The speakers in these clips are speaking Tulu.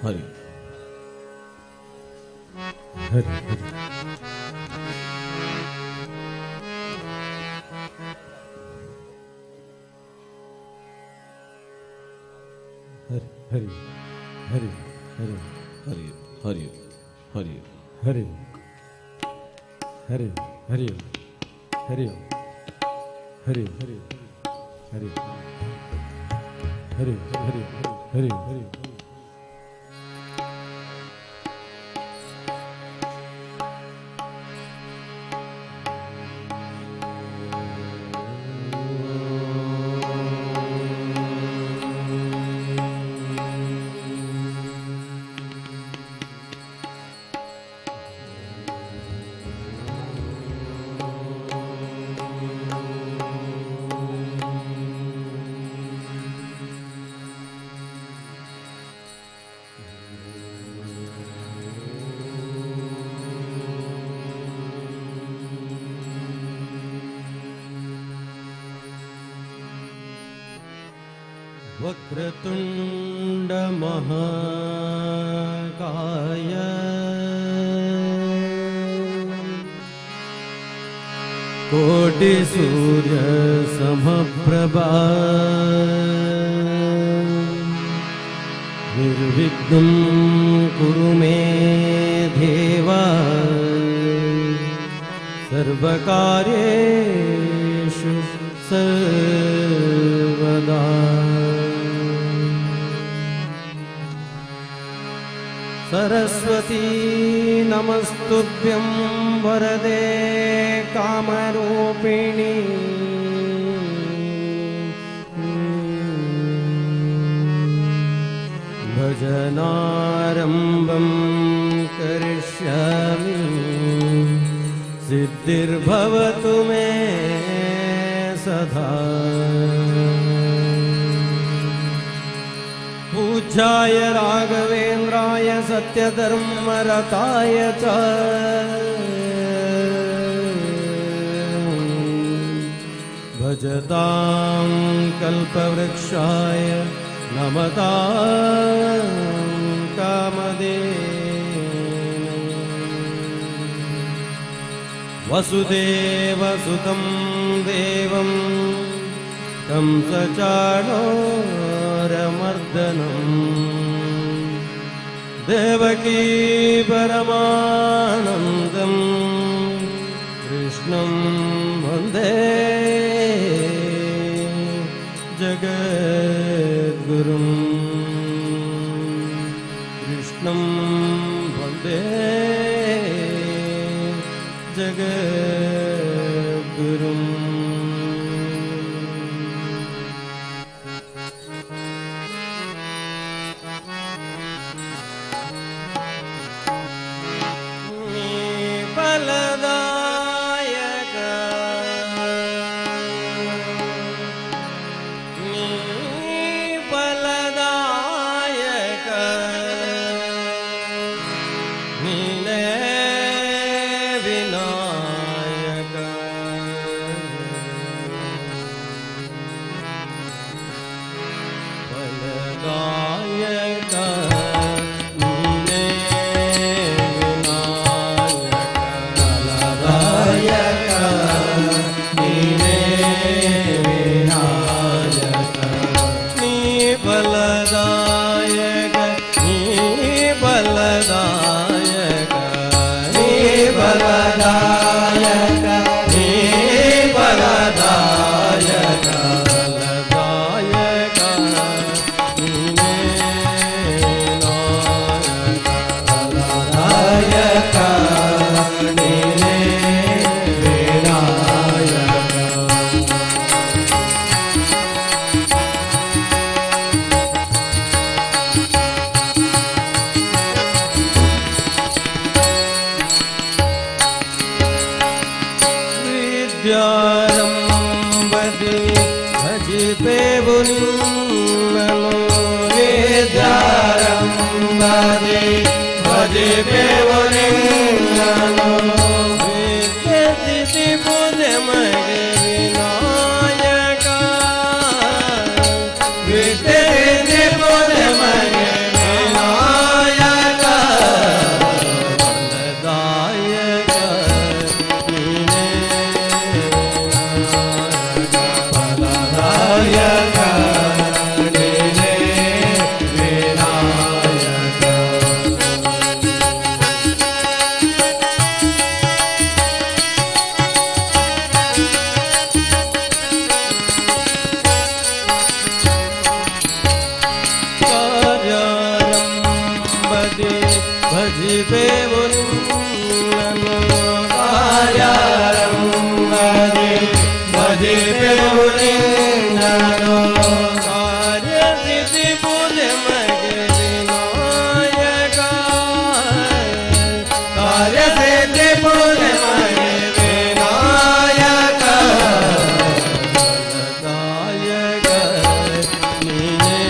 ಹರಿ ಹರಿ ಹರಿ. ಹರಿ ಹರಿ ಹರಿ ಹರಿ ಹರಿ ಹರಿ ಹರಿ ಹರಿ ಹರಿ ಹರಿ ಹರಿ ಹರಿ ಹರಿ ಹರಿ ಹರಿ ಹರಿ ಹರಿ ಹರಿ. वक्रतुण्ड महाकाय कोटिसूर्य समप्रभा निर्विघ्नं कुरु मे देव सर्वकार्येषु सर्वदा। सरस्वती नमस्तुभ्यं वरदे कामरूपिणी। भजनारम्भं करिष्यामि सिद्धिर्भवतु मे सदा। पूज्याय राघवेन्द्राय सत्यधर्मरताय च भजतां कल्पवृक्षाय नमतां कामधेनवे। वसुदेवसुतं देवं कंसचाणूरमर्दनं देवकी परमानन्दं कृष्णं वन्दे जगद्गुरुं। कृष्णं वन्दे जगद्गुरुम्। फलदायक नी फलदायक नीने विनायक फलदायक नीने विनायक फलदायक नीने विनायक नी फलदायक नी फलदायक नी फलदायक नी फलदायक फलदायक नीने नायक फलदायक नीने विनायक। ವಿದ್ಯಾರಂಭದಿ ಭಜಿಪೆವು ನಿನ್ನನು ವಿದ್ಯಾರಂಭದಿ ಭಜಿಪೆವು ನಿನ್ನನು ವಿದ್ಯೆ ಮಗೆ ವಿನಾಯಕ ವಿದ್ಯೆ ಮಗೆ ವಿನಾಯಕ ಭಜಿಪೆವು ನಿನ್ನನು ಕಾರ್ಯಾರಂಭದಿ ಭಜಿಪೆವು ನಿನ್ನನು ಕಾರ್ಯಸಿದ್ಧಿ ಪೂಜೆ ಮಗೆ ವಿನಾಯಕ ಕಾರ್ಯಸಿದ್ಧಿ ಪೂಜೆ ಮಗೆ ವಿನಾಯಕ ನಾಯಕ ನೀನೇ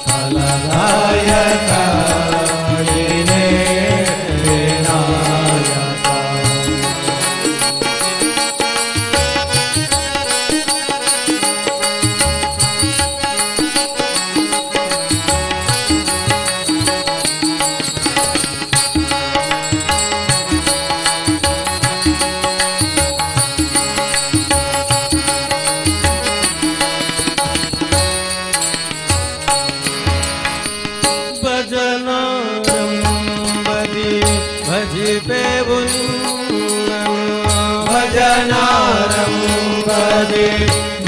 ಫಲದಾಯಕ ನೀನೇ ವಿನಾಯಕ. ಭಜನಾರಂಭದಿ ಭಜಿಪೆವು ನಿನ್ನನು ಭಜನಾರಂಭದಿ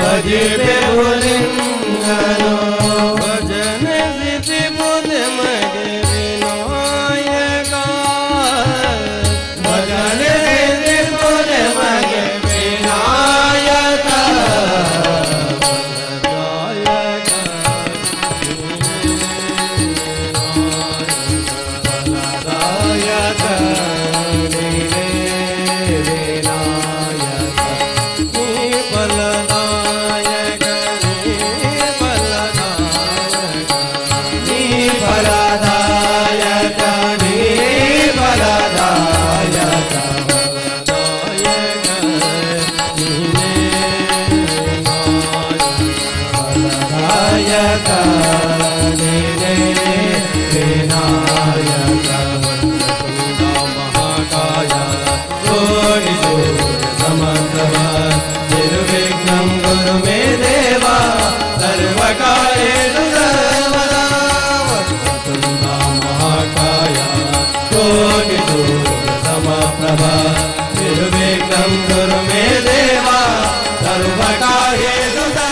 ಭಜಿಪೆವು ನಿನ್ನನು ಭಜನೆ ಸಿದ್ಧಿ ಪೂಜೆ ಮಗೆ ವಿನಾಯಕ ಭಜನೆ ಸಿದ್ಧಿ ಪೂಜೆ ಮಗೆ ವಿನಾಯಕ ಫಲದಾಯಕ ಫಲದಾಯಕ ನೀನೇ ವಿನಾಯಕ ನೀ ಫಲದಾಯಕ ನೀ ಫಲದಾಯಕ ನೀ ಫಲದಾಯಕ ನೀ ಫಲದಾಯಕ ಫಲದಾಯಕ ನೀನೇ ಫಲದಾಯಕ ನೀನೇ ವಿನಾಯಕ. ವಕ್ರತುಂಡ ಮಹಾಕಾಯ ಕೋಟಿ ಸೂರ್ಯ ಸಮಪ್ರಭ ನಿರ್ವಿಘ್ನಂ ಗುರು ಮೇ ದೇವ ಸರ್ವಕಾರ್ಯೇಷು ಸರ್ವದಾ. ವಕ್ರತುಂಡ ಮಹಾಕಾಯ ಕೋಟಿ ಸೂರ್ಯ ಸಮಪ್ರಭ ನಿರ್ವಿಘ್ನಂ ಗುರು ಮೇ ದೇವ ಸರ್ವಕಾರ್ಯೇಷು ಸರ್ವದಾ.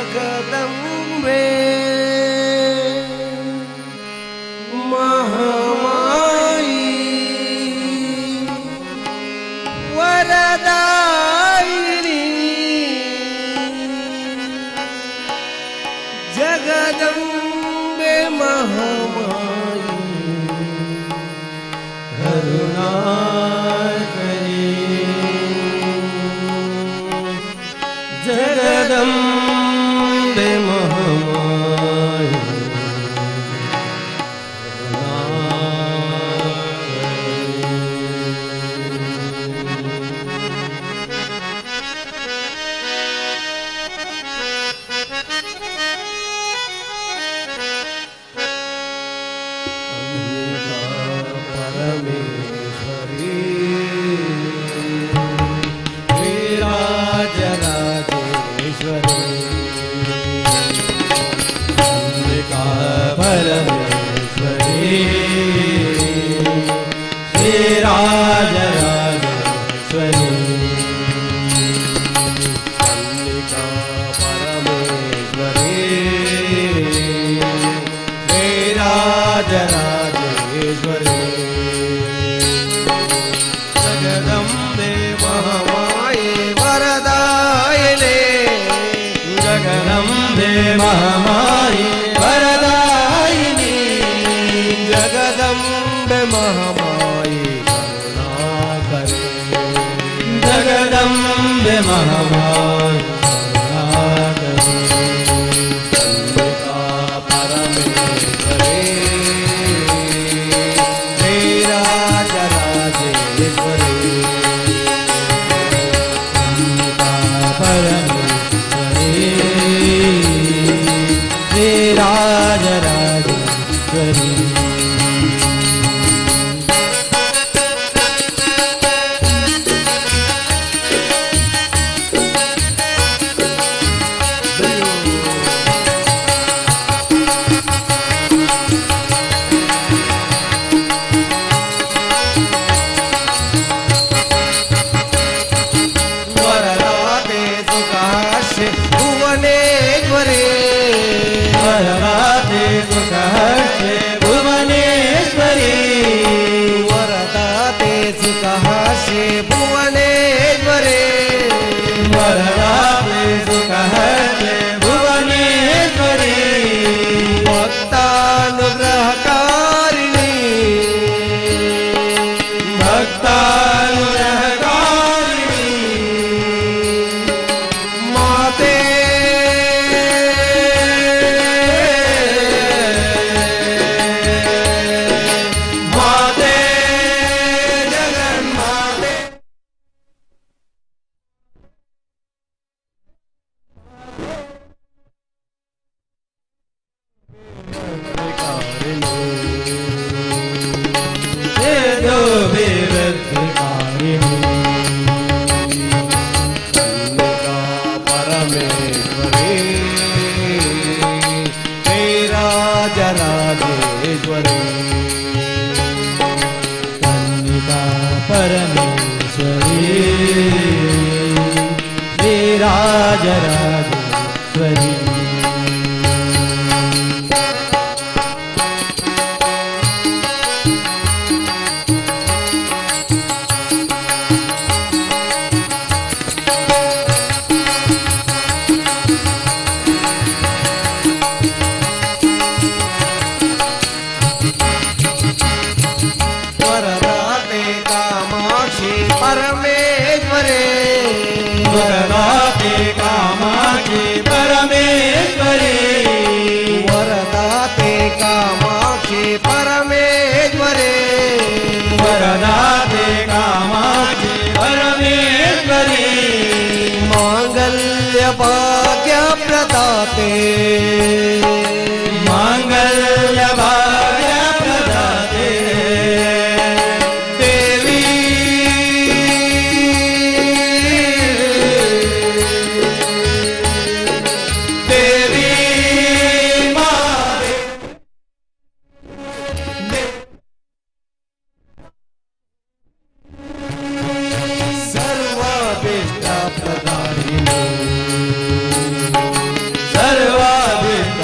ಜಗದಂಬೆ ಮಹಾಮಾಯಿ ವರದಾಯಿನಿ ಜಗದಂಬೆ ಮಹಾಮಾಯಿ ಕರುಣಾಕರಿ ಜಗದಂಬೆ ಮಹಾಮಾಯಿ ಪರಮೇಶ್ವರಿ ಶ್ರೀರಾಜರಾಜೇಶ್ವರಿ ಅಂಬಿಕಾ ಪರಮೇಶ್ವರಿ ಶ್ರೀರಾಜರಾಜೇಶ್ವರಿ ಅಂಬಿಕಾ ಪರಮೇಶ್ವರಿ ಶ್ರೀರಾಜರಾಜೇಶ್ವರಿ ಜಗದಂಬೆ ಮಹಾಮಾಯೆ ವರದಾಯನೆ ಜಗದಂಬೆ ಮಹಾಮಾಯೆ ವರದಾಯಿನಿ ಜಗದಂಬೆ ಮಹಾಮಾಯೆ ಕರುಣಾಕರೆ ಜಗದಂಬೆ ಮಹಾಮಾಯೆ ಕರುಣಾಕರೆ ಅಂಬಿಕಾ ಪರಮೇಶ್ವರಿ ಶ್ರೀರಾಜರಾಜೇಶ್ವರಿ ಅಂಬಿಕಾ ಪರಮೇಶ್ವರಿ ಶ್ರೀರಾಜರಾಜೇಶ್ವರಿ. ಪರಮೇಶ್ವರಿ, ಕನ್ನಿಕಾ ಪರಮೇಶ್ವರಿ, ಶ್ರೀರಾಜರಾಜೇಶ್ವರಿ. ವರದಾತೆ ಕಾಮಾಕ್ಷಿ ಪರಮೇಶ್ವರೇ, ವರದಾತೆ ಕಾಮಾಕ್ಷಿ ಪರಮೇಶ್ವರಿ, ವರದಾತೆ ಕಾಮಾಕ್ಷಿ ಪರಮೇಶ್ವರೇ, ವರದಾತೆ ಕಾಮಾಕ್ಷಿ ಪರಮೇಶ್ವರಿ, ಮಾಂಗಲ್ಯ ಭಾಗ್ಯ ಪ್ರದಾತೆ, ಮಾಂಗಲ್ಯ ಭಾಗ್ಯ ಪ್ರದಾತೆ, ದೇವಿ ದೇವಿ ಮಾತೆ. ಸರ್ವಾಭೀಷ್ಟ ಪ್ರದಾಯಿನಿ, ಸರ್ವಾಭಿಷ್ಟ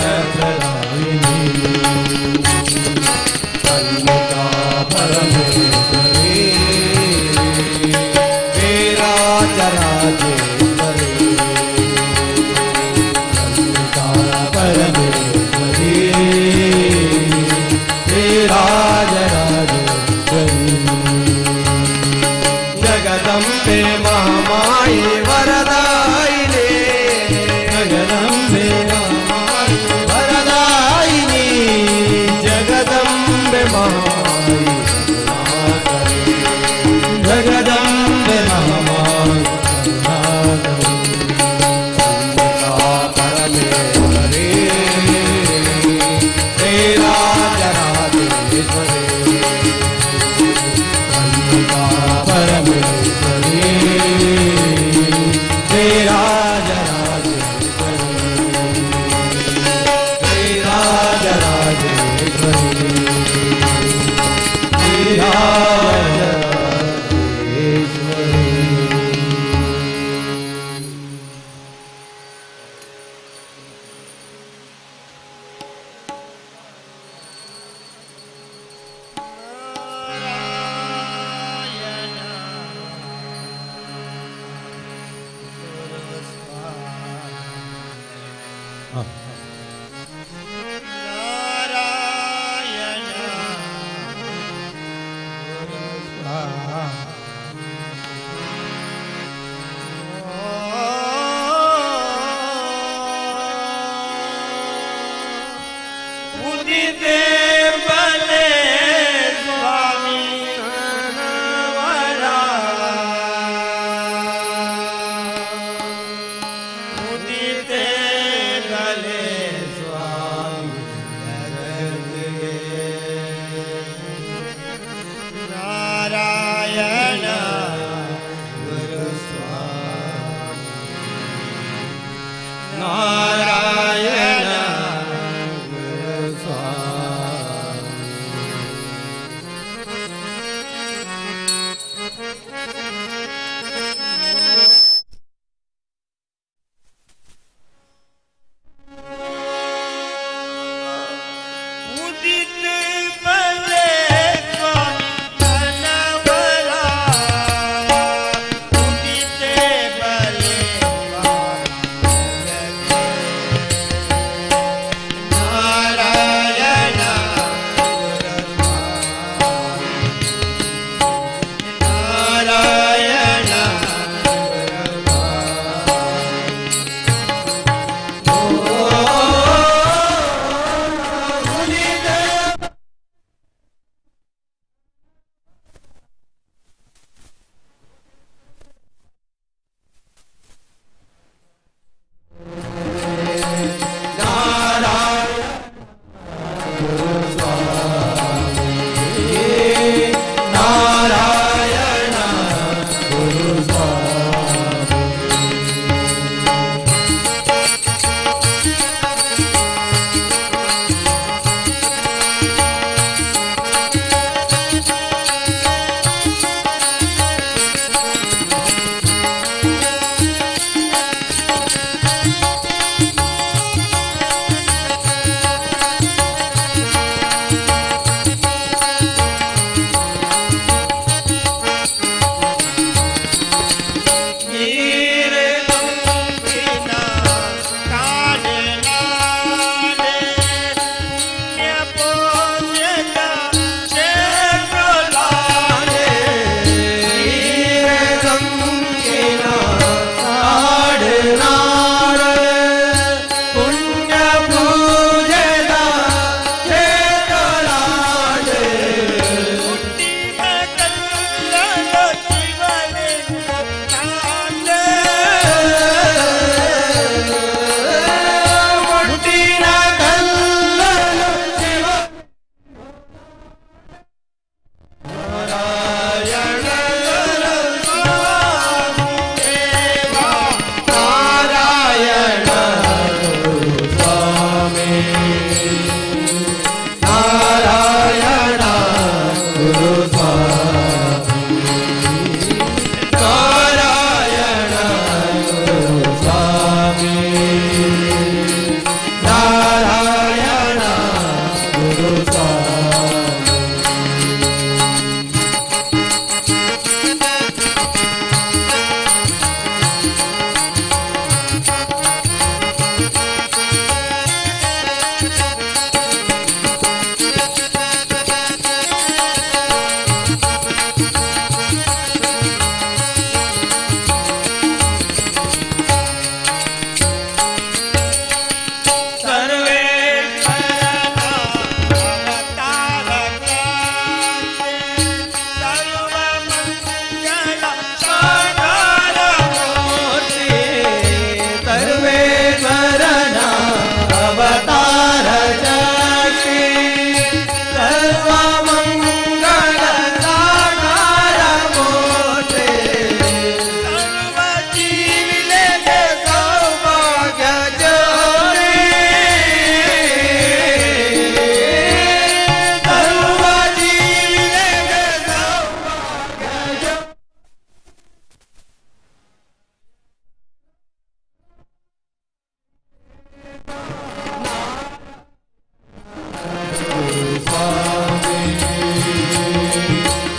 ಸ್ವಾಮಿ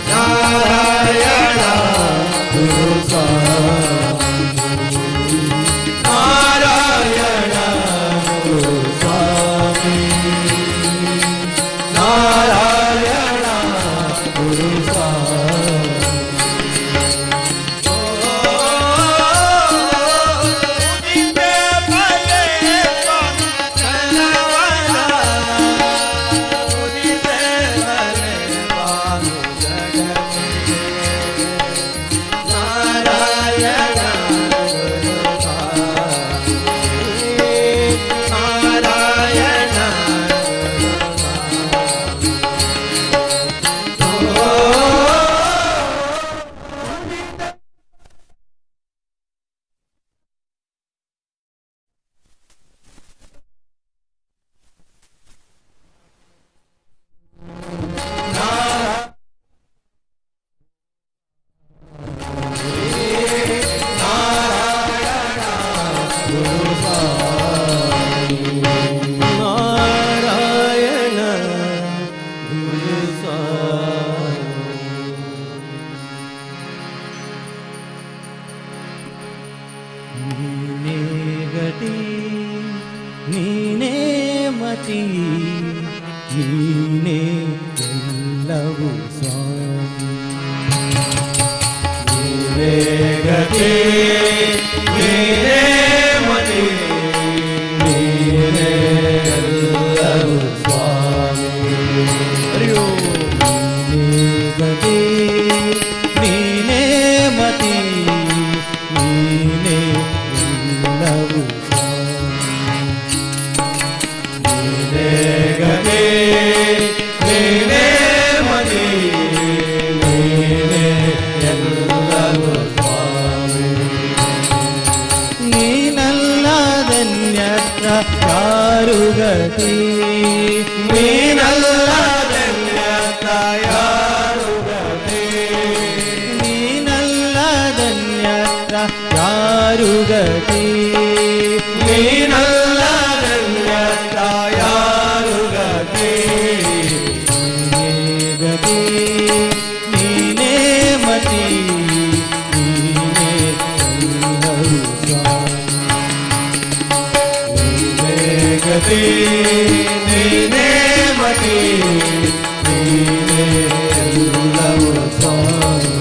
ನಾರಾಯಣ ಗುರು ಸ್ವಾಮಿ ನಾರಾಯಣ ಗುರು ಸ್ವಾಮಿ ನಾರಾಯಣ ಗುರು ಸ್ವಾಮಿ. ನಾರಾಯಣ ಗುರು ಸ್ವಾಮಿ. ನೀನೇ ಗತಿ ನೀನೇ ಮತಿ ನೀನೇ ಎಲ್ಲವೂ ಸ್ವಾಮಿ. ನೀನೇ ಗತಿ ನೀನೇ ಮತಿ ನೀನೇ ಎಲ್ಲವೂ ಸ್ವಾಮಿ. ಹರಿ ಓಂ. ನೀನೇ ಗತಿ ನೀನೇ ಮತಿ ನೀನೇ ಎಲ್ಲವೂ ಸ್ವಾಮಿ. ನೀನೇ ಗತಿ ನೀನೇ ಮತಿ ನೀನೇ ಎಲ್ಲವೂ ಸ್ವಾಮಿ. ನೀನಲ್ಲದನ್ಯತ್ರ ಯಾರು ಗತಿ ನೀನಲ್ಲದನ್ಯತ್ರ ಯಾರು ಗತಿ ನೀನಲ್ಲದನ್ಯತ್ರ ಯಾರು ಗತಿ ನೀನಲ್ಲದನ್ಯತ್ರ ಯಾರು ಗತಿ. ನೀನೇ ಗತಿ ನೀನೇ ಮತಿ ನೀನೇ ಎಲ್ಲವೂ ಸ್ವಾಮಿ. ನೀನೇ ಗತಿ ನೀನೇ ಮತಿ ನೀನೇ ಎಲ್ಲವೂ ಸ್ವಾಮಿ.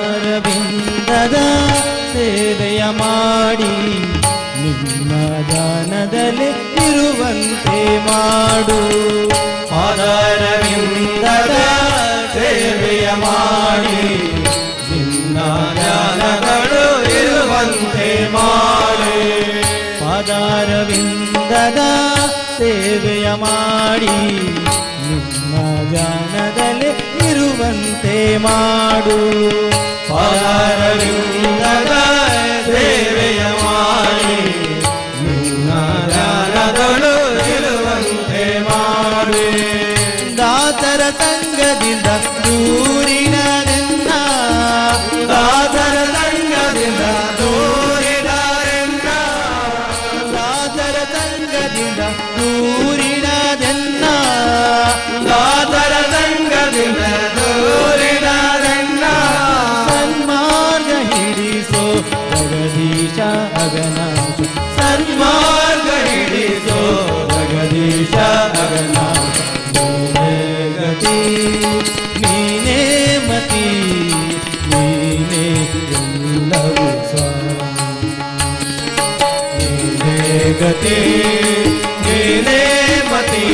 ಪಾದಾರವಿಂದದ ಸೇವೆಯ ಮಾಡಿ ನಿನ್ನ ದಾನದಲ್ಲಿ ಇರುವಂತೆ ಮಾಡು. ಪಾದಾರವಿಂದದ ಸೇವೆಯ ಮಾಡಿ ನಿನ್ನ ಜ್ಞಾನಗಳು ಇರುವಂತೆ ಮಾಡಿ. ಪಾದಾರವಿಂದದ ಸೇವೆಯ ಮಾಡಿ ನಿನ್ನ ಜ್ಞಾನದಲ್ಲಿ ಇರುವಂತೆ ಮಾಡು. ಪಾದಾರವಿಂದದ ಸೇವೆಯ ಮಾಡಿ ನಿನ್ನ ಜ್ಞಾನದಳು ಇರುವಂತೆ ಮಾಡಿ. ದಾಸರ ಸಂಘದಿಂದ ದೂರಿನರೆನ್ನ ದಾಸರ ಸಂಘದಿಂದ ದೂರಿದರೆನ್ನ ದಾಸರ ಸಂಘದಿಂದ ದೂರಿನದೆನ್ನ ದಾಸರ ಸಂಘದಿಂದ ದೂರಿದರೆನ್ನ. ಸನ್ಮಾರ್ಗ ಹಿಡಿಸೋ ಜಗದೀಶ ಅಗನಾಶ ಸನ್ಮಾರ್ಗ ಹಿಡಿಸೋ ಜಗದೀಶ ಅಗನಾಶ. ನೀನೇ ಗತಿ ನೀನೇ ಮತಿ ನೀನೇ ಎಲ್ಲವೂ ಸ್ವಾಮಿ. ನೀನೇ ಗತಿ ನೀನೇ ಮತಿ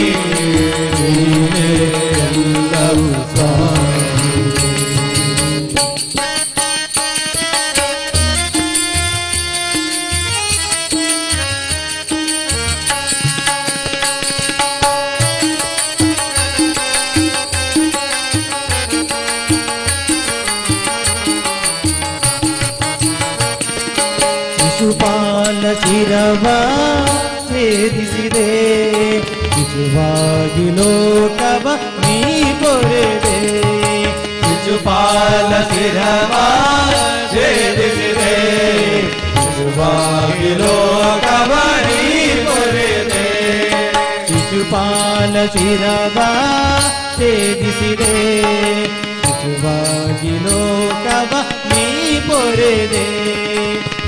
ನೀನೇ ಎಲ್ಲವೂ ಸ್ವಾಮಿ. ಶಿಶುಪಾಲ ಶಿರವ ಛೇದಿಸಿದೆ, ಶಿಶುವಾಗಿ ಲೋಕವ ನೀ ಪೊರೆದೆ. ಶಿಶುಪಾಲ ಶಿರವ ಛೇದಿಸಿದೆ, ಶಿಶುವಾಗಿ ಲೋಕವ ನೀ ಪೊರೆದೆ. ಶಿಶುಪಾಲ ಶಿರವ ಛೇದಿಸಿದೆ, ಶಿಶುವಾಗಿ ಲೋಕವ ನೀ ಪೊರೆದೆ.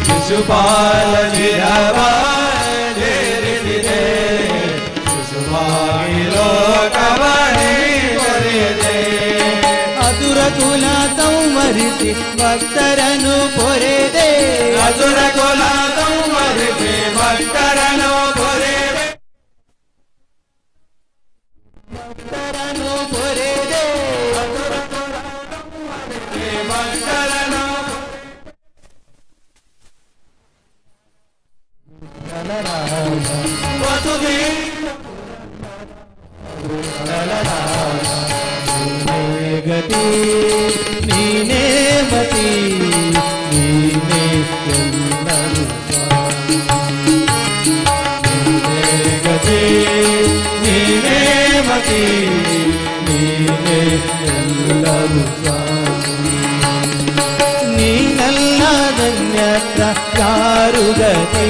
ಶಿಶುಪಾಲ ಶಿರವ ಛೇದಿಸಿದೆ, ಶಿಶುವಾಗಿ ಲೋಕವ ನೀ ಪೊರೆದೆ. ಅಸುರ ಕುಲ ಸಂಹರಿಸಿ ಭಕ್ತರನ್ನು ಪೊರೆದೆ. ಅಸುರ ಕುಲ ಸಂಹರಿಸಿ ಭಕ್ತರನ್ನು ಪೊರೆದೆ. ಭಕ್ತರನ್ನು ಪೊರೆದೆ. ಭಕ್ತರನ್ನು ಗತಿ ನೀನೇ ಮತಿ, ನೀನೇ ಎಲ್ಲರೂ ಸ್ವಾಮಿ. ನೀನೇ ಗತಿ ನೀನೇ ಮತಿ, ನೀನೇ ಎಲ್ಲರೂ ಸ್ವಾಮಿ. ನೀನಲ್ಲದನ್ಯತ್ರ ಯಾರು ಗತಿ,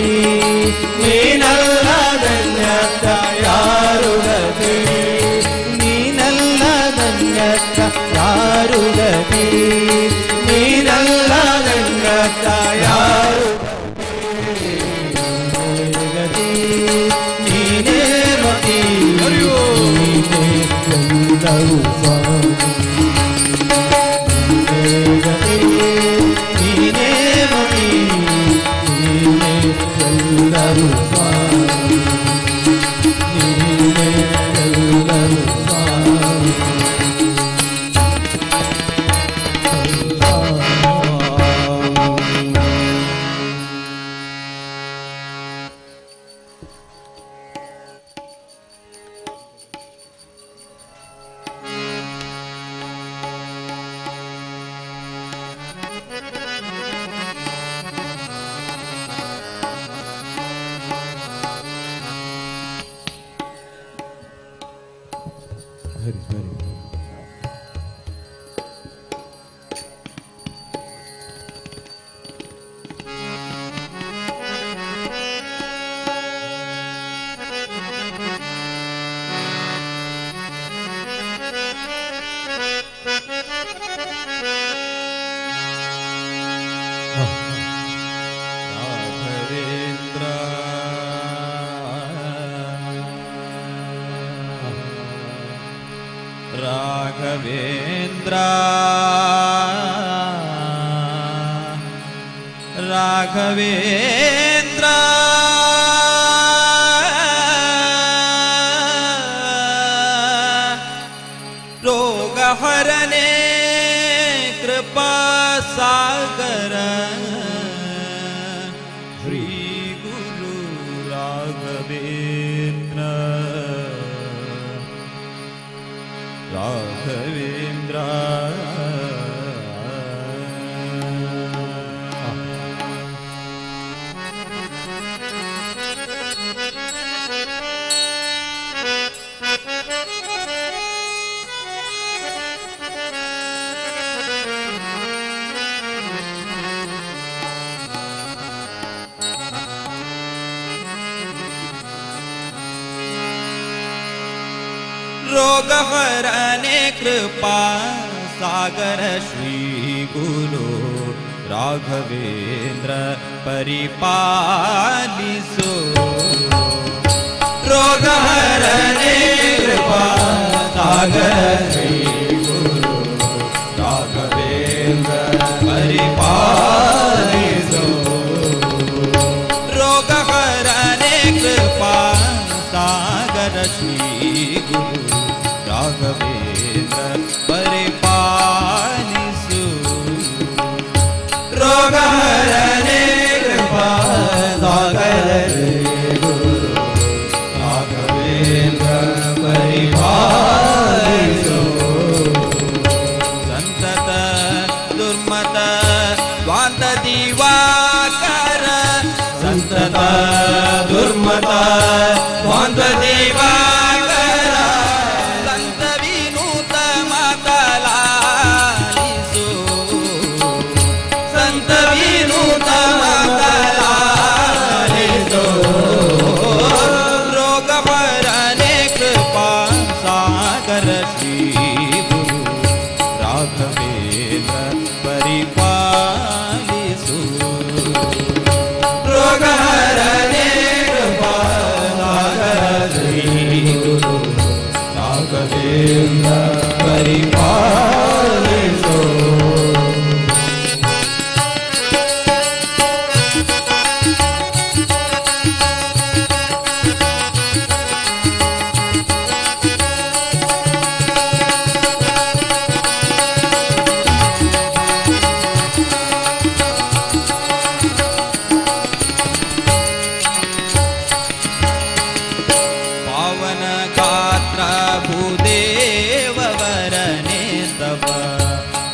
ನೀನಲ್ಲದನ್ಯತ್ರ ಯಾರು ಗತಿ, ನೀನಲ್ಲದನ್ಯತ್ರ ಯಾರು ಗತಿ, ನೀನಲ್ಲದನ್ಯತ್ರ ಯಾರು ಗತಿ ನೀನೇ ಮತಿ, ನೀನೇ ಎಲ್ಲವೂ ಸ್ವಾಮಿ. ನೀನೇ ಗತಿ ನೀನೇ ಮತಿ, ನೀನೇ ಎಲ್ಲವೂ ಸ್ವಾಮಿ. ನೀನೇ ಎಲ್ಲವೂ ಸ್ವಾಮಿ. ಹರಿ ಹರಿ. ರಾಘವೇಂದ್ರ ರಾಘವೇಂದ್ರ ರಾಘವೇಂದ್ರ ರೋಗಹರನೆ ಕೃಪಾ ಸಾಗರ ಶ್ರೀ ಗುರು ರಾಘವೇಂದ್ರ ರಾಘವೇಂದ್ರ. रोगहरने कृपा सागर श्री गुरु राघवेंद्र परिपालिसो। रोगहरने कृपा सागर श्री गुरु राघवेंद्र परिपालिसो। रोगहरने कृपा सागर श्री गुरु राघवेंद्र परिपालिसु। रोगहरने कृपा सागर श्री गुरु राघवेंद्र परिपालिसु। संतत दुर्मत ದ್ವಾಂತ ದಿವಾಕರ, ಸಂತತ ದುರ್ಮತ ದ್ವಂದ್ವ ದಿವಾಕರ ಸಂತ ವಿನೂತ ಮಾತಲಾಲಿಸು ಸಂತ ವಿನೂತ ಮಾತಲಾಲಿಸು ರೋಗ ಹರನೆ ಕೃಪಾ ಸಾಗರ ಶ್ರೀ ಗುರು ರಾಘವೇಂದ್ರ ಪರಿಪಾಲಿಸು ರೋಗ ಹರನೆ ಕೃಪಾ ಸಾಗರ ಶ್ರೀ ಗುರು ರಾಘವೇಂದ್ರ ಪರಿಪಾಲಿಸು. ಪಾವನ ಗಾತ್ರ ಭೂದೇವ ವರನೆ ತವ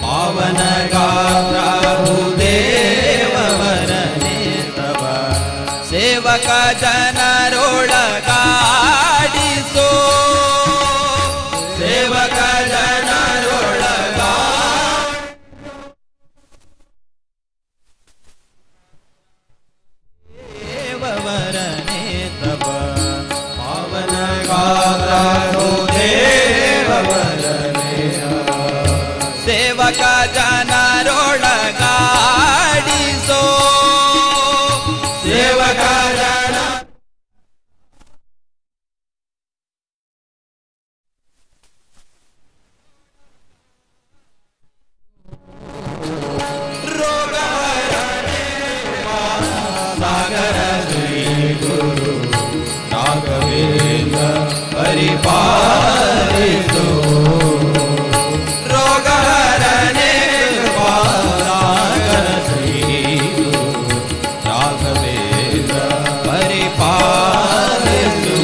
ಪಾವನ ಗಾತ್ರ ಭೂದೇವ ವರನೆ ತವ ಸೇವಕ ಜನರೊಳಗಾಡಿಸೋ ಸೇವಕ ಜನರೊಳಗಾ ದೇವವರನೆ ತವ ಪಾವನ ಗಾತ್ರ ದೇವವರನೆ ಸೇವಕ ಜನರೊಳಗಾಡಿಸೋ ಸೇವಕ ಜನ ಸಾಗರ ಶ್ರೀ ಗುರು ರಾಘವೇಂದ್ರ ಪರಿಪಾಲಿಸು ರೋಗ ಹರನೆ ಸಾಗರ ಶ್ರೀ ಗುರು ರಾಘವೇಂದ್ರ ಪರಿಪಾಲಿಸು.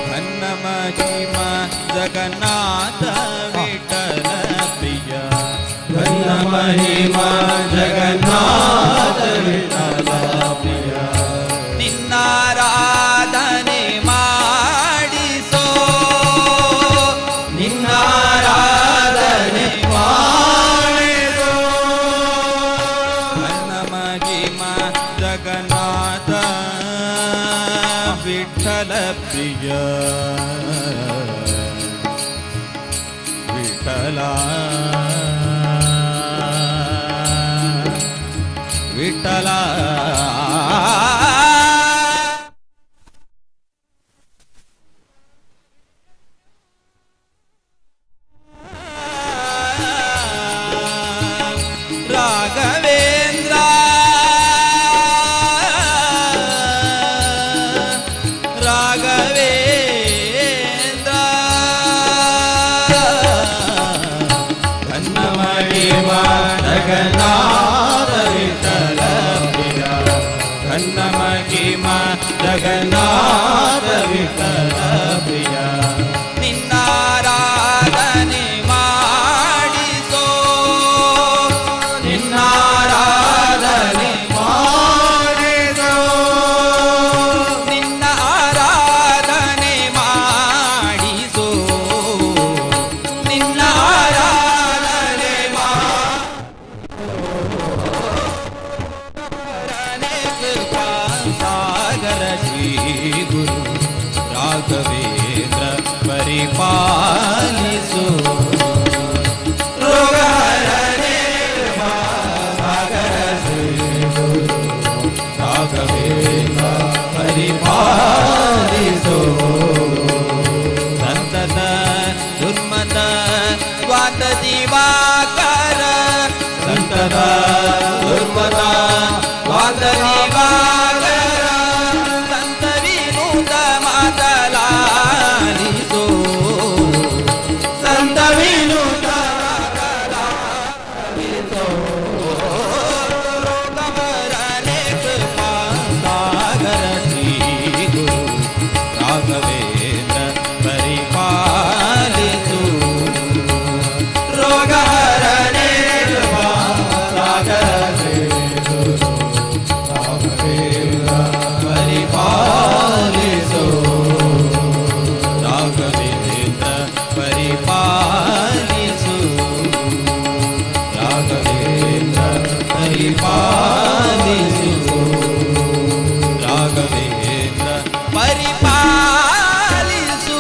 ಧನ್ನ ಮಹಿಮ ಜಗನ್ನಾಥ ವಿಠಲ ಪ್ರಿಯ ಧನ್ನ ಮಹಿಮ ಜಗನ್ನಾಥ ವಿಠಲ ಪ್ರಿಯ ನಿನ್ನಾರಾಧನೆ ಮಾಡಿಸೋ ನಿನ್ನಾರಾಧನೆ ಮಾಡಿಸೋ ಧನ್ನ ಮಹಿಮ ಜಗನ್ನಾಥ ವಿಠಲ ಪ್ರಿಯ ವಿಠಲ ವಿಠಲ ರಾಘವೇಂದ್ರ ರಾಘವೇಂದ್ರ ಧನ್ನ ಮಹಿಮ ಜಗನ್ನಾಥ ವಿಠಲ ಪ್ರಿಯ ಧನ್ನ ಮಹಿಮ ಜಗನ್ನಾಥ ವಿಠಲ ಪ್ರಿಯ ನಿನ್ನಾರಾಧನೆ ಮಾಡಿಸೋ ನಿನ್ನಾರಾಧನೆ ಮಾಡಿಸೋ ನಿನ್ನ ಆರಾಧನೆ ಮಾಡಿಸೋ ನಿನ್ನ ಆರಾಧನೆ ಕೃಪಾ ಸಾಗರ ಶ್ರೀ ಗುರು ರಾಘವೇಂದ್ರ ಪರಿಪಾಲಿಸು ರೋಗಹರನೆ ಕೃಪಾ ಸಾಗರ ಶ್ರೀ ಗುರು ರಾಘವೇಂದ್ರ ಪರಿಪಾಲಿಸು. ಸಂತತ ದುರ್ಮತ ಸ್ವಾತ ದಿವಾಕರ ಸಂತತ ದುರ್ಮತ ಸ್ವಾತ ದಿವಾಕರ ಸಂತ Raghavendra ಪರಿಪಾಲಿಸು. ರೋಗಹರಣೆ ಕೃಪಾ ಸಾಗರ ಶ್ರೀ ಗುರು ರಾಘವೇಂದ್ರ ಪರಿಪಾಲಿಸು. ರಾಘವೇಂದ್ರ ಪರಿಪಾಲಿಸು. ರಾಘವೇಂದ್ರ ಪರಿಪಾಲಿಸು. ರಾಘವೇಂದ್ರ ಪರಿಪಾಲಿಸು.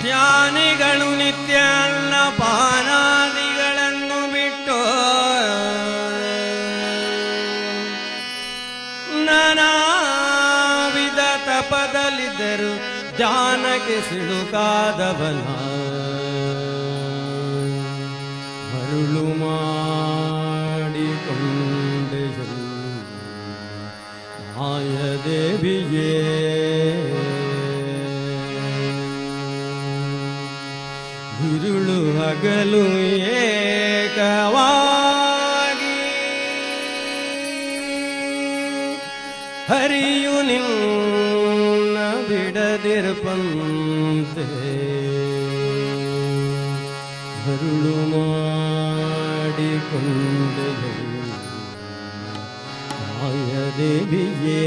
ಧ್ಯಾನಿಗಳು ನಿತ್ಯ ಅನ್ನ ಪಾನಾದಿಗಳನ್ನು ಬಿಟ್ಟು ನಾನಾ ವಿಧ ತಪದಲ್ಲಿದ್ದರು ಧ್ಯಾನಕ್ಕೆ ಸಿಲುಕಾದವನ ಮರುಳು ಮಾಡಿಕೊಂಡೆ ಮಾಯದೇವಿಯೇ. ಇರುಳು ಹಗಲು ಏಕವಾಗಿ ಹರಿಯು ನಿನ್ನ ಬಿಡದಿರ್ಪಂತೆ. ಮರುಳು ಮಾಡಿಕೊಂಡೆ ಮಾಯದೇವಿಯೇ.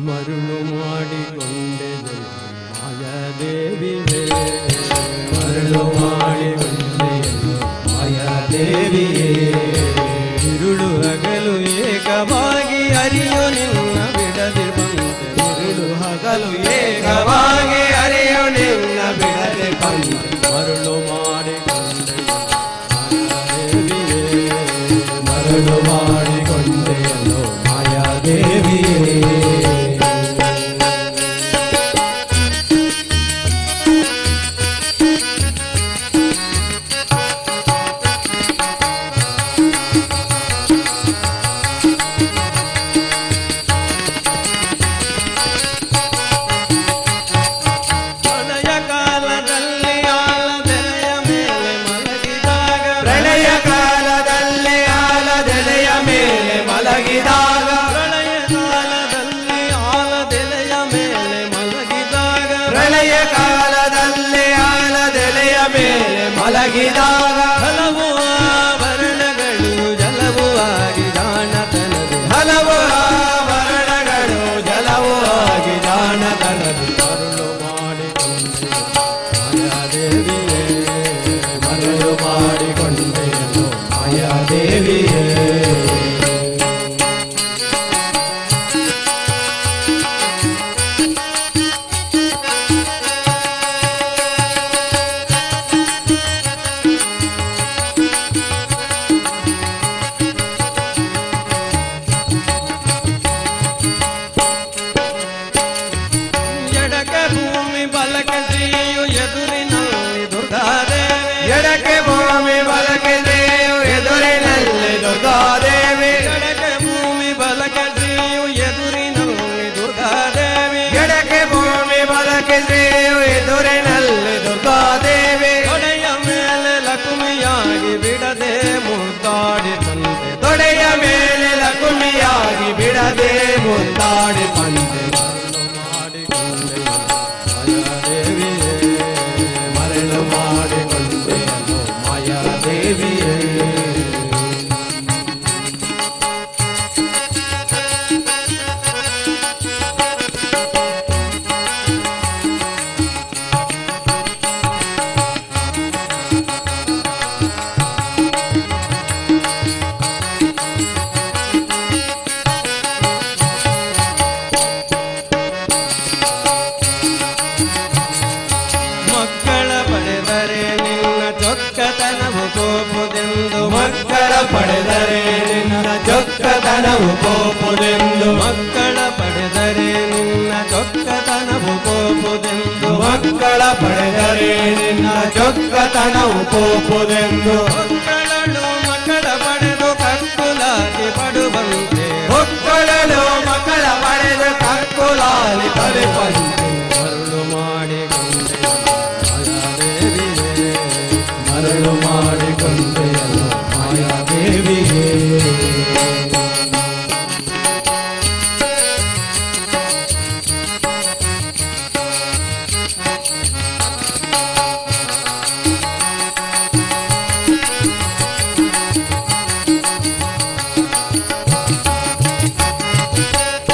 ಮರುಳು ಮಾಡಿಕೊಂಡೆ ಮಾಯಾದೇವಿಯೇ. ಮರುಳು ಮಾಡಿಕೊಂಡೆ ಮಾಯಾದೇವಿಯೇ. ಇರುಳು ಹಗಲು ಏಕವಾಗಿ ಅರಿಯು ನಿನ್ನ ಬಿಡದಿರುವಂತೆ. ಇರುಳು ಹಗಲು ಏಕವಾಗಿ ಅರಿಯು ನಿನ್ನ ಬಿಡದೆ ಬಂದೆ. ಮರುಳು ಮಾಡಿಕೊಂಡೆ ಮಾಯಾದೇವಿಯೇ. ಮರುಳು ಮಾಡಿಕೊಂಡೆಯನು ಮಾಯಾದೇವಿಯೇ. ಪ್ರಳಯ ಕಾಲದಲ್ಲಿ ಆಲದೆಲೆಯ ಮೇಲೆ ಮಲಗಿದಾಗ. ಪ್ರಳಯ ಕಾಲದಲ್ಲಿ ಆಲದೆಲೆಯ ಮೇಲೆ ಮಲಗಿದಾಗ. ಪ್ರಳಯ ಕಾಲದಲ್ಲಿ ಆಲದೆಲೆಯ ಮೇಲೆ ಮಲಗಿದಾಗ. ಪ್ರಳಯ ಕಾಲದಲ್ಲಿ ಆಲದೆಲೆಯ ಮೇಲೆ ಮಲಗಿದಾಗ. ಹಲವು ಆಭರಣಗಳು ಜಲವು ಆಗಿ ಜಾಣತನದೆ. ಹಲವು ಆಭರಣಗಳು ಜಲವು ಆಗಿ ಜಾಣತನದಿ. ಮರುಳು ಮಾಡಿಕೊಂಡೆ ಮಾಯಾದೇವಿಯೇ. ಮರುಳು ಮಾಡಿಕೊಂಡೆಯನು ಮಾಯಾದೇವಿಯೇ. ಎಡಕ್ಕೆ ಭೂಮಿ ಬಲಕ್ಕೆ ಶ್ರೀಯು ಎದುರಿನಲ್ಲಿ ದುರ್ಗಾದೇವಿ. ಎಡಕ್ಕೆ ಭೂಮಿ ಬಲಕ್ಕೆ ದೇವು ಎದುರಿನಲ್ಲಿ ದುರ್ಗಾದೇವಿ. ಎಡಕ್ಕೆ ಭೂಮಿ ಬಲಕ್ಕೆ ಶ್ರೀಯು ಎದುರಿನಲ್ಲಿ ದುರ್ಗಾದೇವಿ. ಎಡಕ್ಕೆ ಭೂಮಿ ಬಲಕ್ಕೆ ದೇವು ಎದುರಿನಲ್ಲಿ ದುರ್ಗಾದೇವಿ. ತೊಡೆಯ ಮೇಲೆ ಲಕುಮಿಯಾಗಿ ಬಿಡದೆ ಮುದ್ದಾಡಿ ತಂದೆ. ತೊಡೆಯ ಮೇಲೆ ಲಕುಮಿಯಾಗಿ ಬಿಡದೆ ಮುದ್ದಾಡಿ ಬಂದೆ. ಮಾಡಿಕೊಂಡೆ ಮಾಯಾದೇವಿಯೇ. ಮರಳು ಮಾಡಿಕೊಂಡೆಯನು ಮಾಯಾದೇವಿಯೇ. ಪಡೆದರೆ ನಿನ್ನ ಚೊಕ್ಕತನವು ಕೋಪುದೆಂದು. ಮಕ್ಕಳ ಪಡೆದರೆ ನಿನ್ನ ಚೊಕ್ಕತನವು ಕೋಪುದೆಂದು. ಮಕ್ಕಳ ಪಡೆದರೆ ನಿನ್ನ ಚೊಕ್ಕತನವು ಕೋಪುದೆಂದು. ಮಕ್ಕಳಳು ಮಕ್ಕಳ ಪಡೆದು ಕಕ್ಕುಲಾಗಿ ಪಡುವಂತೆ. ಮಕ್ಕಳಲು ಮಕ್ಕಳ ಪಡೆದು ಕಕ್ಕುಲಾಲಿ ಪಡೆಪಂತೆ. ಮರುಳು ಮಾಡಿಕೊಂಡೆ ಮಾಯಾದೇವಿಯೇ. ಮರಳು ಮಾಡಿಕೊಂಡೆಯಲ್ಲ ಮಾಯಾದೇವಿಯೇ.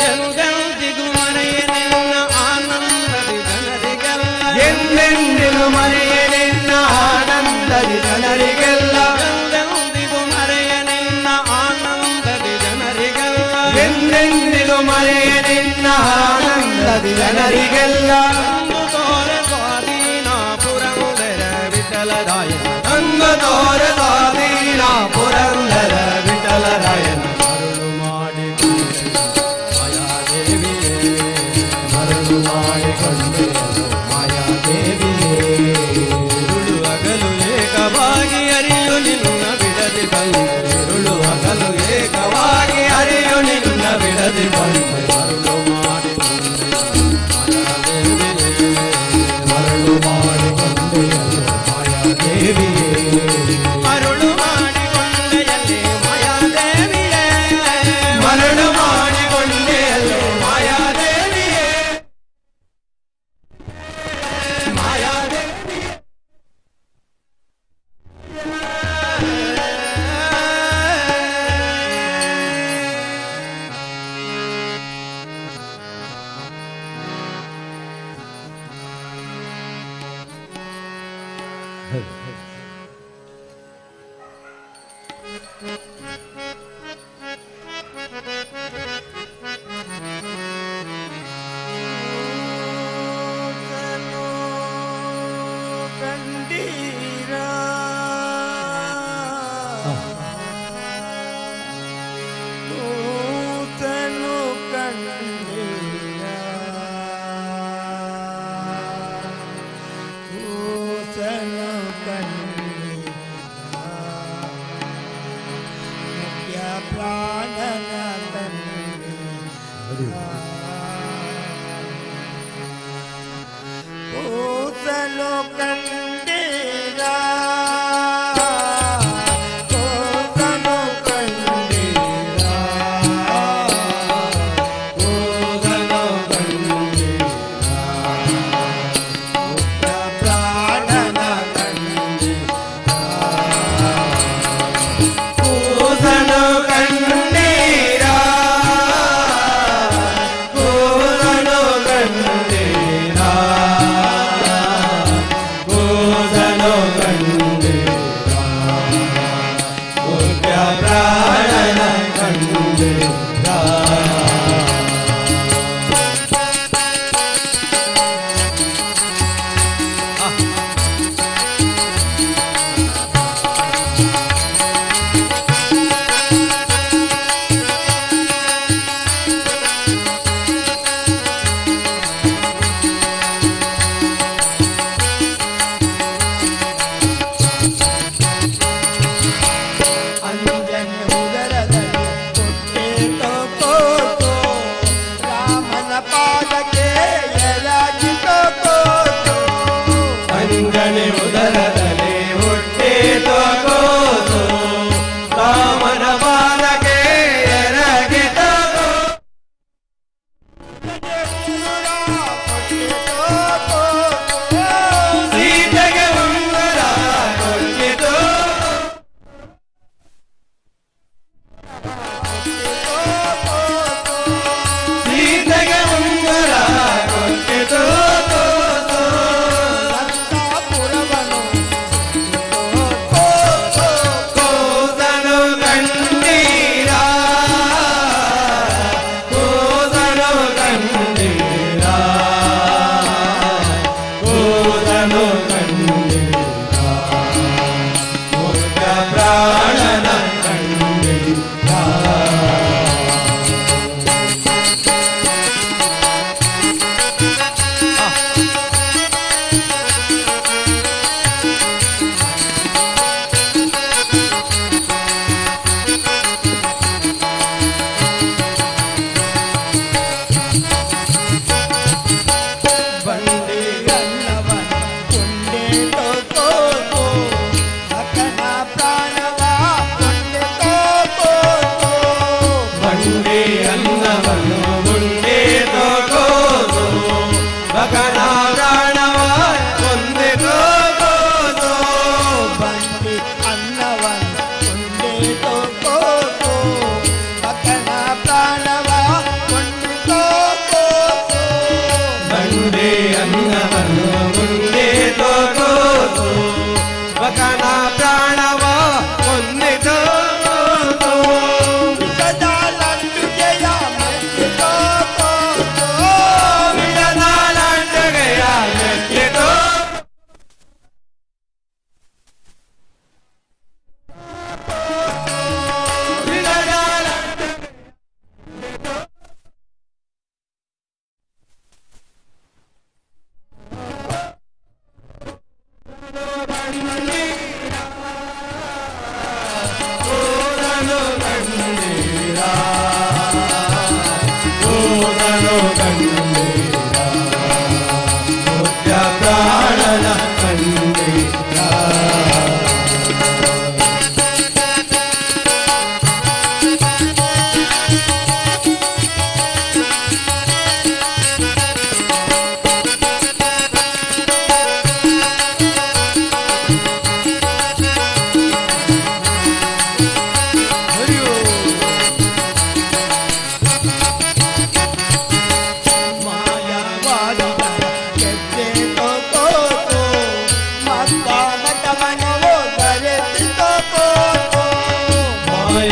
ಎಂದೆಂದಿಗೂ ಮರೆಯೆ ನಿನ್ನ ಆನಂದದಿ ಜನರಿಗೆಲ್ಲ. ಎಂದೆಂದಿಗೂ ಮರೆಯೆ ನಿನ್ನ ಆನಂದದಿ ಜನರಿಗೆಲ್ಲ. ಎಂದೆಂದಿಗೂ ಮರೆಯೆ ನಿನ್ನ ಆನಂದದಿ ಜನರಿಗೆಲ್ಲ. ಎಂದೆಂದಿಗೂ ಮರೆಯೆ ನಿನ್ನ ಆನಂದದಿ ಜನರಿಗೆಲ್ಲ. ಅಂದು ತೋರೆ ಸ್ವಾಧೀನ ಪುರಂದರ ವಿಠಲರಾಯನ. ಅಂದು ತೋರ ಸ್ವಾಧೀನ ಪುರಂದರ ವಿಠಲರಾಯನ. ಮರುಳು ಮಾಡಿಕೊಂಡೆ ಮಾಯಾದೇವಿಯೇ. ಮರಳು ಮಾಡಿಕೊಂಡೆಯಲ್ಲ ಮಾಯಾದೇವಿಯೇ. ಇರುಳು ಹಗಲು ಏಕವಾಗಿ ಅರಿಯು ನಿನ್ನ ಬಿಡದಿ ಬಂದೆ. ಇರುಳು ಹಗಲು ಏಕವಾಗಿ ಅರಿಯು ನಿನ್ನ ಬಿಡದಿ ಬಂದೆ. ಮರುಳು ಮಾಡಿಕೊಂಡೆ ಮಾಯಾದೇವಿಯೇ. ಮರಳು ಮಾಡಿಕೊಂಡೆಯಲ್ಲ ಮಾಯಾದೇವಿಯೇ. ಮರುಳು ಮಾಡಿಕೊಂಡೆಯಲ್ಲಿ ಮಾಯಾದೇವಿಯೇ. ಮರಳು ಮಾಡಿಕೊಂಡೆಯಲ್ಲೇ ಮಾಯಾದೇವಿಯೇ. ಮಾಯಾದೇವಿ. ಹರಿ. ಕಂಡೀರ ನೂತನು ಕಂಡೀರ ನೂತನು ಕಂಡೀರ ಮುಖ್ಯ ಪ್ರಾಣನ ಹರಿ. ಕಂಡೀರ ಕೂಸಲು ಕಂಡೀರ ಕೂಸಲು ಕಂಡೀರ ಕೂಸಲು ಕಂಡೀರ ಪ್ರಾಣನ ಕೂಸಲು ಕಂಡೀರ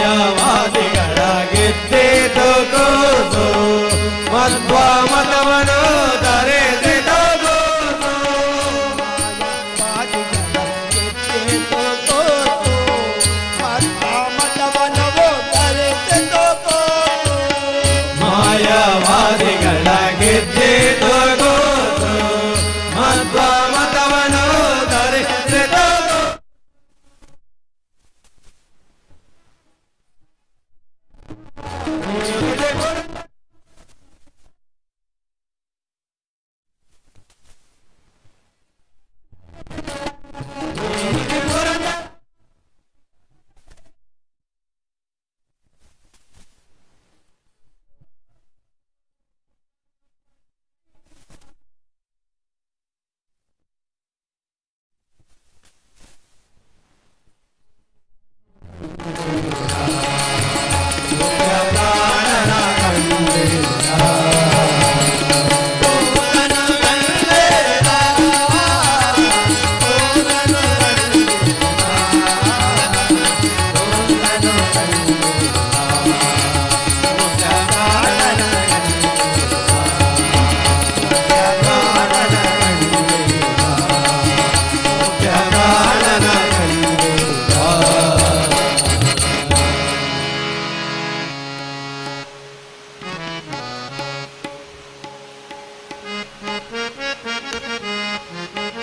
ಮಾಯವಾದಿಗಳ ಗೆದ್ದಿತು ಕೂಸು, ಮಧ್ವ ಮತವನು ಧರಿಸಿದ ಕೂಸು. ಮಾಯವಾದಿಗಳ ಗೆದ್ದಿತು ಕೂಸು, ಮಧ್ವ ಮತವನು ಧರಿಸಿದ ಕೂಸು.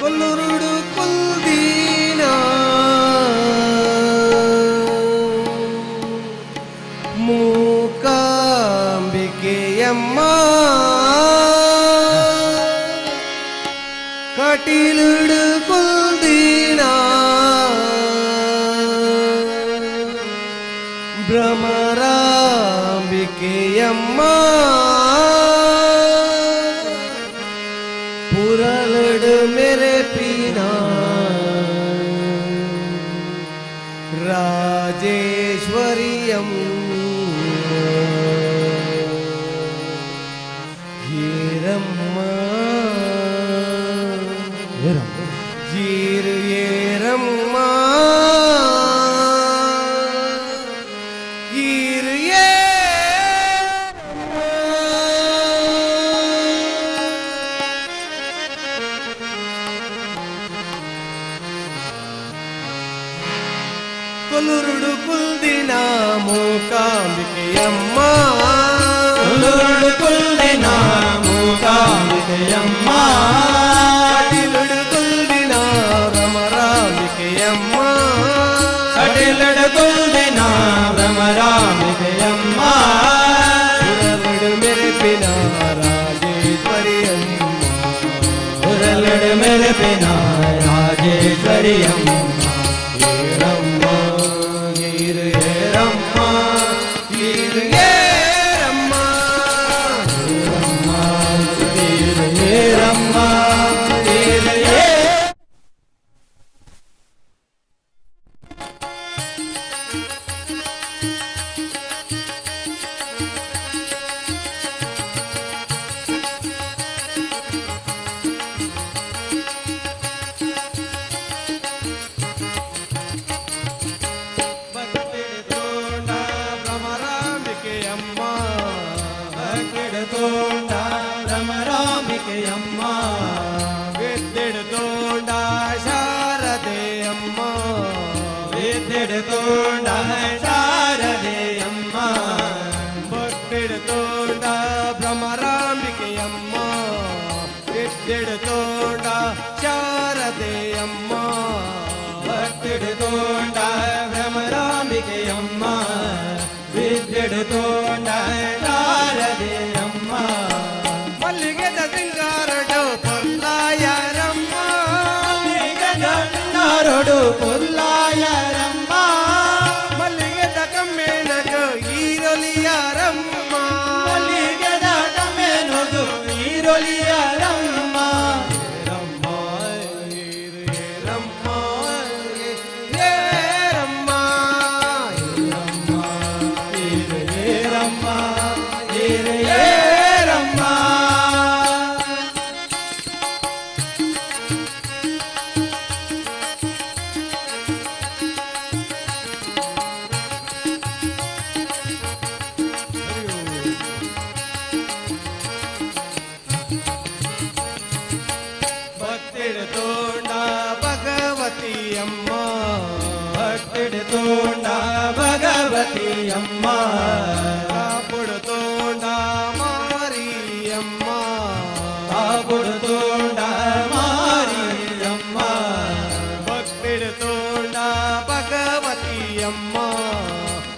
ಕೊಲ್ಲುರುಡು ಕುಲ್ದೀನ ಮೂಕಾಂಬಿಕೆಯಮ್ಮ, ಕಟೀಲುಡು ಕುಲ್ದೀನ ಭ್ರಮರಾಂಬಿಕೆಯಮ್ಮ, ಪುರಲಡು ಮೇರೆ ಪೀನಾ ರಾಜೇಶ್ವರಿಯಂ ಏರಮ್ಮ ಜೀರು ಏರಮ್ಮ ಈರು ಕೊಲುರುಡು ಕುಲ್ದಿನ ಮೂಕಾಂಬಿಕೆಯಮ್ಮ, ಕೊಲ್ಲುರುಡು ಕುಲ್ದಿನ ಮೂಕಾಂಬಿಕೆಯಮ್ಮ, ಕಟಿಲುಡು ಕುಲ್ದಿನ ರಮರಾಂಬಿಕೆಯಮ್ಮ, ಕಟಿಲಡು ಕುಲ್ದಿನ ಭ್ರಮರಾಂಬಿಕೆಯಮ್ಮ, ಪುರಲುಡು ಮೆರೆಪಿನ ರಾಜೇಶ್ವರಿಯಮ್ಮ, ಪುರಲಡು ಮೆರೆಪಿನ ರಾಜೇಶ್ವರಿಯಮ್ಮ. ಏರಮ್ಮ ನೀರು ಏರಮ್ಮ ನೀರು ಏರಮ್ಮ. ಏರಮ್ಮ ಭಗವತಿ ಅಮ್ಮ. ಕಾಪುಡುತ್ತೋಂಡ ಮಾರಿಯಮ್ಮ. ಕಾಪುಡುತ್ತೋಂಡ ಮಾರಿಯಮ್ಮ. ಭಕ್ತಿಡುತ್ತೋಂಡ ಭಗವತಿಯಮ್ಮ.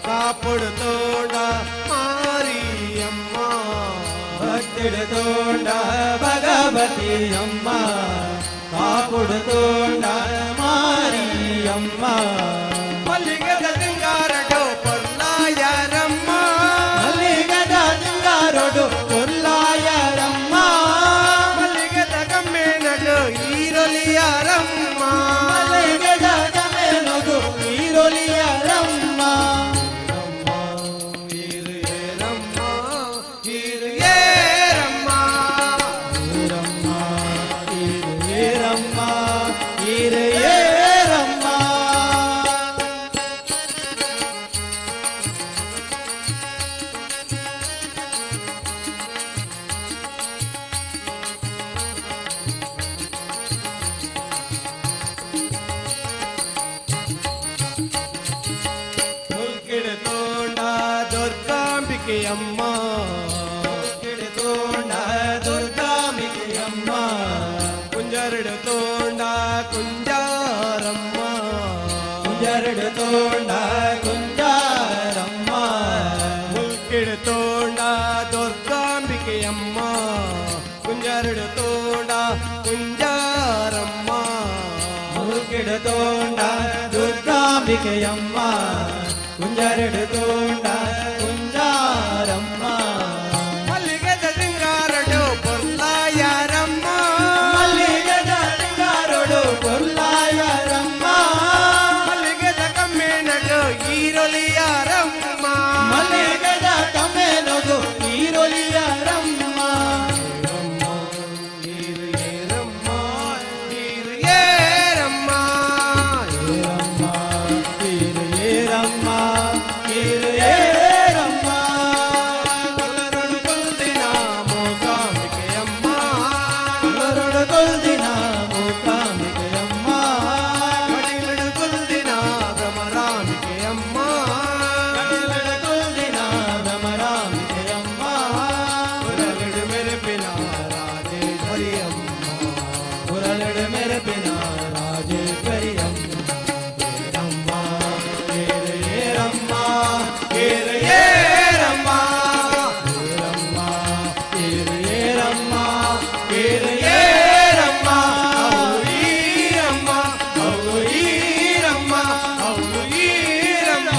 ಕಾಪುಡುತ್ತೋಂಡ ಮಾರಿಯಮ್ಮ. ಭಕ್ತಿಡುತ್ತೋಂಡ ಭಗವತಿ ಅಮ್ಮ. ಕಾಪುಡುತ್ತೋಂಡ ಮಾರಿಯಮ್ಮ. ಮಲ್ಲಿಗದ ಸಿಂಗಾರಡು ಪೊರ್ಲಾಯರಮ್ಮ. ಮಲ್ಲಿಗದ ಸಿಂಗಾರಡು ಪೊರ್ಲಾಯರಮ್ಮ. ಮಲ್ಲಿಗದ ಕಮ್ಮೇನಗು ಈರೊಲಿಯಾರಮ್ಮ. ಮಲ್ಲಿಗದ ಕಮ್ಮೇನಗು ಈರೊಲಿಯಾರಮ್ಮ. ಈರು ಏರಮ್ಮ, ಈರು ಏರಮ್ಮ. ಈರಮ್ಮ, ಈರು ಏರಮ್ಮ, ಈರು ಏರಮ್ಮ. ಮುಲ್ಕಿಡುತ್ತೋಂಡ ದುರ್ಗಾಂಬಿಕೆಯಮ್ಮ. ಕಿಡಿತೋಂಡ ದುರ್ಗಾಂಬಿಕೆಯಮ್ಮ. ಕುಂಜರಡು ತೋಂಡ ಕುಂಜಾರಮ್ಮ. ಕುಂಜರಡು ತೋಂಡ ಕುಂಜಾರಮ್ಮ. ಮುಲ್ಕಿಡುತ್ತೋಂಡ ದುರ್ಗಾಂಬಿಕೆಯಮ್ಮ. ಕುಂಜರಡು ತೋಂಡ ಕುಂಜಾರಮ್ಮ. ಮುಲ್ಕಿಡುತ್ತೋಂಡ ದುರ್ಗಾಂಬಿಕೆಯಮ್ಮ. ಕುಂಜರಡು ತೋಂಡ ಕುಂಜಾರಮ್ಮ. ಮಲ್ಲಿಗದ ಸಿಂಗಾರಡು ಪೊರ್ಲಾಯರಮ್ಮ. ಮಲ್ಲಿಗದ ಸಿಂಗಾರಡು ಪೊರ್ಲಾಯರಮ್ಮ. ಮಲ್ಲಿಗದ ಕಮ್ಮೇನಗು ಈರೊಲಿಯಾರಮ್ಮ. ಮಲ್ಲಿಗದ ಕಮ್ಮೇನಗು ಈರೊಲಿಯಾರಮ್ಮ. ಈರು ಏರಮ್ಮ, ಈರು ಏರಮ್ಮ. ಏರಮ್ಮ, ಈರು ಏರಮ್ಮ, ಈರು ಏರಮ್ಮ. ಕೊಲ್ಲರಡು ಕೊಲ್ದಿನ ಮೂಕಾಂಬಿಕೆಯಮ್ಮ. ಕೊಲ್ಲರಡು ಕೊಲ್ದಿನ ಮೂಕಾಂಬಿಕೆಯಮ್ಮ. ಕಡಿಲಡು ಕೊಲ್ದಿನ ಭ್ರಮರಾಂಬಿಕೆಯಮ್ಮ. ಕಡಿಲಡು ಕೊಲ್ದಿನ ಭ್ರಮರಾಂಬಿಕೆಯಮ್ಮ. ಕೊರಗಡು ಮೆರುಪಿನ ರಾಜೇಶ್ವರಿಯಮ್ಮ. ಕೊರಗಡು ಮೆರುಪಿನ ರಾಜೇಶ್ವರಿಯಮ್ಮ. ಏರಮ್ಮ, ಏರು ಏರಮ್ಮ, ಏರು ಏರಮ್ಮ. ಏರಮ್ಮ, ಏರು ಏರಮ್ಮ, ಏರು ಏರಮ್ಮ. ಈರಮ್ಮ, ಅವ್ವ ಈರಮ್ಮ, ಅವ್ವ ಈರಮ್ಮ.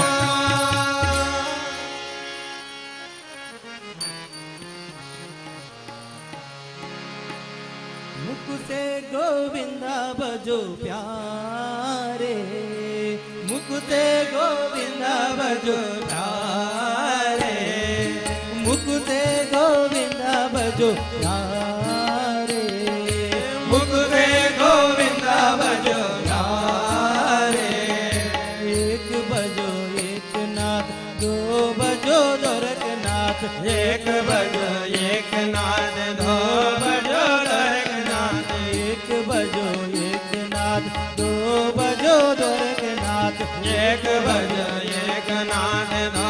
मुख से गोविंदा बजो प्यारे. मुख से गोविंदा बजो प्यारे. मुख से गोविंदा बजो प्यारे. मुख से गोविंदा बजो प्यारे. एक बजो एक नाथ, दो बजो गोरखनाथ. एक बजो एक नाथ, दो बजो गोरखनाथ. एक बजो एक नाथ, दो बजो गोरखनाथ. एक बजो एक नाथ, दो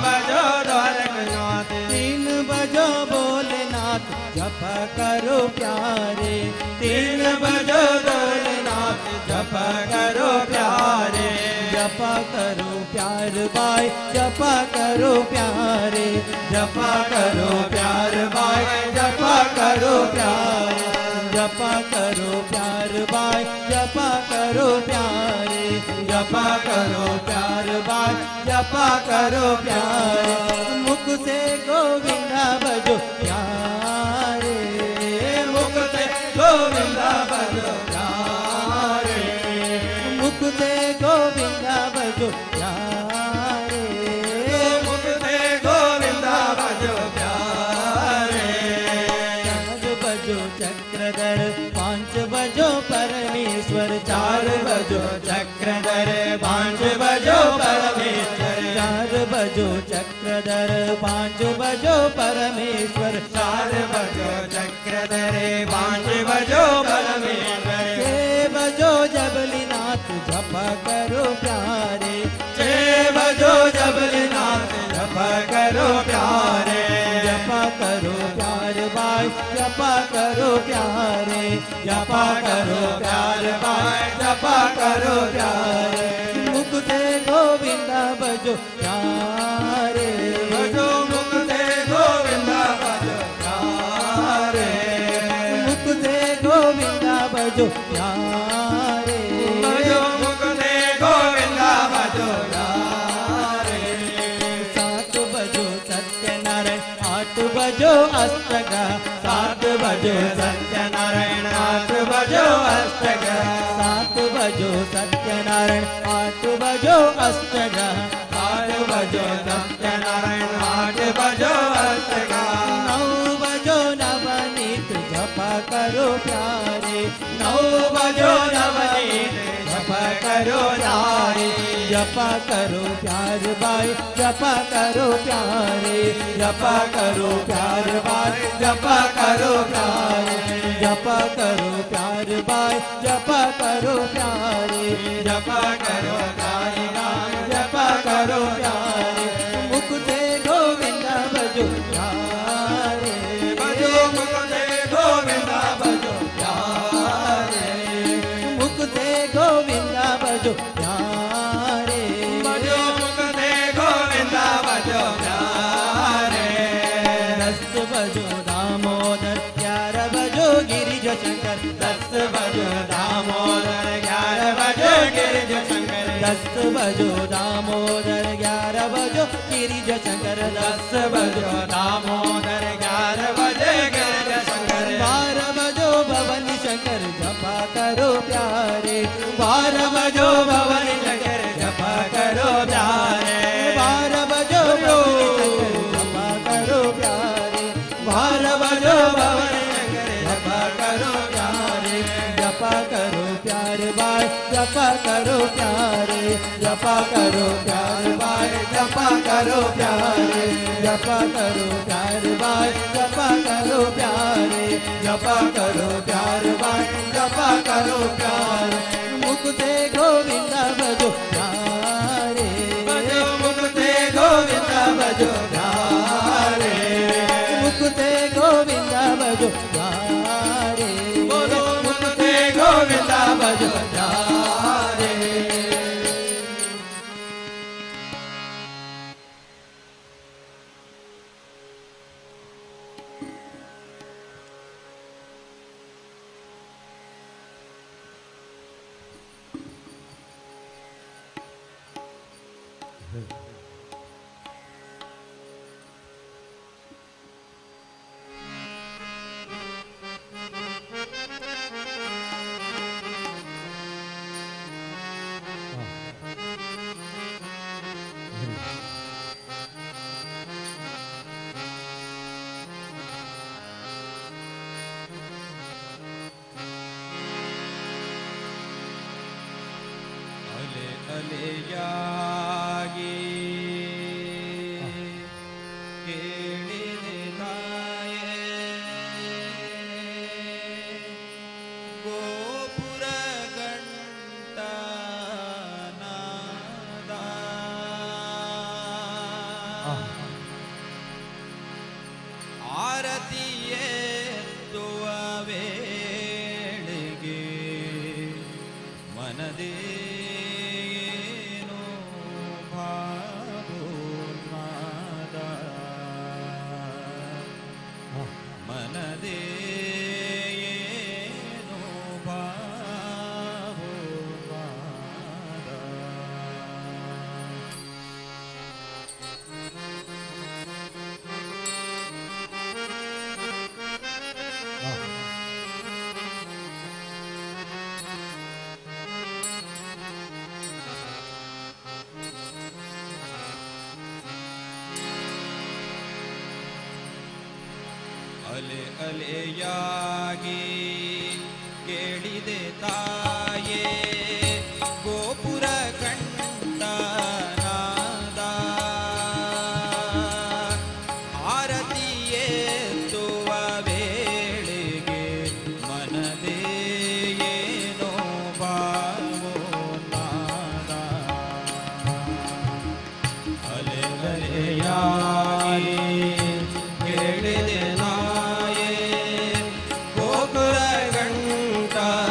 बजो गोरखनाथ. तीन बजो भोलेनाथ, जप करो प्यारे. तीन बजो भोलेनाथ, जप करो प्यारे. जप करो प्यार बाय, जप करो प्यारे. जप करो प्यार बाय, जप करो प्यारे. जप करो प्यार बाय, जप करो प्यारे. जप करो प्यार बाय, जप करो प्यारे. मुख से गोविंदा बजो प्यारे. मुख से गोविंदा बजो प्यारे. मुख से गोविंदा बजो प्यारे. मुख से गोविंदा बजो प्यारे. चार बजो चक्रधर, पांच बजो परमेश्वर. चार बजो चक्रधर, पांच बजो परमेश्वर. चार बजो चक्रधर, पांच बजो परमेश्वर. चार बजो चक्रधर, पांच बजो परमेश्वर. छह बजो जबलीनाथ, जप करो प्यारे. छह बजो जबलीनाथ, जपा करो प्यार बाय जपा करो प्यारे। मुख से गोविंदा भजो प्यारे, भजो मुख से गोविंदा भजो प्यारे, मुख से गोविंदा भजो प्यारे, भजो मुख से गोविंदा भजो प्यारे। 7 बजो सत्यनारायण 8 बजो अष्टग, 7 बजो सत्यनारायण 8 बजो अष्टग, 7 बजो सत्यनारायण 8 बजो अष्टग, 7 बजो सत्यनारायण 8 बजो अष्टग, 9 बजो नवनीत जपा करो प्यारे, 9 बजो नवनीत जपा करो प्यारे, जपा करो प्यार बाय जपा करो प्यारे, जपा करो प्यार बाय जपा करो प्यारे, जपा करो प्यार बाय जपा करो प्यारे, जपा करो प्यार बाय जपा करो प्यारे। मुख से गोविंदा भजो प्यारे, भजो मुख से गोविंदा भजो प्यारे, मुख से गोविंदा भजो प्यारे, भजो मुख से गोविंदा भजो प्यारे। 10 बजो दामोदर 11 बजो गिरिज शंकर, 10 बजो दामोदर 11 बजो गिरिज शंकर, 10 बजो दामोदर 11 बजो गिरिज शंकर, 10 बजो दामोदर 11 बजे गिरिज शंकर, 12 बजो भवानी शंकर जपा करो प्यारे, 12 बजो भवानी शंकर जपा करो प्यारे, 12 बजो भवानी शंकर जपा करो प्यारे, 12 बजो भवानी शंकर जपा करो प्यारे, जपा करो प्यार बाय जपा करो प्यारे, जपा करो प्यार बाय जपा करो प्यारे, जपा करो प्यार बाय जपा करो प्यारे, जपा करो प्यार बाय जपा करो प्यारे। मुख से गोविंदा भजो प्यारे, भजो मुख से गोविंदा भजो प्यारे, मुख से गोविंदा भजो प्यारे, बोलो मुख से गोविंदा भजो प्यारे। ಅಲೆ ಅಲೆಯಾಗಿ ಕೇಳಿದೆ ತಾಯೇ ಗೋಪುರ ಘಂಟಾನಾದ, ಆರತಿಯೆತ್ತುವ ವೇಳೆಗೆ ಮನದೇನು ಭಾವೋನ್ಮಾದ, ಮನದೇನು ಭಾವೋನ್ಮಾದ. ಅಲೆ ಅಲೆಯಾಗಿ ಕೇಳಿದೆ ತಾಯೇ ಗೋಪುರ ಕಂಠನಾದ, ಆರತಿಯೆತ್ತುವ ವೇಳೆಗೆ ಮನದೇ ಏನೋ ಭಾವೋನ್ಮಾದ. ಅಲೆ ಅಲೆಯಾಗಿ ಕೇಳಿದೆ ನಾಯೇ ಗೋಪುರ ಘಂಟಾನಾದ,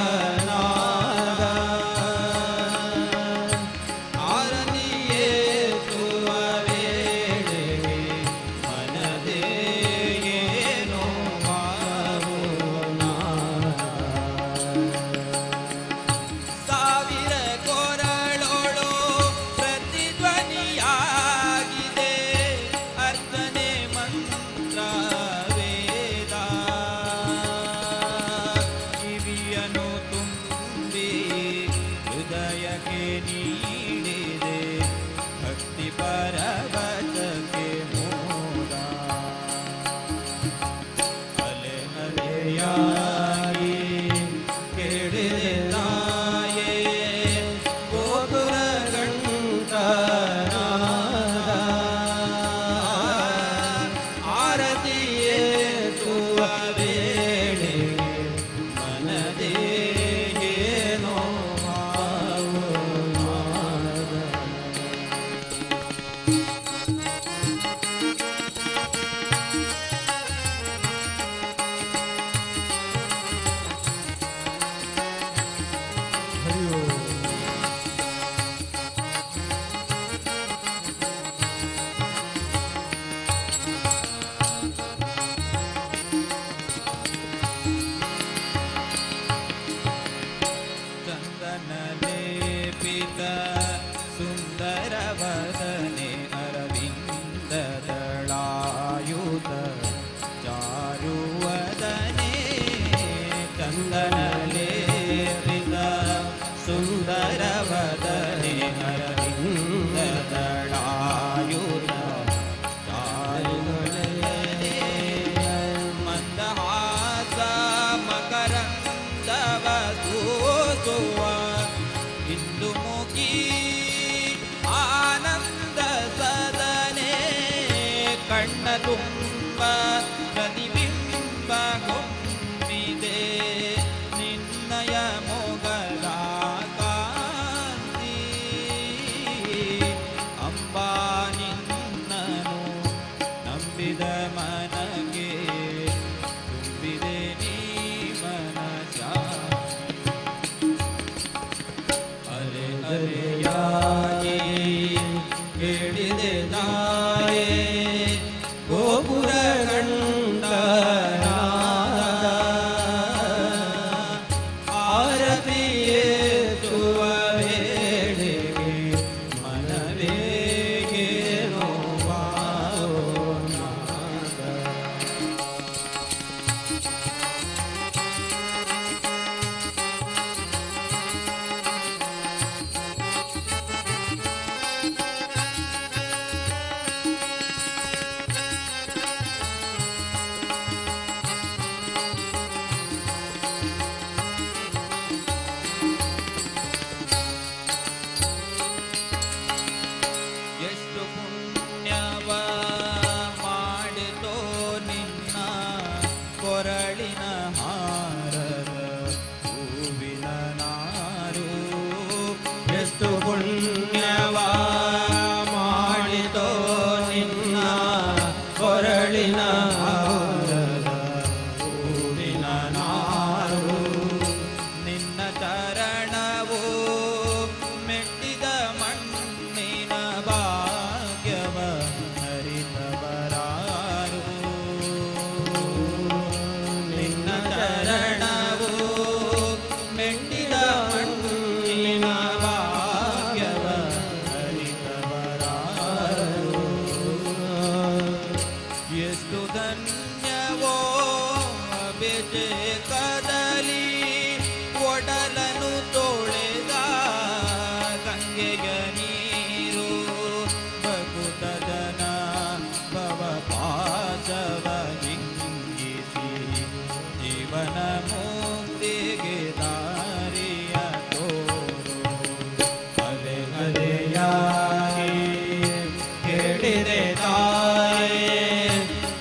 ಕೇಳಿದೆ ತಾಯೇ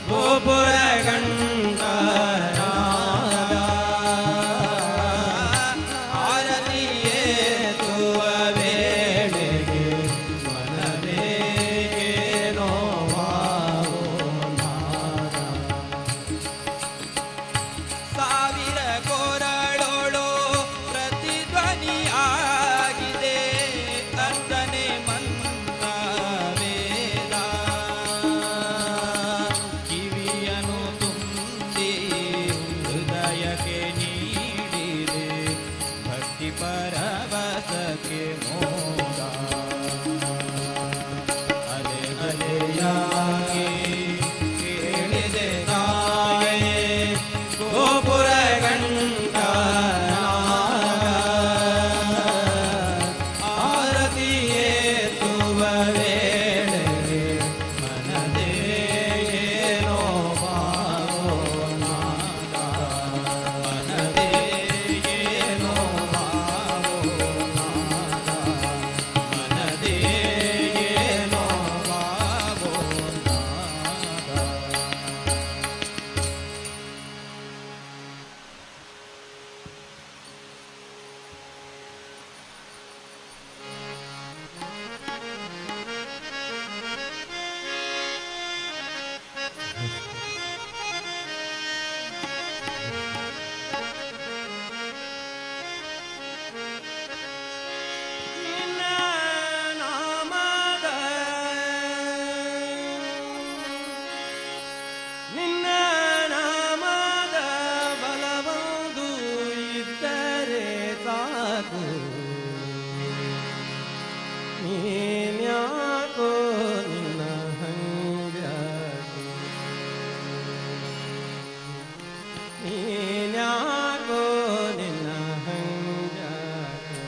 ಗೋಪುರ ಗಂಟ ಆರತಿಯೇ ತುವ ವೇಳೆಗೆ ಮನದೇ ನೋವಾಗೋ ನಾದ. ಸಾವಿರ ಕೊರಳೋಳು ಪ್ರತಿಧ್ವನಿಯಾಗಿದೆ ಅರ್ಥನೆ ಮಂತ್ರ ವೇದ ಕಿವಿಯನು ತುಂಬಿ ಹೃದಯಕ್ಕೆ ನೀಡಿದೆ ಭಕ್ತಿ ಪರವಸಕ್ಕೆ ಮೋದ. ಅಲೆ ಅಲೆಯಾಗಿ ಕೇಳಿದೆ ತಾಯೇ ಗೋಪುರ ಗಂಟ ಆರತಿಯೇ ತುವ ವೇಳೆಗೆ ಮನದೇ ನೋವಾಗೋ ನಾದ. ಮನದೇ ನೋವಾಗೋ ನಾದ. ಮನದೇ ನೋವಾಗೋ ನಾದ. ನಿನ್ನ ನಾಮದ ನಿನ್ನ ನಾಮದ ಬಲವೊಂದು ಇದ್ದರೆ ಸಾಕು, ನೀನ್ಯಾಕೋ ನಿನ್ನ ಹಂಗ್ಯಾಕೋ, ನೀನ್ಯಾಕೋ ನಿನ್ನ ಹಂಗ್ಯಾಕೋ.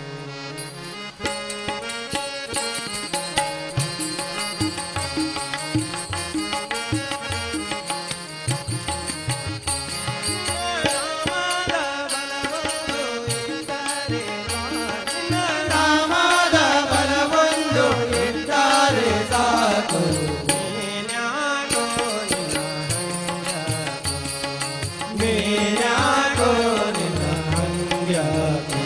ನಾಮದ ಬಲವೊಂದು ಇದ್ದರೆ ಸಾಕು, ನೀನ್ಯಾಕೋ ನಿನ್ನ ಹಂಗ್ಯಾಕೋ.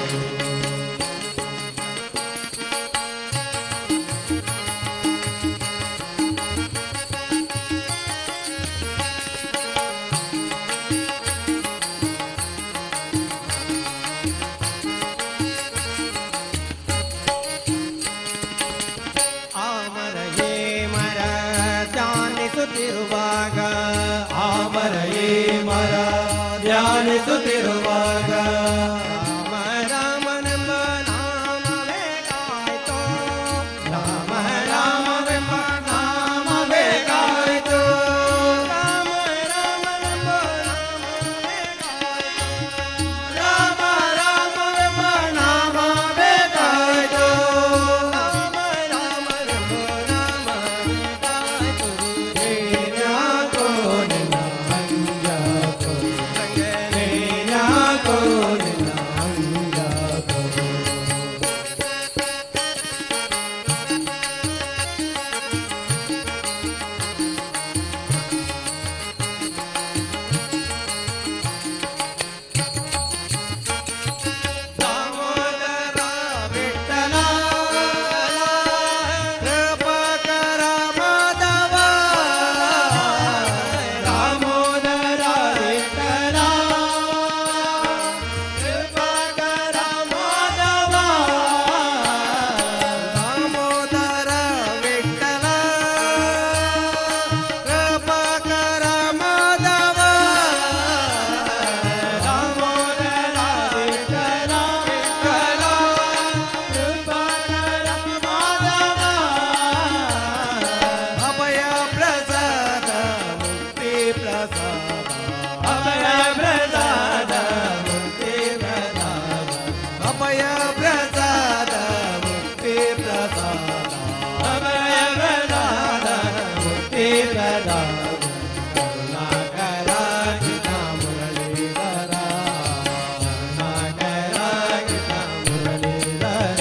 ಆಮರ ಹೇ ಮರ ಧ್ಯಾನಿಸುತ್ತಿರುವಾಗ, ಆಮರ ಏ ಮರ ಧ್ಯಾನಿಸುತ್ತಿರುವಾಗ, ರಾಮ ರಾಮನೆಂಬ ನಾಮವೇ ಕಾಯ್ತೋ, ರಾಮ ರಾಮವೆಂಬ ನಾಮ ಬೇಕಾಯಿತು, ರಾಮ ರಾಮನೆಂಬ ನಾಮವೇ ಕಾಯ್ತೋ, ರಾಮ ರಾಮವೆಂಬ ನಾಮ ಬೇಕಾಯಿತು, ರಾಮ ರಾಮನೆಂಬ ನಾಮವೇ ಕಾಯ್ತು. ನೀನ್ಯಾಕೋ ನಿನ್ನ ಹಂಗ್ಯಾಕೋ, ನೀನ್ಯಾಕೋ ನಿನ್ನ ಹಂಗ್ಯಾಕೋ. ದಾಮೋದರ ವಿಠಲ ಕೃಪಾಕರ ಮಾಧವ, ದಾಮೋದರ ವಿಠಲ ಕೃಪಾಕರ ಮಾಧವ, ದಾಮೋದರ ವಿಠಲ ಕೃಪಾಕರ ಮಾಧವ, ದಾಮೋದರ ವಿಠಲ ವಿಠಲ ಕೃಪಾಕರ ಮಾಧವ, ಅಭಯ ಪ್ರಸಾದ ಮುಕ್ತಿ ಪ್ರಸಾದ, ಅಭಯ ಪ್ರಸಾದ ಮುಕ್ತಿ ಪ್ರಸಾದ, ಅಭಯ ಪ್ರಸಾದ ಮುಕ್ತಿ ಪ್ರಸಾದ, ಅಭಯ ಪ್ರಸಾದ ಮುಕ್ತಿ ಪ್ರಸಾದ. ಕರುಣಾಕರ ಕೃಷ್ಣ ಮುರಳೀಧರ, ಕರುಣಾಕರ ಕೃಷ್ಣ ಮುರಳೀಧರ.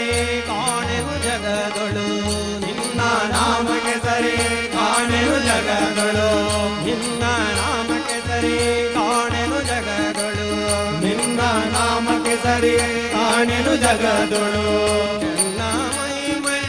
ಸರಿ ಕಾಣೆವು ಜಗದೊಳು, ನಿನ್ನ ನಾಮಕ್ಕೆ ಸರಿ ಕಾಣೆವು ಜಗದೊಳು, ನಿನ್ನ ನಾಮಕ್ಕೆ ಸರಿ ಕಾಣೆವು ಜಗದೊಳು, ನಿನ್ನ ನಾಮಕ್ಕೆ ಸರಿ ಕಾಣೆನು ಜಗದೊಳು. ಎಲ್ಲ ಮೈ ಮೈ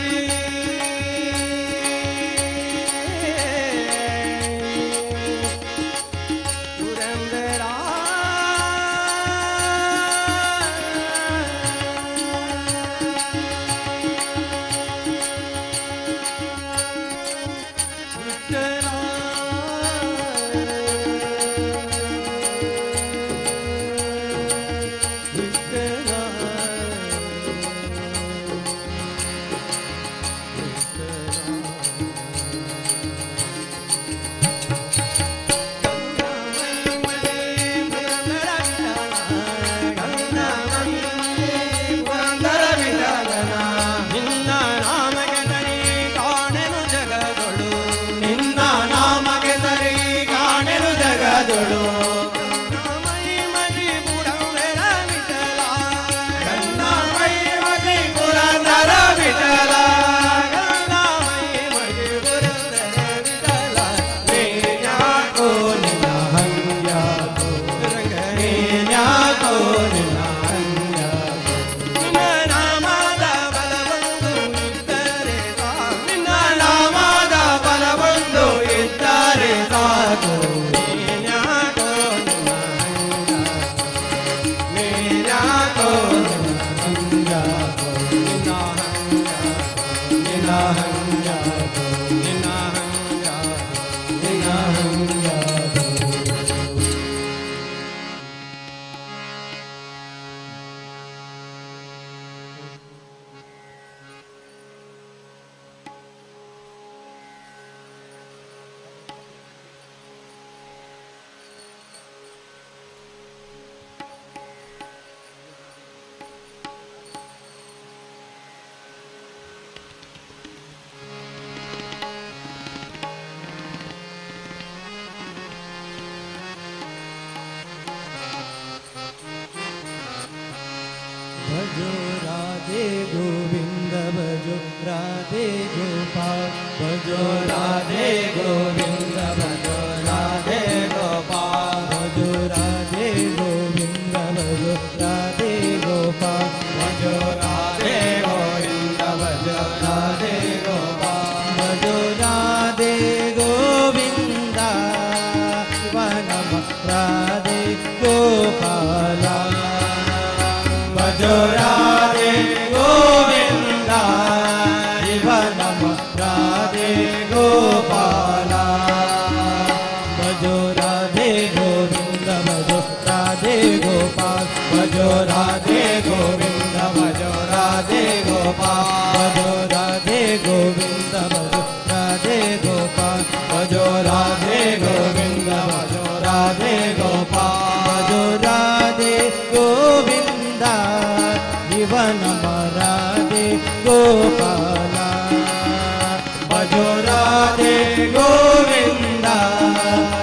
ಪುರಂದರ ವಿಠಲ ವಿಠಲ ನಿನ್ನ ನಾಮಕ್ಕೆ ಸರಿ ಕಾಣೆನು ಜಗದೊಳು, ನಿನ್ನ ನಾಮಕ್ಕೆ ಸರಿ ಕಾಣೆನು ಜಗದೊಳು. ಮೈ ಮಜಿ ಪುರಂದರ ವಿಠಲ, ಮೈ ಮಜಿ ಪುರಂದರ ವಿಠಲ, ಮೈ ಮಜಿ ಪುರಂದರ ವಿಠಲ. ನೀನ್ಯಾಕೋ ನಿನ್ನ ಹಂಗ್ಯಾಕೋ, ನೀನ್ಯಾಕೋ ನಿನ್ನ ಹಂಗ್ಯಾಕೋ, ನಿನ್ನ ನಾಮದ ಬಲವೊಂದು ಇದ್ದರೆ ಸಾಕು, ನಿನ್ನ ನಾಮದ ಬಲವೊಂದು ಇದ್ದರೆ ಸಾಕು. ನೀನ್ಯಾಕೋ ನಿನ್ನ ಹಂಗ್ಯಾಕೋ, ನೀನ್ಯಾಕೋ ನಿನ್ನ ಹಂಗ್ಯಾಕೋ, ನಿನ್ನ ಹಂಗ್ಯಾಕೋ, ನಿನ್ನ ಹಂಗ್ಯಾಕೋ, ನಿನ್ನ ಹಂಗ್ಯಾಕೋ, ನಿನ್ನ ಹಂಗ್ಯಾಕೋ. भजो राधे गोविंद भजो राधे गोपाल, भजो राधे गोविंद भजो राधे गोपाल, भजो राधे गोविंद भजो राधे गोपाल, भजो राधे गोविंद भजो राधे गोपाल, भजो राधे गोविंद नम राधे गोपाल, भजो राधे गोविंद शिव नम राधे गोपाल, भजो राधे गोविंद भजो राधे गोपाल, भजो राधे गोविंद भजो राधे गोपाल, भजो राधे गोविंद भजो राधे गोपाल, भजो राधे गोविंद भजो राधे गोपाल, भजो राधे गोविंद शिव नम राधे गोपाल, भजो राधे गोविंद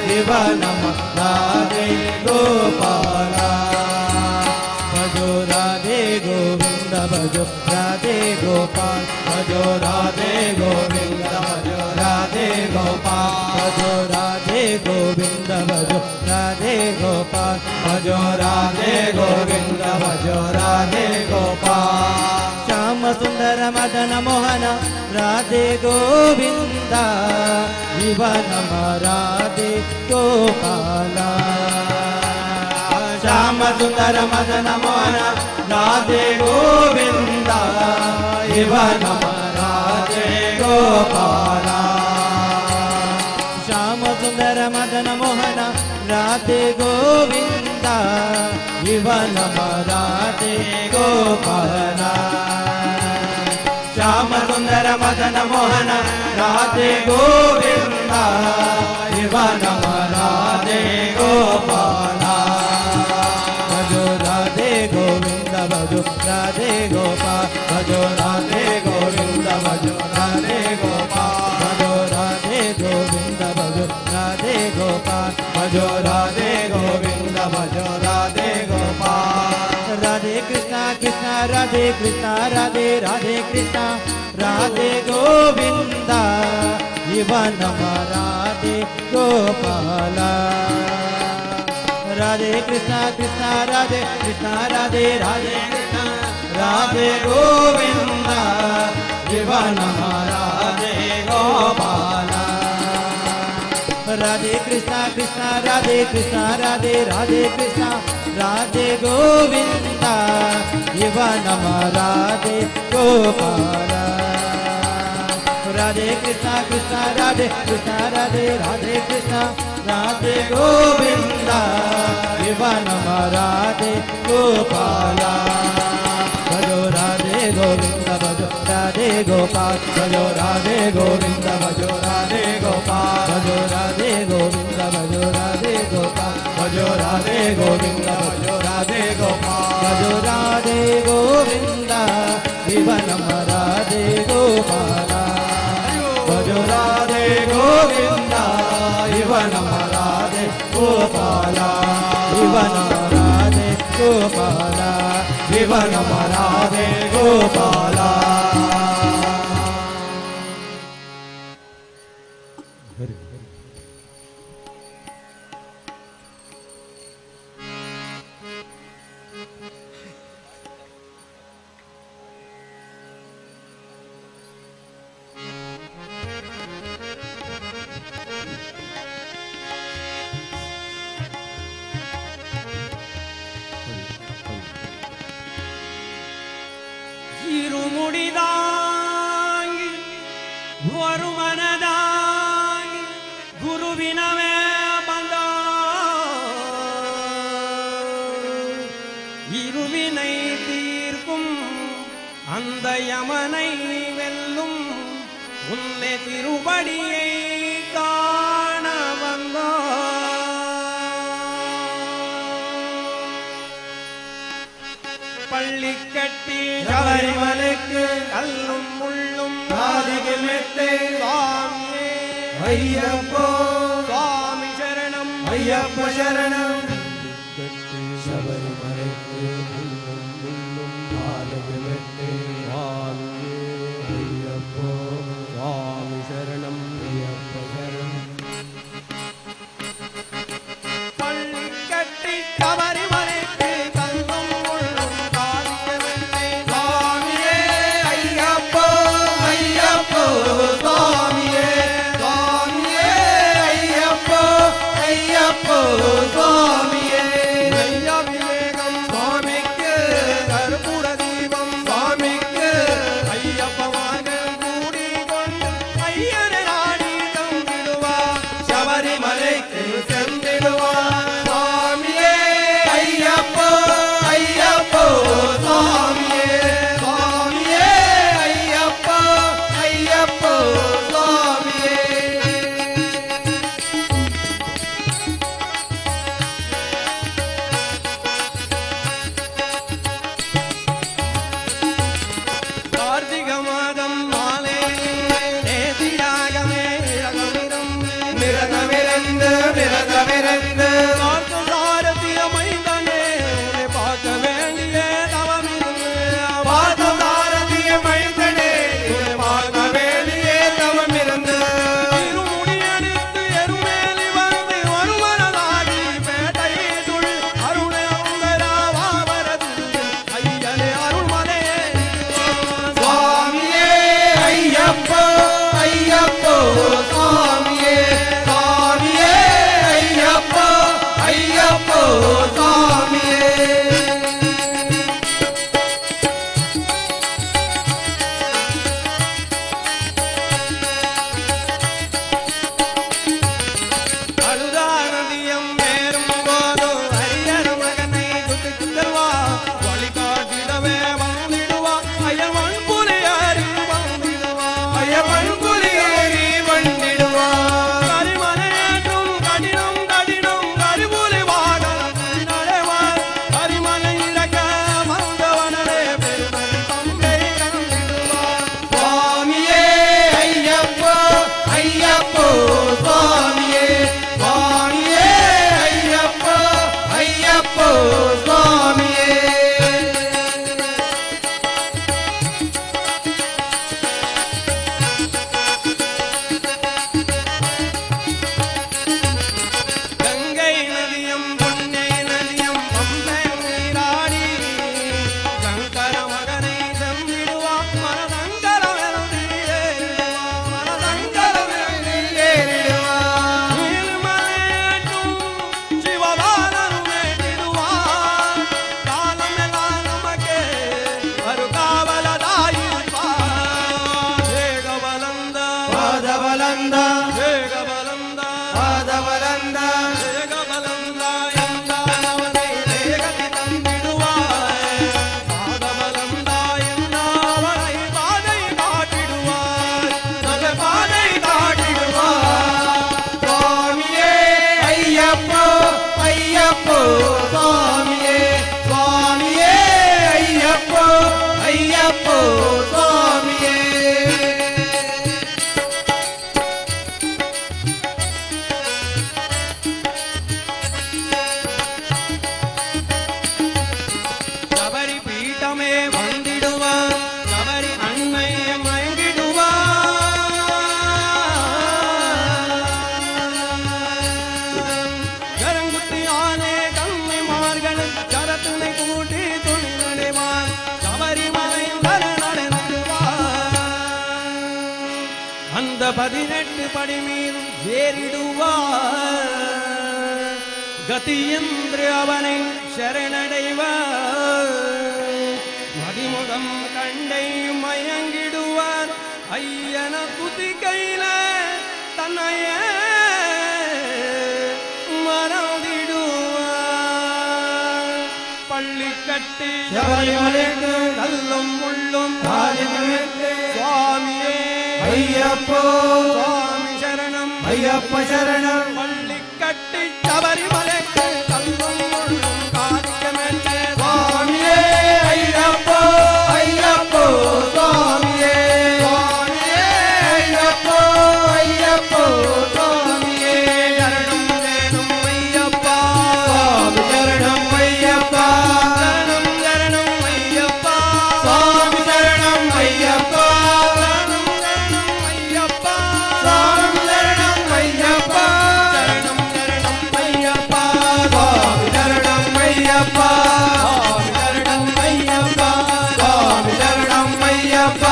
शिव नम राधे गोपाल, भजो राधे गोविंद भजो राधे गोपाल, भजो राधे गोविंद भजो राधे गोपाल, भजो राधे गोविंद भजो राधे गोपाल, भजो राधे गोविंद भजो राधे गोपाल। श्याम सुंदर मदन मोहन राधे गोविंद शिव नम राधे गोपाल, श्याम सुंदर मदन मोहन राधे गोविंद शिव नम राधे गोपाल, श्याम सुंदर मदन मोहन राधे गोविंद शिव नम राधे गोपाल, श्याम सुंदर मदन मोहन राधे गोविंद शिव नम राधे गोपाल, भजो राधे गोविंद भजो राधे गोपाल, भजो राधे गोविंद भजो राधे गोपाल, भजो राधे गोविंद भजो राधे गोपाल, भजो राधे गोविंद भजो राधे गोपाल। राधे कृष्णा कृष्णा राधे ಕೃಷ್ಣ ರಾಧೆ ರಾಧೆ ಕೃಷ್ಣ ರಾಧೆ ಗೋವಿಂದ ಇವ ನಮ ರಾಧೆ ಗೋಪಾಲ. ರಾಧೆ ಕೃಷ್ಣ ಕೃಷ್ಣ ರಾಧೆ ಕೃಷ್ಣ ರಾಧೆ ರಾಧೆ ಕೃಷ್ಣ ರಾಧೆ ಗೋವಿಂದ ಇವ ನಮ ರಾಧೆ ಗೋಪಾಲ. ರಾಧೆ ಕೃಷ್ಣ ಕೃಷ್ಣ ರಾಧೆ ಕೃಷ್ಣ ರಾಧೆ ರಾಧೆ ಕೃಷ್ಣ ರಾಧೆ ಗೋವಿಂದ ಇವ ನಮ ರಾಧೆ ಗೋಪಾಲ. ರಾಧೆ ಕೃಷ್ಣ ಕೃಷ್ಣ ರಾಧೆ ಕೃಷ್ಣ ರಾಧೆ ರಾಧೆ ಕೃಷ್ಣ ರಾಧೆ ಗೋವಿಂದ ಇವ ನಮ ರಾಧೆ ಗೋಪಾಲ. ಭಜೋ ರಾಧೆ ಗೋವಿಂದ ಭಜೋ ರಾಧೆ ಗೋಪಾಲ ಭಜೋ ರಾಧೆ ಗೋವಿಂದ ಭಜೋ ರಾಧೆ ಗೋಪಾಲ ಭಜೋ ರಾಧೆ ಗೋವಿಂದ ಭಜೋ ರಾಧೆ ಗೋಪಾಲ ಭಜೋ ರಾಧೆ ಗೋವಿಂದ ಭಜೋ ರಾಧೆ ಗೋಪಾಲ ಭಜೋ ರಾಧೆ ಗೋವಿಂದ ಇವ ನಮ ರಾಧೆ ಗೋಪಾಲ. ಭಜೋ ರಾಧೆ ಗೋವಿಂದ ಇವ ನಮ ರಾಧೆ ಗೋಪಾಲ ಇವ ನಮ ರಾಧೆ ಗೋಪಾಲ ಇವ ನಮ ರಾಧೆ ಗೋಪಾಲ. ಹರಿ. இருமுடிதாங்கி வருமனதாங்கி குருவினவே பந்தா இருவினை தீர்க்கும் அந்த யமனை வெல்லும் உன்னை திருவடியை காண வந்தோ. பள்ளிக்கட்டி ಶಬರಿಮಲೆக்கு கல்லும் முள்ளும் காலிಗೆ ಮೆತ್ತೆ சுவாமியே ಅಯ್ಯಪ್ಪೋ சுவாமி சரணம் ಅಯ್ಯಪ್ಪ ಶರಣಂ. ಶಬರಿಮಲೆக்கு ಕல்லும் ಮುಳ್ಳುಂ ಕಾಲಿಗೆ ಮೆತ್ತೆ சுவாமியே ಅಯ್ಯಪ್ಪೋ சுவாமி சரணம் ಅಯ್ಯಪ್ಪ ಶರಣಂ. பள்ளிக்கட்டி சபரிமலைக்கு கல்லும் முள்ளும் காலிக்கு மெத்தை சுவாமியே ஐயப்போ ஐயப்போ சுவாமியே சுவாமியே ஐயப்போ ஐயப்போ சுவாமியே. 18 ಪಡಿ ಮೀನು ಏರಿಡುವ ಗತಿಯಂದ್ರೆ ಅವನೇ ಶರಣடைವ ಮದಿಮುಗಂ ಕಂಡೈ ಮಯಂಗಿಡುವ ಅಯ್ಯನ ತುತಿ ಕೈಲ ತನ್ನಯ ಮರದಿಡುವ பள்ளி கட்டி ശബരിമലയ്ക്ക് கல்லும் முள்ளும் കാലിനുമേറ്റ് சுவாமியே അയ്യപ്പോ சுவாமி சரணம் അയ്യപ്പ ശരണം. பள்ளி கட்டி சபரிமலைக்கு கல்லும் முள்ளும் காணிக்கமென்று സ്വാമിയേ അയ്യപ്പോ അയ്യപ്പോ സ്വാമിയേ സ്വാമിയേ അയ്യപ്പോ അയ്യപ്പോ സ്വാമിയേ சரணம் வேணும் ஐயப்பா സ്വാമി ശരണം അയ്യപ്പ சரணம் சரணம் ஐயப்பா സ്വാമി ശരണം അയ്യപ്പ சரணம் சரணம் ஐயப்பா സ്വാമി ശരണം അയ്യപ്പ சரணம் சரணம் ஐயப்பா സ്വാമി ശരണം അയ്യപ്പ സ്വാമി ശരണം അയ്യപ്പ സ്വാമി ശരണം അയ്യപ്പ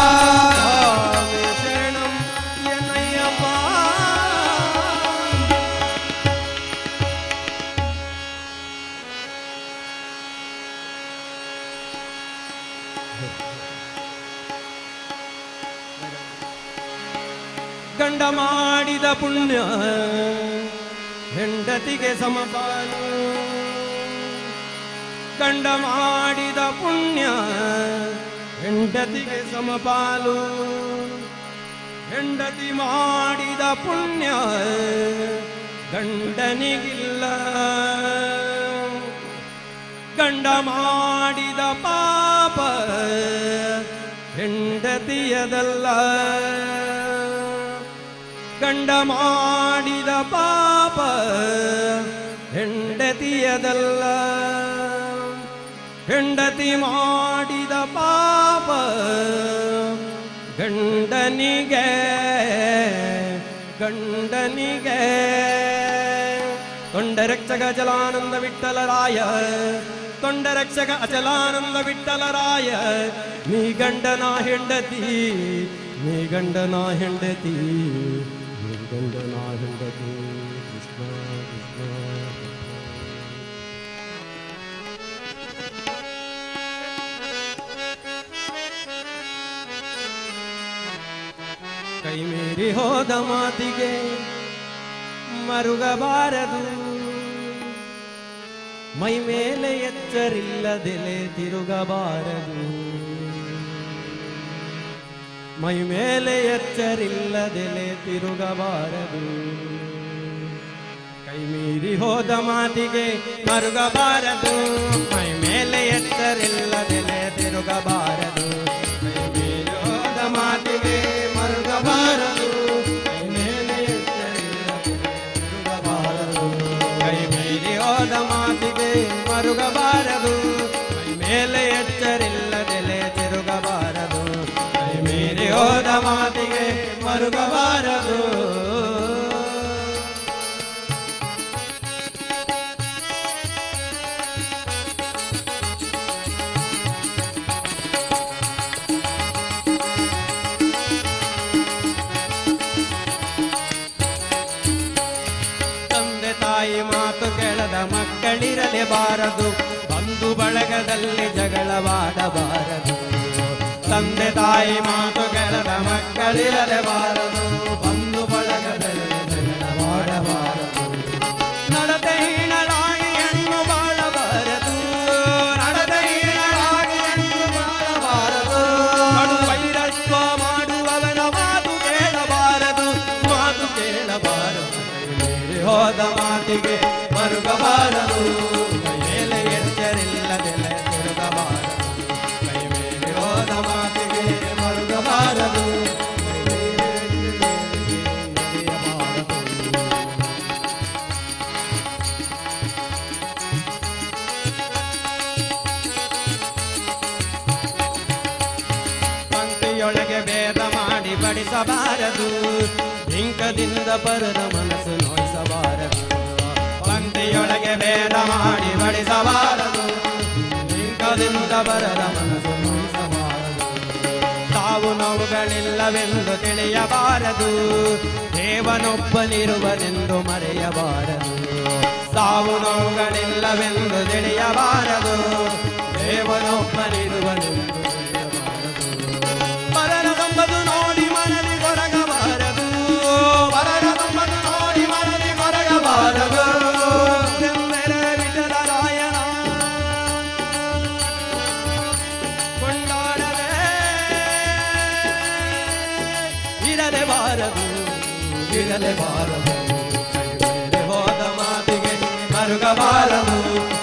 சுவாமி சரணம் என் ஐயப்பா. ಗಂಡ ಮಾಡಿದ ಪುಣ್ಯ ಹೆಂಡತಿಗೆ ಸಮಪಾಲು ಗಂಡ ಮಾಡಿದ ಪುಣ್ಯ ಹೆಂಡತಿಗೆ ಸಮಪಾಲು ಹೆಂಡತಿ ಮಾಡಿದ ಪುಣ್ಯ ಗಂಡನಿಗಿಲ್ಲ ಗಂಡ ಮಾಡಿದ ಪಾಪ ಹೆಂಡತಿಯದಲ್ಲ ಗಂಡ ಮಾಡಿದ ಪಾಪ ಹೆಂಡತಿಯದಲ್ಲ ಹೆಂಡತಿ ಮಾಡಿದ ಪಾಪ ಗಂಡನಿಗೆ ಗಂಡನಿಗೆ ತೊಂಡರಕ್ಷಕ ಅಚಲಾನಂದ ವಿಠಲರಾಯ ತೊಂಡರಕ್ಷಕ ಅಚಲಾನಂದ ವಿಠಲರಾಯ ನೀ ಗಂಡನ ಹೆಂಡತಿ ನೀ ಗಂಡನ ಹೆಂಡತಿ ನೀ ಗಂಡನ ಹೆಂಡತಿ ಕೃಷ್ಣ ಕೃಷ್ಣ ಕೈ ಮೀರಿ ಹೋದ ಮಾತಿಗೆ ಮರುಗಬಾರದು ಮೈ ಮೇಲೆ ಎಚ್ಚರಿಲ್ಲದೆಲೆ ತಿರುಗಬಾರದು ಮೈ ಮೇಲೆ ಎಚ್ಚರಿಲ್ಲದೆಲೆ ತಿರುಗಬಾರದು ಕೈ ಮೀರಿ ಹೋದ ಮಾತಿಗೆ ಮರುಗಬಾರದು ಮೈ ಮೇಲೆ ಎಚ್ಚರಿಲ್ಲದೆಲೆ ತಿರುಗಬಾರದು ಕೈ ಮೀರಿ ಹೋದ ಮಾತಿಗೆ ಮರುಗಬಾರದು ಮೈ ಮೇಲೆ ಎಚ್ಚರಿಲ್ಲದೆಲೆ ತಿರುಗಬಾರದು ಕೈ ಮೀರಿ ಹೋದ ಮಾತಿಗೆ ಮರುಗಬಾರದು ಮೈ ಮೇಲೆ ಎಚ್ಚರಿಲ್ಲದೆಲೆ ತಿರುಗಬಾರದು ಕೈ ಮೀರಿ ಹೋದ ಮಾತಿಗೆ ಮರುಗಬಾರದು. ತಂದೆ ತಾಯಿ ಮಾತು ಕೇಳದ ಮಕ್ಕಳಿರಲೇಬಾರದು ಬಂಧು ಬಳಗದಲ್ಲಿ ಜಗಳವಾಡಬಾರದು ತಂದೆ ತಾಯಿ ಮಾತು ಕೇಳದ ಮಕ್ಕಳಿರಲೇಬಾರದು ಬಂಧು ಬಳಗದಲ್ಲಿ ಜಗಳವಾಡಬಾರದು ನಡತೆಹೀನರಾಗಿ ಹೆಣ್ಣು ಬಾಳಬಾರದು ನಡತೆಹೀನರಾಗಿ ಹೆಣ್ಣು ಬಾಳಬಾರದು ಕಡು ವೈರತ್ವ ಮಾಡುವವನ ಮಾತು ಕೇಳಬಾರದು ಮಾತು ಕೇಳಬಾರದು ಮೀರಿ ಹೋದ ಮಾತಿಗೆ ಮರುಗಬಾರದು ಮೈ ಮೇಲೆ ಎಚ್ಚರಿಲ್ಲದೆಲೆ ತಿರುಗಬಾರದು ಮೈ ಮೇಲೆ ಹೋದ ಮಾತಿಗೆ ಮರುಗಬಾರದು ಮೈ ಮೇಲೆ ನಡೆಯಬಾರದು. ಪಂಕ್ತಿಯೊಳಗೆ ಭೇದ ಮಾಡಿ ಬಡಿಸಬಾರದು ಇಂಕದಿಂದ ಪರದ ಮನಸ್ಸು ನೋಯಿಸಬಾರದು ಪಂಕ್ತಿಯೊಳಗೆ ಭೇದ ಮಾಡಿ ಬಡಿಸಬಾರದು ಇಂಕದಿಂದ ಪರದ ಮನಸ್ಸು ನೋಯಿಸಬಾರದು. ಸಾವು ನೋವುಗಳಿಲ್ಲವೆಂದು ತಿಳಿಯಬಾರದು, ದೇವನೊಬ್ಬನಿರುವನೆಂದು ಮರೆಯಬಾರದು. ಸಾವು ನೋವುಗಳಿಲ್ಲವೆಂದು ತಿಳಿಯಬಾರದು, ದೇವನೊಬ್ಬನಿರುವನೆಂದು ಮರೆಯಬಾರದು. ಪರರ ಸಂಬದು ನೋಡಿ ಮನದಿ ಕೊರಗಬಾರದು, ಪರರ ಸಂಬದು ನೋಡಿ ಮನದಿ ಕೊರಗಬಾರದು. ಎಂದರೆ ವಿಠಲರಾಯನ ಕೊಂಡಾಡದೆ ಇರಲೇಬಾರದು, ಇರಲೇಬಾರದು. ಮೈ ಮೇಲೆ ಹೋದ ಮಾತಿಗೆ ಮರುಗಬಾರದು,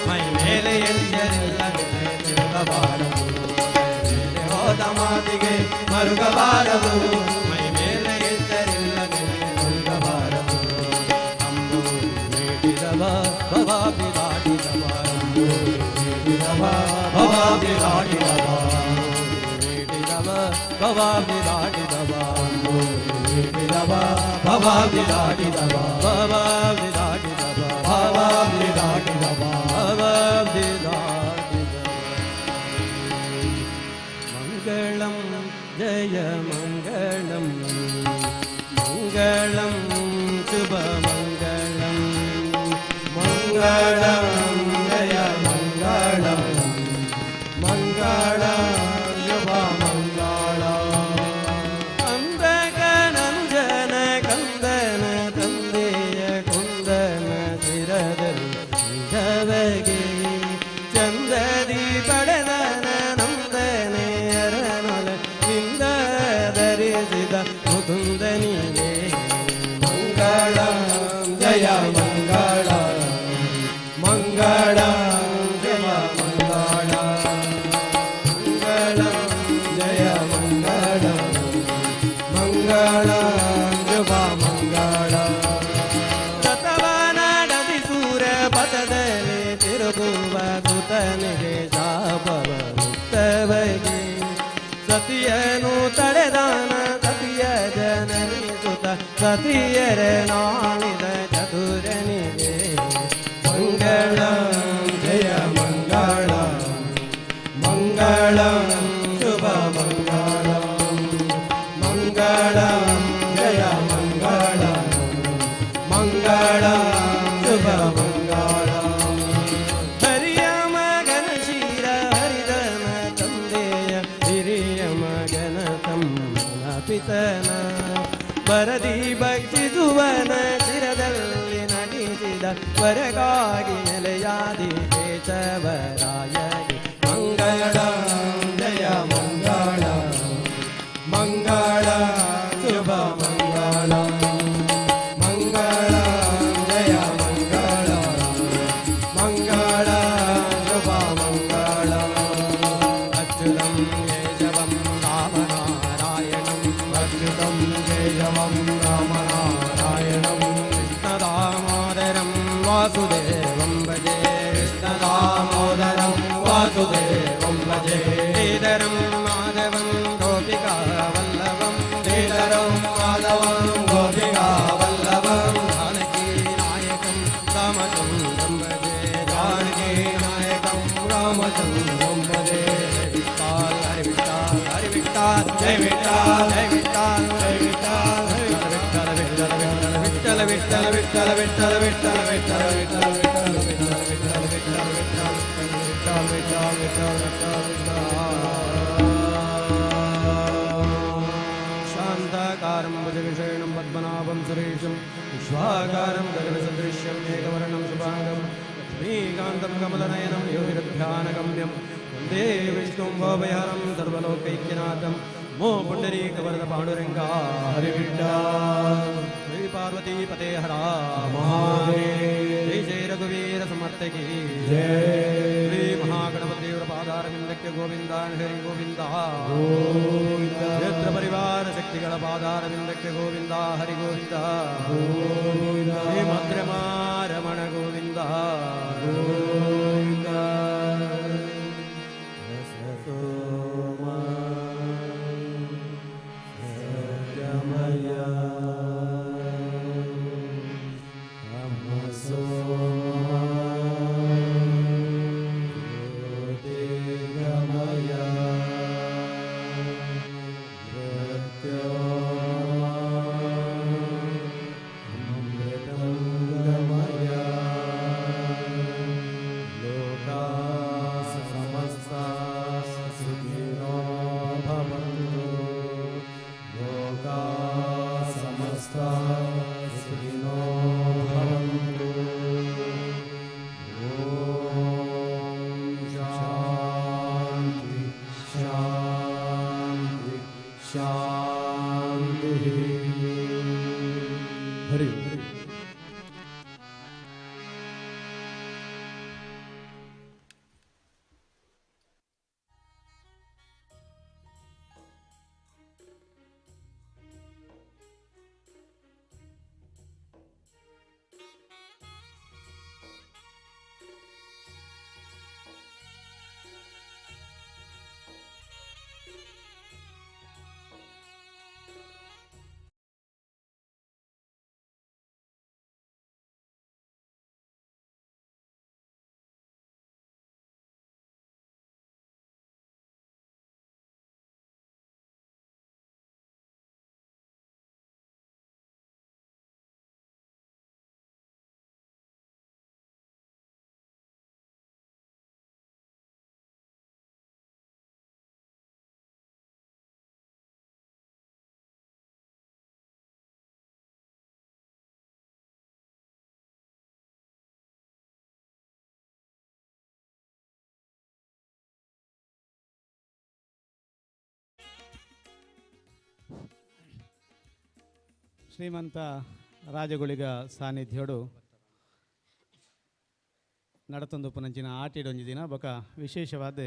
ಮೈ ಮೇಲೆ ಎಚ್ಚರಿಲ್ಲ ತಿರುಗಬಾರದು. ಮೈ ಮೇಲೆ ಹೋದ ಮಾತಿಗೆ ಮರುಗಬಾರದು, ಮೈ ಮೇಲೆ ಎಚ್ಚರಿಲ್ಲ ತಿರುಗಬಾರದು. ಅಂಬೂರಿ ನೀಡಿದವ ಭವಾಬ್ದಿ ದಾಟಿದವ, ಅಂಬೂರಿ ನೀಡಿದವ ಭವಾಬ್ದಿ ದಾಟಿದವ, ನೀಡಿದವ ಭವಾಬ್ದಿ ದಾಟಿದವ, ನೀಡಿದವ ಭವಾಬ್ದಿ ದಾಟಿದವ, ಭವಾಬ್ದಿ ದಾಟಿದವ, ಭವಾಬ್ದಿ ದಾಟಿದವ, ಭವಾಬ್ದಿ ದಾಟಿದವ. ಮಂಗಳಂ ಜಯ ಮಂಗಳಂ, ಮಂಗಳಂ ಶುಭ ಮಂಗಳಂ, ಮಂಗಳಂ ಜಯ ಮಂಗಳಂ, ಮಂಗಳಂ ಶುಭ ಮಂಗಳಂ. ಅಂದಕನಂಜನ ಕಂದನ ತಂದೆಯ ಕುಂದನ ಶಿರದಲ್ಲಿ ನಿಜವಗೆ ಚಂದದಿ ಪಡೆದನ ನಂದನೆ ಅರನೊಲ ನಿಂದ ಧರಿಸಿದ ಮುಕುಂದನಿಗೆ ಮಂಗಳಂ ಜಯ ಮಂಗಳಂ, ಮಂಗಳಂ ಜಯ ಮಂಗಳಂ, ಮಂಗಳಂ ಜಯ ಮಂಗಳಂ, ಮಂಗಳಂ ಶುಭ ಮಂಗಳಂ. ಸತವನಡದಿ ಸೂರ ಪಥದಲ್ಲಿ ತಿರುಗುವ ಸುತನಿಗೆ ಶಾಪವ ಮುಕ್ತವಗೆ ಸತಿಯನು ತಡೆದಾನ ಸತಿಯ ಜನನಿ ಸುತ ಸತಿಯರ ನಾಳಿದ ಚತುರನಿಗೆ ಮಂಗಳಂ ಜಯ ಮಂಗಳಂ, ಮಂಗಳಂ ಶುಭ ಮಂಗಳಂ, ಮಂಗಳಂ ಜಯ ಮಂಗಳಂ, ಮಂಗಳಂ ಶುಭ ಮಂಗಳಂ. ಹರಿಯ ಮಗನ ಶಿರ ಹರಿದನ ತಂದೆಯ ಹಿರಿಯ ಮಗನ ತಮ್ಮನ ಪಿತನ ಬರದಿ ಭಕ್ಷಿಸುವನ ಶಿರದಲ್ಲಿ ನಟಿಸಿದ ವರಗಾಗಿ ನೆಲೆಯಾದಿ ಕೇಶವರಾಯಗೆ ಮಂಗಳಂ ಜಯ ಮಂಗಳಂ, ಮಂಗಳಂ ಶುಭ ಮಂಗಳಂ, ಮಂಗಳಂ ಜಯ ಮಂಗಳಂ, ಮಂಗಳಂ ಶುಭ ಮಂಗಳಂ. ಅಚ್ಯುತಂ ಕೇಶವಂ ರಾಮನಾರಾಯಣಂ, ಅಚ್ಯುತಂ ಕೇಶವಂ ರಾಮನಾರಾಯಣಂ, ಕೃಷ್ಣದಾಮೋದರಂ ವಾಸುದೇವಂ ಭಜೆ, ಕೃಷ್ಣದಾಮೋದರಂ ವಾಸುದೇವಂ ಭಜೆ. ಶ್ರೀಧರಂ ಮಾಧವಂ ಗೋಪಿಕಾವಲ್ಲಭಂ, ಶ್ರೀಧರಂ ಮಾಧವಂ ಗೋಪಿಕಾವಲ್ಲಭಂ, ಜಾನಕಿ ನಾಯಕಂ ರಾಮಚಂದ್ರಂ ಭಜೆ, ಜಾನಕಿ ನಾಯಕಂ ರಾಮಚಂದ್ರಂ ಭಜೆ. ವಿಠ್ಠಲ ಹರಿ ವಿಠ್ಠಲ ಹರಿ ವಿಠ್ಠಲ ಜಯ ವಿಠ್ಠಲ ಜಯ ವಿಠ್ಠಲ ಜಯ ವಿಠ್ಠಲ ವಿಠ್ಠಲ ವಿಠ್ಠಲ ವಿಠ್ಠಲ ವಿಠ್ಠಲ ವಿಠ್ಠಲ ವಿಠ್ಠಲ ವಿಠ್ಠಲ ವಿಠ್ಠಲ ವಿಠ್ಠಲ ವಿಠ್ಠಲ ವಿಠ್ಠಲ ವಿಠ್ಠಲ ವಿಠ್ಠಲ ವಿಠ್ಠಲ ವಿಠ್ಠಲ ವಿಠ್ಠಲ. ಶಾಂತಾಕಾರಂ ಭುಜವಿಷೇಣಂ ಪದ್ಮನಾಭಂ ಸುರೇಶಂ ವಿಶ್ವಾಕಾರಂ ಗಗನಸದೃಶ್ಯಂ ಮೇಘವರ್ಣಂ ಶುಭಾಂಗಂ ಲಕ್ಷ್ಮೀಕಾಂತಂ ಕಮಲನಯನಂ ಯೋಗಿರಧ್ಯಾನಗಮ್ಯಂ ವಂದೇ ವಿಷ್ಣುಂ ಭವಭಯಹರಂ ಸರ್ವಲೋಕೈಕ್ಯನಾಥಂ ಮೋ ಪುಂಡರೀಕವರದ ಪಾಂಡುರಂಗ ಹರಿವಿಠ್ಠಲ. ಶ್ರೀ ಪಾರ್ವತಿ ಪತೆ ಹರ ಮಹಾದೇವ. ಜೈ ಜಯ ರಘುವೀರ ಸಮರ್ಥ ಕಿ ಜಯ. ಶ್ರೀ ಮಹಾಗಣಪತಿ ದೇವರ ಪಾದಾರವಿಂದಕ್ಕೆ ಗೋವಿಂದ ಹರಿ ಗೋವಿಂದ ಗೋವಿಂದ. ಕ್ಷೇತ್ರ ಪರಿವಾರ ಶಕ್ತಿಗಳ ಪಾದಾರವಿಂದಕ್ಕೆ ಗೋವಿಂದ ಹರಿ ಗೋವಿಂದ ಗೋವಿಂದ. ಶ್ರೀ ಮದ್ರಮಾರಮಣ ಗೋವಿಂದ ಗೋವಿಂದ. ರಸಸೋಮ ಸತ್ಯಮಯ ತಮಸೋಮ ಜ್ಯೋತಿರ್ಗಮಯ. ಶಾಂತಿ. ಹರಿ. ಶ್ರೀಮಂತ ರಾಜಗುಳಿಗ ಸಾನ್ನಿಧ್ಯೋಡು ನಡತೊಂದು ಪುನಂಚಿನ ಆಟಿಡೊಂಜಿ ದಿನ ಬೊಕ ವಿಶೇಷವಾದ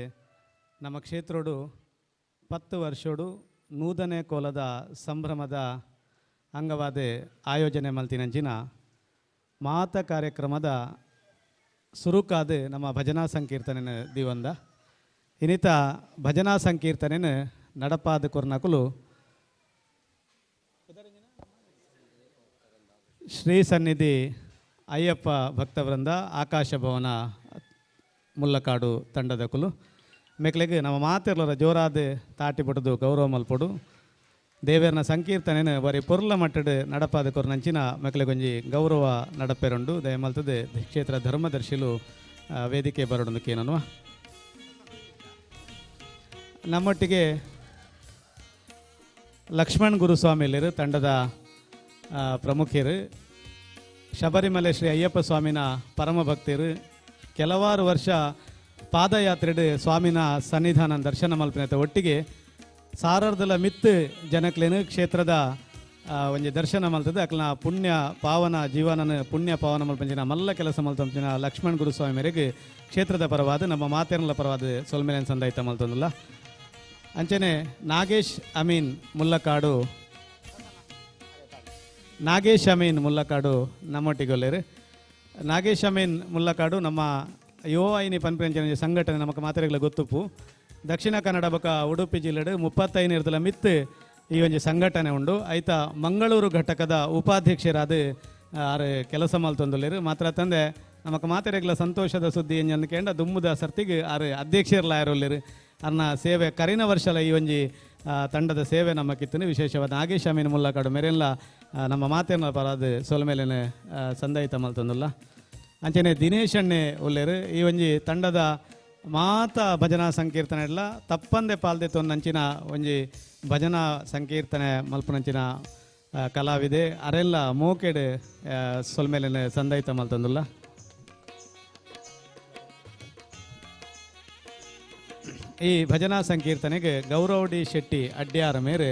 ನಮ್ಮ ಕ್ಷೇತ್ರೋಡು 10 ವರ್ಷೋಡು ನೂದನೆ ಕೋಲದ ಸಂಭ್ರಮದ ಅಂಗವಾದ ಆಯೋಜನೆ ಮಲ್ತಿನಂಚಿನ ಮಾತ ಕಾರ್ಯಕ್ರಮದ ಸುರುಕಾದ ನಮ್ಮ ಭಜನಾ ಸಂಕೀರ್ತನೆ ದಿವಂದ ಇನ್ನಿತ ಭಜನಾ ಸಂಕೀರ್ತನೆ ನಡಪಾದ ಕೊರ್ನಕುಲು ಶ್ರೀ ಸನ್ನಿಧಿ ಅಯ್ಯಪ್ಪ ಭಕ್ತವೃಂದ ಆಕಾಶ ಭವನ ಮುಲ್ಲಕಾಡು ತಂಡದಕುಲು ಮೇಕ್ಲೆಗ್ ನಮ್ಮ ಮಾತಿರ್ಲರ ಜೋರಾದ ತಾಟಿ ಪಡೆದು ಗೌರವ ಮಲ್ಪೊಡು ದೇವೇರ್ನ ಸಂಕೀರ್ತನೆ ಬರೀ ಪೊರ್ಲ ಮಟ್ಟಡ್ ನಡಪಾದ ಕೊರ್ನಂಚಿನ ಮೆಕ್ಲೆಗೊಂಜಿ ಗೌರವ ನಡಪೆರುಂಡು. ದಯಮಲ್ತದೆ ಕ್ಷೇತ್ರ ಧರ್ಮದರ್ಶಿಲು ವೇದಿಕೆ ಬರಡೊಂದು ಕೇನನ್ವ ನಮ್ಮೊಟ್ಟಿಗೆ ಲಕ್ಷ್ಮಣ್ ಗುರುಸ್ವಾಮಿಲಿರು ತಂಡದ ಪ್ರಮುಖರು, ಶಬರಿಮಲೆ ಶ್ರೀ ಅಯ್ಯಪ್ಪ ಸ್ವಾಮಿನ ಪರಮ ಭಕ್ತರು, ಕೆಲವಾರು ವರ್ಷ ಪಾದಯಾತ್ರೆಡು ಸ್ವಾಮಿನ ಸನ್ನಿಧಾನ ದರ್ಶನ ಮಲ್ಪಿನತ ಒಟ್ಟಿಗೆ ಸಾರರ್ದಲ ಮಿತ್ತು ಜನಕ್ಲೇನು ಕ್ಷೇತ್ರದ ಒಂಜಿ ದರ್ಶನ ಮಲ್ತದೆ ಅಕ್ಲನ ಪುಣ್ಯ ಪಾವನ ಜೀವನನ ಪುಣ್ಯ ಪಾವನ ಮಲ್ಪಂಚಿನ ಮಲ್ಲ ಕೆಲಸ ಮಲ್ತಂಚಿನ ಲಕ್ಷ್ಮಣ್ ಗುರುಸ್ವಾಮಿ ಮೇರೆಗೆ ಕ್ಷೇತ್ರದ ಪರವಾದ ನಮ್ಮ ಮಾತೇರಲ ಪರವಾದ ಸೊಲ್ಮೇಲೆ ಸಂದಾಯಿತ ಮಲ್ತಂದಿಲ್ಲ. ಅಂಚನೆ ನಾಗೇಶ್ ಅಮೀನ್ ಮುಲ್ಲಕಾಡು, ನಾಗೇಶ್ ಅಮೀನ್ ಮುಲ್ಲಕಾಡು ನಮ್ಮೊಟ್ಟಿಗೊಲ್ಲೇರು. ನಾಗೇಶ್ ಅಮೀನ್ ಮುಲ್ಲಕಾಡು ನಮ್ಮ ಯುವವಾಹಿನಿ ಪನ್ಪಂಚನ ಸಂಘಟನೆ ನಮಕ್ ಮಾತೆರೆಗ್ಲ ಗೊತ್ತುಪ್ಪು. ದಕ್ಷಿಣ ಕನ್ನಡ ಬೊಕ ಉಡುಪಿ ಜಿಲ್ಲೆಡು 35 ಇರ್ದಲ ಮಿತ್ತು ಈ ಒಂಜಿ ಸಂಘಟನೆ ಉಂಡು. ಐತ ಮಂಗಳೂರು ಘಟಕದ ಉಪಾಧ್ಯಕ್ಷರಾದ ಆರು ಕೆಲಸ ಮಲ್ತೊಂದುಲ್ಲೆರ್. ಮಾತ್ರ ತಂದೆ ನಮಕ್ ಮಾತೆರೆಗ್ಲ ಸಂತೋಷದ ಸುದ್ದಿ ಎಂಜನ್ ಕೇಂಡ ದುಮ್ಮುದ ಸರ್ತಿಗೆ ಆರು ಅಧ್ಯಕ್ಷರ್ಲಾಯರುಲ್ಲೆರ್. ಅನ್ನ ಸೇವೆ ಕರಿನ ವರ್ಷಲ ಈ ಒಂಜಿ ತಂಡದ ಸೇವೆ ನಮ್ಮ ಕಿತ್ತನು ವಿಶೇಷವಾದ ನಾಗೇಶ್ ಅಮೀನ್ ಮುಲ್ಲಕಾಡು ಮೇರೆಲ್ಲ ನಮ್ಮ ಮಾತೇನ ಪರಾದ ಸೊಲ್ಮೇಲೆನೆ ಸಂದಾಯಿತ ಮಲ್ತೊಂದುಲ್ಲ. ಅಂಚನೆ ದಿನೇಶ್ ಅಣ್ಣೆ ಉಲ್ಲೇರು. ಈ ಒಂಜಿ ತಂಡದ ಮಾತ ಭಜನಾ ಸಂಕೀರ್ತನೆ ಎಲ್ಲ ತಪ್ಪಂದೆ ಪಾಲ್ದೆ ತೊಂದಂಚಿನ ಒಂಜಿ ಭಜನಾ ಸಂಕೀರ್ತನೆ ಮಲ್ಪನಂಚಿನ ಕಲಾವಿದೆ ಅರೆಲ್ಲ ಮೋಕೆಡ್ ಸೊಲ್ಮೇಲೆನೆ ಸಂದಾಯಿತ ಮಲ್ತೊಂದುಲ್ಲ. ಈ ಭಜನಾ ಸಂಕೀರ್ತನೆಗೆ ಗೌರವ್ ಡಿ ಶೆಟ್ಟಿ ಅಡ್ಯಾರ ಮೇರೆ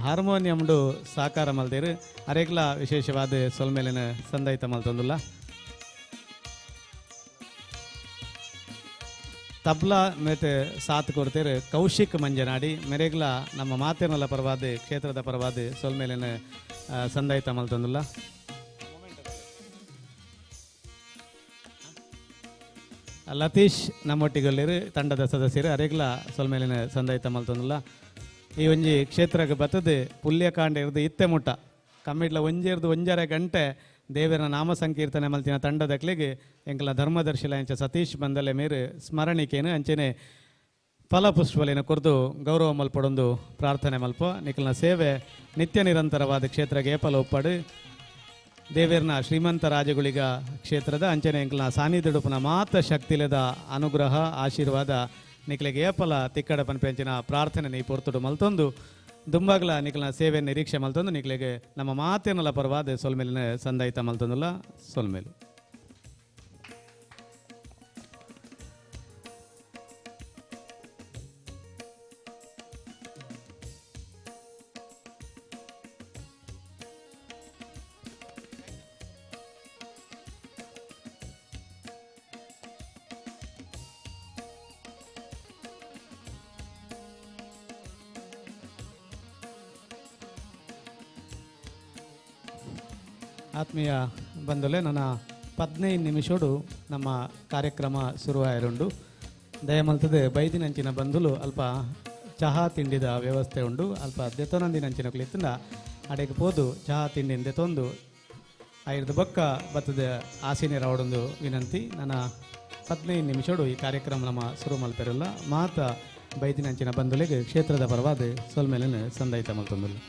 ಹಾರ್ಮೋನಿಯಂಡು ಸಾಕಾರ ಮಲ್ದೇರು. ಅರೆಗ್ಲ ವಿಶೇಷವಾದ ಸೊಲ್ಮೇಲಿನ ಸಂದಾಯಿತ ಮಲ್ತೊಂದುಲ್ಲ. ತಬ್ಲಾ ಮೇತೆ ಸಾಥ್ ಕೊಡ್ತೇರು ಕೌಶಿಕ್ ಮಂಜನಾಡಿ ಮೇರೆಗ್ಲ ನಮ್ಮ ಮಾತೇನಲ್ಲ ಪರವಾದ ಕ್ಷೇತ್ರದ ಪರವಾದ ಸೊಲ್ಮೇಲಿನ ಸಂದಾಯಿತ ಮಲ್ತೊಂದುಲ್ಲ. ಲತೀಶ್ ನಮ್ಮೊಟ್ಟಿಗೊಲ್ಲೇರು ತಂಡದ ಸದಸ್ಯರು ಅರೆಗ್ಲ ಸೊಲ್ಮೇಲಿನ ಸಂದಾಯಿತ ಮಲ್ತೊಂದುಲ್ಲ. ಈ ಒಂಜಿ ಕ್ಷೇತ್ರಕ್ಕೆ ಬತ್ತದು ಪುಲ್ಯಕಾಂಡ ಇರ್ದು ಇತ್ತೆ ಮುಟ್ಟ ಕಮ್ಮಿಡ್ಲ ಒಂಜೇರ್ದು 1.5 ಗಂಟೆ ದೇವರ ನಾಮ ಸಂಕೀರ್ತನೆ ಮಲ್ತಿನ ತಂಡದಕ್ಲಿಗೆ ಎಂಕಲ ಧರ್ಮದರ್ಶಿಲ ಅಂಚ ಸತೀಶ್ ಬಂದಲೆ ಮೇರು ಸ್ಮರಣಿಕೆನು ಅಂಚನೆ ಫಲಪುಷ್ಪಲೇನು ಕೊರ್ದು ಗೌರವ ಮಲ್ಪಡೊಂದು ಪ್ರಾರ್ಥನೆ ಮಲ್ಪ. ನಿಖಲ್ನ ಸೇವೆ ನಿತ್ಯ ನಿರಂತರವಾದ ಕ್ಷೇತ್ರಕ್ಕೆ ಏಪಲ ಒಪ್ಪಾಡು ದೇವೇರ್ನ ಶ್ರೀಮಂತ ರಾಜಗುಳಿಗ ಕ್ಷೇತ್ರದ ಅಂಚನೆ ಎಂಕಲ್ನ ಸಾನ್ನಿಧ್ಯಡುಪನ ಮಾತ ಶಕ್ತಿಲದ ಅನುಗ್ರಹ ಆಶೀರ್ವಾದ ನಿಖಲಿಗೆ ಏಪಲ ತಿಕ್ಕಡ ಪನ್ಪೆಂಚಿನ ಪ್ರಾರ್ಥನೆ ನೀ ಪೊರ್ತುಡು ಮಲ್ತೊಂದು ದುಂಬಾಗ್ಲ ನಿಖಲ್ನ ಸೇವೆ ನಿರೀಕ್ಷೆ ಮಲ್ತೊಂದು ನಿಖಲಿಗೆ ನಮ್ಮ ಮಾತೇನಲ್ಲ ಪರವಾದ ಸೊಲ್ಮೇಲಿನ ಸಂದಾಯಿತ ಮಲ್ತೊಂದುಲ್ಲ. ಸೊಲ್ಮೇಲು ಆತ್ಮೀಯ ಬಂಧುಲೆ, ನನ್ನ 15 ನಿಮಿಷೋಡು ನಮ್ಮ ಕಾರ್ಯಕ್ರಮ ಶುರುವಾಯಿರುಂಡು. ದಯಮಲ್ತದೆ ಬೈದಿನಂಚಿನ ಬಂಧುಲು ಅಲ್ಪ ಚಹಾ ತಿಂಡಿದ ವ್ಯವಸ್ಥೆ ಉಂಡು. ಅಲ್ಪ ದೆತೊನಂದಿನಂಚಿನ ಕುಳಿತಂಡ ಅಡೆಗೆ ಪೋದು ಚಹಾ ತಿಂಡಿನ ದೆತೊಂದು ಐರ್ದು ಬೊಕ್ಕ ಬತ್ತದ ಆಸೀನೆ ರಾವಡೊಂದು ವಿನಂತಿ. ನನ್ನ 15 ನಿಮಿಷೋಡು ಈ ಕಾರ್ಯಕ್ರಮ ನಮ್ಮ ಶುರು ಮಲ್ಪೆರಲ್ಲ. ಮಾತ ಬೈದಿನಂಚಿನ ಬಂಧುಲೆಗೆ ಕ್ಷೇತ್ರದ ಪರವಾದ ಸೊಲ್ಮೇಲಿನ ಸಂದೈತ ಮಲ್ತೊಂದುಲ್ಲ.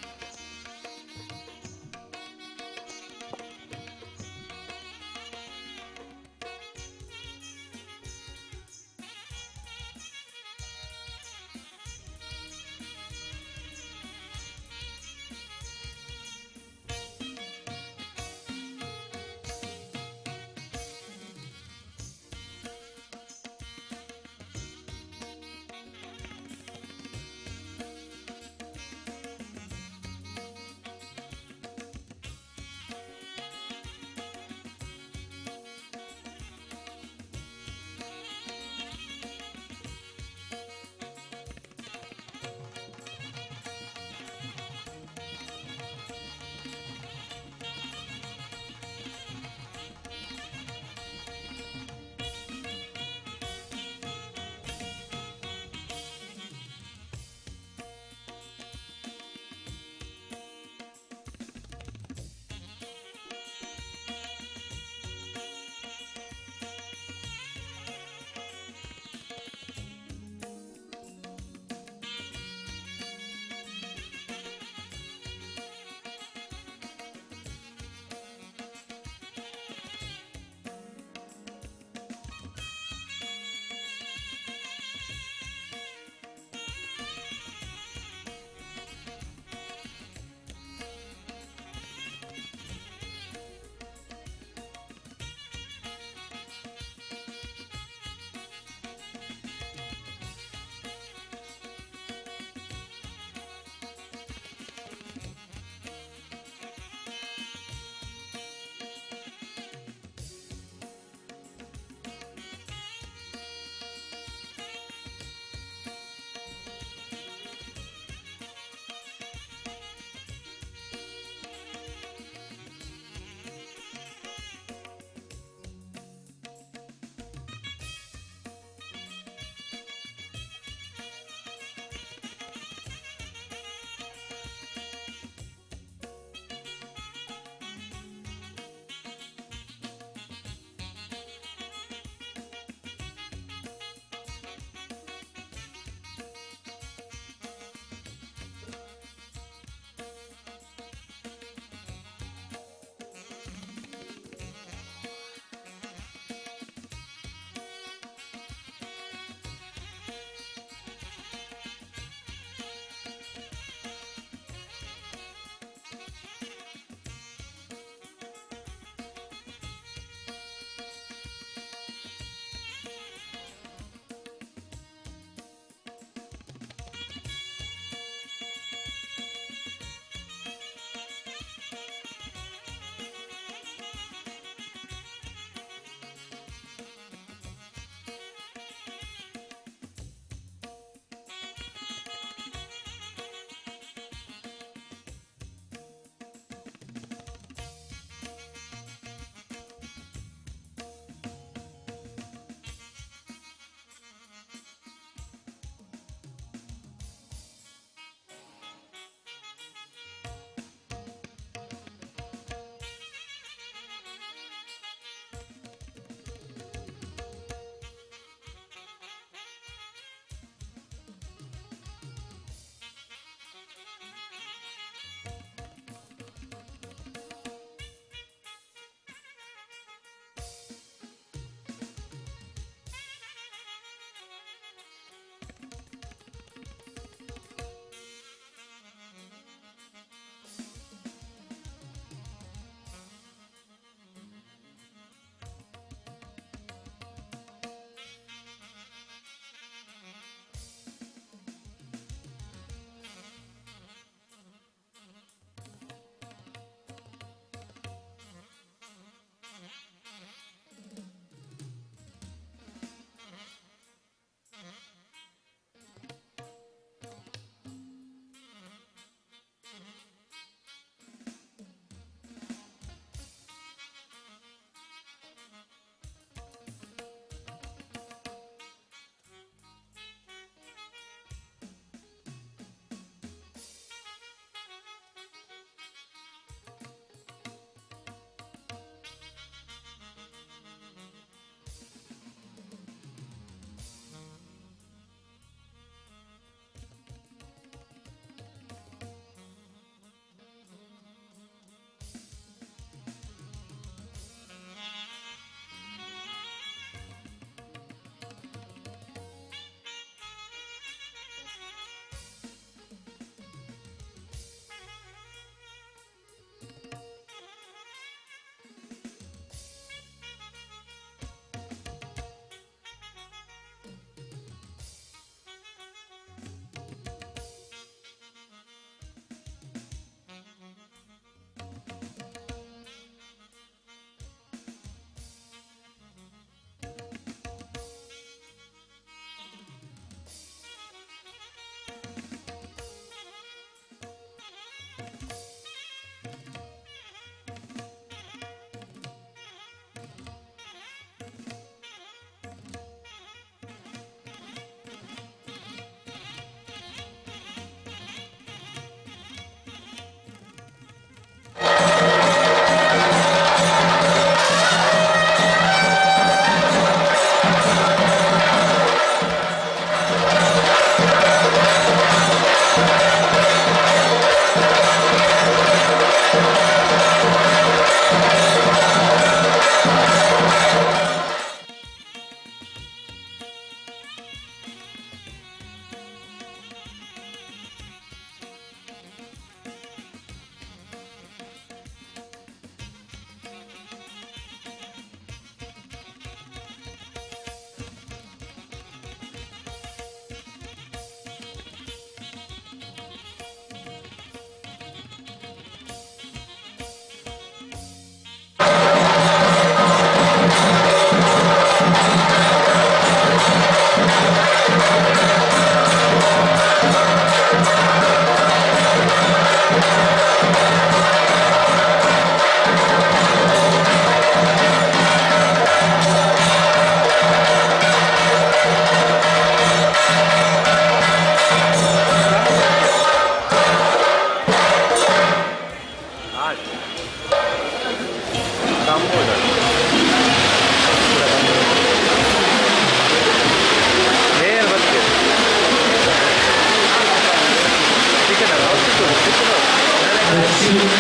Shubha.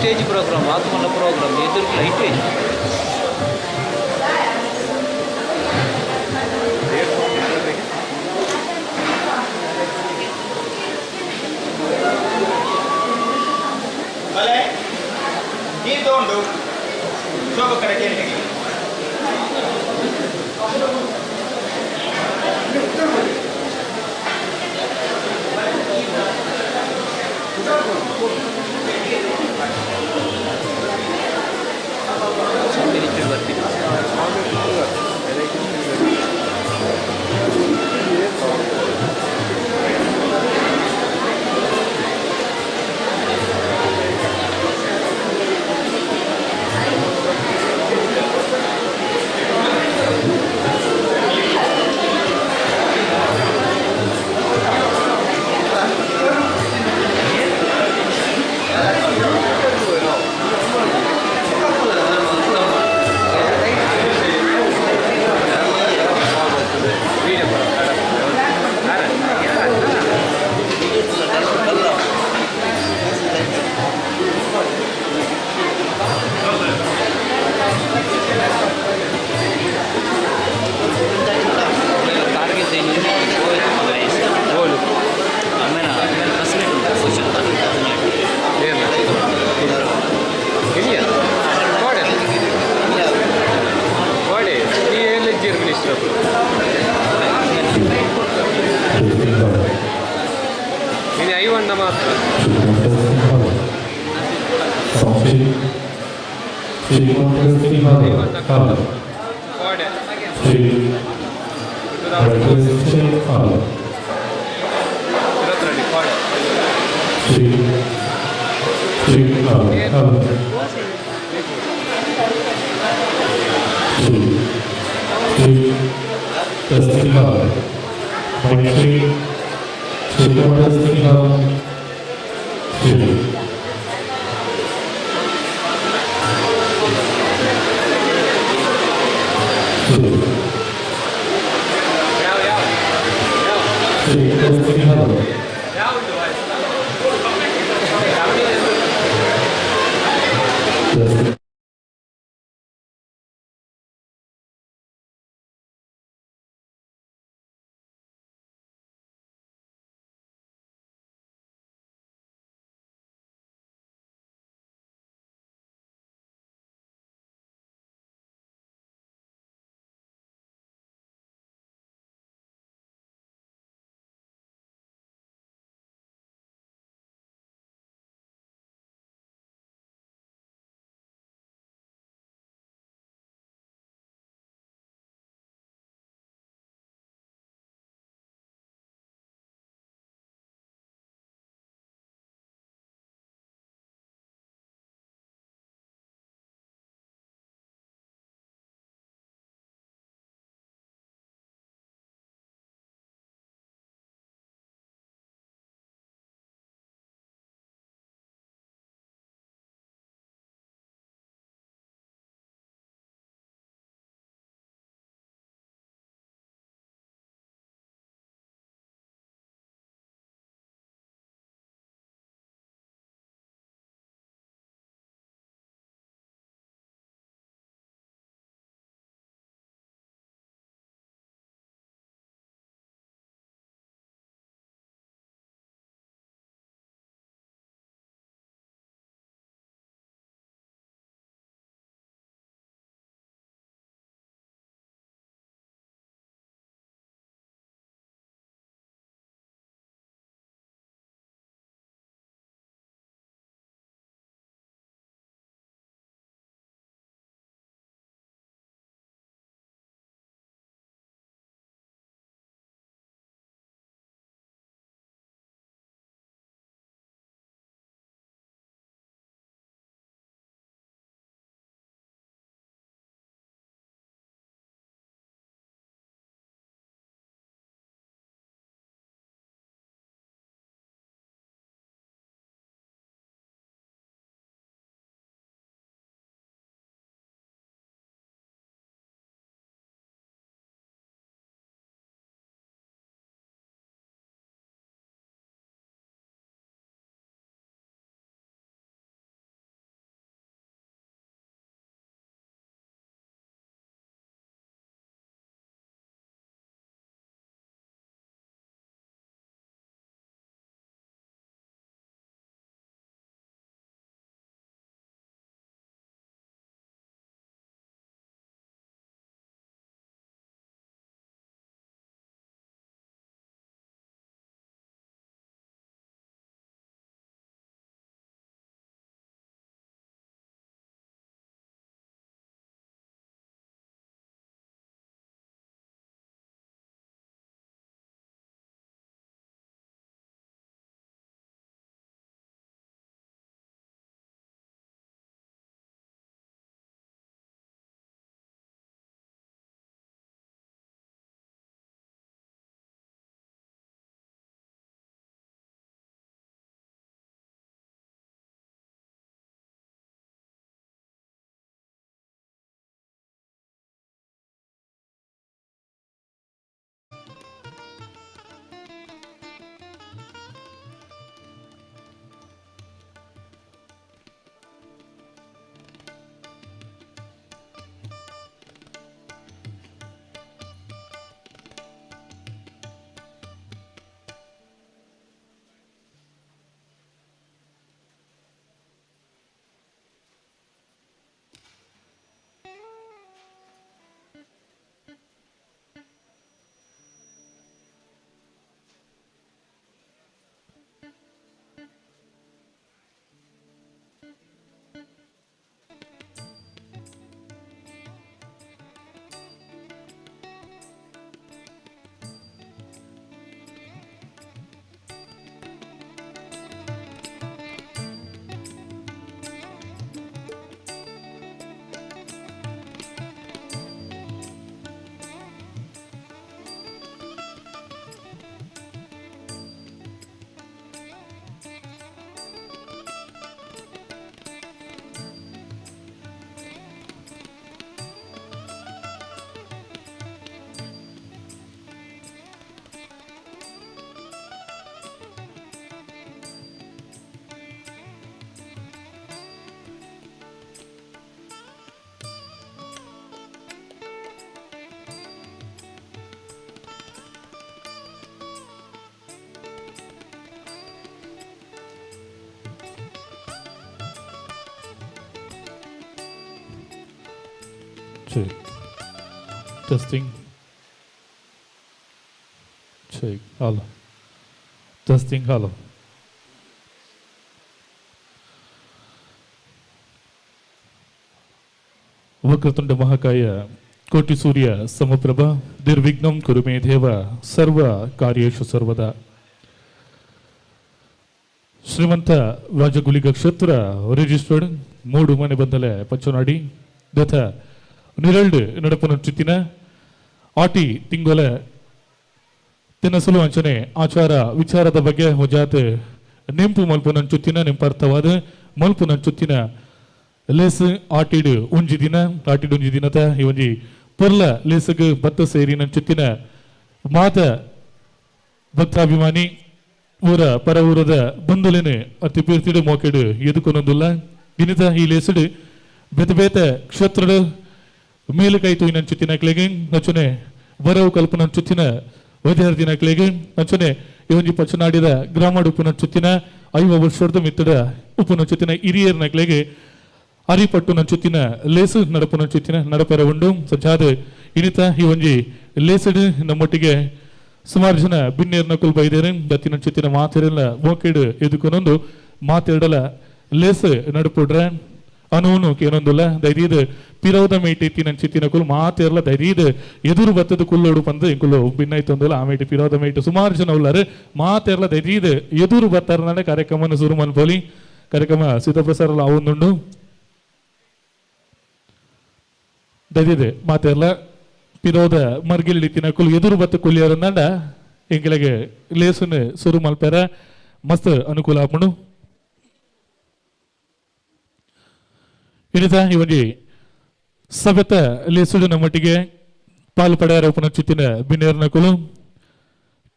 Stage program ಆತ್ಮಲ್ಲ program ಎದುರು ಲೈಟ್ ಬಲೆ ನೀರು ತಗೊಂಡು ಶೋಭ ಕಡೆ ಕೇಳಿಗೆ. Check. Testing. Check. Hello. Testing. Hello. Vakratunda Mahakaya Koti Surya Samaprabha Nirvignam Kurume Deva Sarva Karyeshu Sarvada. ಶ್ರೀಮಂತ ರಾಜಗುಲಿಗ ಕ್ಷೇತ್ರ registered ಮೂಡು ಮನೆ ಬಂದಲೆ ಪಚ್ಚನಾಡಿ ದಥ ನಿರಲ್ಡ್ ನಡಪನ ಚಿತ್ತಿನ ಆಟಿ ತಿಂಗೊಲೆ ತಿನಸಲು ಅಂಚನೆ ಆಚಾರ ವಿಚಾರದ ಬಗ್ಗೆ ಹೊಜಾತೆ ನೆಂಪು ಮಲ್ಪುನಂಚುತ್ತಿನ ನೆಂಪಾರ್ಥವಾದ ಮಲ್ಪುನಂಚುತ್ತಿನ ಲೇಸ್ ಆಟಿಡು ಉಂಜಿ ದಿನ ಆಟಿಡು ಉಂಜಿ ದಿನತ ಈ ಒಂಜಿ ಪೊರ್ಲ ಲೇಸಗ್ ಬತ್ತ ಸೇರಿ ನಂಚುತ್ತಿನ ಮಾತ ಭಕ್ತಾಭಿಮಾನಿ ಊರ ಪರ ಊರದ ಬಂಧುಲೇನೆ ಅತಿ ಪೀರ್ತಿಡು ಮೋಕೆಡು ಎದುಕೊನೊಂದುಲ್ಲ ದಿನದ ಈ ಲೇಸುಡು ಬೇತೆ ಬೇತೆ ಕ್ಷೇತ್ರದ ಮೇಲುಕೈ ತೂಯಿನಂಚುತ್ತಿನ ಕ್ಲೆಗೆ ಅಂಚನೆ ಬರವು ಕಲ್ಪನಂಚುತ್ತಿನ ವಿದ್ಯಾರ್ಥಿನ ಕ್ಲೆಗೆ ಅಂಚನೆ ಈ ಒಂಜಿ ಪಚ್ಚನಾಡಿದ ಗ್ರಾಮ ಉಪ್ಪುನಂಚುತ್ತಿನ 50 ವರ್ಷದ ಮಿತ್ತದ ಉಪ್ಪುನಂಚುತ್ತಿನ ಹಿರಿಯರ್ನ ಕ್ಲೆಗೆ ಅರಿಪಟ್ಟು ನಂಚುತ್ತಿನ ಲೇಸು ನಡಪುನಂಚುತ್ತಿನ ನಡಪೆರ ಉಂಡು ಸಜ್ಜಾದ ಇನಿತ ಈ ಒಂಜಿ ಲೇಸುಡು ನಮ್ಮೊಟ್ಟಿಗೆ ಸುಮಾರು ಜನ ಬಿನ್ನೇರ್ನ ಕುಲ್ ಬೈದೇರು ದತ್ತಿನ ಚಿತ್ತಿನ ಮಾತಿರಲ್ಲ ಮೋಕೆಡು ಎದುಕೊನೊಂದು ಮಾತಿರಡಲ ಲೇಸ್ ನಡುಪುಡ್ರೆ ಅನೂನು ಕೇನೊಂದುಲ್ಲ ಧೈರ್ಯದ ಪಿರೌದ ಮೇಟಿ ತಿನ್ನ ಚಿತ್ತಿನ ಕುಲ್ ಮಾತಿರಲ್ಲ ಧೈರ್ಯದ ಎದುರು ಬತ್ತದ ಕುಲ್ಲೋಡು ಬಂದು ಇಂಕುಲು ಭಿನ್ನಾಯ್ತೊಂದುಲ್ಲ ಆ ಮೇಟಿ ಪಿರೌದ ಮೇಟಿ ಸುಮಾರು ಜನ ಉಲ್ಲಾರು ಮಾತಿರಲ್ಲ ಧೈರ್ಯದ ಎದುರು ಬತ್ತಾರನಾಡೆ ಕಾರ್ಯಕ್ರಮವನ್ನು ಶುರು ಮನ್ಪೋಲಿ ಕಾರ್ಯಕ್ರಮ ಸೀತಾಪ್ರಸಾರ ಅವೊಂದುಂಡು ಧೈರ್ಯದ ಮಾತಿರಲ್ಲ ಪಿರೋದ ಮರ್ಗಿಲ್ ತಿನ್ನ ಕುಲ್ ಎದುರು ಬತ್ತ ಕುಲ್ಲಿಯರಂದಾಂಡ ಎಂಕಲೆಗೆ ಲೇಸುನು ಸುರು ಮಲ್ಪೆರ ಮಸ್ತ್ ಅನುಕೂಲ ಆಪುಂಡು. ಇನಿತ ಈ ಒಂಜಿ ಸಭೆತ ಲೇಸುಡು ನಮ್ಮೊಟ್ಟಿಗೆ ಪಾಲು ಪಡೆಯರ ಉಪನಚಿತ್ತಿನ ಬಿನ್ನೇರ್ನ ಕುಲು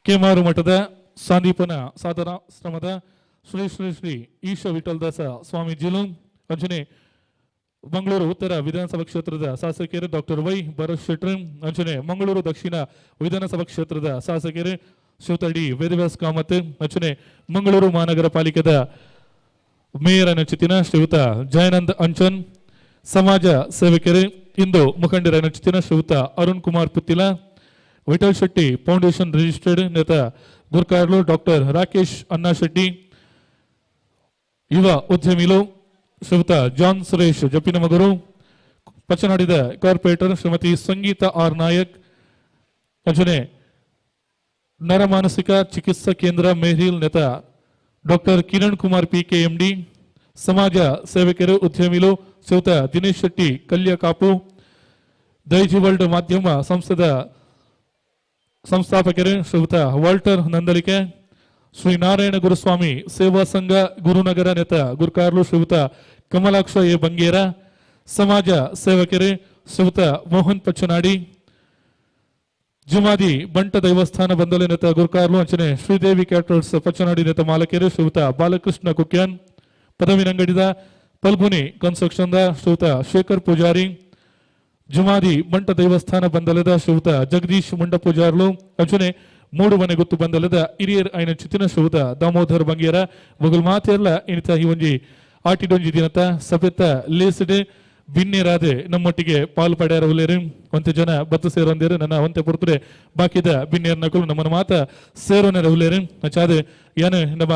ಕೇಮಾರು ಮಠದ ಸಾಂದೀಪನ ಸಾಧನಾಶ್ರಮದ ಶ್ರೀ ಶ್ರೀ ಶ್ರೀ ಈಶ ವಿಠಲದಾಸ ಸ್ವಾಮೀಜಿಲು ಅಂಚನೆ ಮಂಗಳೂರು ಉತ್ತರ ವಿಧಾನಸಭಾ ಕ್ಷೇತ್ರದ ಶಾಸಕರು ಡಾಕ್ಟರ್ ವೈ ಭರತ್ ಶೆಟ್ಟರ್ ಅಂಚನೆ ಮಂಗಳೂರು ದಕ್ಷಿಣ ವಿಧಾನಸಭಾ ಕ್ಷೇತ್ರದ ಶಾಸಕರು ಶ್ರೀಯುತ ಡಿ ವೇದವ್ಯಾಸ್ ಕಾಮತ್ ಅಂಚನೆ ಮಂಗಳೂರು ಮಹಾನಗರ ಪಾಲಿಕೆದ ಮೇಯರ್ ಅನುಚಿತಿನ ಶ್ರೀಯುತ ಜಯಾನಂದ್ ಅಂಚನ್ ಸಮಾಜ ಸೇವಕರು ಇಂದು ಮುಖಂಡರ ಅನುಚಿತಿನ ಶ್ರೀಯುತ ಅರುಣ್ ಕುಮಾರ್ ಪುತ್ತಿಲ ವಿಠಲ್ ಶೆಟ್ಟಿ ಫೌಂಡೇಶನ್ ರಿಜಿಸ್ಟರ್ಡ್ ನೇತ ಗುರ್ಕಾರ್ಲು ಡಾಕ್ಟರ್ ರಾಕೇಶ್ ಅಣ್ಣಾ ಶೆಟ್ಟಿ ಯುವ ಉದ್ಯಮಿಲು ಶ್ರೀಯುತ ಜಾನ್ ಸುರೇಶ್ ಜಪ್ಪಿನಮಗರು ಪಚ್ಚನಾಡಿದ ಕಾರ್ಪೊರೇಟರ್ ಶ್ರೀಮತಿ ಸಂಗೀತಾ ಆರ್ ನಾಯಕ್ ಅಂಚನೆ ನರಮಾನಸಿಕ ಚಿಕಿತ್ಸಾ ಕೇಂದ್ರ ಮೇಹಿಲ್ ನೇತ doctor Kiran Kumar P K M D ಸಮಾಜ ಸೇವಕರು ಉದ್ಯಮಿಲು ಶ್ರೀಯುತ ದಿನೇಶ್ ಶೆಟ್ಟಿ ಕಲ್ಯ ಕಾಪು ದೈಜಿ ವರ್ಲ್ಡ್ ಮಾಧ್ಯಮ ಸಂಸ್ಥೆದ ಸಂಸ್ಥಾಪಕರು ಶ್ರೀಯುತ ವಾಲ್ಟರ್ ನಂದಲಿಕೆ ಶ್ರೀ ನಾರಾಯಣ ಗುರುಸ್ವಾಮಿ ಸೇವಾ ಸಂಘ ಗುರುನಗರ ನೇತ ಗುರುಕಾರ್ಲು ಶ್ರೀಯುತ ಕಮಲಾಕ್ಷ ಎ ಬಂಗೇರ ಸಮಾಜ ಸೇವಕರು ಶ್ರೀಯುತ ಮೋಹನ್ ಪಚ್ಚನಾಡಿ ಜುಮಾದಿ ಬಂಟ ದೇವಸ್ಥಾನ ಬಂದಲೆ ನೇತ ಗುರುಕಾರ್ಲು ಅಂಚನೆ ಶ್ರೀದೇವಿ ಕ್ಯಾಟರ್ಸ್ ಪಚ್ಚನಾಡಿ ನೇತ ಮಾಲಕರು ಶ್ರೀಯುತ ಬಾಲಕೃಷ್ಣ ಕುಕ್ಯಾನ್ ಪದವಿನಂಗಡಿದ ಪಲ್ಗುನಿ ಕನ್ಸ್ಟ್ರಕ್ಷನ್ ಶ್ರೀಯುತ ಶೇಖರ್ ಪೂಜಾರಿ ಜುಮಾದಿ ಬಂಟ ದೇವಸ್ಥಾನ ಬಂದಲದ ಶ್ರೀಯುತ ಜಗದೀಶ್ ಮುಂಡ ಪೂಜಾರ್ಲು ಅಂಚನೆ ಮೂಡು ಮನೆ ಗೊತ್ತು ಬಂದಲದ ಹಿರಿಯರ್ ಐನ ಚಿತ್ತಿನ ಶ್ರೀಯುತ ದಾಮೋದರ್ ಬಂಗೇರ ಮೊಗಲ್ ಮಾತೆಲ್ಲ ಇನಿತ ಈ ಒಂಜಿ ಆಟಿಡೊಂಜಿ ದಿನತ ಸಭೆತ ಲೇಸಿಡೆ ಬಿನ್ನೇರಾದೆ ನಮ್ಮೊಟ್ಟಿಗೆ ಪಾಲು ಪಡೆಯರ ಉಲ್ಲೇರು ಒಂತೆ ಜನ ಬತ್ತು ಸೇರೊಂದೇರು ನನ್ನ ಒಂತೆ ಪುರ್ತುರೆ ಬಾಕಿದ ಬಿನ್ನೇರ್ ನಕುಲು ನಮ್ಮನ ಮಾತ ಸೇರೋನೆರ ಉಲ್ಲೇರು ಅಚಾದೆ ಏನು ನಮ್ಮ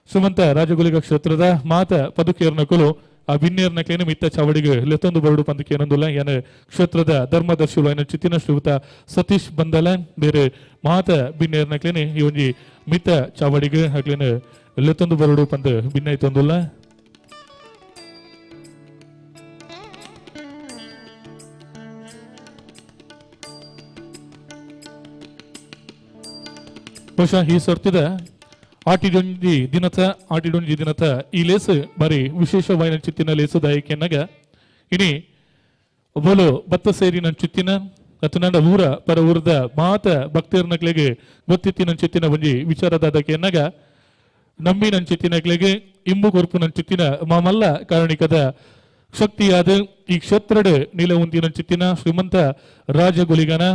ಸುಮಂತ ರಾಜಗುಲಿಗ ಕ್ಷೇತ್ರದ ಮಾತ ಪದುಕೇರ್ ನಕುಲು ಆ ಬಿನ್ನೇರ್ ನಕ್ಲೇನು ಮಿತ್ತ ಚಾವಡಿಗೆ ಲೆತ್ತೊಂದು ಬರಡು ಪಂದಕ್ಕೆ ಏನೊಂದುಲ್ಲ ಏನು ಕ್ಷೇತ್ರದ ಧರ್ಮದರ್ಶಿಗಳು ಏನ ಚಿತ್ತಿನ ಶ್ರೀಯುತ ಸತೀಶ್ ಬಂದಲ ಬೇರೆ ಮಾತ ಬಿನ್ನೇರ್ ನಕ್ಲೇನೆ ಈ ಒಂಜಿ ಮಿತ್ತ ಚಾವಡಿಗೆ ಅಕ್ಲೇನು ಲೆತ್ತೊಂದು ಬರಡು ಪಂದ ಭಿನ್ನೈತೊಂದುಲ್ಲ. ಬಹುಶಃ ಈ ಸರ್ತಿದ ಆಟಿಡೊಂಜಿ ದಿನತ ಆಟಿಡೊಂಜಿ ದಿನತ ಈ ಲೇಸು ಬಾರಿ ವಿಶೇಷವಾಯಿನ ಚಿತ್ತಿನ ಲೇಸು ದಾಯಕೆನ್ನಗ ಇನಿ ಒಬ್ಬಲು ಬತ್ತ ಸೇರಿ ನನ್ನ ಚಿತ್ತಿನ ಅತನಂಡ ಊರ ಪರ ಊರದ ಮಾತ ಭಕ್ತರ್ನಕ್ಲೆಗೆ ಗೊತ್ತಿತ್ತಿನ ಚಿತ್ತಿನ ಒಂಜಿ ವಿಚಾರದಾದಕೆನ್ನಗ ನಂಬಿ ನನ್ನ ಚಿತ್ತಿನಕ್ಲೆಗೆ ಇಂಬು ಕೊರ್ಪು ನನ್ನ ಚಿತ್ತಿನ ಮಾಮಲ್ಲ ಕಾರಣಿಕದ ಶಕ್ತಿಯಾದ ಈ ಕ್ಷೇತ್ರಡ್ ನೀಲ ಉಂತಿನ ಚಿತ್ತಿನ ಶ್ರೀಮಂತ ರಾಜಗುಲಿಗನ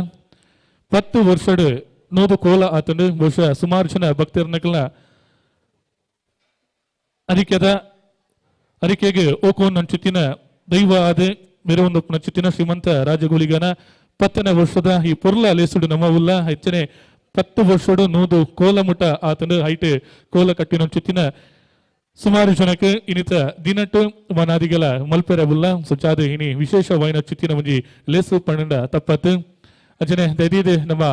10 ವರ್ಷಡ್ ನೋದು ಕೋಲ ಆತಂಡು ಬಹುಶಃ ಸುಮಾರು ಜನ ಭಕ್ತರ್ನಕ್ಲನ ಅರಿಕೆದ ಅರಿಕೆಗೆ ಓಕೋ ನಂಚುತ್ತಿನ ದೈವ ಆದ ಮೆರವೊಂದು ಚಿತ್ತಿನ ಶ್ರೀಮಂತ ರಾಜಗುಳಿಗನ 10ನೇ ವರ್ಷದ ಈ ಪೊರ್ಲ ಲೇಸುಡು ನಮ್ಮ ಉಲ್ಲ ಹೆಚ್ಚನೆ 10 ವರ್ಷಡು 100 ಕೋಲಮುಟ ಆತನು ಹೈಟ್ ಕೋಲ ಕಟ್ಟಿನ ಚಿತ್ತಿನ ಸುಮಾರು ಜನಕ್ಕೆ ಇನ್ನಿತ ದಿನಟ್ಟು ಮನಾದಿಗಳ ಮಲ್ಪೆರ ಉಲ್ಲ ಸುಚಾದ ಇನಿ ವಿಶೇಷ ವಾಯಿನ ಚಿತ್ತಿನ ಒಂಜಿ ಲೇಸು ಪಣ್ಣಂಡ ತಪ್ಪತ್ತು ಅಂಚನೆ ದೈದೀದೆ ನಮ್ಮ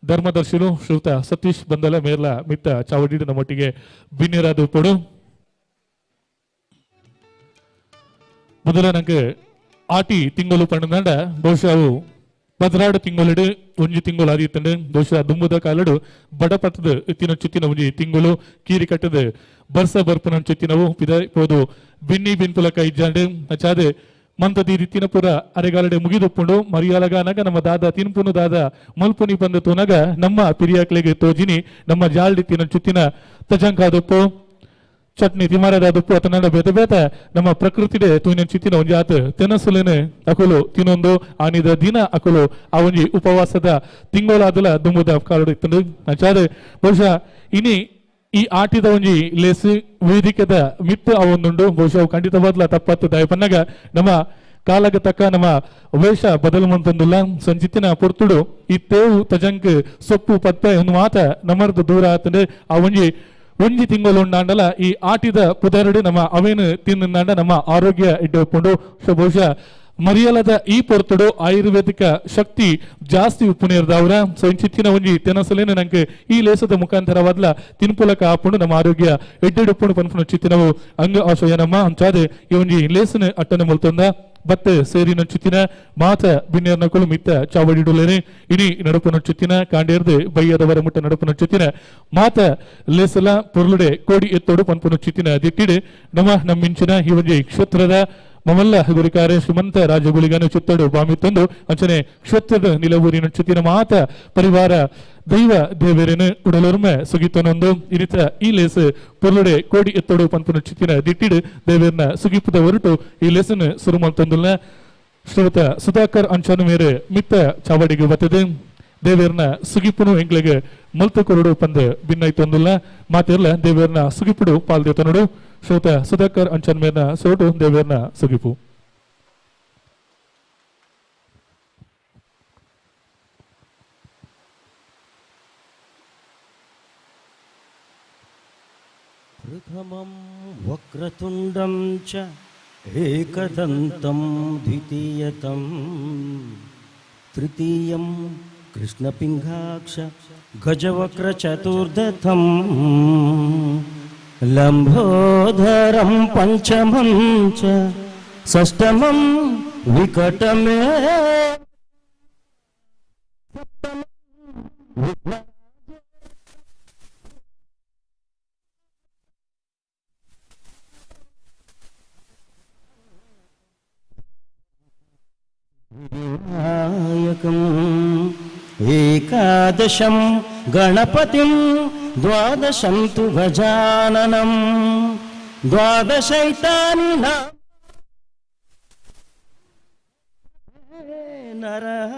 ಧರ್ಮದರ್ಶಿಲು ಶ್ರೀಯುತ ಸತೀಶ್ ಬಂದಲ ಮೇರ್ಲ ಮಿತ್ತ ಚಾವಡಿ ನಮ್ಮೊಟ್ಟಿಗೆ ಬಿನ್ನಿರಾದ ಪೊಡು. ಮೊದಲ ನಂಗೆ ಆಟಿ ತಿಂಗಳು ಪಣ್ಣಂಡ ಬಹುಶಃ ಅವು 14 ತಿಂಗಳು ಒಂಜಿ ತಿಂಗಳು ಆದಿತ್ತಂಡು ಬಹುಶಃ ದುಂಬುದ ಕಾಲಡು ಬಡಪಟ್ಟದ ಇತ್ತಿನ ಚಿತ್ತಿನ ಒಂಜಿ ತಿಂಗಳು ಕೀರಿ ಕಟ್ಟದ ಬರ್ಸ ಬರ್ಪನ ಚಿತ್ತಿನವು ಪಿದ ಪೋದು ಬಿನ್ನಿ ಬಿನ್ಪುಲಕ ಇಜ್ಜಾಂಡು ಅಚಾದೆ ಮಂತದಿ ತಿನ ಪುರ ಅರೆಗಾಲಡೆ ಮುಗಿದುಪ್ಪುಂಡು ಮರಿಯಾಲಗಾನಗ ನಮ್ಮ ದಾದ ತಿನ್ಪುನು ದಾದ ಮಲ್ಪುನಿ ಬಂದ ತೂನಗ ನಮ್ಮ ಪಿರಿಯಾಕ್ಲೆಗೆ ತೋಜಿನಿ ನಮ್ಮ ಜಾಲ್ಡಿ ತಿನ್ನ ಚುತ್ತಿನ ತಜಂಕಾದಪ್ಪು ಚಟ್ನಿ ತಿಮಾರದಾದಪ್ಪು ಅತನ ಬೇತೆ ಬೇತೆ ನಮ್ಮ ಪ್ರಕೃತಿಡೆ ತೂನ ಚಿತ್ತಿನ ಒಂಜಿ ಆತ ತೆನಸುಲೇನೆ ಅಕುಲು ತಿನ್ನೊಂದು ಆನಿದ ದಿನ ಅಕುಲು ಆ ಒಂಜಿ ಉಪವಾಸದ ತಿಂಗಳಾದಲ ದುಂಬುದ ಕಾಲಡು ಇತ್ತಂಡು ಅಂಚಾದ ಬಹುಶಃ ಇನಿ ಈ ಆಟಿದ ಒಂಜಿ ಲೇಸು ವೇದಿಕೆದ ಮಿತ್ತು ಅವೊಂದುಂಡು ಬಹುಶಃ ಖಂಡಿತವಾದ್ಲ ತಪ್ಪತ್ತು ದಯಪನ್ನಗ ನಮ್ಮ ಕಾಲಗ ತಕ್ಕ ನಮ್ಮ ವೇಷ ಬದಲು ಮಂತಂದುಲ್ಲ ಸಂಚಿತ್ತಿನ ಪೊರ್ತುಡು ಈ ತೇವು ತಜಂಕ್ ಸೊಪ್ಪು ಪತ್ತೆ ಒಂದು ಮಾತ ನಮ್ಮರ್ದು ದೂರ ಆತಂದ್ರೆ ಆ ಒಂಜಿ ಒಂಜಿ ತಿಂಗಳು ಉಂಡಾಂಡಲ ಈ ಆಟಿದ ಪುದರಡು ನಮ್ಮ ಅವೇನು ತಿಂದಾಂಡ ನಮ್ಮ ಆರೋಗ್ಯ ಇಡ್ಡೊಪ್ಪುಂಡು. ಸೊ ಬಹುಶಃ ಮರಿಯಲದ ಈ ಪೊರ್ತುಡು ಆಯುರ್ವೇದಿಕ ಶಕ್ತಿ ಜಾಸ್ತಿ ಉಪ್ಪುನೇರ್ದವ್ರ. ಸೊ ಇಂಚಿತ್ತಿನ ಒಂಜಿ ತೆನಸಲೇನು ನಂಗೆ ಈ ಲೇಸದ ಮುಖಾಂತರವಾದ್ಲ ತಿನ್ಪುಲಕ ಆಪುಂಡು ನಮ್ಮ ಆರೋಗ್ಯ ಎಡ್ಡೆಡುಪ್ಪುಂಡು ಪನ್ಪುನ ಚಿತ್ತಿನವು ಅಂಗ ಆಶಯ ನಮ್ಮ ಅಂಚಾದೆ ಈ ಒಂಜಿ ಲೇಸನ ಅಟ್ಟನೆ ಮುಲ್ತೊಂದ ಬತ್ತೆ ಸೇರಿನ ಚಿತ್ತಿನ ಮಾತ ಬಿನ್ನೇರ್ನಕುಲು ಮಿತ್ತ ಚಾವಡಿಡುಲೇನೆ ಇನಿ ನಡಪುನ ಚಿತ್ತಿನ ಕಾಂಡೇರ್ದು ಬಯ್ಯದವರ ಮುಟ್ಟ ನಡಪುನ ಚಿತ್ತಿನ ಮಾತ ಲೇಸಲ ಪೊರ್ಲುಡೆ ಕೋಡಿ ಎತ್ತೋಡು ಪನ್ಪುನ ಚಿತ್ತಿನ ದಿಟ್ಟಿಡು ನಮ್ಮ ನಮ್ಮಿಂಚಿನ ಈ ಒಂಜಿ ಕ್ಷೇತ್ರದ ಮಮಲ್ಲ ಗುರಿಕಾರೆ ಶ್ರೀಮಂತ ರಾಜಗುಳಿಗನು ಚಿತ್ತಡು ಬಾಮಿತ್ತೊಂದು ಅಂಚನೆ ಕ್ಷೇತ್ರದ ನಿಲವೂರಿನ ಚಿತ್ತಿನ ಮಾತ ಪರಿವಾರ ದೈವ ದೇವರೇನು ಉಡಲೊರ್ಮೆ ಸುಗಿತನೊಂದು ಇರಿತ ಈ ಲೇಸು ಪೊರ್ಲುಡೆ ಕೋಡಿ ಎತ್ತೋಡು ಪನ್ಪುನ ಚಿತ್ತಿನ ದಿಟ್ಟಿಡು ದೇವೇರ್ನ ಸುಗಿಪುದ ಹೊರಟು ಈ ಲೇಸನ್ ಸುರುಮಲ್ತೊಂದುಲ್ಲ ಶ್ರೀಮತ ಸುಧಾಕರ್ ಅಂಚನು ಮೇರೆ ಮಿತ್ತ ಚಾವಡಿಗೆ ಬತ್ತದೆ ದೇವೇರ್ನ ಸುಗಿಪುನು ಎಂಗ್ಲೆಗೆ ಮಲ್ತು ಕೊರಡು ಪಂದ ಭಿನ್ನೈತೊಂದುಲ್ಲ ಮಾತಿರ್ಲ ದೇವೇರ್ನ ಸುಗಿಪುಡು ಪಾಲ್ದೇತನೋಡು ಶ್ರೋತ ಸುಧಾಕರ್ ಅಂಚನ್ ಮೇರ್ನ ಸೋಟು ದೇವೇರ್ನ ಸುಗಿಪು. ಪ್ರಥಮಂ ವಕ್ರತುಂಡಂ ಚ ಏಕದಂತಂ ದ್ವಿತೀಯತಂ ತೃತೀಯಂ ಕೃಷ್ಣಪಿಂಗಾಕ್ಷ ಗಜವಕ್ರಚತುರ್ದಥಂ ಲಂಬೋದರಂ ಪಂಚಮಂ ಚ ಷಷ್ಠಮಂ ವಿಕಟಮೇ ವಿನಾಯಕಂ ಏಕಾದಶಂ ಗಣಪತಿಂ ದ್ವಾದಶಂ ತು ಗಜಾನನಂ ದ್ವಾದಶೈತಾನಿ ನರಃ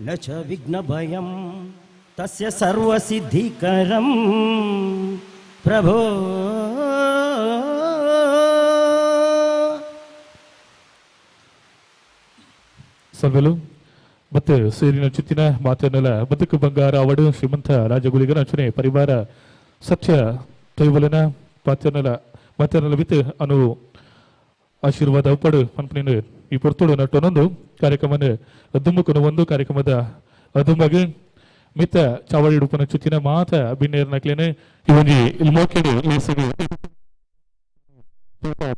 ನ ಚ ವಿಘ್ನಭಯಂ ತಸ್ಯ ಸರ್ವಸಿದ್ಧಿಕರಂ ಪ್ರಭೋ. ಸಭೆಲು ಮತ್ತೆ ಸೇರಿನ ಚಿತ್ತಿನ ಮಾತನ್ನೆಲ್ಲ ಬದುಕು ಬಂಗಾರ ಅವಡು ಶ್ರೀಮಂತ ರಾಜಗುಳಿಗನ ಅರ್ಚನೆ ಪರಿವಾರ ಸತ್ಯ ತೈವಲನ ಮಾತನ್ನೆಲ್ಲ ಮಾತನ್ನೆಲ್ಲ ಬಿತ್ತು ಅನು ಆಶೀರ್ವಾದ ಉಪ್ಪಡು ಪನ್ಪನಿನ ಈ ಪೊರ್ತುಡು ನಟ್ಟೊನೊಂದು ಕಾರ್ಯಕ್ರಮನ ದುಮ್ಮುಕುನ ಒಂದು ಕಾರ್ಯಕ್ರಮದ ದುಂಬಗೆ ಮಿತ್ತ ಚಾವಡಿ ಉಡುಪನ ಚುತ್ತಿನ ಮಾತ ಬಿನ್ನೇರ್ನಕ್ಲೇನೆ ಈ ಒಂಜಿ ಮೋಕೆಡು ಲೇಸಿಗೆ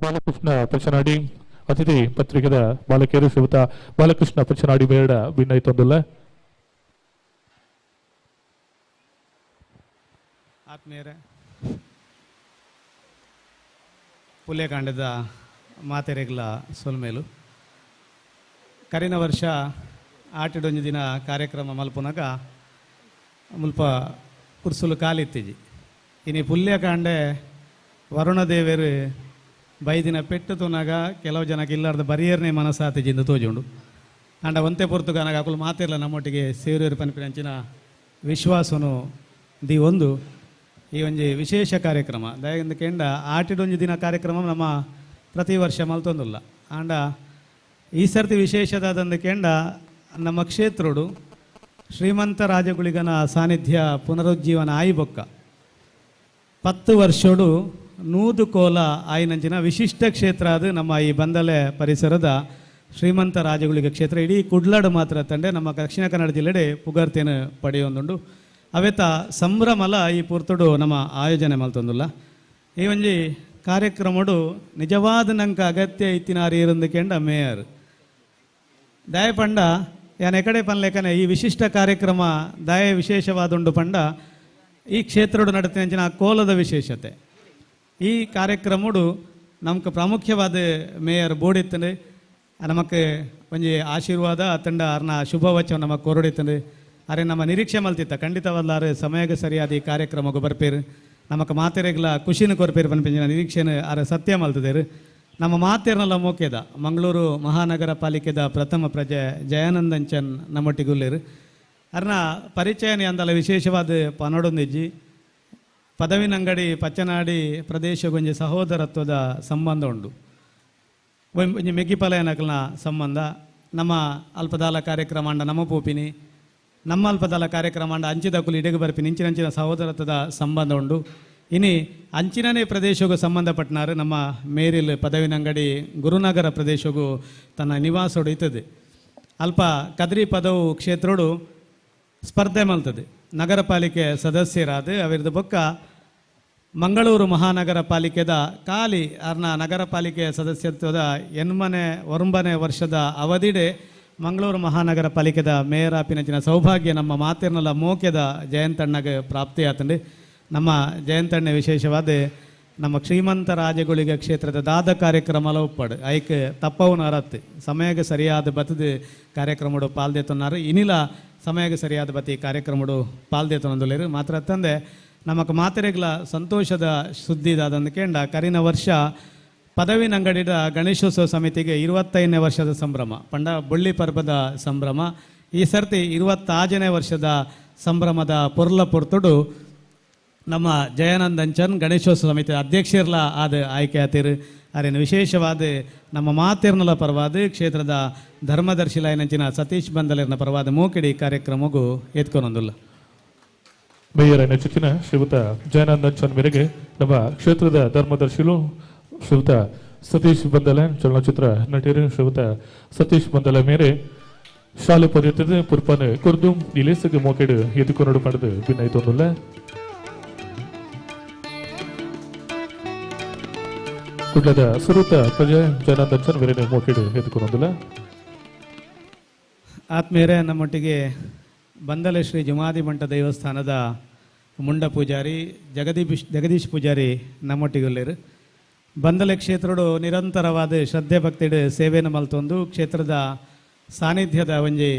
ಬಾಲಕೃಷ್ಣ ಪಂಚನಾಡಿ ಅತಿಥಿ ಪತ್ರಿಕೆದ ಬಾಲಕಿಯರು ಶ್ರೀಯುತ ಬಾಲಕೃಷ್ಣ ಪಂಚನಾಡಿ ಬೇಡ ಭಿನ್ನೈತೊಂದುಲ್ಲ. ಆತ್ಮೀಯರೇ, ಪುಲ್ಯಕಾಂಡದ ಮಾತೆರೆಗ್ಲ ಸೊಲ್ಮೇಲು ಕರಿನ ವರ್ಷ ಆಟಿಡೊಂಜಿ ದಿನ ಕಾರ್ಯಕ್ರಮ ಮಲ್ಪುನಗ ಮುಲ್ಪ ಕುರ್ಸುಲು ಕಾಲಿತ್ತಿಜಿ. ಇನಿ ಪುಲ್ಯಕಾಂಡೆ ವರುಣದೇವರು ಬೈದಿನ ಪೆಟ್ಟು ತೂನಾಗ ಕೆಲವು ಜನಕ್ಕೆ ಇಲ್ಲಾರ್ದ ಬರಿಯರ್ನೇ ಮನಸ್ಸಾತಿಜಿಂದ ತೋಜುಂಡು. ಅಂಡ ಒಂತೆ ಪೊರ್ತುಗಾನಾಗ ಅಕುಲು ಮಾತಿರ್ಲ ನಮ್ಮೊಟ್ಟಿಗೆ ಸೇರಿಯರು ಪನ್ಪಿನಂಚಿನ ವಿಶ್ವಾಸನು the ಒಂದು ಈ ಒಂಜಿ ವಿಶೇಷ ಕಾರ್ಯಕ್ರಮ ದಯಂದು ಕೆಂಡ ಆಟಿಡೊಂಜಿ ದಿನ ಕಾರ್ಯಕ್ರಮ ನಮ್ಮ ಪ್ರತಿ ವರ್ಷ ಮಲ್ತೊಂದುಲ್ಲ. ಆಂಡ ಈ ಸರ್ತಿ ವಿಶೇಷದಾದಂದು ಕೇಂಡ ನಮ್ಮ ಕ್ಷೇತ್ರಡು ಶ್ರೀಮಂತ ರಾಜಗುಳಿಗನ ಸಾನ್ನಿಧ್ಯ ಪುನರುಜ್ಜೀವನ ಆಯಿಬೊಕ್ಕ 10 ವರ್ಷಡು 100 ಕೋಲ ಆಯಿನಂಚಿನ ವಿಶಿಷ್ಟ ಕ್ಷೇತ್ರ ಅದು ನಮ್ಮ ಈ ಬಂದಲೆ ಪರಿಸರದ ಶ್ರೀಮಂತ ರಾಜಗುಳಿಗ ಕ್ಷೇತ್ರ. ಇಡೀ ಕುಡ್ಲಾಡು ಮಾತ್ರ ತಂಡೆ ನಮ್ಮ ದಕ್ಷಿಣ ಕನ್ನಡ ಜಿಲ್ಲೆಡೆ ಪುಗರ್ತಿಯನ್ನು ಪಡೆಯೊಂದುಂಡು. ಅವೆತ ಸಂಭ್ರಮಲ ಈ ಪೂರ್ತುಡು ನಮ್ಮ ಆಯೋಜನೆ ಮಲ್ತೊಂದುಲ್ಲ. ಈ ಒಂಜಿ ಕಾರ್ಯಕ್ರಮಡು ನಿಜವಾದ ನಂಗೆ ಅಗತ್ಯ ಇತ್ತಿನಾರು ಇರಂದು ಕೆಂಡ ಮೇಯರ್ ದಾಯ ಪಂಡ ಯಾನ್ ಎಕಡೆ ಪನ್ಲೇಕನೆ ಈ ವಿಶಿಷ್ಟ ಕಾರ್ಯಕ್ರಮ ದಾಯ ವಿಶೇಷವಾದುಂಡು ಪಂಡ ಈ ಕ್ಷೇತ್ರಡು ನಡತಿನಂಚಿನ ಕೋಲದ ವಿಶೇಷತೆ. ಈ ಕಾರ್ಯಕ್ರಮಡು ನಮ್ಗೆ ಪ್ರಾಮುಖ್ಯವಾದ ಮೇಯರ್ ಬೋಡಿತ್ತಂಡೆ ನಮಕ್ ಒಂಜಿ ಆಶೀರ್ವಾದ ತಂಡ ಅರ್ನ ಶುಭವಚನ ನಮಕ್ ಕೊರಡಿತ್ತಂಡೆ. ಅರೆ ನಮ್ಮ ನಿರೀಕ್ಷೆ ಮಲ್ತಿತ್ತ ಖಂಡಿತವಲ್ಲಾರೆ ಸಮಯಕ್ಕೆ ಸರಿಯಾದ ಈ ಕಾರ್ಯಕ್ರಮಕ್ಕೆ ಬರ್ಪೇರು ನಮಕ್ ಮಾತೆರೆಗ್ಲ ಖುಷಿನ ಕೊರ್ಪೇರು ಪನ್ಪಿಂಚಿನ ನಿರೀಕ್ಷೆನ ಅರೆ ಸತ್ಯ ಮಲ್ತದೇರು. ನಮ್ಮ ಮಾತೆರ್ನಲ್ಲ ಮೋಕೆದ ಮಂಗಳೂರು ಮಹಾನಗರ ಪಾಲಿಕೆದ ಪ್ರಥಮ ಪ್ರಜೆ ಜಯಾನಂದಂಚನ್ ನಮ್ಮೊಟ್ಟಿಗುಲ್ಲೇರು. ಅರ್ನ ಪರಿಚಯನೇ ಅಂದಲ್ಲ ವಿಶೇಷವಾದ ಪನೊಡೊಂದಿಜ್ಜಿ ಪದವಿನಂಗಡಿ ಪಚ್ಚನಾಡಿ ಪ್ರದೇಶಗೊಂಜಿ ಸಹೋದರತ್ವದ ಸಂಬಂಧ ಉಂಡು. ಒಂಜಿ ಮೆಗ್ಗಿಪಲಯನಕಲ್ನ ಸಂಬಂಧ. ನಮ್ಮ ಅಲ್ಪದಾಲ ಕಾರ್ಯಕ್ರಮ ಅಂಡ ನಮ್ಮ ಪೋಪಿನಿ ನಮ್ಮ ಅಲ್ಪದಾಲ ಕಾರ್ಯಕ್ರಮ ಅಂಡ ಅಂಚಿದ ಕುಲಿ ಇಡಗು ಬರ್ಪಿನಿ ಇಂಚಿನಂಚಿನ ಸಹೋದರತ್ವದ ಸಂಬಂಧ ಉಂಡು. ಇನಿ ಅಂಚಿನನೇ ಪ್ರದೇಶಗೂ ಸಂಬಂಧಪಟ್ಟನಾರು ನಮ್ಮ ಮೇರಿಲ್ ಪದವಿನಂಗಡಿ ಗುರುನಗರ ಪ್ರದೇಶಗೂ ತನ್ನ ನಿವಾಸೋಡು ಇತ್ತದೆ. ಅಲ್ಪ ಕದ್ರಿ ಪದವು ಕ್ಷೇತ್ರೋಡು ಸ್ಪರ್ಧೆ ಮಲ್ತದೆ ನಗರ ಪಾಲಿಕೆ ಸದಸ್ಯರಾದ ಅವಿರದ ಬೊಕ್ಕ ಮಂಗಳೂರು ಮಹಾನಗರ ಪಾಲಿಕೆದ ಖಾಲಿ ಅರ್ನ ನಗರ ಪಾಲಿಕೆ ಸದಸ್ಯತ್ವದ 89 ವರ್ಷದ ಅವಧಿಡೆ ಮಂಗಳೂರು ಮಹಾನಗರ ಪಾಲಿಕೆದ ಮೇಯರ್ ಆಪಿನಂಚಿನ ಸೌಭಾಗ್ಯ ನಮ್ಮ ಮಾತಿರ್ನಲ್ಲ ಮೋಕೆದ ಜಯಂತಣ್ಣಗೆ ಪ್ರಾಪ್ತಿಯಾತಂಡು. ನಮ್ಮ ಜಯಂತಣ್ಣ ವಿಶೇಷವಾದ ನಮ್ಮ ಶ್ರೀಮಂತ ರಾಜಗುಳಿಗ ಕ್ಷೇತ್ರದ ದಾದ ಕಾರ್ಯಕ್ರಮಲ ಒಪ್ಪಡು ಐಕ್ ತಪ್ಪವನು ಅರತ್ತು ಸಮಯಕ್ಕೆ ಸರಿಯಾದ ಬತ್ತದ ಕಾರ್ಯಕ್ರಮಡು ಪಾಲ್ದೇತೊನ್ನಾರು ಇನಿಲ ಸಮಯಕ್ಕೆ ಸರಿಯಾದ ಬತ್ತಿ ಕಾರ್ಯಕ್ರಮಡು ಪಾಲ್ದೇತೊಂದುಲೇರು. ಮಾತ್ರ ತಂದೆ ನಮಕ್ ಮಾತೆರೆಗ್ಲ ಸಂತೋಷದ ಸುದ್ದಿದಾದಂದು ಕೇಂಡ ಕರಿನ ವರ್ಷ ಪದವಿನಂಗಡಿದ ಗಣೇಶೋತ್ಸವ ಸಮಿತಿಗೆ 25ನೇ ವರ್ಷದ ಸಂಭ್ರಮ ಪಂಡ ಬೊಳ್ಳಿ ಪರ್ಬದ ಸಂಭ್ರಮ. ಈ ಸರ್ತಿ 26ನೇ ವರ್ಷದ ಸಂಭ್ರಮದ ಪೊರ್ಲ ಪೊರ್ತುಡು ನಮ್ಮ ಜಯಾನಂದಂಚನ್ ಗಣೇಶೋತ್ಸವ ಸಮಿತಿ ಅಧ್ಯಕ್ಷರ್ಲ ಆದ ಆಯ್ಕೆ ಆತಿರು. ಅರೇನು ವಿಶೇಷವಾದ ನಮ್ಮ ಮಾತಿರ್ನಲ ಪರವಾದ ಕ್ಷೇತ್ರದ ಧರ್ಮದರ್ಶಿಲಾಯನಂಚಿನ ಸತೀಶ್ ಬಂದಲಿರ್ನ ಪರವಾದ ಮೂಕಿಡಿ ಕಾರ್ಯಕ್ರಮಗೂ ಎತ್ಕೊನೊಂದುಲ್ಲ. ಮೇಯರ್ ನೆಚ್ಚಿನ ಶ್ರೀಯುತ ಜಯಾನಂದಂಚನ್ ಮೇರೆಗೆ ನಮ್ಮ ಕ್ಷೇತ್ರದ ಧರ್ಮದರ್ಶಿಲು ಶ್ರೀಯುತ ಸತೀಶ್ ಬಂದಲೆ ಚಲನಚಿತ್ರ ನಟರು ಶ್ರೀಯುತ ಸತೀಶ್ ಬಂದಲೆ ಮೇರೆ ಶಾಲೆ ಪದಯುತ್ತದೆ ಪುರ್ಪನೆ ಕುರ್ದು ಇಲೇಸಗೆ ಮೋಕೆಡು ಎದುಕೊನಡು ಪಡೆದು ಭಿನ್ನೈತೊಂದುಲ್ಲ. ಕುಡ್ಲದ ಸುರುತ ಪ್ರಜೆ ಜನಾಂದರ್ಶನ್ ವೇರೆ ಮೋಕೆಡು ಎದುಕೊನೊಂದುಲ್ಲ. ಆತ್ಮೀಯರೇ, ನಮ್ಮೊಟ್ಟಿಗೆ ಬಂದಲೆ ಶ್ರೀ ಜುಮಾದಿ ಮಂಟ ದೇವಸ್ಥಾನದ ಮುಂಡ ಪೂಜಾರಿ ಜಗದೀಶ್ ಪೂಜಾರಿ ನಮ್ಮೊಟ್ಟಿಗುಲ್ಲೇರು. ಬಂದಲೆ ಕ್ಷೇತ್ರಡು ನಿರಂತರವಾದ ಶ್ರದ್ಧೆ ಭಕ್ತಿಡು ಸೇವೆಯನ್ನು ಮಲ್ತೊಂದು ಕ್ಷೇತ್ರದ ಸಾನ್ನಿಧ್ಯದ ಒಂಜಿ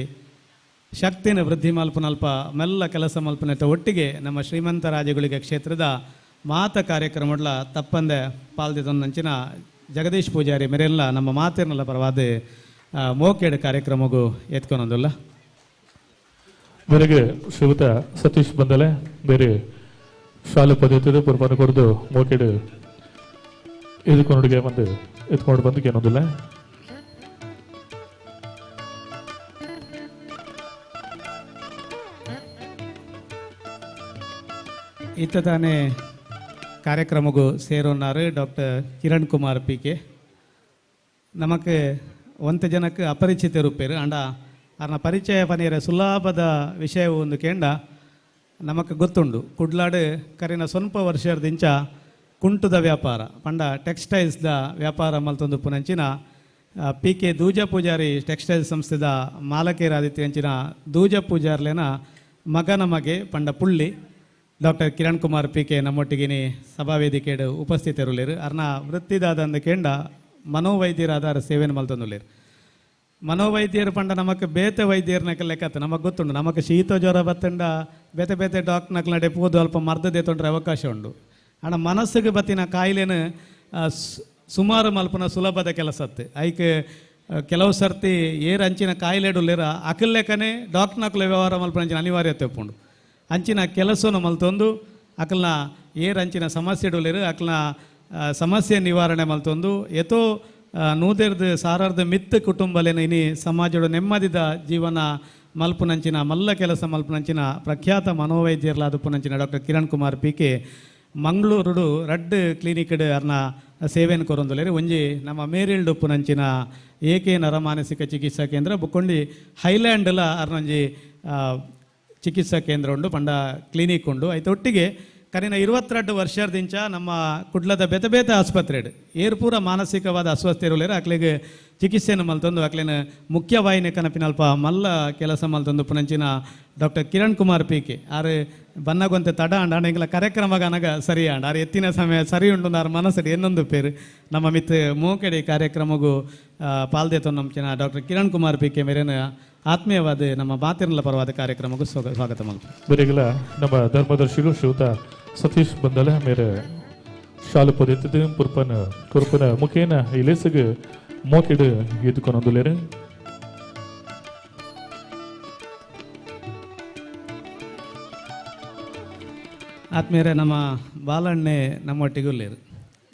ಶಕ್ತಿನ ವೃದ್ಧಿ ಮಲ್ಪನಲ್ಪ ಮೆಲ್ಲ ಕೆಲಸ ಮಲ್ಪನೆತ್ತ ಒಟ್ಟಿಗೆ ನಮ್ಮ ಶ್ರೀಮಂತ ರಾಜಗುಳಿಗೆ ಕ್ಷೇತ್ರದ ಮಾತ ಕಾರ್ಯಕ್ರಮಡ್ಲ ತಪ್ಪಂದೆ ಪಾಲ್ದಿದ್ದೊಂದಂಚಿನ ಜಗದೀಶ್ ಪೂಜಾರಿ ಮೇರೆಲ್ಲ ನಮ್ಮ ಮಾತಿರ್ನಲ್ಲ ಪರವಾದ ಮೋಕೇಡು ಕಾರ್ಯಕ್ರಮಗೂ ಎತ್ಕೊನೊಂದುಲ್ಲ. ಮೇರೆಗೆ ಶ್ರೀಯುತ ಸತೀಶ್ ಬಂದಲೆ ಬೇರೆ ಶಾಲೆ ಪದಯುತ್ತದೆ ಪುರ್ಪನ ಕೊರದು ಮೋಕೇಡು ಎದುಕೊಂಡುಗೆ ಬಂದು ಎತ್ಕೊಂಡು ಬಂದು ಏನೊಂದಿಲ್ಲ. ಇತ್ತ ತಾನೇ ಕಾರ್ಯಕ್ರಮಗೂ ಸೇರೋನಾರು doctor Kiran Kumar P K. ನಮಕ್ ಒಂತ ಜನಕ್ಕೆ ಅಪರಿಚಿತ ರೂಪೇರು ಅಂಡ ಅರ್ನ ಪರಿಚಯ ಪನೀರ ಸುಲಭದ ವಿಷಯ ಒಂದು ಕೇಂಡ ನಮಕ್ ಗೊತ್ತುಂಡು. ಕುಡ್ಲಾಡು ಕರಿನ ಸ್ವಲ್ಪ ವರ್ಷದಿಂಚ ಕುಂಟುದ ವ್ಯಾಪಾರ ಪಂಡ ಟೆಕ್ಸ್ಟೈಲ್ಸ್ದ ವ್ಯಾಪಾರ ಮಲ್ತೊಂದು ಪುನಂಚಿನ P K Dooja Poojary textiles ಸಂಸ್ಥೆದ ಮಾಲಕೇರಾದಿತ್ಯಂಚಿನ ದೂಜ ಪೂಜಾರ್ಲೇನ ಮಗನ ಮಗೆ ಪಂಡ ಪುಳ್ಳಿ doctor Kiran Kumar P K ನಮ್ಮೊಟ್ಟಿಗಿನಿ ಸಭಾವೇದಿಕೆಡು ಉಪಸ್ಥಿತರುಲೇರು. ಅರ್ನ ವೃತ್ತಿದಾದಂದು ಕೇಂಡ ಮನೋವೈದ್ಯರಾದ ಸೇವೆಯನ್ನು ಮಲ್ತೊಂದುಲೇರು. ಮನೋವೈದ್ಯರು ಪಂಡ ನಮಕ್ ಬೇತೆ ವೈದ್ಯರ್ನಕ ಲೆಕ್ಕತ್ತ ನಮಗೆ ಗೊತ್ತುಂಡು. ನಮಕ್ ಶೀತ ಜ್ವರ ಬತ್ತಂಡ ಬೇತೆ ಬೇತೆ ಡಾಕ್ಟರ್ನಕ್ಲ ನಡೆ ಪೋದು ಅಲ್ಪ ಮರ್ದದೆ ತೊಂದರೆ ಅವಕಾಶ ಉಂಡು. ಅಣ್ಣ ಮನಸ್ಸಿಗೆ ಬತ್ತಿನ ಕಾಯಿಲೆನ ಸುಮಾರು ಮಲ್ಪನ ಸುಲಭದ ಕೆಲಸತ್ತೆ. ಐಕ್ ಕೆಲವು ಸರ್ತಿ ಏರು ಅಂಚಿನ ಕಾಯಿಲೆಡುಲ್ಲೇರ ಅಕಲ್ಲೆಕ್ಕನೆ ಡಾಕ್ಟರ್ನಕ್ಲ ವ್ಯವಹಾರ ಮಲ್ಪನ ಅಂಚಿನ ಅನಿವಾರ್ಯತೆ ಉಪ್ಪುಂಡು. ಅಂಚಿನ ಕೆಲಸವನ್ನು ಮಲ್ತೊಂದು ಅಕಲ್ನ ಏರು ಅಂಚಿನ ಸಮಸ್ಯೆ ಇಡುಲೇರು ಅಕಲ್ನ ಸಮಸ್ಯೆ ನಿವಾರಣೆ ಮಲ್ತೊಂದು ಎತೋ ನೂದೆರ್ದು ಸಾರಾರ್ದ ಮಿತ್ತು ಕುಟುಂಬಲೇನ ಇನಿ ಸಮಾಜದ ನೆಮ್ಮದಿದ ಜೀವನ ಮಲ್ಪುನಂಚಿನ ಮಲ್ಲ ಕೆಲಸ ಮಲ್ಪುನಂಚಿನ ಪ್ರಖ್ಯಾತ ಮನೋವೈದ್ಯರ್ಲಾದ ಪುನಂಚಿನ doctor Kiran Kumar P K ಮಂಗಳೂರುಡು ರಡ್ಡ್ ಕ್ಲಿನಿಕ್ಡ್ ಅರ್ನ ಸೇವೆಯನ್ನು ಕೊರೊಂದುಲ್ಲೆರ್. ಒಂಜಿ ನಮ್ಮ ಮೇರಿಲ್ಡ್ ಉಪ್ಪುನಂಚಿನ ಏಕೆ ನರಮಾನಸಿಕ ಚಿಕಿತ್ಸಾ ಕೇಂದ್ರ ಬುಕ್ಕೊಂಡಿ ಹೈಲ್ಯಾಂಡ್ಲ ಅರ್ನೊಂಜಿ ಚಿಕಿತ್ಸಾ ಕೇಂದ್ರ ಉಂಡು ಪಂಡ ಕ್ಲಿನಿಕ್ ಉಂಡು. ಐತ ಒಟ್ಟಿಗೆ ಕರಿನ 22 ವರ್ಷದಿಂಚ ನಮ್ಮ ಕುಡ್ಲದ ಬೇತೆ ಬೇತೆ ಆಸ್ಪತ್ರೆಡ್ ಏರ್ಪೂರ ಮಾನಸಿಕವಾದ ಅಸ್ವಸ್ಥೆರುಲೇರು ಅಕ್ಲೆಗ್ ಚಿಕಿತ್ಸೆಯನ್ನು ಮಲ್ತೊಂದು ಅಕ್ಲೆನ ಮುಖ್ಯವಾಹಿನಿ ಕನಪಿನಲ್ಪ ಮಲ್ಲ ಕೆಲಸ ಮಲ್ತೊಂದು ಪುನಂಚಿನ doctor Kiran Kumar P K ಆರು ಬನ್ನಗೊಂತೆ ತಡ ಅಂಡ ಆಂಡ ಎಂಗ್ಲ ಕಾರ್ಯಕ್ರಮ ಅನಗ ಸರಿ ಅಂಡ ಆರು ಎತ್ತಿನ ಸಮಯ ಸರಿ ಉಂಡು ಆರು ಮನಸ್ಸಡಿ ಎನ್ನೊಂದು ಪೇರು ನಮ್ಮ ಮಿತ್ ಮೋಕೆಡಿ ಕಾರ್ಯಕ್ರಮಗೂ ಪಾಲ್ದೇತೊಂದು doctor Kiran Kumar P K ಮೇರೇನ ಆತ್ಮೀಯವಾದ ನಮ್ಮ ಬಾತಿರ್ಲ ಪರವಾದ ಕಾರ್ಯಕ್ರಮಕ್ಕೂ ಸ್ವಾಗತ ಮಲ್ಪು. ಬರೆಗಲ ನಮ್ಮ ಧರ್ಮದರ್ಶಿಗಳು ಶ್ರೀಯುತ ಸತೀಶ್ ಬಂದಲ ಮೇರೆ ಶಾಲು ಪೊದೆತ್ತದು ಪುರ್ಪನ ಕುರ್ಪನ ಮುಖೇನ ಇಲೇಸಗ್ ಮೋಕೆಡು ಎದ್ದುಕೊಂದುಲೇರು. ಆತ್ಮೀಯರೇ, ನಮ್ಮ ಬಾಲಣ್ಣೆ ನಮ್ಮೊಟ್ಟಿಗೆ ಉಲ್ಲೇರು.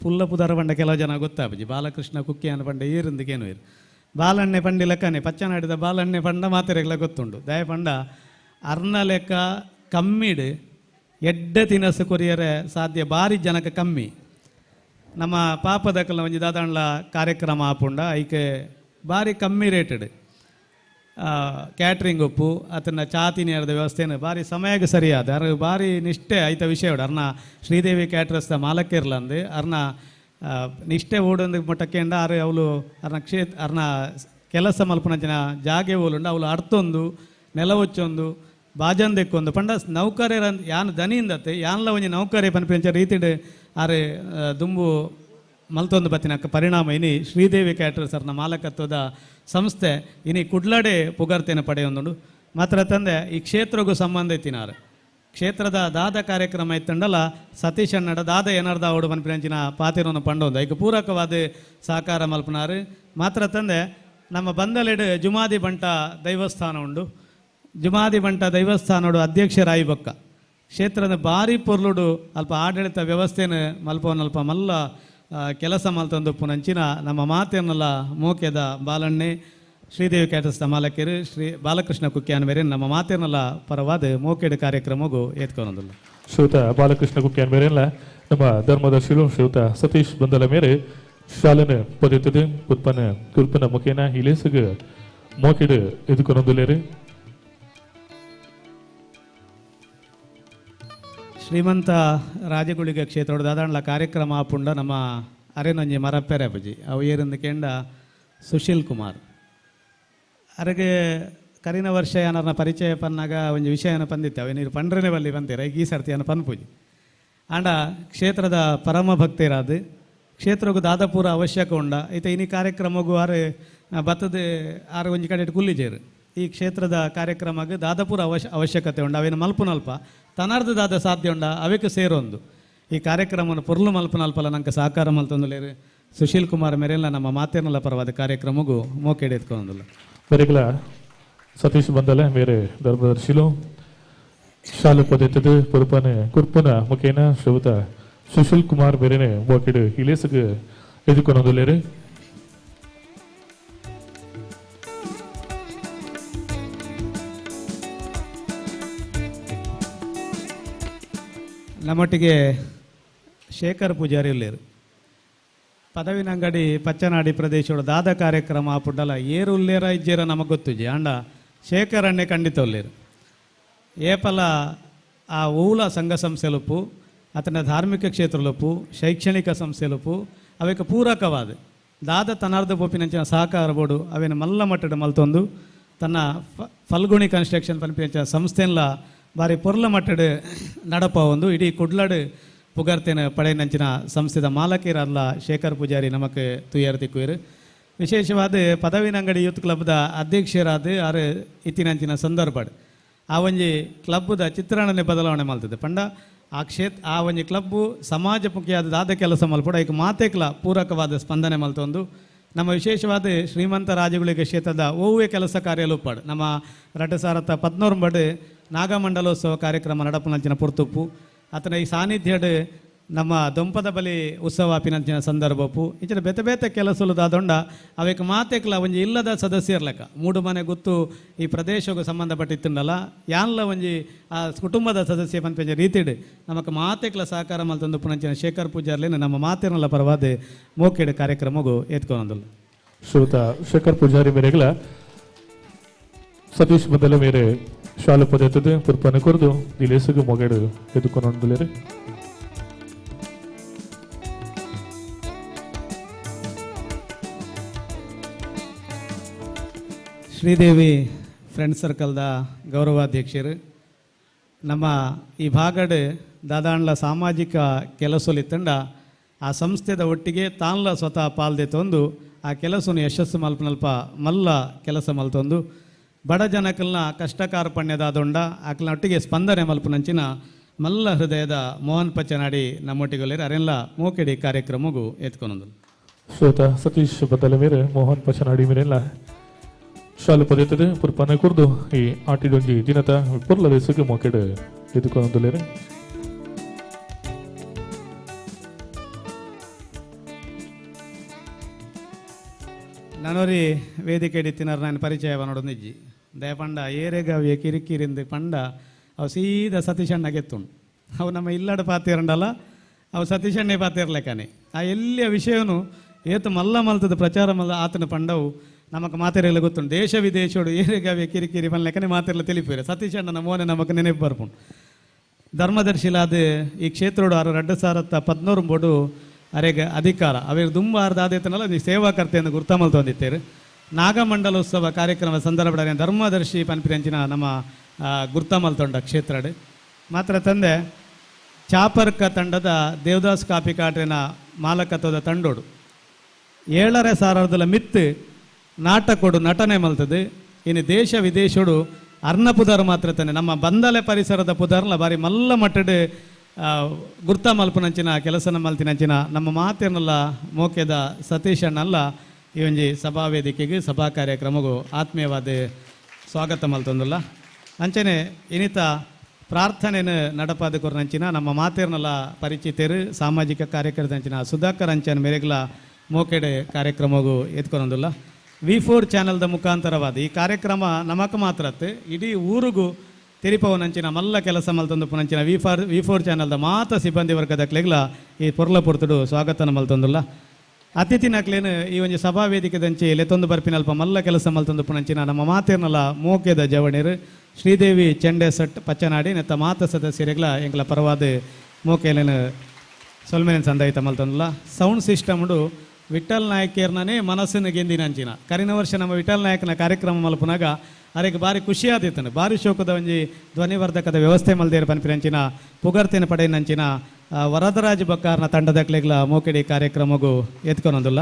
ಪುಲ್ಲ ಪುದರ ಪಂಡ ಕೆಲವು ಜನ ಗೊತ್ತಾಪುಜಿ. ಬಾಲಕೃಷ್ಣ ಕುಕ್ಕಿಯಾನ ಪಂಡ ಏರಿಂದಕ್ಕೇನು ಇರು ಬಾಲಣ್ಣೆ ಪಂಡಿ ಲೆಕ್ಕನೆ ಪಚ್ಚನಾಡಿದ ಬಾಲಣ್ಣೆ ಪಂಡ ಮಾತೆರೆಗ್ಲ ಗೊತ್ತುಂಡು. ದಯ ಪಂಡ ಅರ್ನ ಲೆಕ್ಕ ಕಮ್ಮಿಡು ಎಡ್ಡೆ ತಿನಸು ಕೊರಿಯರೆ ಸಾಧ್ಯ ಭಾರಿ ಜನಕ್ಕೆ ಕಮ್ಮಿ. ನಮ್ಮ ಪಾಪದಕಲ್ನ ಒಂಜಿ ದಾದಾಂಡ್ಲ ಕಾರ್ಯಕ್ರಮ ಆಪುಂಡ ಐಕೆ ಭಾರಿ ಕಮ್ಮಿ ರೇಟೆಡ್ ಕ್ಯಾಟ್ರಿಂಗ್ ಉಪ್ಪು ಅದನ್ನ ಚಾತಿ ನೇರದ ವ್ಯವಸ್ಥೆನ ಭಾರಿ ಸಮಯಕ್ಕೆ ಸರಿಯಾದ ಅರ್ ಭಾರಿ ನಿಷ್ಠೆ ಐತ ವಿಷಯ ಅರ್ನ ಶ್ರೀದೇವಿ ಕ್ಯಾಟ್ರಸ್ದ ಮಾಲಕಿರ್ಲಂದು ಅರ್ನ ನಿಷ್ಠೆ ಓಡೊಂದು ಮಟ್ಟಕ್ಕೆಂಡ ಆರು ಅವಳು ಅರ್ನ ಕ್ಷೇತ್ರ ಅರ್ನ ಕೆಲಸ ಮಲ್ಪುನ ಜನ ಜಾಗೆ ಓಲುಂಡು ಅವಳು ಅರ್ತೊಂದು ನೆಲ ಒಚ್ಚೊಂದು ಬಾಜಂದೆಕ್ಕೊಂದು ಪಂಡ ನೌಕರ್ಯರ ಯಾನ್ ದನಿಯಿಂದತ್ತೆ ಯಾನ್ಲ ಒಂಜಿ ನೌಕರ್ಯ ಪನ್ಪಿಂಚ ರೀತಿಡ್ ಆರೆ ದುಂಬು ಮಲ್ತೊಂದು ಬತ್ತಿನಕ್ಕ ಪರಿಣಾಮ ಇನಿ ಶ್ರೀದೇವಿ ಕ್ಯಾಟರ್ಸ್ ಅರ್ನ ಮಾಲಕತ್ವದ ಸಂಸ್ಥೆ ಇನಿ ಕುಡ್ಲಡೆ ಪುಗರ್ತೇನೆ ಪಡೆಯೊಂದುಂಡು. ಮಾತ್ರ ತಂದೆ ಈ ಕ್ಷೇತ್ರಗೂ ಸಂಬಂಧ ಇತ್ತಿನಾರು ಕ್ಷೇತ್ರದ ದಾದ ಕಾರ್ಯಕ್ರಮ ಇತ್ತಂಡಲ ಸತೀಶ್ ಅಣ್ಣಡ ದಾದ ಏನಾರ್ದ ಅವಡು ಪನ್ಪಿನಂಚಿನ ಪಾತಿರನ್ನು ಪಂಡೊಂದು ಐಕ್ ಪೂರಕವಾದ ಸಹಕಾರ ಮಲ್ಪನಾರು. ಮಾತ್ರ ತಂದೆ ನಮ್ಮ ಬಂದಲೆಡು ಜುಮಾದಿ ಬಂಟ ದೈವಸ್ಥಾನ ಉಂಡು. ಜುಮಾದಿ ಬಂಟ ದೈವಸ್ಥಾನಡು ಅಧ್ಯಕ್ಷರಾಯಿ ಬೊಕ್ಕ ಕ್ಷೇತ್ರದ ಭಾರಿ ಪೊರ್ಲುಡು ಅಲ್ಪ ಆಡಳಿತ ವ್ಯವಸ್ಥೆನ ಮಲ್ಪವನಲ್ಪ ಮಲ್ಲ ಕೆಲಸ ಮಲ್ತೊಂದು ಪುನಂಚಿನ ನಮ್ಮ ಮಾತೆಯನ್ನೆಲ್ಲ ಮೋಕೆದ ಬಾಲಣ್ಣೆ ಶ್ರೀದೇವಿ ಕ್ಯಾಟರ್ಸ್ ಮಾಲಕಿರು ಶ್ರೀ ಬಾಲಕೃಷ್ಣ ಕುಕ್ಯಾನ್ ಬೇರೆ ನಮ್ಮ ಮಾತೆಯನ್ನೆಲ್ಲ ಪರವಾದ ಮೋಕೆಡ್ ಕಾರ್ಯಕ್ರಮಗೂ ಏತ್ಕೊನೊಂದಿಲ್ಲ. ಶ್ರೀಯುತ ಬಾಲಕೃಷ್ಣ ಕುಕ್ಯಾನ್ ಬೇರೆಲ್ಲ ನಮ್ಮ ಧರ್ಮದರ್ಶಿಗಳು ಶ್ರೀಯುತ ಸತೀಶ್ ಬಂದಲ ಮೇರೆ ಶಾಲನ ಪೊದೆತ್ತದೆ ಉತ್ಪನ್ನ ಕುರ್ಪನ ಮುಖೇನ ಇಲೇಸುಗ ಮೋಕೆಡ್ ಎದುಕೊನೊಂದುಲೇರು. ಶ್ರೀಮಂತ ರಾಜಗುಳಿಗ ಕ್ಷೇತ್ರೋಡು ದಾದಾಂಡ್ಲ ಕಾರ್ಯಕ್ರಮ ಆಪುಂಡ ನಮ್ಮ ಅರೆನೊಂಜಿ ಮರಪ್ಪೆರೆ ಪೂಜಿ ಅವು ಏರಿಂದ ಕೇಂಡ ಸುಶೀಲ್ ಕುಮಾರ್ ಅರೆಗೆ ಕರಿನ ವರ್ಷ ಏನಾರನ ಪರಿಚಯ ಪನ್ನಾಗ ಒಂಜಿ ವಿಷಯನ ಪಂದಿತ್ತೆ ಅವು ನೀರು ಪಂಡ್ರನೆ ಬಲ್ಲಿ ಬಂತೀರ ಈಗ ಈ ಸರ್ತಿಯನ್ನು ಪನ್ಪೂಜಿ ಆಂಡ ಕ್ಷೇತ್ರದ ಪರಮ ಭಕ್ತರಾದ ಕ್ಷೇತ್ರಗೂ ದಾದಪೂರ ಅವಶ್ಯಕ ಉಂಡ ಈತ ಇನಿ ಕಾರ್ಯಕ್ರಮಗೂ ಆರು ಬತ್ತದ ಆರು ಒಂಜಿ ಕಡೆ ಕುಲ್ಲಿಜೇರು ಈ ಕ್ಷೇತ್ರದ ಕಾರ್ಯಕ್ರಮಕ್ಕೆ ದಾದಪೂರ ಅವಶ್ಯಕತೆ ಉಂಡು ಅವೇನು ಮಲ್ಪುನಲ್ಪ ತನರ್ದು ದಾದ ಸಾಧ್ಯ ಉಂಡ ಅವಕ್ಕೆ ಸೇರೊಂದು ಈ ಕಾರ್ಯಕ್ರಮವನ್ನು ಪೊರ್ಲು ಮಲ್ಪುನಲ್ಪಲ ನಂಗೆ ಸಹಕಾರ ಮಲ್ತೊಂದುಲೇರು ಸುಶೀಲ್ ಕುಮಾರ್ ಮೇರೆಲ್ಲ ನಮ್ಮ ಮಾತೇನಲ್ಲ ಪರವಾದ ಕಾರ್ಯಕ್ರಮಗೂ ಮೋಕೆಡೆ ಎತ್ಕೊಂದಿಲ್ಲ. ಬರೆಗಲ ಸತೀಶ್ ಬಂದಲ ಮೇರೆ ಧರ್ಮದರ್ಶಿಲು ಶಾಲು ಪೊದೆತ್ತದು ಪೊರುಪನೆ ಕುರ್ಪುನ ಮುಖೇನ ಶ್ರೀಯುತ ಸುಶೀಲ್ ಕುಮಾರ್ ಮೇರೆನೆ ಮೋಕೆಡು ಇಲೇಸುಗ ಎದುಕೊನೊಂದುಲೇರು. ನಮ್ಮೊಟ್ಟಿಗೆ ಶೇಖರ್ ಪೂಜಾರಿ ಉಲ್ಲೇರು. ಪದವಿನಂಗಡಿ ಪಚ್ಚನಾಡಿ ಪ್ರದೇಶದ ದಾದ ಕಾರ್ಯಕ್ರಮ ಪುಡ್ಡಲ ಏರು ಉಲ್ಲೇರ ಇಜ್ಜೇರ ನಮಗೆ ಗೊತ್ತುಜಿ ಆಂಡ ಶೇಖರ್ ಅಣ್ಣೆ ಖಂಡಿತ ಉಲ್ಲೇರು. ಏಪಲ ಆ ಊಲ ಸಂಘ ಸಂಸ್ಥೆಲುಪ್ಪು ಅತನ ಧಾರ್ಮಿಕ ಕ್ಷೇತ್ರಲುಪ್ಪು ಶೈಕ್ಷಣಿಕ ಸಂಸ್ಥೆಲುಪ್ಪು ಅವೆಕ ಪೂರಕವಾದ ದಾದ ತನಾರ್ದ ಪೋಪಿನಂಚಿನ ಸಹಕಾರ ಬೋರ್ಡು ಅವೇನು ಮಲ್ಲ ಮಟ್ಟದ ಮಲ್ತೊಂದು ತನ್ನ ಫಲ್ಗುಣಿ ಕನ್ಸ್ಟ್ರಕ್ಷನ್ ಪನ್ಪಿನಂಚಿನ ಸಂಸ್ಥೆಲ್ಲ ಬಾರಿ ಪೊರ್ಲ ಮಟ್ಟಡ್ ನಡಪ ಒಂದು ಇಡೀ ಕುಡ್ಲಡು ಪುಗರ್ತೇನ ಪಡೆಯನಂಚಿನ ಸಂಸ್ಥೆದ ಮಾಲಕೀರಲ್ಲ ಶೇಖರ್ ಪೂಜಾರಿ ನಮಕ್ ತುಯ್ಯಾರ ತಿಕ್ಕುವರು. ವಿಶೇಷವಾದ ಪದವಿನಂಗಡಿ ಯೂತ್ ಕ್ಲಬ್ದ ಅಧ್ಯಕ್ಷರಾದ ಆರು ಇತ್ತಿನಂಚಿನ ಸಂದರ್ಭ ಆ ಒಂಜಿ ಕ್ಲಬ್ದ ಚಿತ್ರಣನೆ ಬದಲಾವಣೆ ಮಲ್ತದೆ ಪಂಡ ಆ ಕ್ಷೇತ್ರ ಆ ಒಂಜಿ ಕ್ಲಬ್ಬು ಸಮಾಜ ಮುಖ್ಯಾದ ದಾದ ಕೆಲಸ ಮಲ್ಪಡ ಐಕ್ ಮಾತೆಕ್ಲ ಪೂರಕವಾದ ಸ್ಪಂದನೆ ಮಲ್ತೊಂದು ನಮ್ಮ ವಿಶೇಷವಾದ ಶ್ರೀಮಂತ ರಾಜಗುಳಿಗೆ ಕ್ಷೇತ್ರದ ಓವೇ ಕೆಲಸ ಕಾರ್ಯಲುಪ್ಪಾಡು ನಮ್ಮ 2014 ನಾಗಮಂಡಲೋತ್ಸವ ಕಾರ್ಯಕ್ರಮ ನಡಪುನಂಚಿನ ಪೊರ್ತುಪ್ಪು ಆತನ ಈ ಸಾನ್ನಿಧ್ಯಡ್ ನಮ್ಮ ದೊಂಪದ ಬಲಿ ಉತ್ಸವ ಆಪಿನಂಚಿನ ಸಂದರ್ಭಪ್ಪು ಇಂಚಿನ ಬೇತೆ ಬೇತೆ ಕೆಲಸಲು ದಾದೊಂಡ ಅವೇಕ ಮಾತೆಕ್ಲ ಒಂಜಿ ಇಲ್ಲದ ಸದಸ್ಯರ್ಲೆಕ್ಕ ಮೂಡು ಮನೆ ಗುತ್ತು ಈ ಪ್ರದೇಶಕ್ಕೆ ಸಂಬಂಧಪಟ್ಟಿತ್ತುಂಡಲ್ಲ ಯಾನ್ಲ ಒಂಜಿ ಆ ಕುಟುಂಬದ ಸದಸ್ಯ ಪನ್ಪಂಚ ರೀತಿಡ್ ನಮಕ್ ಮಾತೆಕ್ಲ ಸಹಕಾರ ಮಲ್ತೊಂದು ಪುನಂಚಿನ ಶೇಖರ್ ಪೂಜಾರ್ಲೇನು ನಮ್ಮ ಮಾತಿನಲ್ಲ ಪರವಾದ ಮೋಕೆಡ್ ಕಾರ್ಯಕ್ರಮಗೂ ಎತ್ಕೊಂಡಲ್ಲ. ಶ್ರೋತ ಶೇಖರ್ ಪೂಜಾರಿ ಮೇರೆಗಳ ಸತೀಶ್ ಬದಲ ಮೇರೆ ಶಾಲು ಪದತ್ತದೆ ಪುರ್ಪನ ಕೊರದು ದಿಲೇಸುಗು ಮೊಗೆಡು ಎದುಕೊಂಡುಲೇರೆ. ಶ್ರೀದೇವಿ ಫ್ರೆಂಡ್ ಸರ್ಕಲ್ದ ಗೌರವಾಧ್ಯಕ್ಷರು ನಮ್ಮ ಈ ಭಾಗಡ್ ದಾದಾಂಡ್ಲ ಸಾಮಾಜಿಕ ಕೆಲಸಲಿತ್ತಂಡ ಆ ಸಂಸ್ಥೆದ ಒಟ್ಟಿಗೆ ತಾನ್ಲ ಸ್ವತಃ ಪಾಲ್ದೆ ತಂದು ಆ ಕೆಲಸವನ್ನು ಯಶಸ್ಸು ಮಲ್ಪನಲ್ಪ ಮಲ್ಲ ಕೆಲಸ ಮಲ್ತೊಂದು ಬಡ ಜನಕಲ್ನ ಕಷ್ಟ ಕಾರ್ಪಣ್ಯದಾದೊಂಡ ಆಕಲ್ನ ಒಟ್ಟಿಗೆ ಸ್ಪಂದನೆ ಮಲ್ಪನಂಚಿನ ಮಲ್ಲ ಹೃದಯದ ಮೋಹನ್ ಪಚ್ಚನಾಡಿ ನಮ್ಮೊಟ್ಟಿಗೊಲ್ಲೇರು ಅರೆಲ್ಲ ಮೋಕೆಡಿ ಕಾರ್ಯಕ್ರಮಗೂ ಎತ್ಕೊನೊಂದು. ಶ್ರೋತ ಸತೀಶ್ ಬದಲ ಮೇರೆ ಮೋಹನ್ ಪಚ್ಚನಾಡಿ ಮೇರೆಲ್ಲ ಶಾಲು ಪದತ್ತದೆ ಪುರ್ಪನ ಕುರ್ದು ಈ ಆಟಿಡೊಂಜಿ ದಿನತ ಪುರ್ಲ ದೇಶಕ್ಕೆ ಮೊಕೆಡ್ ಎದುಕೊಂದುಲೇರೆ. ನಾನೋರಿ ವೇದಿಕೆ ಹಿಡಿತಿನಾರ ನಾನು ಪರಿಚಯ ನೋಡೊಂದಿಜ್ಜಿ ದಯಪಂಡ ಏರೆಗವಿಯ ಕಿರಿಕಿರಿಂದ ಪಂಡ ಅವು ಸೀದಾ ಸತೀಶಣ್ಣಗೆತ್ತುಂಡು ಅವು ನಮ್ಮ ಇಲ್ಲಡ ಪಾತಿರಂಡಲ್ಲ ಅವು ಸತೀಶಣ್ಣೆ ಪಾತಿರ್ಲೆಕ್ಕನೆ ಆ ಎಲ್ಲಿಯ ವಿಷಯನು ಏತು ಮಲ್ಲ ಮಲ್ತದ ಪ್ರಚಾರ ಮಲ್ಲ ಆತನ ಪಂಡವು ನಮಕ್ ಮಾತೆರೆಲ್ಲ ಗೊತ್ತುಂಟು ದೇಶ ವಿದೇಶೋಡು ಏರೆಗವಿಯ ಕಿರಿಕಿರಿ ಪನ್ಲೆಕ್ಕನೆ ಮಾತೆಲ್ಲ ತಿಳಿಪೇರೆ ಸತೀಶಣ್ಣನ ಮೋನೆ ನಮಕ್ ನೆನಪು ಬರ್ಪುಂಡು. ಧರ್ಮದರ್ಶಿಲಾದ ಈ ಕ್ಷೇತ್ರೋಡು ಆರು 2013 ಬೋಡು ಅರೆಗ ಅಧಿಕಾರ ಅವೇರು ದುಂಬ ಆರ್ದ ಆದೇತನಲ್ಲ ನೀವು ಸೇವಾಕರ್ತೆಯನ್ನು ಗುರ್ತಮಲ್ ತಂದಿತ್ತೇರು. ನಾಗಮಂಡಲೋತ್ಸವ ಕಾರ್ಯಕ್ರಮ ಸಂದರ್ಭ ಧರ್ಮದರ್ಶಿ ಪನ್ಪಿರಂಚಿನ ನಮ್ಮ ಗುರ್ತಮಲ್ ತೊಂಡ ಕ್ಷೇತ್ರಡು ಮಾತ್ರ ತಂದೆ ಚಾಪರ್ಕ ತಂಡದ ದೇವದಾಸ್ ಕಾಪಿಕಾಟ್ರಿನ ಮಾಲಕತ್ವದ ತಂಡೋಡು 7,5 ಸಾವಿರದಲ್ಲ ಮಿತ್ತು ನಾಟಕೋಡು ನಟನೆ ಮಲ್ತದೆ. ಇನ್ನು ದೇಶ ವಿದೇಶೋಡು ಅರ್ಣ ಪುದರ್ ಮಾತ್ರ ತಾನೆ ನಮ್ಮ ಬಂದಲೆ ಪರಿಸರದ ಪುದರ್ಲ ಬಾರಿ ಮಲ್ಲ ಮಟ್ಟಡ್ ಗುರ್ತ ಮಲ್ಪನಂಚಿನ ಕೆಲಸನ ಮಲ್ತಿನಂಚಿನ ನಮ್ಮ ಮಾತಿನಲ್ಲ ಮೋಕೆದ ಸತೀಶ್ ಅಣ್ಣಲ್ಲ ಈ ಒಂಜಿ ಸಭಾ ವೇದಿಕೆಗೆ ಸಭಾ ಕಾರ್ಯಕ್ರಮಗೂ ಆತ್ಮೀಯವಾದ ಸ್ವಾಗತ ಮಲ್ತೊಂದುಲ್ಲ. ಅಂಚನೆ ಇನಿತ ಪ್ರಾರ್ಥನೆಯನ್ನು ನಡಪಾದ ಕೊರನಂಚಿನ ನಮ್ಮ ಮಾತಿರ್ನಲ್ಲ ಪರಿಚಿತರು ಸಾಮಾಜಿಕ ಕಾರ್ಯಕರ್ತಂಚಿನ ಸುಧಾಕರ್ ಅಂಚನ್ ಮೇರೆಗ್ಲ ಮೋಕೆಡೆ ಕಾರ್ಯಕ್ರಮಗೂ ಎತ್ಕೊನೊಂದುಲ್ಲ. V4 ಚಾನಲ್ದ ಮುಖಾಂತರವಾದ ಈ ಕಾರ್ಯಕ್ರಮ ನಮಕ್ ಮಾತ್ರ ಇಡೀ ಊರಿಗೂ ತಿರಿಪವನಂಚಿನ ಮಲ್ಲ ಕೆಲಸ ಮಲ್ತೊಂದು ಪುನಂಚಿನ V4 ಚಾನಲ್ದ ಮಾತ ಸಿಬ್ಬಂದಿ ವರ್ಗದ ಕ್ಲೆಗ್ಲ ಈ ಪೊರ್ಲ ಪೊರ್ತುಡು ಸ್ವಾಗತನ ಮಲ್ತೊಂದುಲ್ಲ. ಅತಿಥಿನಕ್ಲೇನು ಈ ಒಂಜಿ ಸಭಾ ವೇದಿಕೆದಂಚಿ ಲೆತ್ತೊಂದು ಬರ್ಪಿನಲ್ಪ ಮಲ್ಲ ಕೆಲಸ ಮಲ್ತೊಂದು ಪುನಂಚಿನ ನಮ್ಮ ಮಾತೇರ್ನಲ್ಲ ಮೋಕೆದ ಜವಣೇರು ಶ್ರೀದೇವಿ ಚೆಂಡೆ ಸಟ್ ಪಚ್ಚನಾಡಿ ನೆತ್ತ ಮಾತ ಸದಸ್ಯರಿಗ್ಲ ಎಂಕ್ಲ ಪರವಾದ ಮೋಕೆಲೇನು ಸೊಲ್ಮೇನ ಸಂದಾಯಿತ ಮಲ್ತೊಂದುಲ್ಲ. ಸೌಂಡ್ ಸಿಸ್ಟಮ್ಡು ವಿಠಲ್ ನಾಯಕರ್ನೇ ಮನಸ್ಸನ್ನು ಗೆಂದಿನಂಚಿನ ಕರಿನ ವರ್ಷ ನಮ್ಮ ವಿಠಲ್ ನಾಯಕನ ಕಾರ್ಯಕ್ರಮ ಮಲ್ಪುನಾಗ ಅರೆಗೆ ಭಾರಿ ಖುಷಿಯಾದಿತ್ತನು ಭಾರಿ ಶೋಕದ ಒಂಜಿ ಧ್ವನಿವರ್ಧಕದ ವ್ಯವಸ್ಥೆ ಮಲ್ದೇರು ಪನ್ಪಿನಂಚಿನ ಪುಗರ್ತಿನ ಪಡೆಯಿನಂಚಿನ ವರದರಾಜ್ ಬಕ್ಕಾರ್ನ ತಂಡದಕ್ಲೆಗ್ಲ ಮೋಕೆಡಿ ಕಾರ್ಯಕ್ರಮಗೂ ಎತ್ಕೊನೊಂದುಲ್ಲ.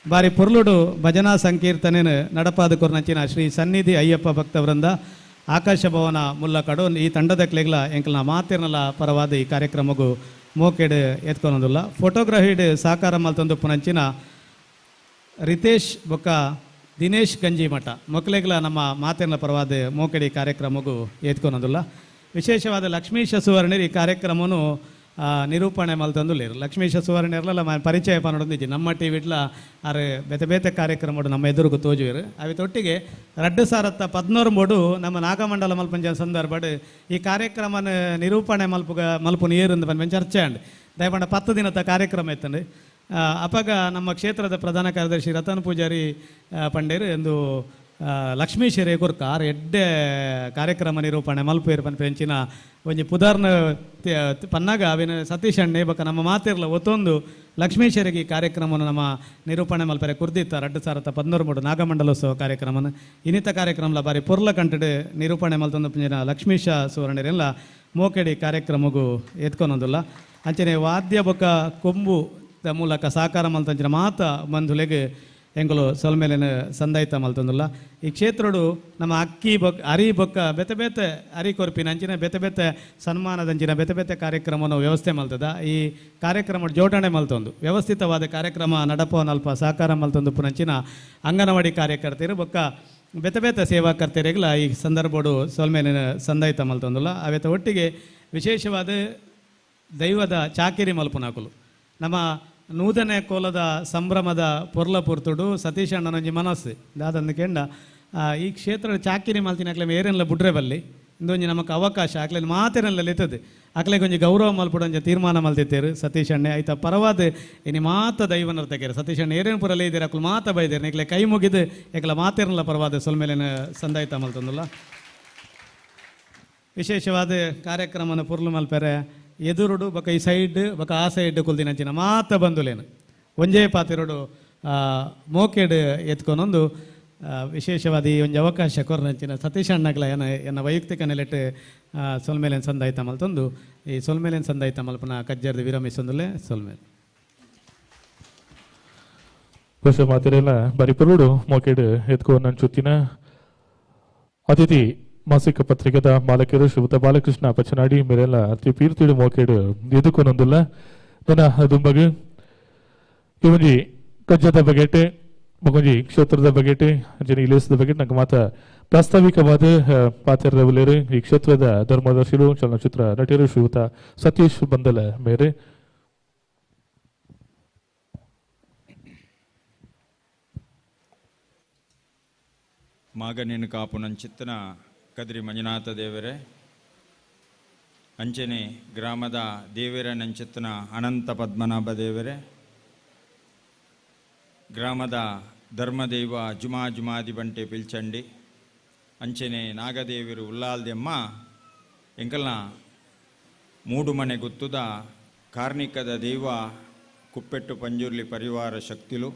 ಬಾರಿ ಪುರ್ಲುಡು ಭಜನಾ ಸಂಕೀರ್ತನೆನು ನಡಪಾದ ಕೊರ್ನಂಚಿನ ಶ್ರೀ ಸನ್ನಿಧಿ ಅಯ್ಯಪ್ಪ ಭಕ್ತವೃಂದ ಆಕಾಶ ಭವನ ಮುಲ್ಲಕಡು ಈ ತಂಡದಕ್ಲೆಗ್ಲ ಎಂಕಲ್ನ ಮಾತಿರ್ನಲ ಪರವಾದ ಈ ಕಾರ್ಯಕ್ರಮಗೂ ಮೋಕೆಡ್ ಎತ್ಕೊನೊಂದುಲ್ಲ. ಫೋಟೋಗ್ರಫಿಡ್ ಸಾಕಾರ ಮಲ್ತೊಂದು ಪುನಂಚಿನ ರಿತೇಶ್ ಬೊಕ್ಕ ದಿನೇಶ್ ಗಂಜಿಮಠ ಮೊಕ್ಕಲೆಗ್ಲ ನಮ್ಮ ಮಾತಿನ ಪರವಾದ ಮೋಕೆಡಿ ಕಾರ್ಯಕ್ರಮಗೂ ಎತ್ಕೊನೊಂದುಲ್ಲ. ವಿಶೇಷವಾದ ಲಕ್ಷ್ಮೀಶ ಸುವರ್ಣರು ಈ ಕಾರ್ಯಕ್ರಮನು ನಿರೂಪಣೆ ಮಲ್ತೊಂದುಲ್ಲೇರು. ಲಕ್ಷ್ಮೀಶ ಸುವರ್ಣರ್ಲ ಪರಿಚಯ ಪನ್ನೊಂದಿಜ್ಜಿ ನಮ್ಮ ಟಿ ವಿಡ್ಲ ಆರು ಬೇತೆ ಬೇತೆ ಕಾರ್ಯಕ್ರಮ ನಮ್ಮ ಎದುರುಗು ತೋಜುವರು. ಅವಿತೊಟ್ಟಿಗೆ 2013 ಬೋಡು ನಮ್ಮ ನಾಗಮಂಡಲ ಮಲ್ಪಂಜ ಸಂದರ್ಭಡ್ ಈ ಕಾರ್ಯಕ್ರಮನ ನಿರೂಪಣೆ ಮಲ್ಪುಗ ಮಲ್ಪುನ ಏರುಂದು ಪನ್ಪೆನ್ ಚರ್ಚೆ ಅಂಡ್ ದಯಪಂಡ 10 ದಿನದ ಕಾರ್ಯಕ್ರಮ ಇತ್ತಂಡು. ಅಪಗ ನಮ್ಮ ಕ್ಷೇತ್ರದ ಪ್ರಧಾನ ಕಾರ್ಯದರ್ಶಿ ರತನ್ ಪೂಜಾರಿ ಪಂಡೇರು ಎಂದು ಲಕ್ಷ್ಮೀಶರೇ ಕೊರ್ಕ ಆರು ಎಡ್ಡೆ ಕಾರ್ಯಕ್ರಮ ನಿರೂಪಣೆ ಮಲ್ಪೇರು ಪನ್ಪೆಂಚಿನ ಒಂಜಿ ಪುದರ್ನ ಪನ್ನಾಗ ಅವಿನ ಸತೀಶ್ ಅಣ್ಣೆ ಬೊಕ್ಕ ನಮ್ಮ ಮಾತಿರ್ಲ ಒತ್ತೊಂದು ಲಕ್ಷ್ಮೀಶರಿಗೆ ಈ ಕಾರ್ಯಕ್ರಮವನ್ನು ನಮ್ಮ ನಿರೂಪಣೆ ಮಲ್ಪರೆ ಕುರ್ದಿತ್ತ 2013 ನಾಗಮಂಡಲೋತ್ಸವ ಕಾರ್ಯಕ್ರಮನ ಇನ್ನಿತ ಕಾರ್ಯಕ್ರಮಲ ಬಾರಿ ಪೊರ್ಲ ಕಂಟಡ್ ನಿರೂಪಣೆ ಮಲ್ತೊಂದು ಪಂಜಿನ ಲಕ್ಷ್ಮೀಶ ಸುವರ್ಣರೆಲ್ಲ ಮೋಕೆಡಿ ಕಾರ್ಯಕ್ರಮಗೂ ಎತ್ಕೊನೊಂದುಲ್ಲ. ಅಂಚನೆ ವಾದ್ಯ ಬೊಕ್ಕ ಕೊಂಬು ಮೂಲಕ ಸಹಕಾರ ಮಲ್ತಂಚಿನ ಮಾತ ಬಂಧುಲೆಗ್ ಎಂಕುಲು ಸೊಲ್ಮೇಲಿನ ಸಂದಾಯಿತ ಮಲ್ತೊಂದುಲ್ಲ. ಈ ಕ್ಷೇತ್ರಡು ನಮ್ಮ ಅಕ್ಕಿ ಬೊಕ್ಕ ಅರಿ ಬೊಕ್ಕ ಬೇತೆ ಬೇತೆ ಅರಿ ಕೊರ್ಪಿನ ಅಂಚಿನ ಬೇತೆ ಬೇತೆ ಸನ್ಮಾನದಂಚಿನ ಬೇತೆ ಬೇತೆ ಕಾರ್ಯಕ್ರಮವನ್ನು ವ್ಯವಸ್ಥೆ ಮಲ್ತದ. ಈ ಕಾರ್ಯಕ್ರಮ ಜೋಡಣೆ ಮಲ್ತೊಂದು ವ್ಯವಸ್ಥಿತವಾದ ಕಾರ್ಯಕ್ರಮ ನಡಪವನಲ್ಪ ಸಹಕಾರ ಮಲ್ತೊಂದು ಪುನಂಚಿನ ಅಂಗನವಾಡಿ ಕಾರ್ಯಕರ್ತರು ಬೊಕ್ಕ ಬೇತೆ ಬೇತೆ ಸೇವಾಕರ್ತರಿಗ್ಲ ಈ ಸಂದರ್ಭಡು ಸೊಲ್ಮೇಲಿನ ಸಂದಾಯಿತ ಮಲ್ತೊಂದುಲ್ಲ. ಅವೆತ ಒಟ್ಟಿಗೆ ವಿಶೇಷವಾದ ದೈವದ ಚಾಕಿರಿ ಮಲ್ಪುನಕುಲು. ನಮ್ಮ ನೂತನ ಕೋಲದ ಸಂಭ್ರಮದ ಪೊರ್ಲ ಪೊರ್ತುಡು ಸತೀಶ್ ಅಣ್ಣನೊಂಜಿ ಮನಸ್ಸು ದಾದಂದು ಕೆಂಡ ಈ ಕ್ಷೇತ್ರದ ಚಾಕಿರಿ ಮಲ್ತಿನಕ್ಲೆ ಏರೆನ್ಲ ಬುಡ್ರೆ ಬಲ್ಲಿ ಇಂದೊಂಜಿ ನಮಕ್ ಅವಕಾಶ ಅಕ್ಲೆ ಮಾತೆರೆಲ್ಲ ಲೆತ್ತದು ಅಕ್ಲೆಗೆ ಒಂಜಿ ಗೌರವ ಮಲ್ಪುಡೊಂಜಿ ತೀರ್ಮಾನ ಮಲ್ತಿತ್ತೇರು ಸತೀಶ್ ಅಣ್ಣೆ. ಆಯ್ತ ಪರವಾದ ಇನಿ ಮಾತ ದೈವ ನರ್ತಕೇರು ಸತೀಶ್ ಅಣ್ಣೆ ಏರೇನು ಪುರ ಲೇದಿರು ಅಕ್ಲು ಮಾತ ಬೈದೇರು ನಿಕ್ಲೆ ಕೈ ಮುಗಿದು ಏಕಲ ಮಾತೇರಲ್ಲ ಪರವಾದ ಸೊಲ್ಮೇಲಿನ ಸಂದಾಯ್ತ ಮಲ್ತಂದುಲ್ಲ. ವಿಶೇಷವಾದ ಕಾರ್ಯಕ್ರಮನ ಪುರ್ಲು ಮಲ್ಪೆರೆ ಎದುರುಡು ಬೊಕ ಈ ಸೈಡ್ ಬೊಕ ಆ ಸೈಡ್ ಕುಲ್ದಿನಂಚಿನ ಮಾತ ಬಂದುಲೇನು ಒಂಜೇ ಪಾತಿರುಡು ಮೋಕೆಡ್ ಎತ್ಕೊನೊಂದು ವಿಶೇಷವಾದ ಈ ಒಂಜಿ ಅವಕಾಶ ಕೊರ್ನಂಚಿನ ಸತೀಶ್ ಅಣ್ಣಗ್ಲ ಎನ್ನ ಎನ್ನ ವೈಯಕ್ತಿಕ ನೆಲೆಟ್ ಸೊಲ್ಮೇಲೆನ್ ಸಂದಾಯ್ತ ಮಲ್ತೊಂದು ಈ ಸೊಲ್ಮೇಲೆನ್ ಸಂದಾಯ್ತ ಮಲ್ಪನ ಕಜ್ಜರ್ದ ವಿರಮಿಸೊಂದುಲೆ ಸೊಲ್ಮೇಲೆ ಹೊಸ ಮಾತಿರೆಲ್ಲ ಬಾರಿ ಪುರುಡು ಮೋಕೆಡ್ ಎತ್ಕೊನಂಚುತ್ತಿನ ಅತಿಥಿ ಮಾಸಿಕ ಪತ್ರಿಕೆದ ಮಾಲಕರು ಶ್ರೀಯುತ ಬಾಲಕೃಷ್ಣ ಪಚನಾಡಿ ಮೇರೆಲ್ಲ ಅತಿ ಪೀರ್ತಿಡು ಮೋಕೆಡ್ ಎದುಕೊನೊಂದುಲ್ಲ. ನನ್ನ ದುಂಬಗು ಈ ಒಂಜಿ ಕಜ್ಜದ ಬಗೆಟೆ ಬೊಕೊಂಜಿ ಕ್ಷೇತ್ರದ ಬಗೆಟೆ ಅಂಚನೆ ಇಲೇಸದ ಬಗ್ಗೆ ನಂಗೆ ಮಾತ ಪ್ರಾಸ್ತಾವಿಕವಾದ ಪಾತ್ರದ ಉಲ್ಲೇರು ಈ ಕ್ಷೇತ್ರದ ಧರ್ಮದರ್ಶಿಲು ಚಲನಚಿತ್ರ ನಟರು ಶ್ರೀಯುತ ಸತೀಶ್ ಬಂದಲ ಮೇರೆ. ಮಾಗನೇನು ಕಾಪು ನಂಚಿತ್ತನ ಕದ್ರಿ ಮಂಜುನಾಥ ದೇವರೇ, ಅಂಚನೆ ಗ್ರಾಮದ ದೇವರ ನಂಚಿತ್ತನ ಅನಂತ ಪದ್ಮನಾಭ ದೇವರೇ, ಗ್ರಾಮದ ಧರ್ಮದೈವ ಜುಮಾ ಜುಮಾದಿ ಬಂಟೆ ಪಿಲ್ಚಂಡಿ, ಅಂಚನೆ ನಾಗದೇವಿರು ಉಲ್ಲಾಲ್ದೆಮ್ಮ ಎಂಕಲ್ನ ಮೂಡುಮನೆ ಗುತ್ತುದ ಕಾರ್ಣಿಕದ ದೈವ ಕುಪ್ಪೆಟ್ಟು ಪಂಜುರ್ಲಿ ಪರಿವಾರ ಶಕ್ತಿಲು,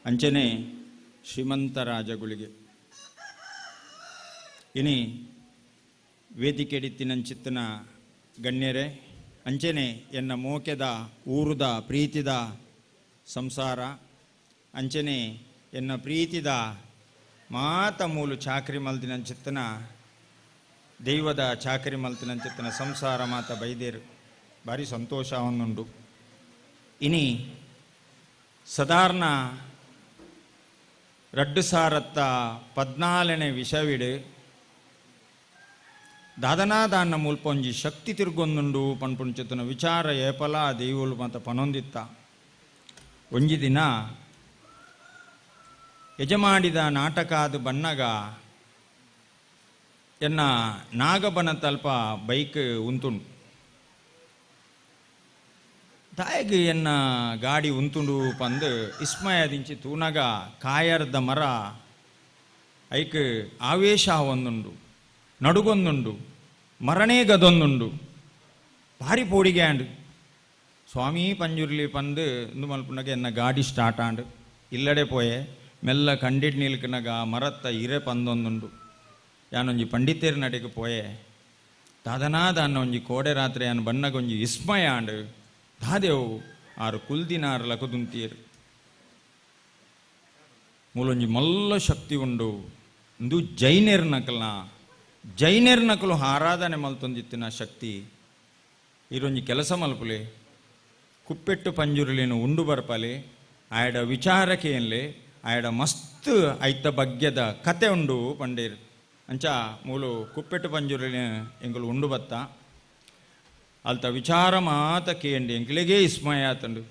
ಅಂಚನೆ ಶ್ರೀಮಂತ ರಾಜಗುಳಿಗೆ. ಇನಿ ವೇದಿಕೆಡಿತ್ತಿನಂಚಿತ್ತನ ಗಣ್ಯರೇ, ಅಂಚನೆ ಎನ್ನ ಮೋಕೆದ ಊರುದ ಪ್ರೀತಿದ ಸಂಸಾರ, ಅಂಚನೆ ಎನ್ನ ಪ್ರೀತಿದ ಮಾತ ಮೂಲು ಚಾಕರಿ ಮಲ್ತಿನಂಚಿತ್ತನ ದೈವದ ಚಾಕರಿ ಮಲ್ತಿನಂಚಿತ್ತನ ಸಂಸಾರ ಮಾತ ಬೈದೇರು ಭಾರಿ ಸಂತೋಷವನ್ನುಂಡು. ಇನಿ ಸಾಧಾರಣ 2014 ವಿಷವಿಡು ದಾದನಾದಾನ ಮೂಲ್ಪೊಂಜಿ ಶಕ್ತಿ ತಿರುಗೊಂದುಂಡು ಪನ್ಪುಂಚಿತ್ತನ ವಿಚಾರ ಏಪಲ ದೈವಲು ಮಾತ ಪನೊಂದಿತ್ತ. ಒಂಜಿ ದಿನ ಯಜಮಾಡಿದ ನಾಟಕ ಅದು ಬನ್ನಗ ಎನ್ನ ನಾಗಬನ ತಲ್ಪ ಬೈಕ್ ಉಂತುಂಡು. ತಾಯಿಗೆ ಎನ್ನ ಗಾಡಿ ಉಂತುಂಡು ಪಂದು ಇಸ್ಮಯದಿಂಚಿ ತೂನಗ ಕಾಯರ್ದ ಮರ ಐಕ್ ಆವೇಶ ಒಂದುಂಡು, ನಡುಗೊಂದುಂಡು, ಮರಣೇ ಗದೊಂದುಂಡು, ಭಾರಿ ಪೋಡಿಗೆ ಆಂಡು. ಸ್ವಾಮಿ ಪಂಜುರ್ಲಿ ಪಂದು ಇಂದು ಮಲ್ಪುನಗ ಎನ್ನ ಗಾಡಿ ಸ್ಟಾರ್ಟ್ ಆಂಡು. ಇಲ್ಲಡೆ ಪೋಯೆ ಮೆಲ್ಲ ಕಂಡಿಡ್ ನಿಲ್ಕನಗ ಮರತ್ತ ಇರೆ ಪಂದೊಂದುಂಡು. ಯಾನೊಂಜಿ ಪಂಡಿತೇರು ನಡೆಗೆ ಪೋಯೆ ದಾದನಾದ ಒಂಜಿ ಕೋಡೆ ರಾತ್ರಿ ಯಾನು ಬನ್ನಗೊಂಜಿ ವಿಸ್ಮಯ ಆಂಡು. ದಾದೇವು ಆರು ಕುಲ್ದಿನಾರು ಲಕುದುಂತೀರು ಮೂಲೊಂಜಿ ಮಲ್ಲ ಶಕ್ತಿ ಉಂಡು ಇಂದು ಜೈನೇರ್ ನಕಲ್ನ ಜೈನೇರ್ ನಕಲು ಆರಾಧನೆ ಮಲ್ತೊಂದಿತ್ತಿನ ಶಕ್ತಿ. ಈರೊಂಜಿ ಕೆಲಸ ಮಲ್ಪುಲೆ ಕುಪ್ಪೆಟ್ಟು ಪಂಜುರುಲೇನು ಉಂಡು ಬರ್ಪಲೆ ಆಯಡ ವಿಚಾರಕ್ಕೆ ಏನ್ಲೆ ಆಯಡ ಮಸ್ತ್ ಐತ ಬಗ್ಗೆದ ಕತೆ ಉಂಡು ಪಂಡೇರು. ಅಂಚ ಮೂಲು ಕುಪ್ಪೆಟ್ಟು ಪಂಜುರುಲಿನ ಎಂಕುಲು ಉಂಡು ಬತ್ತ ಅಲ್ತ ವಿಚಾರ ಮಾತ ಕೇಂಡಿ ಎಂಕಲಿಗೆ ವಿಸ್ಮಯ ಆತಂಡು.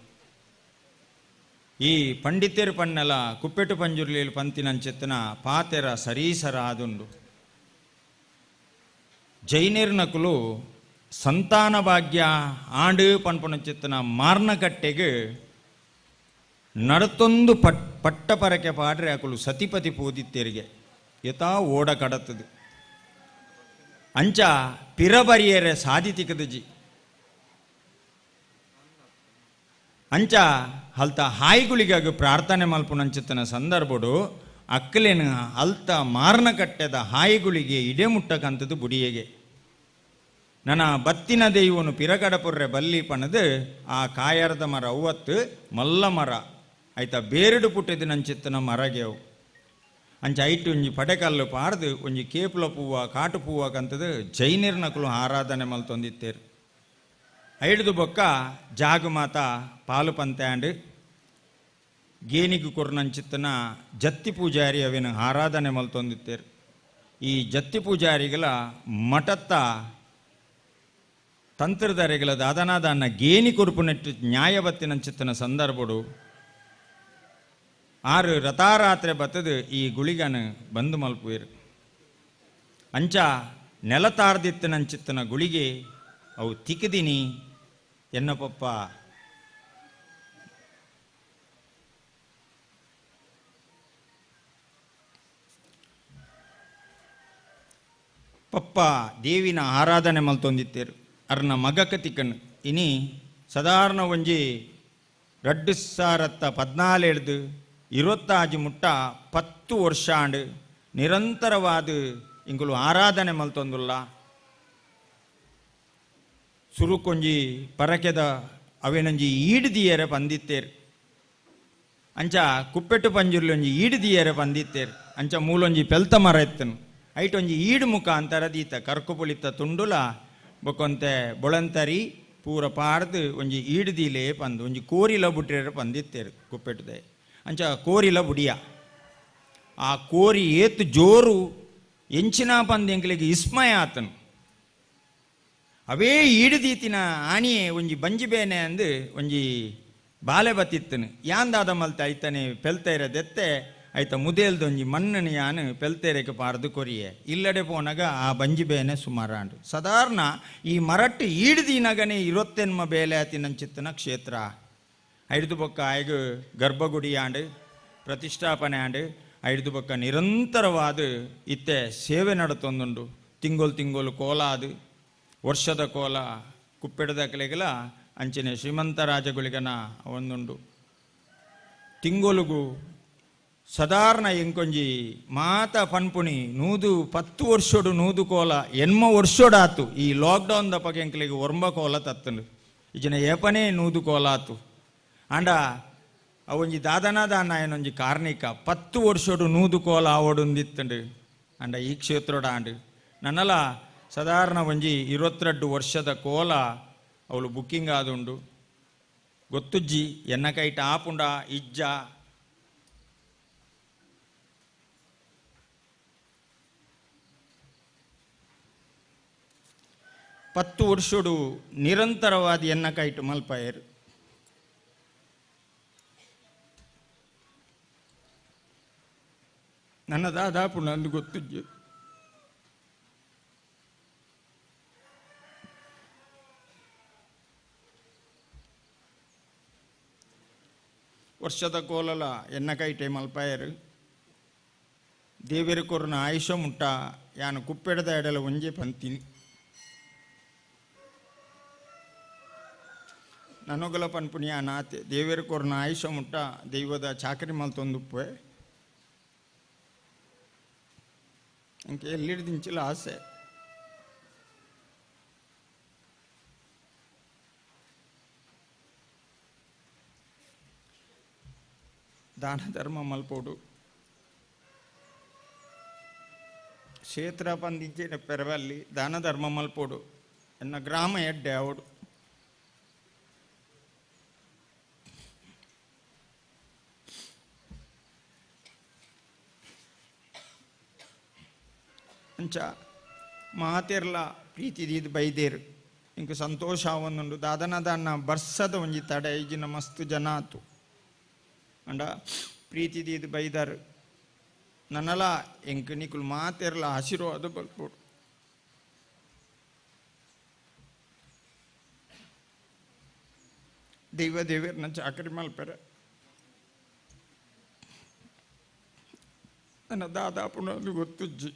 ಈ ಪಂಡಿತೇರು ಪಣ್ಣಲ ಕುಪ್ಪೆಟ್ಟು ಪಂಜುರ್ಲಿಲು ಪಂತಿನಂಚೆತ್ತನ ಪಾತೆರ ಸರೀಸರ ಆದುಂಡು. ಜೈನೇರ್ನಕುಲು ಸಂತಾನ ಭಾಗ್ಯ ಆಂಡು ಪನ್ಪುನಂಚೆತ್ತನ ಮಾರ್ನಕಟ್ಟೆಗೆ ನಡತೊಂದು ಪಟ್ಟ ಪರಕೆ ಪಾಡ್ರೆ ಅಕುಲು ಸತಿಪತಿ ಪೋದಿತ್ತೇರಿಗೆ ಯಥಾ ಓಡ ಕಡತದು. ಅಂಚ ಪಿರಬರಿಯರೆ ಸಾಧಿತಿಕದಜಿ ಅಂಚ ಅಲ್ತ ಹಾಯಿಗುಳಿಗಾಗಿ ಪ್ರಾರ್ಥನೆ ಮಲ್ಪುನಂಚಿತ್ತನ ಸಂದರ್ಭಡು ಅಕ್ಕಲೇನು ಅಲ್ತ ಮಾರ್ನ ಕಟ್ಟೆದ ಹಾಯಿಗುಳಿಗೆ ಇಡೆ ಮುಟ್ಟಕಂತದ್ದು ಬುಡಿಯೆಗೆ. ನನ್ನ ಬತ್ತಿನ ದೈವನು ಪಿರಕಡಪುರ್ರೆ ಬಲ್ಲಿ ಪಣದು ಆ ಕಾಯರದ ಮರ ಅವ್ವತ್ತು ಮಲ್ಲ ಮರ ಆಯ್ತಾ ಬೇರೆಡು ಪುಟ್ಟಿದ್ದು ನಂಚಿತ್ತನ ಮರಗೆವು. ಅಂಚ ಐಟು ಒಂಜಿ ಪಡೆಕಲ್ಲು ಪಾರ್ದು ಒಂಜಿ ಕೇಪುಲ ಪೂವ ಕಾಟು ಪೂವ ಕಂತದ್ದು ಜೈನಿರ್ನಕುಲು ಆರಾಧನೆ ಮಲ್ತೊಂದಿತ್ತೇರು. ಐಡ್ದು ಬೊಕ್ಕ ಜಾಗು ಮಾತ ಪಾಲು ಪಂತ್ಯಾಂಡು ಗೇನಿಗು ಕೊರ್ನಂಚಿತ್ತನ ಜತ್ತಿ ಪೂಜಾರಿ ಅವೇನು ಆರಾಧನೆ ಮಲ್ತೊಂದಿತ್ತೇರು. ಈ ಜತ್ತಿ ಪೂಜಾರಿಗಳ ಮಠತ್ತ ತಂತ್ರಧಾರೆಗಳ ದಾದನಾದಾನ ಗೇಣಿ ಕೊರುಪುನೆಟ್ಟು ನ್ಯಾಯವತ್ತಿನಂಚಿತ್ತನ ಸಂದರ್ಭಡು ಆರು ರಥಾರಾತ್ರೆ ಬತ್ತದು ಈ ಗುಳಿಗನ ಬಂದು ಮಲ್ಪುವೆರು. ಅಂಚ ನೆಲತಾರ್ದಿತ್ತನಂಚಿತ್ತನ ಗುಳಿಗೆ ಅವು ತಿಕ್ಕಿದಿನಿ ಎನ್ನ ಪಪ್ಪ ಪಪ್ಪ ದೇವಿನ ಆರಾಧನೆ ಮಲ್ತೊಂದಿತ್ತೇರು. ಅರ್ನ ಮಗಕ ತಿಕ್ಕನು ಇನಿ ಸಾಧಾರಣ ಒಂಜಿ 2014 25 ಮುಟ್ಟ 10 ವರ್ಷ ಆಂಡ್ ನಿರಂತರವಾದ ಇಂಗುಲು ಆರಾಧನೆ ಮಲ್ತೊಂದುಲ್ಲ. ಸುರುಕೊಂಜಿ ಪರಕೆದ ಅವೇನೊಂಜಿ ಈಡ್ದಿಯರೆ ಪಂದಿತ್ತೇರು. ಅಂಚ ಕುಪ್ಪೆಟ್ಟು ಪಂಜುರ್ಲೊಂಜಿ ಈಡ್ದಿಯರೆ ಪಂದಿತ್ತೇರು. ಅಂಚ ಮೂಲೊಂಜಿ ಪೆಲ್ತ ಮರ ಎತ್ತನು ಐಟೊಂಜಿ ಈಡು ಮುಖಾಂತರ ದೀತ ಕರ್ಕುಪುಳಿತ ತುಂಡುಲ ಬೊಕೊಂತೆ ಬೊಳಂತರಿ ಪೂರ ಪಾಡ್ದು ಒಂಜಿ ಈಡ್ದಿಲೇ ಪಂದು ಒಂಜಿ ಕೋರಿಲ ಬುಟ್ಟಿರ ಪಂದಿತ್ತೇರು ಕುಪ್ಪೆಟ್ಟದೆ. ಅಂಚ ಕೋರಿಲ ಬುಡಿಯ ಆ ಕೋರಿ ಏತು ಜೋರು ಎಂಚಿನ ಪಂದು ಎಂಕ್ಲಿಗೆ ವಿಸ್ಮಯ ಆತನು. ಅವೇ ಈಡುದೀತಿನ ಆಣಿಯೇ ಒಂಜಿ ಬಂಜಿ ಬೇನೆ ಅಂದು ಒಂಜಿ ಬಾಲೆ ಬತ್ತಿತ್ತನು. ಯಾಂದಾದ ಮಲ್ತೆ ಐತನೆ ಪೆಲ್ತೈರ ದೆತ್ತೆ ಐತ ಮುದೇಲ್ದ ಒಂಜಿ ಮಣ್ಣನು ಯಾನು ಪೆಲ್ತೇರೆಗೆ ಪಾರ್ದು ಕೊರಿಯೆ ಇಲ್ಲಡೆ ಪೋನಾಗ ಆ ಬಂಜಿ ಬೇನೆ ಸುಮಾರಾಂಡು. ಸಾಧಾರಣ ಈ ಮರಟ್ಟು ಈಡ್ದಿನಗನೆ 28 ಬೇಲೆ ಆತಿನಂಚಿತ್ತನ ಕ್ಷೇತ್ರ. ಐದು ಬೊಕ್ಕ ಆಯ್ಗು ಗರ್ಭಗುಡಿ ಆಂಡು ಪ್ರತಿಷ್ಠಾಪನೆ ಆಂಡು ಐದು ಬೊಕ್ಕ ನಿರಂತರವಾದ ಇತ್ತೆ ಸೇವೆ ನಡತೊಂದುಂಡು. ತಿಂಗೋಲು ತಿಂಗೋಲು ಕೋಲ ಅದು ವರ್ಷದ ಕೋಲ ಕುಪ್ಪೆಡದ ಕಲೆಗಲ ಅಂಚಿನ ಶ್ರೀಮಂತ ರಾಜಗುಳಿಗನ ಒಂದುಂಡು. ತಿಂಗೋಲುಗು ಸಾಧಾರಣ ಎಂಕೊಂಜಿ ಮಾತ ಪನ್ಪುಣಿ 110 ವರ್ಷೋಡು 100 ಕೋಲ 80 ವರ್ಷೋಡಾತು. ಈ ಲಾಕ್ಡೌನ್ ದಪ್ಪಗೆ ಎಂಕಲಿಗೆ ಒರ್ಂಬ ಕೋಲ ತತ್ತನು ಇಜಿನ ಏಪನೇ 100 ಕೋಲ ಆತು. ಆಂಡ ಅವೊಂಜಿ ದಾದನಾದಾನ ಏನೊಂಜಿ ಕಾರ್ಣಿಕ 10 ವರ್ಷೋಡು 100 ಕೋಲ ಆವೊಡೊಂದಿತ್ತಂಡು. ಅಂಡ ಈ ಕ್ಷೇತ್ರೋಡ ಆಂಡು ನನ್ನಲ ಸಾಧಾರಣ ಒಂಜಿ 22 ವರ್ಷದ ಕೋಲ ಅವಳು ಬುಕ್ಕಿಂಗ್ ಆದುಂಡು. ಗೊತ್ತುಜ್ಜಿ ಎನ್ನ ಕೈಟ ಆಪುಂಡ ಇಜ್ಜ ಪತ್ತು ವರ್ಷೋಡು ನಿರಂತರವಾದ ಎನ್ನ ಕೈಟು ಮಲ್ಪಾಯರು. ನನ್ನ ದಾದಾಪುಂಡ ಅಂದು ಗೊತ್ತುಜ್ಜಿ. ವರ್ಷದ ಕೋಲಲ ಎನ್ನ ಕೈಟೆ ಮಲ್ಪಾಯರು. ದೇವಿರ ಕೊರ್ನ ಆಯುಷ ಮುಟ್ಟ ಯಾನು ಕುಪ್ಪೆಡದ ಎಡಲ ಒಂಜೆ ಪಂತೀನಿ. ನನೊಗಲ ಪನ್ಪುಣಿಯ ನಾತೆ ದೇವಿರ ಕೊರ್ನ ಆಯುಷ ಮುಟ್ಟ ದೈವದ ಚಾಕರಿ ಮಲ್ತೊಂದುಪ್ಪೆ. ಅಂಕೆ ಎಲ್ಲಿಡ್ದಿಂಚಿಲ್ಲ ಆಸೆ. ದಾನ ಧರ್ಮ ಮಲ್ಪೋಡು ಕ್ಷೇತ್ರ ಪಂದಿಂಚಿನ ಪೆರವಲ್ಲಿ ದಾನ ಧರ್ಮ ಮಲ್ಪೋಡು ಎನ್ನ ಗ್ರಾಮ ಎಡ್ಡೆ ಅವಡು. ಅಂಚ ಮಾತೆರ್ಲ ಪ್ರೀತಿ ದೀದ್ ಬೈದೇರು ಇಂಕ ಸಂತೋಷ ಒಂದುಂಡು. ದಾದನ ದಾನ ಬರ್ಸದ ಒಂಜಿ ತಡೆ ಈಜಿನ ಮಸ್ತ್ ಜನ ಆತು. ಅಂಡ ಪ್ರೀತಿ ದೀದ್ ಬೈದಾರು ನನ್ನಲ ಎಂಕ್ ನಿಕುಲು ಮಾತೆರ್ಲ ಆಶೀರ್ವಾದ ಬಲ್ಪೋಡು. ದೈವ ದೇವೇರ್ನ ಚಾಕರಿ ಮಲ್ಪೆರೆ ನನ್ನ ದಾದಾಪುಣ ಗೊತ್ತುಜ್ಜಿ.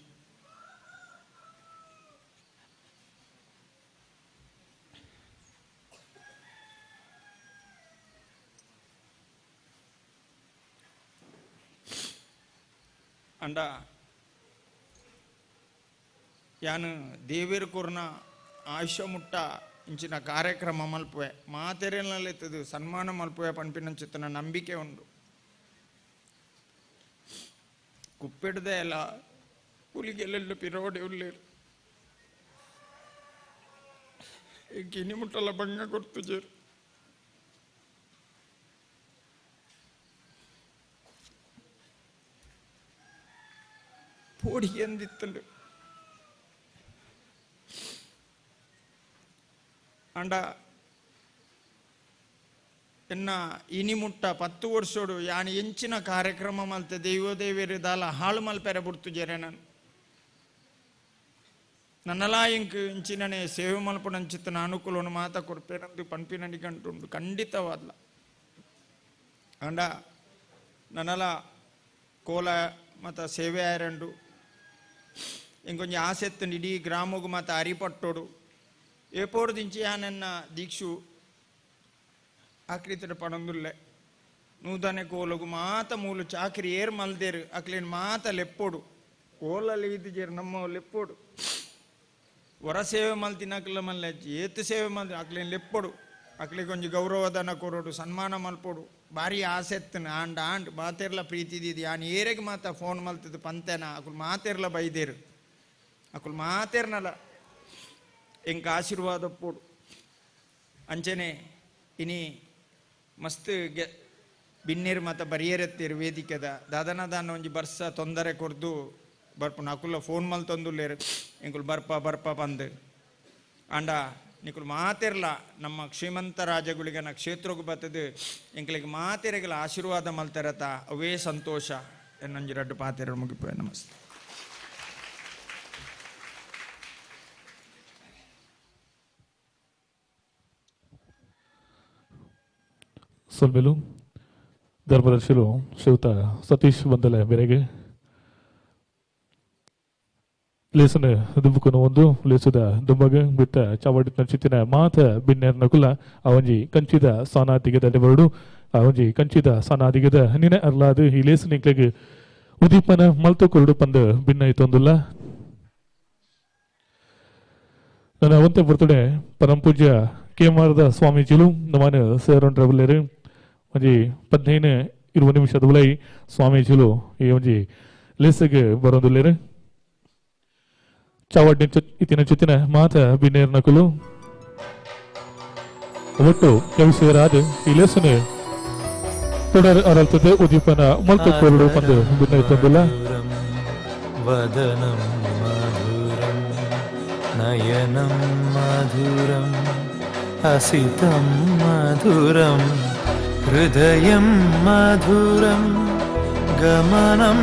ಅಂಡ ಯಾನು ದೇವೇರು ಕೊರ್ನ ಆಯುಷ್ಯ ಮುಟ್ಟ ಇಂಚಿನ ಕಾರ್ಯಕ್ರಮ ಮಲ್ಪುವೆ ಮಾತೆರೆನಲ್ಲಿತ್ತದು ಸನ್ಮಾನ ಮಲ್ಪುವೆ ಪನ್ಪಿನಂಚಿತ್ತನ ನಂಬಿಕೆ ಉಂಡು. ಕುಪ್ಪಿಡ್ದೆ ಎಲ್ಲ ಹುಲಿಗೆಲ್ಲೆಲ್ಲ ಪಿರೋಡೆ ಉಳ್ಳೇರು ಗಿನಿ ಮುಟ್ಟಲ್ಲ ಬಂಗ ಕೊಡ್ತು. ಪೋಡಿ ಎಂದಿತ್ತಂಡು. ಅಂಡ ಎನ್ನ ಇನಿ ಮುಟ್ಟ 10 ವರ್ಷೋಡು ಯಾನ್ ಎಂಚಿನ ಕಾರ್ಯಕ್ರಮ ಮಲ್ತೆ ದೈವ ದೇವೇರು ದಾಲ ಹಾಳು ಮಲ್ಪೆರೆ ಬುಡ್ತುಜೆರೆ ನಾನು ನನ್ನಲಾ ಇಂಕ್ ಇಂಚಿನನೆ ಸೇವೆ ಮಲ್ಪುನಂಚಿತ್ತನ ಅನುಕೂಲವನ್ನು ಮಾತ ಕೊರ್ಪೇನಂದು ಪನ್ಪಿನನಿ ಗಂಟುಂಡು ಖಂಡಿತವಾದ್ಲ. ಅಂಡ ನನ್ನಲ ಕೋಲ ಮತ ಸೇವೆ ಆಯರಂಡು ಇಂಕೊಂಜಿ ಆಸೆತ್ತುಂಡು ಇಡೀ ಗ್ರಾಮಗು ಮಾತ ಅರಿಪಟ್ಟೋಡು ಏಪೋಡು ದಿಂಚಿ ಯಾನೆನ್ನ ದೀಕ್ಷು ಆಕ್ರಿತಡ ಪಣಂದುಲ್ಲೆ ನೂದನೆ ಕೋಲಗು ಮಾತ ಮೂಲು ಚಾಕ್ರಿ ಏರ್ ಮಲ್ದೇರು ಅಕ್ಲೇನ್ ಮಾತ ಲೆಪ್ಪೋಡು ಕೋಲಲ್ಲಿ ಇದ್ದಿಜೇರು ನಮ್ಮ ಲೆಪ್ಪೋಡು ಹೊರ ಸೇವೆ ಮಲ್ತಿನಕ್ಲ ಮಲ್ಲೆ ಏತು ಸೇವೆ ಮಲ್ತಿ ಅಕ್ಲೇನ್ ಲೆಪ್ಪೋಡು ಅಕ್ಲಿಗೆ ಒಂಜಿ ಗೌರವಧನ ಕೊರೋಡು ಸನ್ಮಾನ ಮಲ್ಪೋಡು ಭಾರಿ ಆಸೆತ್ತನ ಆಂಡ್ ಆಂಡ್ ಮಾತೇರ್ಲ ಪ್ರೀತಿ ಇದ್ದಿದ್ದು ಯಾನ್ ಏರೆಗೆ ಮಾತ ಫೋನ್ ಮಲ್ತಿದ್ದು ಪಂತೆನ ಅಕುಲು ಮಾತೇರ್ಲ ಬೈದೇರು ಅಕುಲು ಮಾತೇರ್ನಲ ಎಂಕ ಆಶೀರ್ವಾದ ಪೋಡು ಅಂಚನೆ ಇನಿ ಮಸ್ತ್ ಗೆ ಬಿನ್ನೇರು ಮಾತ ಬರಿಯರೆತ್ತೀರು ವೇದಿಕೆದ ದಾದನ ದಾನ ಒಂಜಿ ಬರ್ಸ ತೊಂದರೆ ಕೊರ್ದು ಬರ್ಪುನ ಅಕುಲ ಫೋನ್ ಮಲ್ತೊಂದುಲ್ಲೇರು ಎಂಕುಲು ಬರ್ಪ ಬರ್ಪ ಪಂದು ಆಂಡ ನಿಕುಲು ಮಾತೆರ್ಲ ನಮ್ಮ ಶ್ರೀಮಂತ ರಾಜಗುಳಿಗನ ಕ್ಷೇತ್ರಕ್ಕೆ ಬತ್ತದು ಎಂಕಲಿಗೆ ಮಾತೆರೆಗಳ ಆಶೀರ್ವಾದ ಮಲ್ತೆರತ ಅವೇ ಸಂತೋಷ ಎನ್ನೊಂಜಿ ರಡ್ಡು ಪಾತೆರ ಮುಗಿಪುವೆ. ನಮಸ್ತೆ. ಸೊಲ್ಮೆಲು ಧರ್ಮದರ್ಶಿಲು ಶ್ರೀಯುತ ಸತೀಶ್ ಬಂದಲೆ ಮೇರೆಗೆ ಲೇಸನ ದುಂಬುಕುನ ಒಂದು ಲೇಸುದ ದುಂಬಗ ಬಿತ್ತ ಚಾವಡಿ ನಚಿತ್ತಿನ ಮಾತ ಬಿನ್ನೆರ್ನ ಕುಲ ಅವಂಜಿ ಕಂಚಿದ ಸಾನಾದಿಗದ ಬರಡು ಅವಂಜಿ ಕಂಚಿದ ಸಾನಾದಿಗದ ನಿನೆ ಅರ್ಲಾದು ಈ ಲೇಸು ನಿಕ್ಲೆಗ್ ಉದೀಪನ ಮಲ್ತು ಕೊರಡು ಪಂದ ಭಿನ್ನ ಇತ್ತೊಂದುಲ್ಲ. ನನ್ನ ಒಂತೆ ಬರ್ತಡೆ ಪರಂ ಪೂಜ್ಯ ಕೆ ಮಾರದ ಸ್ವಾಮೀಜಿಲು ನಮ್ಮನ ಸೇರೊಂಡ್ರಬಲ್ಲೇರು ಒಂಜಿ 15-20 ನಿಮಿಷದ ಉಲೈ ಸ್ವಾಮೀಜಿಲು ಈ ಒಂಜಿ ಲೇಸಗ್ ಬರೋದುಲ್ಲೇರು. ಚಾವಡ್ಡಿ ಇತ್ತಿನ ಚುತ್ತಿನ ಮಾತ ಬಿನ್ನೇರ್ನ ಕುಲು ಒಟ್ಟು ಕವಿಸುವರಾದ ಈ ಲೇಸನೆ തുടർ ಅರಲ್ತದೆ ಉದೀಪನ ಮಲ್ತು ಕೊರಡು ಪಂದು ಭಿನ್ನ ಇತ್ತೊಂದುಲ್ಲ. ವದನಂ ಮಧುರಂ ನಯನಂ ಮಧುರಂ ಹಸಿತಂ ಮಧುರಂ ಹೃದಯಂ ಮಧುರಂ ಗಮನಂ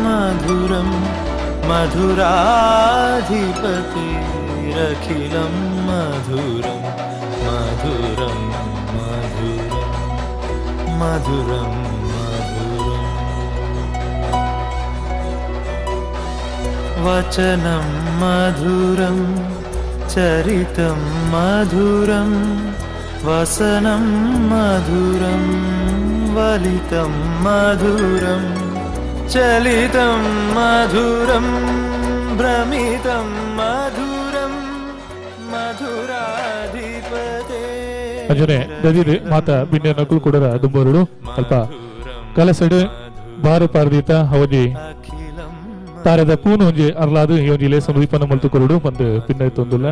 ಮಧುರಂ ಮಧುರಾಧಿಪತಿರಖಿಲಂ ಮಧುರಂ ಮಧುರಂ ಮಧುರಂ ಮಧುರಂ ಮಧುರಂ ವಚನಂ ಮಧುರಂ ಚರಿತಂ ಮಧುರಂ ವಸನಂ ಮಧುರಂ ವಲಿತಂ ಮಧುರಂ ಚಲಿತಂ ಮಧುರಂ ಭ್ರಮಿತಂ ಮಧುರಂ ಮಧುರಾಧಿಪತೆ. ಅಂಜನೆ ದದಿದೆ ಮಾತ ಬಿನ್ನೆ ನಕುಲ್ ಕೊಡರ ದುಂಬರುಡು ಅಲ್ಪ ಕಲಸಡು ಬಾರು ಪಾರದೀತ ಅವಧಿ ತಾರದ ಪೂನು ಒಂಜಿ ಅರ್ಲಾದು ಈ ಒಂಜಿ ಲೇಸು ದೀಪನ ಮಲ್ತು ಕೊರಡು ಒಂದು ಪಿನ್ನ ಇತ್ತೊಂದುಲ್ಲ.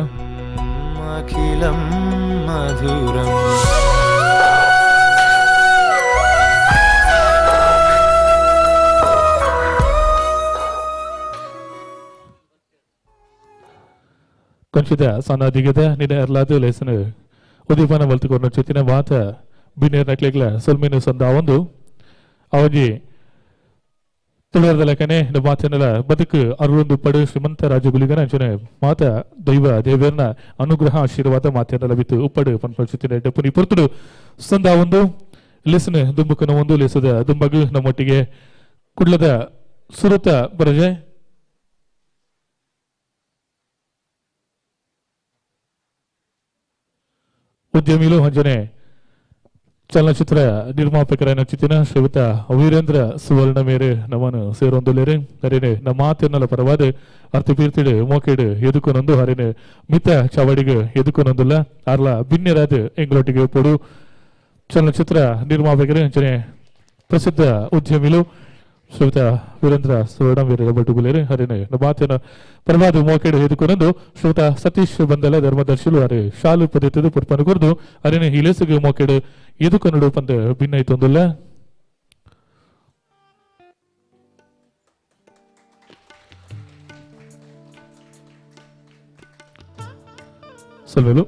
ಅಖಿಲಂ ಮಧುರಂ ಕಂಚಿದ ಸಣ್ಣದಿಗದ ನಿನ್ನೆ ಅರ್ಲಾದು ಲೇಸನ ಉದೀಪನ ಮಲ್ತು ಕೊರಡು ಚುತ್ತಿನ ಮಾತ ಬಿನ್ನೇರ್ ನಕ್ಲೆಗ್ಲ ಸೊಲ್ಮೇನು ಸಂದ ಒಂದು ಅವಧಿ ತುಳಿಯರ್ದ ಲೆಕ್ಕನೆ ಮಾತನೆಲ್ಲ ಬದುಕು ಅರುಳೊಂದು ಪಡು ಶ್ರೀಮಂತ ರಾಜಗುಲಿಗನ ಅಂಚನೆ ಮಾತ ದೈವ ದೇವರನ ಅನುಗ್ರಹ ಆಶೀರ್ವಾದ ಮಾತೇನ ಬಿತ್ತು ಉಪ್ಪಡು ಪನ್ಪಚಿತ್ತಿನ ಡೆಪ್ಪುನಿ ಪುರ್ತುಡು ಸಂದ ಒಂದು ಲೇಸನ ದುಂಬುಕನ ಒಂದು ಲೇಸದ ದುಂಬಗು ನಮ್ಮೊಟ್ಟಿಗೆ ಕುಡ್ಲದ ಸುರತ ಬರಜೆ ಉದ್ಯಮಿಲು ಅಂಜನೆ ಚಲನಚಿತ್ರ ನಿರ್ಮಾಪಕರ ಚಿತ್ತಿನ ಶ್ರೀಯುತ ವೀರೇಂದ್ರ ಸುವರ್ಣ ಮೇರೆ ನಮ್ಮನ್ನು ಸೇರೊಂದುಲೇರೆ ಹರಿನೆ ನಮ್ಮ ಮಾತಿನಲ್ಲ ಪರವಾದ ಅರ್ಥಪೀರ್ತಿಡು ಮೋಕೆಡು ಎದುಕೊನೊಂದು ಹರಿನೆ ಮಿತ ಚಾವಡಿಗೆ ಎದುಕೊನೊಂದುಲ್ಲ ಅರ್ಲ ಬಿನ್ನೆರಾದ ಎಂಗ್ಲೊಟ್ಟಿಗೆ ಪೊಡು ಚಲನಚಿತ್ರ ನಿರ್ಮಾಪಕರು ಅಂಚನೆ ಪ್ರಸಿದ್ಧ ಉದ್ಯಮಿಲು ಶ್ರೀಯುತ ವೀರೇಂದ್ರ ಸುವರ್ಣ ಮೇರೆ ಬಟ್ಟುಗುಲೇರೆ ಹರಿನೆ ನಮ್ಮ ಮಾತಿನ ಪರವಾದ ಮೋಕೆಡು ಎದುಕೊನೊಂದು ಶ್ರೀಯುತ ಸತೀಶ್ ಬಂದಲ ಧರ್ಮದರ್ಶಿಲು ಹರಿ ಶಾಲು ಪದ್ಧತಿದು ಪುರ್ಪನು ಕೊರ್ದು ಹರಿನೆ ಹಿಲೇಸುಗೆ ಮೋಕೆಡು ಎದುಕೊನಡು ಪಂದ ಭಿನ್ನ ಇತ್ತೊಂದುಲ್ಲ. ಸಲ್ವೆಲು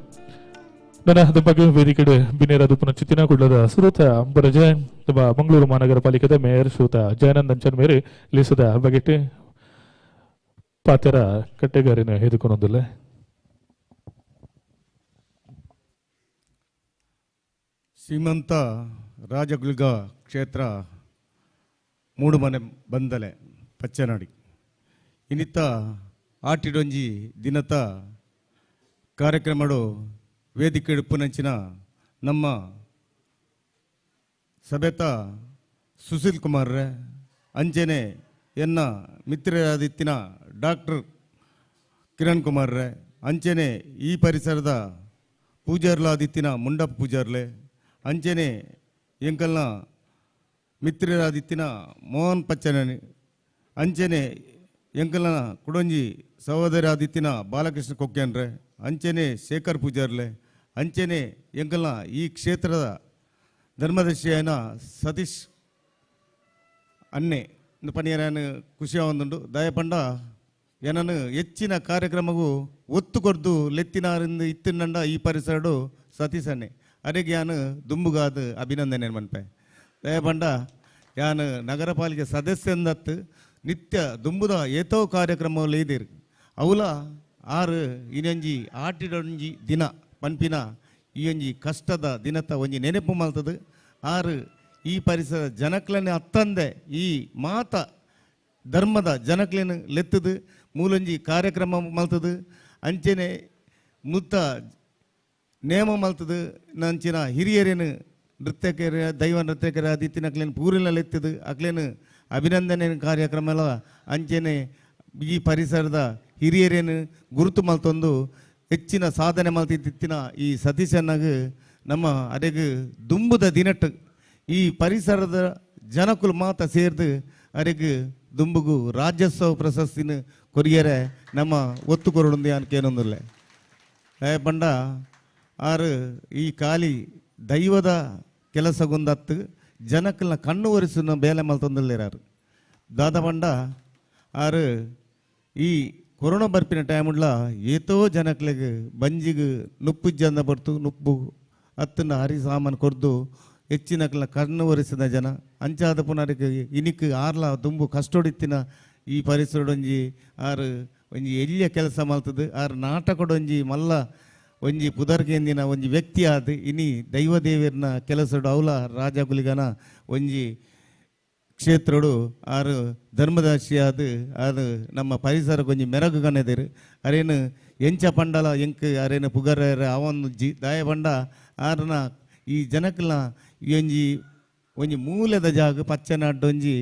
ನನ್ನ ಬಗ್ಗೆ ವೇದಿಕೆಡೆ ಬಿನೇರಾದ ಪುನಃ ಕುಡ್ಲದ ಸುರತ ಬರಜೆ ನಮ್ಮ ಮಂಗಳೂರು ಮಹಾನಗರ ಪಾಲಿಕೆದ ಮೇಯರ್ ಶ್ರೀಯುತ ಜಯಾನಂದ್ ಅಂಚನ್ ಮೇರೆ ಲೇಸದ ಬಗೆಟ್ ಪಾತೆರ ಕಟ್ಟೆಗಾರಿನ ಎದುಕೊಂಡೊಂದಿಲ್ಲ. ಶ್ರೀಮಂತ ರಾಜಗುಲ್ಗ ಕ್ಷೇತ್ರ ಮೂಡುಮನೆ ಬಂದಲೆ ಪಚ್ಚನಾಡಿ ಇನ್ನಿತ್ತ ಆಟಿಡೊಂಜಿ ದಿನತ ಕಾರ್ಯಕ್ರಮಡು ವೇದಿಕೆ ಇಡುಪುನಂಚಿನ ನಮ್ಮ ಸಭೆತ ಸುಶೀಲ್ ಕುಮಾರ್ರೆ ಅಂಜನೆ ಎನ್ನ ಮಿತ್ರರಾದಿತ್ತಿನ ಡಾಕ್ಟರ್ ಕಿರಣ್ ಕುಮಾರ್ರೆ ಅಂಚನೆ ಈ ಪರಿಸರದ ಪೂಜಾರ್ಲಾದಿತ್ತಿನ ಮುಂಡಪ್ಪ ಪೂಜಾರ್ಲೆ ಅಂಚನೆ ಎಂಕಲ್ನ ಮಿತ್ರರಾದಿತ್ತಿನ ಮೋಹನ್ ಪಚ್ಚನನಿ ಅಂಚನೆ ಎಂಕಲ್ನ ಕುಡೊಂಜಿ ಸಹೋದರಾದಿತ್ತಿನ ಬಾಲಕೃಷ್ಣ ಕೊಕ್ಕೆನ್ರೆ ಅಂಚನೆ ಶೇಖರ್ ಪೂಜಾರ್ಲೆ ಅಂಚನೆ ಎಂಕಲ್ನ ಈ ಕ್ಷೇತ್ರದ ಧರ್ಮದರ್ಶಿಯಾಯನ ಸತೀಶ್ ಅನ್ನೆ ಪಣಿಯರಾಯನ ಖುಷಿಯಾವಂದುಂಡು ದಯಪಂಡ ಏನನ್ನು ಹೆಚ್ಚಿನ ಕಾರ್ಯಕ್ರಮಗೂ ಒತ್ತು ಕೊರ್ದು ಲೆತ್ತಿನಾರಿಂದ ಇತ್ತಿನಂಡ ಈ ಪರಿಸರಡು ಸತೀಶ್ ಅಣ್ಣೆ ಅರೆಗೆ ಯಾನು ದುಂಬುಗಾದ ಅಭಿನಂದನೆ ಮನ್ಪೆ ದಯಪಂಡ ಯಾನು ನಗರ ಪಾಲಿಕೆ ಸದಸ್ಯಂದತ್ತು ನಿತ್ಯ ದುಂಬುದ ಏತೋ ಕಾರ್ಯಕ್ರಮ ಇದ್ದೀರಿ ಅವಲ ಆರು ಇನ್ನೊಂಜಿ ಆಟಿಡೊಂಜಿ ದಿನ ಪನ್ಪಿನ ಈ ಒಂಜಿ ಕಷ್ಟದ ದಿನತ ಒಂಜಿ ನೆನಪು ಮಲ್ತದು ಆರು ಈ ಪರಿಸರ ಜನಕ್ಲನೆ ಅತ್ತಂದೆ ಈ ಮಾತ ಧರ್ಮದ ಜನಕ್ಲೇನು ಲೆತ್ತದು ಮೂಲೊಂಜಿ ಕಾರ್ಯಕ್ರಮ ಮಲ್ತದು ಅಂಚೆನೆ ಮುತ್ತ ನೇಮ ಮಲ್ತದು ನಂಚಿನ ಹಿರಿಯರೇನು ನೃತ್ಯಕರ ದೈವ ನೃತ್ಯಕರ ಆದಿತ್ತಿನ ಪೂರಿನ ಲೆತ್ತದು ಅಕ್ಲೇನು ಅಭಿನಂದನೆ ಕಾರ್ಯಕ್ರಮ ಎಲ್ಲ ಅಂಚೆನೆ ಈ ಪರಿಸರದ ಹಿರಿಯರೇನು ಗುರುತು ಮಲ್ತೊಂದು ಹೆಚ್ಚಿನ ಸಾಧನೆ ಮಲ್ತಿತ್ತಿನ ಈ ಸತೀಶನ್ನಾಗ ನಮ್ಮ ಅರೆಗ್ ದುಂಬುದ ದಿನಟ್ಟು ಈ ಪರಿಸರದ ಜನಕುಲು ಮಾತ ಸೇರ್ದು ಅರೆಗ್ ದುಂಬುಗು ರಾಜ್ಯೋತ್ಸವ ಪ್ರಶಸ್ತಿನ ಕೊರಿಯರೆ ನಮ್ಮ ಒತ್ತು ಕೊರಡುಂದು ಅನ್ಕೇನೊಂದಿಲ್ಲ ಬಂಡ ಆರು ಈ ಖಾಲಿ ದೈವದ ಕೆಲಸಗೊಂದತ್ತು ಜನಕ್ಕಲ್ನ ಕಣ್ಣು ಒರೆಸುನ ಬೇಲೆ ಮಲ್ತೊಂದಿಲ್ಲೇರಾರು ದಾದ ಬಂಡ ಆರು ಈ ಕೊರೋನಾ ಬರ್ಪಿನ ಟೈಮುಡ್ಲ ಏತೋ ಜನಕ್ಲೆಗ್ ಬಂಜಿಗ್ ನುಪ್ಪು ಜನ ಬರ್ತು ನುಪ್ಪು ಅತ್ತನ್ನ ಹರಿ ಸಾಮಾನು ಕೊರ್ದು ಹೆಚ್ಚಿನಕ್ಲ ಕಣ್ಣು ಒರೆಸಿದ ಜನ ಅಂಚಾದ ಪುನರಿಗೆ ಇನಿಕ್ ಆರ್ಲ ದುಂಬು ಕಷ್ಟೊಡಿತ್ತಿನ ಈ ಪರಿಸರಡೊಂಜಿ ಆರು ಒಂಜಿ ಎಲ್ಲಿಯ ಕೆಲಸ ಮಲ್ತದು ಆರು ನಾಟಕಡೊಂಜಿ ಮಲ್ಲ ಒಂಜಿ ಪುದರ್ಗೇಂದಿನ ಒಂಜಿ ವ್ಯಕ್ತಿ ಆದ ಇನಿ ದೈವದೇವಿಯರ್ನ ಕೆಲಸಡು ಅವಲ ರಾಜಗುಲಿಗನ ಒಂಜಿ ಕ್ಷೇತ್ರಡು ಆರು ಧರ್ಮದಾಸಿ ಆದ ಆರು ನಮ್ಮ ಪರಿಸರಕ್ಕೆ ಒಂಜಿ ಮೆರಗು ಗಣದಿರು ಅರೇನು ಎಂಚ ಪಂಡಲ ಎಂಕ್ ಅರೇನು ಪುಗರ ಅವೊಂಜಿ ದಾಯ ಪಂಡ ಆರನ ಈ ಜನಕ್ಲ ಈ ಒಂಜಿ ಒಂಜಿ ಮೂಲದ ಜಾಗ ಪಚ್ಚನಾಡೊಂಜಿ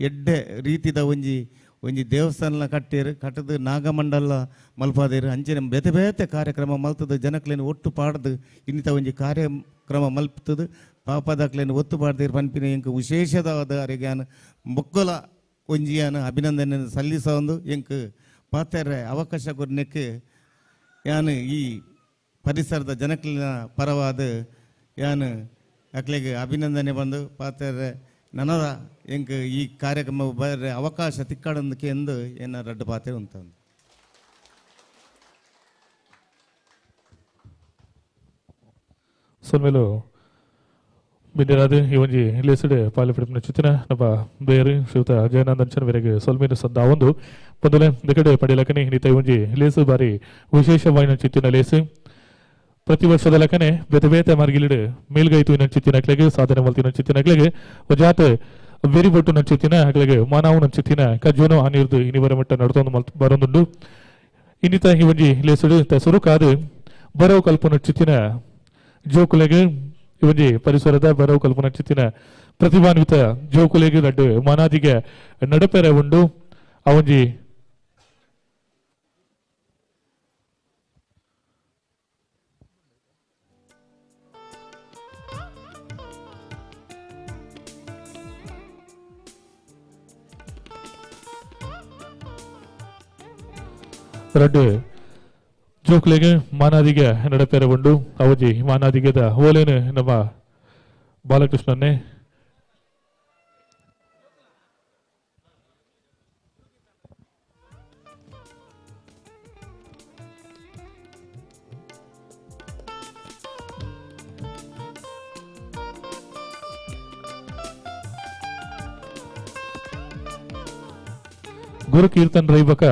ಎಡ್ಡೆ ರೀತಿದ ಒಂಜಿ ಒಂಜಿ ದೇವಸ್ಥಾನ ಕಟ್ಟೇರು ಕಟ್ಟದು ನಾಗಮಂಡಲ ಮಲ್ಪಾದೇರು ಅಂಚನೆ ಬೇತೆ ಬೇತೆ ಕಾರ್ಯಕ್ರಮ ಮಲ್ತದು ಜನಕ್ಲೇನು ಒಟ್ಟು ಪಾಡ್ದು ಇನ್ನಿತ ಒಂಜಿ ಕಾರ್ಯಕ್ರಮ ಮಲ್ಪತದು ಪಾಪದಾಕ್ಲೇನು ಒತ್ತು ಪಾಡ್ದೇರು ಪನ್ಪಿನ ಎಂಕ್ ವಿಶೇಷವಾದ ಅರೆಗ್ಯಾನ ಮೊಕ್ಕಲ ಒಂಜಿಯಾನ ಅಭಿನಂದನೆ ಸಲ್ಲಿಸ ಒಂದು ಎಂಕ್ ಪಾತೆರೆ ಅವಕಾಶ ಕೊರ್ನೆಕ್ ಯಾನು ಈ ಪರಿಸರದ ಜನಕ್ಲಿನ ಪರವಾದ ಯಾನು ಅಕ್ಲೆಗ್ ಅಭಿನಂದನೆ ಬಂದು ಪಾತೆರೆ ನನದ ಎಂಕ್ ಈ ಕಾರ್ಯಕ್ರಮ ಬರೆ ಅವಕಾಶ ತಿಕ್ಕಾಡಂದಕ್ಕೆ ಎಂದು ಏನ ರಡ್ಡು ಪಾತೆ ಉಂಟಂದು. ಸೊಲ್ಮೇಲು ಬಿಂದಿರಾದ ಈ ಒಂಜಿ ಲೇಸಡೆ ಪಾಲಿಪಿಡಿಪಿನ ಚಿತ್ತಿನ ನಮ್ಮ ಬೇರೆ ಶ್ರೀಯುತ ಜಯನಂದನ್ ಚನ್ ಮೇರೆಗೆ ಸೊಲ್ಮೇಲು ಸಂದ ಒಂದು ಪಂದಲೆ ದಕಡೆ ಪಡೆಯಲಕನೆ ಹಿಡಿತ ಈ ಒಂಜಿ ಲೇಸು ಬಾರಿ ವಿಶೇಷವಾಯಿನ ಚಿತ್ತಿನ ಲೇಸು ಪ್ರತಿ ವರ್ಷದ ಲಕನೆ ಬೇತೆ ಬೇತೆ ಮಾರ್ಗಿಲಿಡು ಮೇಲ್ಗೈತು ಚಿತ್ತಿನ ಅಕ್ಲೆಗೆ ಸಾಧನೆ ಮಲ್ತಿನ ಚಿತ್ತಿನ ಅಕ್ಲೆಗೆ ಜಾತೆ ಬೆರಿ ಬೊಟ್ಟು ನಂಚಿತ್ತಿನ ಅಕ್ಲೆಗೆ ಮಾನವು ನಂಚಿತ್ತಿನ ಕಜ್ಜೋನು ಆನಿರ್ದು ಇನಿವರ ಮಟ್ಟ ನಡ್ತೊಂದು ಮಲ್ತ್ ಬರೊಂದುಂಡು ಇನ್ನಿತ ಈ ಒಂಜಿ ಲೇಸುಡು ಸುರುಕಾದು ಬರವು ಕಲ್ಪನ ಚಿತ್ತಿನ ಜೋಕುಲೆಗೆ ಈ ಒಂಜಿ ಪರಿಸರದ ಬರವು ಕಲ್ಪನ ಚಿತ್ತಿನ ಪ್ರತಿಭಾನ್ವಿತ ಜೋಕುಲೆಗೆ ದಡ್ಡು ಮನಾದಿಗೆ ನಡಪೆರೆ ಉಂಡು ಆ ಒಂಜಿ ರಡ್ಡು ಜೋಕ್ಲೆಗೆ ಮಾನಾದಿಗೆ ನಡಪೆರೆ ಉಂಡು ಅವಜಿ ಮಾನಾದಿಗೆದ ಓಲೇನು ನಮ್ಮ ಬಾಲಕೃಷ್ಣನ್ನೇ ಗುರು ಕೀರ್ತನ್ ರೈ ಬಕ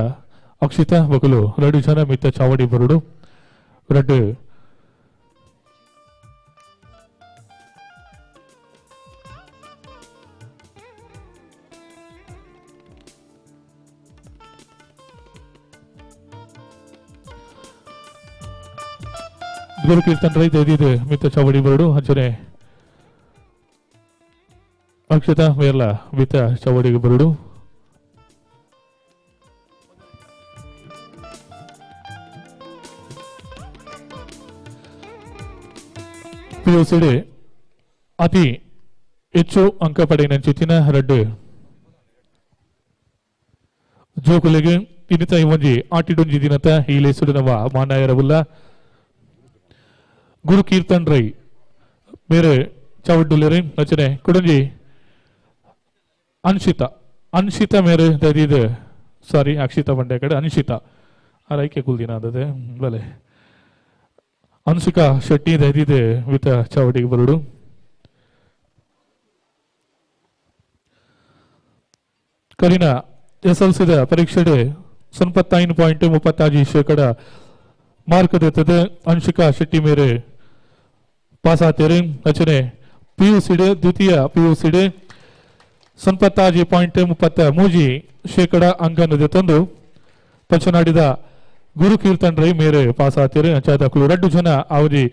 ಅಕ್ಷಿತಾ ಬಕಲು ರಡ್ಡು ಜನ ಮಿತ್ತ ಚಾವಡಿ ಬರುಡು ರಡ್ಡು ಗುರು ಕೀರ್ತನ್ ರೈ ದಯದಿದೆ ಮಿತ್ತ ಚಾವಡಿ ಬರಡು ಅಂಚನೆ ಅಕ್ಷತಾ ಮೇರ್ಲ ಮಿತ್ತ ಚಾವಡಿಗೆ ಬರಡು. ಪಿಯುಸಿಡಿ ಅತಿ ಹೆಚ್ಚು ಅಂಕ ಪಡೆಯಿನ ರಡ್ಡು ಜೋಕುಲೆಗೆ ಇನ್ನಿತ ಈ ಒಂಜಿ ಆಟಿಡೊಂಜಿ ದಿನತ ಈ ಲೇಸುಡು ನಮ್ಮ ಮಾನಾಯರವುಲ್ಲ ಗುರು ಕೀರ್ತನ್ ರೈ ಮೇರೆ ಚಾವಡ್ಡುಲ್ಲೇರಿ ರಚನೆ ಕುಡಂಜಿ ಅನ್ಶಿತಾ ಅನ್ಶಿತಾ ಮೇರೆ ದದಿದೆ ಸಾರಿ ಅಕ್ಷಿತಾ ಬಂಡೆ ಕಡೆ ಅನ್ಶಿತಾ ರೈಕೆ ಕುಲ್ದಿನ ಅದದೆ ಬಲೆ ಅನ್ಶಿಕಾ ಶೆಟ್ಟಿ ದದಿದೆ ವಿತ ಚಾವಡಿಗೆ ಬರುಡು. ಕರಿನ ಎಸ್ ಎಲ್ ಸಿದ ಪರೀಕ್ಷೆ 95.35% ಮಾರ್ಕ್ ದೆತ್ತದೆ ಅನ್ಶಿಕಾ ಶೆಟ್ಟಿ ಮೇರೆ ಪಾಸ್ ಆತೇರಿ. ಅಚನೆ ಪಿ ಯು ಸಿಡೆ ದ್ವಿತೀಯ ಪಿ ಯು ಸಿಡೆ 95.33% ಅಂಕನ ತಂದು ಪಂಚನಾಡಿದ ಗುರು ಕೀರ್ತನ್ ರೈ ಮೇರೆ ಪಾಸ್ ಆತೇರಿ. ಅಂಚಾದಕುಲು ರಡ್ಡು ಜನ ಅವಧಿ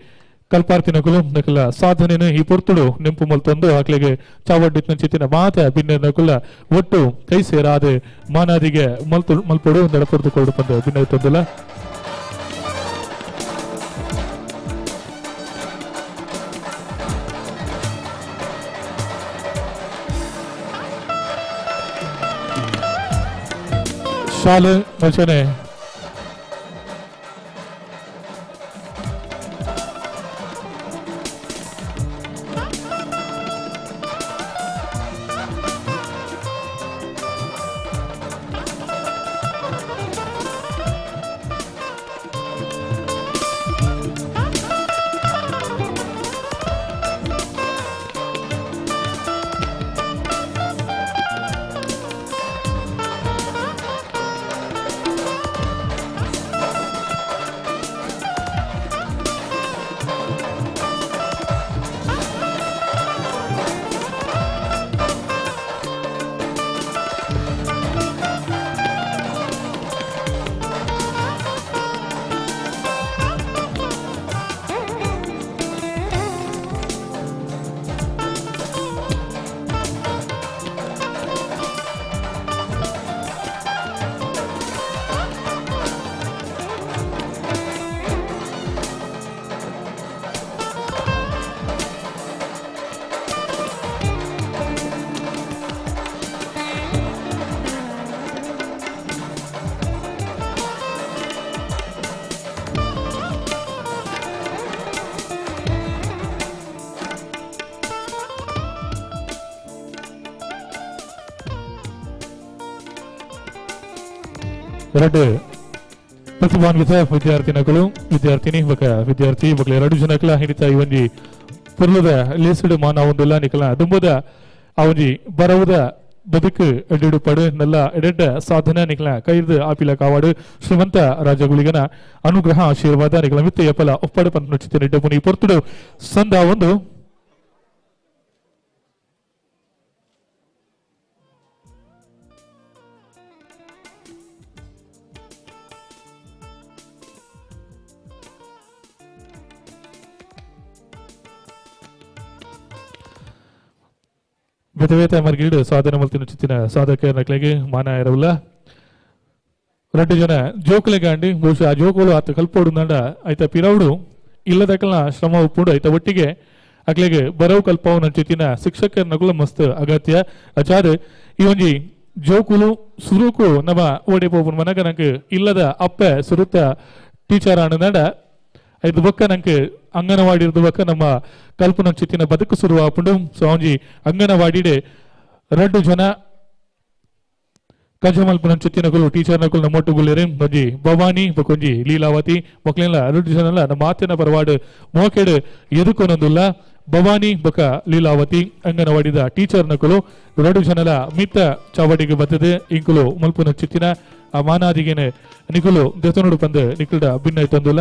ಕಲ್ಪಾರ್ತಿನಕುಲು ನಕಲ ಸಾಧನೆನು ಈ ಪೊರ್ತುಡು ನೆಂಪು ಮಲ್ತಂದು ಆಕ್ಲೆಗೆ ಚಾವಡ್ಡಿತ್ನ ಚಿತ್ತಿನ ಮಾತ ಭಿನ್ನ ನಕುಲ ಒಟ್ಟು ಕೈ ಸೇರಾದೆ ಮಾನಾದಿಗೆ ಮಲ್ತು ಮಲ್ಪೊಡು ನಡಪೊರ್ದು ಕೊಡು ಬಂದು ಭಿನ್ನ ತಂದಿಲ್ಲ. ಶಾಲೆ ರಚನೆ ಎರಡು ಪ್ರತಿಭಾನ್ವಿತ ವಿದ್ಯಾರ್ಥಿನಗಳು ವಿದ್ಯಾರ್ಥಿನಿ ಬಕ ವಿದ್ಯಾರ್ಥಿ ಬಕಲ ಎರಡು ಜನಕಲ ಹಿಡಿತ ಈ ಒಂಜಿ ಪುರ್ಲದ ಲೇಸುಡು ಮಾನ ಒಂದುಲ್ಲ ನಿಕಲ ದುಂಬುದ ಆ ಒಂಜಿ ಬರವುದ ಬದುಕು ಎಡೆಡು ಪಡು ನಲ್ಲ ಎಡೆಡ್ಡ ಸಾಧನೆ ನಿಕಲ ಕೈರ್ದು ಆಪಿಲ ಕಾವಾಡು ಶ್ರೀಮಂತ ರಾಜಗುಳಿಗನ ಅನುಗ್ರಹ ಆಶೀರ್ವಾದ ನಿಕಲ ಮಿತ್ತ ಎಪ್ಪಲ ಒಪ್ಪಡು ಪಂತ ನಿಡ್ಡ ಪುನಿ ಪೊರ್ತುಡು ಸಂದ ಒಂದು ಬೇತೆ ಮರ್ಗಿಡು ಸಾಧನೆ ಮಲ್ತಿನ ಚಿತ್ತಿನ ಸಾಧಕ ನಕ್ಲೆಗೆ ಮಾನ ಇರವಲ್ಲ ರಡ್ಡು ಜನ ಜೋಕುಲೆ ಗಾಂಡಿ ಬಹುಶಃ ಆ ಜೋಕುಲು ಆತ ಕಲ್ಪೋಡು ನಂಡ ಆಯ್ತ ಪಿರೌಡು ಇಲ್ಲದಕಲ್ನ ಶ್ರಮ ಉಪ್ಪುಡು ಆಯ್ತ ಒಟ್ಟಿಗೆ ಅಕ್ಲೆಗೆ ಬರವು ಕಲ್ಪವು ನನ್ನ ಚಿತ್ತಿನ ಶಿಕ್ಷಕರ ನಗುಲ ಮಸ್ತ್ ಅಗತ್ಯ ಅಚಾರ ಈ ಒಂಜಿ ಜೋಕುಲು ಸುರುಕು ನಮ್ಮ ಓಡಿ ಪೋಪುನ ಮನಗ ನಂಗೆ ಇಲ್ಲದ ಅಪ್ಪೆ ಸುರುತ ಟೀಚರ್ ಆನಂದ ಐದು ಬಕ್ಕ ನಂಗೆ ಅಂಗನವಾಡಿ ಇರ್ದು ಬಕ್ಕ ನಮ್ಮ ಕಲ್ಪನ ಚಿತ್ತಿನ ಬದುಕು ಸುರು ಆಪುಂಡು. ಸೊ ಒಂಜಿ ಅಂಗನವಾಡಿಡೆ ರಡ್ಡು ಜನ ಕಜಮಲ್ಪನ ಚಿತ್ತಿನಕುಲು ಟೀಚರ್ ನಕುಲು ನಮ್ಮೊಟ್ಟುಗುಲ್ಲೇರಿ ಒಂಜಿ ಭವಾನಿ ಬಕೊಂಜಿ ಲೀಲಾವತಿ ಮಕ್ಕಳೆಲ್ಲ ರಡ್ಡು ಜನಲ್ಲ ನಮ್ಮ ಮಾತಿನ ಪರವಾಡು ಮೋಕೆಡು ಎದುಕೊನೊಂದುಲ್ಲ Bhavani ಬೊಕ ಲೀಲಾವತಿ ಅಂಗನವಾಡಿದ ಟೀಚರ್ ನಕಲು ಎರಡು ಜನಲ ಮಿತ್ತ ಚಾವಡಿಗೆ ಬತ್ತದೆ ಇಂಕುಲು ಮುಲ್ಪುನ ಚಿತ್ತಿನ ಆ ಮಾನಾದಿಗೆನೆ ನಿಕುಲು ದೆತನುಡು ಪಂದು ನಿಕುಲ್ಡ ಭಿನ್ನ ತಂದುಲ.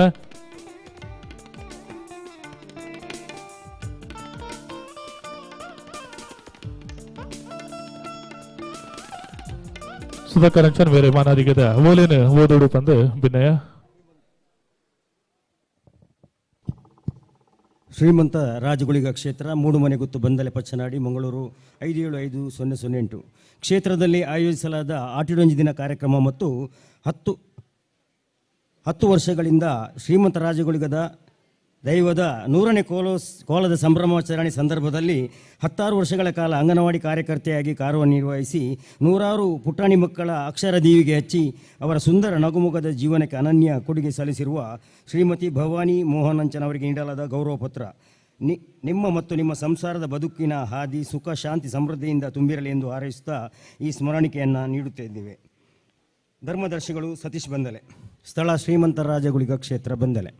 ಸುಧಾಕರ್ ಅಂಚನ್ ಬೇರೆ ಮಾನಾದಿಗೆದ ಓಲೇನು ಓದೋಡು ಪಂದು ಭಿನ್ನಯ. ಶ್ರೀಮಂತ ರಾಜಗುಳಿಗ ಕ್ಷೇತ್ರ ಮೂಡುಮನೆಗುತ್ತು ಬಂದಲೆ ಪಚ್ಚನಾಡಿ ಮಂಗಳೂರು 575008 ಕ್ಷೇತ್ರದಲ್ಲಿ ಆಯೋಜಿಸಲಾದ ಆಟಿಡೊಂಜಿ ದಿನ ಕಾರ್ಯಕ್ರಮ ಮತ್ತು 10 ವರ್ಷಗಳಿಂದ ಶ್ರೀಮಂತ ರಾಜಗುಳಿಗದ ದೈವದ 100ನೇ ಕೋಲದ ಸಂಭ್ರಮಾಚರಣೆ ಸಂದರ್ಭದಲ್ಲಿ 16 ವರ್ಷಗಳ ಕಾಲ ಅಂಗನವಾಡಿ ಕಾರ್ಯಕರ್ತೆಯಾಗಿ ಕಾರ್ಯನಿರ್ವಹಿಸಿ ನೂರಾರು ಪುಟಾಣಿ ಮಕ್ಕಳ ಅಕ್ಷರ ದೀವಿಗೆ ಹಚ್ಚಿ ಅವರ ಸುಂದರ ನಗುಮುಖದ ಜೀವನಕ್ಕೆ ಅನನ್ಯ ಕೊಡುಗೆ ಸಲ್ಲಿಸಿರುವ ಶ್ರೀಮತಿ ಭವಾನಿ ಮೋಹನ್ ಅಂಚನ್ ಅವರಿಗೆ ನೀಡಲಾದ ಗೌರವ ಪತ್ರ. ನಿಮ್ಮ ಮತ್ತು ನಿಮ್ಮ ಸಂಸಾರದ ಬದುಕಿನ ಹಾದಿ ಸುಖ ಶಾಂತಿ ಸಮೃದ್ಧಿಯಿಂದ ತುಂಬಿರಲಿ ಎಂದು ಹಾರೈಸುತ್ತಾ ಈ ಸ್ಮರಣಿಕೆಯನ್ನು ನೀಡುತ್ತಿದ್ದೇವೆ. ಧರ್ಮದರ್ಶಿಗಳು ಸತೀಶ್ ಬಂದಲೆ. ಸ್ಥಳ ಶ್ರೀಮಂತ ರಾಜಗುಳಿಗ ಕ್ಷೇತ್ರ ಬಂದಲೆ.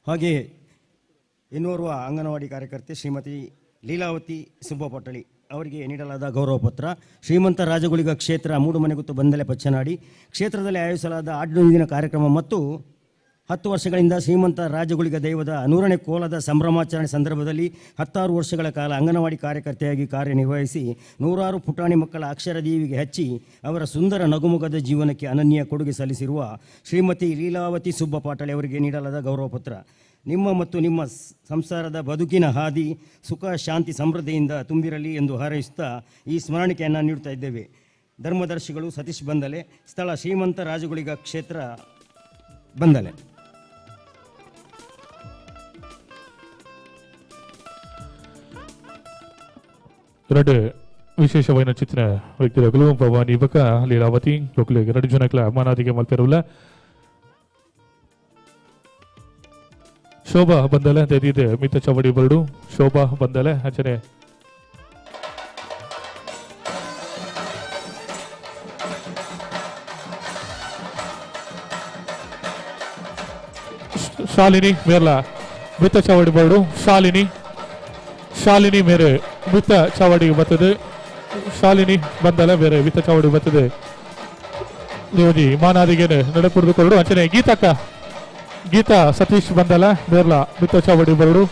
ಹಾಗೆಯೇ ಇನ್ನೋರ್ವ ಅಂಗನವಾಡಿ ಕಾರ್ಯಕರ್ತೆ ಶ್ರೀಮತಿ ಲೀಲಾವತಿ ಸುಬ್ಬಪಟ್ಟಳಿ ಅವರಿಗೆ ನೀಡಲಾದ ಗೌರವ ಪತ್ರ. ಶ್ರೀಮಂತ ರಾಜಗುಳಿಗ ಕ್ಷೇತ್ರ ಮೂಡುಮನೆಗುತ್ತು ಬಂದಲೆ ಪಚ್ಚನಾಡಿ ಕ್ಷೇತ್ರದಲ್ಲಿ ಆಯೋಜಿಸಲಾದ ಆಡಿನ ಕಾರ್ಯಕ್ರಮ ಮತ್ತು 10 ವರ್ಷಗಳಿಂದ ಶ್ರೀಮಂತ ರಾಜಗುಳಿಗ ದೈವದ 100ನೇ ಕೋಲದ ಸಂಭ್ರಮಾಚರಣೆ ಸಂದರ್ಭದಲ್ಲಿ 16 ವರ್ಷಗಳ ಕಾಲ ಅಂಗನವಾಡಿ ಕಾರ್ಯಕರ್ತೆಯಾಗಿ ಕಾರ್ಯನಿರ್ವಹಿಸಿ ನೂರಾರು ಪುಟಾಣಿ ಮಕ್ಕಳ ಅಕ್ಷರ ದೀವಿಗೆ ಹಚ್ಚಿ ಅವರ ಸುಂದರ ನಗುಮುಖದ ಜೀವನಕ್ಕೆ ಅನನ್ಯ ಕೊಡುಗೆ ಸಲ್ಲಿಸಿರುವ ಶ್ರೀಮತಿ ಲೀಲಾವತಿ ಸುಬ್ಬಪಾಟಳಿ ಅವರಿಗೆ ನೀಡಲಾದ ಗೌರವ ಪತ್ರ. ನಿಮ್ಮ ಮತ್ತು ನಿಮ್ಮ ಸಂಸಾರದ ಬದುಕಿನ ಹಾದಿ ಸುಖ ಶಾಂತಿ ಸಮೃದ್ಧಿಯಿಂದ ತುಂಬಿರಲಿ ಎಂದು ಹಾರೈಸುತ್ತಾ ಈ ಸ್ಮರಣಿಕೆಯನ್ನು ನೀಡುತ್ತಾ ಇದ್ದೇವೆ. ಧರ್ಮದರ್ಶಿಗಳು ಸತೀಶ್ ಬಂದಲೆ. ಸ್ಥಳ ಶ್ರೀಮಂತ ರಾಜಗುಳಿಗ ಕ್ಷೇತ್ರ ಬಂದಲೆ. ಎರಡು ವಿಶೇಷವಾದ ಚಿತ್ರ ವ್ಯಕ್ತಿಗಳು ಭವಾನಿ ಬಕ ಲೀಲಾವತಿ ಲೋಕಲಿಗೆ ಎರಡು ಜನಕ್ಲ ಮಾನಾದಿಗೆ ಮಲ್ಪೆರವುಲ. ಶೋಭಾ ಬಂದಲೆ ತೆಗೆದಿದೆ ಮಿತ್ತ ಚಾವಡಿ ಬರಡು ಶೋಭಾ ಬಂದಲೆ ಅಂಚನೆ ಶಾಲಿನಿ ಮೇರ್ಲ ಮಿತ್ತ ಚಾವಡಿ ಬರಡು ಶಾಲಿನಿ ಶಾಲಿನಿ ಮೇರೆ ವಿತ್ತ ಚಾವಡಿ ಬರ್ತದೆ ಶಾಲಿನಿ ಬಂದಲ ಬೇರೆ ವಿತ್ತ ಚಾವಡಿ ಬರ್ತದೆ ದೇವಜಿ ಮಾನಾದಿಗೆ ನಡೆಪುಡ್ದು ಕೊರಡು ಅಂಚನೆ ಗೀತಕ್ಕ ಗೀತಾ ಸತೀಶ್ ಬಂದಲ ಬೇರ್ಲ ವಿತ್ತ ಚಾವಡಿ ಬರಡು.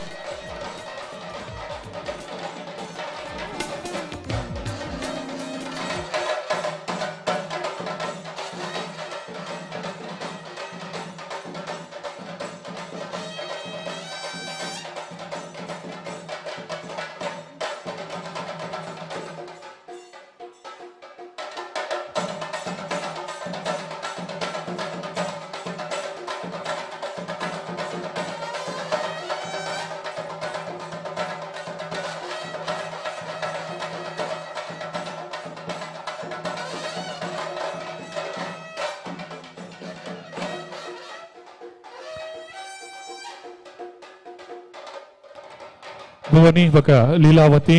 ಭುವನಿ ಬಕ ಲೀಲಾವತಿ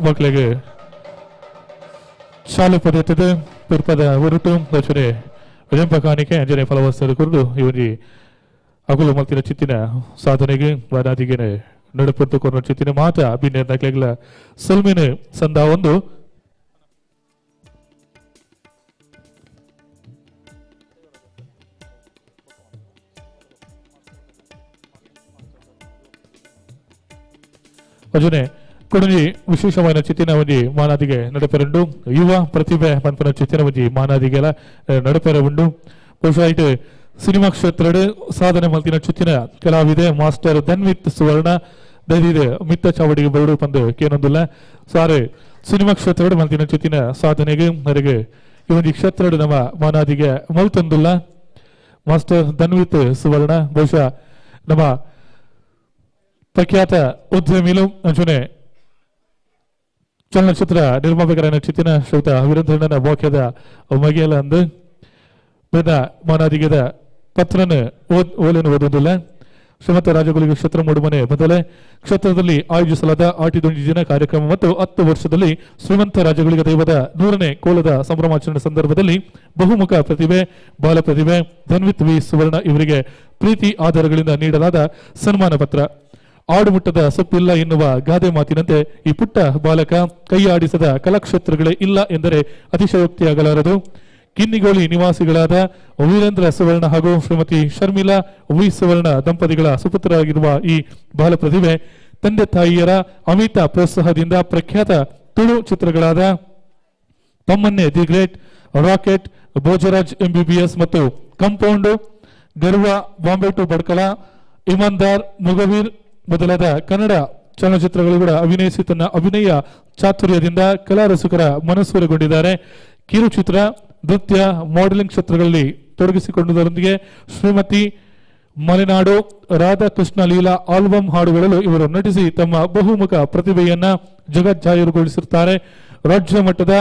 ಮಕ್ಕಳಿಗೆ ಶಾಲೆ ಪಡೆಯುತ್ತದೆ ಪಿರ್ಪದ ಉರುಟು ರಚನೆ ಕಾಣಿಕೆ ಅಂಜನೆ ಫಲವಸ್ತು ಕುರಿತು ಇವರಿ ಅಗುಲು ಮಲ್ತಿನ ಚಿತ್ತಿನ ಸಾಧನೆಗೆ ವನಾದಿಗೆ ನಡುಪುರ್ತು ಕೊರನ ಚಿತ್ತಿನ ಮಾತ ಅಭಿನಯ ನಕ್ಲೆಗಳ ಸಲ್ಮಿನ ಸಂದ ಒಂದು ಅಜನೆ ಕೊಡಲಿ ವಿಶೇಷವಾದ ಚಿತ್ತಿನ ಒಂಜಿ ಮಾನಾದಿಗೆ ನಡಪೆರುಂಡು ಯುವ ಪ್ರತಿಭೆ ಪನ್ಪನ ಚಿತ್ತಿನ ಒಂಜಿ ಮಾನಾದಿಗೆಲ ನಡಪೆರ ಉಂಡು. ಬಹುಶಃ ಇಟ್ಟು ಸಿನಿಮಾ ಕ್ಷೇತ್ರದ ಸಾಧನೆ ಮಲ್ತಿನ ಚಿತ್ತಿನ ಕಲಾವಿದೆ ಮಾಸ್ಟರ್ ಧನ್ವಿತ್ ಸುವರ್ಣ ದೈದಿದೆ ಮಿತ್ತ ಚಾವಡಿಗೆ ಬರಡು ಪಂದು ಕೇನೊಂದುಲ್ಲ ಸಾರೆ ಸಿನಿಮಾ ಕ್ಷೇತ್ರದ ಮಲ್ತಿನ ಚಿತ್ತಿನ ಸಾಧನೆಗೆ ನನಗೆ ಈ ಒಂದು ಕ್ಷೇತ್ರದ ನಮ್ಮ ಮಾನಾದಿಗೆ ಮಲ್ತೊಂದುಲ್ಲ ಮಾಸ್ಟರ್ ಧನ್ವಿತ್ ಸುವರ್ಣ. ಬಹುಶಃ ನಮ್ಮ ಪ್ರಖ್ಯಾತ ಉದ್ಯಮಿಲು ಅಂಚನೆ ಚಲನಚಿತ್ರ ನಿರ್ಮಾಪಕರ ಚಿತ್ತಿನ ಶ್ರೋತ ವೀರೇಂದ್ರಣ್ಣನ ವಾಕ್ಯದ ಮಗಿಯಲ ಅಂದು ಬೇದ ಮಾನಾದಿಗೆದ ಪತ್ರನ ಓಲೇನು ಓದುವುದಿಲ್ಲ. ಶ್ರೀಮಂತ ರಾಜಗುಳಿಗೆ ಕ್ಷೇತ್ರ ಮೂಡುಮನೆ ಮೊದಲೇ ಕ್ಷೇತ್ರದಲ್ಲಿ ಆಯೋಜಿಸಲಾದ ಆಟಿದೊಂಜಿ ದಿನ ಕಾರ್ಯಕ್ರಮ ಮತ್ತು 10 ವರ್ಷದಲ್ಲಿ ಶ್ರೀಮಂತ ರಾಜಗುಳಿಗ ದೈವದ 100ನೇ ಕೋಲದ ಸಂಭ್ರಮಾಚರಣೆ ಸಂದರ್ಭದಲ್ಲಿ ಬಹುಮುಖ ಪ್ರತಿಭೆ ಬಾಲ ಪ್ರತಿಭೆ ಧನ್ವಿತ್ ವಿ ಸುವರ್ಣ ಇವರಿಗೆ ಪ್ರೀತಿ ಆಧಾರಗಳಿಂದ ನೀಡಲಾದ ಸನ್ಮಾನ ಪತ್ರ. ಆಡುಮುಟ್ಟದ ಸೊಪ್ಪಿಲ್ಲ ಎನ್ನುವ ಗಾದೆ ಮಾತಿನಂತೆ ಈ ಪುಟ್ಟ ಬಾಲಕ ಕೈ ಆಡಿಸದ ಕಲಾಕ್ಷೇತ್ರಗಳೇ ಇಲ್ಲ ಎಂದರೆ ಅತಿಶಯೋಕ್ತಿಯಾಗಲಾರದು. ಕಿನ್ನಿಗೋಳಿ ನಿವಾಸಿಗಳಾದ ವೀರೇಂದ್ರ ಸುವರ್ಣ ಹಾಗೂ ಶ್ರೀಮತಿ ಶರ್ಮಿಳಾ ವಿ ಸುವರ್ಣ ದಂಪತಿಗಳ ಸುಪುತ್ರರಾಗಿರುವ ಈ ಬಾಲ ಪ್ರತಿಭೆ ತಂದೆ ತಾಯಿಯರ ಅಮಿತ ಪ್ರೋತ್ಸಾಹದಿಂದ ಪ್ರಖ್ಯಾತ ತುಳು ಚಿತ್ರಗಳಾದ Tammanne the great, rocket, Bhojraj MBBS ಮತ್ತು compound, Garva, Bombay to Badkala, Imandar, ಮುಗವೀರ್ ಮೊದಲಾದ ಕನ್ನಡ ಚಲನಚಿತ್ರಗಳು ಕೂಡ ಅಭಿನಯಿಸಿ ತನ್ನ ಅಭಿನಯ ಚಾತುರ್ಯದಿಂದ ಕಲಾರಸಿಕರ ಮನಸ್ಸೂರೆಗೊಂಡಿದ್ದಾರೆ. ಕಿರುಚಿತ್ರ, ನೃತ್ಯ, ಮಾಡೆಲಿಂಗ್ ಕ್ಷೇತ್ರಗಳಲ್ಲಿ ತೊಡಗಿಸಿಕೊಂಡುದರೊಂದಿಗೆ ಶ್ರೀಮತಿ ಮಲೆನಾಡು, ರಾಧಾಕೃಷ್ಣ ಲೀಲಾ ಆಲ್ಬಮ್ ಹಾಡುಗಳಲ್ಲೂ ಇವರು ನಟಿಸಿ ತಮ್ಮ ಬಹುಮುಖ ಪ್ರತಿಭೆಯನ್ನ ಜಗಜ್ಜಾಹೀರುಗೊಳಿಸಿರುತ್ತಾರೆ. ರಾಜ್ಯ ಮಟ್ಟದ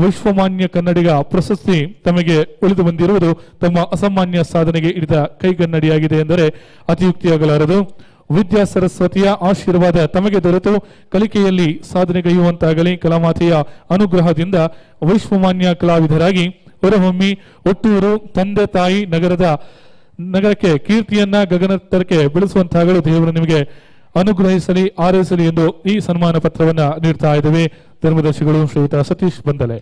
ವಿಶ್ವಮಾನ್ಯ ಕನ್ನಡಿಗ ಪ್ರಶಸ್ತಿ ತಮಗೆ ಉಳಿದು ಬಂದಿರುವುದು ತಮ್ಮ ಅಸಾಮಾನ್ಯ ಸಾಧನೆಗೆ ಹಿಡಿದ ಕೈಗನ್ನಡಿಯಾಗಿದೆ ಎಂದರೆ ಅತಿಯುಕ್ತಿಯಾಗಲಾರದು. ವಿದ್ಯಾ ಸರಸ್ವತಿಯ ಆಶೀರ್ವಾದ ತಮಗೆ ದೊರೆತು ಕಲಿಕೆಯಲ್ಲಿ ಸಾಧನೆಗೈಯುವಂತಾಗಲಿ. ಕಲಾಮಾತೆಯ ಅನುಗ್ರಹದಿಂದ ವಿಶ್ವಮಾನ್ಯ ಕಲಾವಿದರಾಗಿ ಹೊರಹೊಮ್ಮಿ ಒಟ್ಟೂರು ತಂದೆ ತಾಯಿ ನಗರಕ್ಕೆ ಕೀರ್ತಿಯನ್ನ ಗಗನತ್ತರಕ್ಕೆ ಬೆಳೆಸುವಂತಾಗಲು ದೇವರು ನಿಮಗೆ ಅನುಗ್ರಹಿಸಲಿ, ಆರೈಸಲಿ ಎಂದು ಈ ಸನ್ಮಾನ ಪತ್ರವನ್ನ ನೀಡ್ತಾ ಇದ್ದೇವೆ. ಧರ್ಮದರ್ಶಿಗಳು ಶ್ರೀಯುತ ಸತೀಶ್ ಬಂದಲೆ.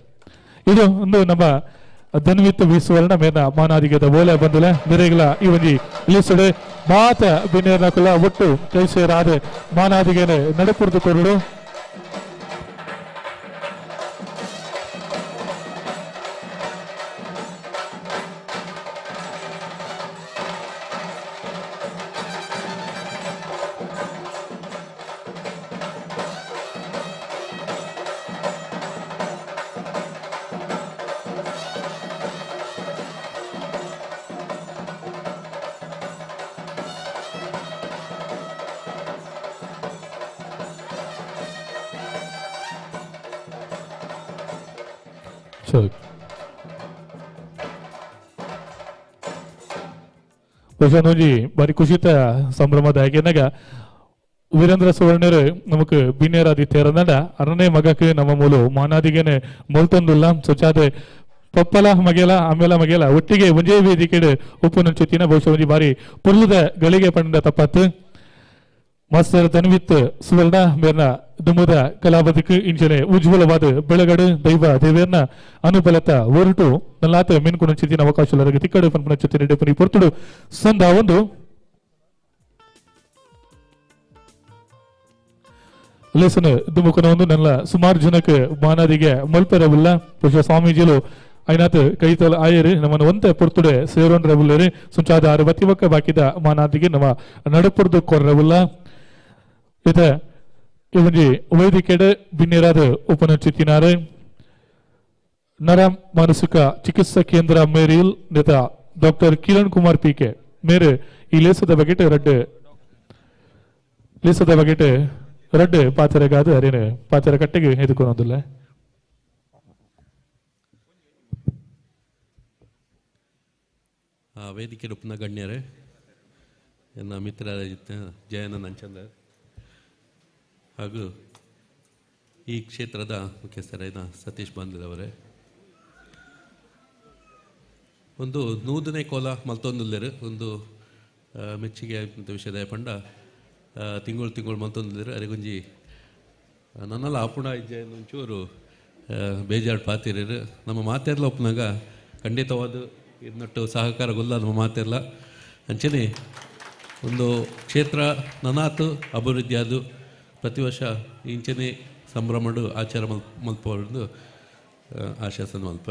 ಇದು ಒಂದು ನಮ್ಮ ಧನ್ವಿತ್ ವಿ ಸುವರ್ಣ ಮೇನ ಮಾನಾದಿಗೆದ ಓಲೆ ಬಂದಲೆ ನಿರೆಗಳ ಈ ಒಂಜಿ ಲಿಸುಡೆ ಮಾತ ಬಿನೇರ್ನಕುಲ ಒಟ್ಟು ಕೈಸೇರಾದೆ ಮಾನಾದಿಗೆನೆ ನಡೆಪುರ್ದು ಕೊರಡು. ಬಹುಶಃ ಬಾರಿ ಖುಷಿತ ಸಂಭ್ರಮದಾಯಕನಾಗ ವೀರೇಂದ್ರ ಸುವರ್ಣರು ನಮಕ್ ಬಿನ್ನೇರಾದಿತ್ಯರನ್ನಡ ಅರನೇ ಮಗಕ್ಕೆ ನಮ್ಮ ಮೂಲು ಮಾನಾದಿಗೆನೆ ಮೊಲ್ತೊಂದುಲ್ಲ ಸ್ವಚ್ಛಾದೆ ಪಪ್ಪಲ ಮಗೆಲ ಆಮೇಲ ಮಗೆಲ ಒಟ್ಟಿಗೆ ಒಂಜೇ ವೇದಿಕೆಡು ಉಪ್ಪು ನಂಚುತ್ತಿನ ಬಹುಶಃ ಒಂಜಿ ಬಾರಿ ಪುರ್ಲದ ಗಳಿಗೆ ಪಂಡ ತಪ್ಪತ್ತು. ಮಾಸ್ಟರ್ ಧನ್ವಿತ್ ಸುವರ್ಣ ಮೇರ್ನ ದುಮುದ ಕಲಾಬದುಕು ಇಂಚನೆ ಉಜ್ವಲವಾದ ಬೆಳಗಡು ದೈವ ದೇವೇರ್ನ ಅನುಬಲತ ಒರಟು ನಲ್ಲಾತ ಮಿನ್ಕುಣಂಚಿತಿನ ಅವಕಾಶ ತಿಕ್ಕಡು ಪನ್ಪುಣಂಚಿತಿನ ಡೆಪುನಿ ಪೊರ್ತುಡು ಸಂದ ಒಂದು ಲೇಸನ ದುಮುಕನ ಒಂದು ನಲ್ಲ ಸುಮಾರು ಜನಕ್ಕೆ ಮಾನಾದಿಗೆ ಮಲ್ಪೆರವುಲ್ಲ. ಬಹುಶಃ ಸ್ವಾಮೀಜಿಲು ಐನಾತ್ ಕೈತಲ ಆಯರು ನಮ್ಮನ್ನು ಒಂತೆ ಪೊರ್ತುಡೆ ಸೇರೋನ್ರವುಲ್ಲರು ಸುಂಚಾದ ಆರು ಬತ್ತಿಬಕ್ಕ ಬಾಕಿದ ಮಾನಾದಿಗೆ ನಮ್ಮ ನಡುಪುರ್ದು ಕೊರ್ರವುಲ್ಲ. ಇತ ಇವೊಂಜಿ ವೈದಿಕೆಡ್ ಬಿನ್ನೇರಾದ ಉಪನಚಿತ್ತಿನಾರು ನರ ಮಾನಸಿಕ ಚಿಕಿತ್ಸಾ ಕೇಂದ್ರ ಮೇರಿಲ್ ನೇತ doctor Kiran Kumar P K ಮೇರೆ ಈ ಲೇಸದ ಬಗೆಟ್ ರಡ್ಡೆ ಲೇಸದ ಬಗೆಟ್ ರಡ್ಡೆ ಪಾತ್ರೆಗಾದ ಅರೇನೆ ಪಾತ್ರೆ ಕಟ್ಟೆಗೆ ಎದುಕೊನೊಂದುಲ್ಲ. ವೇದಿಕೆ ಉಪ್ಪನ ಗಣ್ಯರೇ, ಎನ್ನ ಮಿತ್ರರಾದ ಜಯನಂದ ಅಂಚಂದರ್ ಹಾಗೂ ಈ ಕ್ಷೇತ್ರದ ಮುಖ್ಯಸ್ಥರಾದ ಸತೀಶ್ ಬಂದರವರೇ, ಒಂದು ನೂದನೇ ಕೋಲ ಮಲ್ತೊಂದುಲ್ಲೇರು ಒಂದು ಮೆಚ್ಚುಗೆ ವಿಷಯದ ಪಂಡ ತಿಂಗಳು ತಿಂಗಳು ಮಲ್ತೊಂದುಲ್ಲೇರು ಅರೆಗುಂಜಿ ನನ್ನೆಲ್ಲ ಆಪುಣ ಇಜ್ಜೆ ಒಂಚೂರು ಬೇಜಾರು ಪಾತಿರೇರು ನಮ್ಮ ಮಾತೆರ್ಲ ಒಪ್ಪನಾಗ ಖಂಡಿತವಾದ ಇದನ್ನಟ್ಟು ಸಹಕಾರ ಗೊಲ್ಲ ನಮ್ಮ ಮಾತೆರ್ಲ ಅಂಚನೆ ಒಂದು ಕ್ಷೇತ್ರ ನನಾತು ಅಭಿವೃದ್ಧಿ ಅದು ಪ್ರತಿ ವರ್ಷ ಇಂಚನೆ ಸಂಭ್ರಮಡು ಆಚಾರ ಮಲ್ಪೊಂದು ಆಶಾಸನ ಮಲ್ಪ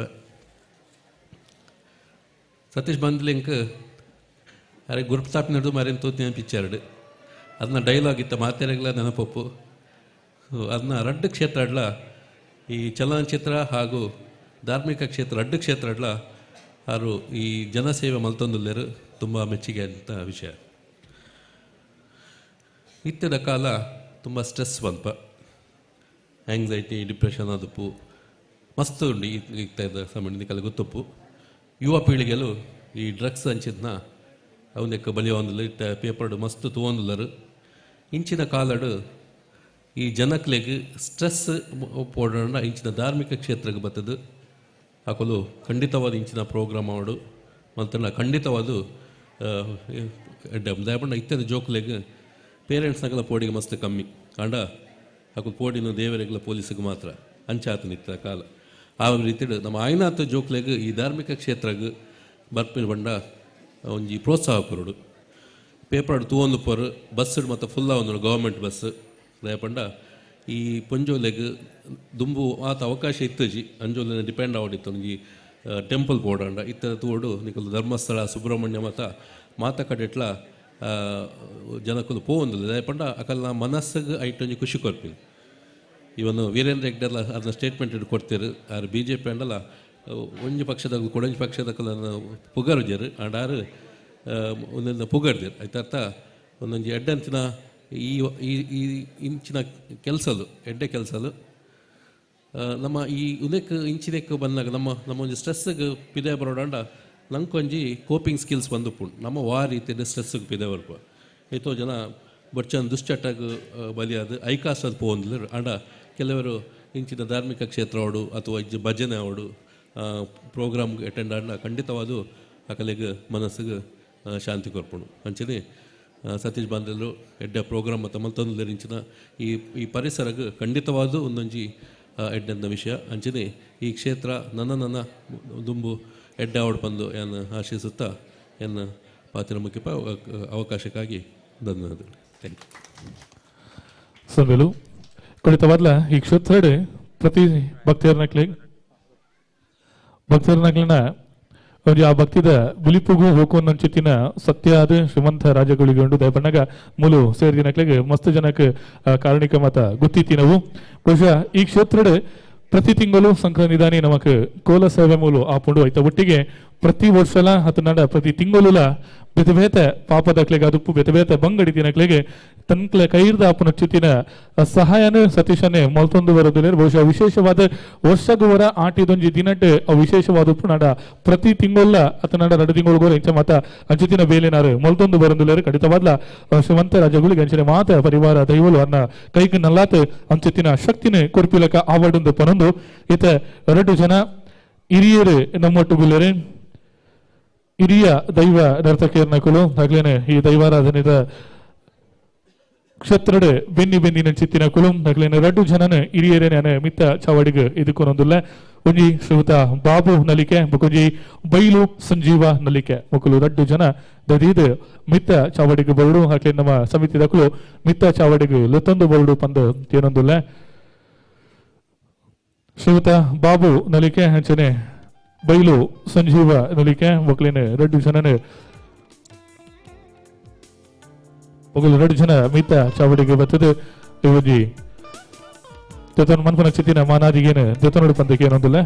ಸತೀಶ್ ಬಂದ್ಲಿಂಕ್ ಅರೆ ಗುರುಪ್ತಾಪ್ ನಡೆದು ಮರೇನು ತೂತಿನ ಪಿಕ್ಚರ್ಡು ಅದನ್ನ ಡೈಲಾಗ್ ಇತ್ತ ಮಾತೆರೆಗ್ಲ ನೆನಪೊಪ್ಪು ಅದನ್ನ ರಡ್ಡು ಕ್ಷೇತ್ರ ಅಡ್ಲ ಈ ಚಲನಚಿತ್ರ ಹಾಗೂ ಧಾರ್ಮಿಕ ಕ್ಷೇತ್ರ ರಡ್ಡು ಕ್ಷೇತ್ರ ಅಡ್ಲ ಆರು ಈ ಜನಸೇವೆ ಮಲ್ತೊಂದುಲ್ಲೇರು ತುಂಬ ಮೆಚ್ಚುಗೆ ಅಂತ ವಿಷಯ. ಇತ್ತಿನ ಕಾಲ ತುಂಬ ಸ್ಟ್ರೆಸ್ ಬಂಪ ಆ್ಯಂಗ್ಸೈಟಿ ಡಿಪ್ರೆಷನ್ ಅದುಪ್ಪು ಮಸ್ತ್ ಉಂಡು ಈಗ ಸಮಯ ಗೊತ್ತಪ್ಪು ಯುವ ಪೀಳಿಗೆಲು ಈ ಡ್ರಗ್ಸ್ ಅಂಚಿದ್ನ ಅವನಕ್ಕೆ ಬಲಿಯೊಂದಿಲ್ಲ ಇಟ್ಟ ಪೇಪರ್ಡು ಮಸ್ತ್ ತೂವೊಂದುಲ್ಲರು ಇಂಚಿನ ಕಾಲಡು ಈ ಜನಕ್ಲೆಗ್ ಸ್ಟ್ರೆಸ್ ಪೋಡೋಣ ಇಂಚಿನ ಧಾರ್ಮಿಕ ಕ್ಷೇತ್ರಕ್ಕೆ ಬರ್ತದೆ ಹಾಕಲು ಖಂಡಿತವಾದ ಇಂಚಿನ ಪ್ರೋಗ್ರಾಮ್ ಮಾಡು ಮತ್ತು ಖಂಡಿತವಾದ ದಯಪಂಡ ಇತ್ಯದ ಜೋಕ್ಲೆಗ್ ಪೇರೆಂಟ್ಸ್ನಕಲ ಪೋಡಿಗೆ ಮಸ್ತ್ ಕಮ್ಮಿ ಆಂಡ ಅಕು ಪೋಡಿನ ದೇವರೆಗಳ ಪೊಲೀಸಿಗೆ ಮಾತ್ರ ಅಂಚಾತ ನಿತ್ತ ಕಾಲ ಆ ರೀತಿಡು ನಮ್ಮ ಆಯ್ನಾಥ ಜೋಕ್ಲೆಗ್ ಈ ಧಾರ್ಮಿಕ ಕ್ಷೇತ್ರಗ್ ಬರ್ಪಿನ ಬಂಡ ಒಂಜಿ ಪ್ರೋತ್ಸಾಹ ಕೊರಡು ಪೇಪರ್ ತೂವೊಂದು ಪೊರು ಬಸ್ ಮತ್ತು ಫುಲ್ ಒಂದು ಗೌರ್ಮೆಂಟ್ ಬಸ್ ದಯಪಂಡ ಈ ಪೊಂಜೋಲೆಗ್ ದುಂಬು ಆತ ಅವಕಾಶ ಇತ್ತಜಿ ಅಂಜೋಲೆನ ಡಿಪೆಂಡ್ ಆವಡಿತ್ತು ಒಂಜಿ ಟೆಂಪಲ್ ಪೋಡಂಡ ಇತ್ತ ತೂಡು ನಿಕುಲು ಧರ್ಮಸ್ಥಳ ಸುಬ್ರಹ್ಮಣ್ಯ ಮಾತ ಮಾತ ಕಡೆಟ್ಲ ಜನಕುಲು ಪೋವೊಂದಿಲ್ಲ ದಯಪಂಡ ಅಕಲ್ನ ಮನಸ್ಸಿಗೆ ಐಟೊಂಜಿ ಖುಷಿ ಕೊರ್ಪಿನಿ ಇವನು ವೀರೇಂದ್ರ ಹೆಗ್ಡೆಲ್ಲ ಅದನ್ನ ಸ್ಟೇಟ್ಮೆಂಟ್ ಇಟ್ಟು ಕೊಡ್ತೀರು ಆರು ಬಿ ಜೆ ಪಿ ಅಂಡಲ್ಲ ಒಂಜಿ ಪಕ್ಷದ ಕೊಡೊಂಜಿ ಪಕ್ಷದ ಪುಗರುಜರು ಅಂಡ್ ಆರು ಒಂದೊಂದು ಪುಗರ್ದಿರು ಆಯ್ತಾರ್ಥ ಒಂದೊಂಜಿ ಎಡ್ಡಂಚಿನ ಈ ಈ ಇಂಚಿನ ಕೆಲಸಲು ಎಡ್ಡೆ ಕೆಲಸಲು ನಮ್ಮ ಈ ಉದಕ್ಕೆ ಇಂಚಿದಕ್ಕೆ ಬಂದಾಗ ನಮ್ಮ ನಮ್ಮ ಒಂಜಿ ಸ್ಟ್ರೆಸ್ಗೆ ಪಿದೆ ಬರೋಡಂಡ ನಂಕೊಂಜಿ ಕೋಪಿಂಗ್ ಸ್ಕಿಲ್ಸ್ ಬಂದುಪ್ಪುಂಡು ನಮ್ಮ ವಾ ರೀತಿಯ ಸ್ಟ್ರೆಸ್ಗೆ ಪಿದೆ ಬರ್ಪ ಏತೋ ಜನ ಬೊಚ್ಚನ್ ದುಶ್ಚಟಗ್ ಬಲಿಯಾದ ಐಕಾಸದ ಪೋಂದಿಲ್ಲ ಅಂಡ ಕೆಲವರು ಇಂಚಿನ ಧಾರ್ಮಿಕ ಕ್ಷೇತ್ರ ಅವಡು ಅಥವಾ ಇಂಚಿ ಭಜನೆ ಅವಡು ಪ್ರೋಗ್ರಾಮ್ಗೆ ಅಟೆಂಡ್ ಆಡ ಖಂಡಿತವಾದ ಅಕಲೆಗೆ ಮನಸ್ಸಿಗೆ ಶಾಂತಿ ಕೊರ್ಪುಂಡು ಅಂಚನೆ ಸತೀಶ್ ಬಾಂಧವರು ಎಡ್ಡೆ ಪ್ರೋಗ್ರಾಮ್ ಮತ್ತು ಮಲ್ತೊಂದು ಇಂಚಿನ ಈ ಈ ಪರಿಸರಗೆ ಖಂಡಿತವಾದ ಒಂದೊಂಜಿ ಎಡ್ಡೆಂದ ವಿಷಯ ಅಂಚನೆ ಈ ಕ್ಷೇತ್ರ ನನ್ನ ನನ್ನ ದುಂಬು ಎಡ್ಡೆ ಅವಡು ಬಂದು ಏನು ಆಶಿಸುತ್ತಾ ಎನ್ನ ಪಾತ್ರ ಮುಖ್ಯ ಅವಕಾಶಕ್ಕಾಗಿ ಧನ್ಯವಾದಗಳು. Thank you. ಸೊಲ್ಲೆಲು ಖಂಡಿತವಾದ್ಲ ಈ ಕ್ಷೇತ್ರಡೆ ಪ್ರತಿ ಭಕ್ತರನಕ್ಲಿನ ಒಂಜಿ ಆ ಭಕ್ತಿದ ಬುಲಿಪುಗು ಹೋಕೊಂದಂಚಿತ್ತಿನ ಸತ್ಯ ಆದ ಶ್ರೀಮಂತ ರಾಜಗಳಿಗೆ ಉಂಡು ದಯಪಣ್ಣಗ ಮೂಲು ಸೇರಿದಿನಕ್ಲಿಗೆ ಮಸ್ತ್ ಜನಕ್ಕೆ ಕಾರಣಿಕ ಮಾತ ಗೊತ್ತಿತ್ತಿ ನಾವು. ಬಹುಶಃ ಈ ಕ್ಷೇತ್ರಡೆ ಪ್ರತಿ ತಿಂಗಳು ಸಂಕ್ರಾಂತಿ ನಮಕ್ ಕೋಲ ಸೇವೆ ಮೂಲು ಆಪುಂಡು ಆಯ್ತ ಒಟ್ಟಿಗೆ ಪ್ರತಿ ವರ್ಷಲ ಹತ್ತನಾಡ ಪ್ರತಿ ತಿಂಗಳುಲ ಬೇತೆ ಬೇತೆ ಪಾಪದಕ್ಲೆಗೆ ಅದುಪ್ಪು ಬೇತೆ ಬೇತೆ ಬಂಗಡಿ ದಿನಕ್ಲೆಗೆ ತನ್ಕ್ಲೆ ಕೈರ್ದ ಆಪುನ ಚಿತ್ತಿನ ಸಹಾಯನ ಸತೀಶನೇ ಮಲ್ತೊಂದು ಬರೋದಿಲ್ಲ. ಬಹುಶಃ ವಿಶೇಷವಾದ ವರ್ಷಗುವರ ಆಟಿದೊಂಜಿ ದಿನಟ್ ವಿಶೇಷವಾದ ಉಪ್ಪು ನಾಡ ಪ್ರತಿ ತಿಂಗೊಲ್ಲ ಅತನಾಡ 2 ತಿಂಗಳಿಗೋರ ಇಂಚ ಮಾತ ಅಂಚಿತಿನ ಬೇಲೆನಾರು ಮಲ್ತೊಂದು ಬರೋದಿಲ್ಲ. ಖಂಡಿತವಾದ್ಲ ಶ್ರೀಮಂತ ರಾಜಗಳಿಗೆ ಅಂಚಿನ ಮಾತ ಪರಿವಾರ ದೈವಲು ಅನ್ನ ಕೈಗೆ ನಲ್ಲಾತ ಅಂಚಿತಿನ ಶಕ್ತಿನ ಕೊರ್ಪಿಲಕ ಆವಡೊಂದು ಪನೊಂದು ಈತ 2 ಜನ ಹಿರಿಯರು ನಮ್ಮೊಟ್ಟು ಗುಲ್ಲರೆ ಹಿರಿಯ ದೈವ ನರ್ತಕಿಯರ್ನಕುಲು ಆಗ್ಲೇನೆ ಈ ದೈವಾರಾಧನೆದ ಕ್ಷೇತ್ರಡೆ ಬೆನ್ನಿ ಬೆನ್ನಿನ ಚಿತ್ತಿನ ಕುಲು ಆಗ್ಲೇನೆ 2 ಜನನ ಹಿರಿಯರೇನೆ ಮಿತ್ತ ಚಾವಡಿಗೆ ಇದಕ್ಕೊಂದಿಲ್ಲ. ಒಂಜಿ ಶ್ರೀಯುತ ಬಾಬು ನಲಿಕೆ ಮುಕೊಂಜಿ ಬೈಲು ಸಂಜೀವ ನಲಿಕೆ ಮುಕುಲು 2 ಜನ ದದೀದ್ ಮಿತ್ತ ಚಾವಡಿಗೆ ಬರಡು ಹಾಕ್ಲೆ ನಮ್ಮ ಸಮಿತಿ ದಕುಲು ಮಿತ್ತ ಚಾವಡಿಗೆ ಲೊತ್ತೊಂದು ಬರಡು ಪಂದು ಏನೊಂದಿಲ್ಲ. ಶ್ರೀಯುತ ಬಾಬು ನಲಿಕೆ ಅಂಚನೆ ಬೈಲು ಸಂಜೀವ ನಲಿಕೆ ಮಕ್ಕಳಿನ 2 ಜನನೇ ಮಗಳು 2 ಜನ ಮಿತ್ತ ಚಾವಡಿಗೆ ಬರ್ತದೆ. ಇವಜಿ ಜೊತೆ ಮನ್ಪನ ಚಿತ್ತಿನ ಮಾನಾದಿಗೇನು ಜೊತೆ ಪಂದಕ್ಕೆ ಏನೊಂದಿಲ್ಲ.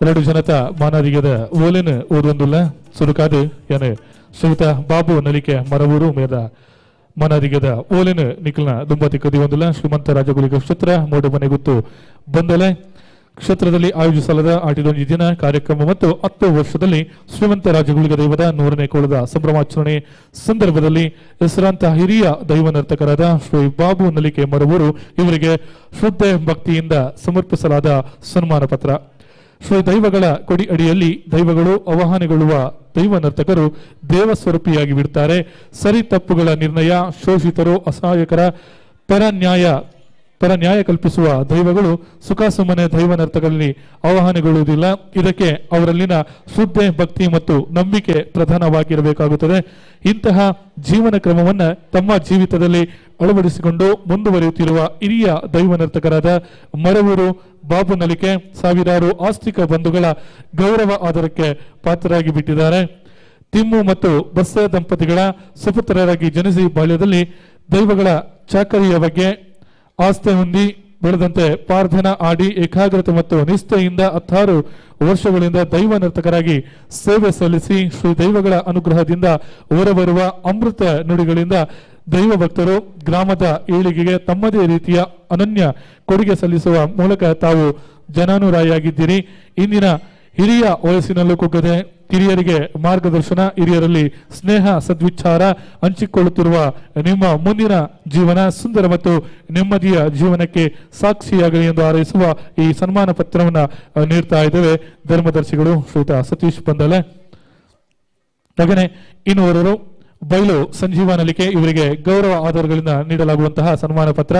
2 ಜನತ ಮಾನಾದಿಗೆದ ಓಲೇನು ಓದೊಂದಿಲ್ಲ. ಸುರುಕಾದು ಏನೆ ಶ್ರೀಯುತ ಬಾಬು ನಲಿಕೆ ಮರವೂರು ಮೇದ ಮನಾದಿಗದ ಓಲೆನು ನಿಖಲ್ನ ದುಂಬತಿ ಕದಿಯೊಂದಿಲ್ಲ. ಶ್ರೀಮಂತ ರಾಜಗುಳಿಗ ಕ್ಷೇತ್ರ ಮೂಡುಮನೆ ಗುತ್ತು ಬಂದಲೆ ಕ್ಷೇತ್ರದಲ್ಲಿ ಆಯೋಜಿಸಲಾದ ಆಟಿದೊಂಜಿ ದಿನ ಕಾರ್ಯಕ್ರಮ ಮತ್ತು 10 ವರ್ಷದಲ್ಲಿ ಶ್ರೀಮಂತ ರಾಜಗುಳಿಗ ದೈವದ 100ನೇ ಕೋಳದ ಸಂಭ್ರಮಾಚರಣೆ ಸಂದರ್ಭದಲ್ಲಿ ಹೆಸರಾಂತ ಹಿರಿಯ ದೈವ ನರ್ತಕರಾದ ಶ್ರೀ ಬಾಬು ನಲಿಕೆ ಮರವೂರು ಇವರಿಗೆ ಶ್ರದ್ಧೆ ಭಕ್ತಿಯಿಂದ ಸಮರ್ಪಿಸಲಾದ ಸನ್ಮಾನ ಪತ್ರ. ಶ್ರೀ ದೈವಗಳ ಕೊಡಿ ಅಡಿಯಲ್ಲಿ ದೈವಗಳು ಆವಾಹನೆಗೊಳ್ಳುವ ದೈವ ನರ್ತಕರು ದೇವಸ್ವರೂಪಿಯಾಗಿ ಬಿಡ್ತಾರೆ. ಸರಿ ತಪ್ಪುಗಳ ನಿರ್ಣಯ, ಶೋಷಿತರು ಅಸಹಾಯಕರ ಪರ ನ್ಯಾಯ ಕಲ್ಪಿಸುವ ದೈವಗಳು ಸುಖ ಸುಮ್ಮನೆ ದೈವ ನರ್ತಕರಲ್ಲಿ ಆವಾಹನೆಗೊಳ್ಳುವುದಿಲ್ಲ. ಇದಕ್ಕೆ ಅವರಲ್ಲಿನ ಶ್ರದ್ಧೆ, ಭಕ್ತಿ ಮತ್ತು ನಂಬಿಕೆ ಪ್ರಧಾನವಾಗಿರಬೇಕಾಗುತ್ತದೆ. ಇಂತಹ ಜೀವನ ಕ್ರಮವನ್ನು ತಮ್ಮ ಜೀವಿತದಲ್ಲಿ ಅಳವಡಿಸಿಕೊಂಡು ಮುಂದುವರಿಯುತ್ತಿರುವ ಹಿರಿಯ ದೈವ ನರ್ತಕರಾದ ಮರವೂರು ಬಾಬು ನಲಿಕೆ ಸಾವಿರಾರು ಆಸ್ತಿಕ ಬಂಧುಗಳ ಗೌರವ ಆದರಕ್ಕೆ ಪಾತ್ರರಾಗಿ ಬಿಟ್ಟಿದ್ದಾರೆ. ತಿಮ್ಮು ಮತ್ತು ಬಸ್ಸ ದಂಪತಿಗಳ ಸುಪುತ್ರರಾಗಿ ಜನಿಸಿ ಬಾಲ್ಯದಲ್ಲಿ ದೈವಗಳ ಚಾಕರಿಯ ಬಗ್ಗೆ ಆಸ್ತೆ ಹೊಂದಿ ಬೆಳೆದಂತೆ ಪ್ರಾರ್ಥನಾ ಆಡಿ ಏಕಾಗ್ರತೆ ಮತ್ತು ನಿಷ್ಠೆಯಿಂದ 16 ವರ್ಷಗಳಿಂದ ದೈವ ನರ್ತಕರಾಗಿ ಸೇವೆ ಸಲ್ಲಿಸಿ ಶ್ರೀ ದೈವಗಳ ಅನುಗ್ರಹದಿಂದ ಹೊರಬರುವ ಅಮೃತ ನುಡಿಗಳಿಂದ ದೈವ ಭಕ್ತರು ಗ್ರಾಮದ ಏಳಿಗೆಗೆ ತಮ್ಮದೇ ರೀತಿಯ ಅನನ್ಯ ಕೊಡುಗೆ ಸಲ್ಲಿಸುವ ಮೂಲಕ ತಾವು ಜನಾನುರಾಯಿಯಾಗಿದ್ದೀರಿ. ಇಂದಿನ ಹಿರಿಯ ವಯಸ್ಸಿನಲ್ಲೂ ಕುಗ್ಗದೆ ಹಿರಿಯರಿಗೆ ಮಾರ್ಗದರ್ಶನ, ಹಿರಿಯರಲ್ಲಿ ಸ್ನೇಹ ಸದ್ವಿಚಾರ ಹಂಚಿಕೊಳ್ಳುತ್ತಿರುವ ನಿಮ್ಮ ಮುಂದಿನ ಜೀವನ ಸುಂದರ ಮತ್ತು ನೆಮ್ಮದಿಯ ಜೀವನಕ್ಕೆ ಸಾಕ್ಷಿಯಾಗಲಿ ಎಂದು ಹಾರೈಸುವ ಈ ಸನ್ಮಾನ ಪತ್ರವನ್ನು ನೀಡ್ತಾ ಇದ್ದೇವೆ. ಧರ್ಮದರ್ಶಿಗಳು ಶ್ರೀಯುತ ಸತೀಶ್ ಬಂದಲೆ. ಹಾಗೆಯೇ ಇನ್ನೋರ್ವರು ಬೈಲು ಸಂಜೀವ ನಲಿಕೆ ಇವರಿಗೆ ಗೌರವ ಆಧಾರಗಳಿಂದ ನೀಡಲಾಗುವಂತಹ ಸನ್ಮಾನ ಪತ್ರ.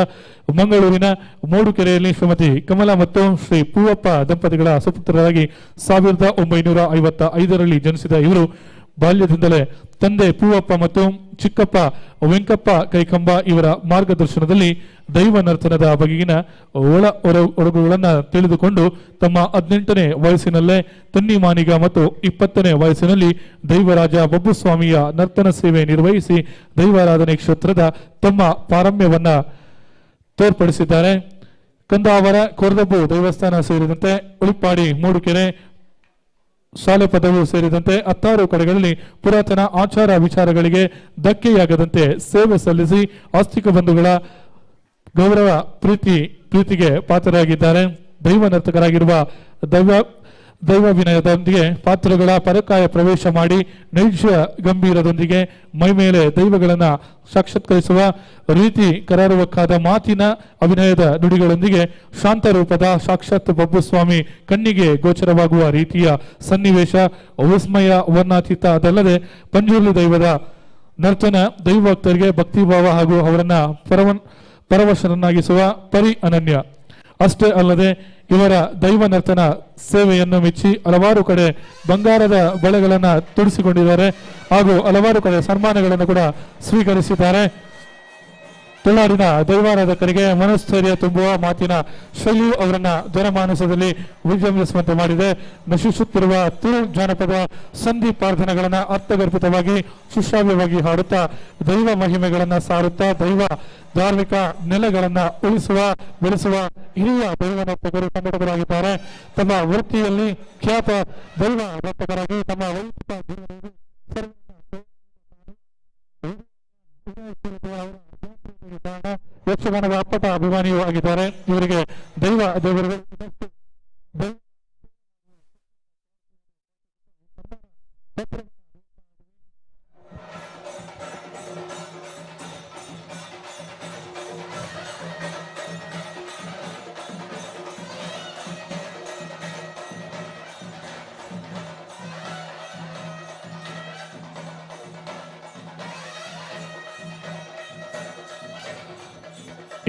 ಮಂಗಳೂರಿನ ಮೂಡುಕೆರೆಯಲ್ಲಿ ಶ್ರೀಮತಿ ಕಮಲಾ ಮತ್ತು ಶ್ರೀ ಪೂವಪ್ಪ ದಂಪತಿಗಳ ಸುಪುತ್ರರಾಗಿ 1955ರಲ್ಲಿ ಜನಿಸಿದ ಇವರು ಬಾಲ್ಯದಿಂದಲೇ ತಂದೆ ಪೂವಪ್ಪ ಮತ್ತು ಚಿಕ್ಕಪ್ಪ ವೆಂಕಪ್ಪ ಕೈಕಂಬ ಇವರ ಮಾರ್ಗದರ್ಶನದಲ್ಲಿ ದೈವ ನರ್ತನದ ಬಗೆಗಿನ ಒಳ ಒಡಗುಗಳನ್ನು ತಿಳಿದುಕೊಂಡು ತಮ್ಮ 18ನೇ ವಯಸ್ಸಿನಲ್ಲೇ ತನ್ನಿಮಾನಿಗ ಮತ್ತು 20ನೇ ವಯಸ್ಸಿನಲ್ಲಿ ದೈವರಾಜ ಬಬ್ಬುಸ್ವಾಮಿಯ ನರ್ತನ ಸೇವೆ ನಿರ್ವಹಿಸಿ ದೈವಾರಾಧನೆ ಕ್ಷೇತ್ರದ ತಮ್ಮ ಪಾರಮ್ಯವನ್ನ ತೋರ್ಪಡಿಸಿದ್ದಾರೆ. ಕಂದಾವರ ಕೊರದಬ್ಬು ದೇವಸ್ಥಾನ ಸೇರಿದಂತೆ ಉಳಿಪಾಡಿ, ಮೂಡುಕೆರೆ, ಶಾಲೆಪದವು ಸೇರಿದಂತೆ 10 ಕಡೆಗಳಲ್ಲಿ ಪುರಾತನ ಆಚಾರ ವಿಚಾರಗಳಿಗೆ ಧಕ್ಕೆಯಾಗದಂತೆ ಸೇವೆ ಸಲ್ಲಿಸಿ ಆಸ್ತಿಕ ಬಂಧುಗಳ ಗೌರವ ಪ್ರೀತಿಗೆ ಪಾತ್ರರಾಗಿದ್ದಾರೆ. ದೈವ ನರ್ತಕರಾಗಿರುವ ದೈವ ವಿನಯದೊಂದಿಗೆ ಪಾತ್ರಗಳ ಪರಕಾಯ ಪ್ರವೇಶ ಮಾಡಿ ನೈಜ ಗಂಭೀರದೊಂದಿಗೆ ಮೈಮೇಲೆ ದೈವಗಳನ್ನು ಸಾಕ್ಷಾತ್ಕರಿಸುವ ರೀತಿ ಕರಾರುವಕ್ಕಾದ ಮಾತಿನ ಅಭಿನಯದ ನುಡಿಗಳೊಂದಿಗೆ ಶಾಂತ ರೂಪದ ಸಾಕ್ಷಾತ್ ಬಬ್ಬುಸ್ವಾಮಿ ಕಣ್ಣಿಗೆ ಗೋಚರವಾಗುವ ರೀತಿಯ ಸನ್ನಿವೇಶ ವಿಸ್ಮಯ ವರ್ಣಾತೀತ. ಅದಲ್ಲದೆ ಪಂಜುರ್ಲಿ ದೈವದ ನರ್ತನ ದೈವಭಕ್ತರಿಗೆ ಭಕ್ತಿಭಾವ ಹಾಗೂ ಅವರನ್ನ ಪರವಶರನ್ನಾಗಿಸುವ ಪರಿ ಅನನ್ಯ. ಅಷ್ಟೇ ಅಲ್ಲದೆ ಇವರ ದೈವ ನರ್ತನ ಸೇವೆಯನ್ನು ಮೆಚ್ಚಿ ಹಲವಾರು ಕಡೆ ಬಂಗಾರದ ಬಳೆಗಳನ್ನು ತೊಡಿಸಿಕೊಂಡಿದ್ದಾರೆ ಹಾಗೂ ಹಲವಾರು ಕಡೆ ಸನ್ಮಾನಗಳನ್ನು ಕೂಡ ಸ್ವೀಕರಿಸಿದ್ದಾರೆ. ತುಳುನಾಡಿನ ದೈವಾರಾಧಕರಿಗೆ ಮನಸ್ಥೈರ್ಯ ತುಂಬುವ ಮಾತಿನ ಶೈಲಿಯು ಅವರನ್ನ ಜನಮಾನಸದಲ್ಲಿ ವಿಜೃಂಭಿಸುವಂತೆ ಮಾಡಿದೆ. ನಶಿಸುತ್ತಿರುವ ತುಳು ಜಾನಪದ ಸಂಧಿ ಪ್ರಾರ್ಥನೆಗಳನ್ನು ಅರ್ಥಗರ್ಭಿತವಾಗಿ ಸುಶ್ರಾವ್ಯವಾಗಿ ಹಾಡುತ್ತಾ ದೈವ ಮಹಿಮೆಗಳನ್ನು ಸಾರುತ್ತಾ ದೈವ ಧಾರ್ಮಿಕ ನೆಲೆಗಳನ್ನು ಉಳಿಸುವ ಬೆಳೆಸುವ ಹಿರಿಯ ದೈವ ನರ್ತಕರು ಸಂಘಟಕರಾಗಿದ್ದಾರೆ. ತಮ್ಮ ವೃತ್ತಿಯಲ್ಲಿ ಖ್ಯಾತ ದೈವ ನರ್ತಕರಾಗಿ ತಮ್ಮ ವೈಯಕ್ತಿಕ ಜೀವನದಲ್ಲಿ ಯಕ್ಷಗಾನದ ಅಪ್ಪಟ ಅಭಿಮಾನಿಯೂ ಆಗಿದ್ದಾರೆ. ಇವರಿಗೆ ದೈವ ದೇವರುಗಳು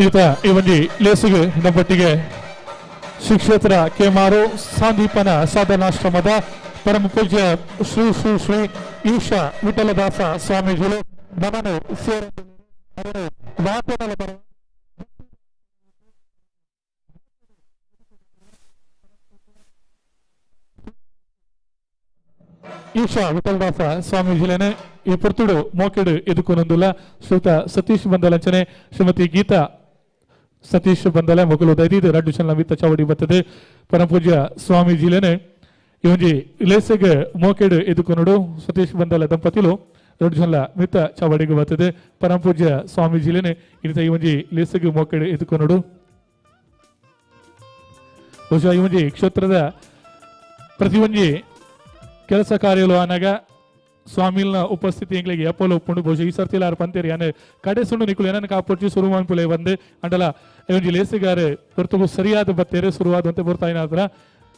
ಈತ ಈ ಒಂದು ಲೇಸಿಗೆ ನಮ್ಮೊಟ್ಟಿಗೆ ಶ್ರೀ ಕ್ಷೇತ್ರ ಕೇಮಾರು ಸಾಂದೀಪನ ಸಾಧನಾಶ್ರಮದ ಪರಮ ಪೂಜ್ಯ ಶ್ರೀ ಶ್ರೀ ಶ್ರೀ ಈಶಾ ವಿಠಲದಾಸ ಸ್ವಾಮೀಜಿಗಳು ನಮ್ಮನ್ನು ಸೇರಿ ಈಶಾ ವಿಠಲದಾಸ ಸ್ವಾಮೀಜಿಲೇನೆ ಈ ಪುರ್ತುಡು ಮೋಕೆಡು ಎದುಕೊನೊಂದುಲ್ಲ ಶ್ರೀಯುತ ಸತೀಶ್ ಬಂದಲಂಚನೆ ಶ್ರೀಮತಿ ಗೀತಾ ಸತೀಶ್ ಬಂದಲ ಮೊಗಲು ದೈದಿದು ರಡ್ಡು ಚಲನ ವಿತ್ತ ಚಾವಡಿ ಬರ್ತದೆ. ಪರಮಪೂಜ್ಯ ಸ್ವಾಮೀಜಿಲೇನೆ ಈ ಒಂಜಿ ಲೇಸೆಗೆ ಮೋಕೆಡು ಎದುಕೊನುಡು ಸತೀಶ್ ಬಂದಲ ದಂಪತಿಲು ರಡ್ಡು ಜನ ಮಿತ್ತ ಚಾವಡಿಗೆ ಬರ್ತದೆ. ಪರಮಪೂಜ್ಯ ಸ್ವಾಮೀಜಿಲೇನೆ ಇನಿತ ಈ ಒಂಜಿ ಲೇಸೆಗೆ ಮೋಕೆಡು ಎದುಕೊನುಡು. ಬಹುಶಃ ಈ ಒಂಜಿ ಕ್ಷೇತ್ರದ ಪ್ರತಿಯೊಂಜಿ ಕೆಲಸ ಕಾರ್ಯಲು ಆನಾಗ ಸ್ವಾಮಿಲ್ನ ಉಪಸ್ಥಿತಿ ಎಂಗ್ಲಿಗೆ ಎಪ್ಪಲು ಒಪ್ಪುಂಡು. ಬಹುಶಃ ಈ ಸರ್ತಿಲ ಆರು ಪಂತೇರಿ ಯಾನೆ ಕಡೆ ಸುಂಡು ನಿಕುಲು ಏನನ್ನ ಕಾಪೊಡ್ಚಿ ಸುರು ಮನ್ಪುಲೆ ಬಂದು ಅಂಡಲ ಒಂಜಿ ಲೇಸಿಗಾರೆ ಹೊರತುಗು ಸರಿಯಾದ ಬತ್ತೇರೆ ಶುರುವಾದಂತೆ ಬರ್ತಾಯಿನ ಹತ್ರ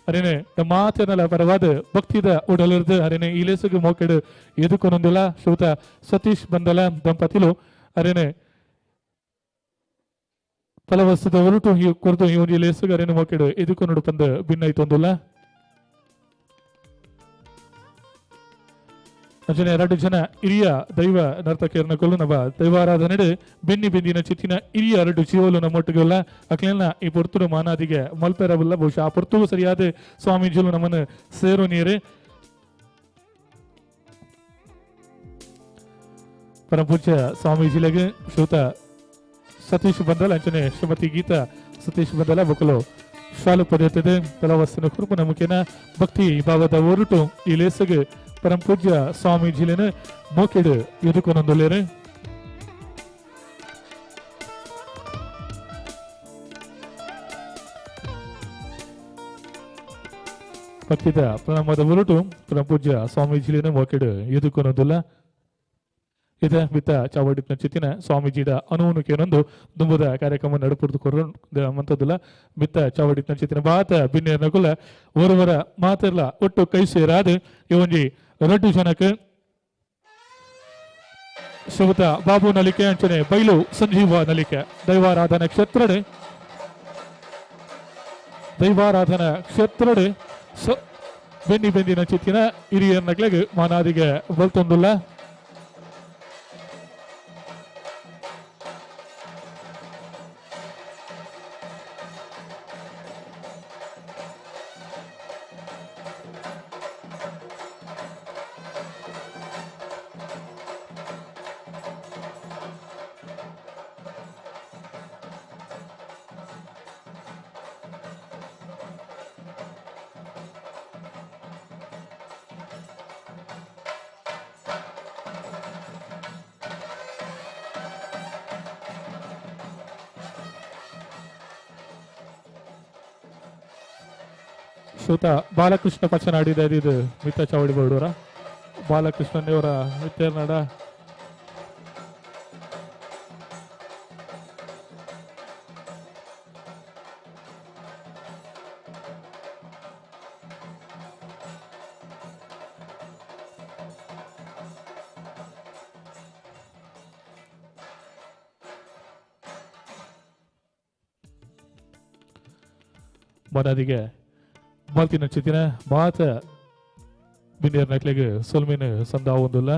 ಅರೇನೆ ಮಾತೇನಲ್ಲ ಪರವಾದ ಭಕ್ತಿದ ಉಡಲಿರ್ದು ಅರೇನೆ ಈ ಲೇಸಿಗೆ ಮೋಕೆಡು ಎದುಕೊನೊಂದಿಲ್ಲ ಶ್ರೀಯುತ ಸತೀಶ್ ಬಂದಲ ದಂಪತಿಲು ಅರೇನೆ ಫಲವಸ್ತದ ಹೊರಟು ಕೊರತು ಈ ಒಂಜಿ ಲೇಸಿಗೆ ಅರೇನೆ ಮೋಕೆಡು ಎದುಕೊನುಡು ಪಂದ ಭಿನ್ನೈತೊಂದುಲ್ಲ. ಅಂಚನೆ ಎರಡು ಜನ ಹಿರಿಯ ದೈವ ನರ್ತಕಿಯರನ್ನ ಕೊಲ್ಲು ನಮ್ಮ ದೈವಾರಾಧನೆ ಬೆನ್ನಿ ಬೆಂದಿನ ಚಿತ್ತಿನ ಹಿರಿಯ ಎರಡು ಜೀವಲು ನಮ್ಮೊಟ್ಟಿಗೆಲ್ಲ ಅಕ್ಲೆಲ್ಲ ಈ ಪೊರ್ತುಡು ಮಾನಾದಿಗೆ ಮಲ್ಪೆರವಿಲ್ಲ. ಬಹುಶಃ ಆ ಪೊರ್ತುಗು ಸರಿಯಾದ ಸ್ವಾಮೀಜಿಲು ನಮ್ಮನ್ನು ಸೇರು ನೀರು. ಪರಮಪೂಜ್ಯ ಸ್ವಾಮೀಜಿಲೆಗೆ ಶ್ರೀಯುತ ಸತೀಶ್ ಬಂದಲ್ ಅಂಚನೆ ಶ್ರೀಮತಿ ಗೀತಾ ಸತೀಶ್ ಬಂದಲ ಬೊಕಲು ಶಾಲು ಪಡೆಯುತ್ತದೆ. ತಲವಸ್ತಿನ ಕುರುಪುನ ಮುಖೇನ ಭಕ್ತಿ ಭಾವದ ಒರಟು ಈ ಲೇಸಗೆ ಪರಮ ಪೂಜ್ಯ ಸ್ವಾಮೀಜಿಲೇನ ಮೋಕೆಡು ಎದುಕೊನೊಂದುಲ್ಲೇರು. ಭಕ್ತಿದ ಪ್ರಣಾಮದ ಒರಟು ಪರಮ ಪೂಜ್ಯ ಸ್ವಾಮೀಜಿಲೇನ ಮೋಕೆಡು ಎದುಕೊನೊಂದುಲ್ಲ. ಇದ ಬಿತ್ತ ಚಾವಡಿಪ್ನ ಚಿತ್ತಿನ ಸ್ವಾಮೀಜಿದ ಅನುವನುಕೇನೊಂದು ದುಂಬುದ ಕಾರ್ಯಕ್ರಮ ನಡುಪುರ್ದು ಕೊರ ಮಂತದಿಲ್ಲ. ಬಿತ್ತ ಚಾವಡಿಪ್ನ ಚಿತ್ತಿನ ಬಾತ ಬಿನ್ನೇರ್ನಕುಲ ಓರ್ವರ ಮಾತಿರ್ಲ ಒಟ್ಟು ಕೈ ಸೇರಾದ ಈ ಒಂಜಿ ರಡ್ಡು ಜನಕ್ಕೆ ಶ್ರೀಯುತ ಬಾಬು ನಲಿಕೆ ಅಂಚನೆ ಬೈಲು ಸಂಜೀವ ನಲಿಕೆ. ದೈವಾರಾಧನಾ ಕ್ಷೇತ್ರಡ್ ದೈವಾರಾಧನಾ ಕ್ಷೇತ್ರಡ್ ಬೆನ್ನಿ ಬೆಂದಿನ ಚಿತ್ತಿನ ಹಿರಿಯರ್ನಕ್ಲೆಗ್ ಮಾನಾದಿಗೆ ಬಲ್ತೊಂದುಲ್ಲ. ಶ್ರೋತ ಬಾಲಕೃಷ್ಣ ಪಚನಾಡಿದ ಇದು ಮಿತ್ತ ಚಾವಡಿ ಬೋರ್ಡೂರ ಬಾಲಕೃಷ್ಣನೇವರ ಮಿತ್ತೇರ್ನಾಡ ಮನದಿಗೆ ಬಾಲ್ತಿನ ಚಿತ್ತಿನ ಮಾತ ಬಿಂದಿಯರ್ ನಕ್ಲೆಗ್ ಸೊಲ್ಮಿನ ಸಂದಾವೊಂದುಲ್ಲ.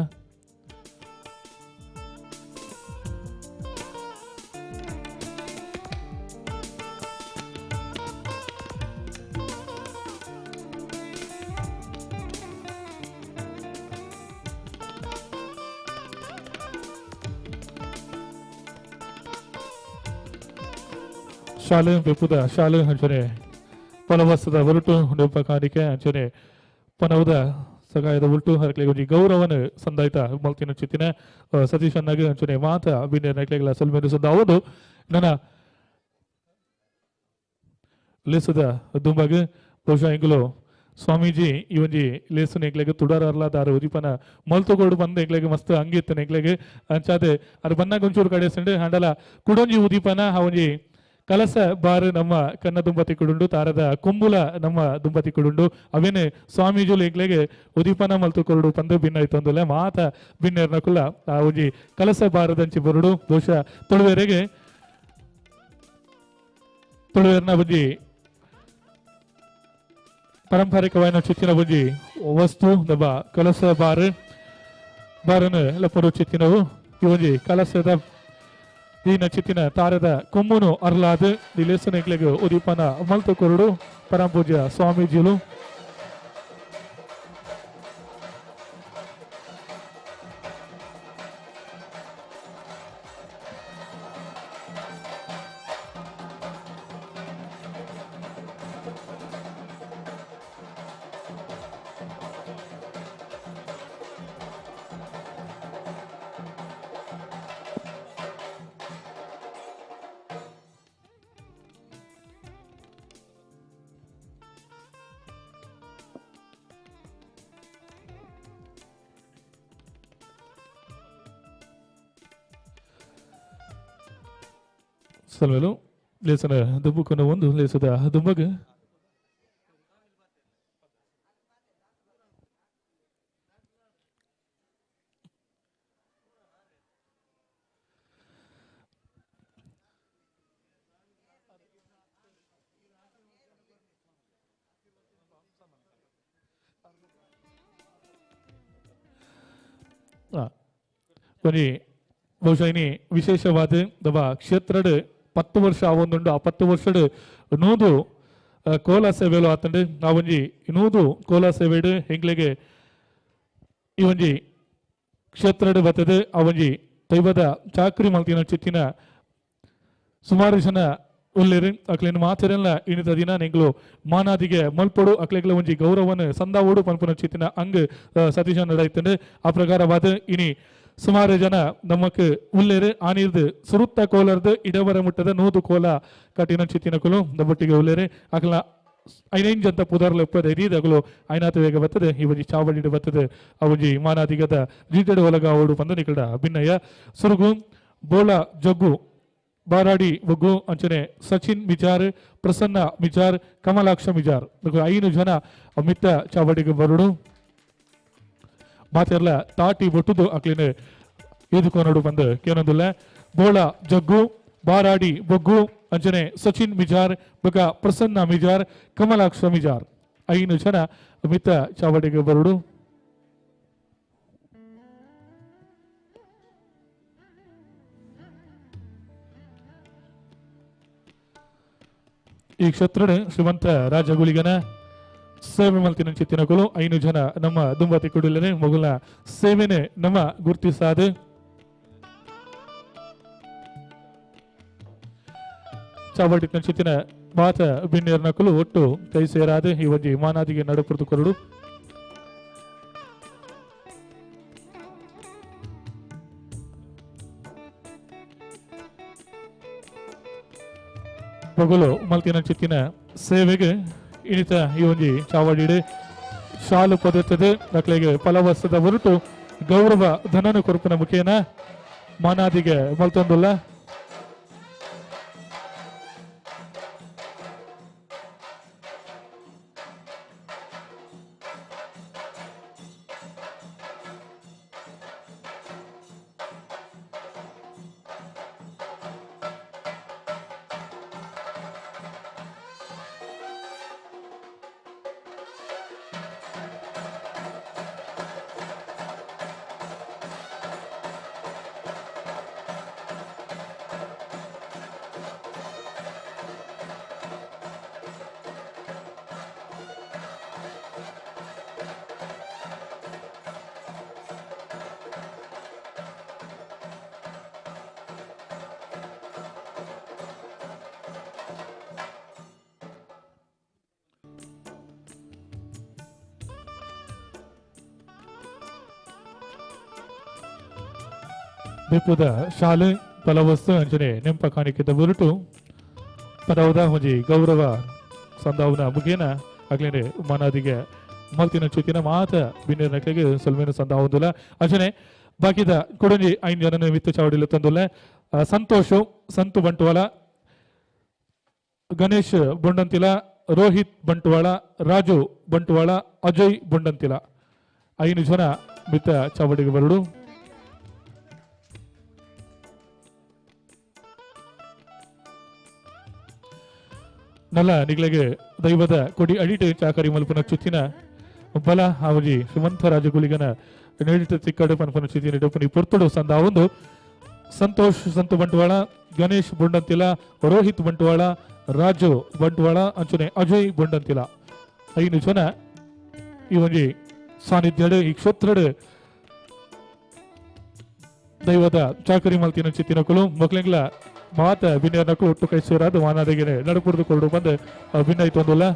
ಶಾಲೆ ಬೆಪ್ಪುದ ಶಾಲೆ ಅಂಚನೆ ಪಲವಸ್ತದ ಒರಟು ಉಂಡುಪ ಕಾಣಿಕೆ ಅಂಚನೆ ಪನವದ ಸಗಾಯದ ಉಲ್ಟು ಹರಕ್ಲೆಗ್ ಒಂಜಿ ಗೌರವನ ಸಂದಾಯ್ತ ಮಲ್ತಿನ ಚಿತ್ತಿನ ಸತೀಶ್ ಅಣ್ಣಗ್ ಅಂಚನೆ ಮಾತ ಬಿಂದಿಯರ್ ನಕ್ಲೆಗ್ಲ ಸೊಲ್ಮೆನು ಸಂದಾವೊಂದು. ನನ್ನ ಲೇಸದ ದುಂಬಾಗ್ ಬಹುಶಃ ಎಂಗುಲು ಸ್ವಾಮೀಜಿ ಈ ಒಂಜಿ ಲೇಸುನ ಎಂಕ್ಲೆಗ್ ತುಡಾರರ್ಲ ದಾರ ಉದಿಪನ ಮಲ್ತುಗೋಡು ಬಂದ ಎಂಕ್ಲೆಗ್ ಮಸ್ತ್ ಅಂಗಿತ್ತನ ಎಂಕ್ಲೆಗ್ ಅಂಚಾದೆ ಅದು ಬನ್ನಾಗ ಒಂಚೂರು ಕಡೆ ಸಂಡೆ ಹಂಡಲ ಕುಡೊಂಜಿ ಉದಿಪನ ಆ ಒಂಜಿ ಕಲಸ ಬಾರು ನಮ್ಮ ಕನ್ನ ದುಂಬತಿ ಕುಡುಂಡು ತಾರದ ಕೊಂಬುಲ ನಮ್ಮ ದುಂಬತಿ ಕುಡುಂಡು ಅವೇನೆ ಸ್ವಾಮೀಜುಲು ಎಂಕ್ಲೆಗ್ ಉದಿಪನ ಮಲ್ತು ಕೊರಡು ಪಂದು ಭಿನ್ನ ಇತ್ತೊಂದುಲ್ಲ ಮಾತ ಬಿನ್ನೆರ್ನ ಕುಲ್ಲ ಆ ಒಂಜಿ ಕಲಸ ಬಾರದಂಚಿ ಬರುಡು. ಬಹುಶಃ ತುಳುವೆರೆಗೆ ತುಳುವೆರ್ನ ಒಂಜಿ ಪಾರಂಪರಿಕವಾಯಿನ ಚಿತ್ತಿನ ಒಂಜಿ ವಸ್ತು ನಮ್ಮ ಕಲಸ ಬಾರು ಬಾರನು ಲಪ್ಪರು ಚಿತ್ತಿನವು ಈ ಒಂಜಿ ಕಲಸದ ದೀನ ಚಿತ್ತಿನ ತಾರದ ಕೊಮ್ಮುನು ಅರ್ಲಾದ್ ದಿಲೇಸನೆಗ್ಲೆಗ್ ಉದೀಪನ ಮಲ್ತು ಕೊರಡು ಪರಮಪೂಜ್ಯ ಸ್ವಾಮೀಜಿಲು. ಸಲ್ವೇಲು ಲೇಸನ ದುಬ್ಬುಕನ ಒಂದು ಲೇಸದ ದುಂಬಗ ಒಂಜಿ ಬಹುಶಃ ಇನಿ ವಿಶೇಷವಾದ ದಬ ಕ್ಷೇತ್ರಡ್ 10 ವರ್ಷ ಆವೊಂದುಂಡು. ಆ 10 ವರ್ಷಡ್ 100 ಕೋಲ ಸೇವೆಲು ಆತಂಡು. ಆ ಒಂಜಿ 100 ಕೋಲ ಸೇವೆಡ್ ಎಂಕ್ಲೆಗ್ ಈ ಒಂಜಿ ಕ್ಷೇತ್ರಡ್ ಬರ್ತದೆ. ಆ ಒಂಜಿ ದೈವದ ಚಾಕ್ರಿ ಮಲ್ತಿನ ಚಿತ್ತಿನ ಸುಮಾರು ಜನ ಉಲ್ಲೇರು. ಅಕ್ಲೆನ್ ಮಾತೆರೆಲ್ಲ ಇನಿತ ದಿನ ಎಂಕ್ಲು ಮಾನಾದಿಗೆ ಮಲ್ಪೊಡು ಅಕ್ಲೆಗ್ಲ ಒಂಜಿ ಗೌರವನ ಸಂದಾವೋಡು ಪನ್ಪುನ ಚಿತ್ತಿನ ಅಂಗ್ ಸತೀಶ್ ನಡಾಯ್ತಂಡು. ಆ ಪ್ರಕಾರವಾದ ಇನಿ ಸುಮಾರು ಜನ ನಮಕ್ ಉಲ್ಲೇರು. ಆನಿರ್ದು ಸುರುತ್ತ ಕೋಲರ್ದು ಇಡವರ ಮುಟ್ಟದ 100 ಕೋಲ ಕಟ್ಟಿನ ಚಿತ್ತಿನ ಕುಲು ನಮ್ಮೊಟ್ಟಿಗೆ ಉಲ್ಲೇರು. ಅಕ್ಲ ಐನೈನ್ ಜಂತ ಪುದರ್ಲ ಉಪ್ಪದ ಇದೀದಗಳು ಐನಾತ ವೇಗ ಬರ್ತದೆ. ಈ ಒಂಜಿ ಚಾವಡಿಡು ಬರ್ತದೆ. ಆ ಒಂಜಿ ಮಾನಾದಿಗದ ಜೀಟೆಡು ಒಲಗ ಓಡು ಪಂದ ನಿಕಲ್ಡ ಭಿನ್ನಯ್ಯ ಸುರುಗು ಬೋಳ ಜಗ್ಗು ಬಾರಾಡಿ ಒಗ್ಗು ಅಂಚನೆ ಸಚಿನ್ ಮಿಜಾರ್, ಪ್ರಸನ್ನ ಮಿಜಾರ್, ಕಮಲಾಕ್ಷ ಮಿಜಾರ್ 5 ಜನ ಮಿತ್ತ ಚಾವಡಿಗೆ ಬರುಡು. ಮಾತೆರ್ಲ ತಾಟಿ ಬೊಟ್ಟುದು ಅಕ್ಲಿನ ಎದುಕೊನಡು ಬಂದು ಕೇನೊಂದುಲ್ಲ ಬೋಳ ಜಗ್ಗು ಬಾರಾಡಿ ಬೊಗ್ಗು ಅಂಚನೆ ಸಚಿನ್ ಮಿಜಾರ್ ಬೊಕ ಪ್ರಸನ್ನ ಮಿಜಾರ್ ಕಮಲಾಕ್ಷ ಮಿಜಾರ್ 5 ಜನ ಮಿತ್ತ ಚಾವಡಿಗೆ ಬರುಡು. ಈ ಕ್ಷೇತ್ರದ ಶ್ರೀಮಂತ ರಾಜಗುಳಿಗನ ಸೇವೆ ಮಲ್ತಿನ ಚಿತ್ತಿನಕುಲು 5 ಜನ ನಮ್ಮ ದುಂಬತಿ ಕುಡಿಲನೆ ಮೊಗಲ ಸೇವೆನೆ ನಮ್ಮ ಗುರ್ತಿಸಾದೆ. ಚಾವಡಿ ಚಿತ್ತಿನ ಮಾತ ಬಿನ್ನೇರ್ನಕುಲು ಒಟ್ಟು ಕೈ ಸೇರಾದೆ ಈ ಒಂಜಿ ಮಾನಾದಿಗೆ ನಡುಪುರ್ದು ಕೊರಡು. ಮೊಗಲು ಮಲ್ತಿನ ಚಿತ್ತಿನ ಸೇವೆಗೆ ಇಣಿತ ಈ ಒಂಜಿ ಚಾವಡಿಡೆ ಶಾಲು ಪದತ್ತದೆ ನಕ್ಲೆಗೆ ಫಲವಸ್ತದ ಹೊರಟು ಗೌರವ ಧನನು ಕೊರಪಿನ ಮುಖೇನ ಮಾನಾದಿಗೆ ಮಲ್ತೊಂದುಲ್ಲ. ದೀಪದ ಶಾಲೆ ಫಲವಸ್ತು ಅಂಚನೆ ನೆಂಪ ಕಾಣಿಕೆದ ಹೊರಟು ಪದವದ ಒಂಜಿ ಗೌರವ ಸಂದಾವನ ಮುಖೇನ ಅಗ್ಲೇನೆ ಮನಾದಿಗೆ ಮಲ್ತಿನ ಚುತಿನ ಮಾತ ಬಿನ್ನೇರ್ ನಕ್ಲೆಗೆ ಸೊಲ್ಮೇನು ಸಂದಾವೊಂದುಲ್ಲ. ಅಂಚನೆ ಬಾಕಿದ ಕೊಡಂಜಿ 5 ಜನನ ವಿತ್ತ ಚಾವಡಿಲು ತಂದುಲ್ಲ. ಸಂತೋಷು ಸಂತು ಬಂಟ್ವಾಳ, ಗಣೇಶ್ ಬೊಂಡಂತಿಲ, ರೋಹಿತ್ ಬಂಟ್ವಾಳ, ರಾಜು ಬಂಟ್ವಾಳ, ಅಜಯ್ ಬೊಂಡಂತಿಲ 5 ಜನ ಮಿತ್ತ ಚಾವಡಿಗೆ ಬರಡು. ನಲ್ಲ ನಿಗ್ಲೆಗೆ ದೈವದ ಕೊಡಿ ಅಡಿಟೆ ಚಾಕರಿ ಮಲ್ಪನ ಚುತ್ತಿನ ಬಲ ಅವಜಿ ಶ್ರೀಮಂತ ರಾಜಗುಳಿಗನ ನೀಡಿತ ತಿಕ್ಕಡು ಪನ್ಪನ ಚುತ್ತಿನ ಡೊಪ್ಪನಿ ಪೊರ್ತುಡು ಸಂದಾವೊಂದು ಸಂತೋಷ್ ಸಂತು ಬಂಟ್ವಾಳ, ಗಣೇಶ್ ಬೊಂಡಂತಿಲ, ರೋಹಿತ್ ಬಂಟ್ವಾಳ, ರಾಜು ಬಂಟ್ವಾಳ ಅಂಚನೆ ಅಜಯ್ ಬೊಂಡಂತಿಲ 5 ಜನ ಈ ಒಂಜಿ ಸಾನ್ನಿಧ್ಯಡು ಈ ಕ್ಷೇತ್ರಡು ದೈವದ ಚಾಕರಿ ಮಲ್ತಿನ ಚಿತ್ತಿನಕುಲು ಮಕ್ಳಿಂಗ್ಲ ಮಾತ ಬಿನ್ನೇರ್ನಕುಲು ಒಟ್ಟು ಕೈ ಸೇರಾದ ಮಾನಾದಿಗೆ ನಡುಪುರ್ದು ಕೊರಡು ಬಂದು ಭಿನ್ನ ಒಂದುಲ್ಲ.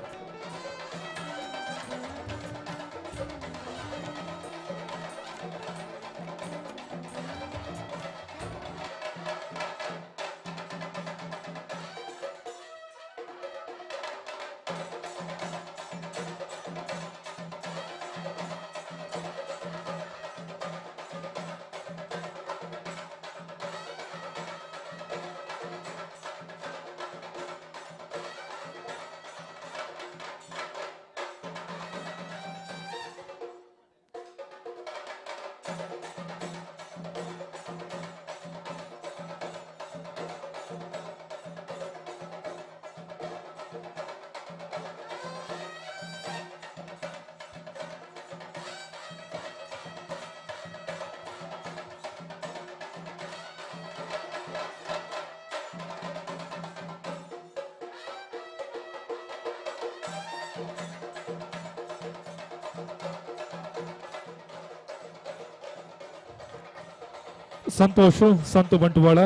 ಸಂತೋಷ್ ಸಂತು ಬಂಟ್ವಾಳ,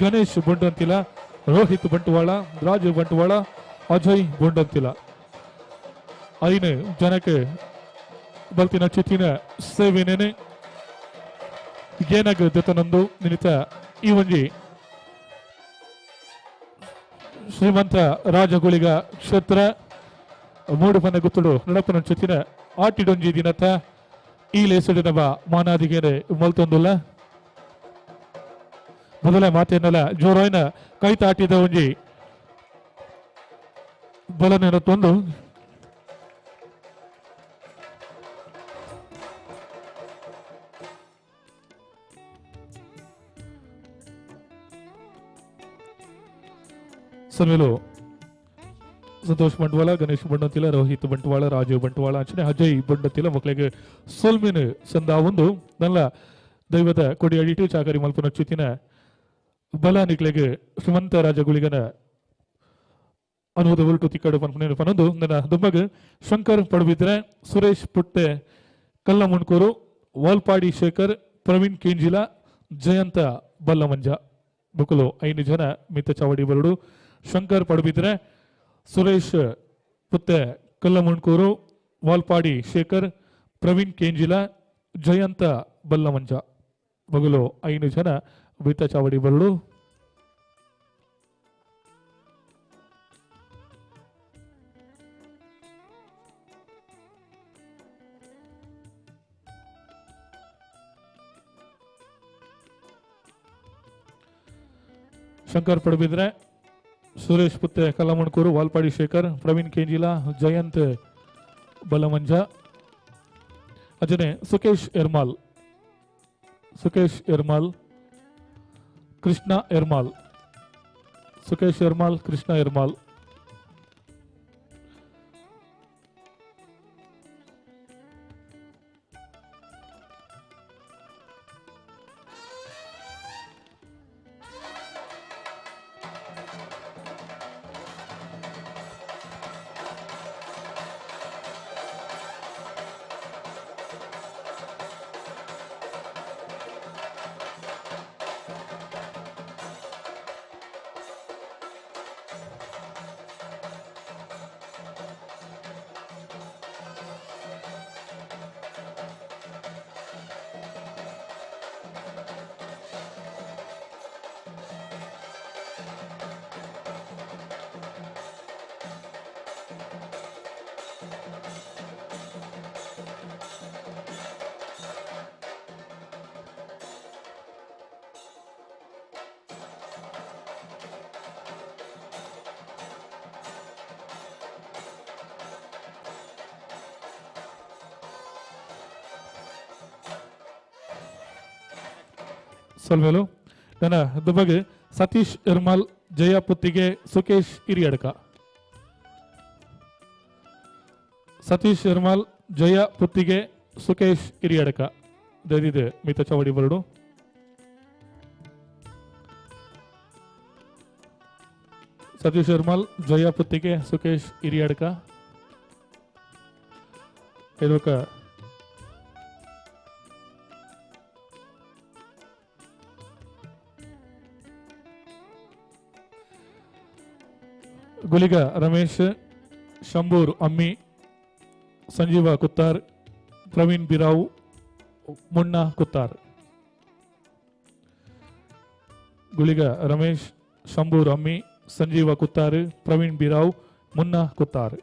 ಗಣೇಶ್ ಬೊಂಡಂತಿಲ, ರೋಹಿತ್ ಬಂಟ್ವಾಳ, ರಾಜು ಬಂಟ್ವಾಳ, ಅಜಯ್ ಬೊಂಡಂತಿಲ 5 ಜನಕ್ಕೆ ಬಲ್ತಿನ ಚಿತ್ತಿನ ಸೇವೆನೇನೆ ಏನಾಗ ದತ್ತನಂದು ನಿಮಿತ್ತ ಈ ಒಂಜಿ ಶ್ರೀಮಂತ ರಾಜಗುಳಿಗ ಕ್ಷೇತ್ರ ಮೂಡುಪನ ಗುತ್ತುಡು ನಡಪನ ಚಿತ್ತಿನ ಆಟಿಡೊಂಜಿ ದಿನತ ಈ ಲೇಸುಡಿನವ ಮಾನಾದಿಗೆನೆ ಮಲ್ತೊಂದುಲ್ಲ. ಮೊದಲ ಮಾತೇನಲ್ಲ ಜೋರಾಯಿನ ಕೈ ತಾಟಿದ ಒಂಜಿ ಬಲನೇನ ತಂದು ಸನ್ಮೇಲು ಸಂತೋಷ್ ಬಂಟ್ವಾಳ, ಗಣೇಶ್ ಬಂಡಂತಿಲ, ರೋಹಿತ್ ಬಂಟ್ವಾಳ, ರಾಜೀವ್ ಬಂಟ್ವಾಳ ಅಂಚನೆ ಅಜಯ್ ಬಂಡಂತಿಲ ಮಕ್ಕಳಿಗೆ ಸೊಲ್ಮಿನ ಸಂದ ಒಂದು ನಲ್ಲ ದೈವದ ಕೊಡಿ ಅಡಿಟು ಚಾಕರಿ ಮಲ್ಪನ ಚುತಿನ ಬಲ ನಿಕ್ಲೆಗೆ ಶ್ರೀಮಂತ ರಾಜಗುಳಿಗನ ಅನುವುದ ಉರುಟು ತಿಕ್ಕಡು ಪನ್ಪುನೇನು ಪನೊಂದು ನನ್ನ ದುಂಬಗ್ ಶಂಕರ್ ಪಡುಬಿದ್ರೆ, ಸುರೇಶ್ ಪುಟ್ಟೆ ಕಲ್ಲಮುಣ್ಕೂರು, ವಾಲ್ಪಾಡಿ ಶೇಖರ್, ಪ್ರವೀಣ್ ಕೇಂಜಿಲ, ಜಯಂತ ಬಲ್ಲಮಂಜ ಬುಕುಲು 5 ಜನ ಮಿತ್ತ ಚಾವಡಿ ಬರುಡು. ಶಂಕರ್ ಪಡುಬಿದ್ರೆ, ಸುರೇಶ್ ಪುತ್ತೆ ಕಲ್ಲಮುಣ್ಕೂರು, ವಾಲ್ಪಾಡಿ ಶೇಖರ್, ಪ್ರವೀಣ್ ಕೇಂಜಿಲ, ಜಯಂತ ಬಲ್ಲಮಂಜ ಬಗುಲು 5 ಜನ ಬಿತ್ತ ಚಾವಡಿ ಬರುಡು. ಶಂಕರ್ ಪಡುಬಿದ್ರೆ, ಸುರೇಶ್ ಪುತ್ತೆ ಕಲ್ಲಮಣ್ಕೂರು, ವಾಲ್ಪಾಡಿ ಶೇಖರ್, ಪ್ರವೀಣ್ ಕೇಂಜಿಲ, ಜಯಂತ್ ಬಲಮಂಜ, ಅಜನೆ ಸುಕೇಶ್ ಎರ್ಮಾಲ್, ಸುಕೇಶ್ ಎರ್ಮಾಲ್, ಕೃಷ್ಣ ಎರ್ಮಾಲ್, ಸುಕೇಶ್ ಎರ್ಮಾಲ್, ಕೃಷ್ಣ ಎರ್ಮಾಲ್. ಸೊಲ್ಮೇಲು ನನ್ನ ದುಬಗೆ ಸತೀಶ್ ಎರ್ಮಾಲ್, ಜಯ ಪುತ್ತಿಗೆ, ಸುಕೇಶ್ ಹಿರಿಯಡ್ಕ. ಸತೀಶ್ ಎರ್ಮಾಲ್, ಜಯ ಪುತ್ತಿಗೆ, ಸುಕೇಶ್ ಹಿರಿಯಡ್ಕ ದಯದಿದೆ ಮಿತ ಚಾವಡಿ ಬರಡು. ಸತೀಶ್ ಎರ್ಮಾಲ್, ಜಯ ಪುತ್ತಿಗೆ, ಸುಕೇಶ್ ಹಿರಿಯಡ್ಕ. ಇದುಕ ಗುಲಿಗ ರಮೇಶ್, ಶಂಬೂರ್ ಅಮ್ಮಿ, ಸಂಜೀವ ಕುತ್ತಾರ್, ಪ್ರವೀಣ್ ಬಿರಾವ್, ಮುನ್ನಾ ಕುತ್ತಾರ್. ಗುಳಿಗ ರಮೇಶ್, ಶಂಬೂರ್ ಅಮ್ಮಿ, ಸಂಜೀವ ಕುತ್ತಾರ್, ಪ್ರವೀಣ್ ಬಿರಾವ್, ಮುನ್ನಾ ಕುತ್ತಾರ್.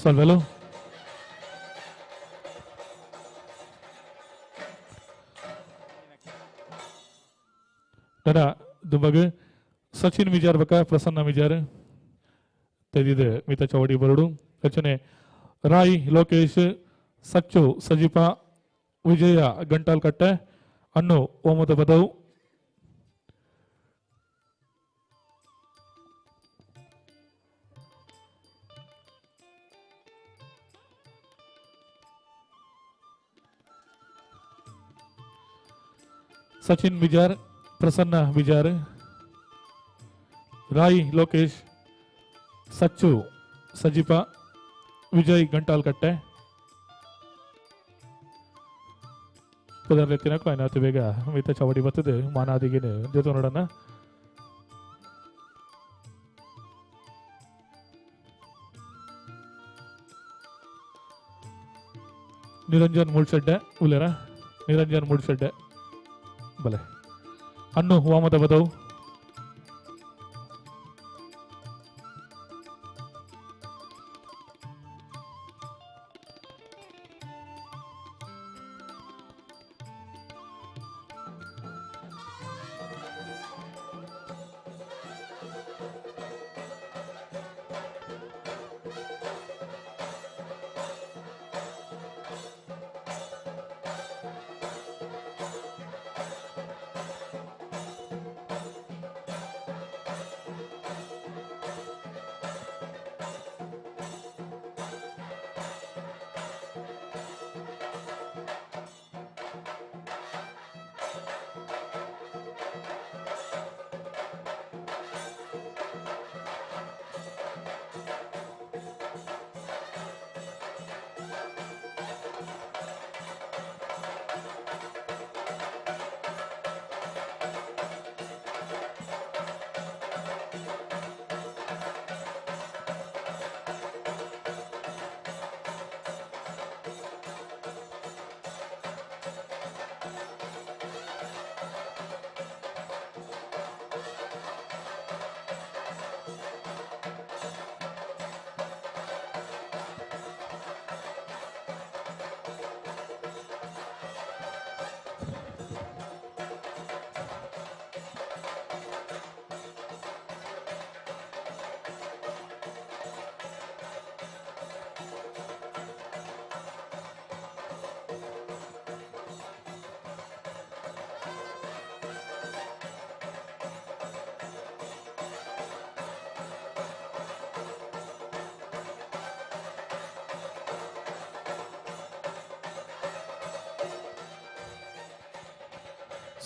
ಸೊಲ್ವೆಲು. ನನ ದುಂಬಗ್ ಸಚಿನ್ ಮಿಜಾರ್ ಬಕ ಪ್ರಸನ್ನ ಮಿಜಾರ್ ತೆದಿದೆ ಮಿತ ಚೌಡಿ ಬರಡು. ರಚನೆ ರಾಯ್ ಲೋಕೇಶ್, ಸಚ್ಚು ಸಜಿಪ, ವಿಜಯ ಗಂಟಾಲ್ಕಟ್ಟೆ, ಅನ್ನು ಓಮದ ಬದವು. ಸಚಿನ್ ಬಿಜಾರ್, ಪ್ರಸನ್ನ ಬಿಜಾರ್, ರಾಯ್ ಲೋಕೇಶ್, ಸಚ್ಚು ಸಜಿಪ, ವಿಜಯ್ ಗಂಟಾಲ್ಕಟ್ಟೆ. ಪುದರ್ಲೆತ್ತಿನಕ್ಕೂ ಆಯ್ನಾತು ಬೇಗ ಮಿತ ಚಾವಡಿ ಬರ್ತದೆ ಮಾನಾದಿಗೆ ಜೊತೆ ನೋಡೋಣ. ನಿರಂಜನ್ ಮೂಡ್ಶೆಡ್ಡೆ ಉಲ್ಲೇರ, ನಿರಂಜನ್ ಮೂಡ್ಶೆಡ್ಡೆ ಬಲೆ, ಅನ್ನು ವಾಮದ ಬದವು.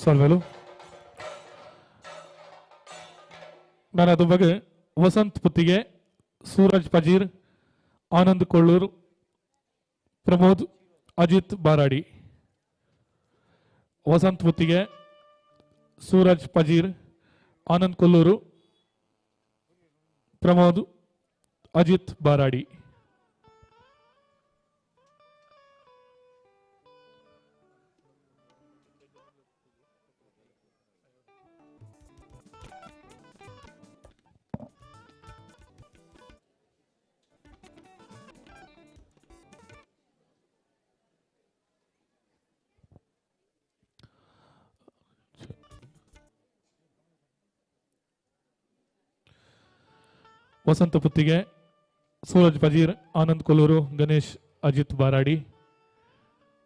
ಸೊಲ್ವೆಲು. ನಾನು ಅದು ಬಗ್ಗೆ ವಸಂತ್ ಪುತ್ತಿಗೆ, ಸೂರಜ್ ಪಜೀರ್, ಆನಂದ್ ಕೊಳ್ಳೂರ್, ಪ್ರಮೋದ್, ಅಜಿತ್ ಬಾರಾಡಿ. ವಸಂತ್ ಪುತ್ತಿಗೆ, ಸೂರಜ್ ಪಜೀರ್, ಆನಂದ್ ಕೊಲ್ಲೂರು, ಪ್ರಮೋದ್, ಅಜಿತ್ ಬಾರಾಡಿ. ವಸಂತ ಪುತ್ತಿಗೆ, ಸೂರಜ್ ಪಜೀರ್, ಆನಂದ್ ಕೊಲ್ಲೂರು, ಗಣೇಶ್, ಅಜಿತ್ ಬಾರಾಡಿ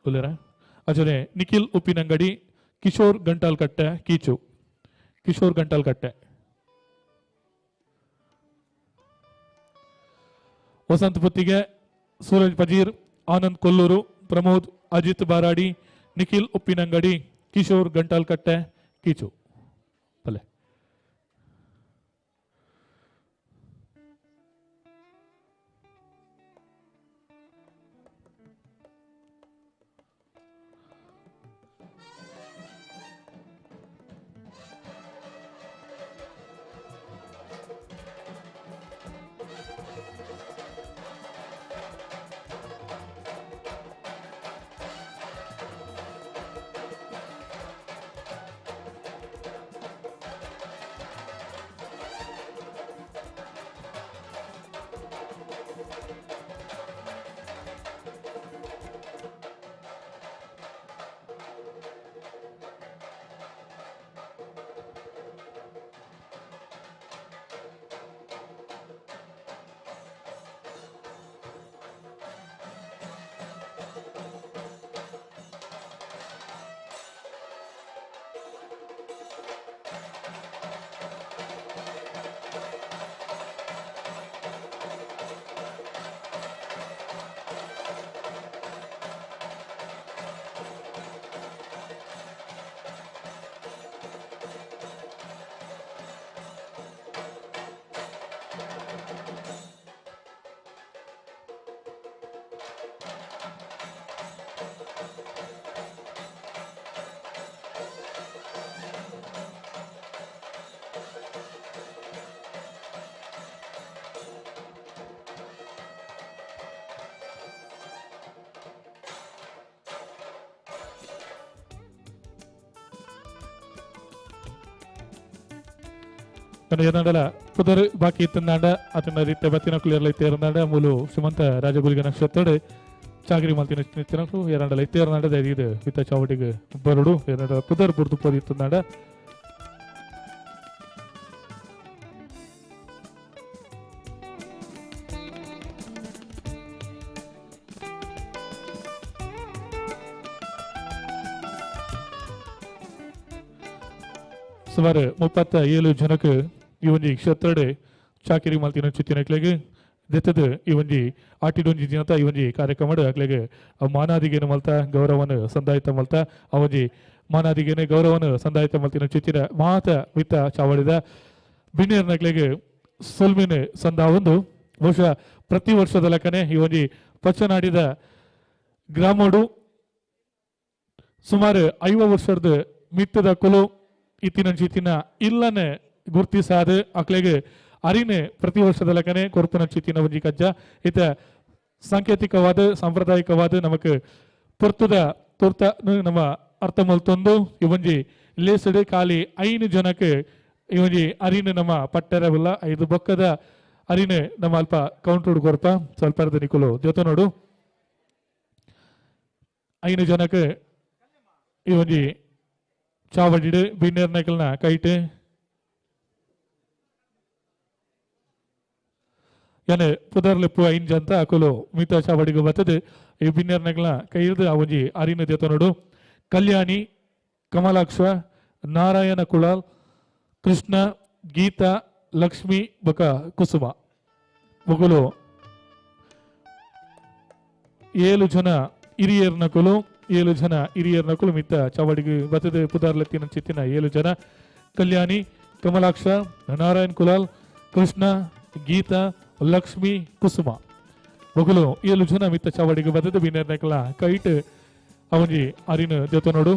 ಉಲ್ಲೇರ. ಅಜನೆ ನಿಖಿಲ್ ಉಪ್ಪಿನಂಗಡಿ, ಕಿಶೋರ್ ಗಂಟಾಲ್ಕಟ್ಟೆ ಕೀಚು, ಕಿಶೋರ್ ಗಂಟಾಲ್ಕಟ್ಟೆ. ವಸಂತ ಪುತ್ತಿಗೆ, ಸೂರಜ್ ಪಜೀರ್, ಆನಂದ್ ಕೊಲ್ಲೂರು, ಪ್ರಮೋದ್, ಅಜಿತ್ ಬಾರಾಡಿ, ನಿಖಿಲ್ ಉಪ್ಪಿನಂಗಡಿ, ಕಿಶೋರ್ ಗಂಟಾಲ್ಕಟ್ಟೆ ಕೀಚು. ಭಲೆ. ಏನಾಂಡಲ ಪುದರ್ ಬಾಕಿ ಇತ್ತಂದಾಂಡ ಅತನ ರೀತಿ ಬತ್ತಿನಕುಲು ಎರಲ ಇತ್ತೇರಂದಾಂಡ ಮೂಲು ಶ್ರೀಮಂತ ರಾಜಗುಲಿಗ ನಕ್ಷತ್ರೋಡು ಚಾಕರಿ ಮಲ್ತಿನ ನಿತ್ತಿನಕುಲು ಏರಾಂಡಲ ಇತ್ತೇರಂದಾಂಡ ಇದು ಮಿತ್ತ ಚಾವಟಿಗೆ ಬರಡು ಏನಾಂಡಲ ಪುದರ್ ಬುರ್ದು ಪೋದು ಇತ್ತಂದಾಂಡ ಸುಮಾರು 37 ಜನಕ್ಕೆ ಈ ಒಂಜಿ ಕ್ಷೇತ್ರಡೆ ಚಾಕಿರಿ ಮಲ್ತಿನ ಚಿತ್ತಿನಕ್ಲೆಗ್ ದೆತ್ತದ ಈ ಒಂಜಿ ಆಟಿಡೊಂಜಿ ದಿನತ ಈ ಒಂಜಿ ಕಾರ್ಯಕ್ರಮ ಅಕ್ಲೆಗ್ ಮಾನಾದಿಗೆನ ಮಲ್ತ ಗೌರವನ ಸಂದಾಯಿತ ಮಲ್ತ ಆ ಒಂಜಿ ಮಾನಾದಿಗೆನ ಗೌರವನ ಸಂದಾಯಿತ ಮಲ್ತಿನ ಚಿತ್ತಿನ ಮಾತ ಮಿತ್ತ ಚಾವಡಿದ ಬಿನ್ನೇರ್ನಕ್ಲೆಗ್ ಸೊಲ್ಮಿನ ಸಂದಾವೊಂದು ಬಹುಶಃ ಪ್ರತಿ ವರ್ಷದ ಲೆಕ್ಕನೆ ಈ ಒಂಜಿ ಪಚ್ಚನಾಡಿದ ಗ್ರಾಮೋಡು ಸುಮಾರು 50 ವರ್ಷದ ಮಿತ್ತದ ಕುಲು ಇತ್ತಿನ ಚಿತ್ತಿನ ಇಲ್ಲನೆ ಗುರ್ತಿಸಾದ ಅಕ್ಲೆಗೆ ಅರಿನೆ ಪ್ರತಿ ವರ್ಷದ ಲೆಕ್ಕನೆ ಕೊರ್ಪುನ ಚಿತ್ತಿನ ಒಂಜಿ ಕಜ್ಜ ಇತ ಸಾಂಕೇತಿಕವಾದ ಸಾಂಪ್ರದಾಯಿಕವಾದ ನಮಕ್ ಪೊರ್ತುದ ತುರ್ತ ನಮ್ಮ ಅರ್ಥ ಮಲ್ತೊಂದು ಈ ಒಂಜಿ ಲೇಸಡು ಖಾಲಿ 5 ಜನಕ್ಕೆ ಈ ಒಂಜಿ ಅರಿನ ನಮ್ಮ ಪಟ್ಟರವಿಲ್ಲ 5 ಬೊಕ್ಕದ ಅರಿನೆ ನಮ್ಮ ಅಲ್ಪ ಕೌಂಟರ್ ಕೊರ್ಪ ಸ್ವಲ್ಪ ಅರ್ಧ ನಿಕುಲು ಜೊತೆ ನೋಡು 5 ಜನಕ್ಕೆ ಈ ಒಂಜಿ ಚಾವಡಿಡು ಬಿನ್ನೇರ್ನಕಲ್ನ ಕೈಟ್ ಯಾನೆ ಪುದರ್ಲೆಪ್ಪು 5 ಅಂತ ಅಕುಲು ಮಿತ ಚಾವಡಿಗೆ ಬರ್ತದೆ ಈ ಬಿನ್ನೇರ್ನಕಲ್ನ ಕೈ ಹಿಡಿದು ಆ ಒಂಜಿ ಅರಿನ ದೇತ ನೋಡು ಕಲ್ಯಾಣಿ ಕಮಲಾಕ್ಷ ನಾರಾಯಣ ಕುಳಾಲ್ ಕೃಷ್ಣ ಗೀತಾ ಲಕ್ಷ್ಮಿ ಬಕ ಕುಸುಮ ಮೊಗಲು 7 ಜನ ಹಿರಿಯರ್ನಕುಲು 7 ಜನ ಹಿರಿಯರ್ನಕುಲು ಮಿತ್ತ ಚಾವಡಿಗೆ ಬರ್ತದೆ ಪುದರ್ಲೆತ್ತಿನ ಚಿತ್ತಿನ 7 ಜನ ಕಲ್ಯಾಣಿ ಕಮಲಾಕ್ಷ ನಾರಾಯಣ್ ಕುಲಾಲ್ ಕೃಷ್ಣ ಗೀತಾ ಲಕ್ಷ್ಮಿ ಕುಸುಮ ಮೊಗಲು 7 ಜನ ಮಿತ್ತ ಚಾವಡಿಗೆ ಬರ್ತದೆ ಬಿನ್ನೇರ್ನಕಲ ಕೈಟ್ ಅವನಿ ಅರಿನ ಜೊತೆ ನೋಡು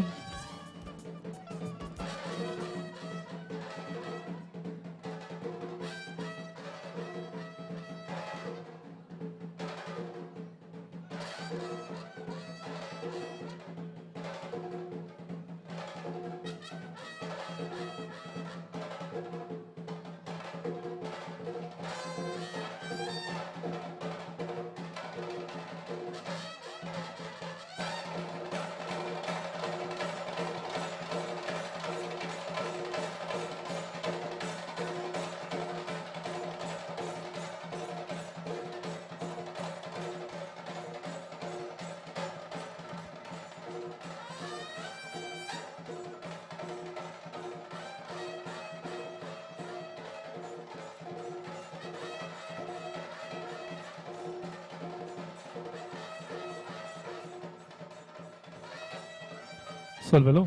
ಸಲ್ವೆಲು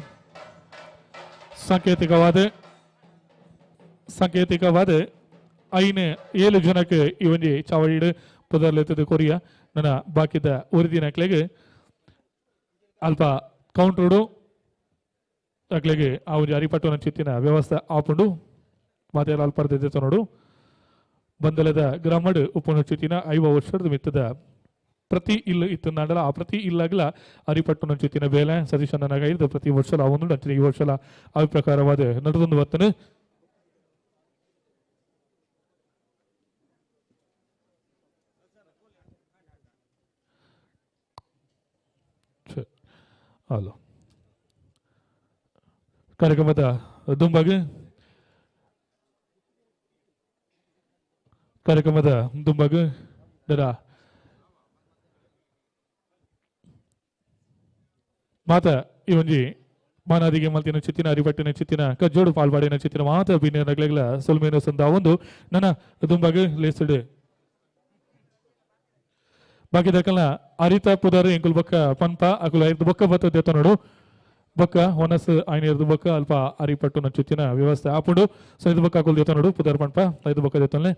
ಸಾಂಕೇತಿಕವಾದ ಸಾಂಕೇತಿಕವಾದ 5 7 ಜನಕ್ಕೆ ಈ ಒಂಜಿ ಚಾವಡಿಡು ಪುದರ್ಲೆತ್ತದ ಕೊರಿಯ ನನ್ನ ಬಾಕಿದ ಉರಿದಿನಕ್ಲೆಗೆ ಅಲ್ಪ ಕೌಂಟ್ರುಡು ಅಕ್ಲೆಗೆ ಆ ಒಂಜಿ ಅರಿಪಟ್ಟುನ ಚಿತ್ತಿನ ವ್ಯವಸ್ಥೆ ಆಪುಂಡು ಮಾತೆಲ್ಲ ಅಲ್ಪರ್ದ ನೋಡು ಬಂದಲದ ಗ್ರಾಮಡ್ ಉಪ್ಪುನ ಚಿತ್ತಿನ 50 ವರ್ಷದ ಮಿತ್ತದ ಪ್ರತಿ ಇಲ್ಲ ಇತ್ತಂದಾಂಡಲ ಆ ಪ್ರತಿ ಇಲ್ಲಾಗಲ ಅರಿಪಟ್ಟುನ ಚಿತ್ತಿನ ಬೇಲೆ ಸತೀಶಣ್ಣನ ಕೈದು ಪ್ರತಿ ವರ್ಷಲ ಒಂದು ಅಂಚಿನ ಈ ವರ್ಷಲ ಆ ಪ್ರಕಾರವಾದ ನಡೆದೊಂದು ಬರ್ತನೆ ಹಲೋ ಕಾರ್ಯಕ್ರಮದ ದುಂಬಾಗಿ ಕಾರ್ಯಕ್ರಮದ ದುಂಬಾಗಿ ದರ ಮಾತ ಈ ಒಂಜಿ ಮಾನಾದಿಗೆ ಮಲ್ತಿನ ಚಿತ್ತಿನ ಅರಿಪಟ್ಟಿನ ಚಿತ್ತಿನ ಕಜ್ಜೋಡು ಪಾಲ್ವಾಡಿನ ಚಿತ್ತಿನ ಮಾತ ಬಿನ್ನೆ ನಗ್ಲೆಗ್ಲ ಸೊಲ್ಮೇನ ಸಂದ ಒಂದು ನನ್ನ ದುಂಬಾಗಿ ಲೇಸಡು ಬಾಕಿ ದಕ್ಕಲ್ನ ಅರಿತ ಪುದಾರು ಎಂಕುಲ್ ಬೊಕ್ಕ ಪನ್ಪ ಅಕುಲು ಐದು ಬೊಕ್ಕ ಬತ್ತ ದೇತ ನೋಡು ಬೊಕ್ಕ ಒನಸ್ ಐನೇರ್ದು ಬೊಕ್ಕ ಅಲ್ಪ ಅರಿಪಟ್ಟು ನಚ್ಚುತ್ತಿನ ವ್ಯವಸ್ಥೆ ಆಪುಂಡು. ಸೊ ಇದು ಬೊಕ್ಕ ಅಕುಲು ದೇತ ನೋಡು ಪುದಾರ್ ಪನ್ಪ ಐದು ಬೊಕ್ಕ ದೇತನ್ಲೆ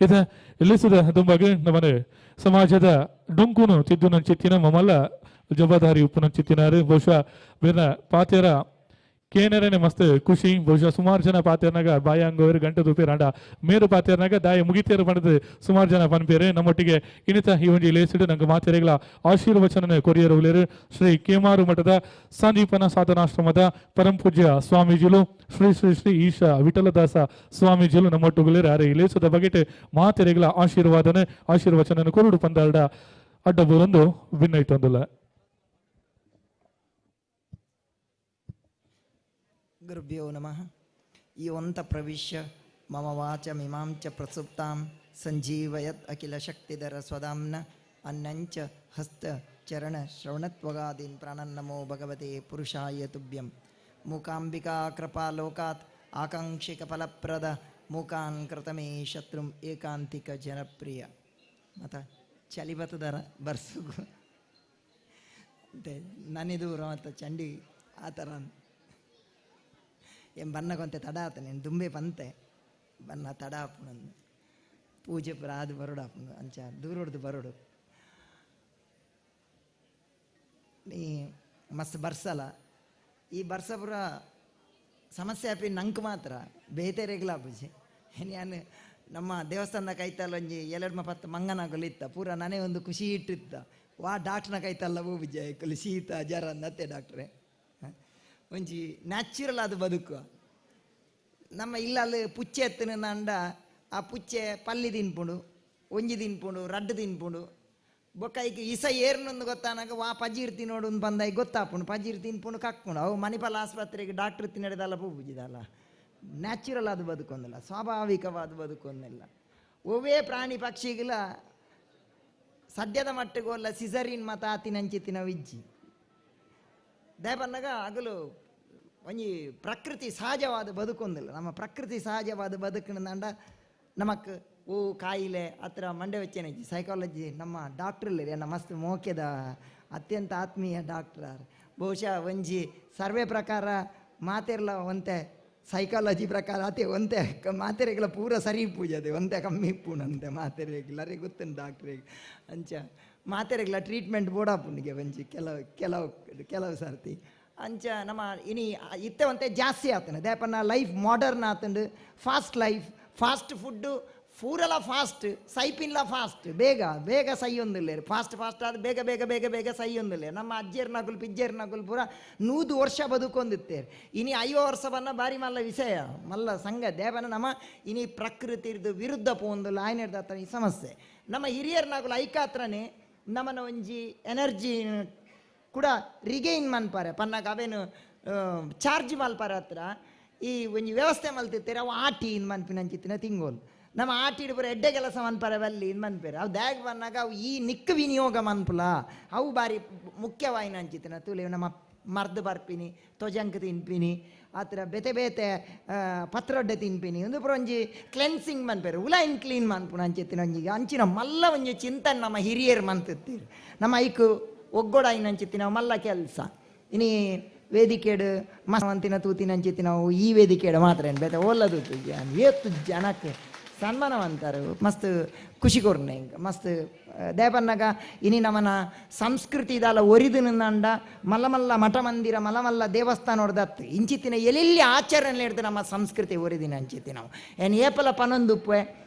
ಇದ ಎಲ್ಲಿಸದ ದುಂಬಾಗಿ ನಮ್ಮನೆ ಸಮಾಜದ ಡೊಂಕುನು ತಿದ್ದು ನಂಚಿತ್ತಿನ ಮಮಲ್ಲ ಜವಾಬ್ದಾರಿ ಉಪ್ಪು ನಂಚಿತ್ತಿನಾರು ಬಹುಶಃ ಬೇರೆ ಪಾತೇರ ಕೇನರೇನೆ ಮಸ್ತ್ ಖುಷಿ. ಬಹುಶಃ ಸುಮಾರು ಜನ ಪಾತೇರ್ನಾಗ ಬಾಯಾಂಗೋರು ಗಂಟೆ ದೂಪೇರ್ ಅಂಡ ಮೇರು ಪಾತೇರ್ನಾಗ ದಾಯ ಮುಗಿತೇರು ಪಂಡದು ಸುಮಾರು ಜನ ಪನ್ಪೇರು. ನಮ್ಮೊಟ್ಟಿಗೆ ಇನಿತ ಈ ಒಂಜಿ ಲೇಸಿಡು ನಂಗೆ ಮಾತೆರೆಗಳ ಆಶೀರ್ವಚನ ಕೊರಿಯರ್ ಉಲೇರು ಶ್ರೀ ಕೇಮಾರು ಮಠದ ಸಂದೀಪನ ಸಾಧನಾಶ್ರಮದ ಪರಂ ಪೂಜ್ಯ ಸ್ವಾಮೀಜಿಲು ಶ್ರೀ ಶ್ರೀ ಶ್ರೀ ಈಶಾ ವಿಠಲದಾಸ ಸ್ವಾಮೀಜಿಲು ನಮ್ಮೊಟ್ಟುಗುಲೇರು. ಅರೆ ಈ ಲೇಸದ ಬಗೆಟ್ ಮಾತೆರೆಗಳ ಆಶೀರ್ವಾದನೆ ಆಶೀರ್ವಚನ ಕೊರಡು ಪಂದಾರ್ಡ ಅಡ್ಡಬೂರೊಂದು ಭಿನ್ನೈತೊಂದುಲ್ಲ. ಗುರುಭ್ಯೋ ನಮಃ. ಯೋಂತ ಪ್ರವಿಶ್ಯ ಮಮ ವಾಚಮಿಮಾಂ ಚ ಪ್ರಸುಪ್ತಾಂ ಸಂಜೀವಯತ್ ಅಖಿಲ ಶಕ್ತಿಧರ ಸ್ವದಾಮ್ನ ಅನ್ನಂಚ ಹಸ್ತ ಚರಣ ಶ್ರವಣತ್ವಗಾದೀನ್ ಪ್ರಾಣನ್ನಮೋ ಭಗವತೆ ಪುರುಷಾಯ ತುಭ್ಯಂ. ಮೂಕಾಂಬಿಕಾ ಕೃಪಾಲೋಕಾತ್ ಆಕಾಂಕ್ಷಿಕ ಫಲಪ್ರದ ಮೂಕಾನ್ ಕೃತಮೇ ಶತ್ರುಂ ಏಕಾಂತಿಕ ಜನಪ್ರಿಯ. ಮತ್ತು ಚಳಿ ಬತ್ತದರ ಬರ್ಸುಗು ನನಿದೂರ ಮತ್ತು ಚಂಡಿ ಆ ಥರ ಏನು ಬನ್ನಗೊಂತೆ ತಡ ಆತ ನೀನು ದುಂಬೆ ಪಂತೆ ಬನ್ನ ತಡ ಆಪುಣಂದು ಪೂಜೆ ಪುರ ಅದು ಬರೋಡು ಆಪುಂಡು ಅಂಚ ದೂರೊಡ್ದು ಬರೋಡು ನೀ ಮಸ್ತ್ ಬರ್ಸಲ. ಈ ಬರ್ಸ ಪುರ ಸಮಸ್ಯೆ ಆಪಿ ನಂಗೆ ಮಾತ್ರ ಬೇತೆರೆಗ್ಲ ಪೂಜೆ. ನಾನು ನಮ್ಮ ದೇವಸ್ಥಾನದ ಕೈತಲ್ಲ ಒಂಜಿ ಎರಡು ಪತ್ತು ಮಂಗನಾಗಲು ಇತ್ತ ಪೂರ ನಾನೇ ಒಂದು ಖುಷಿ ಇಟ್ಟಿತ್ತ ವಾ ಡಾಕ್ಟ್ರನ ಕೈತಲ್ಲ ಹೂ ಕುಲಿ ಶೀತ ಜರ ಅಂದತ್ತೆ ಡಾಕ್ಟ್ರೆ. ಒಂಜಿ ನ್ಯಾಚುರಲ್ ಅದು ಬದುಕು. ನಮ್ಮ ಇಲ್ಲಲ್ಲಿ ಪುಚ್ಚೆ ಎತ್ತನ ಅಂಡ ಆ ಪುಚ್ಚೆ ಪಲ್ಲಿ ತಿನ್ಪುಂಡು, ಒಂಜಿ ತಿನ್ಪುಂಡು, ರಡ್ಡು ತಿನ್ಪುಂಡು. ಬೊಕ್ಕ ಈಗ ಇಸ ಏರ್ನೊಂದು ಗೊತ್ತಾನಾಗ ವಾ ಪಜೀರ್ ತಿನ್ನೋಡು ಒಂದು ಬಂದಾಗಿ ಗೊತ್ತಾಪುಂಡು, ಪಜೀರ್ ತಿನ್ಪುಂಡು ಕಕ್ಪುಂಡು. ಅವು ಮಣಿಪಾಲ ಆಸ್ಪತ್ರೆಗೆ ಡಾಕ್ಟ್ರ್ ತಿನ್ನಡಿದಲ್ಲ ಪೂಜಿದಲ್ಲ. ನ್ಯಾಚುರಲ್ ಅದು ಬದುಕೊಂದಿಲ್ಲ, ಸ್ವಾಭಾವಿಕವಾದ ಬದುಕೊಂದಿಲ್ಲ. ಒವ್ವೇ ಪ್ರಾಣಿ ಪಕ್ಷಿಗಳ ಸದ್ಯದ ಮಟ್ಟಿಗೋಲ್ಲ ಸಿಸರಿನ್ ಮತ ಆತಿನಂಚಿತಿನ ವಿಜ್ಜಿ ದಯಪನ್ನಾಗ ಆಗಲು ಒಂಜಿ ಪ್ರಕೃತಿ ಸಹಜವಾದ ಬದುಕೊಂದಿಲ್ಲ. ನಮ್ಮ ಪ್ರಕೃತಿ ಸಹಜವಾದ ಬದುಕಿನ ನಮಕ್ ಓ ಕಾಯಿಲೆ ಹತ್ರ ಮಂಡೆ ವೆಚ್ಚನೇಜಿ ಸೈಕಾಲಜಿ ನಮ್ಮ ಡಾಕ್ಟ್ರ್ ಇಲ್ಲ ಮಸ್ತ್ ಮೋಕ್ಯದ ಅತ್ಯಂತ ಆತ್ಮೀಯ ಡಾಕ್ಟ್ರ್. ಬಹುಶಃ ಒಂಜಿ ಸರ್ವೆ ಪ್ರಕಾರ ಮಾತಿರ್ಲ ಒಂತೆ ಸೈಕಾಲಜಿ ಪ್ರಕಾರ ಅತೆ ಒಂತೆ ಮಾತೆರೆಗಳ ಪೂರ ಸರಿ ಪೂಜೆ ಒಂತೆ ಕಮ್ಮಿ ಇಪ್ಪುನಂತೆ ಮಾತೆರೆಗ್ಲರೇ ಗೊತ್ತುಂಟು ಡಾಕ್ಟ್ರಿಗೆ. ಅಂಚ ಮಾತೆರೆಗ್ಲ ಟ್ರೀಟ್ಮೆಂಟ್ ಬೋಡಾಪುಂಡಿಗೆ ಒಂಜಿ ಕೆಲವು ಕೆಲವು ಕೆಲವು ಸರ್ತಿ ಅಂಚ ನಮ್ಮ ಇನಿ ಇತ್ತೆ ಒಂತೆ ಜಾಸ್ತಿ ಆತನ ದೇಪನ್ನ ಲೈಫ್ ಮಾಡರ್ನ್ ಆತಂಡು, ಫಾಸ್ಟ್ ಲೈಫ್, ಫಾಸ್ಟ್ ಫುಡ್ಡು ಪೂರಲ ಫಾಸ್ಟ್, ಸೈಪಿನ್ಲ ಫಾಸ್ಟ್, ಬೇಗ ಬೇಗ ಸೈಯೊಂದಿಲ್ಲ, ಫಾಸ್ಟ್ ಫಾಸ್ಟ್ ಆದ ಬೇಗ ಬೇಗ ಬೇಗ ಬೇಗ ಸೈಯೊಂದಿಲ್ಲ. ನಮ್ಮ ಅಜ್ಜಿಯರ್ ನಗುಲ್ ಪಿಜ್ಜಿಯರ್ ನಗುಲ್ ಪೂರ 100 ವರ್ಷ ಬದುಕೊಂದಿತ್ತೇರು. ಇನಿ 50 ವರ್ಷ ಬನ್ನ ಬಾರಿ ಮಲ್ಲ ವಿಷಯ ಮಲ್ಲ ಸಂಘ ದೇವನ ನಮ್ಮ ಇನಿ ಪ್ರಕೃತಿರ್ದು ವಿರುದ್ಧ ಪೋಂದಿಲ್ಲ ಆಯ್ನಿರ್ದ ಈ ಸಮಸ್ಯೆ. ನಮ್ಮ ಹಿರಿಯರ್ ನಗುಲ್ ಐಕಾತ್ರನೇ ನಮ್ಮನ ಒಂಜಿ ಎನರ್ಜಿ ಕೂಡ ರಿಗೈನ್ ಮನ್ಪಾರೆ ಪನ್ನಾಗ ಅವೇನು ಚಾರ್ಜ್ ಮಲ್ಪಾರೆ ಹತ್ರ ಈ ಒಂಜಿ ವ್ಯವಸ್ಥೆ ಮಲ್ತಿರ್ತಾರೆ. ಅವು ಆಟಿ ಇನ್ ಮನ್ಪಿನಂಚಿತ್ತಿನ ತಿಂಗೋಲ್ ನಮ್ಮ ಆಟಿ ಪೂರ ಎಡ್ಡೆ ಕೆಲಸ ಮನ್ಪಾರೆ ಬಲ್ಲಿ ಇನ್ ಮನ್ಪೇರೆ ಅವು ದ್ಯಾಗ್ ಬಂದಾಗ ಅವು ಈ ನಿಕ್ಕ ವಿನಿಯೋಗ ಮನ್ಪುಲ ಅವು ಬಾರಿ ಮುಖ್ಯವಾಯಿನ ಅಂಚಿತ್ತಿನ ತೂಲೆ ನಮ್ಮ ಮರ್ದು ಬರ್ಪಿನಿ ತೊಜಂಕ್ ತಿನ್ಪಿನಿ ಆ ಥರ ಬೇತೆ ಬೇತೆ ಪತ್ರೊಡ್ಡೆ ತಿನ್ಪಿನಿ ಒಂದು ಪೂರ ಒಂಜಿ ಕ್ಲೆನ್ಸಿಂಗ್ ಮನ್ಪೇರು ಉಲೈನ್ ಕ್ಲೀನ್ ಮನ್ಪುನ ಅಂಚಿತ್ತಿನ ಒಂಜಿ ಅಂಚಿನ ಮಲ್ಲ ಒಂಜಿ ಚಿಂತನೆ ನಮ್ಮ ಹಿರಿಯರು ಮಂತಿರ್ತೀರಿ. ನಮ್ಮ ಐಕು ಒಗ್ಗೊಡಾಯಿನ ಅಂಚಿತ್ತಿನ ಮಲ್ಲ ಕೆಲಸ. ಇನಿ ವೇದಿಕೆಡು ಮಸ್ವಂತಿನ ತೂತಿನ ಅಂಚಿತ್ತಿನ ಈ ವೇದಿಕೆಡು ಮಾತ್ರ ಏನು ಬೇತೆ ಓಲ್ಲ ತೂತು ಏತು ಜನಕ್ಕೆ ಸನ್ಮಾನ ಅಂತಾರೆ ಮಸ್ತ್ ಖುಷಿ ಕೊರ್ನೆ ಹಿಂಗೆ ಮಸ್ತ್ ದೇಪನ್ನಾಗ ಇನಿ ನಮ್ಮನ ಸಂಸ್ಕೃತಿ ಇದಲ್ಲ ಒರಿದು ನಿಂದಂಡ ಮಲ್ಲ ಮಲ್ಲ ಮಠ ಮಂದಿರ ಮಲ್ಲ ಮಲ್ಲ ದೇವಸ್ಥಾನ ಹೊಡೆದತ್ತು ಇಂಚಿತ್ತಿನ ಎಲ್ಲೆಲ್ಲಿ ಆಚರಣೆ ಹಿಡ್ದು ನಮ್ಮ ಸಂಸ್ಕೃತಿ ಒರಿದಿನ ಅಂಚಿತ್ತಿ ನಾವು ಏನು ಏಪಲ ಪನೊಂದುಪ್ಪೆ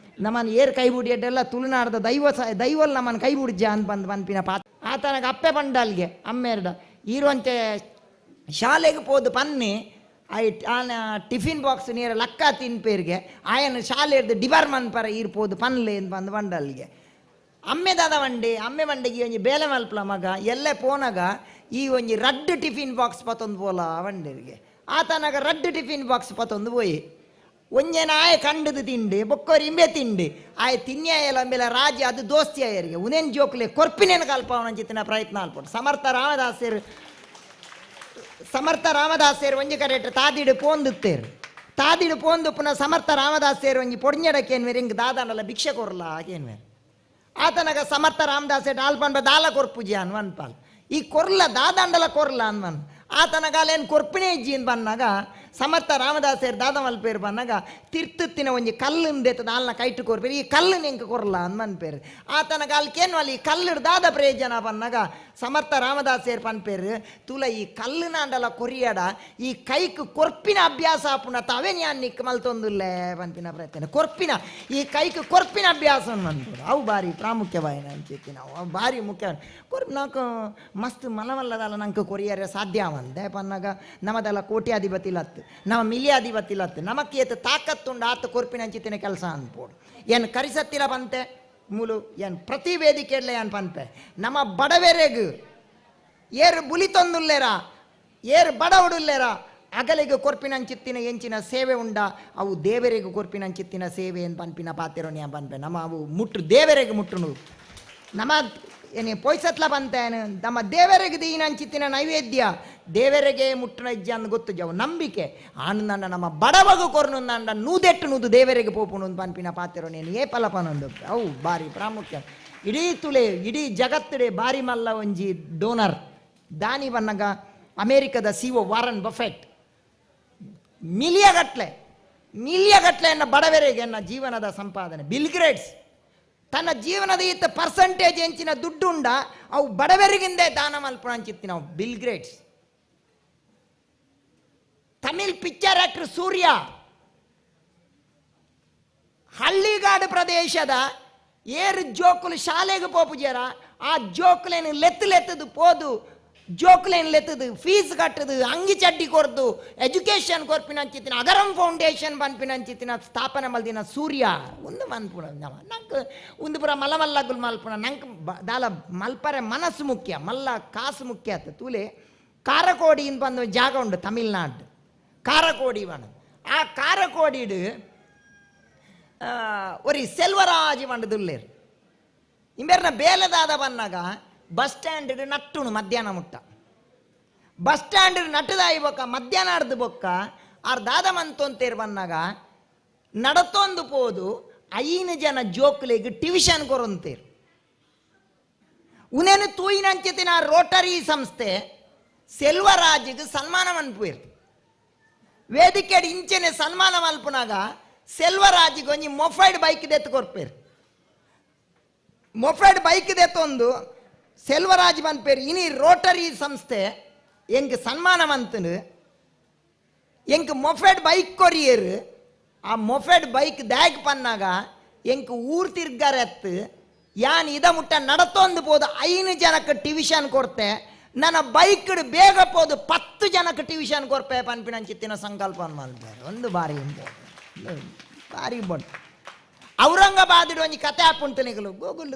ನಮ್ಮನ್ನು ಏರ್ ಕೈ ಬುಡಿಯಡ್ಡೆಲ್ಲ ತುಳುನಾಡ್ದ ದೈವ ದೈವಲ್ ನಮ್ಮನ್ನು ಕೈ ಬುಡ್ಜ ಅಂತ ಬಂದು ಪನ್ಪಿನ ಪಾ ಆತನಗ ಅಪ್ಪೆ ಪಂಡಲ್ಗೆ ಅಮ್ಮೇರ್ಡ ಈರುವಂತೆ ಶಾಲೆಗೆ ಪೋದು ಪನ್ನಿ ಆನ ಟಿಫಿನ್ ಬಾಕ್ಸ್ ನೀರ ಲಕ್ಕ ತಿನ್ಪೇರಿಗೆ ಆಯನ ಶಾಲೆ ಹಿಡ್ದು ಡಿಬಾರ್ ಮನ್ಪರ ಈರ್ಪೋದು ಪನ್ಲೆ ಅಂತ ಬಂದು ಬಂಡಲ್ಗೆ ಅಮ್ಮೆ ದಾದ ಬಂಡಿ ಅಮ್ಮೆ ಬಂಡಿಗೆ ಒಂಜಿ ಬೇಲೆ ಮಲ್ಪಲ ಮಗ ಎಲ್ಲೇ ಪೋನಾಗ ಈ ಒಂಜಿ ರಡ್ಡು ಟಿಫಿನ್ ಬಾಕ್ಸ್ ಪತ್ತೊಂದು ಪೋಲ ಬಂಡಿರಿಗೆ ಆತನಾಗ ರಡ್ಡು ಟಿಫಿನ್ ಬಾಕ್ಸ್ ಪತ್ತೊಂದು ಪೋಯಿ ಒಂಜೇನ ಆಯ ಕಂಡದು ತಿಂಡಿ ಬೊಕ್ಕೋರಿ ಇಂಬೆ ತಿಂಡಿ ಆಯ ತಿನ್ಯಾಯಲ್ಲ ಅಂಬೆಲ ರಾಜ ಅದು ದೋಸ್ತಿ ಆಯರಿಗೆ ಉನೇನು ಜೋಕ್ಲೆ ಕೊರ್ಪಿನೇನು ಕಲ್ಪವನ ಪ್ರಯತ್ನ ಅಲ್ಪಟ್ಟು ಸಮರ್ಥ ರಾಮದಾಸರು ಸಮರ್ಥ ರಾಮದಾಸರು ಒಂಜಿ ಕರೆಕ್ಟ್ ತಾದಿಡು ಪೋಂದುತ್ತೇರು ತಾದಿಡು ಪೋಂದು ಪುನಃ ಸಮರ್ಥ ರಾಮದಾಸರು ಒಂಜಿ ಪೊಡ್ഞ്ഞಡಕ್ಕೇನ್ವೇರು ಹಿಂಗೆ ದಾದಾನಲ್ಲ ಭಿಕ್ಷೆ ಕೊರ್ಲ ಆಕೇನ್ವೇರು ಆತನಾಗ ಸಮರ್ಥ ರಾಮದಾಸೆ ಡಾಲ್ಪನ್ಬ ದಾಲ ಕೊರ್ಪುಜಿ ಅನ್ವನ್ಪಾಲ್ ಈ ಕೊರ್ಲ ದಾದಾಂಡಲ ಕೊರ್ಲ ಅನ್ವನ್ ಆತನಾಗ ಅಲ್ಲೇನು ಕೊರ್ಪಿನೇ ಇಜ್ಜಿ ಅಂತ ಬಂದಾಗ ಸಮರ್ಥ ರಾಮದಾಸರು ದಾದ ಮಲ್ಪೇರು ಬನ್ನಗ ತಿರ್ತುತ್ತಿನ ಒಂಜಿ ಕಲ್ಲುಂದೆತ್ತ ದಾಲ್ನ ಕೈಟು ಕೊರ್ಪೇರು ಈ ಕಲ್ಲು ನಿಂಕ ಕೊರ್ಲ ಅಂದ್ ಮನ್ಪೇರು ಆತನ ಕಾಲ್ಕೇನು ಅಲ್ಲಿ ಕಲ್ಲು ದಾದ ಪ್ರಯೋಜನ ಬನ್ನಗ ಸಮರ್ಥ ರಾಮದಾಸರು ಪನ್ಪೇರು ತುಲ ಈ ಕಲ್ಲುನಾಂಡಲ ಕೊರಿಯಡ ಈ ಕೈಕ್ ಕೊರ್ಪಿನ ಅಭ್ಯಾಸ ಆಪುನ ತಾವೇ ഞാൻ ನಿಕ್ ಮಲ್ತೊಂದುಲ್ಲೆ ಪನ್ಪಿನ ಪ್ರಯತ್ನ ಕೊರ್ಪಿನ ಈ ಕೈಕ್ ಕೊರ್ಪಿನ ಅಭ್ಯಾಸ ಮನ್ಪುಡು ಅವು ಬಾರಿ ಪ್ರಾಮುಖ್ಯವಾಯಿನ ಅಂಚೆತ್ತಿ ನಾವು ಅವು ಬಾರಿ ಮುಖ್ಯ ಕೊರ್ಪು ನಾಕು ಮಸ್ತ್ ಮಲಮಲ್ಲದಲ್ಲ ನಂಗೆ ಕೊರಿಯರೆ ಸಾಧ್ಯ ಅವಂದೆ ಪನ್ನಾಗ ನಮ್ಮದೆಲ್ಲ ಕೋಟ್ಯಾಧಿಪತಿ ಲತ್ತು ನಮ್ಮ ಮಿಲಿಯಾಧಿಪತಿ ಲತ್ತು ನಮಕ್ಕೆ ಏತು ತಾಕತ್ತುಂಡು ಆತ ಕೊರ್ಪಿನ ಅಂಚಿತ್ತಿನ ಕೆಲಸ ಅನ್ಪೋಡು ಏನು ಕರಿಸತ್ತಿರ ಬಂತೆ ಮೂಲು ಏನು ಪ್ರತಿ ವೇದಿಕೆಯಲ್ಲೇ ಏನು ಪನ್ಪೆ ನಮ್ಮ ಬಡವೆರೆಗು ಏರು ಬುಲಿತೊಂದುಲ್ಲೇರ ಏರು ಬಡವಡುಲ್ಲೇರ ಅಗಲಿಗೆ ಕೊರ್ಪಿನಂಚಿತ್ತಿನ ಎಂಚಿನ ಸೇವೆ ಉಂಡ ಅವು ದೇವರಿಗೆ ಕೊರ್ಪಿನಂಚಿತ್ತಿನ ಸೇವೆ ಏನು ಪನ್ಪಿನ ಪಾತಿರೋಣಿಯ ಪನ್ಪೆ ನಮ್ಮ ಅವು ಮುಟ್ಟು ದೇವರಿಗೆ ಮುಟ್ಟುನು ನಮ್ಮ ಏನೇ ಪೊಯ್ಸತ್ಲ ಬಂತೇನು ನಮ್ಮ ದೇವರಿಗೆ ದೀನಂಚಿತ್ತಿನ ನೈವೇದ್ಯ ದೇವರಿಗೆ ಮುಟ್ಟುನ ಇಜ್ಜ ಅಂದ್ ಗೊತ್ತು ಜವು ನಂಬಿಕೆ ಆನಂದ ನಮ್ಮ ಬಡವಗು ಕೊರ್ನು ನೂದೆಟ್ಟು ನೂದು ದೇವರಿಗೆ ಪೋಪುನು ಪನ್ಪಿನ ಪಾತಿರೋಣಿ ಏ ಪಲಪನೊಂದು ಅವು ಬಾರಿ ಪ್ರಾಮುಖ್ಯ ಇಡೀ ತುಲೆ ಇಡೀ ಜಗತ್ತಡೆ ಬಾರಿ ಮಲ್ಲ ಒಂಜಿ ಡೋನರ್ ದಾನಿ ಬನ್ನಗ ಅಮೇರಿಕದ ಸಿಒ ವಾರನ್ ಬಫೆಟ್ ಮಿಲಿಯಗಟ್ಲೆ ಮಿಲಿಯಗಟ್ಲೆ ಎನ್ನ ಬಡವರಿಗೆ ಎನ್ನ ಜೀವನದ ಸಂಪಾದನೆ ಬಿಲ್ ಗ್ರೇಟ್ಸ್ ತನ್ನ ಜೀವನದ ಈತ ಪರ್ಸೆಂಟೇಜ್ ಎಂಚಿನ ದುಡ್ಡುಂಡ ಅವು ಬಡವರಿಗಿಂದೇ ದಾನ ಮಲ್ಪುಣ ಅಂಚಿತ್ತಿ ನಾವು Bill Gates Tamil picture actor Suriya ಹಳ್ಳಿಗಾಡು ಪ್ರದೇಶದ ಏರು ಜೋಕುಲು ಶಾಲೆಗೆ ಪೋಪುಜಾರ ಆ ಜೋಕುಲೇನು ಲೆತ್ತು ಲೆತ್ತದು ಪೋದು ಜೋಕುಲೇನು ಲೆತ್ತದು ಫೀಸ್ ಕಟ್ಟದು ಅಂಗಿ ಚಡ್ಡಿ ಕೊರ್ದು ಎಜುಕೇಷನ್ ಕೊರ್ಪಿನ ಅಂಚಿತ್ತಿನ ಅಗರಂ ಫೌಂಡೇಶನ್ ಪನ್ಪಿನ ಅಂಚಿತ್ತಿನ ಸ್ಥಾಪನೆ ಮಲ್ದಿನ ಸೂರ್ಯ ಒಂದು ಮನ್ಪುಣ ನಂಗೆ ಒಂದು ಪುರ ಮಲಮಲ್ಲಗುಲ್ ಮಲ್ಪುಣ ನಂಗೆ ದಾಲ ಮಲ್ಪರೆ ಮನಸ್ಸು ಮುಖ್ಯ ಮಲ್ಲ ಕಾಸು ಮುಖ್ಯ ಆತ ತೂಲೆ ಕಾರಕೋಡಿ ಬಂದು ಜಾಗ ಉಂಡು ತಮಿಳ್ನಾಡು ಕಾರಕೋಡಿ ಬಣ ಆ ಕಾರಕೋಡಿಡು ಒರಿ ಸೆಲ್ವರಾಜ್ ಮಂಡದುಲ್ಲೇರು ಇಂಬೇರ್ನ ಬೇಲದಾದ ಬನ್ನಾಗ ಬಸ್ ಸ್ಟ್ಯಾಂಡ್ ನಟ್ಟುನು ಮಧ್ಯಾಹ್ನ ಮುಟ್ಟ ಬಸ್ ಸ್ಟ್ಯಾಂಡ್ ನಟ್ಟದಾಯಿ ಬೊಕ್ಕ ಮಧ್ಯಾಹ್ನ ಅರ್ದು ಬೊಕ್ಕ ಆರ್ ದಾದ ಮಂತೊಂತೇರು ಬನ್ನಾಗ ನಡತೊಂದು ಪೋದು 5 ಜನ ಜೋಕ್ಲೆಗ್ ಟ್ಯೂಷನ್ ಕೊರೊಂತೇರು ಉನೇನು ತೂಯಿನಂಚಿತಿನ ರೋಟರಿ ಸಂಸ್ಥೆ ಸೆಲ್ವರಾಜಿಗೆ ಸನ್ಮಾನ ಮನ್ಪುವೇರು ವೇದಿಕೆಡ್ ಇಂಚೆನೆ ಸನ್ಮಾನ ಮಲ್ಪುನಾಗ ಸೆಲ್ವರಾಜಿಗೆ ಒಂಜಿ ಮೊಫೈಡ್ ಬೈಕ್ ದೆತ್ತು ಕೊರ್ಪೇರು ಮೊಫೈಡ್ ಬೈಕ್ ದೆತ್ತೊಂದು ಸೆಲ್ವರಾಜ್ ಪನ್ಪೇರು ಇನಿ ರೋಟರಿ ಸಂಸ್ಥೆ ಎಂಕ್ ಸನ್ಮಾನ ಮಂತನು ಎಂಕ್ ಮೊಫೆಡ್ ಬೈಕ್ ಕೊರಿಯರು ಆ ಮೊಫೆಡ್ ಬೈಕ್ ದ್ಯಾಗ್ ಪನ್ನಾಗ ಎಂಕ್ ಊರು ತಿರ್ಗಾರೆತ್ತು ಯಾನ್ ಇದ ಮುಟ್ಟ ನಡತೊಂದು ಪೋದು 5 ಜನಕ್ಕೆ ಟ್ಯೂಷನ್ ಕೊರ್ತೆ ನನ್ನ ಬೈಕ್ ಬೇಗ ಪೋದು 10 ಜನಕ್ಕೆ ಟ್ಯೂಷನ್ ಕೊರ್ಪೆ ಪನ್ಪಿನಂಚಿತ್ತಿನ ಸಂಕಲ್ಪ ಮಲ್ಪೇರು ಒಂದು ಬಾರಿ ಇಂಪಾರ್ಟೆಂಟ್ ಬಾರಿ ಇಂಪಾರ್ಟೆಂಟ್ ಔರಂಗಾಬಾದ್ ಒಂಜಿ ಕತೆ ಆಪುಂಟು ನಿಗಲು ಗೂಗಲ್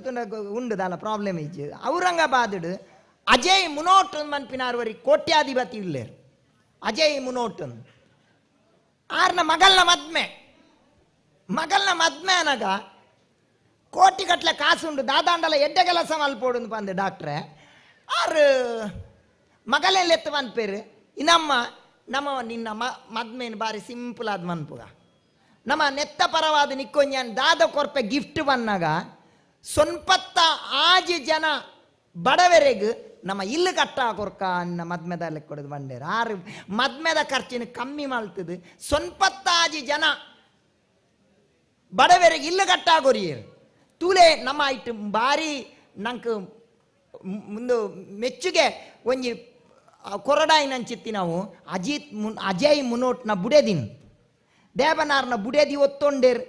ಉಂಡುದಲ್ಲ ಪ್ರಾಬ್ಲಮ್ ಇಜ್ಜಿ ಔರಂಗಾಬಾದ್ ಅಜಯ್ ಮುನೋಟ್ ಮನ್ಪಿನಾರ್ವರಿ ಕೋಟ್ಯಾಧಿಪತಿ ಇಲ್ಲೇರು ಅಜಯ್ ಮುನೋಟ್ ಆರ್ನ ಮಗಲ್ನ ಮದ್ಮೆ ಮಗಲ್ನ ಮದ್ಮೆ ಅನಗ ಕೋಟಿ ಗಟ್ಟಲೆ ಕಾಸುಂಡು ದಾದಾಂಡಲ ಎಡ್ಡೆ ಕೆಲಸ ಮಲ್ಪೋಡು ಬಂದೆ ಡಾಕ್ಟ್ರೆ ಆರು ಮಗಲೆಲ್ಲ ಎತ್ತು ಮನ್ಪೇರು ಇನ್ನಮ್ಮ ನಮ್ಮ ನಿನ್ನ ಮದ್ಮೇನು ಬಾರಿ ಸಿಂಪಲ್ ಆದ ಮನ್ಪುಗ ನಮ್ಮ ನೆತ್ತ ಪರವಾದ ನಿಕ್ಕೊಂಜಾನ್ ದಾದ ಕೊರ್ಪೆ ಗಿಫ್ಟ್ ಬಂದಾಗ 96 ಜನ ಬಡವರೆಗೆ ನಮ್ಮ ಇಲ್ಲು ಕಟ್ಟ ಕೊರ್ಕ ಅನ್ನ ಮದ್ಮೆದಲ್ಲಿ ಕೊಡೋದು ಬಂಡೇರು ಆರು ಮದ್ಮೆದ ಖರ್ಚಿನ ಕಮ್ಮಿ ಮಲ್ತದು 96 ಜನ ಬಡವರೆಗೆ ಇಲ್ಲು ಕಟ್ಟ ಕೊರಿಯರು ತೂಲೆ ನಮ್ಮ ಇಟ್ಟು ಬಾರಿ ನಂಗೆ ಮುಂದು ಮೆಚ್ಚುಗೆ ಒಂಜಿ ಕೊರಡಾಯಿನಂಚಿತ್ತಿ ನಾವು ಅಜಿತ್ ಅಜಯ್ ಮುನೋಟ್ನ ಬುಡೇದಿನ ದೇವನಾರ್ನ ಬುಡೇದಿ ಒತ್ತೊಂಡೇರ್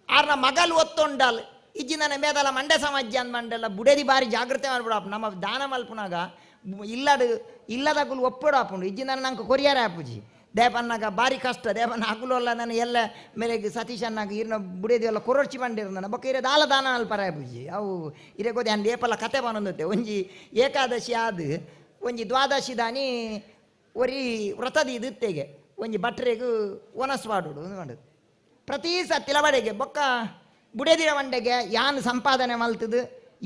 ಆರ್ನ ಮಗಲ್ ಒತ್ತೊಂಡಲ್ ಇಜ್ಜಿ ನನ್ನ ಮೇದಲ ಮಂಡೆ ಸಮಾಜ ಅಂದ್ ಮಂಡೆಲ್ಲ ಬುಡೇದಿ ಬಾರಿ ಜಾಗೃತೆ ಮಾಡ್ಬಿಡಪ್ಪ ನಮ್ಮ ದಾನ ಮಲ್ಪುನಾಗ ಇಲ್ಲದ ಇಲ್ಲದಾಗುಲು ಒಪ್ಪಡು ಆಪುಂಡು ಇಜ್ಜಿ ನನ್ನ ನಂಗೆ ಕೊರಿಯಾರ ಆಪುಜಿ ದೇವನ್ನಾಗ ಬಾರಿ ಕಷ್ಟ ದೇವನ ಅಗುಲಲ್ಲ ನಾನು ಎಲ್ಲ ಮೇರೆಗೆ ಸತೀಶ್ ಅನ್ನಾಗ ಇರ್ನ ಬುಡೇದಿ ಎಲ್ಲ ಕೊರೊರ್ಚಿ ಬಂಡಿರ್ನ ಬೊಕ್ಕ ಇರೆ ದಾಲ ದಾನ ಅಲ್ಪರ ಆಪುಜಿ ಅವು ಇರೆ ಗೋದೆ ಅಂದ್ ಏಪಲ ಕತೆ ಬನೊಂದುತ್ತೆ ಒಂಜಿ ಏಕಾದಶಿ ಆದ್ ಒಂಜಿ ದ್ವಾದಶಿ ದಾನಿ ಒರಿ ವ್ರತದಿ ಇದುತ್ತೆಗೆ ಒಂಜಿ ಭಟ್ರೆಗು ಒನಸ್ ಮಾಡುಡು ಮಾಡೋದು ಪ್ರತಿ ಸತ್ತಿಲ ಬಡೆಗೆ ಬೊಕ್ಕ ಬುಡೇದಿರ ವಂಡೆಗೆ ಯಾನ್ ಸಂಪಾದನೆ ಮಲ್ತದು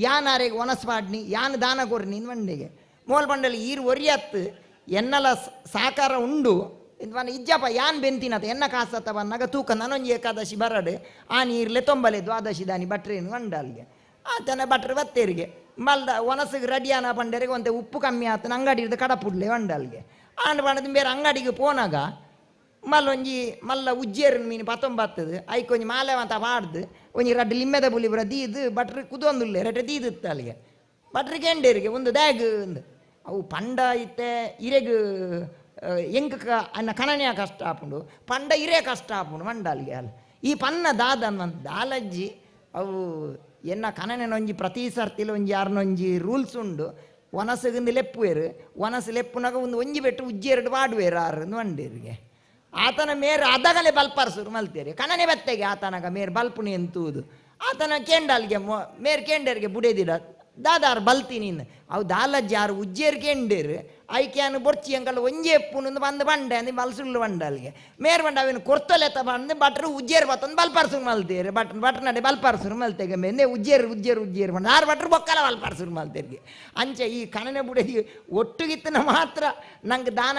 ಯಾನ್ ಆರೆಗೆ ಒನಸ್ ಪಾಡ್ನಿ ಯಾನ್ ದಾನ ಕೊರ್ನಿ ವಂಡೆಗೆ ಮೋಲ್ ಬಂಡಲಿ ಈರು ಒರಿಯತ್ತು ಎನ್ನಲ ಸಾಕಾರ ಉಂಡು ಇದು ಇಜ್ಜಪ್ಪ ಯಾನ್ ಬೆಂತಿನತ ಎನ್ನ ಕಾಸತ್ತ ಬಂದಾಗ ತೂಕ ನಾನೊಂಜಿ ಏಕಾದಶಿ ಬರಡು ಆ ನೀರ್ಲೆ ತೊಂಬಲೆ ದ್ವಾದಶಿ ದಾನಿ ಭಟ್ರೇನು ಅಂಡ ಅಲ್ಲಿಗೆ ಆತನ ಭಟ್ರು ಬತ್ತೇರಿಗೆ ಮಲ್ದ ಒನಸಿಗೆ ರೆಡಿಯಾನ ಪಂಡರಿಗೆ ಒಂತೆ ಉಪ್ಪು ಕಮ್ಮಿ ಆತನ ಅಂಗಡಿ ಹಿಡ್ದು ಕಡಪುಡ್ಲೆ ಅಂಡ ಅಲ್ಲಿಗೆ ಆಂಡ ಪಂಡದು ಬೇರೆ ಅಂಗಡಿಗೆ ಪೋನಾಗ ಮಲ್ಲೊಂಜಿ ಮಲ್ಲ ಉಜ್ಜೇರಿನ ಮೀನು ಪತ್ತೊಂಬತ್ತದು ಐಕೊಂಜಿ ಮಾಲೆ ಅಂತ ಪಾಡ್ದು ಒಂಜಿ ರಡ್ಡು ಲಿಮ್ಮೆದ ಪುಲಿ ಪೂರ ದೀದು ಬಟ್ರ್ ಕುದೊಂದುಲ್ಲೆ ರಡ್ಡೆ ದೀದಿತ್ತು ಅಲ್ಲಿಗೆ ಬಟ್ರ್ ಕೆಂಡೇರಿಗೆ ಒಂದು ದ್ಯಾಗ್ ಒಂದು ಅವು ಪಂಡ ಇತ್ತೆ ಇರೆಗ್ ಎಂಕ ಅನ್ನ ಕಣನೆಯ ಕಷ್ಟ ಆಪುಂಡು ಪಂಡ ಇರೇ ಕಷ್ಟ ಆಪುಂಡು ಮಂಡಾಲಿಗೆ ಅಲ್ಲ ಈ ಪನ್ನ ದಾದನ್ ದಾಲಜ್ಜಿ ಅವು ಎನ್ನ ಕಣನೆನೊಂಜಿ ಪ್ರತಿ ಸರ್ತಿಲ ಒಂಜಿ ಯಾರನೊಂಜಿ ರೂಲ್ಸ್ ಉಂಡು ವನಸುಗಿಂದು ಲೆಪ್ಪುವೇರು ವನಸು ಲೆಪ್ಪುನಾಗ ಒಂದು ಒಂಜಿ ಬೆಟ್ಟು ಉಜ್ಜೇರಡು ವಾಡುವೇರು ಆರು వండేರಿಗೆ ಆತನ ಮೇರು ಅದಗಲೆ ಬಲ್ಪರ್ಸುರು ಮಲ್ತೇರಿ ಕಣನೆ ಬತ್ತೆಗೆ ಆತನಗ ಮೇರು ಬಲ್ಪುನಿ ಎಂತೂದು ಆತನ ಕೆಂಡಲ್ಗೆ ಮೇರು ಕೆಂಡೇರಿಗೆ ಬುಡೇದಿಡ ದಾದಾರು ಬಲ್ತೀನಿ ಅವು ದಾಲಜ್ಜಿ ಆರು ಉಜ್ಜೇರು ಕೆಂಡೇರು ಐಕ್ಯಾನು ಬೊರ್ಚಿ ಅಂಕಲ್ ಒಂಜೆ ಎಪ್ಪುನು ಬಂದು ಬಂಡೆ ಅಂದು ಬಲ್ಸುಳ್ಳು ಬಂಡ ಅಲ್ಲಿಗೆ ಮೇರು ಬಂಡ ಅವಿನ ಕೊರ್ತಲೆತ್ತ ಬಂದು ಬಟ್ರು ಉಜ್ಜೇರು ಬತ್ತಂದು ಬಲ್ಪರ್ಸುರು ಮಲ್ತೇರು ಬಟ್ ಬಟ್ರ್ ನಡೆ ಬಲ್ಪರ್ಸುರು ಮಲ್ತೆಗೆ ಮೇಂದೆ ಉಜ್ಜೇರು ಉಜ್ಜೇರು ಉಜ್ಜೇರು ಬಂಡ ಆರು ಬಟ್ರು ಬೊಕ್ಕಲ ಬಲ್ಪರ್ಸುರು ಮಲ್ತೇರಿಗೆ ಅಂಚೆ ಈ ಕಣನೆ ಬುಡದಿ ಒಟ್ಟುಗಿತ್ತನ ಮಾತ್ರ ನಂಗೆ ದಾನ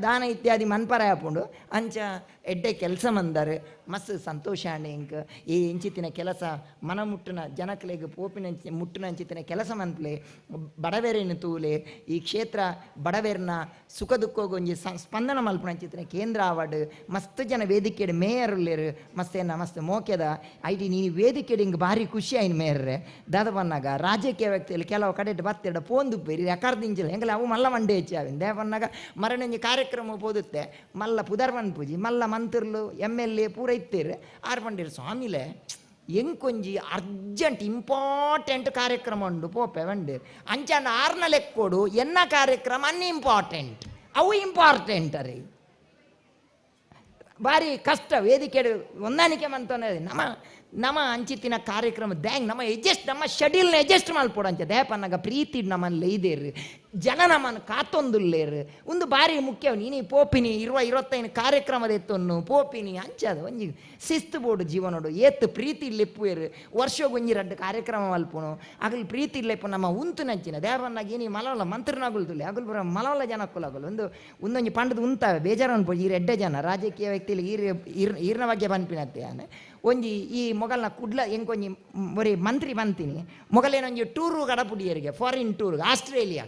ದಾನ ಇತ್ಯಾದಿ ಮನ್ಪರ ಆಪುಂಡು ಅಂಚ ಎಡ್ಡೆ ಕೆಲಸ ಮಂದಾರೆ ಮಸ್ತ್ ಸಂತೋಷ ಆಂಡ್ ಇಂಕ್ ಈ ಇಂಚಿತ್ತಿನ ಕೆಲಸ ಮನ ಮುಟ್ಟುನ ಜನಕ್ಲೆಗ್ ಪೋಪಿನ ಮುಟ್ಟುನ ಅಂಚಿತ್ತಿನ ಕೆಲಸ ಮನ್ಪ್ಲೆ ಬಡವೆರಿನ ತೂಲೆ ಈ ಕ್ಷೇತ್ರ ಬಡವೆರ್ನ ಸುಖ ದುಃಖಗೊಂಜಿ ಸ್ಪಂದನ ಮಲ್ಪುನ ಅಂಚಿತ್ತಿನ ಕೇಂದ್ರ ಆವಡ್ ಮಸ್ತ್ ಜನ ವೇದಿಕೆಡ್ ಮೇಯರ್ ಉಲ್ಲೇರು ಮಸ್ತ್ ಏನ ಮಸ್ತ್ ಮೋಕೆದ IT ನೀನು ವೇದಿಕೆಡ್ ಹಿಂಗೆ ಭಾರಿ ಖುಷಿ ಆಯ್ನ ಮೇಯರ್ರೆ ದಾದ ಬನ್ನಾಗ ರಾಜಕೀಯ ವ್ಯಕ್ತಿಯಲ್ಲಿ ಕೆಲವು ಕಡೆ ಬತ್ತೆಡ ಪೋಂದು ಪೇರಿ ಅಕಾರ್ದಿಂಚಿಲ್ಲ ಎಂಗಲ ಅವು ಮಲ್ಲ ಮಂಡೆ ಹೆಚ್ಚಾವಿನ ದೇವನ್ನಾಗ ಮರಣಂಜಿ ಕಾರ್ಯಕ್ರಮ ಪೋದುತ್ತೆ ಮಲ್ಲ ಪುದರ್ವನ್ ಪೂಜಿ ಮಲ್ಲ ಮಂತ್ರುಲು ಎಮ್ ಎಲ್ ಎ ಪೂರ ಇತ್ತೀರು ಆರು ಪಂಡಿರು ಸ್ವಾಮಿಲೆ ಎಂಕೊಂಜಿ ಅರ್ಜೆಂಟ್ ಇಂಪಾರ್ಟೆಂಟ್ ಕಾರ್ಯಕ್ರಮ ಉಂಡು ಪೋಪೆ ಬಂಡೀರು ಅಂಚಾನ ಆರ್ನ ಲೆಕ್ಕೋಡು ಎನ್ನ ಕಾರ್ಯಕ್ರಮ ಅನ್ಇಂಪಾರ್ಟೆಂಟ್ ಅವು ಇಂಪಾರ್ಟೆಂಟ್ ಅರೆ ಭಾರಿ ಕಷ್ಟ ವೇದಿಕೆ ಹೊಂದಾಣಿಕೆ ಮಂತೋನೆ ನಮ್ಮ ನಮ್ಮ ಅಂಚಿತ್ತಿನ ಕಾರ್ಯಕ್ರಮ ದ್ಯಾಂಗ್ ನಮ್ಮ ಎಡ್ಜಸ್ಟ್ ನಮ್ಮ ಶೆಡ್ಯೂಲ್ನ ಅಡ್ಜಸ್ಟ್ ಮಲ್ಪೊಡು ಅಂಚ ದೇಪನ್ನಾಗ ಪ್ರೀತಿ ನಮ್ಮಲ್ಲಿ ಇದೇರು ಜನ ನಮ್ಮನ್ನು ಕಾತೊಂದುಲ್ಲೇರು ಒಂದು ಭಾರಿ ಮುಖ್ಯ ನೀನು ಪೋಪಿನಿ ಇರುವ 25 ಕಾರ್ಯಕ್ರಮದ ಎತ್ತೊನ್ನು ಪೋಪಿನಿ ಅಂಚದು ಒಂಜಿ ಶಿಸ್ತು ಬೋಡು ಜೀವನೋಡು ಏತ್ತು ಪ್ರೀತಿ ಇಲ್ಲೆಪ್ಪುವೇರು ವರ್ಷಗೊಂಜಿ ರಡ್ಡು ಕಾರ್ಯಕ್ರಮ ಮಲ್ಪುನು ಅಗಲ್ ಪ್ರೀತಿ ಇಲ್ಲೆಪ್ಪು ನಮ್ಮ ಉಂತು ನಂಚಿನ ದೇವನ್ನಾಗ ಏನಿ ಮಲವಲ್ಲ ಮಂತ್ರನಾಗುಲ್ದುಲ್ಲೆ ಅಗಲ್ ಬರ ಮಲವಲ್ಲ ಜನಕ್ಕುಲಾಗಲು ಒಂದು ಒಂದೊಂಜಿ ಪಂಡದು ಉಂತಾವೆ ಬೇಜಾರನ್ನು ಪೋಜಿ ಈ ಎಡ್ಡೆ ಜನ ರಾಜಕೀಯ ವ್ಯಕ್ತಿಲಿ ಈರ್ ಈರ್ನ ಬಗ್ಗೆ ಪನ್ಪಿನತ್ತೆ ಆನೆ ಒಂಜಿ ಈ ಮೊಗಲ್ನ ಕುಡ್ಲ ಎಂಕೊಂಜಿ ಒರಿ ಮಂತ್ರಿ ಬಂತೀನಿ ಮೊಗಲೇನೊಂಜಿ ಟೂರು ಗಡಪುಡಿಯರಿಗೆ ಫಾರಿನ್ ಟೂರ್ ಆಸ್ಟ್ರೇಲಿಯಾ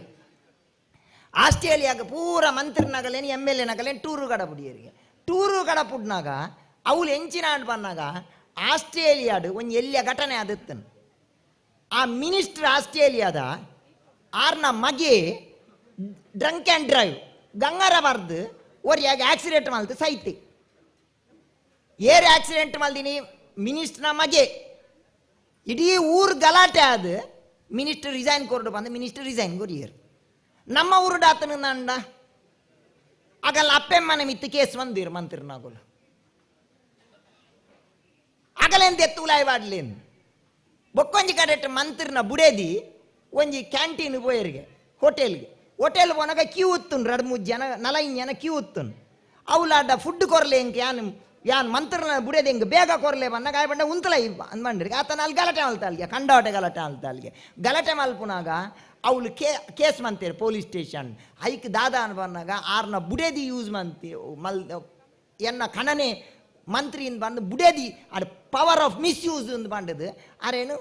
ಆಸ್ಟ್ರೇಲಿಯಾಗ ಪೂರ ಮಂತ್ರಿನಗಲೇನು ಎಮ್ ಎಲ್ ಎ ನಗಲೇನು ಟೂರು ಗಡಪುಡಿಯರಿಗೆ ಟೂರು ಗಡಪುಡ್ನಾಗ ಅವಳು ಎಂಚಿನ ಬಂದಾಗ ಆಸ್ಟ್ರೇಲಿಯಾಡು ಒಂಜಿ ಎಲ್ಲಿಯ ಘಟನೆ ಆದಿತ್ತನು ಆ ಮಿನಿಸ್ಟರ್ ಆಸ್ಟ್ರೇಲಿಯಾದ ಆರ್ನ ಮಗೆ ಡ್ರಂಕ್ ಆ್ಯಂಡ್ ಡ್ರೈವ್ ಗಂಗಾರ ಬರ್ದು ಒರಿಯಾಗ ಆಕ್ಸಿಡೆಂಟ್ ಮಲ್ತು ಸೈತಿ ಏರ್ ಆಕ್ಸಿಡೆಂಟ್ ಮಲ್ದಿನಿ ಮಿನಿಸ್ಟರ್ನ ಮಗೆ ಇಡೀ ಊರು ಗಲಾಟೆ ಆದ ಮಿನಿಸ್ಟರ್ ರಿಸೈನ್ ಕೊರಡು ಬಂದು ಮಿನಿಸ್ಟರ್ ರಿಸೈನ್ ಕೊರಿಯರು ನಮ್ಮ ಊರು ಡಾತನ ನಂಡ ಆಗಲ್ಲ ಅಪ್ಪೆಮ್ಮನ ಮಿತ್ತು ಕೇಸ್ ಬಂದಿರು ಮಂತ್ರಿನಾಗುಲು ಆಗಲೆಂತ ಎತ್ತುಲಾಯ್ ಬಾಡ್ಲೇನು ಬೊಕ್ಕೊಂಜಿ ಕಡೆಟ್ ಮಂತ್ರಿನ ಬುಡೇದಿ ಒಂಜಿ ಕ್ಯಾಂಟೀನ್ ಪೋಯರಿಗೆ ಹೋಟೆಲ್ಗೆ ಹೋಟೆಲ್ ಪೋನಾಗ ಕ್ಯೂ ಉತ್ತುನ್ 2-3 ಜನ 4-5 ಜನ ಕ್ಯೂ ಉತ್ತುನ್ ಅವಲಾಡ ಫುಡ್ ಕೊರ್ಲೆ ಇಂಕ ಯಾನ್ ಯಾನ್ ಮಂತ್ರನ ಬುಡೇದಿ ಹಿಂಗೆ ಬೇಗ ಕೊರ್ಲೆ ಬಂದಾಗ ಆಯ್ ಬಂಡ ಉಂತಲ ಅಂದ್ಬಂಡ್ರಿಗೆ ಆತನ ಅಲ್ಲಿ ಗಲಾಟೆ ಮಲ್ತ ಅಲ್ಲಿಗೆ ಕಂಡಾಟೆ ಗಲಾಟೆ ಮಲ್ತ ಅಲ್ಲಿಗೆ ಗಲಾಟೆ ಮಲ್ಪುನಾಗ ಅವಳು ಕೇಸ್ ಮಂತೇರು ಪೊಲೀಸ್ ಸ್ಟೇಷನ್ ಐಕ್ ದಾದ ಅನ್ ಬಂದಾಗ ಆರ್ನ ಬುಡೇದಿ ಯೂಸ್ ಮಂತಿ ಮಲ್ ಎನ್ನ ಕಣನೆ ಮಂತ್ರಿಯಿಂದ ಬಂದು ಬುಡೇದಿ ಅದು ಪವರ್ ಆಫ್ ಮಿಸ್ಯೂಸ್ ಅಂತ ಬಂಡದು ಅರೇನು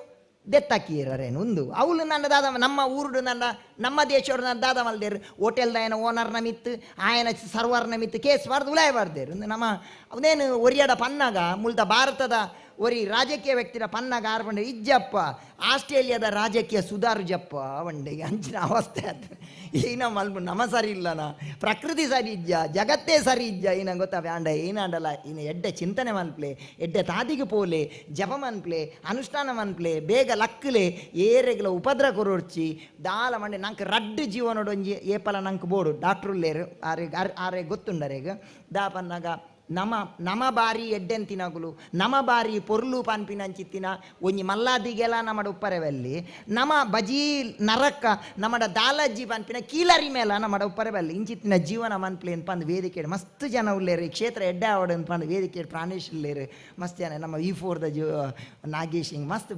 ದೆತ್ತಾಕಿಯರೇನು ಒಂದು ಅವಳು ನನ್ನ ದಾದ ನಮ್ಮ ಊರುಡು ನನ್ನ ನಮ್ಮ ದೇಶವರು ನನ್ನ ದಾದ ಮಲ್ದೇರು ಹೋಟೆಲ್ದ ಏನ ಓನರ್ನ ಮಿತ್ತು ಆಯನ ಸರ್ವರ್ನ ಮಿತ್ತು ಕೇಸ್ ಬಾರ್ದು ಉಲಾಯ ಬಾರ್ದೇರು ನಮ್ಮ ಅವನೇನು ಒರಿಯಡ ಪನ್ನಾಗ ಮುಲ್ತ ಭಾರತದ ಒರಿ ರಾಜಕೀಯ ವ್ಯಕ್ತಿರ ಪನ್ನಾಗ ಆರ್ಬಂಡೆ ಇಜ್ಜಪ್ಪ ಆಸ್ಟ್ರೇಲಿಯಾದ ರಾಜಕೀಯ ಸುಧಾರುಜಪ್ಪ ವಂಡೆಗೆ ಅಂಚಿನ ಅವಸ್ಥೆ ಆಯ್ತು ಈನ ಮಲ್ಪು ನಮ ಸರಿ ಇಲ್ಲನ ಪ್ರಕೃತಿ ಸರಿ ಇಜ್ಜ ಜಗತ್ತೇ ಸರಿ ಇಜ್ಜ ಈನ ಗೊತ್ತಾ ಬ್ಯಾಂಡ ಏನಾಂಡಲ್ಲ ಇನ್ನು ಎಡ್ಡೆ ಚಿಂತನೆ ಮನ್ಪ್ಲೆ ಎಡ್ಡೆ ತಾದಿಗೆ ಪೋಲೆ ಜಪ ಮನ್ಪ್ಲೆ ಅನುಷ್ಠಾನ ಮನ್ಪ್ಲೆ ಬೇಗ ಲಕ್ಕಲೆ ಏರೆಗ್ಲ ಉಪದ್ರ ಕೊರೊರ್ಚಿ ದಾಲ ಮಂಡೆ ನಂಗೆ ರಡ್ಡು ಜೀವನೊಡೊಂಜಿ ಏಪಲ ನಂಗೆ ಬೋಡು ಡಾಕ್ಟ್ರುಲ್ಲೇರು ಆರೆ ಆರೆ ಗೊತ್ತುಂಡರೇಗ ದಾ ಪನ್ನಾಗ ನಮ ನಮ ಬಾರಿ ಎಡ್ಡೆಂತಿನಗುಲು ನಮ ಬಾರಿ ಪೊರ್ಲು ಪನ್ಪಿನಂಚಿತ್ತಿನ ಒಂಜಿ ಮಲ್ಲಾದಿಗೆಲ ನಮಡ ಉಪ್ಪರೆವಲ್ಲಿ ನಮ ಬಜೀ ನರಕ ನಮಡ ದಾಲಜ್ಜಿ ಪನ್ಪಿನ ಕೀಲರಿ ಮೇಲ ನಮಡ ಉಪ್ಪರೆವಲ್ಲಿ ಇಂಚಿತ್ತಿನ ಜೀವನ ಮನ್ಪ್ಲೆ ಪಂದ್ ವೇದಿಕೆ ಮಸ್ತ್ ಜನ ಉಲ್ಲೇರು ಈ ಕ್ಷೇತ್ರ ಎಡ್ಡೆ ಆವಡ್ ಪಂದ್ ವೇದಿಕೆ ಪ್ರಾಣೇಶ್ ಉಲ್ಲೇರು ಮಸ್ತ್ ಜನ ನಮ್ಮ ವಿ ಫೋರ್ದ ಜೀವ ನಾಗೇಶ್ ಹಿಂಗ್ ಮಸ್ತ್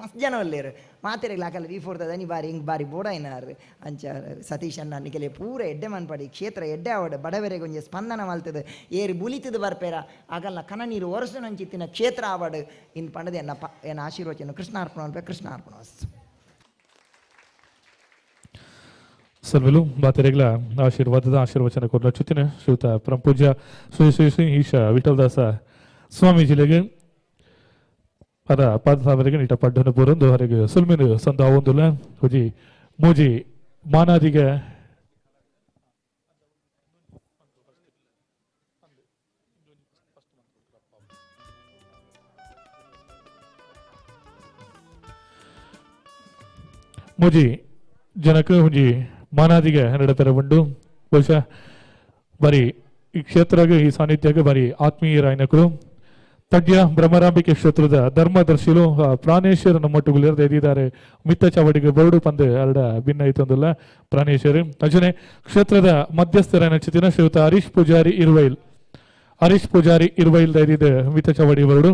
ಮಸ್ತ್ ಜನ ಉಲ್ಲೇರು ಮಾತೆರೆಗ್ಲ ಹಾಕಲ್ಲ ವಿ ಫೋರ್ದ ದನಿ ಬಾರಿ ಹಿಂಗೆ ಬಾರಿ ಬೋಡಾಯಿನಾರು ಅಂಚ ಸತೀಶ್ ಅಣ್ಣ ನಿಕಲೆ ಪೂರ ಎಡ್ಡೆ ಮನ್ಪಡಿ ಕ್ಷೇತ್ರ ಎಡ್ಡೆ ಆವಡ್ ಬಡವರೆಗೆ ಒಂಜಿ ಸ್ಪಂದನ ಮಲ್ತದೆ ಏರಿ ಬುಲಿತದ ಬರ್ಪೇರ ಆಗಲ್ಲ ಕನ ನೀರು ಒರಸುನಂಚಿತ್ತಿನ ಕ್ಷೇತ್ರ ಆವಡ್ ಇನ್ ಪಂಡದೆ ಎನ್ನ ಎನ್ನ ಆಶೀರ್ವಚನ ಕೃಷ್ಣಾರ್ಪಣ ಅನ್ಪೆ ಕೃಷ್ಣಾರ್ಪಣ ವಸ್ತು. ಸಲ್ವೆಲು ಬಾತೆರೆಗ್ಲ ಆಶೀರ್ವಾದದ ಆಶೀರ್ವಚನ ಕೊರಲ ಚುತ್ತಿನ ಶ್ರೀಯುತ ಪರಮಪೂಜ್ಯ ಶ್ರೀ ಶ್ರೀ ಶ್ರೀ ಈಶಾ ವಿಠಲದಾಸ ಸ್ವಾಮೀಜಿಲೆಗೆ ಪರ ಪಾದಸಾವರಿಗೆ ನೀಟ ಪಡ್ಡನ್ನು ಪೂರೊಂದು ಹರಿಗೆ ಸುಲ್ಮಿನ ಸಂದ ಒಂದುಲ ಹುಜಿ ಮೂಜಿ ಮಾನಾದಿಗೆ ಮೂಜಿ ಜನಕ್ಕೆ ಹುಂಜಿ ಮಾನಾದಿಗೆ ನಡಪೆರ ಉಂಡು. ಬಹುಶಃ ಬಾರಿ ಈ ಕ್ಷೇತ್ರಗೆ ಈ ಸಾನ್ನಿಧ್ಯಕ್ಕೆ ಬಾರಿ ಆತ್ಮೀಯರಾಯನಕರು ತಡ್ಯ ಭ್ರಮರಾಂಬಿಕೆ ಕ್ಷೇತ್ರದ ಧರ್ಮದರ್ಶಿಲು ಪ್ರಾಣೇಶ್ವರ ನಮ್ಮೊಟ್ಟುಗುಲಿರದ ಎದ್ದಿದ್ದಾರೆ. ಮಿತ್ತ ಚಾವಡಿಗೆ ಬರಡು ಪಂದು ಅರಡ ಭಿನ್ನ ಐತೊಂದಿಲ್ಲ ಪ್ರಾಣೇಶ್ವರ. ಅಂಚನೆ ಕ್ಷೇತ್ರದ ಮಧ್ಯಸ್ಥರಾಯನ ಚಿತ್ತಿನ ಶ್ರೀಯುತ ಹರೀಶ್ ಪೂಜಾರಿ ಇರುವೈಲ್, ಹರೀಶ್ ಪೂಜಾರಿ ಇರುವೈಲ್ ದೈದಿದೆ ಮಿತ್ತ ಚಾವಡಿ ಬರಡು.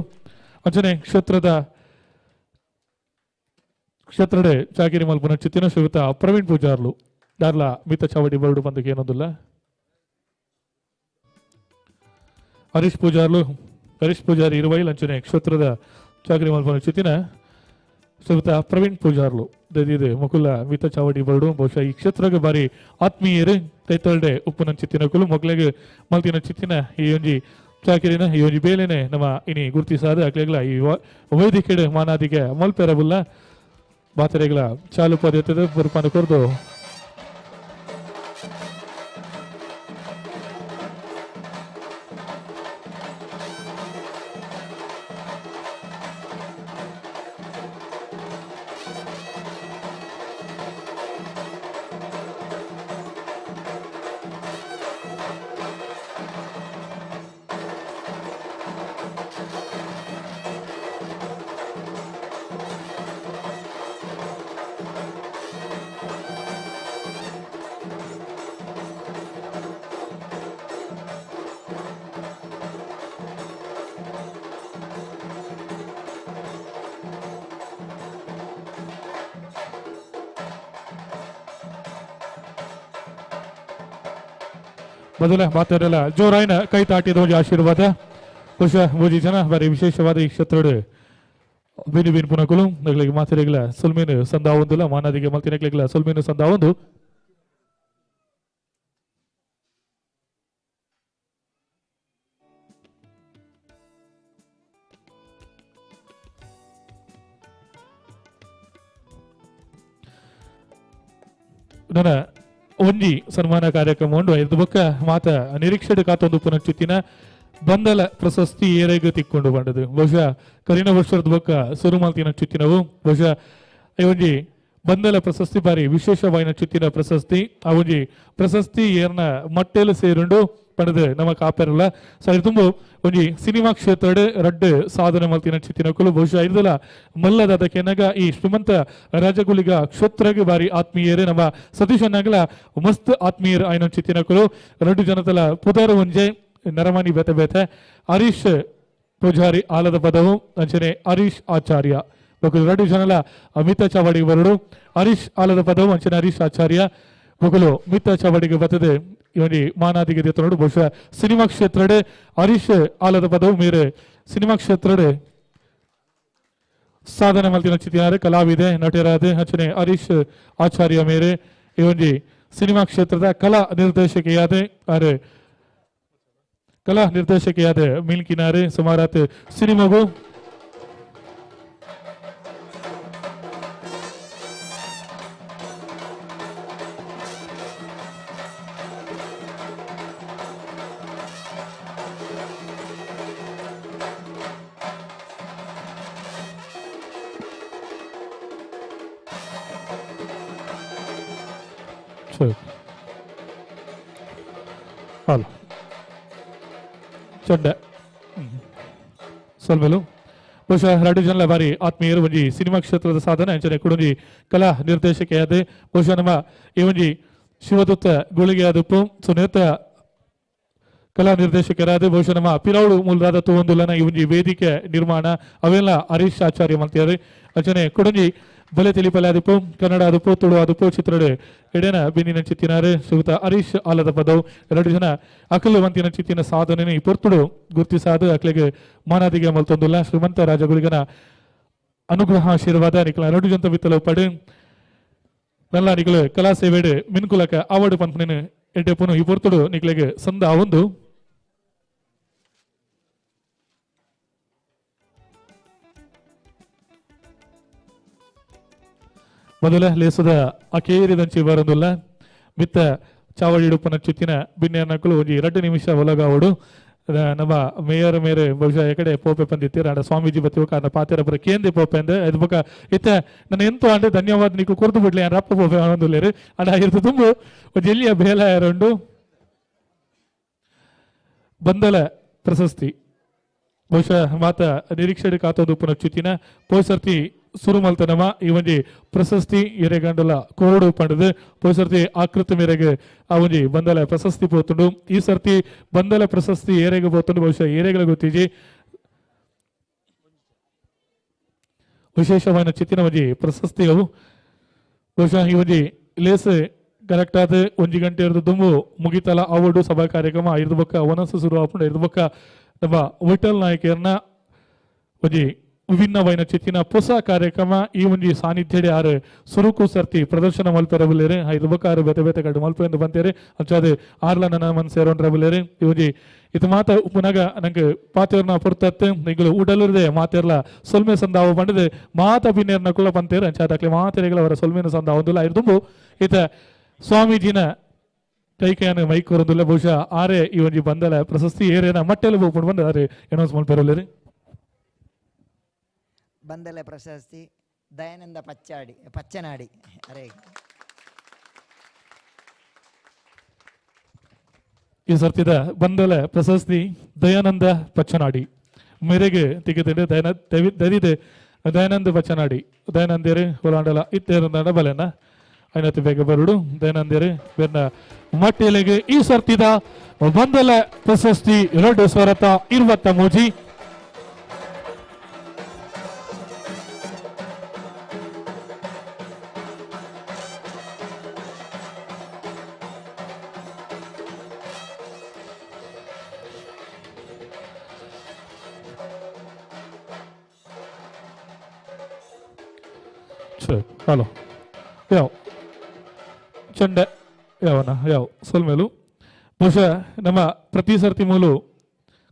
ಅಂಚನೆ ಕ್ಷೇತ್ರಡೆ ಚಾಕಿರಿ ಮಲ್ಪುನ ಚಿತ್ತಿನ ಶ್ರೀಯುತ ಪ್ರವೀಣ್ ಪೂಜಾರ್ಲು ದಾರ್ಲ ಮಿತ್ತ ಚಾವಡಿ ಬರಡು ಪಂದಕ್ಕೆ ಏನೊಂದಿಲ್ಲ. ಹರೀಶ್ ಪೂಜಾರ್ಲು, ಹರೀಶ್ ಪೂಜಾರಿ ಇರುವೈಲ್ ಅಂಚನೆ ಕ್ಷೇತ್ರದ ಚಾಕರಿ ಮಲ್ಪುನ ಚಿತ್ತಿನ ಶ್ರೀಯುತ ಪ್ರವೀಣ್ ಪೂಜಾರ್ಲು ದದಿದೆ ಮುಕುಲ ಮಿತ್ತ ಚಾವಡಿ ಬರಡು. ಬಹುಶಃ ಈ ಕ್ಷೇತ್ರಕ್ಕೆ ಬಾರಿ ಆತ್ಮೀಯರು ಕೈತೊಳ್ಡೆ ಉಪ್ಪುನ ಚಿತ್ತಿನ ಕುಲು ಮೊಗ್ಲೆಗೆ ಮಲ್ತಿನ ಚಿತ್ತಿನ ಈ ಒಂಜಿ ಚಾಕಿರಿನ ಈ ಒಂಜಿ ಬೇಲೆನೆ ನಮ್ಮ ಇನಿ ಗುರುತಿಸಾದ ಅಕ್ಲೆಗ್ಲ ಈ ವೈದಿಕೆಡೆ ಮಾನಾದಿಗೆ ಮಲ್ಪೆರಬುಲ್ಲ ಬಾತರೆಗಳ ಚಾಲು ಪದ್ಧತಿ ಬರುಪಾನ ಕೊರ್ದು ಮೊದಲ ಮಾತಾಡಲ್ಲ ಜೋರಾಯಿನ ಕೈ ತಾಟಿದ ಒಂದು ಆಶೀರ್ವಾದ. ಬಹುಶಃ ಮೂಜಿ ಜನ ಬಾರಿ ವಿಶೇಷವಾದ ಈ ಕ್ಷೇತ್ರದ ಬಿನಿ ಬಿನ್ ಪುನಕುಲು ನಗಳಿಗೆ ಮಾತಿರೆಗಳ ಸುಲ್ಮೀನು ಸಂದಾವೊಂದುಲ ಮಾನಾದಿಗೆ ಮಲ್ತಿನಕ್ಲೆಗಳ ಸುಲ್ಮೀನು ಸಂದಾವೊಂದು. ನನ್ನ ಒಂಜಿ ಸನ್ಮಾನ ಕಾರ್ಯಕ್ರಮ ಉಂಡು. ಇದು ಬೊಕ್ಕ ಮಾತ ನಿರೀಕ್ಷೆ ಕಾತೊಂದು ಪುನಶ್ಚಿತ್ತಿನ ಬಂದಲ ಪ್ರಶಸ್ತಿ ಏರೆಗ್ ತಿಕ್ಕೊಂಡು ಬಂದದು. ಬಹುಶಃ ಕರಿನ ವರ್ಷದ ಬೊಕ್ಕ ಸುರು ಮಲ್ತಿನ ಚಿತ್ತಿನವು. ಬಹುಶಃ ಈ ಒಂಜಿ ಬಂದಲ ಪ್ರಶಸ್ತಿ ಬಾರಿ ವಿಶೇಷವಾಯಿನ ಚಿತ್ತಿನ ಪ್ರಶಸ್ತಿ. ಆ ಒಂಜಿ ಪ್ರಶಸ್ತಿ ಏರ್ನ ಮಟ್ಟೆಲು ಸೇರುಂಡು ಪಣದು ನಮ್ಮ ಕಾಪೆರಲ್ಲ. ಸೊ ಇದು ತುಂಬ ಒಂಜಿ ಸಿನಿಮಾ ಕ್ಷೇತ್ರದ ರಡ್ಡು ಸಾಧನೆ ಮಲ್ತಿನ ಚಿತ್ತಿನಕುಲು. ಬಹುಶಃ ಇದೆಲ್ಲ ಮಲ್ಲದಾದ ಕೆನಗ ಈ ಶ್ರೀಮಂತ ರಾಜಗುಲಿಗ ಕ್ಷೇತ್ರಗೆ ಬಾರಿ ಆತ್ಮೀಯರೇ ನಮ್ಮ ಸತೀಶ್ ಅನ್ನಾಗಲ ಮಸ್ತ್ ಆತ್ಮೀಯರು ಆಯ್ನ ಚಿತ್ತಿನಕುಲು. ರಡ್ಡು ಜನತಲ ಪುದರ್ ಒಂಜೆ ನರಮಾನಿ ಬೇತೆ ಬೇತೆ ಹರೀಶ್ ಪೂಜಾರಿ ಆಲದ ಪದವು ಅಂಚನೆ ಹರೀಶ್ ಆಚಾರ್ಯ ಬೊಕುಲು ರಡ್ಡು ಜನಲ ಮಿತ್ತ ಚಾವಡಿಗೆ ಬರಡು. ಹರೀಶ್ ಆಲದ ಪದವು ಅಂಚನೆ ಹರೀಶ್ ಆಚಾರ್ಯ ಬೊಕುಲು ಮಿತ್ತ ಚಾವಡಿಗೆ ಬರ್ತದೆ ಇವನಿ ಮಾನಾದಿಗೆ ದೇತನೋಡು. ಬಹುಶಃ ಸಿನಿಮಾ ಕ್ಷೇತ್ರಡೆ ಹರೀಶ್ ಆಲದ ಪದವು ಮೇರೆ ಸಿನಿಮಾ ಕ್ಷೇತ್ರಡೆ ಸಾಧನೆ ಮಲ್ತಿನ ಚಿತ್ತಿನಾರೆ ಕಲಾವಿದೆ ನಟರಾದೆ ಅಂಚನೆ ಹರೀಶ್ ಆಚಾರ್ಯ ಮೇರೆ ಈ ಒಂಜಿ ಸಿನಿಮಾ ಕ್ಷೇತ್ರದ ಕಲಾ ನಿರ್ದೇಶಕಿಯಾದೆ ಅರೆ ಕಲಾ ನಿರ್ದೇಶಕಿಯಾದ ಮಿಲ್ಕಿನಾರೆ ಸುಮಾರಾತ್ ಸಿನಿಮಾಗೂ ಅಲ್ಲ ಚಡ್ಡ ಸೊಲ್ಮೆಲು. ಬಹುಶಃ ರಡ್ಡು ಜನಲ ಬಾರಿ ಆತ್ಮೀಯರು ಒಂಜಿ ಸಿನಿಮಾ ಕ್ಷೇತ್ರದ ಸಾಧನೆ ಅಂಚನೆ ಕುಡೊಂಜಿ ಕಲಾ ನಿರ್ದೇಶಕಿಯಾದ ಬಹುಶಃ ನಮ್ಮ ಈ ಒಂಜಿ ಶಿವದತ್ತ ಗುಳಿಗೆ ಆದಪ್ಪು ಸುನೇತ ಕಲಾ ನಿರ್ದೇಶಕರಾದ ಬಹುಶಃ ನಮ್ಮ ಪಿರೌಡು ಮೂಲರಾದ ತೂವೊಂದುಲನ ಈ ಒಂಜಿ ವೇದಿಕೆ ನಿರ್ಮಾಣ ಅವೆಲ್ಲ ಹರೀಶ್ ಆಚಾರ್ಯ ಮಲ್ತಿಯಾರೆ. ಅಂಚನೆ ಕುಡೊಂಜಿ ಬಲೆ ತಿಳಿಪಲೆ ಆದಿಪ್ಪು ಕನ್ನಡ ಆದಿಪ್ಪು ತುಳು ಆದಿಪ್ಪು ಚಿತ್ರಡೆ ಎಡೆನ ಬಿನ್ನಿನ ಚಿತ್ತಿನಾರೆ ಶ್ರೀಯುತ ಹರೀಶ್ ಆಲದ ಪದವು ಎರಡು ಜನ ಅಕಲು ವಂತಿನ ಚಿತ್ತಿನ ಸಾಧನೆ ಈ ಪೊರ್ತುಡು ಗುರ್ತಿಸಾದ ಅಕ್ಲೆಗೆ ಮಾನಾದಿಗೆ ಮಲ್ತೊಂದುಲ್ಲ. ಶ್ರೀಮಂತ ರಾಜಗುಳಿಗನ ಅನುಗ್ರಹ ಆಶೀರ್ವಾದ ನಿಕಲ ಎರಡು ಜನ ಬಿತ್ತಲ ಪಡೆ. ನಲ್ಲ ನಿಕಲು ಕಲಾ ಸೇವೆಡ್ ಮಿನ್ಕುಲಕ ಅವಾರ್ಡ್ ಪನ್ಪುನೇನು ಎಡ್ಡೆಪುನು ಈ ಪೊರ್ತುಡು ನಿಕ್ಲೆಗ್ ಸಂದ ಆವೊಂದು. ಮೊದಲ ಲೇಸದ ಅಕೇರಿದಂಚಿ ಬರೊಂದುಲ್ಲ ಮಿತ್ತ ಚಾವಡಿ ಉಡುಪನ ಚುತ್ತಿನ ಬಿನ್ನೆಯನ್ನಕುಲು ಒಂಜಿ 2 ನಿಮಿಷ ಒಲಗಾವಡು. ನಮ್ಮ ಮೇಯರ್ ಮೇರೆ ಬಹುಶಃ ಎಕಡೆ ಪೋಪೆ ಬಂದಿತ್ತೀರ ಆಡ ಸ್ವಾಮೀಜಿ ಬತ್ತಿ ಕಾರಣ ಪಾತೆರ ಬರ ಕೇಂದ್ರ ಪೋಪೆ ಅಂದೆ ಅದು ಬೊಕ ಇತ್ತ ನನ್ನ ಎಂತ ಅಂದ್ರೆ ಧನ್ಯವಾದ ನಿಕ್ಕು ಕೊರ್ದು ಬಿಡ್ಲಿ ರಪ್ಪ ಪೋಪೆ ಆನಂದುಲ್ಲೇರು ಆಡ ಇರ್ತು ತುಂಬು ಒಂಜಿ ಎಲ್ಲಿಯ ಬೇಲ ಎರೊಂಡು. ಬಂದಲ ಪ್ರಶಸ್ತಿ ಬಹುಶಃ ಮಾತ ನಿರೀಕ್ಷೆ ಕಾತೊಂದು ಉಪ್ಪುನ ಚುತ್ತಿನ ಪೋಸರ್ತಿ ಸುರು ಮಲ್ತನಮ ಈ ಒಂಜಿ ಪ್ರಶಸ್ತಿ ಎರೆಗಂಡಲ ಕೋರಡು ಪಂಡದು ಪೋಸರ್ತಿ ಆಕೃತಿ ಮೇರೆಗೆ ಆ ಒಂಜಿ ಬಂದಲ ಪ್ರಶಸ್ತಿ ಪೋತುಂಡು. ಈ ಸರ್ತಿ ಬಂದಲ ಪ್ರಶಸ್ತಿ ಏರೆಗೆ ಪೋತುಂಡು ಬಹುಶಃ ಏರೆಗಳ ಗೊತ್ತಿಜಿ. ವಿಶೇಷವಾದ ಚಿತ್ತಿನ ಒಂಜಿ ಪ್ರಶಸ್ತಿ ಅವು ಬಹುಶಃ ಈ ಒಂಜಿ ಲೇಸ್ ಕರೆಕ್ಟ್ ಆದ 1 ಗಂಟೆ ಇರೋದು ದುಂಬು ಮುಗಿತಲ ಅವಡು ಸಭಾ ಕಾರ್ಯಕ್ರಮ ಇರ್ದು ಬೊಕ್ಕ ವನಸ್ಸು ಶುರು ಆಪುಂಡು. ಇರ್ದು ಬೊಕ್ಕ ನಮ್ಮ ವಿಠಲ್ ನಾಯಕಿಯರ್ನ ಒಂಜಿ ವಿಭಿನ್ನವಾಯಿನ ಚಿತ್ತಿನ ಹೊಸ ಕಾರ್ಯಕ್ರಮ ಈ ಒಂಜಿ ಸಾನ್ನಿಧ್ಯಡೆ ಆರು ಸುರುಕು ಸರ್ತಿ ಪ್ರದರ್ಶನ ಮಲ್ಪೆರಬುಲ್ಲೇರು ಐದು ಬೊಕ್ಕ ಆರು ಬೇತೆ ಬೇತೆ ಕಡು ಮಲ್ಪೆ ಎಂದು ಬಂತೇರಿ ಅಂಚಾದ ಆರ್ಲ ನನ್ನ ಮನಸ್ಸು ಸೇರೋಂಡ್ರಬುಲ್ಲೇರು. ಈ ಒಂಜಿ ಇದು ಮಾತ ಉಪ್ಪುನಾಗ ನಂಗೆ ಪಾತೆರ್ನ ಪೊರ್ತತ್ತು ನಿಗಳು ಉಡಲುರದೆ ಮಾತೆರ್ಲ ಸೊಲ್ಮೆ ಸಂದಾವ ಪಂಡದು ಮಾತ ಬಿನ್ನೇರ್ನ ಕುಲ ಪಂತೇರು ಅಂಚಾದಾಕ್ಲೆ ಮಾತೆರೆಗಳ ಅವರ ಸೊಲ್ಮೆನ ಸಂದಾವ ಒಂದುಲ್ಲ ಐದು ಈತ ಸ್ವಾಮೀಜಿನ ಕೈಕೈಯನ್ನು ಮೈಕ್ ಹೊರದುಲ್ಲ ಬಹುಶಃ ಆರೆ ಈ ಒಂಜಿ ಬಂದಲ ಪ್ರಶಸ್ತಿ ಏರೇನ ಮಟ್ಟೆಲ್ಲ ಹೋಗ್ಕೊಂಡು ಬಂದ ಆರೆ ಅನೌನ್ಸ್ ಮಲ್ಪೆರಬುಲ್ಲೇರು. ಬಂದಲೆ ಪ್ರಶಸ್ತಿ ದಯಾನಂದ ಪಚ್ಚನಾಡಿ ಅರೆ ಈ ಸರ್ತಿದ ಬಂದಲೆ ಪ್ರಶಸ್ತಿ ದಯಾನಂದ ಪಚ್ಚನಾಡಿ ಮೇರೆಗೆ ತೆಗೆದಿದೆ ದಯಾನಂದ ಪಚ್ಚನಾಡಿ ದಯಾನಂದೇರು ಹೊಲಾಂಡಲ ಇತ್ತೇರಂದಾಂಡ ಬಲೆನ ಐನತಿ ಬೇಗ ಬರುಡು ದಯಾನಂದೇರು ಬೆನ್ನ ಮಟ್ಟೆಲೆಗೆ ಈ ಸರ್ತಿದ ಬಂದಲೆ ಪ್ರಶಸ್ತಿ 2023. ಹಲೋ ಯಾವ ಚಂಡೆ ಯಾವನ ಯಾವ ಸೊಲ್ಮೇಲು ಬಹುಶಃ ನಮ್ಮ ಪ್ರತಿ ಸರ್ತಿ ಮೂಲು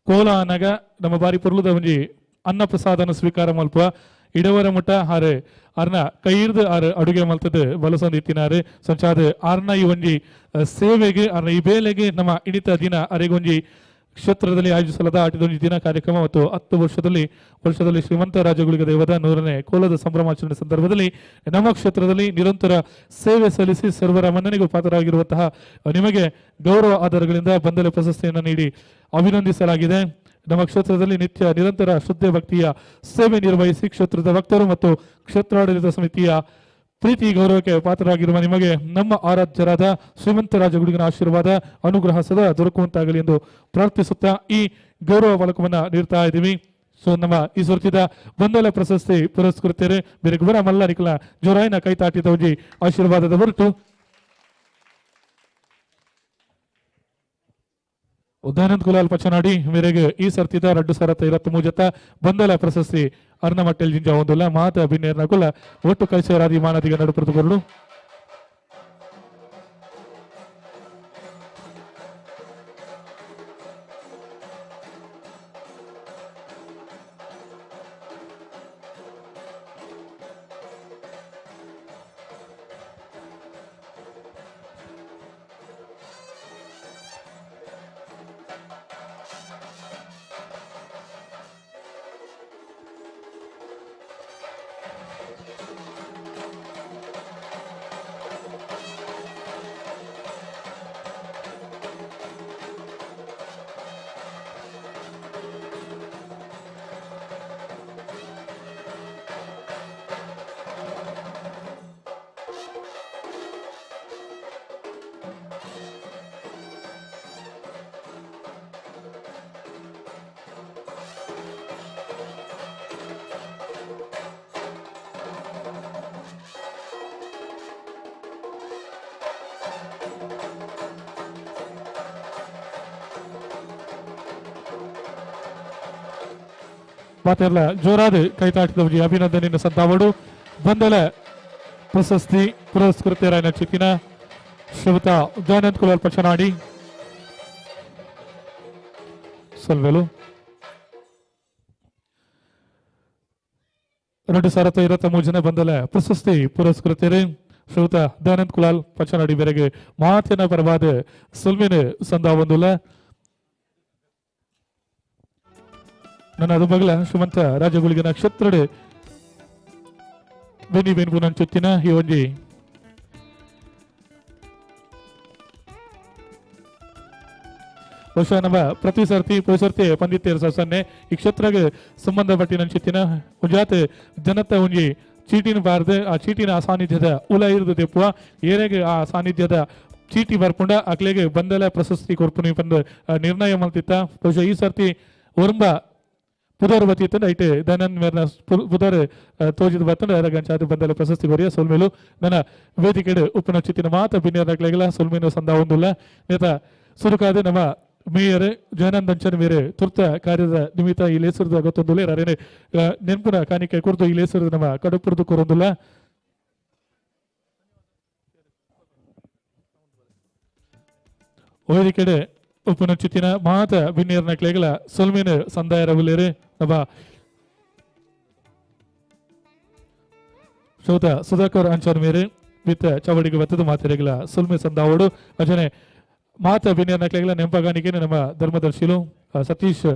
ಕೋಲ ಅನಗ ನಮ್ಮ ಬಾರಿ ಪೊರ್ಲುದ ಒಂಜಿ ಅನ್ನ ಪ್ರಸಾದನ ಸ್ವೀಕಾರ ಮಲ್ಪ ಇಡವರ ಮುಟ್ಟ ಆರು ಆರ್ನ ಕೈರ್ದು ಆರು ಅಡುಗೆ ಮಲ್ತದ ಬಲಸೊಂದು ಇತ್ತಿನಾರು ಸಂಚಾದ ಆರ್ನ ಈ ಒಂಜಿ ಸೇವೆಗೆ ಆರ್ನ ಈ ಬೇಲೆಗೆ ನಮ್ಮ ಇಣಿತ ದಿನ ಅರೆಗೊಂಜಿ ಕ್ಷೇತ್ರದಲ್ಲಿ ಆಯೋಜಿಸಲಾದ ಆಟದೊಂದು ದಿನ ಕಾರ್ಯಕ್ರಮ ಮತ್ತು 10 ವರ್ಷದಲ್ಲಿ ಶ್ರೀಮಂತ ರಾಜಗುಳಿಗ ದೈವದ 100ನೇ ಕೋಲದ ಸಂಭ್ರಮಾಚರಣೆ ಸಂದರ್ಭದಲ್ಲಿ ನಮ್ಮ ಕ್ಷೇತ್ರದಲ್ಲಿ ನಿರಂತರ ಸೇವೆ ಸಲ್ಲಿಸಿ ಸರ್ವರ ಮನ್ನಣೆಗೂ ಪಾತ್ರರಾಗಿರುವಂತಹ ನಿಮಗೆ ಗೌರವ ಆಧಾರಗಳಿಂದ ಬಂದಲೆ ಪ್ರಶಸ್ತಿಯನ್ನು ನೀಡಿ ಅಭಿನಂದಿಸಲಾಗಿದೆ. ನಮ್ಮ ಕ್ಷೇತ್ರದಲ್ಲಿ ನಿತ್ಯ ನಿರಂತರ ಶ್ರದ್ಧೆ ಭಕ್ತಿಯ ಸೇವೆ ನಿರ್ವಹಿಸಿ ಕ್ಷೇತ್ರದ ಭಕ್ತರು ಮತ್ತು ಕ್ಷೇತ್ರಾಡಳಿತ ಸಮಿತಿಯ ಪ್ರೀತಿ ಗೌರವಕ್ಕೆ ಪಾತ್ರರಾಗಿರುವ ನಿಮಗೆ ನಮ್ಮ ಆರಾಧ್ಯರಾದ ಶ್ರೀಮಂತ ರಾಜಗುಡಿಗನ ಆಶೀರ್ವಾದ ಅನುಗ್ರಹ ಸದಾ ದೊರಕುವಂತಾಗಲಿ ಎಂದು ಪ್ರಾರ್ಥಿಸುತ್ತಾ ಈ ಗೌರವ ಫಲಕವನ್ನು ನೀಡ್ತಾ ಇದ್ದೀವಿ. ಸೊ ನಮ್ಮ ಈ ಸುರ್ತಿದ ಬಂದಲ ಪ್ರಶಸ್ತಿ ಪುರಸ್ಕೃತರೆ ಬೇರೆ ಗುಬರ ಮಲ್ಲ ನಿಕಲ ಜೋರಾಯಿನ ಕೈತಾಟಿದ ಒಂಜಿ ಆಶೀರ್ವಾದದ ಹೊರತು ಉದಾನಂದ್ ಕುಲಾಲ್ ಪಚನಾಡಿ ಮೇರೆಗೆ ಈ ಸರ್ತಿದ 2023 ಬಂದಲ ಪ್ರಶಸ್ತಿ ಅರ್ಣ ಮಟ್ಟೆಲ್ ಜಿಂಜ ಒಂದುಲ್ಲ ಮಾತ ಬಿನ್ನೇರ್ನ ಕುಲ ಒಟ್ಟು ಕೈಸೇರಾದಿ ಮಾನದಿಗ ನಡುಪುರತುಕೊರಲು. ಮಾತೆಲ್ಲ ಜೋರಾದ ಕೈತಾಟಿದವರಿಗೆ ಅಭಿನಂದನೆಯನ್ನು ಸಂತಾವಡು. ಬಂದಲ ಪ್ರಶಸ್ತಿ ಪುರಸ್ಕೃತರಾಯನ ಚಿತ್ತಿನ ಶ್ರೀಯುತ ದಯಾನಂದ್ ಕುಲಾಲ್ ಪಚನಾಡಿ ಸೊಲ್ವೆಲು. 2023 ಬಂದಲ ಪ್ರಶಸ್ತಿ ಪುರಸ್ಕೃತರು ಶ್ರೀಯುತ ದಯಾನಂದ್ ಕುಲಾಲ್ ಪಚನಾಡಿ ಬೆರೆಗೆ ಮಾತಿನ ಪರವಾದ ಸೊಲ್ಮಿನ ಸಂದಾವೊಂದುಲ್ಲ. ನನ್ನ ಅದು ಬಗಲ ಶ್ರೀಮಂತ ರಾಜಗುಳಿಗೆ ನಕ್ಷತ್ರಡೆ ಬೆನಿ ಬೆನ್ಪು ನಂಚುತ್ತಿನ ಈ ಒಂಜಿ ಬಹುಶಃ ನಮ್ಮ ಪ್ರತಿ ಸರ್ತಿ ಪೊಸರ್ತಿ ಪಂದಿತ್ತೇರು ಸೊನ್ನೆ ಈ ಕ್ಷೇತ್ರಗೆ ಸಂಬಂಧಪಟ್ಟಿನ ನಂಚುತ್ತಿನ ಒಂಜಾತೆ ಜನತೆ ಒಂಜಿ ಚೀಟಿನ ಬಾರದೆ ಆ ಚೀಟಿನ ಆ ಸಾನ್ನಿಧ್ಯದ ಉಲ ಇರುದು ತೆಪ್ಪುವ ಏರೆಗೆ ಆ ಸಾನ್ನಿಧ್ಯದ ಚೀಟಿ ಬರ್ಪುಂಡ ಅಕ್ಲೆಗೆ ಬಂದಲ ಪ್ರಶಸ್ತಿ ಕೊರ್ಪುನಿ ಬಂದು ನಿರ್ಣಯ ಮಲ್ತಿತ್ತ. ಬಹುಶಃ ಈ ಸರ್ತಿ ಒರಂಬ ಪುದರ್ ಬತ್ತಿತ್ತಂಡ ಐಟೆ ದನನ್ ಮೇರ್ನ ಪುದರ್ ತೋಜಿದ ಬತ್ತಂಡ ಅರಗಂಚಾದ ಬಂದಲ ಪ್ರಶಸ್ತಿ ಕೊರಿಯ ಸೊಲ್ಮೇಲು. ನನ್ನ ವೇದಿಕೆಡು ಉಪ್ಪುನ ಚಿತ್ತಿನ ಮಾತ ಬಿನ್ಯರ್ನಕ್ಲೆಗೆಲ್ಲ ಸೊಲ್ಮೇನು ಸಂದ ಒಂದುಲ್ಲ. ನೇತ ಸುರುಕಾದ ನಮ್ಮ ಮೇಯರ್ ಜಯನಂದ್ ಅಂಚನ್ ಮೇರೆ ತುರ್ತ ಕಾರ್ಯದ ನಿಮಿತ್ತ ಈ ಲೇಸರದ ಗೊತ್ತೊಂದುಲ್ಲ. ಅರೇನೆ ನೆನಪುನ ಕಾಣಿಕೆ ಕುರ್ದು ಈ ಲೇಸರದ ನಮ್ಮ ಕಡುಪುರ್ದು ಕೊರೊಂದುಲ್ಲ. ವೇದಿಕೆಡೆ ಉಪ್ಪುನ ಚಿತ್ತಿನ ಮಾತ ಬಿನ್ಯರ್ನಕ್ಲೆಗೆಲ್ಲ ಸೊಲ್ಮೇನು ಸಂದಾಯರ ಉಲ್ಲೇರು ನಮ್ಮ ಶ್ರೋತ ಸುಧಾಕರ್ ಅಂಚನ್ ಮೇರೆ ವಿತ್ತ ಚವಡಿಗೆ ಬತ್ತದ ಮಾತಿರಗಿಲ್ಲ ಸುಲ್ಮೆ ಸಂದಾವೋಡು. ಅಂಚನೆ ಮಾತ ಬಿನ್ಯರ್ನಕ್ಲೆಗೆಲ್ಲ ನೆಂಪಗಾಣಿಕೆ ನಮ್ಮ ಧರ್ಮದರ್ಶಿಲು ಸತೀಶ್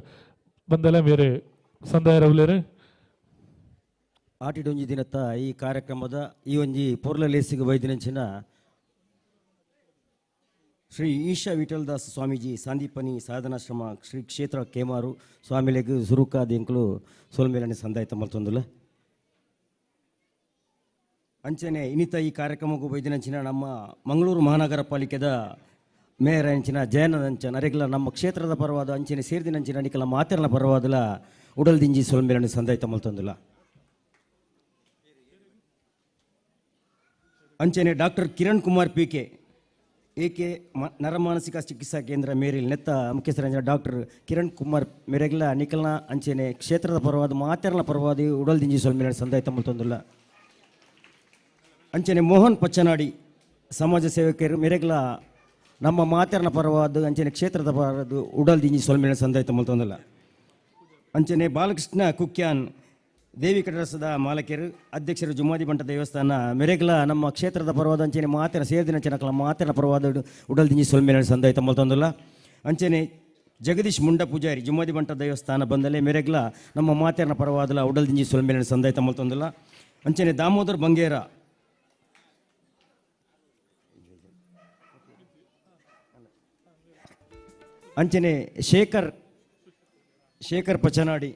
ಬಂದಲ ಮೇರೆ ಸಂದಾಯರ ಉಲ್ಲೇರು. ಆಟಿಡೊಂಜಿ ದಿನತ್ತ ಈ ಕಾರ್ಯಕ್ರಮದ ಈ ಒಂಜಿ ಪೊರ್ಲ ಲೇಸಿಗೆ ವೈದ್ಯನಂಚಿನ ಶ್ರೀ ಈಶಾ ವಿಠಲದಾಸ್ ಸ್ವಾಮೀಜಿ ಸಾಂದೀಪನಿ ಸಾಧನಾಶ್ರಮ ಶ್ರೀ ಕ್ಷೇತ್ರ ಕೇಮಾರು ಸ್ವಾಮಿಲೆಗ್ ಸುರುಕಾದ ಎಂಕುಲು ಸೋಲ್ಮೇಲನೆ ಸಂದಾಯ್ತ ಮಲ್ತೊಂದುಲ್ಲ. ಅಂಚನೆ ಇನ್ನಿತ ಈ ಕಾರ್ಯಕ್ರಮಕ್ಕೂ ಬೈದಿನಂಚಿನ ನಮ್ಮ ಮಂಗಳೂರು ಮಹಾನಗರ ಪಾಲಿಕೆದ ಮೇಯರ್ ಅಂಚಿನ ಜಯನಂದ ಅಂಚನ ಅರೆಗ್ಲ ನಮ್ಮ ಕ್ಷೇತ್ರದ ಪರವಾದ ಅಂಚನೆ ಸೇರಿದಿನಂಚಿನ ನಿಕಲ ಮಾತೆರ್ನ ಪರವಾದಲ ಉಡಲ್ದಿಂಜಿ ಸೋಲ್ಮೇಲನೆ ಸಂದಾಯ್ತ ಮಲ್ತೊಂದುಲ್ಲ. ಅಂಚನೆ doctor Kiran Kumar P K A K ನರಮಾನಸಿಕ ಚಿಕಿತ್ಸಾ ಕೇಂದ್ರ ಮೇರಿಲ್ ನೆತ್ತ ಮುಖ್ಯಸ್ಥರ ಡಾಕ್ಟರ್ ಕಿರಣ್ ಕುಮಾರ್ ಮೇರೆಗ್ಲ ನಿಕಲ್ನ ಅಂಚನೆ ಕ್ಷೇತ್ರದ ಪರವಾದ ಮಾತೆರ್ನ ಪರವಾದ ಉಡಲ್ದಿಂಜಿ ಸೊಲ್ಮೇಲೆ ಸಂದಾಯ್ತ ಮಲ್ತೊಂದುಲ್ಲ. ಅಂಚನೆ ಮೋಹನ್ ಪಚ್ಚನಾಡಿ ಸಮಾಜ ಸೇವಕರು ಮೇರೆಗ್ಲ ನಮ್ಮ ಮಾತೆರ್ನ ಪರವಾದ ಅಂಚನೆ ಕ್ಷೇತ್ರದ ಪರವಾದ ಉಡಲ್ದಿಂಜಿ ಸೊಲ್ಮೇಲೆ ಸಂದಾಯ್ತ ಮಲ್ತೊಂದುಲ್ಲ. ಅಂಚನೆ ಬಾಲಕೃಷ್ಣ ಕುಕ್ಯಾನ್ ದೇವಿ ಕಟರಸದ ಮಾಲಕರು ಅಧ್ಯಕ್ಷರು ಜುಮಾದಿ ಬಂಟ ದೇವಸ್ಥಾನ ಮೆರೆಗ್ಲ ನಮ್ಮ ಕ್ಷೇತ್ರದ ಪರವಾದ ಅಂಚನೆ ಮಾತೆರ ಸೇರಿದಿನ ಚೆನ್ನಕಲ ಮಾತೆರ ಪರವಾದ ಉಡಲ್ದಿಂಜಿ ಸೊಲ್ಮೇಲೆ ಸಂದಾಯ್ತ ಮಲ್ತೊಂದುಲ್ಲ. ಅಂಚನೆ ಜಗದೀಶ್ ಮುಂಡ ಪೂಜಾರಿ ಜುಮಾದಿ ಬಂಟ ದೇವಸ್ಥಾನ ಬಂದಲೆ ಮೆರೆಗ್ಲ ನಮ್ಮ ಮಾತೆರನ ಪರವಾದಲ ಉಡಲ್ದಿಂಜಿ ಸೊಲ್ಮೇಲೆ ಸಂದಾಯ್ತ ಮಲ್ತೊಂದುಲ್ಲ. ಅಂಚನೆ ದಾಮೋದರ್ ಬಂಗೇರ ಅಂಚನೆ ಶೇಖರ್ ಶೇಖರ್ ಪಚನಾಡಿ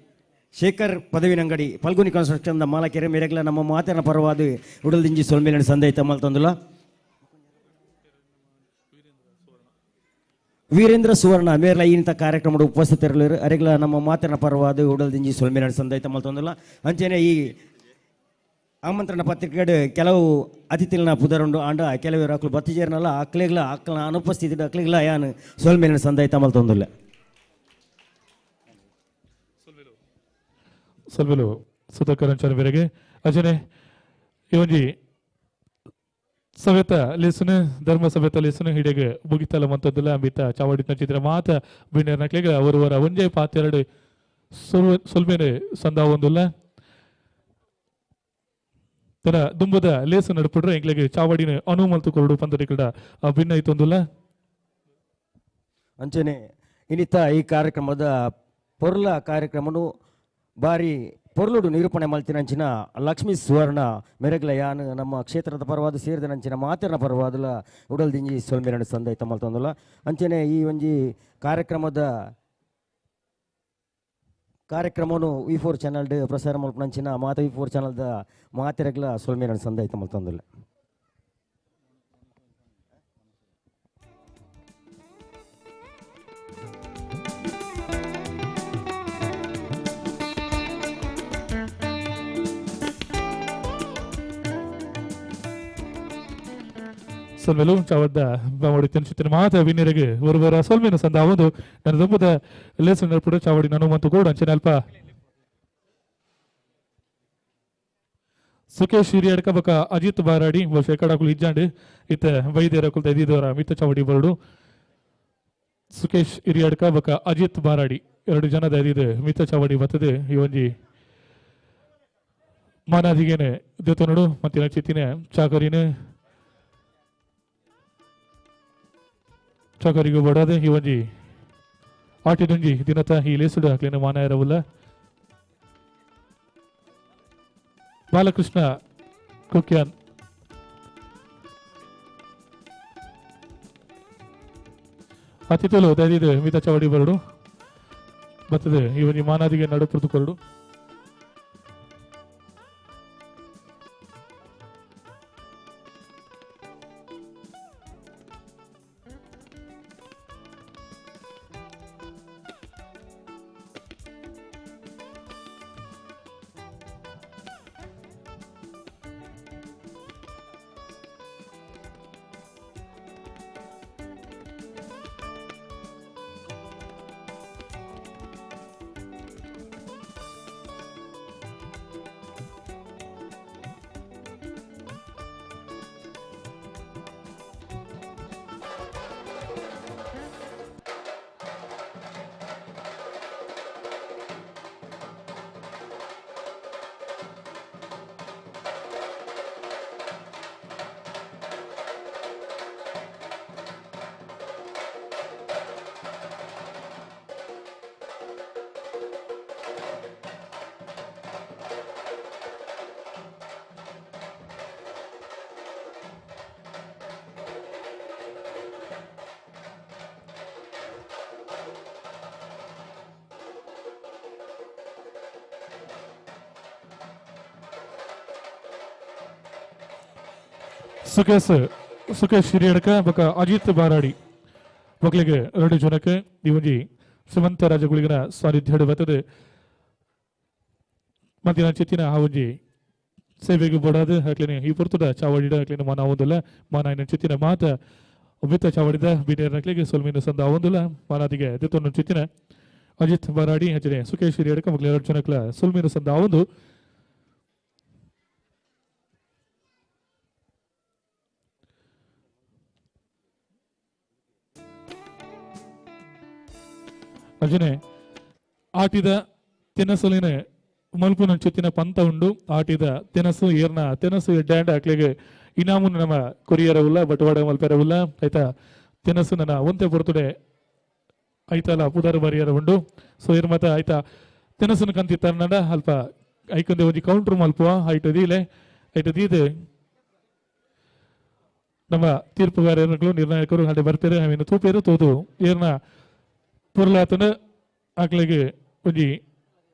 ಶೇಖರ್ ಪದವಿನಂಗಡಿ ಫಲ್ಗುನಿ ಕನ್ಸ್ಟ್ರಕ್ಷನ್ ಮಾಲಕೆರೆ ಮೇರೆಗ್ಲ ನಮ್ಮ ಮಾತೆರನ ಪರವಾದ ಉಡಲ್ದಿಂಜಿ ಸೊಲ್ಮೇಲೆ ಸಂದೈತ ಮಲ್ತೊಂದುಲ್ಲ. ವೀರೇಂದ್ರ ಸುವರ್ಣ ಮೇರ್ಲ ಈನಿತ ಕಾರ್ಯಕ್ರಮದ ಉಪಸ್ಥಿತರಿರಲು ಅರೆಗ್ಲ ನಮ್ಮ ಮಾತೆರನ ಪರವಾದ ಉಡಲ್ದಿಂಜಿ ಸೊಲ್ಮೇಲೆ ಸಂದೈತ ಮಲ್ತೊಂದುಲ್ಲ. ಅಂಚನೆ ಈ ಆಮಂತ್ರಣ ಪತ್ರಿಕೆಡು ಕೆಲವು ಅತಿಥಿಲನ ಪುದರುಂಡು ಆಂಡ ಕೆಲವರು ಅಕ್ಲು ಬತ್ತಿಜೇರ್ನಲ್ಲ ಅಕ್ಲೆಗ್ಲ ಅಕ್ಲ ಅನುಪಸ್ಥಿತಿ ಅಕ್ಲೆಗ್ಲ ಯಾನ್ ಸೊಲ್ಮೇಲೆ ಸಂದೈತ ಮಲ್ತೊಂದುಲ್ಲ. ಸಲ್ವೆಲು ಸುಧಾಕರ್ ಅಂಚನ ಬೇರೆಗೆ ಅಜನೆ ಈ ಒಂಜಿ ಸಭೆತ ಲೇಸುನ ಧರ್ಮ ಸಭೆತ ಲೇಸುನ ಹಿಡಿಗೆ ಮುಗಿತಲ ಮಂತದ್ದಲ್ಲ ಅಂಬಿತ ಚಾವಡಿ ನಚಿದ್ರ ಮಾತ ಬಿಣ್ಣೆರ್ ನಕ್ಲೆಗ ಅವರವರ ಒಂಜೆ ಪಾತೆರಡು ಸೊಲ್ಮೇನೆ ಸಂದ ಒಂದುಲ್ಲ. ತನ ದುಂಬದ ಲೇಸು ನಡುಪುಡ್ರೆ ಎಂಕ್ಲೆಗೆ ಚಾವಡಿನ ಅನುಮಲ್ತು ಕೊರಡು ಪಂದರಿಕಡ ಭಿನ್ನ ಇತ್ತೊಂದುಲ್ಲ. ಅಂಚನೆ ಇನ್ನಿತ ಈ ಕಾರ್ಯಕ್ರಮದ ಪೊರ್ಲ ಕಾರ್ಯಕ್ರಮನು ಬಾರಿ ಪೊರ್ಲುಡು ನಿರೂಪಣೆ ಮಲ್ತಿನಂಚಿನ ಲಕ್ಷ್ಮೀ ಸುವರ್ಣ ಮೆರೆಗ್ಲ ಯಾನ್ ನಮ್ಮ ಕ್ಷೇತ್ರದ ಪರವಾದ ಸೇರಿದನಂಚಿನ ಮಾತೆರ್ನ ಪರವಾದಲ ಉಡಲ್ದಿಂಜಿ ಸೊಲ್ಮೇರಣ ಸಂದೈತ ಮಲ್ತೊಂದುಲ್ಲ. ಅಂಚನೆ ಈ ಒಂಜಿ ಕಾರ್ಯಕ್ರಮದ ಕಾರ್ಯಕ್ರಮನು ವಿ4 ಚಾನಲ್ ಪ್ರಸಾರ ಮಲ್ಪನಂಚಿನ ಮಾತ ವಿ4 ಚಾನಲ್ದ ಮಾತೆರೆಗ್ಲ ಸೊಲ್ಮೇರಣ ಸಂದೈತ ಮಲ್ತೊಂದುಲ್ಲ. ಸೊಲ್ಮೆಲು ಚಾವಡ್ದ ಮಾಡಿ ತಿನ್ಸುತ್ತಿನ ಮಾತ ವಿನಿಯರಿಗೆ ಒರುವರ ಸೊಲ್ಮೆನು ಸಂದಾವುದು ನನ್ನ ದುಂಬದ ಲೇಸು ನಡ್ಪುಡು ಚಾವಡಿ ನಾನು ಮತ್ತು ಗೋಡು ಅಂಚನೆ ಅಲ್ಪ ಸುಖೇಶ್ ಹಿರಿಯಡ್ಕ ಬೊಕ ಅಜಿತ್ ಬಾರಾಡಿ ಬಹುಶಃ ಕಡಕುಲು ಇಜ್ಜಾಂಡ್ ಇತ್ತೆ ವೈದ್ಯರ ಕುಲ್ತ ಇದ್ದಿದ್ದವರ ಮಿತ್ತ ಚಾವಡಿ ಬರಡು. ಸುಖೇಶ್ ಹಿರಿಯಡ್ಕ ಬೊಕ ಅಜಿತ್ ಬಾರಾಡಿ ಎರಡು ಜನದ ಇದಿದೆ ಮಿತ್ತ ಚಾವಡಿ ಬರ್ತದೆ. ಈ ಒಂಜಿ ಮಾನಾದಿಗೇನೆ ದೇತನೋಡು ಮತ್ತಿನ ಚಿತ್ತಿನ ಚಾಕರಿನ ಚಾಕರಿಗೂ ಬಡಾದೆ ಈ ಒಂಜಿ ಆಟಿದೊಂಜಿ ದಿನತ ಈ ಲೇಸುಡು ಹಾಕ್ಲಿನ ಮಾನ ಇರವುಲ್ಲ. ಬಾಲಕೃಷ್ಣ ಕುಕ್ಯಾನ್ ಅತಿಥಿಲು ದಯದಿದೆ ಮಿತ ಚಾವಡಿ ಬರಡು ಬರ್ತದೆ. ಈ ಒಂಜಿ ಮಾನಾದಿಗೆ ನಡು ಕೊರಡು. ಸುಖೇಶ್ ಸುಖೇಶ್ ಹಿರಿಯಡ್ಕ ಬೊಕ ಅಜಿತ್ ಬಾರಾಡಿ ಮಕ್ಕಳಿಗೆ ಎರಡು ಜನಕ್ಕೆ ಈ ಒಂಜಿ ಸುಮಂತ ರಾಜಗುಳಿಗನ ಸಾನ್ನಿಧ್ಯ ಬರ್ತದೆ. ಮತ್ತಿನ ಚಿತ್ತಿನ ಆ ಒಂಜಿ ಸೇವೆಗೆ ಬೋಡಾದ ಹಾಕ್ಲೇನೆ ಈ ಪೊರ್ತುದ ಚಾವಡಿಡ ಹಾಕ್ಲೇನೆ ಮಾನ ಆವೊಂದುಲ್ಲ. ಮಾನ ಚಿತ್ತಿನ ಮಾತ ಒಬ್ಬಿತ ಚಾವಡಿದ ಬಿಡೇರ್ ನಕ್ಲಿಗೆ ಸೊಲ್ಮಿನ ಸಂದ ಆವೊಂದುಲ್ಲ. ಮಾನಾದಿಗೆ ದಿತ್ತೊಂದು ಚಿತ್ತಿನ ಅಜಿತ್ ಬಾರಾಡಿ ಹಚ್ಚನೆ ಸುಖೇಶ್ ಹಿರಿಯಡ್ಕ ಮಕ್ಕಳು ಎರಡು ಜನಕ್ಲ ಸೊಲ್ಮಿನ ಸಂದ ಆವೊಂದು. ಅರ್ಜುನೆ ಆಟಿದ ತಿನಸುಲಿನ ಮಲ್ಪುನ ಚಿತ್ತಿನ ಪಂತ ಉಂಡು. ಆಟಿದ ತಿನಸು ಏರ್ನ ತಿನಸು ಎಡ್ಡಾಂಡ ಅಕ್ಲಿಗೆ ಇನಾಮುನು ನಮ್ಮ ಕೊರಿಯರವುಲ್ಲ ಬಟವಾಡ ಮಲ್ಪೆರವುಲ್ಲ ಆಯ್ತಾ. ತಿನಸು ನನ್ನ ಒಂತೆ ಪೊರ್ತುಡೆ ಐತಲ್ಲ ಪುದಾರು ಬರಿಯರ ಉಂಡು. ಸೊ ಏರ್ ಮತ ಆಯ್ತಾ ತಿನಸುನ ಕಂತಿತ್ತಾರ ಅಲ್ಪ ಐಕೊಂದೆ ಒಂಜಿ ಕೌಂಟ್ರ್ ಮಲ್ಪುವ ಐಟು ದೀಲೆ ಐಟು ದೀದೆ ನಮ್ಮ ತೀರ್ಪುಗಾರರು ನಿರ್ಣಾಯಕರು ಅಡೆ ಬರ್ತಾರೆ. ಅವಿನ ತೂಪೇರು ತೋದು ಏರ್ನ ಪೊರ್ಲಾತನ ಅಕ್ಲಿಗೆ ಒಂಜಿ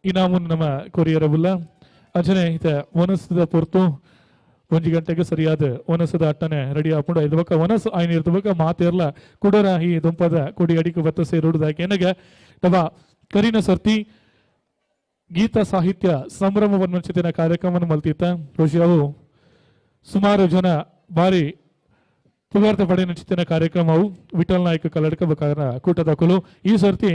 ಇನಾಮುನ್ ನಮ್ಮ ಕೊರಿಯರವುಲ್ಲ. ಅಂಚನೆ ಇತ ಒನಸದ ಪೊರ್ತು ಒಂಜಿ ಗಂಟೆಗೆ ಸರಿಯಾದ ಒನಸದ ಅಟ್ಟನೆ ರೆಡಿ ಆಪುಂಡು. ಐದು ಬೊಕ್ಕ ಒನಸು ಆಯ್ನ ಇರ್ತ ಬೊಕ್ಕ ಮಾತೇರ್ಲ ಕುಡರ ಈ ದುಂಪದ ಕೊಡಿ ಅಡಿಕು ಬತ್ತ ಸೇರುಡುದಾಕೆ ಎನಗ ನಮ್ಮ ಕರಿನ ಸರ್ತಿ ಗೀತ ಸಾಹಿತ್ಯ ಸಂಭ್ರಮ ಬನ್ವಂಚಿತಿನ ಕಾರ್ಯಕ್ರಮವನ್ನು ಮಲ್ತಿತ್ತ. ಬಹುಶಃ ಅವು ಸುಮಾರು ಜನ ಬಾರಿ ಪುಗಾರ್ತ ಪಡೆಯ ಕಾರ್ಯಕ್ರಮವು ವಿಠಲ್ ನಾಯ್ಕ ಕಲ್ಲಡ್ಕ ಬೇಕಾದ ಕೂಟದ ಕುಲು ಈ ಸರ್ತಿ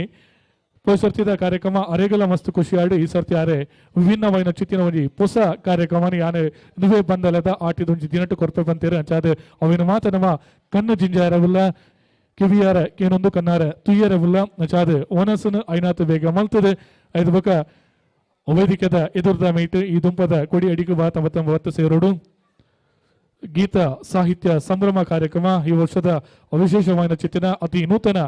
ಸರ್ತಿದ ಕಾರ್ಯಕ್ರಮ ಅರೆಗಲ ಮಸ್ತ್ ಖುಷಿ ಆಡು. ಈ ಸರ್ತಿ ಆರೆ ವಿಭಿನ್ನವಾಯಿನ ಚಿತ್ತಿನ ಒಂಜಿ ಹೊಸ ಕಾರ್ಯಕ್ರಮ ಯಾನೆ ನುವೆ ಬಂದಲದ ಆಟಿದೊಂಜಿ ದಿನಟ್ಟು ಕೊರ್ಪೆ ಬಂತೀರ ಅಂಚಾದ ಅವಿನ ಮಾತ ನಮ್ಮ ಕಣ್ಣು ಜಿಂಜಾರವಿಲ್ಲ ಕಿವಿಯಾರ ಏನೊಂದು ಕಣ್ಣಾರ ತುಯ್ಯರವಿಲ್ಲ ಅಂಚಾದ ಒನಸನು ಐನಾತು ಬೇಗ ಮಲ್ತದೆ. ಐದು ಬೊಕ ವೈದಿಕದ ಎದುರ್ದ ಮೈಟ್ ಈ ದುಂಪದ ಕೊಡಿ ಅಡಿಕು ಬಾ ತಮ್ಮ ತಮ್ಮ ಒತ್ತು ಸೇರೋಡು. ಗೀತ ಸಾಹಿತ್ಯ ಸಂಭ್ರಮ ಕಾರ್ಯಕ್ರಮ ಈ ವರ್ಷದ ವಿಶೇಷವಾದ ಚಿತ್ತಿನ ಅತಿ ನೂತನ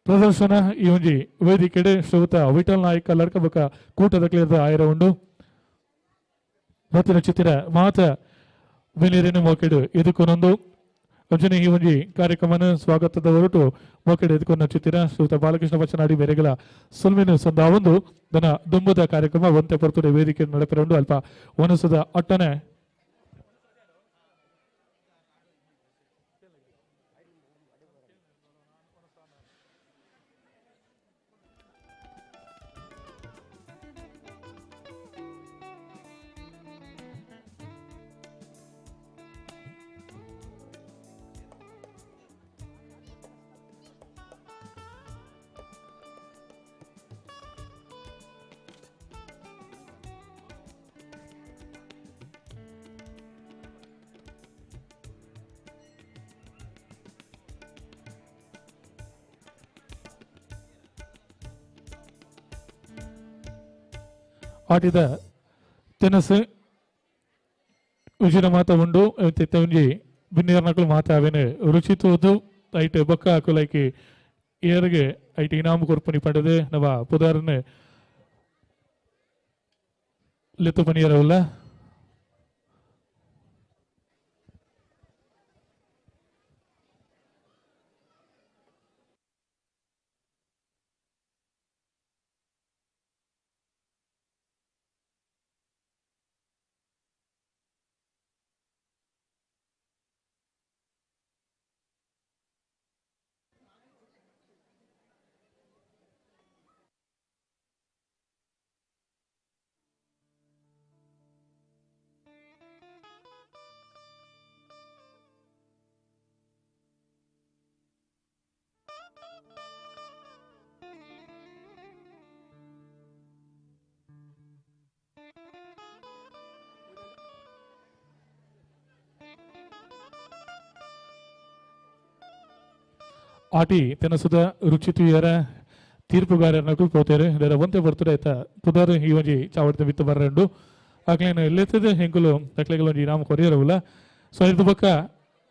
ಪ್ರದರ್ಶನ ಈ ಒಂಜಿ ವೇದಿಕೆಡೆ ಶ್ರೀಯುತ ವಿಠಲ್ ನಾಯ್ಕ ಲಡ್ಕಬಕ ಕೂಟದ ಕ್ಲಿಯರ್ದ ಆಯರ ಉಂಡು. ಮತ್ತಿನ ಚಿತ್ತಿನ ಮಾತ ಬೆಲಿಯರೇನು ಮೋಕೆಡು ಇದಕ್ಕೊಂದು ಅಂಜನೆ ಈ ಒಂಜಿ ಕಾರ್ಯಕ್ರಮನ ಸ್ವಾಗತದ ಹೊರಟು ಮೋಕೆಡು ಎದುಕೊಂಡ ಚಿತ್ತಿನ ಶ್ರೀಯುತ ಬಾಲಕೃಷ್ಣ ಬಚ್ಚನಾಡಿ ಬೇರೆಗಳ ಸುಲ್ಮಿನ ಸಂದ ಒಂದು ದನ ದುಂಬದ ಕಾರ್ಯಕ್ರಮ ಒಂತೆ ಪೊರ್ತುಡೆ ವೇದಿಕೆ ನಡೆಪರುಂಡು. ಅಲ್ಪ ಒನಸದ ಅಟ್ಟನೆ ಆಟಿದ ತೆನಸು ರುಚಿನ ಮಾತ ಉಂಡು ಒಂಜಿ ಬಿನ್ನೇರ್ನಕುಲು ಮಾತ ಅವೇನು ರುಚಿ ತೂದು ಐಟ್ ಬೊಕ್ಕ ಅಕುಲೈಕಿ ಏರ್ಗೆ ಐಟ್ ಇನಾಮು ಕೊರ್ಪುನಿ ಪಂಡದು ನವ ಪುದಾರನ್ ಲೆತ್ತು ಪನಿಯರವುಲ್ಲ. ಆಟಿ ತೆನಸುದ ರುಚಿ ತುಯರ ತೀರ್ಪುಗಾರನಕು ಪೋತೇರು ಇದರ ಒಂತೆ ಬರ್ತದೆ ಆಯ್ತಾ ಪುದಾರು ಈ ಒಂಜಿ ಚಾವಡಿದ ಬಿತ್ತು ಬರ್ರಂಡು ಅಕ್ಲೇನು ಎಲ್ಲೆತ್ತದೆ ಹೆಂಗುಲು ತಕ್ಲೆಗಳು ಒಂಜಿ ಇನಾಮ ಕೊರಿಯರವುಲ್ಲ. ಸೊ ಐದು ಬೊಕ್ಕ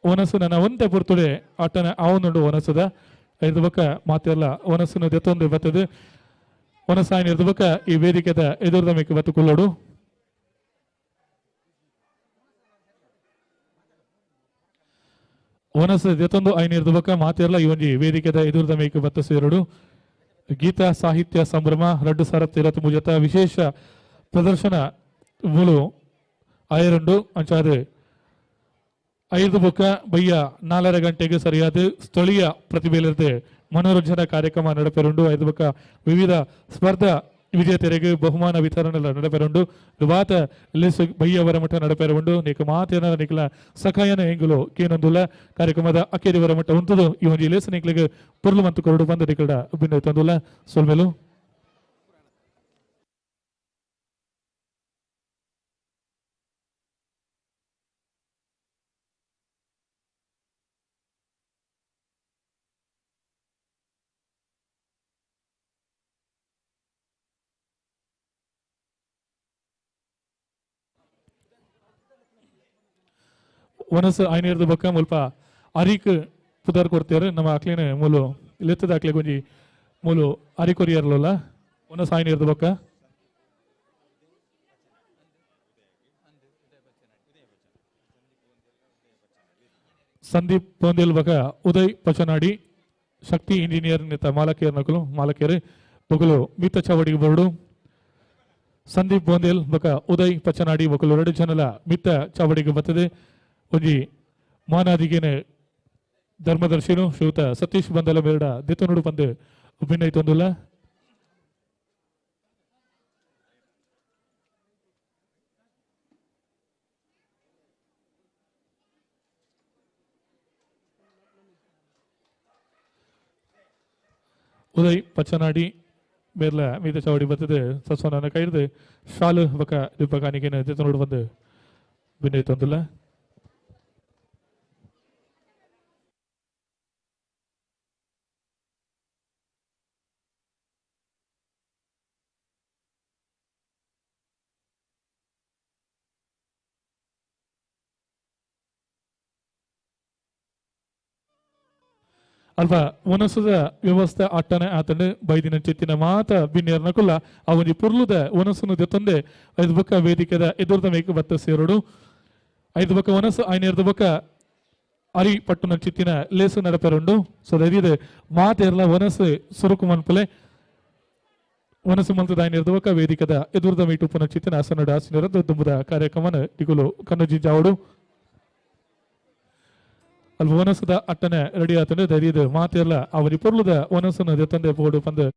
ಒನಸು ನನ್ನ ಒಂತೆ ಪೊರ್ತುಡೆ ಆಟನ ಆವೊಂದುಂಡು ಒನಸುದ ಐದು ಬೊಕ್ಕ ಮಾತೆಲ್ಲ ಒನಸುನ ದೆತ್ತೊಂದು ಬರ್ತದೆ ಒನಸಾಯನ ಇರ್ದು ಬೊಕ್ಕ ಈ ವೇದಿಕೆದ ಎದುರ್ದ ಮೇಕ್ ಬತ್ತು ಕುಲ್ಲೋಡು. ಒನಸು ದೆತ್ತೊಂದು ಐನ ಇರ್ದು ಬೊಕ್ಕ ಮಾತೆಲ್ಲ ಈ ಒಂಜಿ ವೇದಿಕೆದ ಎದುರ್ದ ಮೇಕ್ ಬತ್ತು ಸೇರೋಡು. ಗೀತಾ ಸಾಹಿತ್ಯ ಸಂಭ್ರಮ ರಡ್ಡು ಸರತ್ ಇರತ್ ಮುಜತ ವಿಶೇಷ ಪ್ರದರ್ಶನ ಮೂಲು ಆಯರಂಡು ಅಂಚಾರು ಐದು ಬೊಕ್ಕ ಬಯ್ಯ 4.5 ಗಂಟೆಗೆ ಸರಿಯಾದ ಸ್ಥಳೀಯ ಪ್ರತಿಭೆಯಲ್ಲಿರುತ್ತೆ ಮನೋರಂಜನಾ ಕಾರ್ಯಕ್ರಮ ನಡಪೆರುಂಡು. ಐದು ಬೊಕ್ಕ ವಿವಿಧ ಸ್ಪರ್ಧಾ ವಿಜೇತರಿಗೆ ಬಹುಮಾನ ವಿತರಣೆ ನಡಪೆರುಂಡು. ವಾತ ಲೇಸು ಬಯ್ಯವರ ಮಠ ನಡಪೆರುಂಡು. ನೀಕ ಮಾತೇನ ನಿಕಲ ಸಖಾಯನ ಎಂಗುಲು ಕೇನೊಂದುಲ್ಲ ಕಾರ್ಯಕ್ರಮದ ಅಕ್ಕೇರಿವರ ಮಠ ಉಂಟುದು ಈ ಒಂದು ಲೇಸು ನಿಕ್ಲಿಗೆ ಪೊರ್ಲು ಮತ್ತು ಕೊರಡು ಬಂದ ನಿಕಲ ಬಿಂದು ತಂದುಲ್ಲ ಸೊಲ್ಮೆಲು. ಒನಸು ಐನೇರ್ದ ಬೊಕ್ಕ ಮುಲ್ಪ ಅರಿಕ್ ಪುದರ್ ಕೊಡ್ತೇವೆ ನಮ್ಮ ಅಕ್ಲೇನೆ ಮೂಲು ಲೆತ್ತದ ಅಕ್ಲೆ ಗೊಂಜಿ ಮೂಲು ಅರಿ ಕೊರಿಯರ್ಲಲ್ಲ ಒನಸು ಐನೇರ್ದ ಬೊಕ್ಕ. ಸಂದೀಪ್ ಪೊಂದೇಲ್ ಬೊಕ್ಕ ಉದಯ್ ಪಚನಾಡಿ ಶಕ್ತಿ ಇಂಜಿನಿಯರ್ ನೇತ ಮಾಲಕೇರ್ ನಕಲು ಮಾಲಕೇರು ಬೊಕಲು ಮೀತ ಚಾವಡಿಗೆ ಬರಡು. ಸಂದೀಪ್ ಬೋಂದೇಲ್ ಬೊಕ್ಕ ಉದಯ್ ಪಚನಾಡಿ ಬೊಕಲು ಎರಡು ಜನಲ ಮಿತ್ತ ಚಾವಡಿಗೆ ಬರ್ತದೆ. ಒಂಜಿ ಮಾನಾದಿಗೆನೆ ಧರ್ಮದರ್ಶಿನು ಶ್ರೀಯುತ ಸತೀಶ್ ಬಂದಲ ಮೇರಡ ದಿತ್ತನುಡು ಬಂದು ಭಿನ್ನೈತೊಂದುಲ್ಲ. ಉದಯ್ ಪಚನಾಡಿ ಬೇರ್ಲ ಮೀತ ಚಾವಡಿ ಬರ್ತದೆ ಸಸ್ವನ ಕೈರ್ದು ಶಾಲು ಬಕ ದಿಬ್ಬಕಾನಿಗೆನೆ ದಿತ್ತನುಡು ಬಂದು ಭಿನ್ನೈತೊಂದುಲ್ಲ. ಅಲ್ಪ ಒನಸದ ವ್ಯವಸ್ಥೆ ಅಟ್ಟನೆ ಆತಂಡು ಬೈದಿನ ಚಿತ್ತಿನ ಮಾತ ಬಿನ್ನೇರ್ನ ಕುಲ್ಲ ಆ ಒಂಜಿ ಪುರ್ಲುದ ಒನಸುನು ದೆತ್ತೊಂದೆ ಐದು ಬೊಕ್ಕ ವೇದಿಕೆದ ಎದುರ್ದ ಮೇಕ್ ಬತ್ತ ಸೇರೋಡು. ಐದು ಬೊಕ್ಕ ಒನಸು ಐನೇರ್ದ ಬೊಕ್ಕ ಅರಿ ಪಟ್ಟುನ ಚಿತ್ತಿನ ಲೇಸು ನಡಪೆರುಂಡು. ಸೊ ದೈದಿದೆ ಮಾತೇರ್ಲ ಒನಸು ಸುರುಕು ಮನ್ಪುಲೆ ಒನಸು ಮಲ್ತದ ಐನೇರ್ದ ಬೊಕ್ಕ ವೇದಿಕೆದ ಎದುರ್ದ ಮೇಟುಪ್ಪುನ ಚಿತ್ತಿನ ಆಸನಡು ಆಸಿನರ ದುಂಬುದ ಕಾರ್ಯಕ್ರಮನ ಟಿಗುಲು ಕನ್ನಜಿ ಜಾವಡು. ಅಲ್ಲಿ ಒನಸದ ಅಟ್ಟನೆ ರೆಡಿ ಆತಂದ್ರೆ ಧೈರ್ಯದ ಮಾತೆಲ್ಲ ಅವರಿ ಪೊರ್ಲುದ ಒನಸನ್ನು ದೆತ್ತಂದೆ ಪೋಡು ಪಂದು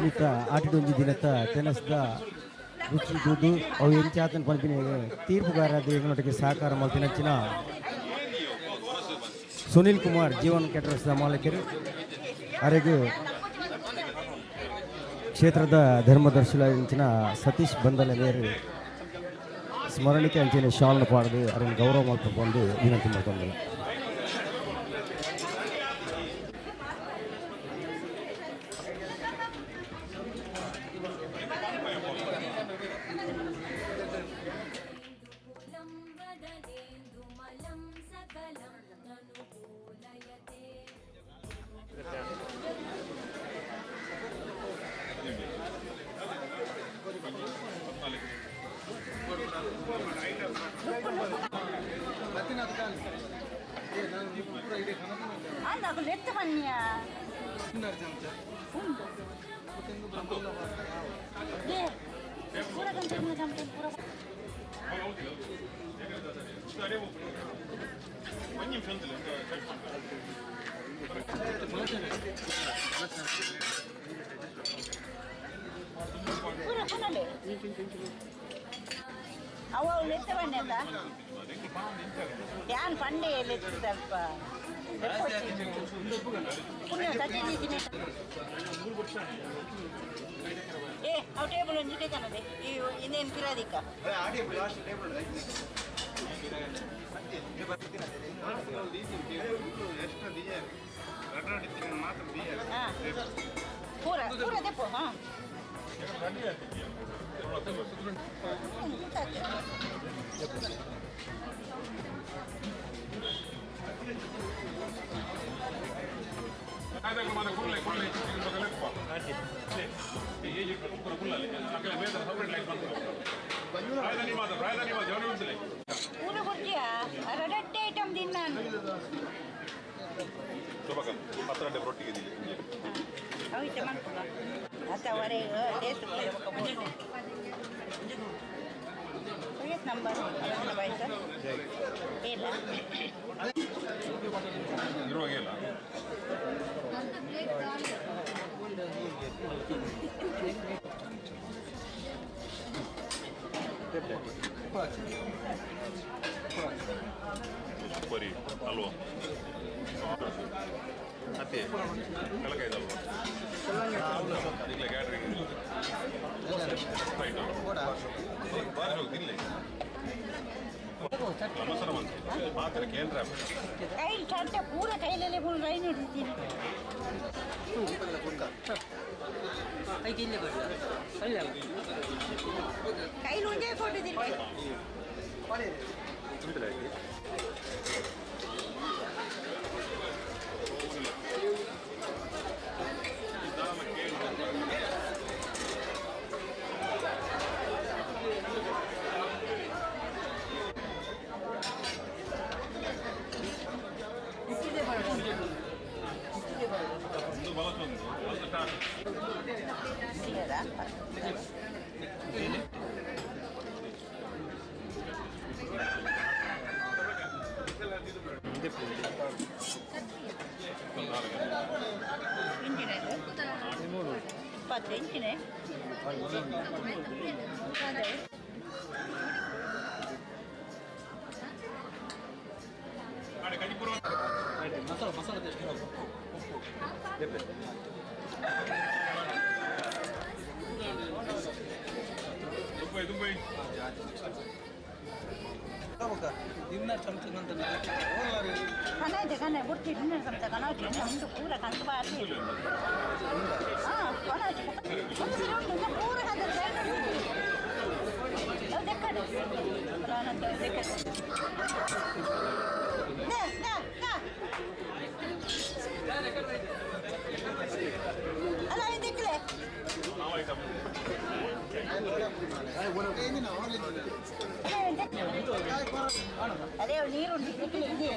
ಇತ್ತ ಆಟಿಡೊಂಜಿ ದಿನತ್ತ ತೆನಸ್ದ ರುಚಿ ದುಡ್ಡು ಅವು ಎಂಚಾತನ ಪನ್ಪಿನ ತೀರ್ಪುಗಾರ ದೇವನೊಟ್ಟಿಗೆ ಸಹಕಾರ ಮಲ್ತಿನಂಚಿನ ಸುನಿಲ್ ಕುಮಾರ್ ಜೀವನ್ ಕೆಟರ್ಸ್ದ ಮಾಲೀಕರು ಅರೆಗೂ ಕ್ಷೇತ್ರದ ಧರ್ಮದರ್ಶಿಲಾಂಚಿನ ಸತೀಶ್ ಬಂದಲೆ ಮೇರು ಸ್ಮರಣಿಕೆ ಅಂಚಿನ ಶಾಲ್ನ ಪಾಡದು ಅರೆನ ಗೌರವ ಮಲ್ಪಕೊಂಡು ವಿನಂತಿ ಮಾಡ್ಕೊಂಡಿಲ್ಲ. ಪಾತ್ರೆ ಇಂಚಿನೆ ಮಸಾಲ ಮಸಾಲ ಕನಾಯ್ತೆ ಕನೆ ಬುಡ್ತಿ ಡಿನ್ನರ್ ಸಮತ ಕನಾಯ್ತೆ ಉಂಟು ಪೂರ ಕಂತು ಬಾರ್ಲಿ ಹಾಂ ಕನಾಯ್ತೆ ಒಂದು ಸರಿ ಉಂಟು ಪೂರ ಕಂತು ದೆಕ್ಕಡೆ ದೆಕ್ಕಡೆ ಅಲ್ಲ ದಿಕ್ಕಲೆ ಅದೇ ನೀರುಂಟು ದಿಕ್ಕಲೆ ಇದೆ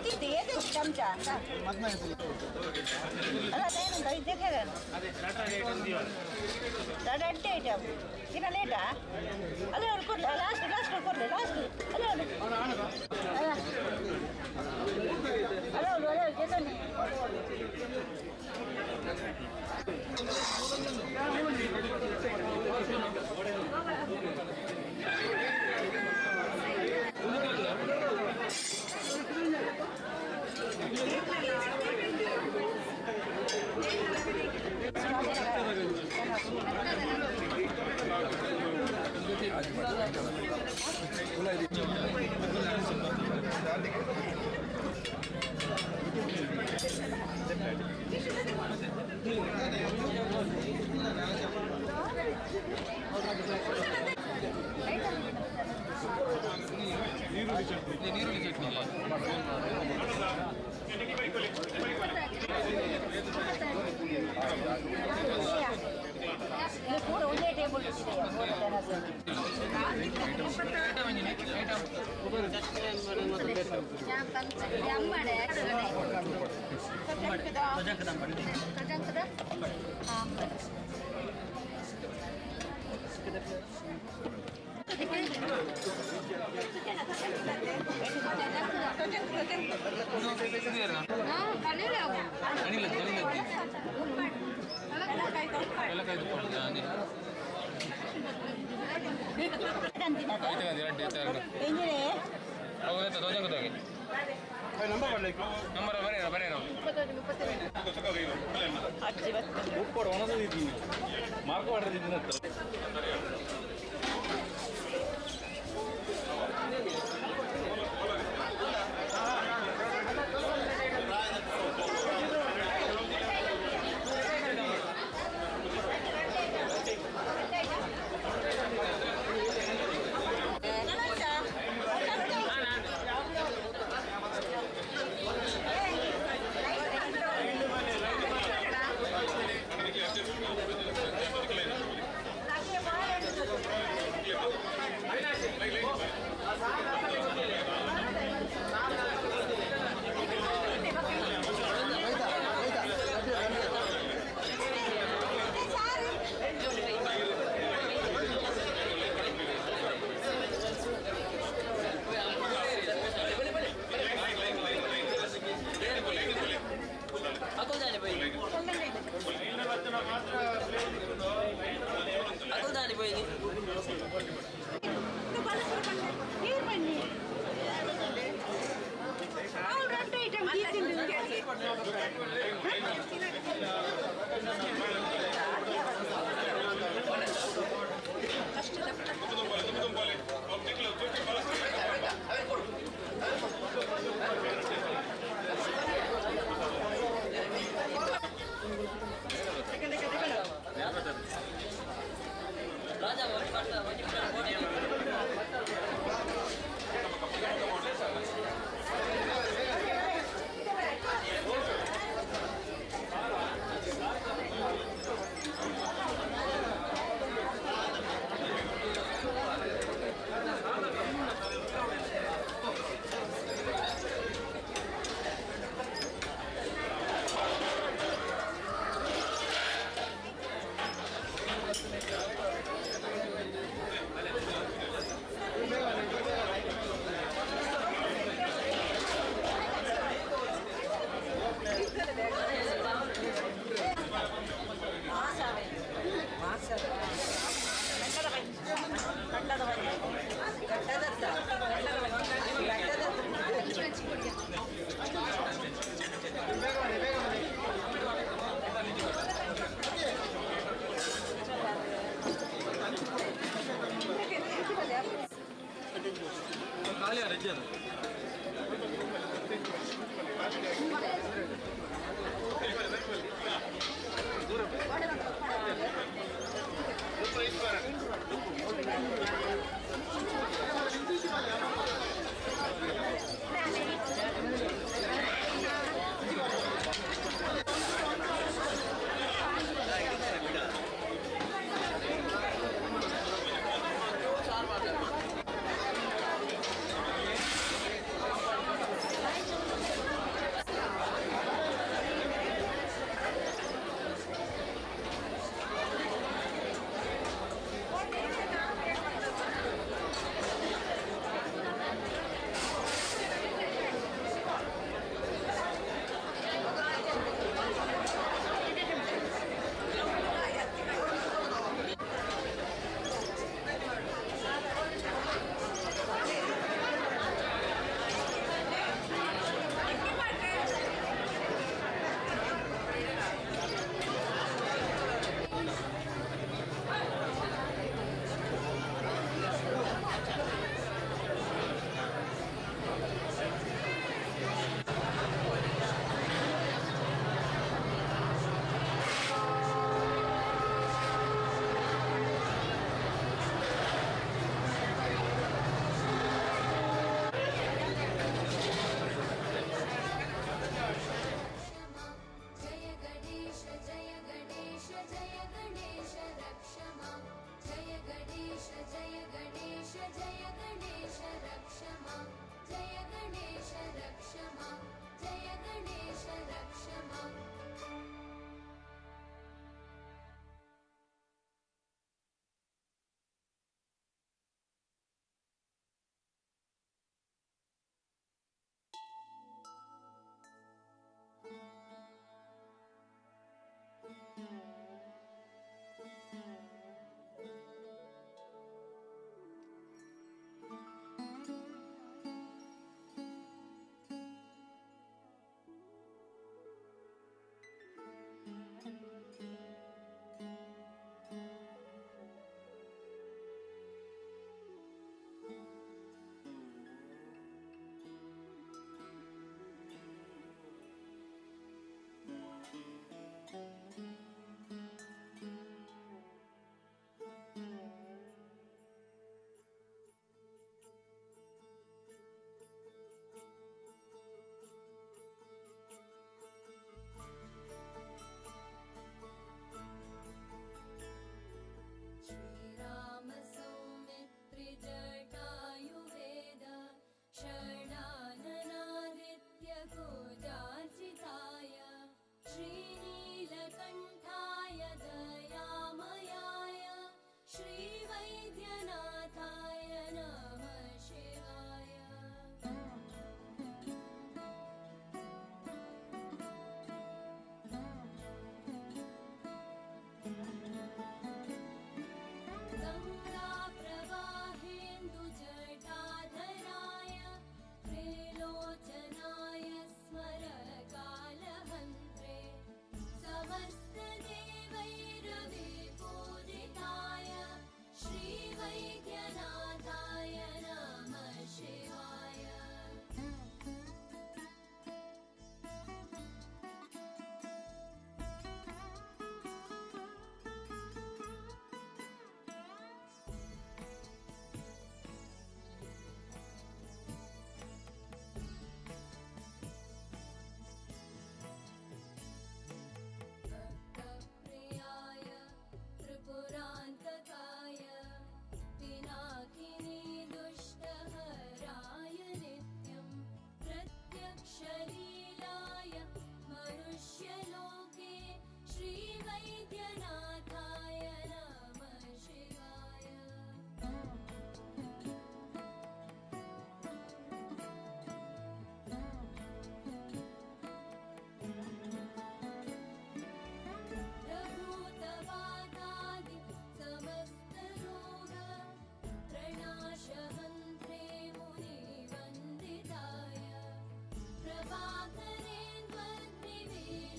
ಇದೆ ಇದೆ ಚಮಚ ಅಲ್ಲ ಅದೇನುಂಟ ಇದಕ್ಕೆ ಅಡ್ಡೆ ಐಟಮ್ ಇನ್ನ ಲೇಟಾ ಅಲ್ಲ ಅವ್ರು ಕೊಡ್ಲಿ ಲಾಸ್ಟ್ ಲಾಸ್ಟ್ ಕೊಡ್ಲಿ ಲಾಸ್ಟ್ ಅಲ್ಲ ಅವರು ಅಲ್ಲ ಅಲ್ಲ ಅವರು ಅಲ್ಲ ಜೊತೆ ನೀರುಳ್ಳಿ ಚಟ್ನಿ ಪೂರ ಒಂದೇ ಟೇಬಲ್ ನೀರುಳ್ಳಿ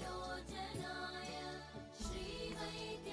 प्रभाकरेन्द्वग्निविलोचनाय श्रीवैद्य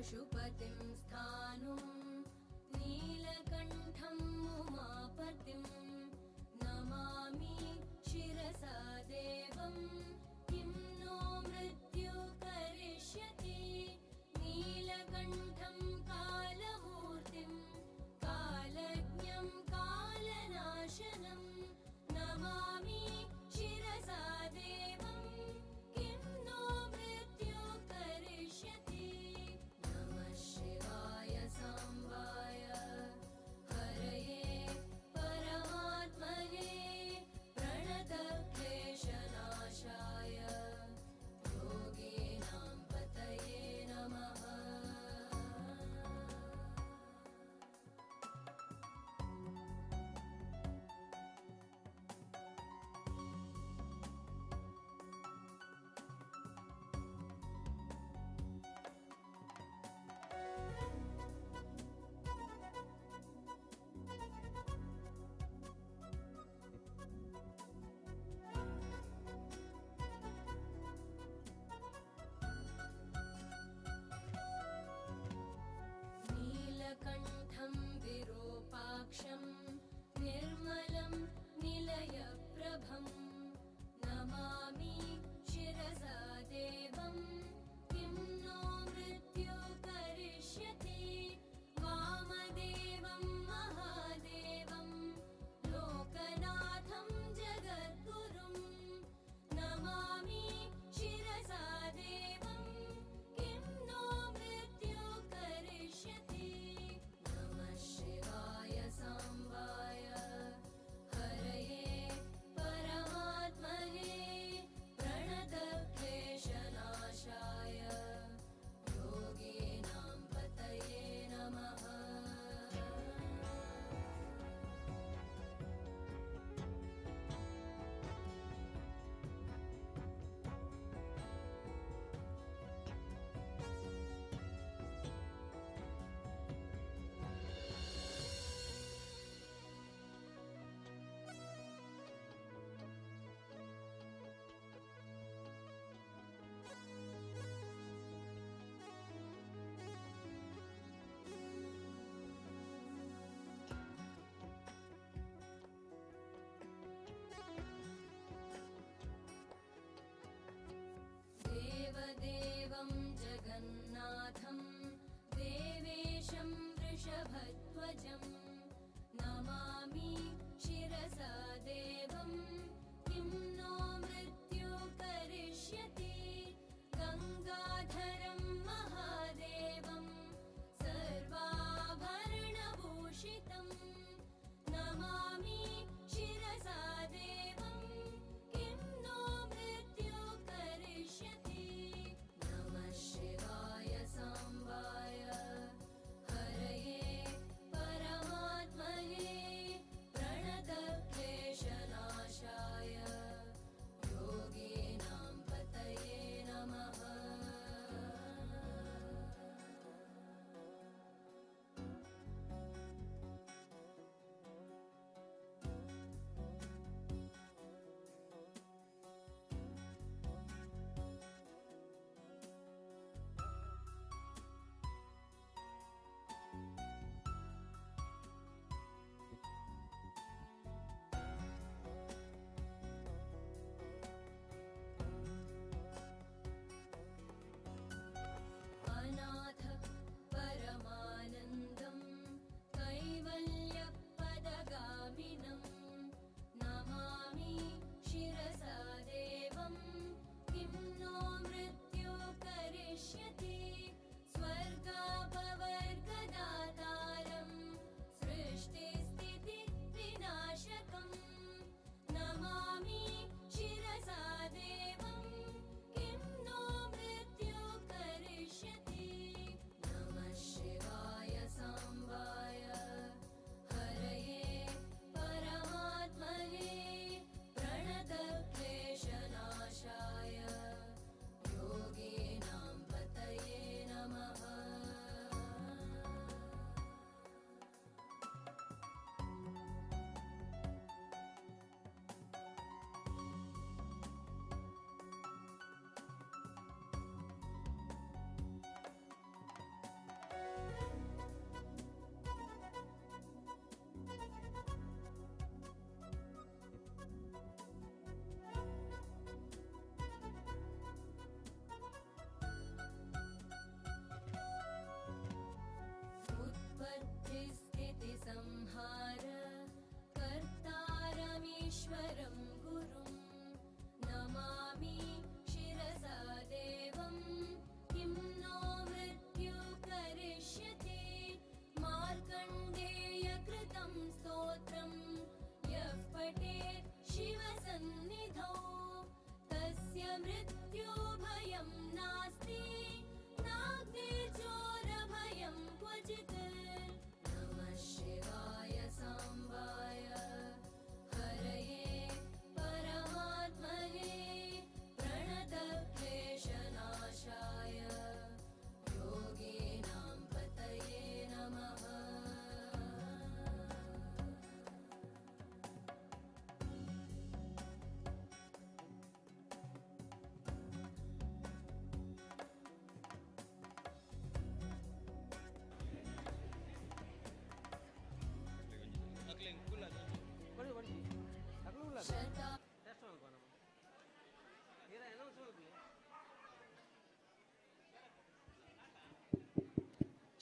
पशुपतिं स्थानुं नीलकण्ठं उमापतिं नमामि शिरसा देवं किं नो मृत्यु करिष्यति। नीलकण्ठं कालमूर्तिं कालज्ञं कालनाशनं नमामि शिरसा देवं किं नो मृत्यु करिष्यति। नमः शिवाय।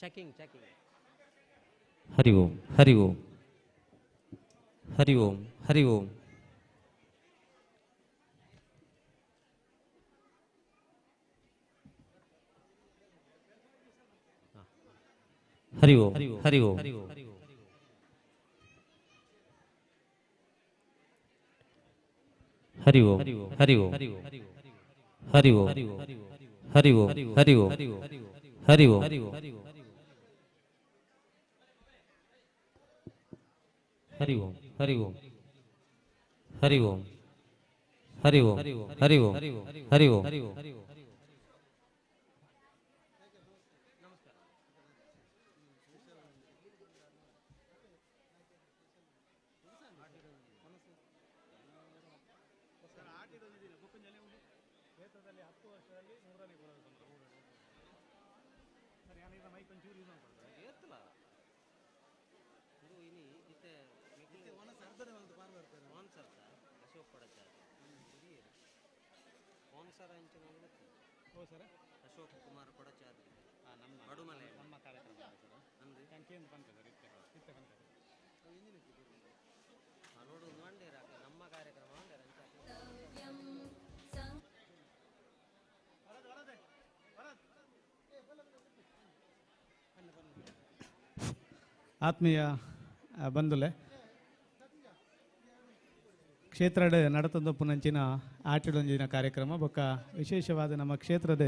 Checking checking. Hari Om Hari Om Hari Om Hari Om. Hari Om Hari Om Hari Om Hari Om Hari Om Hari Om Hari Om Hari Om Hari Om Hari Om Hari Om Hari Om Hari Om Hari Om. Ashok Kumar Kodachadri Padumale ನಮ್ಮ ಕಾರ್ಯಕ್ರಮ ನೋಡು ಮಂಡೇರ ನಮ್ಮ ಕಾರ್ಯಕ್ರಮ ಆತ್ಮೀಯ ಬಂಧುಲೆ ಕ್ಷೇತ್ರದ ನಡತಂದೊಪ್ಪುನಂಚಿನ ಆಟಿಡೊಂಜಿನ ಕಾರ್ಯಕ್ರಮ ಬೊಕ್ಕ ವಿಶೇಷವಾದ ನಮ್ಮ ಕ್ಷೇತ್ರದ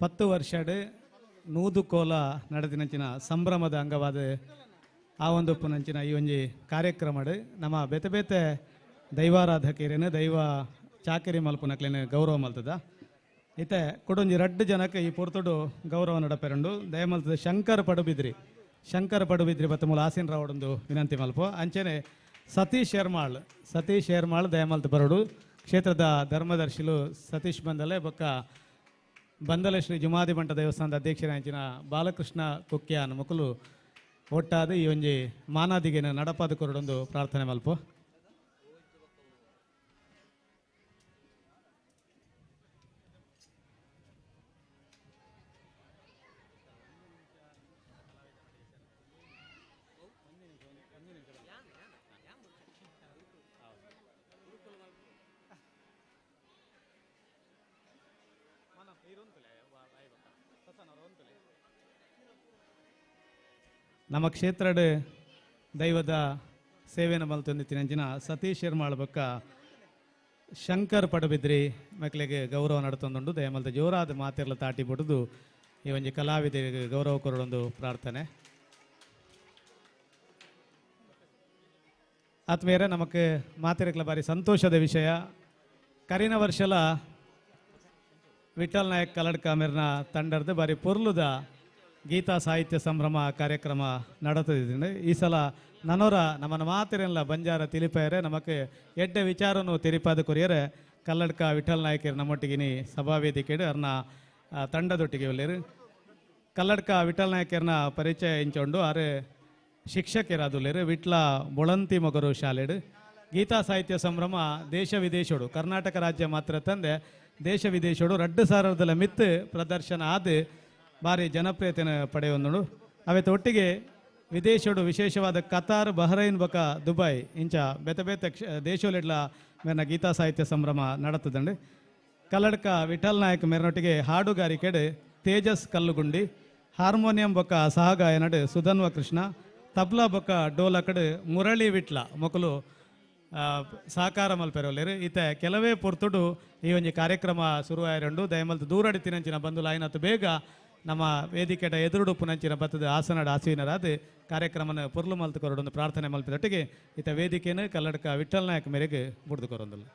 10 ವರ್ಷಡ್ ನೂದು ಕೋಲ ನಡೆದಿನಂಚಿನ ಸಂಭ್ರಮದ ಅಂಗವಾದ ಆ ಒಂದು ಪುನಂಚಿನ ಈ ಒಂಜಿ ಕಾರ್ಯಕ್ರಮಡ್ ನಮ್ಮ ಬೇತೆ ಬೇತೆ ದೈವಾರಾಧಕರೇನು ದೈವ ಚಾಕರಿ ಮಲ್ಪುನಕ್ಲೇನು ಗೌರವ ಮಲ್ತದ ಇತ್ತೆ ಕೊಡೊಂಜಿ ರಡ್ಡು ಜನಕ್ಕೆ ಈ ಪೊರ್ತುಡು ಗೌರವ ನಡಪೆರಂಡು ದಯಮಲ್ತದ ಶಂಕರ್ ಪಡುಬಿದ್ರಿ ಶಂಕರ್ ಪಡುಬಿದ್ರಿ ಬತ್ತ ಮೂಲ ಆಸೀನ್ ರಾವಡೊಂದು ವಿನಂತಿ ಮಲ್ಪು ಅಂಚೆನೆ ಸತೀಶ್ ಶೆರ್ಮಾಳ್ ಸತೀಶ್ ಶೆರ್ಮಾಳ್ ದಯಮಲ್ತ ಬರೋಡು ಕ್ಷೇತ್ರದ ಧರ್ಮದರ್ಶಿಲು ಸತೀಶ್ ಬಂದಲೆ ಬೊಕ್ಕ ಬಂದಲೆ ಶ್ರೀ ಜುಮಾದಿ ಮಂಟ ದೇವಸ್ಥಾನದ ಅಧ್ಯಕ್ಷರಾಂಚಿನ ಬಾಲಕೃಷ್ಣ ಕುಕ್ಯಾನ್ ಮುಕುಲು ಒಟ್ಟಾದ ಈ ಒಂಜಿ ಮಾನಾದಿಗೆನ ನಡಪಾದ ಕೊರಡೊಂದು ಪ್ರಾರ್ಥನೆ ಮಲ್ಪು. ನಮ್ಮ ಕ್ಷೇತ್ರದ ದೈವದ ಸೇವೆಯನ್ನು ಮಲ್ತೊಂದಿತ್ತಿನಂಚಿನ ಸತೀಶ್ ಶೆರ್ಮಾಳ್ ಬೊಕ್ಕ ಶಂಕರ್ ಪಡುಬಿದ್ರಿ ಮಕ್ಕಳಿಗೆ ಗೌರವ ನಡತೊಂದುಂಡು. ದಯಮಲ್ತ ಜೋರಾದ ಮಾತೆರ್ಲ ತಾಟಿ ಬಿಡುದು ಈ ಒಂಜಿ ಕಲಾವಿದರಿಗೆ ಗೌರವ ಕೊರಡೊಂದು ಪ್ರಾರ್ಥನೆ. ಆತ್ಮೀಯರೇ, ನಮಕ್ ಮಾತೆರ್ಕಲ ಬಾರಿ ಸಂತೋಷದ ವಿಷಯ. ಕರಿನ ವರ್ಷಲ ವಿಠಲ್ ನಾಯಕ್ ಕಲಡ್ಕ ಮೇರ್ನ ತಂಡರ್ದು ಬಾರಿ ಪೊರ್ಲುದ ಗೀತಾ ಸಾಹಿತ್ಯ ಸಂಭ್ರಮ ಕಾರ್ಯಕ್ರಮ ನಡತಿದ್ದೀನಿ. ಈ ಸಲ ನನೋರ ನಮ್ಮನ್ನ ಮಾತಿರಲ್ಲ ಬಂಜಾರ ತಿಳಿಪಾಯರೆ ನಮಕ್ ಎಡ್ಡೆ ವಿಚಾರನು ತೆರಿಪಾದ ಕೊರಿಯರೆ ಕಲ್ಲಡ್ಕ ವಿಠಲ್ ನಾಯಕರು ನಮ್ಮೊಟ್ಟಿಗಿನಿ ಸಭಾವೇದಿಕೆಡು ಅರ್ನ ತಂಡದೊಟ್ಟಿಗೆ ಒಲ್ಲೇರು. ಕಲ್ಲಡ್ಕ ವಿಠಲ್ ನಾಯಕರನ್ನ ಪರಿಚಯ ಇಂಚೊಂಡು ಆರೆ ಶಿಕ್ಷಕರಾದುಲ್ಲೇರು ವಿಟ್ಲ ಬೊಳಂತಿ ಮೊಗರು ಶಾಲೆಡು. ಗೀತಾ ಸಾಹಿತ್ಯ ಸಂಭ್ರಮ ದೇಶ ವಿದೇಶೋಡು ಕರ್ನಾಟಕ ರಾಜ್ಯ ಮಾತ್ರ ತಂದೆ ದೇಶ ವಿದೇಶೋಡು 2000 ಮಿತ್ತು ಪ್ರದರ್ಶನ ಆದ ಭಾರಿ ಜನಪ್ರಿಯತೆಯನ್ನು ಪಡೆಯುವಂದಳು. ಅವೆತ್ತ ಒಟ್ಟಿಗೆ ವಿದೇಶೋಡು ವಿಶೇಷವಾದ ಕತಾರ್, ಬಹರೈನ್ ಬಕ ದುಬೈ ಇಂಚ ಬೇತೆ ಬೇತೆ ದೇಶೋಲೆಡ್ಲ ಮೇರ್ನ ಗೀತಾ ಸಾಹಿತ್ಯ ಸಂಭ್ರಮ ನಡತದಂಡು. ಕಲ್ಲಡ್ಕ ವಿಠಲ್ ನಾಯಕ್ ಮೇರ್ನೊಟ್ಟಿಗೆ ಹಾಡುಗಾರಿಕೆಡು ತೇಜಸ್ ಕಲ್ಲುಗುಂಡಿ, ಹಾರ್ಮೋನಿಯಂ ಬೊಕ್ಕ ಸಹಗಾಯನಡು ಸುಧನ್ವ ಕೃಷ್ಣ, ತಬ್ಲಾ ಬೊಕ್ಕ ಡೋಲಕಡು ಮುರಳಿ ವಿಟ್ಲ ಮೊಕಲು ಸಹಕಾರ ಮಲ್ಪೆರೋಲೇರು. ಈತ ಕೆಲವೇ ಪೊರ್ತುಡು ಈ ಒಂಜಿ ಕಾರ್ಯಕ್ರಮ ಶುರುವಾಯರಂಡು. ದಯಮಲ್ತು ದೂರಡಿ ತಿನಂಚಿನ ಬಂದು ಲಾಯ್ನತ್ತು ಬೇಗ ನಮ್ಮ ವೇದಿಕೆಡ ಎದುರುಡು ಪುನಂಚಿನ ಬತ್ತದ ಆಸನಡ ಆಸೀನರಾದ ಕಾರ್ಯಕ್ರಮನ ಪೊರ್ಲು ಮಲ್ತು ಕೊರಡೊಂದು ಪ್ರಾರ್ಥನೆ ಮಲ್ಪಿದೊಟ್ಟಿಗೆ ಈತ ವೇದಿಕೆಯನ್ನು ಕಲ್ಲಡ್ಕ ವಿಠಲ್ ನಾಯಕ್ ಮೇರೆಗೆ ಬುಡ್ದು ಕೊರೊಂದುಲ್ಲ.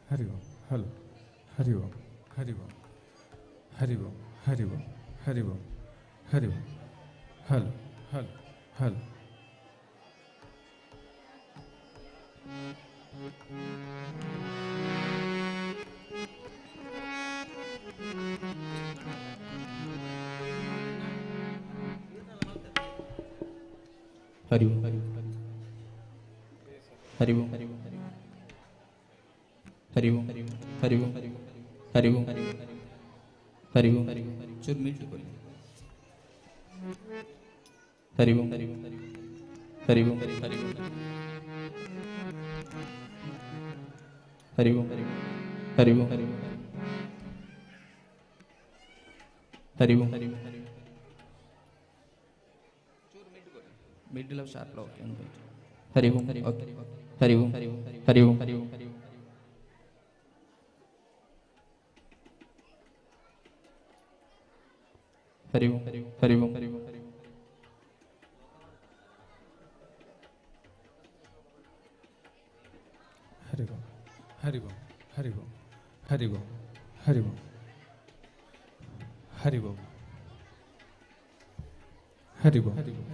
ಹರಿ ಓಂ ಹಲೋ ಹರಿ Om Hari Om Hari Om Hari Om Hari Om Hari Om hello hello hello. Hari Om Hari Om Hari Om Hari Om Hari Om Hari Om Hari Om Hari Om. ಚೂರು ಮ್ಯೂಟ್ ಕೊಡಿ. Hari Om Hari Om Hari Om Hari Om Hari Om Hari Om Hari Om Hari Om Hari Om. Middle of sharp okay. Hari Om Hari Om Hari Om Hari Om Hari Om Hari Om Hari Om Hari Om Hari Om Hari Om. Hari Om Hari Om Hari Om Hari Om Hari Om Hari Om Hari Om Hari Om.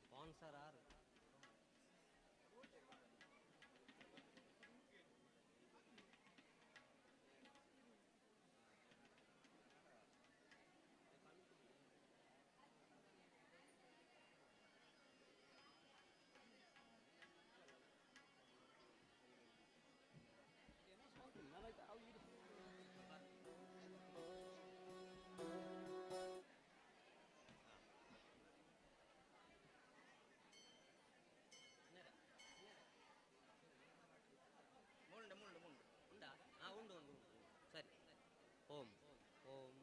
Sponsor ಆರು. ಮುಂಡು ಮುಂಡು ಮುಂಡು ಉಂಡಾ? ಹಾಂ, ಉಂಡು ಉಂಡು ಉಂಡು. ಸರಿ. ಓಂ ಓಂ.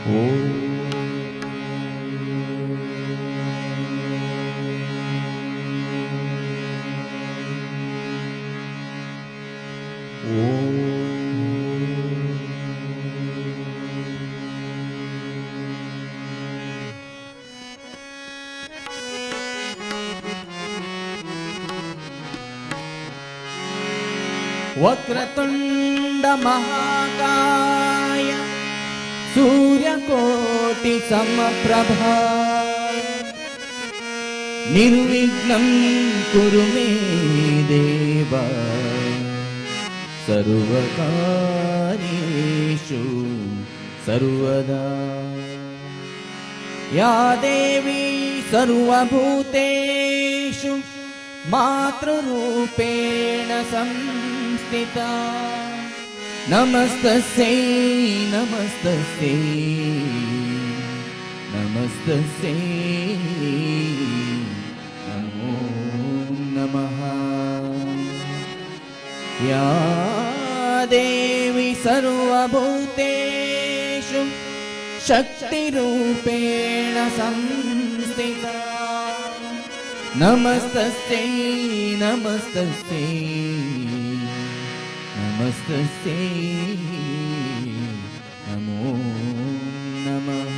ಓಂ. ವಕ್ರತುಂಡ ಮಹಾಕಾಯ ಸೂರ್ಯಕೋಟಿ ಸಮಪ್ರಭಾ ನಿರ್ವಿಘ್ನಂ ಕುರು ಮೇ ದೇವ ಸರ್ವಕಾರ್ಯೇಷು ಸರ್ವದಾ. ಯಾ ದೇವಿ ಸರ್ವಭೂತೇಷು ಮಾತೃರೂಪೇಣ ಸಂಸ್ಥಿತಾ ನಮಸ್ತಸ್ಯೈ ನಮಸ್ತಸ್ಯೈ ನಮಸ್ತಸ್ಯೈ ನಮೋ ನಮಃ. ಯಾ ದೇವಿ ಸರ್ವಭೂತೇಷು ಶಕ್ತಿರೂಪೇಣ ಸಂಸ್ಥಿತಾ ನಮಸ್ತಸ್ಯೈ ನಮಸ್ತಸ್ಯೈ ನಮಸ್ತಸ್ಯೈ ನಮೋ ನಮಃ.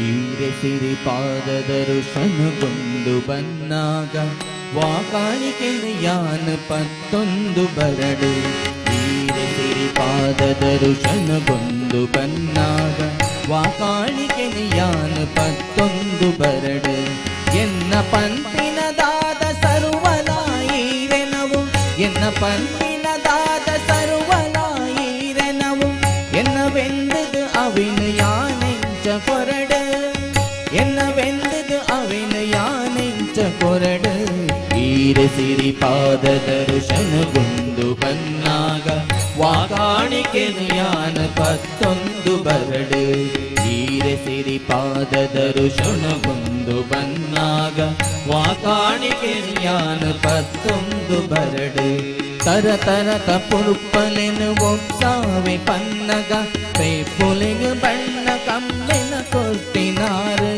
ಈರೆ ಸಿರಿ ಪಾದದರುಶನುಗೊಂದು ಬನ್ನಾಗ ವಾಕಾಣಿಕೆನ ಯಾನ ಪತ್ತೊಂದು ಬರಡು. ಈರೆ ಸಿರಿ ಪಾದದರುಶನುಗೊಂದು ಬನ್ನಾಗ ವಾಕಾಣಿಕೆನ ಯಾನ ಪತ್ತೊಂದು ಬರಡು. ಎನ್ನ ಪಂಪಿನದಾದ ಸರ್ವಲಾಯಿರೆನವು ಎನ್ನ ಪಂಪಿನದಾದ ಸರ್ವಲಾಯಿರೆನವು ಎನ್ನ ವೆಂದದು ಅವಿನ ಯಾನೆಂಚ ಕೊರಡು ಎನ್ನ ವೆಂದದು ಅವಿನ ಯಾನೆಂಚ ಕೊರಡು. ಈರೆ ಸಿರಿ ಪಾದದರುಶನುಗೊಂದು ಬನ್ನಾಗ ವಾಕಾಣಿಕೆನು ಯಾನ ಪತ್ತೊಂದು ಬರಡು. ಈರೆ ಸಿರಿ ಪಾದದರುಶನುಗೊಂದು ಬನ್ನಾಗ ವಾಕಾಣಿಕೆನು ಯಾನ ಪತ್ತೊಂದು ಬರಡು. ತರ ತರ ತಪುರುಪ್ಪಲೆನು ಒಪ್ಸಾವೆ ಪನ್ನಗ ಪೈಪುಲೆಗು ಬಣ್ಣ ಕಮ್ಮೆನ ಕೊಟ್ಟಿನಾರು.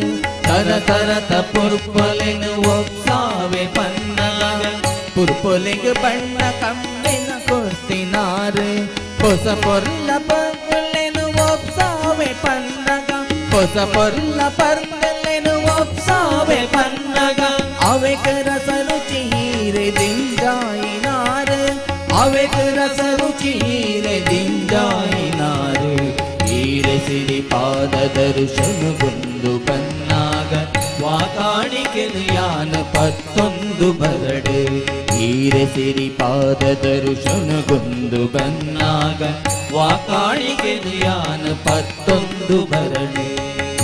ತರ ತರ ತಪುರುಪ್ಪಲೆನು ಒಪ್ಸಾವೆ ಪನ್ನಗ ಪುರ್ಪೊಲೆಗು ಬಣ್ಣ ಕಮ್ಮೆನ ಕೊಟ್ಟಿನಾರು. ಹೊಸ ಪೊರ್ಲ ಪರ್ಲೆನು ಒಪ್ಸಾವೆ ಪನ್ನಗ ಹೊಸ ಪೊರ್ಲ ಪರ್ಲೆನು ಒಪ್ಸಾವೆ ಪನ್ನಗ ಅವೆಕ ರಸ ರುಚಿ ಹೀರೆ ದಿಂಜಾಯಿನಾರು ಅವೆಕ ರಸ ರುಚಿ ಹೀರೆ ದಿಂಜಾಯಿನಾರು. ಹೀರೆ ಸಿರಿ ಪಾದದರುಶನುಗೊಂದು ಬನ್ನಾಗ ವಾಕಾಣಿಕೆನು ಯಾನ ಪತ್ತೊಂದು ಬರಡು. ಹೀರೆ ಸಿರಿ ಪಾದದರುಶನುಗೊಂದು ಬನ್ನಾಗ ವಾಕಾಣಿಕೆನು ಯಾನ ಪತ್ತೊಂದು ಬರಡು.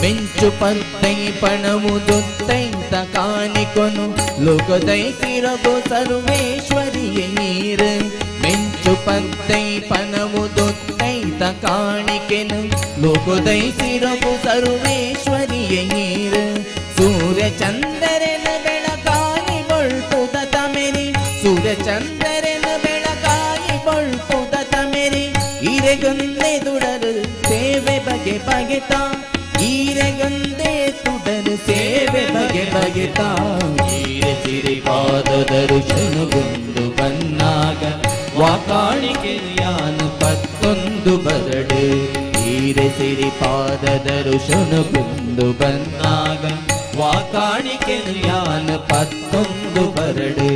ಮೆಂಚು ಪತ್ತೈ ಪಣವುದುತ್ತೈತ ಕಾಣಿಕೊನು ಲೋಕದೈ ಸಿರಗು ಸರ್ವೇಶ್ವರಿಯ ನೀರು. ಮೆಂಚು ಪತ್ತೈ ಪಣವುದುತ್ತೈತ ಕಾಣಿಕೆನು ಲೋಕದೈ ಸಿರಗು ಸರ್ವೇಶ್ವರಿಯ ನೀರು. ಸೂರ್ಯ ಚಂದ್ರನ ಬೆಳಕಾಯಿ ಬೊಳ್ಪುದ ತಮೆರಿ ಸೂರ್ಯ ಚಂದ್ರನ ಬೆಳಕಾಯಿ ಬೊಳ್ಪುದ ತಮೆರಿ ಈರೆಗೊಂದೇ ದುಡರು ಸೇವೆ ಬಗೆ ಬಗೆತಾ ಈರೆಗಂದೇ ತುಡರು ಸೇವೆ ಬಗೆ ಬಗೆತಾ. ಈರೆ ಸಿರಿ ಪಾದದರುಶನುಗೊಂದು ಬನ್ನಾಗ ವಾಕಾಣಿಕೆನು ಯಾನ ಪತ್ತೊಂದು ಬರಡು. ಈರೆ ಸಿರಿ ಪಾದದರುಶನುಗೊಂದು ಬನ್ನಾಗ ವಾಕಾಣಿಕೆನು ಯಾನ ಪತ್ತೊಂದು ಬರಡು.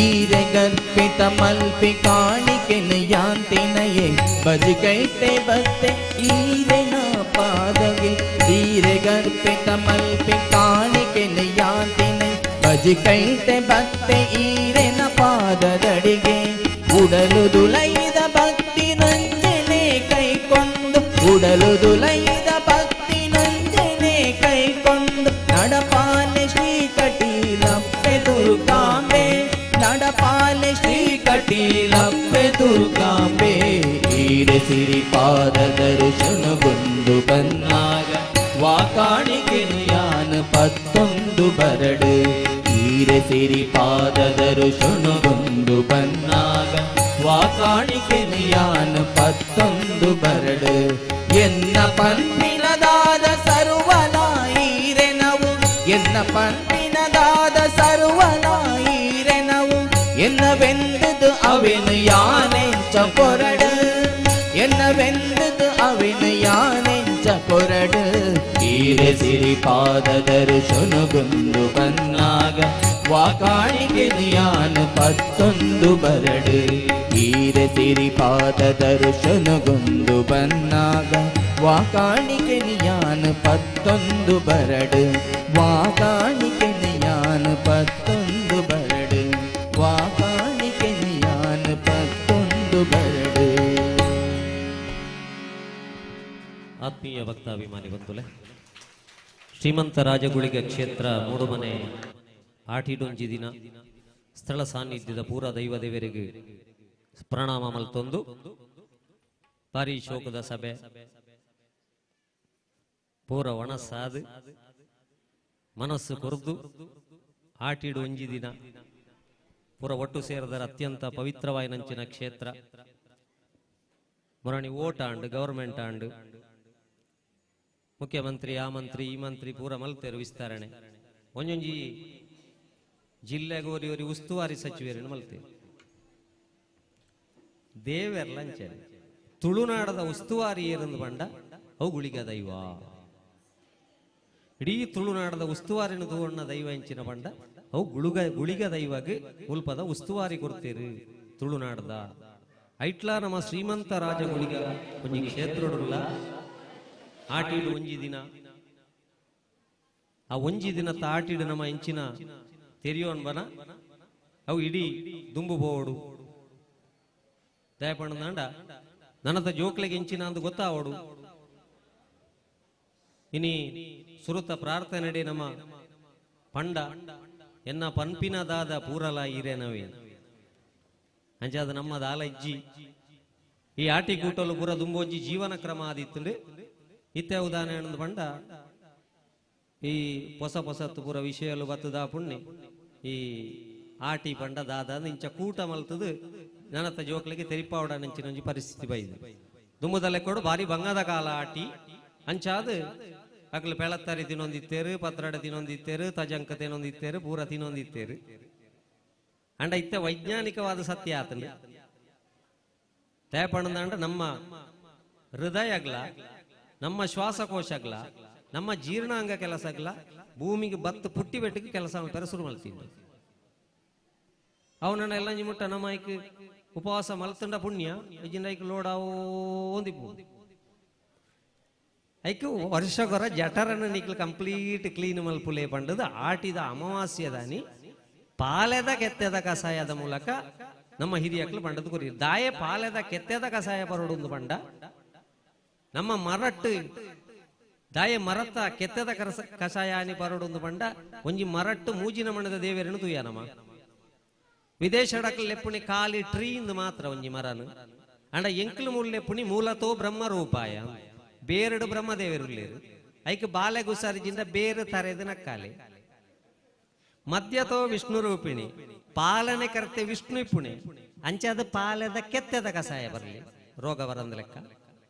ಈರೆ ಗರ್ಪಿತ ಮಲ್ಪಿ ಕಾಣಿಕೆನು ಯಾಂತಿನಯೇ ಬಜುಕೈತೆ ಬತ್ತೆ ಈರೆನ ಪಾದಗೆ. ಈರೆ ಗರ್ಪಿತ ಮಲ್ಪಿ ಕಾಣಿಕೆನು ಯಾಂತಿನೈ ಬಜುಕೈತೆ ಬತ್ತೆ ಈರೆನ ಪಾದದಡಿಗೆ. ಉಡಲು ದುಲೈದ ಭಕ್ತಿ ನಂಜನೆ ಕೈಕೊಂಡು ಉಡಲು ದುಲೈದ ಭಕ್ತಿ ನಂಜನೆ ಕೈಕೊಂಡು ನಡಪಾಲೆ ಶ್ರೀ ಕಟೀಲಪ್ಪೆ ದುರ್ಗಾಂಬೆ ನಡಪಾಲೆ ಶ್ರೀ ಕಟೀಲಪ್ಪೆ ದುರ್ಗಾಂಬೆ. ಈರೆ ಸಿರಿ ಪಾದದರುಶನುಗೊಂದು ಬನ್ನಾಗ ವಾಕಾಣಿಕೆನು ಯಾನ ಪತ್ತೊಂದು ಬರಡು. ಈರೆ ಸಿರಿ ಪಾದದರುಶನುಗೊಂದು ಬನ್ನಾಗ ವಾಕಾಣಿಕೆನು ಯಾನ ಪತ್ತೊಂದು ಬರಡು. ಎನ್ನ ಪಂಪಿನದಾದ ಸರ್ವಲಾಯಿರೆನವು ಎನ್ನ ಪಂಪಿನದಾದ ಸರ್ವಲಾಯಿರೆನವು ಅವಿನ ಯಾನೆಂಚ ಕೊರಡು ಎನ್ನ ವೆಂದದು ಅವಿನ ಯಾನೆಂಚ ಕೊರಡು ಈರೆ ಸಿರಿ ಪಾದ ದರ್ಶನಗುಂದು ಬನ್ನಾಗ ವಾಕಾಣಿಕೆ ಯಾನು ಪತ್ತೊಂದು ಬರಡು ಈರೆ ಸಿರಿ ಪಾದ ದರ್ಶನಗುಂದು ಬನ್ನಾಗ ವಾಕಾಣಿಕೆ ಯಾನು ಪತ್ತೊಂದು ಬರಡು ವಾಕಾಣಿಕೆ ಯಾನು ಪತ್ತೊಂದು ಬರಡು ವಾಕಾಣಿಕೆ ಯಾನು ಪತ್ತೊಂದು ಬರಡು. ಆತ್ಮೀಯ ಭಕ್ತಾಭಿಮಾನಿ ಬಂಧುಲೆ, ಶ್ರೀಮಂತ ರಾಜಗುಳಿಗ ಕ್ಷೇತ್ರ ಮೂಡುಮನೆ ಆಟಿಡೊಂಜಿ ದಿನ ಸ್ಥಳ ಸಾನ್ನಿಧ್ಯದ ಪೂರ ದೈವ ದೇವರಿಗೆ ಪ್ರಣಾಮ ಮಲ್ತೊಂದು ಭಾರಿ ಶೋಕದ ಸಭೆ ಪೂರ ಒಣಸಾದು ಮನಸ್ಸು ಕೊರ್ದು ಆಟಿಡು ಒಂಜಿ ದಿನ ಪೂರ ಒಟ್ಟು ಸೇರಿದರ ಅತ್ಯಂತ ಪವಿತ್ರವಾಯಿನಂಚಿನ ಕ್ಷೇತ್ರ. ಮುರಣಿ ಓಟ್ ಆಂಡ್ ಗವರ್ಮೆಂಟ್ ಆಂಡ್ ಮುಖ್ಯಮಂತ್ರಿ ಆ ಮಂತ್ರಿ ಈ ಮಂತ್ರಿ ಪೂರ ಮಲ್ತೇರು ವಿಸ್ತರಣೆ ಒಂಜೊಂಜಿ ಜಿಲ್ಲೆಗೆ ಒರಿ ಒರಿ ಉಸ್ತುವಾರಿ ಸಚಿವರನ್ನು ಮಲ್ತೇರು ದೇವೆರ್ಲಂಚನೆ ತುಳುನಾಡದ ಉಸ್ತುವಾರಿ ಏರಂದು ಬಂಡ ಅವು ಗುಳಿಗ ದೈವ. ಇಡೀ ತುಳುನಾಡದ ಉಸ್ತುವಾರಿನ ತೂವಣ್ಣ ದೈವ ಎಂಚಿನ ಬಂಡ ಅವು ಗುಳಿಗ ದೈವಗೆ ಉಲ್ಪದ ಉಸ್ತುವಾರಿ ಕೊಡ್ತೇರು ತುಳುನಾಡದ. ಐಟ್ಲಾ ನಮ್ಮ ಶ್ರೀಮಂತ ರಾಜ ಗುಳಿಗ ಒಂಜಿ ಕ್ಷೇತ್ರಡುಲ್ಲ ಆಟಿಡು ಒಂಜಿ ದಿನ ಆ ಒಂಜಿ ದಿನ ಆಟಿಡು ನಮ್ಮ ಇಂಚಿನ ತೆರಿಯೋನ್ ಬನ ಅವು ಇಡೀ ದುಂಬು ಬೋಡು ದಯಪಣ್ಣದಾಂಡ ನನ್ನದ ಜೋಕ್ಲೆಗೆ ಇಂಚಿನ ಅಂದು ಗೊತ್ತಾವಡು. ಇನಿ ಸುರುತ ಪ್ರಾರ್ಥನೆ ನಮ್ಮ ಪಂಡ ಎನ್ನ ಪನ್ಪಿನ ದಾದ ಪೂರಲ ಈರೇನವೇ ಅಂಚಾದ ನಮ್ಮ ದಾಲ ಇಜ್ಜಿ ಈ ಆಟಿ ಕೂಟಲು ಪೂರ ದುಂಬೊಂಜಿ ಜೀವನ ಕ್ರಮ ಆದಿತ್ತುಂಡು. ಇತ್ತೆ ಉದಾಹರಣೆ ಪಂಡ ಈ ಹೊಸ ಹೊಸತ್ತು ಪೂರ ವಿಷಯಲು ಬತ್ತದ ಪುಣ್ಯ ಈ ಆಟಿ ಪಂಡ ದಾದ ಇಂಚ ಕೂಟ ಮಲ್ತದು ನನತ್ತ ಜೋಕ್ಲಿಗೆ ತೆರಿಪಾವಡ ನಂಚಿನ ಒಂಜಿ ಪರಿಸ್ಥಿತಿ ಬೈದು ದುಂಬುದಲ್ಲೆ ಕೊಡು ಭಾರಿ ಬಂಗದ ಕಾಲ ಆಟಿ ಅಂಚಾದ ಅಕ್ಲು ಪೆಳತ್ತರಿ ತಿನ್ನೊಂದಿತ್ತೇರು ಪತ್ರಡ ತಿನ್ನೊಂದಿತ್ತೇರು ತಜಂಕ ತಿನ್ನೊಂದಿತ್ತೇರು ಪೂರ ತಿನ್ನೊಂದಿತ್ತೇರು. ಅಂಡ ಇತ್ತೆ ವೈಜ್ಞಾನಿಕವಾದ ಸತ್ಯ ಆತಂಡು ತೇಪಣ್ಣದಂಡ ನಮ್ಮ ಹೃದಯಗ್ಲ ನಮ್ಮ ಶ್ವಾಸಕೋಶಗ್ಲ ನಮ್ಮ ಜೀರ್ಣಾಂಗ ಕೆಲಸಗ್ಲ ಭೂಮಿಗೆ ಬತ್ತು ಪುಟ್ಟಿ ಬೆಟ್ಟಿಗೆ ಕೆಲಸ ಮಲ್ಪೆರ ಶುರು ಮಲ್ತೀನಿ. ಅವನನ್ನ ಎಲ್ಲ ನಿಮುಟ್ಟ ನಮ್ಮ ಐಕ್ ಉಪವಾಸ ಮಲ್ತಂಡ ಪುಣ್ಯ ಇಜಿನ ಐಕ್ ಲೋಡಾವೋಂದಿಪ್ಪು ಐಕ್ ವರ್ಷಗೊರ ಜಠರನ ನಿಕ್ಲು ಕಂಪ್ಲೀಟ್ ಕ್ಲೀನ್ ಮಲ್ಪುಲೆ ಪಂಡದು ಆಟಿದ ಅಮಾವಾಸ್ಯದಾನಿ ಪಾಲೆದ ಕೆತ್ತೆದ ಕಷಾಯದ ಮೂಲಕ ನಮ್ಮ ಹಿರಿಯಕ್ಲು ಪಂಡದು ಕೊರಿ ದಾಯೆ ಪಾಲೆದ ಕೆತ್ತೆದ ಕಷಾಯ ಬರೋಡು ಪಂಡ ನಮ್ಮ ಮರಟ್ಟು ದಾಯೆ ಮರತ್ತ ಕೆತ್ತೆದ ಕಷಾಯ ಆನಿ ಬರೋಡು ಪಂಡ ಒಂಜಿ ಮರಟ್ಟು ಮೂಜಿನ ಮಣ್ಣದ ದೇವರನ್ನು ತೂಯ ನಮ್ಮ ವಿದೇಶಡಕ್ಲು ಲೆಪ್ಪುಣಿ ಖಾಲಿ ಟ್ರೀ ಇಂದು ಮಾತ್ರ ಒಂಜಿ ಮರನು ಅಂಡ ಎಂಕ್ಲು ಮೂಲ ಲೆಪ್ಪುಣಿ ಮೂಲತೋ ಬ್ರಹ್ಮ ರೂಪಾಯ ಬೇರಡು ಬ್ರಹ್ಮದೇವರುಳ್ಳೇರು ಐಕ್ ಬಾಲೆ ಗುಸಾರಿಜಿಂದ ಬೇರು ತರೆದು ನಕ್ಕಾಲೆ ಮಧ್ಯತೋ ವಿಷ್ಣು ರೂಪಿಣಿ ಪಾಲನೆ ಕರ್ತೆ ವಿಷ್ಣು ಇಪ್ಪುಣಿ ಅಂಚಾದ ಪಾಲೆದ ಕೆತ್ತೆದ ಕಷಾಯ ಬರಲಿ ರೋಗ ಬರಂದ ಲೆಕ್ಕ.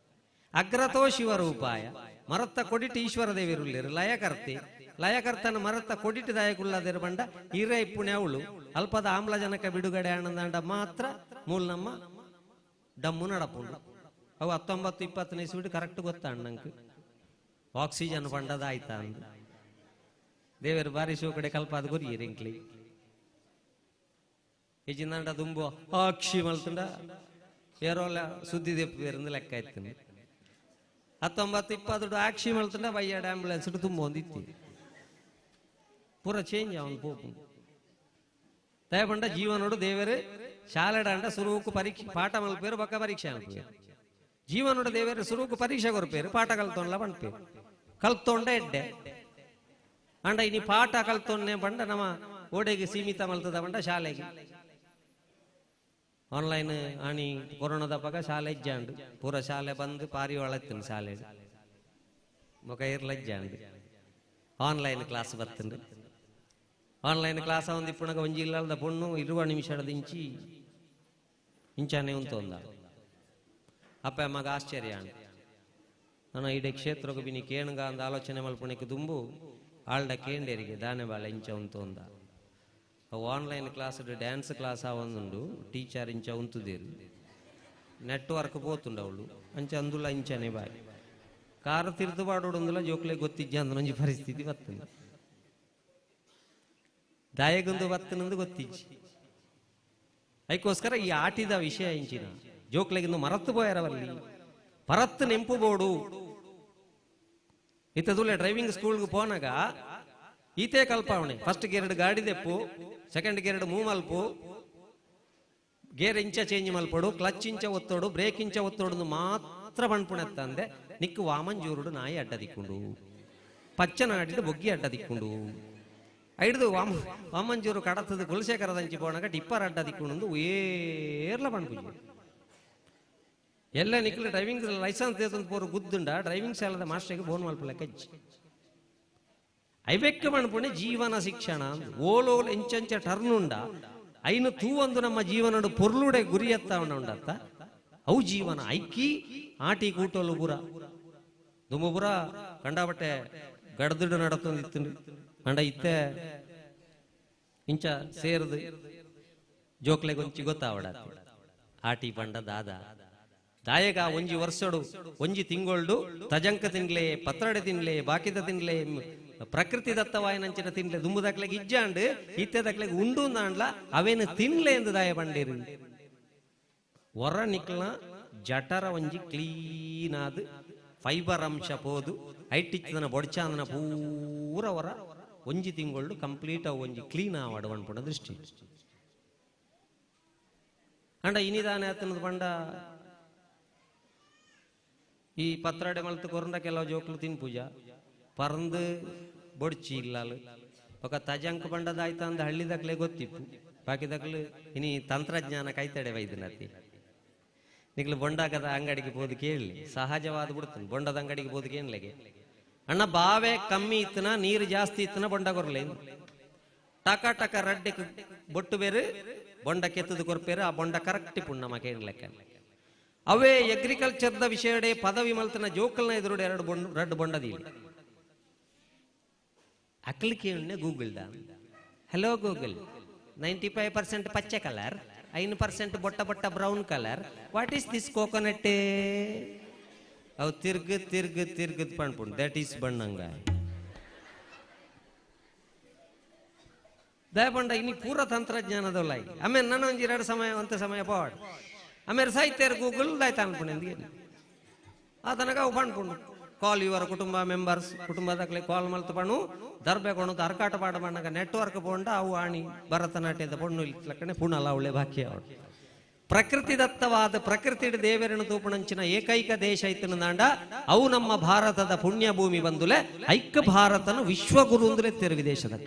ಅಗ್ರತೋ ಶಿವರೂಪಾಯ ಮರತ್ತ ಕೊಡಿಟ್ಟು ಈಶ್ವರ ದೇವಿರುಳ್ಳೇರು ಲಯಕರ್ತಿ ಲಯಕರ್ತನ ಮರತ್ತ ಕೊಡಿಟ್ಟು ದಾಯಕುಳ್ಳದೇರು ಬಂಡ ಹಿರ ಇಪ್ಪುಣೆ ಅವಳು ಅಲ್ಪದ ಆಮ್ಲಜನಕ ಬಿಡುಗಡೆ ಆನಂದಾಂಡ ಮಾತ್ರ ಮೂಲ ನಮ್ಮ ಡಮ್ಮು ನಡಪುಂಡು. ಅವು 19 20 ಇಸ್ವಿಡು ಕರೆಕ್ಟ್ ಗೊತ್ತ ನಂಗೆ ಆಕ್ಸಿಜನ್ ಬಂಡದ ಆಯ್ತಾ ಅಂದು ದೇವರು ಬಾರಿ ಶಿವ ಕಡೆ ಕಲ್ಪಾದ ಗುರಿ ರಿಂಕ್ಲಿ ಇಜಿಂದಾಂಡ ದುಂಬು ಆಕ್ಷಿ ಮಲ್ತುಂಡ ಏರೋಲ ಸುದ್ದಿ ದೆಪ್ಪು ಲೆಕ್ಕ ಆಯ್ತು. 19 20 ಆಕ್ಷಿ ಮಲ್ತುಂಡ ಬಯ್ಯಾಡ ಆಂಬುಲೆನ್ಸ್ ತುಂಬ ಒಂದಿತ್ತಿ ಪೂರ ಚೇಂಜ್ ಅವನು ಪೋಪು ದಯಪಂಡ ಜೀವನೋಡು ದೇವರು ಶಾಲೆಡಾಂಡ ಸುರುವುಕು ಪರೀಕ್ಷೆ ಪಾಠ ಮಲ್ಪೇರು ಬಕ್ಕ ಪರೀಕ್ಷೆ ಅನ್ಪೇರು ಜೀವನೋಡು ದೇವರು ಸುರುವುಕು ಪರೀಕ್ಷೆ ಕೊರ್ಪೇರು ಪಾಠ ಕಲ್ತೊಂಡ್ಲ ಪನ್ಪೇರು ಕಲ್ತೊಂಡ ಎಡ್ಡೆ ಅಂಡ ಇನಿ ಪಾಠ ಕಲ್ತೊನ್ನೆ ಬಂಡ ನಮ್ಮ ಓಡೆಗೆ ಸೀಮಿತ ಮಲ್ತದ ಬಂಡ ಶಾಲೆಗೆ ಆನ್ಲೈನ್ ಆಣಿ ಕೊರೋನಾದ ಪಗ ಶಾಲೆ ಇಜ್ಜಾಂಡು ಪೂರ ಶಾಲೆ ಬಂದು ಪಾರಿ ಒಳತ್ತಿನ ಶಾಲೆ ಮೊಕ ಇರ್ಲಜ್ಜಾಂಡು ಆನ್ಲೈನ್ ಕ್ಲಾಸ್ ಬರ್ತಂಡು ಆನ್ಲೈನ್ ಕ್ಲಾಸ್ ಒಂದು ಇಪ್ಪುಣಗ ಒಂಜಿ ಇಲ್ಲದ ಪೊಣ್ಣು 20 ನಿಮಿಷದ ಇಂಚಾನೆ ಉಂತೊಂದ ಅಪ್ಪ ಅಮ್ಮಗ ಆಶ್ಚರ್ಯ. ನಾನು ಇಡೀ ಕ್ಷೇತ್ರಕ್ಕೆ ಬಿನಿ ಕೇಣುಗ ಅಂದ ಆಲೋಚನೆ ಮಲ್ಪುಣಿಗೆ ದುಂಬು ಆಳ್ಡ ಕೇಂಡೇರಿಗೆ ದಾನೆ ಬಾಳೆ ಇಂಚ ಉಂತೊಂದ ಅವು ಆನ್ಲೈನ್ ಕ್ಲಾಸ್ ಡ್ಯಾನ್ಸ್ ಕ್ಲಾಸ್ ಆವೊಂದುಂಡು ಟೀಚರ್ ಇಂಚ ಉಂತುದೇರು ನೆಟ್ವರ್ಕ್ ಪೋತುಂಡು ಅವಳು ಅಂಚ ಅಂದುಲ ಇಂಚನೆ ಬಾಯ್ ಕಾರ ತಿರ್ದು ಪಾಡೋಡೊಂದುಲ ಜೋಕ್ಲೆ ಗೊತ್ತಿಜ್ಜ ಅಂದ್ ಒಂಜಿ ಪರಿಸ್ಥಿತಿ ಬತ್ತುಂಡು ದಾಯಗೊಂದು ಬತ್ತನಂದು ಗೊತ್ತಿಜ್ಜಿ ಅದಕ್ಕೋಸ್ಕರ ಈ ಆಟಿದ ವಿಷಯ ಇಂಚಿನ ಜೋಕ್ಲೆಗಿಂದು ಮರತ್ತು ಪೋಯರವಲ್ಲಿ ಪರತ್ತು ನೆಂಪು ಬೋಡು ಇತ್ತದುಲೆ ಡ್ರೈವಿಂಗ್ ಸ್ಕೂಲ್ಗೆ ಪೋನಾಗ ಈತೇ ಕಲ್ಪಾವಣೆ ಫಸ್ಟ್ ಗೇರ್ಡ್ ಗಾಡಿ ದೆಪ್ಪು ಸೆಕೆಂಡ್ ಗೇರ್ಡ್ ಮೂವ್ ಮಲ್ಪು ಗೇರ್ ಇಂಚ ಚೇಂಜ್ ಮಲ್ಪಡು ಕ್ಲಚ್ ಇಂಚ ಒತ್ತೋಡು ಬ್ರೇಕ್ ಇಂಚ ಒತ್ತೋಡು ಮಾತ್ರ ಪಣ್ಪುಣತ್ತಂದೆ ನಿಕ್ಕು ವಾಮಂಜೂರುಡು ನಾಯಿ ಅಡ್ಡ ದಿಕ್ಕೊಂಡು ಪಚ್ಚನಾಡಿಡು ಬೊಗ್ಗಿ ಅಡ್ಡ ದಿಕ್ಕೊಂಡು ಐಡ್ದು ವಾಮಂಜೂರು ಕಡತದ ಕುಲಶೇಖರದಂಚಿ ಪೋನಾಗ ಟಿಪ್ಪರ್ ಅಡ್ಡ ದಿಕ್ಕೊಂಡು ಏರ್ಲ ಪಣ್ಪುಜಿ ಎಲ್ಲ ನಿಕ್ಲು ಡ್ರೈವಿಂಗ್ ಲೈಸೆನ್ಸ್ ದೇತಂದು ಪೋರು ಗುದ್ದುಂಡ ಡ್ರೈವಿಂಗ್ ಶಾಲದ ಮಾಸ್ಟರ್ಗೆ ಫೋನ್ ಮಲ್ಪಲೆಕ್ಕ ಐವೆಕ್ಕ ಮಣ್ಪುಣೆ ಜೀವನ ಶಿಕ್ಷಣ ಓಲೋಲ್ ಎಂಚಂಚ ಟರ್ನ್ ಉಂಡ ಐನು ತೂವಂದು ನಮ್ಮ ಜೀವನಡು ಪೊರ್ಲುಡೆ ಗುರಿ ಎತ್ತ ಉಂಡತ್ತ ಅವು ಜೀವನ ಐಕ್ಕಿ ಆಟಿ ಕೂಟೋಲು ಬುರ ದುಮ್ಮಬುರ ಕಂಡಾಬಟ್ಟೆ ಗಡದುಡು ನಡತೊಂದಿತ್ತು ಅಂಡ ಇತ್ತೆ ಇಂಚ ಸೇರ್ದು ಜೋಕ್ಲೆಗೊಂಚಿ ಗೊತ್ತಾವಡ ಆಟಿ ಪಂಡ ದಾದ ದಾಯಗ ಒಂಜಿ ವರ್ಷಡು ಒಂಜಿ ತಿಂಗೊಳ್ಡು ತಜಂಕ ತಿನ್ಲೆ ಪತ್ರಡೆ ತಿನ್ಲೆ ಬಾಕಿದ ತಿನ್ಲೆ ಪ್ರಕೃತಿ ದತ್ತವಾಯನಂಚಿನ ತಿನ್ಲೆ ದುಂಬುದಕ್ಲೆಗ್ ಇಜ್ಜಾಂಡ್ ಇತ್ತೆದಕ್ಲೆಗ್ ಉಂಡು ಅಂದ್ಲ ಅವೇನು ತಿನ್ಲೆ ಎಂದು ದಾಯ ಪಂಡೇರು ಹೊರ ನಿಕ್ಲ ಜಠರ ಒಂಜಿ ಕ್ಲೀನ್ ಆದ್ ಫೈಬರ್ ಅಂಶ ಪೋದು ಐಟಿಚ್ಚದನ ಬೊಡ್ಚಾಂದನ ಪೂರ ಹೊರ ಒಂಜಿ ತಿಂಗೊಳ್ಡು ಕಂಪ್ಲೀಟ್ ಅವು ಒಂಜಿ ಕ್ಲೀನ್ ಆವಾಡು ಅನ್ಪುಣ ದೃಷ್ಟಿ ಅಂಡ ಇನಿದಾನೆ ಆತನದ ಪಂಡ ಈ ಪತ್ರಡೆ ಮಲ್ತು ಕೊರಂಡ ಕೆಲವು ಜೋಕ್ಲು ತಿನ್ಪೂಜ ಪರಂದು ಬೊಡ್ಚಿ ಇಲ್ಲಾಲು ఒక ತಜಂಕ್ ಬಂಡದಾಯ್ತ ಅಂದ ಹಳ್ಳಿದಕ್ಲೆ ಗೊತ್ತಿಪ್ಪು ಬಾಕಿದಕ್ಲು ಇನಿ ತಂತ್ರಜ್ಞಾನ ಕೈತಡೆ ವೈದ್ಯನತಿ ನಿಕ್ಲು ಬೊಂಡಾಗದ ಅಂಗಡಿಗೆ ಪೋದು ಕೇಳಲಿ ಸಹಜವಾದ ಬಿಡ್ತಾನೆ ಬೊಂಡದ ಅಂಗಡಿಗೆ ಪೋದು ಕೇಳಲಿಗೆ ಅಣ್ಣ ಬಾವೆ ಕಮ್ಮಿ ಇತ್ತನ ನೀರು ಜಾಸ್ತಿ ಇತ್ತನ ಬೊಂಡ ಕೊರ್ಲೆ ಟಕ ಟಕ ರಡ್ಡೆ ಬೊಟ್ಟು ಬೇರೆ ಬೊಂಡ ಕೆತ್ತದ ಕೊರ್ಪೇರು ಆ ಬೊಂಡ ಕರೆಕ್ಟ್ ಪುಣ್ಣಮ ಕೇಳಲೆಕ್ಕ ಅವೇ ಅಗ್ರಿಕಲ್ಚರ್ದ ವಿಷಯಡೆ ಪದವಿ ಮಲ್ತನ ಜೋಕಲ್ನ ಎದುರುಡೆ ಎರಡು ಬೊಂಡ ರಡ್ಡು ಬೊಂಡದಿ ಅಕ್ಲಿ ಕೇಳನೆ ಗೂಗಲ್ the hello Google 95% ಪಚ್ಚೆ colour 5% ಬೊಟ್ಟ ಬೊಟ್ಟ brown colour what is this coconut ಅವು ತಿರ್ಗ ತಿರ್ಗ ತಿರ್ಗದ್ ಪಣ್ಪುಂಡು that is ಬಣ್ಣಂಗ ದಯಪಂಡ ಇನಿ ಪೂರ ತಂತ್ರಜ್ಞಾನದಲ್ಲ ಆಮೇಲೆ ನಾನು ಒಂಜಿ ಎರಡು ಸಮಯ ಅಂತ ಸಮಯ ಪವಾಡ್ ಆಮೇಲೆ ಸಾಹಿತ್ಯ ಗೂಗಲ್ ದಾಯ್ತ ಅನ್ಪುಂಡು ಆ ತನಕ ಅವು ಪಣ್ಪುಂಡು ಕಾಲ್ ಇವರ ಕುಟುಂಬ ಮೆಂಬರ್ಸ್ ಕುಟುಂಬದಾಗಲೇ ಕಾಲ್ ಮಲ್ತು ಪಣ್ಣು ದರ್ಬೆ ಕೊಣು ಅರ್ಕಾಟ ಪಾಡ ಮಣ್ಣಗ ನೆಟ್ವರ್ಕ್ ಪೋಂಡ ಅವು ಆಣಿ ಭರತನಾಟ್ಯದ ಪೊಣ್ಣು ಇಟ್ಲಕ್ಕನೆ ಪುಣಲ ಅವಳೆ ಬಾಕಿ ಅವಳು ಪ್ರಕೃತಿ ದತ್ತವಾದ ಪ್ರಕೃತಿ ದೇವರನ್ನು ತೂಪಣಂಚಿನ ಏಕೈಕ ದೇಶ ಇತ್ತನದಾಂಡ ಅವು ನಮ್ಮ ಭಾರತದ ಪುಣ್ಯ ಭೂಮಿ ಬಂದುಲೆ ಐಕ್ಯ ಭಾರತನು ವಿಶ್ವಗುರು ಅಂದ್ರೆ ತೆರು ವಿದೇಶದ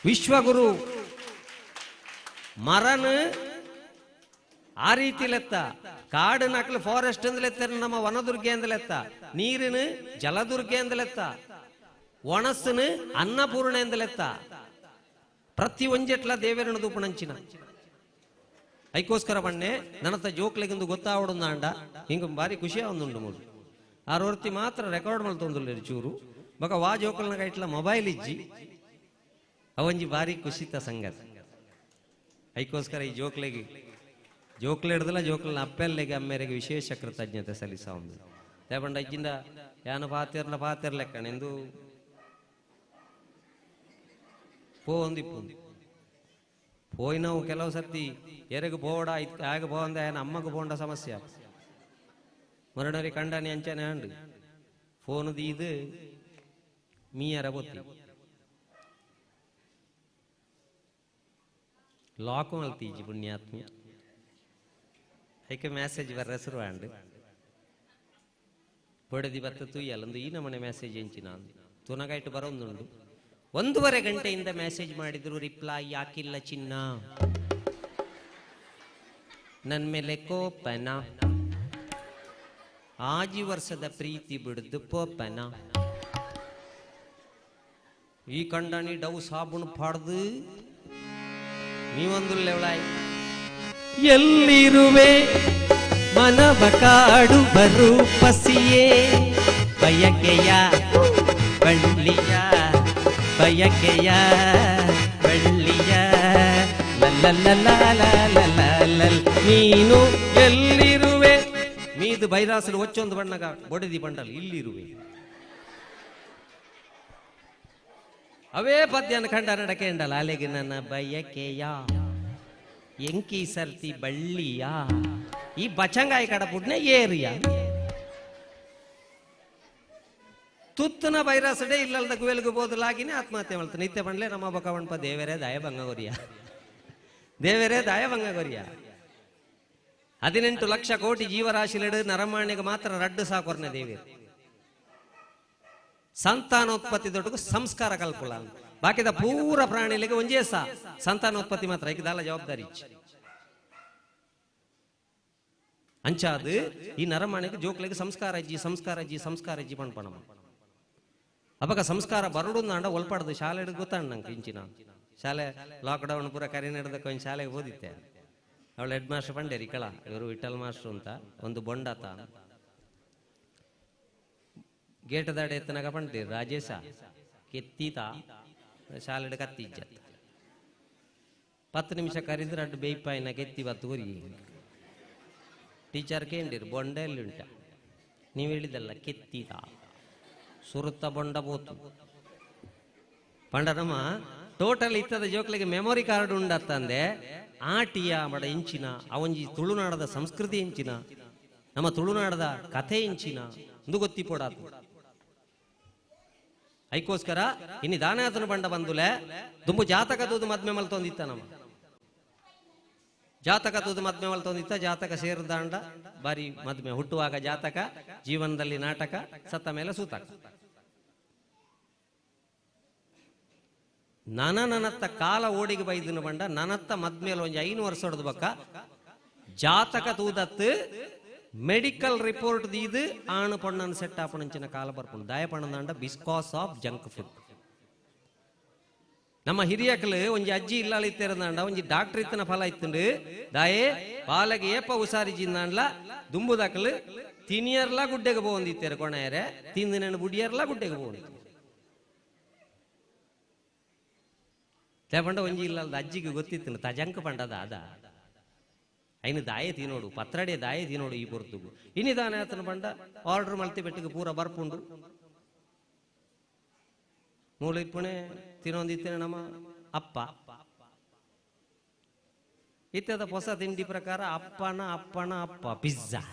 ವಿಶ್ವಗುರು ಮರನ್ ಆ ರೀತಿ ಲೆತ್ತ ಕಾಡು ನಕಲು ಫಾರೆಸ್ಟ್ ಅಂದ್ಲೆತ್ತ ನಮ್ಮ ವನದುರ್ಗೆ ಅಂದ್ಲೆತ್ತ ನೀರಿನ ಜಲದುರ್ಗೆ ಅಂದ್ಲೆತ್ತ ಒಣಸನು ಅನ್ನಪೂರ್ಣ ಎಂದಲೆತ್ತ ಪ್ರತಿ ಒಂಜೆಟ್ಲ ದೇವರನ್ನು ದೂಪಣಂಚಿನ ಐಕೋಸ್ಕರ ಬಣ್ಣೆ ನನ್ನತ್ತ ಜೋಕ್ಲೆಗಿಂದು ಗೊತ್ತಾವಡೊಂದು ಅಂಡ ಹಿಂಗ ಭಾರಿ ಖುಷಿ ಒಂದುಂಡು ಮೂರು ಆರು ಮಾತ್ರ ರೆಕಾರ್ಡ್ ಮಲ್ತೊಂದುಲ್ಲೇರು ಚೂರು ಬೊಕ ವಾ ಜೋಕಲ್ನ ಇಟ್ಲ ಮೊಬೈಲ್ ಇಜ್ಜಿ ಅವಂಜಿ ಭಾರಿ ಖುಷಿತ ಸಂಗತಿ ಐಕೋಸ್ಕರ ಈ ಜೋಕ್ಲೆಗೆ ಜೋಕ್ಲೆ ಹಿಡ್ದಲ್ಲ ಜೋಕ್ಲನ ಅಪ್ಪೆಲ್ಲೆಗೆ ಅಮ್ಮೇರಿಗೆ ವಿಶೇಷ ಕೃತಜ್ಞತೆ ಸಲ್ಲಿಸ ಒಂದು ದೇಪಂಡ ಇಜ್ಜಿಂದ ಯಾನ ಪಾತಿರ್ನ ಪಾತಿರ್ಲೆಕ್ಕಣ ಎಂದು ಪೋ ಒಂದಿಪ್ಪು ಪೋಯಿನವು ಕೆಲವು ಸರ್ತಿ ಎರೆಗೆ ಪೋಡ ಆಗ ಪೋಂದ ಏನ ಅಮ್ಮಗ ಪೋಂಡ ಸಮಸ್ಯೆ ಮರಣರಿ ಕಂಡನಿ ಅಂಚನೆ ಅಂಡು ಫೋನ್ ದೀದು ಮೀಯರ ಬೊತ್ತಿ ಲಾಕ್ ಮಲ್ತೀಜಿ ಪುಣ್ಯಾತ್ಮ ಐಕೆ ಮೆಸೇಜ್ ಬರ್ರ ಶುರು ಬಡದಿ ಬತ್ತ ತುಯ್ಯಲ್ಲೊಂದು ಈ ನಮನೆ ಮೆಸೇಜ್ ಎಂಚಿನ ತುನಗಾಯ್ಟು ಬರೋಂದುಂಡು 1.5 ಗಂಟೆಯಿಂದ ಮೆಸೇಜ್ ಮಾಡಿದ್ರು ರಿಪ್ಲೈ ಯಾಕಿಲ್ಲ ಚಿನ್ನ ನನ್ನ ಮೇಲೆ ಕೋಪನ ಆಜಿ ವರ್ಷದ ಪ್ರೀತಿ ಬಿಡುದು ಪೋಪನ ಈ ಕಂಡಣಿ ಡವ್ ಸಾಬೂನು ಪಾಡ್ದು ನೀವೊಂದು ಲೆವಳಾಯ್ ಎಲ್ಲಿರುವೆ ಮನವ ಕಾಡು ಬರೂಪಸಿಯೇ ಬಯಕೆಯ ಬಳ್ಳಿಯ ಬಯಕೆಯ ಬಳ್ಳಿಯ ಲಲ್ಲ ನೀನು ಎಲ್ಲಿರುವೆ ಮೀದು ಬೈರಾಸಲು ಒಚ್ಚೊಂದು ಬಣ್ಣಗ ಬೊಡೆದಿ ಬಂಡಲ್ ಇಲ್ಲಿರುವೆ ಅವೇ ಪದ್ಯನ ಕಂಡ ನಡಕೆ ಎಂಡಲ ಅಲೆಗೆ ನನ್ನ ಬಯಕೆಯ ಎಂಕಿ ಸರ್ತಿ ಬಳ್ಳಿಯ ಈ ಬಚಂಗಾಯಿ ಕಡಪುಡ್ನೆ ಏರಿಯ ತುತ್ತನ ಬೈರಾಸಡೆ ಇಲ್ಲಲ್ದ ಗುವೆಲ್ಗು ಬೋದಲಾಗಿನೇ ಆತ್ಮಹತ್ಯೆ ಮಾಡ್ತಾನೆ. ನಿತ್ಯ ಬಂಡ್ಲೆ ನಮ್ಮ ಬಕವಣ್ಪ ದೇವರೇ ದಾಯ ಬಂಗಗೊರಿಯ, ದೇವರೇ ದಾಯ ಬಂಗಗೊರಿಯ. 18 ಲಕ್ಷ ಕೋಟಿ ಜೀವರಾಶಿಲೆಡು ನರಮಾಣ್ಯಗೆ ಮಾತ್ರ ರಡ್ಡು ಸಾಕೊರ್ನೆ ದೇವಿ. ಸಂತಾನೋತ್ಪತ್ತಿ ದೊಡ್ಡಗು ಸಂಸ್ಕಾರ ಕಲ್ಪುಲ, ಬಾಕಿದ ಪೂರ ಪ್ರಾಣಿಲಿಗೆ ಒಂಜೇ ಸಾ ಸಂತಾನೋತ್ಪತ್ತಿ ಮಾತ್ರ ಐಕದಾಲ ಜವಾಬ್ದಾರಿ. ಅಂಚಾದು ಈ ನರಮಾಣಿಗೆ ಜೋಕ್ಲಿಗೆ ಸಂಸ್ಕಾರ ಅಜ್ಜಿ ಸಂಸ್ಕಾರ ಅಜ್ಜಿ ಸಂಸ್ಕಾರ ಅಜ್ಜಿ ಪಣ್ಪಣಮ್ಮ. ಅಪಗ ಸಂಸ್ಕಾರ ಬರಡು ಅಂಡ ಒಲ್ಪಾಡ್ದು ಶಾಲೆ ಗೊತ್ತಾಣ ನಂಗೆ ಇಂಚಿನ ಶಾಲೆ ಲಾಕ್ಡೌನ್ ಪೂರ ಕರೆ ನಡೆದಕ್ಕೆ ಒಂದು ಶಾಲೆಗೆ ಓದಿತ್ತೆ. ಅವಳು ಹೆಡ್ ಮಾಸ್ಟರ್ ಪಂಡೇರಿ ಕಳ ಇವರು ವಿಠಲ್ ಮಾಸ್ಟರ್ ಅಂತ ಒಂದು ಬೊಂಡಾತ ಗೇಟ್ ದಾಡೆ ಎತ್ತನಾಗ ಪಂಡೇರಿ ರಾಜೇಶ ಕೆತ್ತೀತ ಶಾಲೆಡ್ ಕತ್ತಿಜ್ಜ 10 ನಿಮಿಷ ಕರಿದ್ರೆ ಅಡ್ಡು ಬೇಯ್ಪಾಯಿನ ಕೆತ್ತಿ ಬತ್ತು ಊರಿ ಟೀಚರ್ ಕೇಂದಿರು ಬೊಂಡ ಎಲ್ಲಿ ಉಂಟ ನೀವು ಹೇಳಿದಲ್ಲ ಕೆತ್ತೀತ ಸುರುತ್ತ ಬೊಂಡ ಬೋತು ಪಂಡರಮ್ಮ ಟೋಟಲ್ ಇತ್ತದ ಜೋಕ್ಲಿಗೆ ಮೆಮೊರಿ ಕಾರ್ಡ್ ಉಂಡತ್ತಂದೆ ಆಟಿಯ ಮಡ ಇಂಚಿನ ಅವಂಜಿ ತುಳುನಾಡದ ಸಂಸ್ಕೃತಿ ಇಂಚಿನ ನಮ್ಮ ತುಳುನಾಡದ ಕಥೆ ಇಂಚಿನ ಒಂದು ಗೊತ್ತಿ ಪೋಡಾತು. ಐಕೋಸ್ಕರ ಇನ್ನು ದಾನಾತನ ಬಂಡ ಬಂದುಲೆ ದುಂಬು ಜಾತಕ ತೂದು ಮದ್ಮೆ ಮಲ್ತೊಂದಿತ್ತ ನಮ್ಮ ಜಾತಕ ತೂದು ಮದ್ಮೆ ಮಲ್ತೊಂದಿತ್ತ. ಜಾತಕ ಸೇರಿದಾಂಡ ಬಾರಿ ಮದ್ಮೆ, ಹುಟ್ಟುವಾಗ ಜಾತಕ, ಜೀವನದಲ್ಲಿ ನಾಟಕ, ಸತ್ತ ಮೇಲೆ ಸೂತಕ. ನನನತ್ತ ಕಾಲ ಓಡಿಗೆ ಬೈದನ ಬಂಡ ನನತ್ತ ಮದ್ಮೇಲೆ ಒಂಜಿ 5 ವರ್ಷ ಹೊಡೆದ ಬಕ್ಕ ಜಾತಕ ತೂದತ್ತು ಮೆಡಿಕಲ್ ರಿಪೋರ್ಟ್ ದೀದು ಆಣು ಪಣ್ಣನ ಸೆಟ್ ಆಪಣಂಚಿನ ಕಾಲ ಬರ್ಪುಂಡು. ದಾಯಪಣ್ಣಂಡ because of junk food. ನಮ್ಮ ಹಿರಿಯಕಲು ಒಂಜಿ ಅಜ್ಜಿ ಇಲ್ಲಾಳ ಇತ್ತಿರಂದಾಂಡ ಒಂಜಿ ಡಾಕ್ಟರ್ ಇತ್ತನ ಫಲ ಇತ್ತುಂಡು ದಾಯೆ ಬಾಲಗೆ ಏಪ ಉಸಾರಿ ಜಿಂದಾಂಡ್ಲ ದುಂಬುದಕಲು ತಿನಿಯರ್ಲಾ ಗುಡ್ಡೆಗೆ ಪೋಂದಿತ್ತೇರು ಕೊಣೆಯರೆ ತಿಂದು ಬುಡಿಯರ್ಲಾ ಗುಡ್ಡೆಗೆ ಪೋಂದಿತ್ತು. ಪಂಡ ಒಂಜಿ ಇಲ್ಲದ ಅಜ್ಜಿಗೆ ಗೊತ್ತಿತ್ತು ತಜಂಕ ಪಂಡದ ಅದ ಐನು ದಾಯೆ ತಿನ್ನೋಡು ಪತ್ರಡೆ ದಾಯೆ ತಿನ್ನೋಡು ಈ ಪೊರ್ತುಗು ಇನ್ನಿದಾನೆ ಆತನ ಪಂಡ ಆರ್ಡರ್ ಮಲ್ತಿ ಬೆಟ್ಟಿಗೆ ಪೂರ ಬರ್ಪುಂಡು ಮೂಲ ಇಪ್ಪುಣೆ ತಿನ್ನೊಂದಿತ್ತೇನೆ ನಮ್ಮ ಅಪ್ಪ ಇತ್ತದ ಹೊಸ ತಿಂಡಿ ಪ್ರಕಾರ ಅಪ್ಪನ ಅಪ್ಪನ ಅಪ್ಪ ಪಿಜ್ಜಾ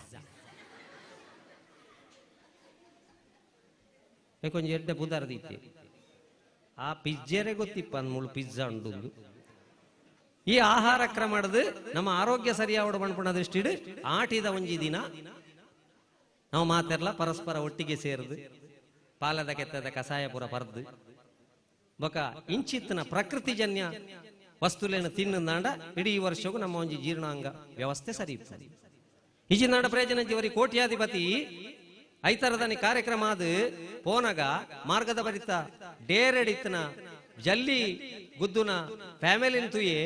ಕೊಂಚ ಎಡ್ಡೆ ಪುದಾರ್ದಿತ್ತೆ ಆ ಪಿಜ್ಜರೇ ಗೊತ್ತಿಪ್ಪ ಅಂದ್ಮೂಳು ಪಿಜ್ಜಾ ಉಂಡು. ಈ ಆಹಾರ ಕ್ರಮಡ್ದು ನಮ್ಮ ಆರೋಗ್ಯ ಸರಿಯಾವಡು ಬಣ್ಪುಣ ದೃಷ್ಟಿಡು ಆಟಿದ ಒಂಜಿ ದಿನ ನಾವು ಮಾತೆರ್ಲ ಪರಸ್ಪರ ಒಟ್ಟಿಗೆ ಸೇರಿದು ಪಾಲದ ಕೆತ್ತದ ಕಸಾಯ ಪೂರ ಪರ್ದು ಬೊಕ ಇಂಚಿತ್ತಿನ ಪ್ರಕೃತಿಜನ್ಯ ವಸ್ತುಲೇನು ತಿನ್ನಂದಾಂಡ ಇಡೀ ವರ್ಷಕ್ಕೂ ನಮ್ಮ ಒಂಜಿ ಜೀರ್ಣಾಂಗ ವ್ಯವಸ್ಥೆ ಸರಿ ಇರ್ತದೆ. ಈಜಿನಾಡ ಪ್ರಯೋಜನ ಜೀವರಿ ಕೋಟ್ಯಾಧಿಪತಿ ಐತರದನಿ ಕಾರ್ಯಕ್ರಮ ಅದು ಪೋನಗ ಮಾರ್ಗದ ಬರಿತ ಡೇರೆಡಿತ್ತನ ಜಲ್ಲಿ ಗುದ್ದುನ ಫ್ಯಾಮಿಲಿನ ತೂಯೆ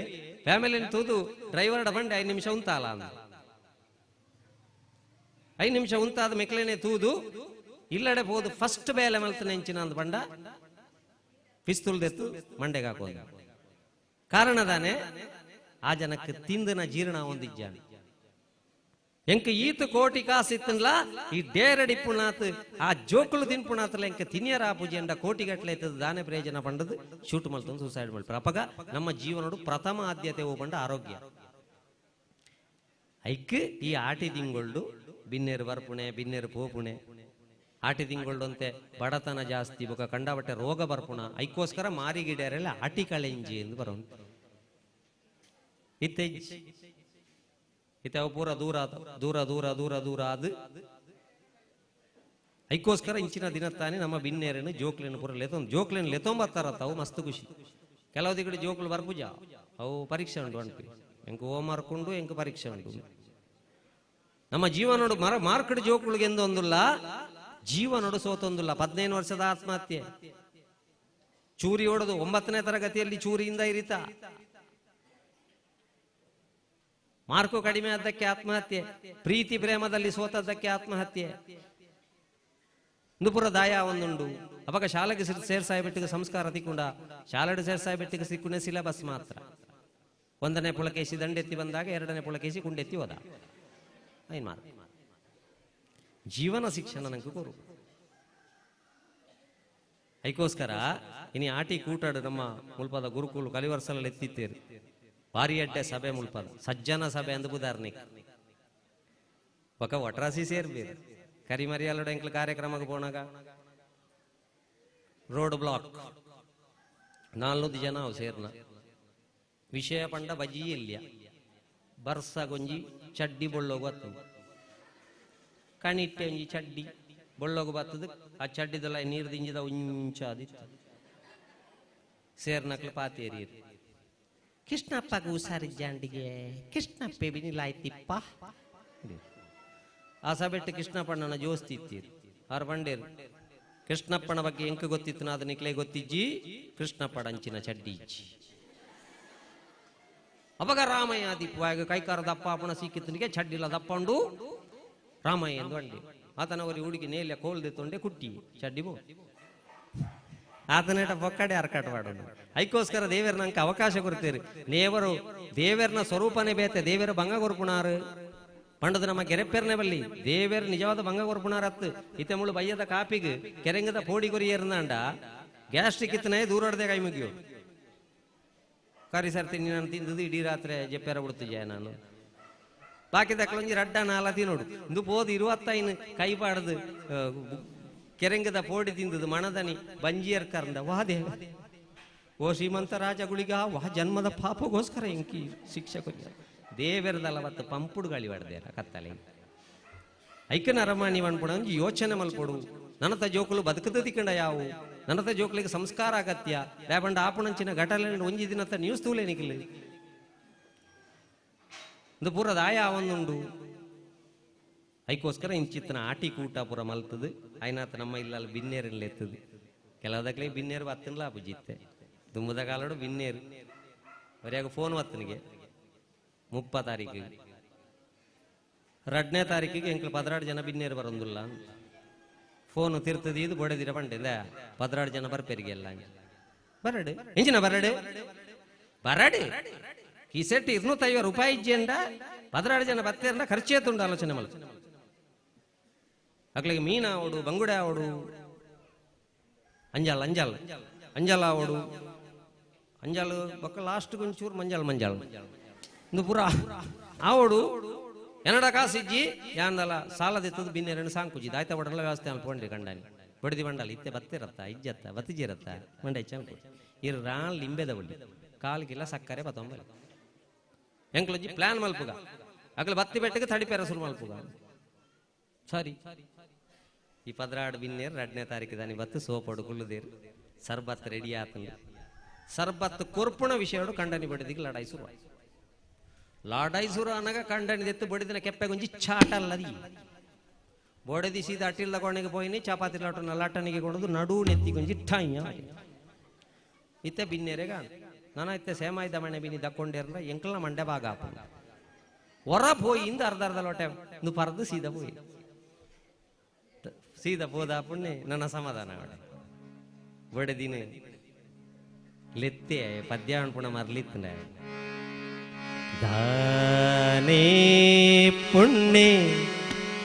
ಫ್ಯಾಮಿಲಿನ ತೂದು ಡ್ರೈವರ್ ಬಂಡೆ 5 ನಿಮಿಷ ಉಂತಾಲ ಅಂದ 5 ನಿಮಿಷ ಉಂತಾದ ಮೆಕ್ಲೇನೆ ತೂದು ಇಲ್ಲಡೆ ಹೋದು ಫಸ್ಟ್ ಬೇಲೆ ಮಲ್ತನ ಎಂಚಿನ ಅಂದ ಬಂಡ ಪಿಸ್ತೂಲ್ ದೆತ್ತು ಮಂಡೆಗೆ ಹಾಕೋದು. ಕಾರಣದಾನೆ ಆ ಜನಕ್ಕೆ ತಿಂದನ ಜೀರ್ಣ ಹೊಂದಿದ್ದಾನೆ. ಎಂಕ ಈತ ಕೋಟಿ ಕಾಸು ಇತ್ತನ್ಲ ಈ ಡೇರಡಿ ಪುಣಾತ್ ಆ ಜೋಕುಲು ತಿನ್ಪುಣಾತ್ಲ ಎಂಕ ತಿನ್ಯರ ಪೂಜೆ ಅಂಡ ಕೋಟಿ ಗಟ್ಟಲೆ ಐತದ ದಾನೆ ಪ್ರಯೋಜನ ಪಂಡದು ಶೂಟ್ ಮಲ್ತೊಂದು ಸೂಸೈಡ್ ಮಲ್ಪರ. ಅಪಗ ನಮ್ಮ ಜೀವನಡು ಪ್ರಥಮ ಆದ್ಯತೆ ಹೋಗಂಡ ಆರೋಗ್ಯ. ಐಕ್ ಈ ಆಟಿ ತಿಂಗೊಳ್ಳು ಬಿನ್ನೇರು ಬರ್ಪುಣೆ ಬಿನ್ನೇರು ಪೋಪುಣೆ ಆಟಿ ತಿಂಗೊಳ್ಳು ಅಂತೆ ಬಡತನ ಜಾಸ್ತಿ ಬೊಕ ಕಂಡಬಟ್ಟೆ ರೋಗ ಬರ್ಪುಣ ಐಕ್ಕೋಸ್ಕರ ಮಾರಿಗಿಡ್ಯಾರೆಲ್ಲ ಆಟಿ ಕಳೆಂಜಿ ಎಂದು ಬರೋಣ. ಇತ್ತೆ ಇತ್ತೆ ಅವು ಪೂರ ದೂರ ದೂರ ದೂರ ದೂರ ದೂರ ಅದು ಐಕ್ಕೋಸ್ಕರ ಇಂಚಿನ ದಿನ ತಾನೇ ನಮ್ಮ ಬಿನ್ನೇರನ್ನು ಜೋಕ್ಲೇನು ಪೂರ ಲೆತೊಂದು ಜೋಕ್ಲೇನು ಲೆತೊಂಬತ್ತಾರ ತಾವು ಮಸ್ತ್ ಖುಷಿ. ಕೆಲವು ದಿಗಡೆ ಜೋಕ್ಲು ಬರ್ಪುಜ ಅವು ಪರೀಕ್ಷೆ ಉಂಟು ಅನ್ಪಿ ಎಂಕ ಹೋಮ್ ವರ್ಕ್ ಉಂಡು ಎಂಕ ಪರೀಕ್ಷೆ ಉಂಟು. ನಮ್ಮ ಜೀವನೋಡು ಮಾರ್ಕೆಟ್ ಜೋಕ್ಗಳಿಗೆ ಎಂದೊಂದುಲ್ಲ ಜೀವನೋಡು ಸೋತೊಂದುಲ್ಲ. 15 ವರ್ಷದ ಆತ್ಮಹತ್ಯೆ ಚೂರಿ ಹೊಡೆದು 9ನೇ ತರಗತಿಯಲ್ಲಿ ಚೂರಿಯಿಂದ ಇರಿತ ಮಾರ್ಕು ಕಡಿಮೆ ಆದ್ದಕ್ಕೆ ಆತ್ಮಹತ್ಯೆ, ಪ್ರೀತಿ ಪ್ರೇಮದಲ್ಲಿ ಸೋತದ್ದಕ್ಕೆ ಆತ್ಮಹತ್ಯೆ. ಇಂದು ದಾಯ ಒಂದುಂಡು. ಅವಾಗ ಶಾಲೆಗೆ ಸೇರ್ ಸಾಹೇಬೆಟ್ಟಿಗೆ ಸಂಸ್ಕಾರ ತಿಕ್ಕೊಂಡ, ಶಾಲೆಡು ಸೇರ್ ಸಾಹೇಬೆಟ್ಟಿಗೆ ಸಿಕ್ಕುನೆ ಸಿಲೆಬಸ್ ಮಾತ್ರ. ಒಂದನೇ ಪುಳಕೇಶಿ ದಂಡೆತ್ತಿ ಬಂದಾಗ ಎರಡನೇ ಪುಳಕೇಶಿ ಕುಂಡೆತ್ತಿ ಹೋದ. ಐನ್ ಮಾತ್ರ ಜೀವನ ಶಿಕ್ಷಣ ನಂಗೆ ಕೊರು. ಐಕೋಸ್ಕರ ಇನಿ ಆಟಿ ಕೂಟಾಡು ನಮ್ಮ ಮುಲ್ಪದ ಗುರುಕುಲು ಕಲಿವರ್ಸಲಲ್ಲಿ ಎತ್ತಿತ್ತೇರು. ಭಾರಿ ಅಡ್ಡೆ ಸಭೆ ಮುಲ್ಪದ ಸಜ್ಜನ ಸಭೆ ಅಂದ ಬುದಾರ್ನಿ ಒಕ ಒಟ್ರಾಸಿ ಸೇರ್ಬೇರು. ಕರಿಮರಿಯಲ್ಲೋಡ ಎಂಕ್ಲ ಕಾರ್ಯಕ್ರಮಕ್ಕೆ ಪೋನಾಗ ರೋಡ್ ಬ್ಲಾಕ್ 400 ಜನ ಅವು ಸೇರ್ನ. ವಿಷಯ ಪಂಡ ಬಜಿ ಇಲ್ಲಿಯ ಬರ್ಸ ಗೊಂಜಿ ಚಡ್ಡಿ ಬೊಳ್ಳೋಗು ಬರ್ತದೆ, ಕಣಿಟ್ಟೆ ಒಂಜಿ ಚಡ್ಡಿ ಬೊಳ್ಳೋಗು ಬರ್ತದೆ. ಆ ಚಡ್ಡಿದೆಲ್ಲ ನೀರು ದಿಂಜಿದ ಉಂಚಾದಿತ್ತು. ಸೇರ್ನಕ್ಲು ಪಾತೇರಿ ಕೃಷ್ಣಪ್ಪಗೆ ಹುಷಾರಿಜ್ಜಾಂಡಿಗೆ ಕೃಷ್ಣಪ್ಪೆ ಬಿನಿಲಾಯ್ತಿಪ್ಪ. ಆ ಸಬೆಟ್ಟು ಕೃಷ್ಣಪ್ಪಣ್ಣನ ಜೋಸ್ತಿತ್ತೀರು ಆರು ಬಂಡೇರು. ಕೃಷ್ಣಪ್ಪನ ಬಗ್ಗೆ ಎಂಕ ಗೊತ್ತಿತ್ತು ನಾ ಅದನ್ನ ಗೊತ್ತಿಜ್ಜಿ, ಕೃಷ್ಣಪ್ಪಡ ಅಂಚಿನ ಚಡ್ಡಿ ಇಜ್ಜಿ. ಅವಾಗ ರಾಮಯ್ಯ ದೀಪವಾಗ ಕೈಕಾರ ದಪ್ಪ ಅಪ್ಪಣ ಸೀಕಿತ್ತನಿಗೆ ಚಡ್ಡಿಲ್ಲ ದಪ್ಪಂಡು ರಾಮಯ್ಯ ಎಂದು ಅಂಡಿ. ಆತನವರಿ ಹುಡುಗಿ ನೇಲೆ ಕೋಲ್ದೆ ತೊಂಡೆ ಕುಟ್ಟಿ ಚಡ್ಡಿ ಬೋ ಆತನೇಟ ಪೊಕ್ಕಡೆ ಅರ್ಕಾಟ ಮಾಡೋಣ. ಐಕೋಸ್ಕರ ದೇವೇರ್ ನಂಗೆ ಅವಕಾಶ ಕೊಡ್ತೀರಿ. ನೇವರು ದೇವೇರ್ನ ಸ್ವರೂಪನೇ ಬೇತೆ, ದೇವೇರ ಭಂಗ ಕೊರ್ಪುಣಾರು ಪಂಡದ ನಮ್ಮ ಕೆರೆಪೆರ್ನೆ ಬಲ್ಲಿ ದೇವೇರ್ ನಿಜವಾದ ಭಂಗ ಕೊರ್ಪುಣಾರ ಅತ್ತು. ಇತ್ತೆ ಮುಳು ಬಯ್ಯದ ಕಾಪಿಗೆ ಕೆರೆಂಗದ ಪೋಡಿ ಕೊರಿಯರ್ನಾಂಡ ಗ್ಯಾಸ್ಟ್ರಿಕ್ ಇತ್ತನೇ ದೂರಡ್ದೆ ಕೈ ಮುಗಿಯು. ಕರಿ ಸರ್ತಿ ನಾನು ತಿಂದದ್ದು ಇಡೀ ರಾತ್ರಿ ಜಪ್ಪೆರ ಬಿಡ್ತಿದ್ದೆ ನಾನು. ಬಾಕಿ ತಕ್ಕಲೊಂಜಿ ರಡ್ಡ ನಾಲ ತಿನ್ನೋಡು ಇಂದು ಪೋದು 25 ಕೈ ಪಾಡ್ದು ಕೆರೆಂಗದ ಪೋಡಿ ತಿಂದದ್ದು ಮಣದನಿ ಬಂಜಿಯರ್ ಕರಂದ ವಾದೆ ಓ ಶ್ರೀಮಂತ ರಾಜಗುಳಿಗ ವಾ ಜನ್ಮದ ಪಾಪಗೋಸ್ಕರ ಇಂಕಿ ಶಿಕ್ಷೆ ಕೊಯ್ಯ ದೇವೆರದಲ್ಲ ಮತ್ತು ಪಂಪುಡು ಗಾಳಿ ಹೊಡೆದೇರ ಕತ್ತಲೆ ಐಕನ ಅರಮಾನಿ ಅನ್ಪಡ ಒಂಜಿ ಯೋಚನೆ ಮಲ್ಪೊಡು. ನನತ ಜೋಕುಲು ಬದುಕದ ತಿಕ್ಕಂಡ ಯಾವು ನನತ ಜೋಕುಲಿಗೆ ಸಂಸ್ಕಾರ ಅಗತ್ಯ ಲೇಪಂಡ ಆಪುಣಂಚಿನ ಘಟನೆ ಒಂಜಿ ದಿನತ ನ್ಯೂಸ್ ತೂಲೆ ನಿಕ್ಲಿ ಇಂದು ಪೂರ ದಾಯ ಒಂದುಂಡು. ಐಕೋಸ್ಕರ ಇಂಚಿತ್ತನ ಆಟಿ ಕೂಟ ಪೂರ ಮಲ್ತದು ಐನಾತ ನಮ್ಮ ಇಲ್ಲಲ್ಲಿ ಬಿನ್ನೇರಲ್ಲಿ ಎತ್ತದು. ಕೆಲವದಕ್ಲೆ ಬಿನ್ನೇರು ಬತ್ತನ್ಲ ಅಪುಜಿತ್ತೆ ದುಮ್ಮದ ಕಾಲಡು ಬಿನ್ನೇರು ಬರಿಯಾಗ ಫೋನ್ ಬತ್ತನಿಗೆ 30 ತಾರೀಕಿಗೆ 2ನೇ ತಾರೀಕಿಗೆ ಎಂಕ್ಲು 16 ಜನ ಬಿನ್ನೇರು ಬರೋದಿಲ್ಲ. ಫೋನ್ ತಿರ್ತದ ಇದು ಬೊಡೆದಿರ ಪಂಡಿಂದ 16 ಜನ ಬರ್ಪೆರಿಗೆಲ್ಲ ಬರಡು ಎಂಚಿನ ಬರಡು ಬರಡು ಈ ಸೆಟ್ 250 ರೂಪಾಯಿ ಇಜ್ಜೆಂಡ 16 ಜನ ಬತ್ತೇರಂಡ ಖರ್ಚೇತುಂಡು ಆಲೋಚನೆ ಮಲ್. ಅಕ್ಲಿಗೆ ಮೀನ ಆವಡು ಬಂಗುಡೆ ಆವಡು ಅಂಜಲ್ ಅಂಜಲ್ ಅಂಜಲ್ ಆವಡು ಅಂಜಲ್ ಬೊಕ್ಕ ಲಾಸ್ಟ್ ಒಂಚೂರು ಮಂಜಲ್ ಮಂಜಲ್ ಇಂದು ಪೂರ ಆವಡು ಎನ್ನಡ ಕಾಸಿಜ್ಜಿ ಯಾಂದಲ ಸಾಲದಿತ್ತದ ಬಿನ್ನೆರಡು ಸಾಂಕುಜಿದ್ ಆಯ್ತಾ ಒಡಲ ವ್ಯವಸ್ಥೆ ಅನ್ಕೊಂಡ್ರಿ ಕಂಡಾನಿ ಬಡಿದಿ ಬಂಡಲ ಇತ್ತೆ ಬತ್ತಿರತ್ತ ಇಜ್ಜತ್ತ ಬತ್ತಿಜಿರತ್ತ ಮಂಡೆ ಚಂಕು ಇರ್ ರಾನ್ ಲಿಂಬೆದ ಒಳ್ಳಿ ಕಾಲ್ಗಿಲ್ಲ ಸಕ್ಕರೆ ಬತ್ತೊಂಬಲಿ ಎಂಕ್ಲಜ್ಜಿ ಪ್ಲಾನ್ ಮಲ್ಪುಗ ಅಕ್ಲ ಬತ್ತಿ ಬೆಟ್ಟಗೆ ತಡಿಪೇರ ಸುರು ಮಲ್ಪುಗ. ಸಾರಿ ಈ 16 ಬಿನ್ನೇರು 2ನೇ ತಾರೀಕು ದಾನಿ ಬತ್ತು ಸೋಪಡು ಕುಳ್ಳುದೇರು ಸರ್ಬತ್ ರೆಡಿ ಆತಂಗ ಸರ್ಬತ್ ಕೊರ್ಪುಣ ವಿಷಯಡು ಕಂಡನಿ ಬಡಿದಿಗೆ ಲಡಾಯಿ ಶುರು ಲಾಡಾಯಿ ಸುರು ಅನಗ ಕಂಡನಿದೆತ್ತು ಬಡಿದಿನ ಕೆಪ್ಪೆಗೊಂಜಿ ಚಾಟಲ್ಲದಿ ಬೊಡೆದಿ ಸೀದ ಅಟ್ಟಿಲ್ದ ಕೊನೆಗೆ ಪೋಯಿನಿ ಚಪಾತಿ ಲಾಟನ ಲಾಟನಿಗೆ ಕೊಡೋದು ನಡು ನೆತ್ತಿಗೊಂಜಿ ಠಾಯ್ಯ ಇತ್ತೆ ಬಿನ್ನೇರೆಗ ನಾನು ಇತ್ತೆ ಸೇಮಾಯ್ದ ಮಣೆ ಬಿನ್ನಿ ದಕ್ಕೊಂಡೇರ್ಲ ಎಂಕಲ್ನ ಮಂಡೆ ಭಾಗ ಆಪ ಹೊರ ಪೋಯಿ ಇಂದ ಅರ್ಧ ಅರ್ಧ ಲೋಟೆ ನು ಪರ್ದು ಸೀದ ಪೋಯಿ ಸೀದ ಪೋದ ಪುಣ್ಯ ನನ್ನ ಸಮಾಧಾನ ಅವಡೆ ಬೊಡೆದಿನ ಲೆತ್ತೆ ಪದ್ಯ ಅನ್ಪುಣ ಮರ್ಲಿತ್ತಂಡ ದಾನೇ ಪುಣ್ಯ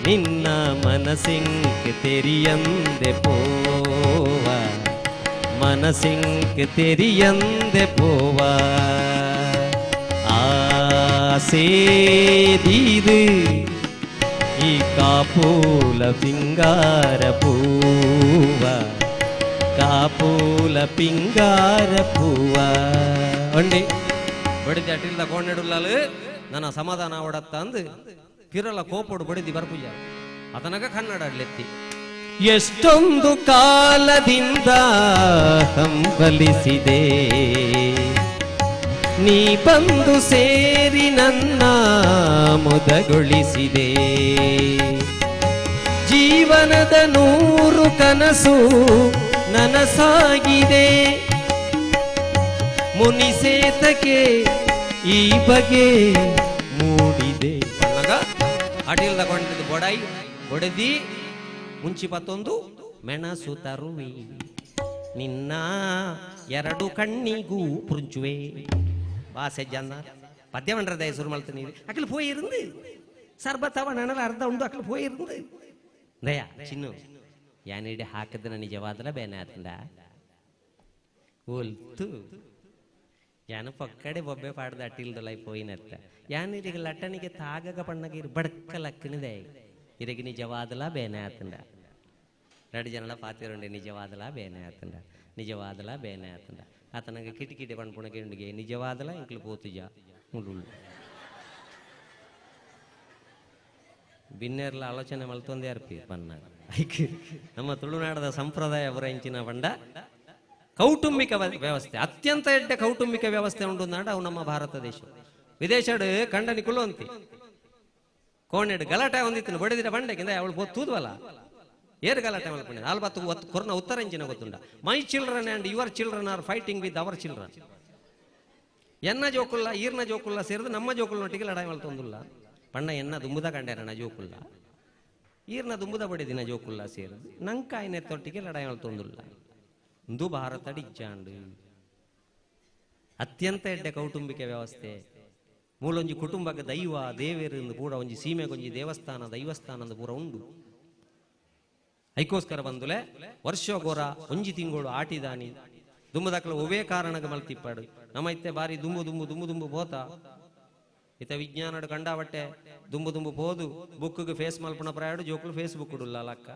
ನಿನ್ನ ಮನಸಿಂಕ್ ತೆರಿಯಂದೆ ಪೋವ ಮನಸಿಂಕ್ ತೆರಿಯಂದೆ ಪೋವ ಆಸೇದೀದು ಈ ಕಾಪೂಲ ಪಿಂಗಾರ ಪೂವ ಕಾಪೂಲ ಪಿಂಗಾರ ಪೂವ ಒಂಡಿ ಬಡಿದಿ ಅಟಿಲ್ದ ಕೋಣೆಡುಲ್ಲಾಲು ನನ್ನ ಸಮಾಧಾನ ಓಡತ್ತ ಅಂದು ಪಿರಲ ಕೋಪೋಡು ಬಡಿದಿ ಬರ್ಪುಜ ಅದನಗ ಕನ್ನಡ ಅಡ್ಲೆತ್ತಿ ಎಷ್ಟೊಂದು ಕಾಲದಿಂದ ಹಂಬಲಿಸಿದೆ ನೀ ಬಂದು ಸೇರಿ ನನ್ನ ಮುದಗೊಳಿಸಿದೆ ಜೀವನದ 100 ಕನಸು ನನಸಾಗಿದೆ ಮುನಿಸೇತಕ್ಕೆ ಈ ಬಗೆ ಮೂಡಿದೆ. ಅಟಿಲ್ ತಗೊಂಡಿದ್ದು ಬೊಡೈ ಬೊಡೆದಿ ಮುಂಚಿ ಪತ್ತೊಂದು ಮೆಣಸು ತರುವೆ, ನಿನ್ನ ಎರಡು ಕಣ್ಣಿಗೂ ಪುರುಂಚುವೆ. ಬಾಸೆ ಜನ ಪದ್ಯ ಮಂಡ್ರದ ಶುರು ಮಾಡ್ತೀನಿ. ಅಕ್ಕಲು ಪೋಯಿருந்து ಸರ್ಬತ್ತವ ನಣಲ ಅರ್ಧ ಉಂಡು ಅಕ್ಕಲು ಪೋಯಿருந்து. ದಯಾ ಚಿನ್ನು ಯಾನಿಡೆ ಹಾಕಿದ್ರೆ ನಿಜವಾದಲ ಬೇನೆ ಆತಂಡ ಒಲ್ತು ಯಾನು ಪಕ್ಕಡೆ ಬೊಬ್ಬೆ ಪಾಡ್ದ ಅಟ್ಟಿಲ್ದೊಲೈ ಪೋಯಿನತ್ತ ಯಾನಿರಿಗೆ ಲಟ್ಟಣಿಗೆ ತಾಗಗ ಪಣ್ಣಗ ಇರು ಬಡ್ಕ ಲಕ್ಕಣಿದೆ ಇರಗಿ ನಿಜವಾದಲ ಬೇನೆ ಆತಂಡ. ಎರಡು ಜನಲ ಪಾತಿರುಂಡೆ ನಿಜವಾದಲ ಬೇನೆ ಆತಂಡ, ನಿಜವಾದಲ ಬೇನೆ ಆತಂಡ. ಆತನಗೆ ಕಿಟಕಿಡೆ ಪಣ್ಪುಣಗೆ ಉಂಡಿಗೆ ನಿಜವಾದಲ ಇಂಕ್ಲು ಪೋತುಜ ಮುಡುಳ್ಳು ಬಿನ್ನೇರ್ಲ ಆಲೋಚನೆ ಮಲ್ತೊಂದೇ ಅರ್ಪಿ ಬನ್ನಾಗ. ನಮ್ಮ ತುಳುನಾಡದ ಸಂಪ್ರದಾಯ ಇಂಚಿನ ಬಂಡ ಕೌಟುಂಬಿಕ ವ್ಯವಸ್ಥೆ ಅತ್ಯಂತ ಎಡ್ಡೆ ಕೌಟುಂಬಿಕ ವ್ಯವಸ್ಥೆ ಉಂಡು ನಾಡ ಅವು ನಮ್ಮ ಭಾರತ ದೇಶ. ವಿದೇಶಡ್ ಕಂಡನಿ ಕುಲ್ಲುವಂತಿ ಕೋಣೆಡ್ ಗಲಾಟೆ ಹೊಂದಿತ್ತು ಬಡಿದಿರ ಬಂಡೆಗಿಂದ ಅವಳು ತೂದ್ವಲ್ಲ ಏರು ಗಲಾಟೆ ಮಲ್ಪಂಡೆ ನಾಲ್ಬತ್ತು ಕೊರ್ನ ಉತ್ತರ ಇಂಚಿನ ಗೊತ್ತುಂಡ. My children and your children are fighting with our children. ಎನ್ನ ಜೋಕುಲ್ಲ ಈರ್ನ ಜೋಕುಲ್ಲ ಸೇರಿದು ನಮ್ಮ ಜೋಕುಲ್ನೊಟ್ಟಿಗೆ ಲಡಾಯಿ ಮಲ್ತೊಂದುಲ್ಲ. ಪಣ್ಣ ಎನ್ನ ದುಂಬುದ ಕಂಡೇರಣ ಜೋಕುಲ್ಲ ಈರ್ನ ದುಂಬುದ ಬಡಿದಿನ ಜೋಕುಲ್ಲ ಸೇರಿದು ನಂಕಾಯಿನ ತೊಟ್ಟಿಗೆ ಲಡಾಯಿ ಮಲ್ತೊಂದುಲ್ಲ. ಇಂದು ಭಾರತ ಡಿಜ್ಜಾಂಡು ಅತ್ಯಂತ ಎಡ್ಡೆ ಕೌಟುಂಬಿಕ ವ್ಯವಸ್ಥೆ. ಮೂಲೊಂಜಿ ಕುಟುಂಬಕ್ಕೆ ದೈವ ದೇವೇರಿಂದ ಪೂರ ಒಂಜಿ ಸೀಮೆಗೊಂಜಿ ದೇವಸ್ಥಾನ ದೈವಸ್ಥಾನದ ಪೂರ ಉಂಡು. ಐಕೋಸ್ಕರ ಬಂದುಲೆ ವರ್ಷ ಗೋರ ಒಂಜಿ ತಿಂಗಳು ಆಟಿದಾನಿ ದುಂಬುದಕ್ಕಲ ಒವೇ ಕಾರಣಗ ಮಲ್ತಿಪ್ಪಾಡು ನಮ್ಮ ಇತ್ತೆ ಬಾರಿ ದುಂಬು ದುಂಬು ದುಂಬು ದುಂಬು ಬೋತ ಇತ್ತ ವಿಜ್ಞಾನಡು ಕಂಡಾವಟ್ಟೆ ದುಂಬು ದುಂಬು ಪೋದು ಬುಕ್ಗೆ ಫೇಸ್ ಮಲ್ಪುಣ ಪ್ರಾಯಡು ಜೋಕುಲು ಫೇಸ್ಬುಕ್ ಉಡುಲ್ಲ ಲಕ್ಕ.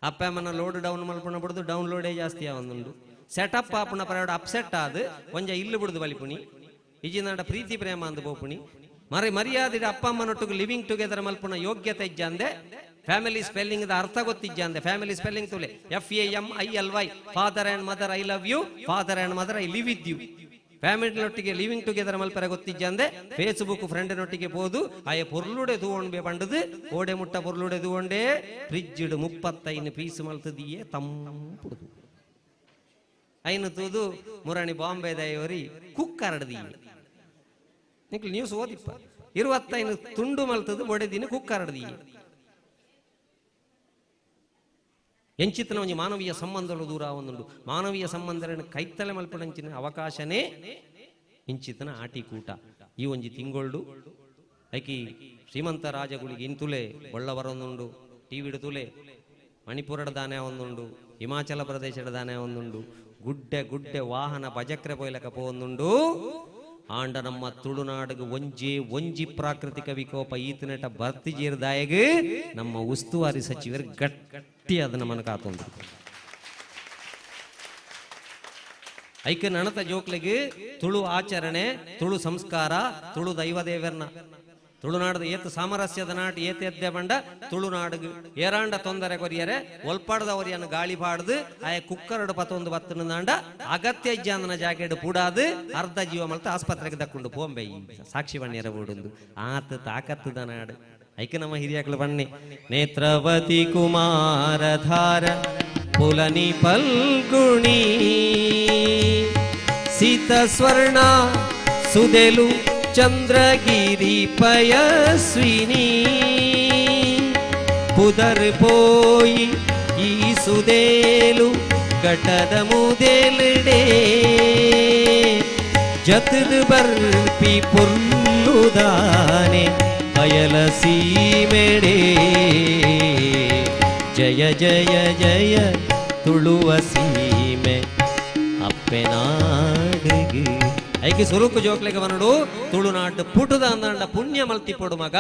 ಅಪ್ಪ ಅಮ್ಮನ ಲೋಡ್ ಡೌನ್ ಮಲ್ಪುಣ ಬಿಡುದು ಡೌನ್ಲೋಡೇ ಜಾಸ್ತಿ ಒಂದುಂಡು. ಸೆಟಪ್ ಆಪುಣ ಪ್ರಾಯಡು ಅಪ್ಸೆಟ್ ಆದು ಒಂಜ ಇಲ್ಲು ಬಿಡುದು ಬಲಿಪುಣಿ ಇಜಿನಾಡ ಪ್ರೀತಿ ಪ್ರೇಮ ಅಂದು ಬೋಪುಣಿ ಮರಿ ಮರ್ಯಾದಿಡ ಅಪ್ಪ ಅಮ್ಮನೊಟ್ಟಿಗೆ ಲಿವಿಂಗ್ ಟುಗೆದರ್ ಮಲ್ಪುಣ ಯೋಗ್ಯತೆ ಇಜ್ಜಂದೆ ಫ್ಯಾಮಿಲಿ ಸ್ಪೆಲ್ಲಿಂಗ್ the ಅರ್ಥ ಗೊತ್ತಿಜ್ಜಂದೆ. ಫ್ಯಾಮಿಲಿ ಸ್ಪೆಲ್ಲಿಂಗ್ ತುಲೆ FAMILY father and mother I love you, father and mother I live with you. ಫ್ಯಾಮಿಲಿನೊಟ್ಟಿಗೆ living together ಮಲ್ಪರೆ ಗೊತ್ತಿಜ್ಜಂದೆ ಫೇಸ್ಬುಕ್ ಫ್ರೆಂಡ್ನೊಟ್ಟಿಗೆ ಹೋದು ಆಯ ಪೊರ್ಲುಡೆ ತೂವೊಂಡೆ ಪಂಡದು ಓಡೆ ಮುಟ್ಟ ಪೊರ್ಲುಡೆ ತೂವೊಂಡೆ ಫ್ರಿಜ್ 35 ಪೀಸ್ ಮಲ್ತದಿಯೇ ತಂಪುಡುದು ಐನು ತೂದು ಮುರಣಿ ಬಾಂಬೆ ದಯವರಿ ಕುಕ್ಕರಡ್ದಿಯೇ ನಿಕ್ಲು ನ್ಯೂಸ್ ಓದಿಪ್ಪ 25 ತುಂಡು ಮಲ್ತದು ಬೊಡೆದಿನ ಕುಕ್ಕರಡ್ದಿಯೇ. ಎಂಚಿತನ ಒಂಜಿ ಮಾನವೀಯ ಸಂಬಂಧಗಳು ದೂರ ಒಂದುಂಡು. ಮಾನವೀಯ ಸಂಬಂಧಗಳನ್ನು ಕೈತಲೆ ಮಲ್ಪಡಂಚಿನ ಅವಕಾಶನೇ ಇಂಚಿತನ ಆಟಿಕೂಟ. ಈ ಒಂಜಿ ತಿಂಗೊಳ್ಡು ಐಕಿ ಶ್ರೀಮಂತ ರಾಜಗುಳಿಗೆ ಇಂತುಲೆ ಬೊಳ್ಳವರೊಂದುಂಡು, ಟಿವಿಡು ತುಲೆ ಮಣಿಪುರದ ದಾನೆ ಒಂದುಂಡು, ಹಿಮಾಚಲ ಪ್ರದೇಶದ ದಾನೆ ಒಂದುಂಡು, ಗುಡ್ಡೆ ಗುಡ್ಡೆ ವಾಹನ ಬಜಕ್ರೆ ಪೋಯ್ಲಕ ಪೋವೊಂದುಂಡು. ಆಂಡ ನಮ್ಮ ತುಳುನಾಡಿಗೆ ಒಂಜಿ ಒಂಜಿ ಪ್ರಾಕೃತಿಕ ವಿಕೋಪ ಈತನೆಟ ಬರ್ತಿ ಜೀರ್ದಾಯಗ ನಮ್ಮ ಉಸ್ತುವಾರಿ ಸಚಿವರು ಗಟ್ಟಿ ಅದನ್ನ ಮನಕ ಆತೊಂದು. ಐಕ ನಣತ ಜೋಕ್ಲಿಗೆ ತುಳು ಆಚರಣೆ, ತುಳು ಸಂಸ್ಕಾರ, ತುಳು ದೈವ ದೇವರ್ನ ತುಳುನಾಡದ ಏತ ಸಾಮರಸ್ಯದ ನಾಟ ಏತ ಎದ್ದೆ ಬಂಡ ತುಳುನಾಡಿಗೆ ಏರಾಂಡ ತೊಂದರೆ ಕೊರಿಯರೆ ಒಲ್ಪಾಡದವರಿಯನ್ನು ಗಾಳಿ ಪಾಡ್ದು ಆಯ ಕುಕ್ಕರಡು ಪತ್ತೊಂದು ಬತ್ತನಾಂಡ ಅಗತ್ಯ ಇಜ್ಜಾಂದನ ಜಾಕೆಟ್ ಪೂಡಾದು ಅರ್ಧ ಜೀವ ಮಲ್ತ ಆಸ್ಪತ್ರೆಗೆ ದಕ್ಕೊಂಡು ಪೋಂಬೆ ಸಾಕ್ಷಿ ಬಣ್ಣಿಯರ ಬೂಡುಂದು ಆತ ತಾಕತ್ತದ ನಾಡು. ಐಕ ನಮ್ಮ ಹಿರಿಯಾಕ್ಲು ಬನ್ನಿ ನೇತ್ರವತಿ ಕುಮಾರಧಾರ ಪುಲನಿ ಪಲ್ಗುಣಿ ಸೀತ ಸ್ವರ್ಣ ಸುದೆಲು ಚಂದ್ರಗಿರಿ ಪಯಸ್ವಿನಿ ಪುದರ್ ಪೋಯಿ ಈ ಸುದೇಲು ಘಟದ ಮುದೇಲಿಡೆ ಜತದ ಬರ್ಪಿ ಪೊರ್ಲುದಾನೆ ಬಯಲ ಸೀಮೆಡೆ ಜಯ ಜಯ ಜಯ ತುಳುವ ಸೀಮೆ ಅಪ್ಪೆನಾಡಿಗೆ. ಐಕೆ ಸುರುಕು ಜೋಕ್ಲೆಗೆ ಬನ್ನಡು ತುಳುನಾಡು ಪುಟದ ಅಂದಾಂಡ ಪುಣ್ಯ ಮಲ್ತಿ ಪೊಡು ಮಗ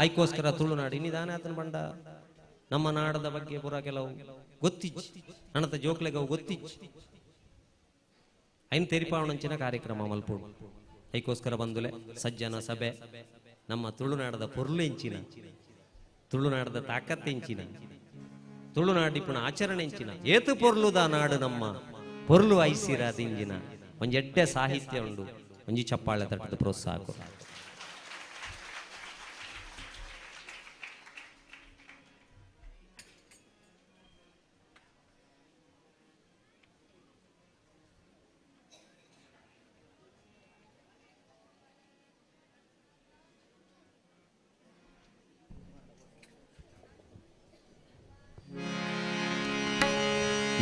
ಐಕೋಸ್ಕರ ತುಳುನಾಡು ಇನ್ನಿದಾನೆ ಆತನ ಬಂಡ ನಮ್ಮ ನಾಡದ ಬಗ್ಗೆ ಪೂರ ಕೆಲವು ಗೊತ್ತಿಜ್ಜಿ ನಣತ ಜೋಕ್ಲೆಗೆ ಅವು ಗೊತ್ತಿಜ್ಜಿ ಐನ್ ತೆರಿಪಾವಣಂಚಿನ ಕಾರ್ಯಕ್ರಮ ಮಲ್ಪೋಡು. ಐಕೋಸ್ಕರ ಬಂದುಲೆ ಸಜ್ಜನ ಸಭೆ ನಮ್ಮ ತುಳುನಾಡದ ಪೊರ್ಲು ಎಂಚಿನ, ತುಳುನಾಡದ ತಾಕತ್ತೆಂಚಿನ, ತುಳುನಾಡಿಪುಣ ಆಚರಣೆ ಎಂಚಿನ, ಏತು ಪೊರ್ಲುದ ನಾಡು ನಮ್ಮ ಪೊರ್ಲು ಐಸಿರ ದಿಂಜಿನ ಒಂಜೆಡ್ಡೆ ಸಾಹಿತ್ಯ ಉಂಡು. ಒಂಜಿ ಚಪ್ಪಾಳೆ ತಟ್ಟದ ಪ್ರೋತ್ಸಾಹ.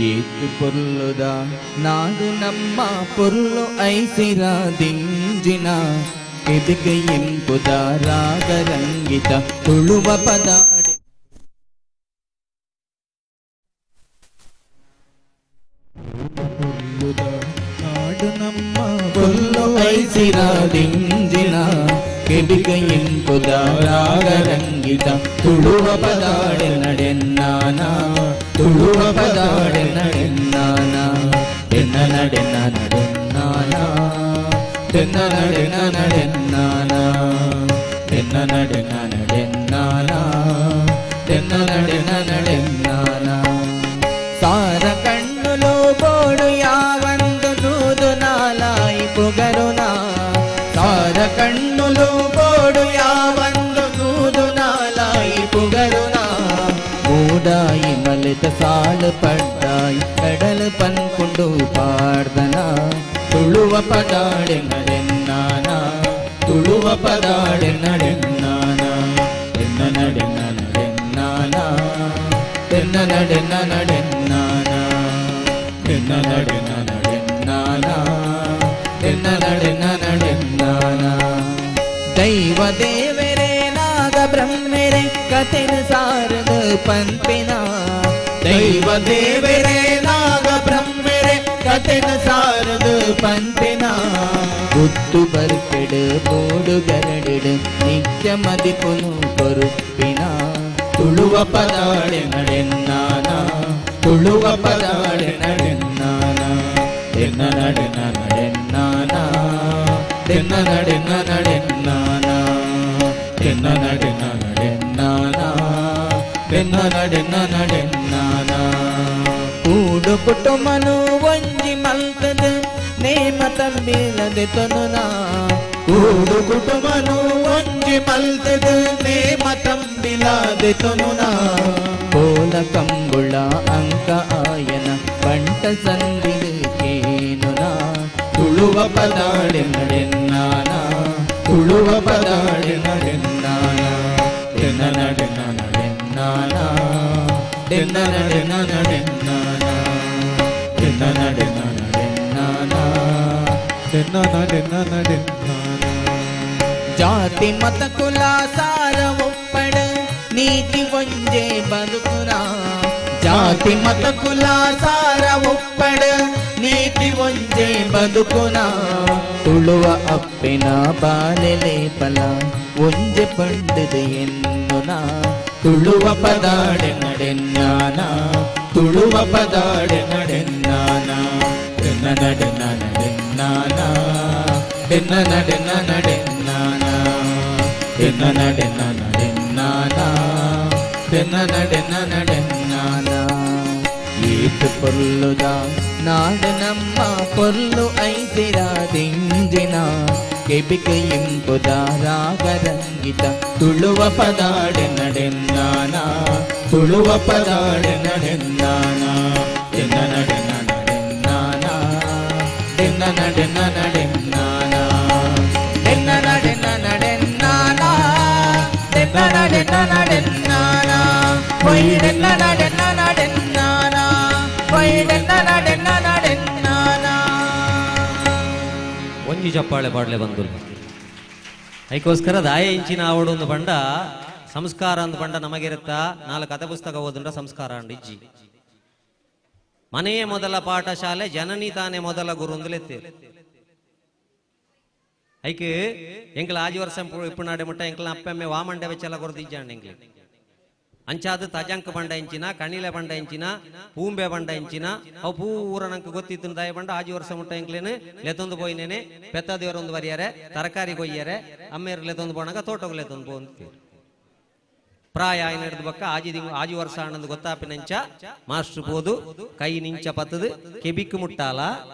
ಏತು ಪೊರ್ಲುದ ನಾಡು ನಮ್ಮ ಪೊರ್ಲು ಐಸಿರ ದಿಂಜಿನ ಕೆಬಿಗೆ ಎಂಪುದ ರಾಗರಂಗಿತ ತುಳುವ ಪದಾಡೆ ನಾಡು ನಮ್ಮ ಪೊರ್ಲು ಐಸಿರ ದಿಂಜಿನ ಕೆಬಿಗೆ ಎಂಪುದ ರಾಗರಂಗಿತ ತುಳುವ ಪದಾಡೆ ನಡೆನ್ನಾನ ತುಳುವ ಪದಾಡೆ ನಡೆನ್ನಾನ ಎನ್ನ ನಡೆನ್ನ ನಡೆನ್ನಾನ ತೆನ್ನ ನಡೆನ್ನ ನಡೆನ್ನಾನ ತೆನ್ನ ನಡೆನ್ನ ನಡೆನ್ನಾನ ತೆನ್ನ ನಡೆನ್ನ ನಡೆನ್ನಾನ ಸಾರ ಕಣ್ಣುಲು ಬೋಡು ಯಾವಂದು ನೂದು ನಾಲಾಯಿ ಪುಗರುನ ಸಾರ ಕಣ್ಣುಲು ಬೋಡು ಯಾವಂದು ನೂದು ನಾಲಾಯಿ ಪುಗರುನ ಮೂಡಾಯಿ ಮಲಿತ ಸಾಲು ಪಡ್ಡಾಯಿ ಕಡಲು ಪನ್ಪುಂಡು ಪಾಡ್ದನ ತುಳುವ ಪದಾಡೆ ನಡೆನ್ನಾನ ತುಳುವ ಪದಾಡೆ ನಡೆನ್ನಾನ ಎನ್ನ ನಡೆನ್ನ ನಡೆನ್ನಾನ ತೆನ್ನ ನಡೆನ್ನ ನಡೆನ್ನಾನ ತೆನ್ನ ನಡೆನ್ನ ನಡೆನ್ನಾನ ತೆನ್ನ ನಡೆನ್ನ ನಡೆನ್ನಾನ ದೈವ ದೇವರೇ ನಾಗ ಬ್ರಹ್ಮೆರೆ ಕಥೆನ ಸಾರದ ಪಂಪಿನ ದೈವ ದೇವರೇ ನಾಗ ಬ್ರಹ್ಮೆರೆ ಕಥೆನ ಸಾರದ ಪಂಪಿನ ಗುತ್ತು ಬರ್ಕೆಡು ಬೋಡು ಗರಡಿಡು ನಿತ್ಯ ಮದಿಪುನು ಕೊರುಪಿನ ತುಳುವ ಪದಾಳೆ ನಡೆನ್ನಾನ ತುಳುವ ಪದಾಳೆ ನಡೆನ್ನಾನ ಎನ್ನ ನಡೆನ್ನ ನಡೆನ್ನಾನ ತೆನ್ನ ನಡೆನ್ನ ನಡೆನ್ನಾನ ತೆನ್ನ ನಡೆನ್ನ ನಡೆನ್ನಾನ ತೆನ್ನ ನಡೆನ್ನ ನಡೆನ್ನಾನ ಕೂಡು ಕುಟುಂಬನು ಒಂಜಿ ಮಲ್ತದ ನೇಮ ತಂಬಿಲದೆ ತನುನ ಕೂಡು ಕುಟುಂಬನು ಒಂಜಿ ಮಲ್ತದ ನೇಮ ತಂಬಿಲದೆ ತನುನ ಕೋಲ ಕಂಬುಳ ಅಂಕ ಆಯನ ಬಂಟ ಸಂದಿಲು ಕೇನುನ ತುಳುವ ಪದಾಳೆ ನಡೆನ್ನಾನ ತುಳುವ ಪದಾಳೆ ನಡೆನ್ನಾನ ತೆನ್ನ ನಡೆನ್ನ ನಡೆನ್ನಾನ ತೆನ್ನ ನಡೆನ್ನ ನಡೆನ್ನಾನ ತೆನ್ನ ನಡೆನ್ನ ನಡೆನ್ನಾನ ತೆನ್ನ ನಡೆನ್ನ ನಡೆನ್ನಾನ ಜಾತಿ ಮತ ಕುಲ ಸಾರ ಒಪ್ಪಡ ನೀತಿ ಒಂಜೆ ಬದುಕುನ ಜಾತಿ ಮತ ಕುಲ ಸಾರ ಒಪ್ಪಡ ನೀತಿ ಒಂಜೆ ಬದುಕುನ ತುಳುವ ಅಪ್ಪಿನ ಬಾಲೆಲೆ ಫಲ ಒಂಜೆ ಪಂಡದ ಎನ್ನುನ ತುಳುವ ಪದಾಡೆ ನಡೆನ್ನಾನ ತುಳುವ ಪದಾಡೆ ನಡೆನ್ನಾನ ತೆನ್ನ ನಡೆನ್ನ ನಡೆನ್ನಾನ ತೆನ್ನ ನಡೆನ್ನ ನಡೆನ್ನಾನ ತೆನ್ನ ನಡೆನ್ನ ನಡೆನ್ನಾನ ತೆನ್ನ ನಡೆನ್ನ ನಡೆನ್ನಾನ ಏತು ಪೊರ್ಲುದ ನಾಡು ನಮ್ಮ ಪೊರ್ಲು ಐಸಿರ ದಿಂಜಿನ ಕೆಬಿಕ ಎಂಪುದ ರಾಗರಂಗಿತ ತುಳುವ ಪದಾಡೆ ನಡೆನ್ನಾನ ತುಳುವ ಪದಾಡೆ ನಡೆನ್ನಾನ ಎನ್ನ ನಡೆನ್ನ ನಡೆನ್ನಾನ ಎನ್ನ ನಡೆನ್ನ ನಡೆನ್ನಾನ ಎನ್ನ ನಡೆನ್ನ ನಡೆನ್ನಾನ ಎನ್ನ ನಡೆನ್ನ ನಡೆನ್ನಾನ ಒಯ್ಡೆನ್ನ ನಡೆನ್ನ ನಡೆನ್ನಾನ ಒಯ್ಡೆನ್ನ ನಡೆನ್ನ ನಡೆನ್ನಾನ ಒಂಜಿ ಚಪ್ಪಾಳೆ ಪಾಡ್ಲೆ ಬಂದು ಅದಕ್ಕೋಸ್ಕರ ದಾಯ ಇಂಚಿನ ಆವಡು ಒಂದು ಬಂಡ ಸಂಸ್ಕಾರ ಅಂದ್ ಬಂಡ ನಮಗಿರುತ್ತ ನಾಲ್ಕು ಕಥೆ ಪುಸ್ತಕ ಓದುಂಡ ಸಂಸ್ಕಾರ ಅಂಡ್ ಇಜ್ಜಿ. ಮನೆಯೇ ಮೊದಲ ಪಾಠಶಾಲೆ, ಜನನಿ ತಾನೇ ಮೊದಲ ಗುರು ಅಂದ್ಲೆತ್ತೆ. ಐಕ್ ಎಂಕ್ಲ ಆಜಿ ವರ್ಷ ಇಪ್ಪುನಾಡೆ ಮುಟ್ಟ ಎಂಕ್ಲ ಅಪ್ಪೆಮ್ಮೆ ವಾಮಂಡೆ ವೆಚ್ಚಲ ಕೊರದಿಜ್ಜಾಂಡ್ ಎಂಕ್ಲೆ. ಅಂಚಾದ ತಜಂಕ ಬಂಡ ಇಂಚಿನ, ಕಣಿಲೆ ಬಂಡ ಇಂಚಿನ, ಪೂಂಬೆ ಬಂಡ ಇಂಚಿನ ಅವು ಪೂರ ನಂಗೆ ಗೊತ್ತಿತ್ತು. ದಾಯ ಬಂಡ ಆಜಿ ವರ್ಷ ಮುಟ್ಟ ಎಂಕ್ಲೇನು ಲೆತ್ತೊಂದು ಪೋಯಿನೇನೆ ಪೆತ್ತ ದೇವರೊಂದು ಬರಿಯಾರೆ, ತರಕಾರಿ ಕೊಯ್ಯಾರೆ, ಅಮ್ಮೇರು ಲೆತ್ತೊಂದು ಪೋಣಗ ತೋಟಕ್ಕೆ ಲೆತ್ತೊಂದು ಪೋಂತೀರು. ಪ್ರಾಯ ಆಯ್ನ ಹಿಡ್ದು ಬಕ್ಕ ಆಜಿ ದಿಂಗ್ ಆಜಿ ವರ್ಷ ಆನಂದ್ ಗೊತ್ತಾಪಿನಂಚ ಮಾಸ್ಟರ್ ಪೋದು ಕೈ ನಿಂಚ ಪತ್ತದು ಕೆಬಿಕ್ ಮುಟ್ಟಾಲ,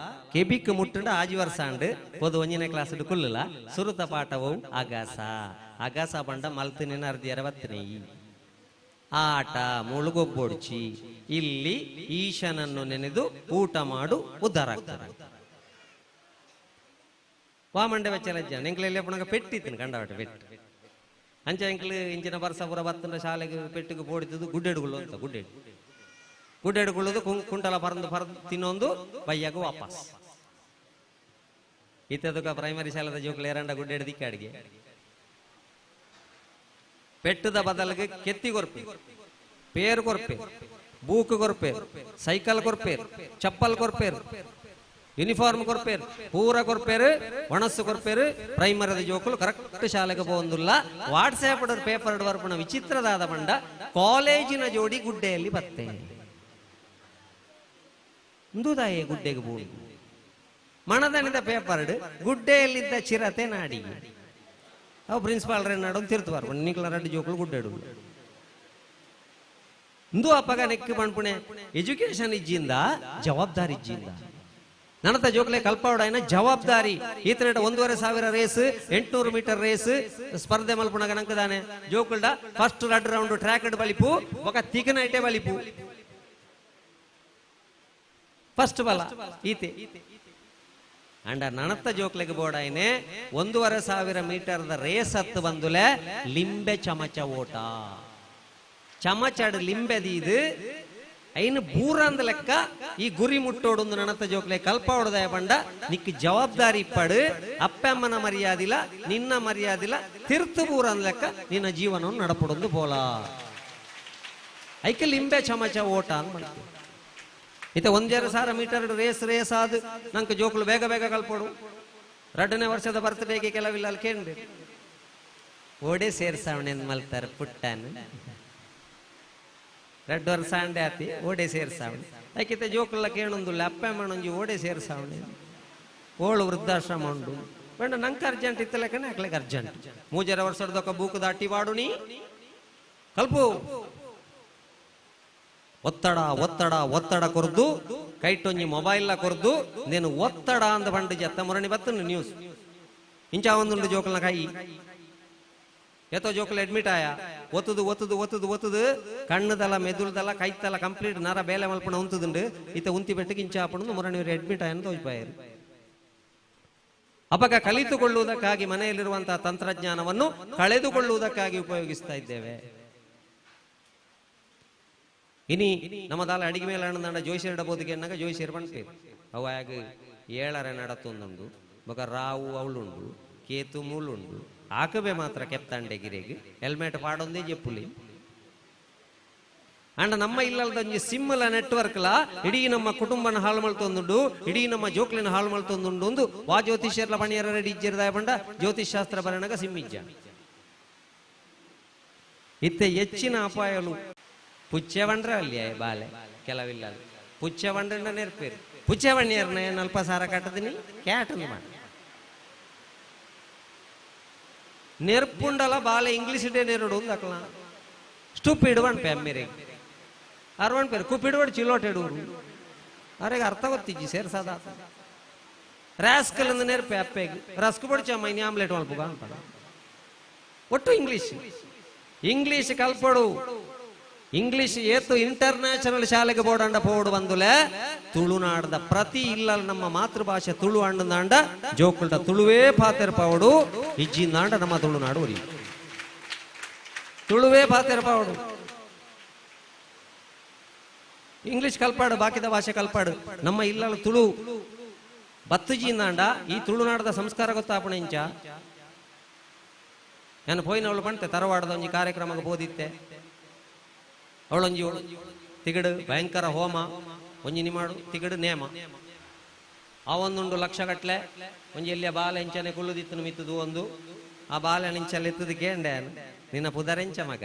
ಕೆಬಿಕ್ ಮುಟ್ಟಂಡ ಆಜಿ ವರ್ಷ ಆಂಡ್ ಪೋದು ಒಂಜನೇ ಕ್ಲಾಸ್ ಕುಲ್ಲಲ ಸುರುತ ಪಾಠವು ಅಗಸ ಅಗಸ ಬಂಡ ಮಲ್ತಿನ ಅರ್ಧಿ ಅರವತ್ತನೇ ಆಟ ಮುಳುಗೊಬ್ಬೊಡ್ಚಿ ಇಲ್ಲಿ ಈಶನನ್ನು ನೆನೆದು ಊಟ ಮಾಡು ಉದ್ಧಾರ ಆಗ್ತಾರೆ. ವಾಮಂಡೆ ವೆಚ್ಚಲಜ್ಜ ಎಂಕ್ಲೆಲ್ಲ ಪುಣಗ ಪೆಟ್ಟಿತ್ತಿನ ಕಂಡವಟ ಪೆಟ್ಟು ಅಂಚ ಎಂಕ್ಲು ಇಂಚಿನ ಬರ್ಸ ಪುರ ಬತ್ತನ ಶಾಲೆಗೆ ಪೆಟ್ಟಿಗೆ ಪೋಡಿತದ್ದು ಗುಡ್ಡೆಡುಗಳು ಅಂತ ಗುಡ್ಡೆಡು ಗುಡ್ಡೆಡ್ಕೊಳ್ಳೋದು ಕುಂಟಲ ಪರಂದು ಪರಂದು ತಿನ್ನೊಂದು ಬಯ್ಯಾಗ ವಾಪಸ್. ಇತ್ತದಕ್ಕ ಪ್ರೈಮರಿ ಶಾಲೆದ ಜೋಕುಲು ಏರಂಡ ಗುಡ್ಡೆಡ್ ದಿಕ್ಕಾಡಿಗೆ ಪೆಟ್ಟದ ಬದಲಿಗೆ ಕೆತ್ತಿ ಕೊರ್ಪೆ, ಪೇರು ಕೊರ್ಪೆ, ಬೂಕ್ ಕೊರ್ಪೆ, ಸೈಕಲ್ ಕೊರ್ಪೇರ್, ಚಪ್ಪಲ್ ಕೊರ್ಪೇರ್, ಯೂನಿಫಾರ್ಮ್ ಕೊರ್ಪೇರ್, ಪೂರ ಕೊರ್ಪೇರು, ಒಣಸ್ಸು ಕೊರ್ಪೇರು. ಪ್ರೈಮರಿದ ಜೋಕುಲು ಕರೆಕ್ಟ್ ಶಾಲೆಗೆ ಪೋಂದುಲ್ಲ. ವಾಟ್ಸ್ಆ್ಯಪ್ ಪೇಪರ್ ಬರ್ಪುನ ವಿಚಿತ್ರದಾದ ಬಂಡ ಕಾಲೇಜಿನ ಜೋಡಿ ಗುಡ್ಡೆಯಲ್ಲಿ ಬತ್ತೆ ಇಂದುದಾಯೇ ಗುಡ್ಡೆಗೆ ಬೋಂದು ಮಣದನಿದ ಪೇಪರ್ಡ್ ಗುಡ್ಡೆಯಲ್ಲಿದ್ದ ಚಿರತೆ ನಾಡಿಗೆ ಅವು ಪ್ರಿನ್ಸಿಪಾಲ್ ನಾಡೊಂದು ತಿರ್ತು ಬರ್ಪುಂಡು ನಿಕ್ಲ ರಡ್ಡು ಜೋಕುಲು ಗುಡ್ಡೆಡು ಇಂದು ಅಪ್ಪಗ ನೆಕ್ಕು ಪಣ್ಪುಣೆ ಎಜುಕೇಶನ್ ಇಜ್ಜಿಂದ ಜವಾಬ್ದಾರಿ ಇಜ್ಜಿಂದ ನನತ ಜೋಕ್ಲೆ ಕಲ್ಪಾವಡಾಯನ ಜವಾಬ್ದಾರಿ. ಈತನಟ 1500 ರೇಸ್ 800 ಮೀಟರ್ ರೇಸ್ ಸ್ಪರ್ಧೆ ಮಲ್ಪುಣಗ ನಂಕದಾನೆ ಜೋಕುಲ್ಡ ಫಸ್ಟ್ ರಡ್ ರೌಂಡ್ ಟ್ರ್ಯಾಕ್ ಬಲಿಪು ఒక ತಿಕನೈಟೆ ಬಲಿಪು ಫಸ್ಟ್ ಬಲ ಈತೆ ಅಂಡ ನನತ್ತ ಜೋಕ್ಲೆಗೆ ಬೋಡಾಯನೆ 1500 ಮೀಟರ್ದ ರೇಸ್ ಹತ್ತು ಬಂದುಲೆ ಲಿಂಬೆ ಚಮಚ ಓಟ ಚಮಚಡ್ ಲಿಂಬೆ ದೀದು ಐನು ಬೂರಂದ ಲೆಕ್ಕ ಈ ಗುರಿ ಮುಟ್ಟೋಡೊಂದು ನನತ್ತ ಜೋಕ್ಲೆ ಕಲ್ಪಾವಡದಾಯ ಬಂಡ ನಿಕ್ ಜವಾಬ್ದಾರಿ ಇಪ್ಪಡು ಅಪ್ಪಮ್ಮನ ಮರ್ಯಾದಿಲ್ಲ ನಿನ್ನ ಮರ್ಯಾದಿಲ್ಲ ತಿರ್ತು ಬೂರಂದ ಲೆಕ್ಕ ನಿನ್ನ ಜೀವನವನ್ನು ನಡಪಡೊಂದು ಬೋಲ ಐಕೆ ಲಿಂಬೆ ಚಮಚ ಓಟ ಅಂತ. ಇತ 1500 ಮೀಟರ್ ರೇಸ್ ರೇಸ್ ಆದ್ ನಂಗೆ ಜೋಕುಲು ಬೇಗ ಬೇಗ ಕಲ್ಪೋಡು. 2ನೇ ವರ್ಷದ ಬರ್ತ್ಡೇಗೆ ಕೆಲವಿಲ್ಲ ಅಲ್ಲಿ ಕೇಳ್ಬೇಕು ಓಡೆ ಸೇರ್ಸಾವಣೆ ಮಲ್ತಾರೆ ಪುಟ್ಟಾನು 2 ವರ್ಷ ಅಂಡೆ ಆತಿ ಓಡೆ ಸೇರ್ಸಾವಣೆ ಯಾಕಿತ ಜೋಕುಲ್ಲ ಕೇಳೊಂದುಲ್ಲ ಅಪ್ಪ ಅಮ್ಮನೊಂಜಿ ಓಡೆ ಸೇರ್ಸಾವಣೆ ಓಳು ವೃದ್ಧಾಶ್ರಮ ಉಂಡು ಬೇಡ ನಂಗೆ ಅರ್ಜೆಂಟ್ ಇತ್ತಲಕ್ಕನೆ ಅಕ್ಲೆಗೆ ಅರ್ಜೆಂಟ್ 3.5 ವರ್ಷದೊಕ್ಕ ಬೂಕು ದಾಟಿ ವಾಡು ನೀ ಕಲ್ಪು ಒತ್ತಡ ಒತ್ತಡ ಒತ್ತಡ ಕೊರ್ದು ಕೈಟೊಂಜಿ ಮೊಬೈಲ್ ಕೊರ್ದು ನೇನು ಒತ್ತಡ ಅಂದ ಬಂಡು ಜತ್ತ ಮುರಣಿ ಬತ್ತನು ನ್ಯೂಸ್ ಇಂಚ ಒಂದುಂಡು ಜೋಕಲ್ನ ಕೈ ಏತೋ ಜೋಕಲ್ ಅಡ್ಮಿಟ್ ಆಯ ಒತ್ತದು ಒತ್ತದು ಒತ್ತದು ಒತ್ತದು ಕಣ್ಣುದಲ್ಲ ಮೆದುಳ್ದಲ್ಲ ಕೈತಲ್ಲ ಕಂಪ್ಲೀಟ್ ನರ ಬೇಲೆ ಮಲ್ಪಣ ಉಂತುದುಂಡು ಇತ ಉಂತಿ ಬೆಟ್ಟಕ್ಕೆ ಇಂಚ ಆಪಣದು ಮುರಣಿ ಅಡ್ಮಿಟ್ ಆಯ ಅಂತ ತೋಜ್ಪಾಯರು. ಅಪಗ ಕಲಿತುಕೊಳ್ಳುವುದಕ್ಕಾಗಿ ಮನೆಯಲ್ಲಿರುವಂತಹ ತಂತ್ರಜ್ಞಾನವನ್ನು ಕಳೆದುಕೊಳ್ಳುವುದಕ್ಕಾಗಿ ಉಪಯೋಗಿಸ್ತಾ ಇದ್ದೇವೆ. ಇನಿ ನಮ್ಮ ದಾಲ ಅಡಿಗೆ ಮೇಲೆ ಅಣ್ಣಂದ ಜೋಯಿಸರ್ ಡಬೋದಿಗೆ ಎನ್ನಾಗ ಜೋಯಿಸರ್ ಪಣ್ಪೇರು ಅವಾಗ 7 ನಡತೊಂದುಂಡು ಬೊಕ ರಾವು ಅವಳುಂಡು ಕೇತು ಮೂಲುಂಡು ಆಕಬೆ ಮಾತ್ರ ಕೆಪ್ತಾಂಡೆ ಗಿರೆಗೆ ಹೆಲ್ಮೆಟ್ ಪಾಡೊಂದೇ ಜೆಪ್ಪುಲಿ ಅಂಡ ನಮ್ಮ ಇಲ್ಲಲ್ದಂಜಿ ಸಿಮ್ಮಲ ನೆಟ್ವರ್ಕ್ಲ ಇಡೀ ನಮ್ಮ ಕುಟುಂಬನ ಹಾಳು ಮಲ್ತೊಂದುಂಡು ಇಡೀ ನಮ್ಮ ಜೋಕ್ಲಿನ ಹಾಳು ಮಲ್ತೊಂದುಂಡು ಒಂದು ವಾ ಜ್ಯೋತಿಷ್ಯರ್ಲ ಪಣಿಯರ ರೆಡಿ ಇಜ್ಜಿರ್ದಾಯ ಬಂಡ ಜ್ಯೋತಿಷ್ ಶಾಸ್ತ್ರ ಬರಣಗ ಸಿಮ್ಮಿಜ್ಜ ಇತ್ತೆ ಹೆಚ್ಚಿನ ಅಪಾಯಲು ಪುಚ್ಚೆವಂಡ್ರ ಅಲ್ಲಿ ಬಾಲೆ ಕೆಲವಿಲ್ಲ ಪುಚ್ಚೆವಂಡ್ರನ್ನ ನೆರ್ಪೇರು ಪುಚ್ಚೆವಣ್ಣಿಯರ್ನ ಅಲ್ಪ ಸಾರ ಕಟ್ಟದಿನಿ ಕ್ಯಾಟನ್ನು ಮಾಡಿ ನೆರ್ಪುಂಡಲ ಬಾಲೆ ಇಂಗ್ಲೀಷ್ ಡೇ ನೆರಡು ಒಂದು ಅಕ್ಲ ಸ್ಟೂಪಿಡ್ ಒನ್ ಪೇ ಅಮ್ಮೇರಿಗೆ ಅರ್ವಣ್ ಪೇರು ಕುಪಿಡುವಡು ಚಿಲ್ಲೋಟೆಡೂರು ಅರೆಗೆ ಅರ್ಥ ಗೊತ್ತಿಜ್ಜಿ ಸೇರ್ಸಾದ ರಾಸ್ಕಲ್ ಅಂದ ನೆರ್ಪೆ ಅಪ್ಪೆಗೆ ರಸ್ಕ್ ಬಡ್ಚಮ್ಮ ಇನಿ ಆಮ್ಲೆಟ್ ಮಲ್ಪುಗ ಅಂತ ಒಟ್ಟು ಇಂಗ್ಲೀಷ್ ಇಂಗ್ಲೀಷ್ ಕಲ್ಪಡು ಇಂಗ್ಲಿಷ್ ಏತು ಇಂಟರ್ನ್ಯಾಷನಲ್ ಶಾಲೆಗೆ ಬೋಡಂಡ ಪೋಡು ಬಂದುಲೆ ತುಳುನಾಡದ ಪ್ರತಿ ಇಲ್ಲ ನಮ್ಮ ಮಾತೃಭಾಷೆ ತುಳು ಅಣ್ಣಂದಾಂಡ ಜೋಕುಲ್ಟ ತುಳುವೇ ಪಾತೆರ್ ಪಾವಡು ಇಜ್ಜಿಂದಾಂಡ ನಮ್ಮ ತುಳುನಾಡು ಒರಿ ತುಳುವೇ ಪಾತೆರ್ ಪಾವಡು ಇಂಗ್ಲಿಷ್ ಕಲ್ಪಾಡು ಬಾಕಿದ ಭಾಷೆ ಕಲ್ಪಾಡು ನಮ್ಮ ಇಲ್ಲ ತುಳು ಬತ್ತುಜಿಂದಾಂಡ ಈ ತುಳುನಾಡದ ಸಂಸ್ಕಾರ ಗೊತ್ತಾಪಣೆ ಇಂಚ ನಾನು ಪೋಯಿನವಳು ಪಂತೆ ತರವಾಡದ ಒಂಜಿ ಕಾರ್ಯಕ್ರಮಕ್ಕೆ ಬೋದಿತ್ತೆ ಅವಳೊಂಜಿ ತಿಗಡು ಭಯಂಕರ ಹೋಮ ಒಂಜಿ ನಿಮಾಡು ತಿಗಡು ನೇಮ ಆ ಒಂದುಂಡು ಲಕ್ಷ ಗಟ್ಲೆ ಒಂಜಿ ಎಲ್ಲಿಯ ಬಾಲೆ ಇಂಚನೆ ಕುಳ್ಳುದಿತ್ತು ಮಿತ್ತದು ಒಂದು ಆ ಬಾಲೆ ನಿಂಚಲ್ಲಿ ಎತ್ತದ ಕೇಂಡೆ ನಿನ್ನ ಪುದರೆಂಚ ಮಗ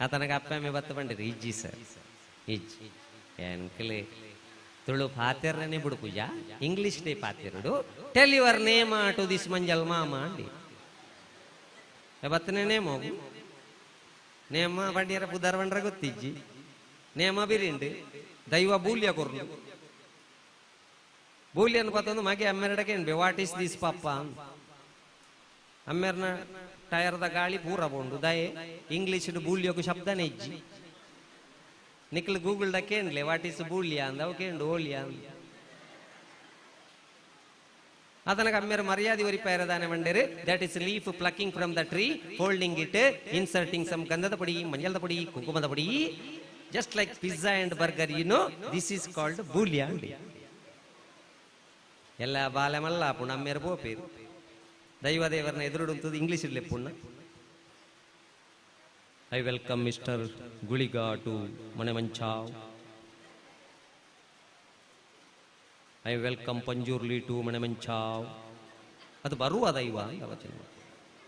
ಆತನಗ ಅಪ್ಪಮ್ಮೆ ಬತ್ತ ಬಂಡಿರಿ ಇಜ್ಜಿ ಸರ್ ಇಜ್ಜಿ ಎನ್ಕಲಿ ತುಳು ಪಾತೆರ್ನೇ ಬಿಡು ಪೂಜಾ ಇಂಗ್ಲಿಷ್ ಡೇ ಪಾತೆರಡು tell your name to this ಮಂಜಲ್ ಮಾಮ ಅಂಡಿ ಬತ್ತನೇ ನೇಮ ಹೋಗು ನೇಮ ಬಂಡಿಯರ ಪುದರ್ ಬಂಡ್ರ ಗೊತ್ತಿಜ್ಜಿ ನೇಮ ಬಿರಿಂಡು ದೈವ ಬೂಲ್ಯ ಕೊರ್ನು ಬೂಲ್ಯ ಅನ್ಕೋತಂದು ಮಗೆ ಅಮ್ಮೆರಡಕ್ಕೆ ಏನ್ಬೆ what is this ಪಪ್ಪ ಅಮ್ಮೆರ್ನ ಟೈರ್ದ ಗಾಳಿ ಪೂರ ಬೋಂಡು ದಯೆ ಇಂಗ್ಲಿಷ್ ಬೂಲ್ಯಕ್ಕೂ ಶಬ್ದನೇ ಇಜ್ಜಿ ನಿಕ್ಲು ಗೂಗಲ್ the ಕೇಂಡ್ಲೆ what is ಬೂಲ್ಯ ಅಂದ ಅವು ಕೇಂಡು ಓಲ್ಯ ಅಂದ ಅದನಗ ಅಮ್ಮೆರ್ ಮರ್ಯಾದೆ ಒರಿಪಾಯರದಾನೆ ಮಂಡೇರು that is leaf plucking from the tree folding it inserting some ಗಂಧದ ಪೊಡಿ ಮಂಜಲ್ದ ಪೊಡಿ ಕುಂಕುಮದ ಪೊಡಿ Just like pizza and burger, you know, this is called ಬೂಲ್ಯ. ಎಲ್ಲ ಬಾಲೆ ಮಲ್ಲ ಪುಣ ಅಮ್ಮೇರು ಪೋಪೇರು ದೈವ ದೇವರನ್ನ ಎದುರುಡುಂತದ್ದು ಇಂಗ್ಲೀಷ್ ಇರಲಿ ಪುಣ್ಣ. I welcome mister Guliga to Manemanchav. I welcome Panjurli to Manemanchav. ಅದು ಬರುವ ದೈವ ಅಂತ ವಚನ.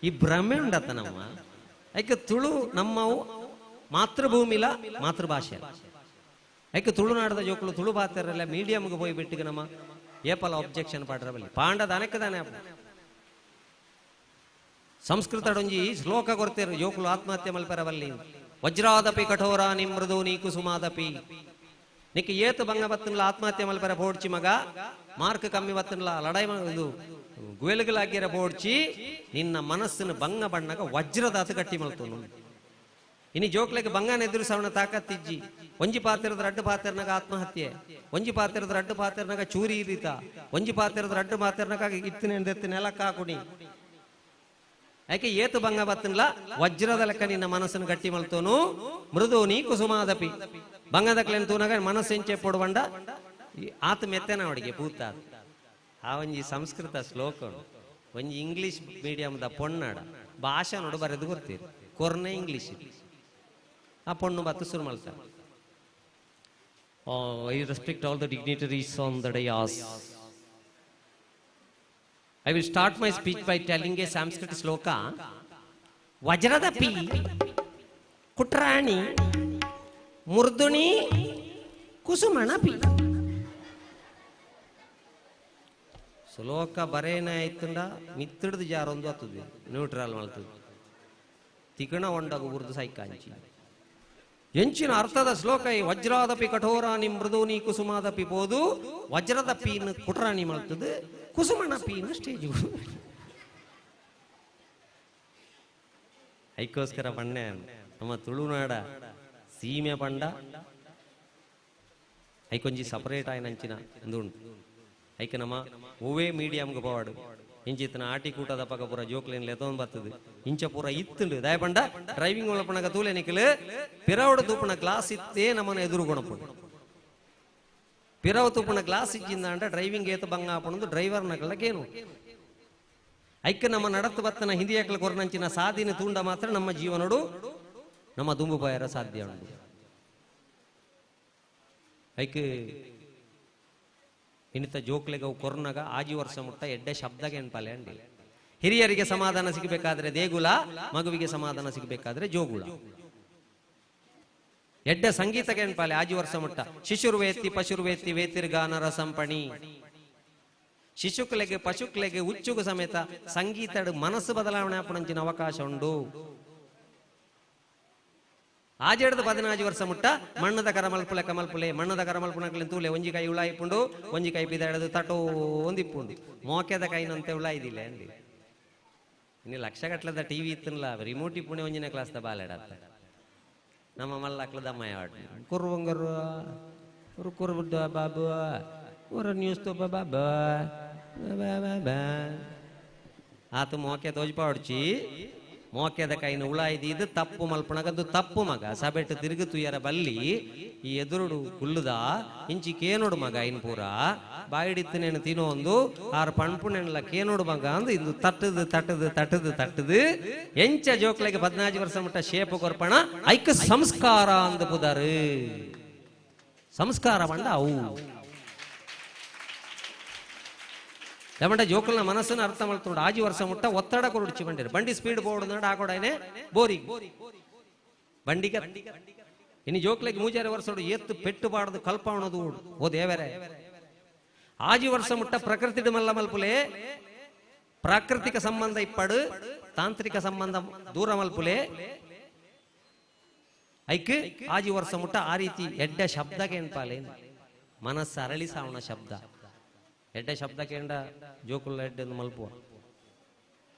ಈ ಭ್ರಮೆ ಉಂಡತ್ತ ನಮ್ಮ ಐಕೆ ತುಳು ನಮ್ಮವು ಮಾತೃಭೂಮಿಲ ಮಾತೃಭಾಷೆ. ಐಕೆ ತುಳುನಾಡದ ಜೋಕುಲು ತುಳು ಬಾತಾರಲ್ಲ ಮೀಡಿಯಂಗೆ ಹೋಗಿ ಬಿಟ್ಟಿಗೆ ನಮ್ಮ ಏಪಲ ಅಬ್ಜೆಕ್ಷನ್ ಪಾಡ್ರ ಬಲ್ಲಿ ಪಾಂಡ ದಾನಕ್ಕೆ ದಾನೆ. ಸಂಸ್ಕೃತ ಡೊಂಜಿ ಶ್ಲೋಕ ಕೊರ್ತೇರು ಜೋಕುಲು ಆತ್ಮಹತ್ಯೆ ಮಲ್ಪರವಲ್ಲಿ. ವಜ್ರಾದಪಿ ಕಠೋರಾನಿ ಮೃದೂನಿ ಕುಸುಮಾದಪಿ. ನಿಕ್ಕ ಏತು ಬಂಗ ಬತ್ತನ್ಲ ಆತ್ಮಹತ್ಯೆ ಮಲ್ಪರ ಪೋಡ್ಚಿ ಮಗ, ಮಾರ್ಕ್ ಕಮ್ಮಿ ಬತ್ತನ್ಲ ಲಡಾಯಿ ಇದು ಗುವೆಲುಗಳಾಗಿರ ಪೋಡ್ಚಿ, ನಿನ್ನ ಮನಸ್ಸಿನ ಬಂಗ ಬಣ್ಣಗ ವಜ್ರದಾತು ಗಟ್ಟಿ ಮಲ್ತೋನು. ಇನಿ ಜೋಕ್ಲೆಗೆ ಬಂಗಾನ ಎದುರಿಸವನ ತಾಕತ್ತಿಜ್ಜಿ. ಒಂಜಿ ಪಾತ್ರದ ರಡ್ಡು ಪಾತ್ರನಾಗ ಆತ್ಮಹತ್ಯೆ, ಒಂಜಿ ಪಾತ್ರದ ರಡ್ಡು ಪಾತ್ರನಾಗ ಚೂರಿ ಇರಿತ, ಒಂಜಿ ಪಾತ್ರದ ರಡ್ಡು ಪಾತ್ರನಾಗ ಇತ್ತಿನ ಎತ್ತಿ ನೆಲಕ್ಕ ಹಾಕುಣಿ. ಯಾಕೆ ಏತು ಬಂಗ ಬತ್ತನ್ಲ ವಜ್ರದ ಲೆಕ್ಕ ನಿನ್ನ ಮನಸ್ಸನ್ನು ಗಟ್ಟಿ ಮಲ್ತೋನು ಮೃದುನಿ ಕುಸುಮಾದಪಿ. ಬಂಗದಕ್ಲೆನ್ ತೂನಾಗ ಮನಸ್ಸು ಎಂಚೆ ಪೊಡುವಂಡ ಆತ ಮೆತ್ತೆನ ಅವಡಿಗೆ ಪೂತ. ಆ ಒಂಜಿ ಸಂಸ್ಕೃತ ಶ್ಲೋಕ ಒಂಜಿ ಇಂಗ್ಲಿಷ್ ಮೀಡಿಯಂದ ಪೊಣ್ಣಾಡ ಭಾಷೆ ನೋಡು ಬರೆದು ಗೊತ್ತೀರಿ ಕೊರ್ನೆ ಇಂಗ್ಲಿಷ್. ಆ ಪೊಣ್ಣು ಬತ್ತು ಶುರು ಮಾಡ್ತಾರೆ. I respect all the dignitaries on the dais. I will start my speech by telling a Sanskrit shloka. Vajradapi Kutrani Murduni Kusumanapi. ಶ್ಲೋಕ ಬರೇನ ಆಯ್ತಂಡ ಮಿತ್ತಿಡ್ದು ಜಾರೊಂದು ಹತ್ತದು ನ್ಯೂಟ್ರಲ್ ಮಾಡ್ತದೆ ತಿಕಣ ಒಂಡಗ ಉರ್ದು ಸೈಕಾಂಚಿ. ಎಂಚಿನ ಅರ್ಥದ ಶ್ಲೋಕ ಈ ವಜ್ರಾದಪಿ ಕಠೋರಾನಿ ಮೃದೂನಿ ಕುಸುಮಾದಪಿ ಬೋದು. ವಜ್ರದ ಪೀನ್ ಕುಟ್ರಾಣಿ ಮಾಡ್ತದೆ, ಕುಸುಮಣ ಪೀನ್ ಸ್ಟೇಜ್. ಐಕ್ಕೋಸ್ಕರ ಪಣ್ಣೆ ನಮ್ಮ ತುಳುನಾಡ ಸೀಮೆ ಪಂಡ ಐಕೊಂಜಿ ಸಪರೇಟ್ ಆಯ್ನಂಚಿನ ಉಂಡು. ಐಕೆ ನಮ್ಮ ಒವೇ ಮೀಡಿಯಂಗೆ ಪೋವಾಡು ಇಂಚಿತ್ತನ ಆಟಿ ಕೂಟದ ಪಕ್ಕ ಪೂರ ಜೋಕ್ಲೇನ್ ಲೆತೊಂದು ಬರ್ತದೆ ಇಂಚ ಪೂರ ಇತ್ತುಂಡು. ದಯಪಂಡ ಡ್ರೈವಿಂಗ್ ಒಳಪಣಗ ತೂಲೆ ನಿಕ್ಕಲು ಪಿರವಡು ತೂಪಣ ಗ್ಲಾಸ್ ಇತ್ತೇ ನಮ್ಮನ್ನ ಎದುರು ಕೊಣಪುಂಡು. ಪಿರವ ತೂಪಣ ಗ್ಲಾಸ್ ಇಜ್ಜಿಂದ ಅಂಡ ಡ್ರೈವಿಂಗ್ ಏತ ಬಂಗ ಆಪಣದು ಡ್ರೈವರ್ ನಕಲಕ್ಕೇನು. ಐಕೆ ನಮ್ಮ ನಡತ್ತು ಬತ್ತನ ಹಿಂದಿಯಾಕಲ ಕೊರನಂಚಿನ ಸಾದಿನ ತೂಂಡ ಮಾತ್ರ ನಮ್ಮ ಜೀವನಡು ನಮ್ಮ ದುಂಬು ಬಾಯರ ಸಾಧ್ಯ ಉಂಡು. ಐಕೆ ಇನ್ನಿತ ಜೋಕ್ಲೆಗೆ ಅವು ಕೊರ್ನಾಗ ಆಜಿ ವರ್ಷ ಮುಟ್ಟ ಎಡ್ಡೆ ಶಬ್ದಗೆ ಎನ್ಪಾಲೆ ಅಂಡಿ. ಹಿರಿಯರಿಗೆ ಸಮಾಧಾನ ಸಿಗಬೇಕಾದ್ರೆ ದೇಗುಲ, ಮಗುವಿಗೆ ಸಮಾಧಾನ ಸಿಗಬೇಕಾದ್ರೆ ಜೋಗುಳ. ಎಡ್ಡೆ ಸಂಗೀತಕ್ಕೆ ಎನ್ಪಾಲೆ ಆಜಿ ವರ್ಷ ಮುಟ್ಟ. ಶಿಶುರ್ವೇತಿ ಪಶುರ್ವೇತಿ ವೇತಿರ್ಗಾನ ರಸಂಪಣಿ. ಶಿಶುಕ್ಲೆಗೆ ಪಶುಕ್ಲೆಗೆ ಹುಚ್ಚುಗು ಸಮೇತ ಸಂಗೀತ ಮನಸ್ಸು ಬದಲಾವಣೆ ಆಪಣಂಚಿನ ಅವಕಾಶ ಉಂಡು. ಆಜೆಡ್ದು 14 ವರ್ಷ ಮುಟ್ಟ ಮಣ್ಣದ ಕರಮಲ್ಪುಲೆ ಕಮಲ್ಪುಲೆ ಮಣ್ಣದ ಕರಮಲ್ಪುನಕ್ಲಿನ ತೂಲೆ ಒಂಜಿ ಕೈ ಉಳಾಯಿಪುಂಡು ಒಂಜಿ ಕೈ ಪಿದಾಡದು ತಟೋ ಒಂದಿಪ್ಪುಂಡು ಮೋಕೆದ ಕೈನಂತೆ ಉಳಾಯ್ದಿಲ್ಲ ಅಂದಿ. ಇನ್ನು ಲಕ್ಷ ಗಟ್ಟಲದ ಟಿವಿ ಇತ್ತನ್ಲ ರಿಮೋಟ್ ಇಪ್ಪುಣೆ ಒಂಜಿನ ಕ್ಲಾಸ್ದ ಬಾಲೆಡತ್ತ ನಮ್ಮ ಮಲ್ಲಕ್ಲದ ಅಮ್ಮಯ್ಯ ಕುರ್ವಂಗರು ಕುರ್ಬುಡ್ಡ ಬಾಬು ಊರ ನ್ಯೂಸ್ ತೋಪ ಬಾಬಾ ಆತ ಮೋಕೆ ತೋಜ್ಪಾಡ್ಚಿ ಮೋಕೆದ ಕೈನ ಉಳಾಯ್ದು ಇದು ತಪ್ಪು ಮಲ್ಪಣಗದ್ದು ತಪ್ಪು ಮಗ ಸಬೆಟ್ಟು ತಿರುಗು ತುಯ್ಯರ ಬಲ್ಲಿ ಈ ಎದುರುಡು ಕುಲ್ಲುದ ಇಂಚಿ ಕೇನೋಡು ಮಗ ಇನ್ ಪೂರ ಬಾಯಿಡಿತ್ತನೇನು ತಿನ್ನೋ ಒಂದು ಆರು ಪಣ್ಪುಣೆಲ್ಲ ಕೇನೋಡು ಮಗ ಅಂದು ಇಂದು ತಟ್ಟದು ತಟ್ಟದು ತಟ್ಟದು ತಟ್ಟದು ಎಂಚ ಜೋಕ್ಲೆಗೆ 14 ವರ್ಷ ಮುಟ್ಟ ಶೇಪ ಕೊರ್ಪಣ ಐಕ ಸಂಸ್ಕಾರ ಅಂದು ಪುದಾರು. ಸಂಸ್ಕಾರ ಬಂಡ ಅವು ದಮಂಡ ಜೋಕಲ್ನ ಮನಸ್ಸನ್ನು ಅರ್ಥ ಮಾಡ್ಕೊಂಡು ಆಜಿ ವರ್ಷ ಮುಟ್ಟ ಒತ್ತಡ ಕೊರಡಿಚಿ ಬಂಡಿರು ಬಂಡಿ ಸ್ಪೀಡ್ ಬೋರ್ಡ್ ನಡ ಹಾಕೊಡಾನೆ ಬೋರಿ ಬಂಡಿಗೆ ಇನ್ನು ಜೋಕ್ಲೆಗೆ 3 ವರ್ಷ ಎತ್ತು ಪೆಟ್ಟು ಬಾಡದು ಕಲ್ಪವಣದು ಓ ದೇವರೇ. ಆಜಿ ವರ್ಷ ಮುಟ್ಟ ಪ್ರಕೃತಿ ಮಲ್ಲ ಮಲ್ಪುಲೆ ಪ್ರಾಕೃತಿಕ ಸಂಬಂಧ ಇಪ್ಪಡು ತಾಂತ್ರಿಕ ಸಂಬಂಧ ದೂರ ಮಲ್ಪುಲೆ ಐಕ್ ಆಜಿ ವರ್ಷ ಮುಟ್ಟ ಆ ರೀತಿ ಎಡ್ಡೆ ಶಬ್ದಕ್ಕೆ ಏನ್ಪಾಲೆ ಮನಸ್ಸು ಅರಳಿಸಾವಣ ಶಬ್ದ ಎಡ್ಡೆ ಶಬ್ದ ಕೇಂಡ ಜೋಕುಲ್ಲ ಎಡ್ಡೆ ಮಲ್ಪುವ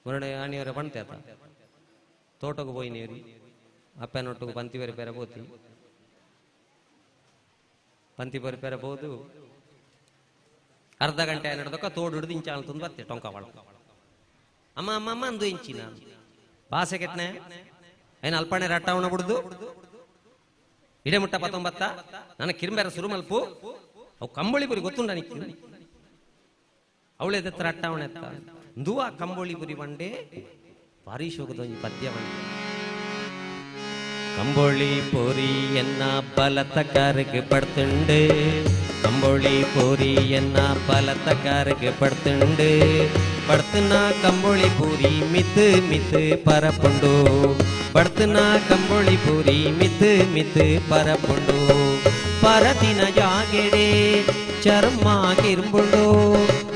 ಮುರಡೆ ಆಣಿಯವರ ಪಣ್ತೆ ಆತ ತೋಟಕ್ಕೆ ಪೋಯಿ ನೀರಿ ಅಪ್ಪನೊಟ್ಟಿಗೆ ಪಂತಿ ಬರಿ ಪೇರ ಪೋತಿ ಪಂತಿ ಬರಿ ಪೇರ ಪೋದು ಅರ್ಧ ಗಂಟೆ ನಡೆದಕ್ಕ ತೋಡು ಹಿಡಿದು ಇಂಚಾಳ ತಂದು ಬರ್ತೆ ಟೊಂಕ ಒಳ ಅಮ್ಮ ಅಮ್ಮ ಅಮ್ಮ ಅಂದು ಇಂಚಿನ ಭಾಷೆ ಕೆಟ್ಟನೆ ಏನು ಅಲ್ಪಣೆ ರಟ್ಟವಣ ಬಿಡ್ದು ಇಡೆ ಮುಟ್ಟ ಪತ್ತೊಂಬತ್ತ ನನ್ನ ಕಿರ್ಮೆರ ಸುರುಮಲ್ಪು ಅವು ಕಂಬಳಿ ಪುರಿ ಗೊತ್ತುಂಡ ನಿಕ್ಕು ಅವಳೆ ಎತ್ತ ಅಟ್ಟಾವಣೆ ಎತ್ತ ದುವಾ ಕಂಬಳಿ ಪುರಿ ಬಂಡೆ ಭಾರಿ ಶೋಕದ ಒಂಜಿ ಪದ್ಯ ಬಂಡೆ. ಕಂಬೊಳಿ ಪೊರಿ ಎನ್ನ ಬಲತ ಕಾರಿಗೆ ಪಡ್ತುಂಡು, ಕಂಬೊಳಿ ಪೊರಿ ಎನ್ನ ಬಲತ ಕಾರಿಗೆ ಪಡ್ತುಂಡು, ಪಡ್ತುನ ಕಂಬೊಳಿ ಪೂರಿ ಮಿತ್ ಮಿತ್ ಪರಪುಂಡು, ಪಡ್ತುನ ಕಂಬೊಳಿ ಪೂರಿ ಮಿತ್ ಮಿತ್ ಪರಪುಂಡು, ಪರತಿನ ಜಾಗೆಡೆ ಚರ್ಮ ಕಿರ್ಬುಂಡು,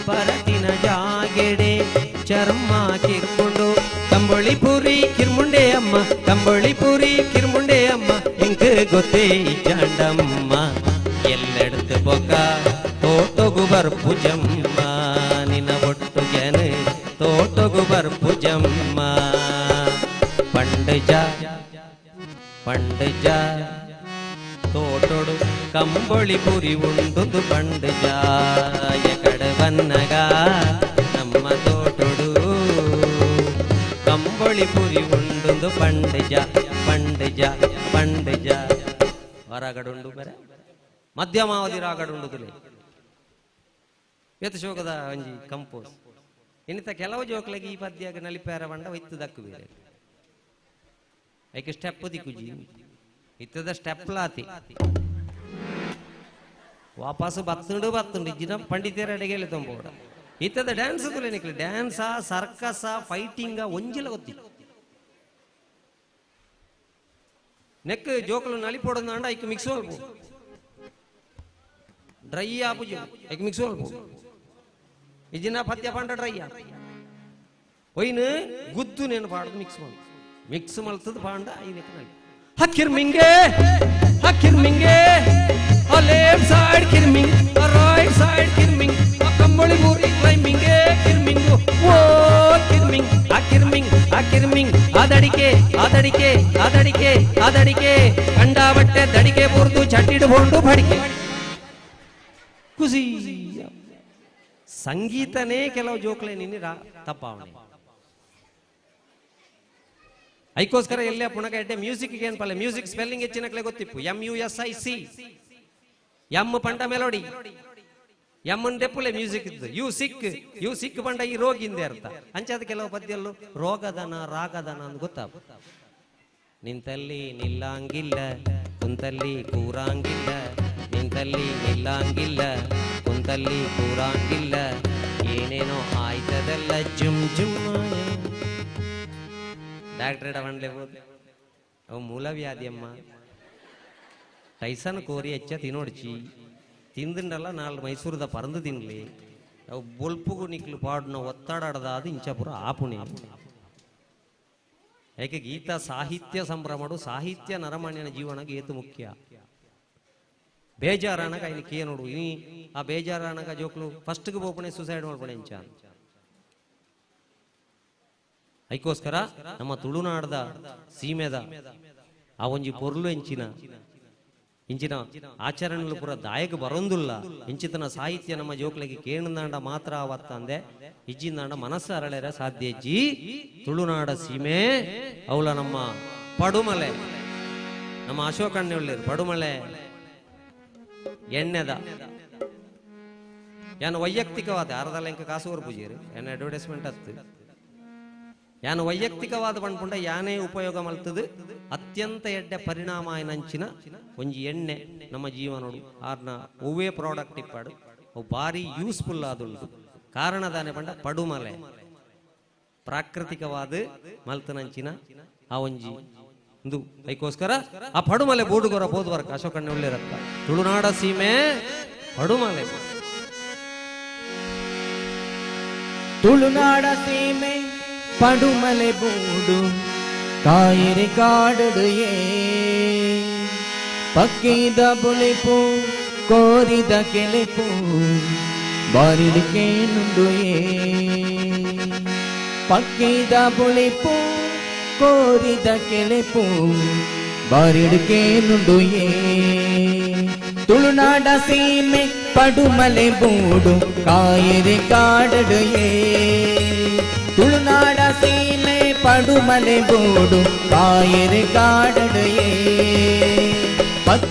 ಪರತಿನ ಜಾಗೆಡೆ ಚರ್ಮ ಕಿರ್ಬುಂಡು, ಕಂಬೊಳಿ ಪೂರಿ ಕಿರ್ಮುಂಡೆ ಅಮ್ಮ, ಕಂಬೊಳಿ ಪೂರಿ ಕಿರ್ಮುಂಡೆ ಅಮ್ಮ, ಎಂಕ್ ಗೊತ್ತೇ ಜಾಂಡಮ್ಮ, ಎಲ್ಲೆಡ್ತು ಬೊಕ ತೋಟೊಗು ಬರ್ಪುಜಮ್ಮ, ನಿನ್ನ ಒಟ್ಟು ಜನ ತೋಟೊಗು ಬರ್ಪುಜಮ್ಮ. ಪಂಡಜ ಪಂಡಜ ತೋಟೊಡು ಕಂಬೊಳಿ ಪುರಿ ಉಂಡುದು ಪಂಡಜ, ಎಕಡೆ ಬನ್ನಗ ನಮ್ಮ ತೋಟೊಡು ಕಂಬೊಳಿ ಪುರಿ ಉಂಡುದು ಪಂಡಜ ಪಂಡಜ ಪಂಡಜ. ಹೊರಗಡುಂಡು ಬರ ಮಧ್ಯಮಾವಧಿ ರಾಗಡುಂಡುದುಲೆ ಎತ್ತು ಶೋಕದ ಒಂಜಿ ಕಂಪೋಸ್. ಇನ್ನಿತ ಕೆಲವು ಜೋಕ್ಲಗಿ ಈ ಪದ್ಯಾಗ ನಲಿಪೇರ ಬಂಡ ಒಯ್ತು ದಕ್ಕು ಬೇರೆ ಐಕೆ ಸ್ಟೆಪ್ ದಿಕ್ಕುಜಿ ಇತ್ತದ ಸ್ಟೆಪ್ ಲಾತಿ ವಾಪಸ್ ಬತ್ತುಂಡು ಬತ್ತುಂಡು ಇಜ್ಜಿನ ಪಂಡಿತರ ಅಡಿಗೆಲೆ ತೊಂಬೋಡ. ಇತ್ತದ ಡ್ಯಾನ್ಸ್ ತುಲೆ ನಿಕ್ಲೆ ಡ್ಯಾನ್ಸಾ ಸರ್ಕಸ ಫೈಟಿಂಗ ಒಂಜಿಲ ಗೊತ್ತಿ ನೆಕ್ ಜೋಕಲು ನಲಿಪೋಡಂದಾಂಡ ಐಕ್ ಮಿಕ್ಸ್ ಅಲ್ಪ ಡ್ರೈ ಆಪುಜಿ ಐಕ್ ಮಿಕ್ಸ್ ಅಲ್ಪ ಇಜ್ಜಿನ ಪದ್ಯ ಪಂಡ ಡ್ರೈ ಆಪ ಒಯ್ನು ಗುದ್ದು ನೇನು ಪಾಡದು ಮಿಕ್ಸ್ ಮಾಡಿ ಮಿಕ್ಸ್ ಮಲ್ತದ ಪಾಂಡ ಐನೆಕ್ ನಲಿ ಹಕ್ಕಿರ್ ಮಿಂಗೆ ಹಕ್ಕಿರ್ ಮಿಂಗೆ ಲೆಫ್ಟ್ ಸೈಡ್ ಕಿರ್ಮಿಂಗ್ ರೈಟ್ ಸೈಡ್ ಕಿರ್ಮಿಂಗ್ ಕಂಬಳಿ ಪೂರಿ ಕ್ಲೈಂಬಿಂಗ್ ಕಿರ್ಮಿಂಗು ಓ ಕಿರ್ಮಿಂಗ್ ಆ ಕಿರ್ಮಿಂಗ್ ಆ ಕಿರ್ಮಿಂಗ್ ಆದಡಿಕೆ ಆದಡಿಕೆ ಆದಡಿಕೆ ಆದಡಿಕೆ ಕಂಡಾಬಟ್ಟೆ ದಡಿಕೆ ಬೂರ್ದು ಚಟ್ಟಿಡು ಬೋಂಡು ಬಡಿಕೆ ಖುಷಿ. ಸಂಗೀತನೇ ಕೆಲವು ಜೋಕ್ಲೆ ನಿನ್ನೆ ತಪ್ಪಾವಣೆ ಐಕೋಸ್ಕರ ಎಲ್ಲೇ ಪುಣಕ ಎಡ್ಡೆ ಮ್ಯೂಸಿಕ್ ಏನ್ ಪಲ್ಲೆ ಮ್ಯೂಸಿಕ್ ಸ್ಪೆಲ್ಲಿಂಗ್ ಹೆಚ್ಚಿನಕ್ಲೆ ಗೊತ್ತಿಪ್ಪು MUSIC M ಪಂಡ ಮೆಲೋಡಿ ಎಮ್ ದೆಪ್ಪುಲೆ ಮ್ಯೂಸಿಕ್ ಇದ್ದು you sick you sick ಪಂಡ ಈ ರೋಗಿಂದೆ ಅರ್ಥ. ಅಂಚಾದ ಕೆಲವು ಪದ್ಯಲ್ಲೂ ರೋಗದನ ರಾಗದನ ಅಂತ ಗೊತ್ತಾಗ. ನಿಂತಲ್ಲಿ ನಿಲ್ಲಾಂಗಿಲ್ಲ ಕುಂತಲ್ಲಿ ಕೂರಾಂಗಿಲ್ಲ, ನಿಂತಲ್ಲಿ ನಿಲ್ಲಾಂಗಿಲ್ಲ ಕುಂತಲ್ಲಿ ಕೂರಾಂಗಿಲ್ಲ, ಏನೇನೋ ಆಯ್ತದಲ್ಲ ಜುಮ್ ಜುಮ್. ಡಾಕ್ಟ್ರೇಟ್ ಅವನ್ಲೇಬೋದು ಅವು ಮೂಲವ್ಯಾಧಿ ಅಮ್ಮ ಟೈಸನ್ ಕೋರಿ ಹೆಚ್ಚ ತಿನ್ನೋಡ್ಚಿ ತಿಂದಿಂಡಲ್ಲ ನಾಳೆ ಮೈಸೂರದ ಪರಂದು ತಿನ್ಲಿ ಅವು ಬೊಲ್ಪುಗು ನಿಕ್ಲು ಪಾಡುನ ಒತ್ತಡದ ಅದು ಇಂಚಪುರ ಆಪುಣೆ. ಏಕೆ ಗೀತಾ ಸಾಹಿತ್ಯ ಸಂಭ್ರಮಡು ಸಾಹಿತ್ಯ ನರಮಾನ್ಯನ ಜೀವನಕ್ಕೆ ಏತು ಮುಖ್ಯ. ಬೇಜಾರಾನಗ ಇನ್ನು ಕೇ ನೋಡು ಇನಿ ಆ ಬೇಜಾರಾನಗ ಜೋಕ್ಲು ಫಸ್ಟ್ಗೆ ಬೋಪಣೆ ಸುಸೈಡ್ ಮಾಡ್ಪಣೆ ಇಂಚ. ಐಕೋಸ್ಕರ ನಮ್ಮ ತುಳುನಾಡದ ಸೀಮೆದ ಆ ಒಂಜಿ ಪೊರ್ಲು ಎಂಚಿನ ಇಂಚಿನ ಆಚರಣೆಲು ಪೂರ ದಾಯಕ ಬರೊಂದುಲ್ಲ. ಇಂಚಿತನ ಸಾಹಿತ್ಯ ನಮ್ಮ ಜೋಕ್ಲಿಗೆ ಕೇಣಂದಾಂಡ ಮಾತ್ರ ಆವತ್ತಂದೆ ಇಜ್ಜಿಂದಾಂಡ ಮನಸ್ಸು ಅರಳೆರ ಸಾಧ್ಯ ಇಜ್ಜಿ. ತುಳುನಾಡ ಸೀಮೆ ಅವಳ ನಮ್ಮ ಪಡುಮಲೆ, ನಮ್ಮ ಅಶೋಕಣ್ಣೆ ಒಳ್ಳೇರು ಪಡುಮಲೆ ಎಣ್ಣೆದ ಯಾನು ವೈಯಕ್ತಿಕವಾದ ಅರ್ಧಲ್ಲ ಇಂಕ ಕಾಸುವರು ಪೂಜೆರು ಎನ್ನ ಅಡ್ವರ್ಟೈಸ್ಮೆಂಟ್ ಹತ್ತು ಯಾನು ವೈಯಕ್ತಿಕವಾದ ಪಂಡ್ಪುಂಡ ಯಾನೇ ಉಪಯೋಗ ಮಲ್ತದು ಅತ್ಯಂತ ಎಡ್ಡೆ ಪರಿಣಾಮ ನಂಚಿನ ಒಂಜಿ ಎಣ್ಣೆ ನಮ್ಮ ಜೀವನೋಡು ಆರ್ನ ಒವ್ವೇ ಪ್ರಾಡಕ್ಟ್ ಇಪ್ಪಾಡು ಅವು ಭಾರಿ ಯೂಸ್ಫುಲ್ ಆದುಂಡು. ಕಾರಣ ದಾನೆ ಪಂಡ ಪಡುಮಲೆ ಪ್ರಾಕೃತಿಕವಾದ ಮಲ್ತನಂಚಿನ ಆ ಒಂಜಿ ಇಂದು ಐಕೋಸ್ಕರ ಆ ಪಡುಮಲೆ ಬೋಡುಗೊರ ಬೋದ್ವರ್ಕ ಅಶೋಕಣ್ಣ ಒಳ್ಳೆರತ್ತ ತುಳುನಾಡ ಸೀಮೆ ಪಡುಮಲೆ. ತುಳುನಾಡ ಸೀಮೆ ಪಡುಮಲೆ ಬೂಡು ಕಾಯಿರಿ ಕಾಡುಯೇ ಪಕ್ಕಿದ ಬುಳಿಪು ಕೋರಿದ ಕೆಲೆಪು ಬಾರಿಡಿಕೇನುಂಡುಯೇ ಪಕ್ಕಿದ ಬುಳಿಪು ಕೋರಿದ ಕೆಲೆಪು ಬಾರಿಡಿಕೇನುಂಡುಯೇ ತುಳುನಾಡ ಸೀಮೆ ಪಡುಮಲೆ ಬೂಡು ಕಾಯಿರಿ ಕಾಡುಯೇ ತುಳುನಾಡ ಸೀಮೆ ಪಡುಮಲೆ ಬೂಡು ಕಾಯಿರಿ ಕಾಡುಯೇ ಪಕ್ಕ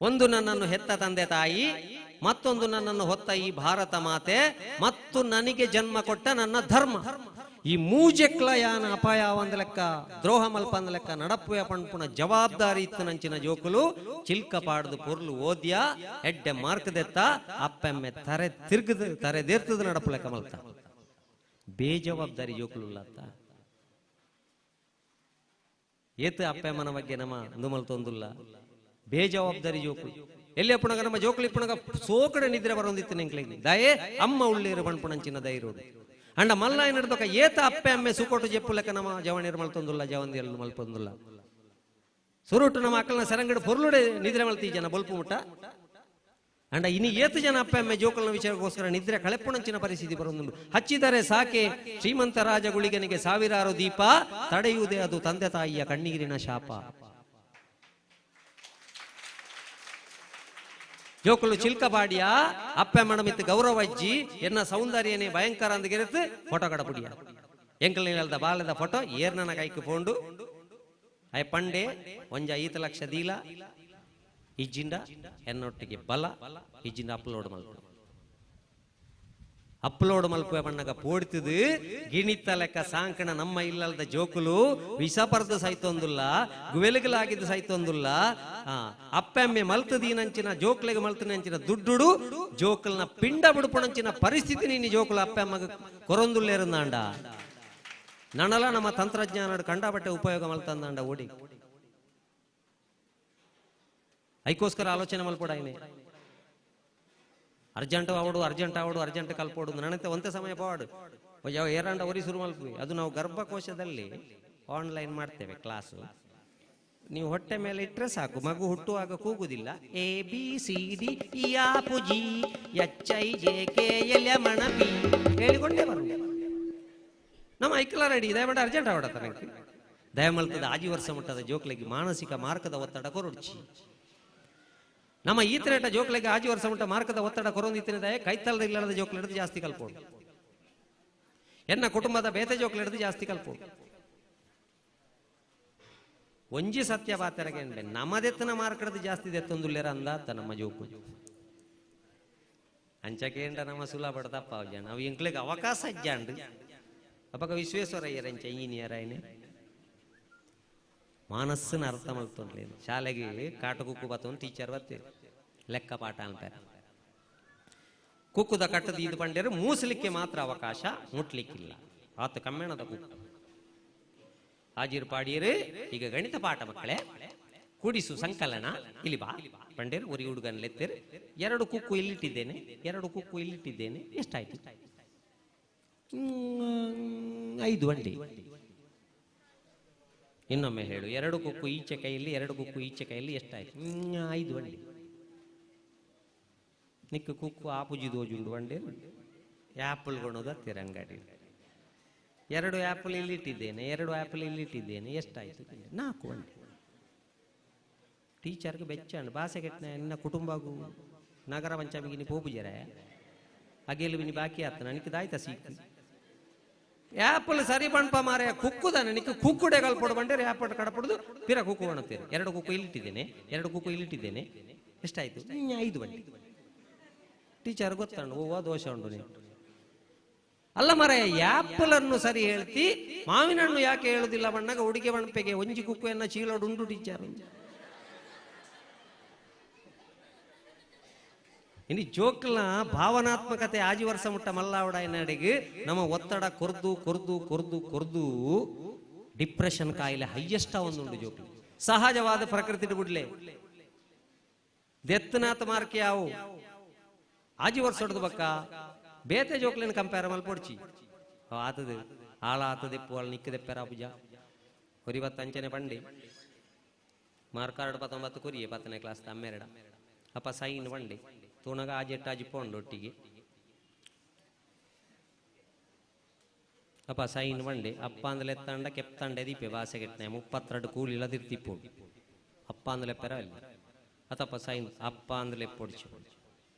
ಒಂದು ನನ್ನನ್ನು ಹೆತ್ತ ತಂದೆ ತಾಯಿ, ಮತ್ತೊಂದು ನನ್ನನ್ನು ಹೊತ್ತ ಈ ಭಾರತ ಮಾತೆ, ಮತ್ತು ನನಗೆ ಜನ್ಮ ಕೊಟ್ಟ ನನ್ನ ಧರ್ಮ. ಈ ಮೂಜೆಕ್ಲ ಯಾನ ಅಪಾಯ ಒಂದ್ ಲೆಕ್ಕ, ದ್ರೋಹ ಮಲ್ಪ ಅಂದ ಲೆಕ್ಕ ನಡಪ್ಪುಯ ಪಣ್ಪುಣ ಜವಾಬ್ದಾರಿ ಇತ್ತು ನಂಚಿನ ಜೋಕುಲು ಚಿಲ್ಕ ಪಾಡ್ದು ಪೊರ್ಲು ಓದ್ಯ ಎಡ್ಡೆ ಮಾರ್ಕದೆತ್ತ ಅಪ್ಪೆಮ್ಮೆ ತರೆ ತಿರ್ಗದ ತರೆ ದೇರ್ತದ ನಡಪು ಲೆಕ್ಕ ಮಲ್ತ. ಬೇಜವಾಬ್ದಾರಿ ಜೋಕುಲುಲ್ಲತ್ತ ಏತು ಅಪ್ಪೆಮ್ಮನ ಬಗ್ಗೆ ನಮ್ಮ ಅಂದು ಮಲ್ತೊಂದುಲ್ಲ. ಬೇಜವಾಬ್ದಾರಿ ಜೋಕುಲು ಎಲ್ಲಿ ಅಪ್ಪಣಗ ನಮ್ಮ ಜೋಕುಲು ಇಪ್ಪಣಗ ಸೋಕಡೆ ನಿದ್ರೆ ಬರೋಂದಿತ್ತು ನೆಂಕ್ಲೆಗ್ ದಯೆ ಅಮ್ಮ ಉಳ್ಳೇರು ಪಣ್ಪುಣಂಚಿನ ದೈರೋಡು ಅಂಡ ಮಲ್ಲಾಯ ನಡ್ದೊಕ ಏತ ಅಪ್ಪೆ ಅಮ್ಮೆ ಸುಕೋಟು ಜೆಪ್ಪು ಲೆಕ್ಕ ನಮ್ಮ ಜವಣಿಯರು ಮಲ್ತೊಂದುಲ್ಲ, ಜವಂದಿಯರು ಮಲ್ಪೊಂದುಲ್ಲ. ಸುರುಟು ನಮ್ಮ ಅಕ್ಕಲ್ನ ಸರಂಗಡು ಪೊರ್ಲುಡೆ ನಿದ್ರೆ ಮಲ್ತಿ ಜನ ಬೊಲ್ಪು ಮುಟ್ಟ. ಅಂಡ ಇನಿ ಏತು ಜನ ಅಪ್ಪೆ ಅಮ್ಮೆ ಜೋಕಲ್ನ ವಿಚಾರಕ್ಕೋಸ್ಕರ ನಿದ್ರೆ ಕಳೆಪ್ಪುಣಂಚಿನ ಪರಿಸ್ಥಿತಿ ಬರೋದುಂಡು. ಹಚ್ಚಿದರೆ ಸಾಕೆ ಶ್ರೀಮಂತ ರಾಜಗುಳಿಗನಿಗೆ ಸಾವಿರಾರು ದೀಪ, ತಡೆಯುವುದೇ ಅದು ತಂದೆ ತಾಯಿಯ ಕಣ್ಣೀರಿನ ಶಾಪ. ಜೋಕುಲು ಚಿಲ್ಕಬಾಡಿಯ ಅಪ್ಪೆ ಮಣಮಿತ್ತು ಗೌರವಜ್ಜಿ ಎನ್ನ ಸೌಂದರ್ಯನೇ ಭಯಂಕರ ಅಂದಗಿರತ್ತು ಫೋಟೋ ಕಡಪುಡಿಯ ಎಂಕಲ್ ನೀಲದ ಬಾಲದ ಫೋಟೋ ಏರ್ನನ ಕೈக்கு ಪೋಂಡು ಅಯ ಪಂಡೆ ಒಂಜ 5 ಲಕ್ಷ ದೀಲ ಇಜ್ಜಿಂಡ ಎನ್ನೊಟ್ಟಿಗೆ ಬಲ ಇಜ್ಜಿಂಡ ಅಪ್ಲೋಡ್ ಮಲ್ಪ ಅಪ್ಲೋಡ್ ಮಲ್ಪುವೆ ಬಣ್ಣಗ ಪೋಡ್ತಿದು ಗಿಣಿತ ಲೆಕ್ಕ ಸಾಂಕಣ ನಮ್ಮ ಇಲ್ಲದ ಜೋಕುಲು ವಿಷಪರ್ದು ಸೈತೊಂದುಲ್ಲ, ಗುವೆಲುಗಲಾಗಿದ್ದು ಸೈತೊಂದುಲ್ಲ. ಅಪ್ಪೆಮ್ಮೆ ಮಲ್ತದೀನಂಚಿನ ಜೋಕ್ಲೆಗೆ ಮಲ್ತನಂಚಿನ ದುಡ್ಡುಡು ಜೋಕಲ್ನ ಪಿಂಡ ಬಿಡುಪಣಂಚಿನ ಪರಿಸ್ಥಿತಿ ನೀನು ಜೋಕುಲು ಅಪ್ಪೆಮ್ಮಗ ಕೊರೊಂದುಲ್ಲೇರುಂದಾಂಡ. ನನಲ ನಮ್ಮ ತಂತ್ರಜ್ಞಾನ ಕಂಡಬಟ್ಟೆ ಉಪಯೋಗ ಮಲ್ತಂದಾಂಡ ಓಡಿ ಐಕೋಸ್ಕರ ಆಲೋಚನೆ ಮಲ್ಪಡಾಯ್ನೆ. ಅರ್ಜೆಂಟ್ ಆವಡು ಅರ್ಜೆಂಟ್ ಆವಡು ಅರ್ಜೆಂಟ್ ಕಲ್ಪೋಡು ನನಂತೆ ಒಂದೇ ಸಮಯ ಪೋಡು ಯಾವ ಏರಾಂಡ ಒರಿ ಶುರು ಮಲ್ಪಿ. ಅದು ನಾವು ಗರ್ಭಕೋಶದಲ್ಲಿ ಆನ್ಲೈನ್ ಮಾಡ್ತೇವೆ ಕ್ಲಾಸು. ನೀವು ಹೊಟ್ಟೆ ಮೇಲೆ ಇಟ್ಟರೆ ಸಾಕು, ಮಗು ಹುಟ್ಟುವಾಗ ಕೂಗುದಿಲ್ಲ. A B C D E F G H I J K L M N P ಹೇಳಿಕೊಂಡೇ ಬರು. ನಮ್ಮ ಐಕಲ ರೆಡಿ ದಯಮಾಡಿ ಅರ್ಜೆಂಟ್ ಆವಡತ್ತ ನನಗೆ ದಯಮಲ್ತದ ಆಜಿ ವರ್ಷ ಮುಟ್ಟದ ಜೋಕ್ಲೆಗೆ ಮಾನಸಿಕ ಮಾರ್ಕದ ಒತ್ತಡ ಕೊರೊಡ್ಚಿ. ನಮ್ಮ ಈತರೇಟ ಜೋಕ್ಲೆಗೆ ಆಜಿ ವರ್ಷ ಮುಟ್ಟ ಮಾರ್ಕದ ಒತ್ತಡ ಕೊರೊಂದಿತ್ತಿನ ಕೈತಲದ ಇಲ್ಲದ ಜೋಕ್ಲೆ ಹಿಡಿದು ಜಾಸ್ತಿ ಕಲ್ಪೋಡು. ಎನ್ನ ಕುಟುಂಬದ ಬೇತೆ ಜೋಕ್ಲೆ ಹಿಡಿದು ಜಾಸ್ತಿ ಕಲ್ಪೋಡು. ಒಂಜಿ ಸತ್ಯ ಬಾತೆರಗೆ ನಮ್ಮದೆತ್ತನ ಮಾರ್ಕಡದು ಜಾಸ್ತಿ ದೆತ್ತೊಂದುಲ್ಲೇರ ಅಂದಾತ ನಮ್ಮ ಜೋಕು ಅಂಚಕೇಂಡ ನಮ್ಮ ಸುಲಭ ತಪ್ಪ ಜನ ಅವು ಎಂಕ್ಲೆಗೆ ಅವಕಾಶ ಅಜ್ಜಾಂಡು ಅಪಕ ವಿಶ್ವೇಶ್ವರಯ್ಯರ ಅಂಚ ಇಂಜಿನಿಯರ್ ಆಯ್ನೆ ಮಾನಸ್ಸನ್ನ ಅರ್ಥ ಮಲ್ತೊಂಡ್ಲೇನು. ಶಾಲೆಗೆ ಕಾಟ ಕುಕ್ಕು ಬತ್ತೊಂದು ಟೀಚರ್ ಬತ್ತೇವೆ ಲೆಕ್ಕ ಪಾಠ ಅಂತಾರೆ. ಕುಕ್ಕುದ ಕಟ್ಟದ ಇದು ಬಂಡೇರು ಮೂಸಲಿಕ್ಕೆ ಮಾತ್ರ ಅವಕಾಶ, ಮುಟ್ಲಿಕ್ಕಿಲ್ಲ. ಆತ ಕಮ್ಮೇಣದ ಕುಕ್ಕು ಹಾಜಿರು ಪಾಡಿಯರು. ಈಗ ಗಣಿತ ಪಾಠ ಮಕ್ಕಳೇ, ಕೂಡಿಸು ಸಂಕಲನ ಇಲ್ಲಿ ಬಾ ಬಂಡೇರು. ಒರಿ ಹುಡುಗನ್ ಲೆತ್ತೇರು, 2 ಕುಕ್ಕು ಇಲ್ಲಿಟ್ಟಿದ್ದೇನೆ, 2 ಕುಕ್ಕು ಇಲ್ಲಿಟ್ಟಿದ್ದೇನೆ, ಎಷ್ಟಾಯ್ತು? 5 ಬಂಡಿ. ಇನ್ನೊಮ್ಮೆ ಹೇಳು, 2 ಕುಕ್ಕು ಈಚೆ ಕೈಯಲ್ಲಿ, 2 ಕುಕ್ಕು ಈಚೆ ಕೈಯಲ್ಲಿ ಎಷ್ಟಾಯ್ತು? 5 ಬಂಡಿ. ನಿಕ್ಕ ಕುಕ್ಕು ಆಪುಜಿ ದೋಜುಂಡು ಬಂಡೆ ಆ್ಯಪಲ್ ಕೊಡೋದು ಹತ್ತಿರ ಅಂಗಡಿ. 2 ಆ್ಯಪಲ್ ಇಲ್ಲಿಟ್ಟಿದ್ದೇನೆ, 2 ಆ್ಯಪಲ್ ಇಲ್ಲಿಟ್ಟಿದ್ದೇನೆ, ಎಷ್ಟಾಯ್ತು? 4 ಬಂಡಿ. ಟೀಚರ್ಗೆ ಬೆಚ್ಚಾಂಡು ಭಾಷೆ ಕೆಟ್ಟನ ನಿನ್ನ ಕುಟುಂಬಗೂ ನಗರ ಪಂಚಮಿಗೆ ನೀ ಪೋಪುಜರ ಅಗೆಲು ಬಿನಿ ಬಾಕಿ ಆತ ನನಗೆ ದಾಯ್ತ ಸೀಕ್ ಆ್ಯಪಲ್ ಸರಿ ಬಣ್ಪ ಮಾರೆ ಕುಕ್ಕುದಾನೆ ನಿಕ್ಕ ಕುಕ್ಕುಡೆ ಕಲ್ಪೊಡು ಬಂಡೇರು ಆ್ಯಪಲ್ ಕಡಪಡುದು ಪಿರ ಕುಕ್ಕು ಒಣುತ್ತೀರಿ. 2 ಕುಕ್ಕು ಇಲ್ಲಿಟ್ಟಿದ್ದೇನೆ, 2 ಕುಕ್ಕು ಇಲ್ಲಿಟ್ಟಿದ್ದೇನೆ, ಎಷ್ಟಾಯ್ತು? 5 ಬಂಡಿ. ಟೀಚರ್ ಗೊತ್ತಂಡು ಓ ದೋಷ ಉಂಟು ನೀನು. ಅಲ್ಲ ಮರ ಆ್ಯಪಲ್ ಅನ್ನು ಸರಿ ಹೇಳ್ತಿ, ಮಾವಿನ ಹಣ್ಣು ಯಾಕೆ ಹೇಳುದಿಲ್ಲ ಬಣ್ಣಗ ಉಡುಗೆ ಬಣಪೆಗೆ ಒಂಜಿ ಕುಕ್ಕುವನ್ನ ಚೀಲೋಡುಂಟು ಟೀಚರ್. ಇನ್ನು ಜೋಕ್ಲ ಭಾವನಾತ್ಮಕತೆ ಆಜಿ ವರ್ಷ ಮುಟ್ಟ ಮಲ್ಲಾವಡ ನಡೆಗೆ ನಮ್ಮ ಒತ್ತಡ ಕೊರ್ದು ಕೊರ್ದು ಕೊರ್ದು ಕೊರ್ದು ಡಿಪ್ರೆಷನ್ ಕಾಯಿಲೆ ಹೈಯೆಸ್ಟ್ ಒಂದುಂಡು ಜೋಕ್ಲು. ಸಹಜವಾದ ಪ್ರಕೃತಿ ಬಿಡ್ಲೆ ದೆತ್ತನಾಥ ಮಾರ್ಕೆ ಯಾವು ಆಜಿ ವರ್ಷ ಹೊಡೆದು ಬಕ್ಕ ಬೇತೆ ಜೋಕ್ಲೇನು ಕಂಪೇರ್ ಮಲ್ಪೊಡ್ಚಿ ಆತದ ಆಳ ಆತದೆಪ್ಪು ಆಳ ನಿಕ್ಕದೆಪ್ಪೆರ ಪೂಜ ಕೊರಿ ಬತ್ತ ಅಂಚನೆ ಬಂಡಿ ಮಾರ್ಕಾರ್ಡ್ 19 ಕೊರಿಯೆ 10ನೇ ಕ್ಲಾಸ್ ಅಮ್ಮೆರಡ ಅಪ್ಪ ಸೈನ್ ಬಂಡಿ ತೂನಗ ಆಜೆಟ್ಟಾಜಿ ಪೋಂಡು ಒಟ್ಟಿಗೆ ಅಪ್ಪ ಸೈನ್ ಬಂಡಿ ಅಪ್ಪ ಅಂದಲೆ ಎತ್ತಂಡ ಕೆಪ್ತಂಡೆ ದೀಪೆ ಬಾಸೆ ಕೆಟ್ಟನೆ 32 ಕೂಲಿಲ್ಲ ತಿರ್ತಿಪ್ಪು ಅಪ್ಪ ಅಂದಲೆ ಪೆರ ಇಲ್ಲ ಅತಪ್ಪ ಸೈನ್ ಅಪ್ಪ ಅಂದಲೆ ಪೊಡ್ಚಿ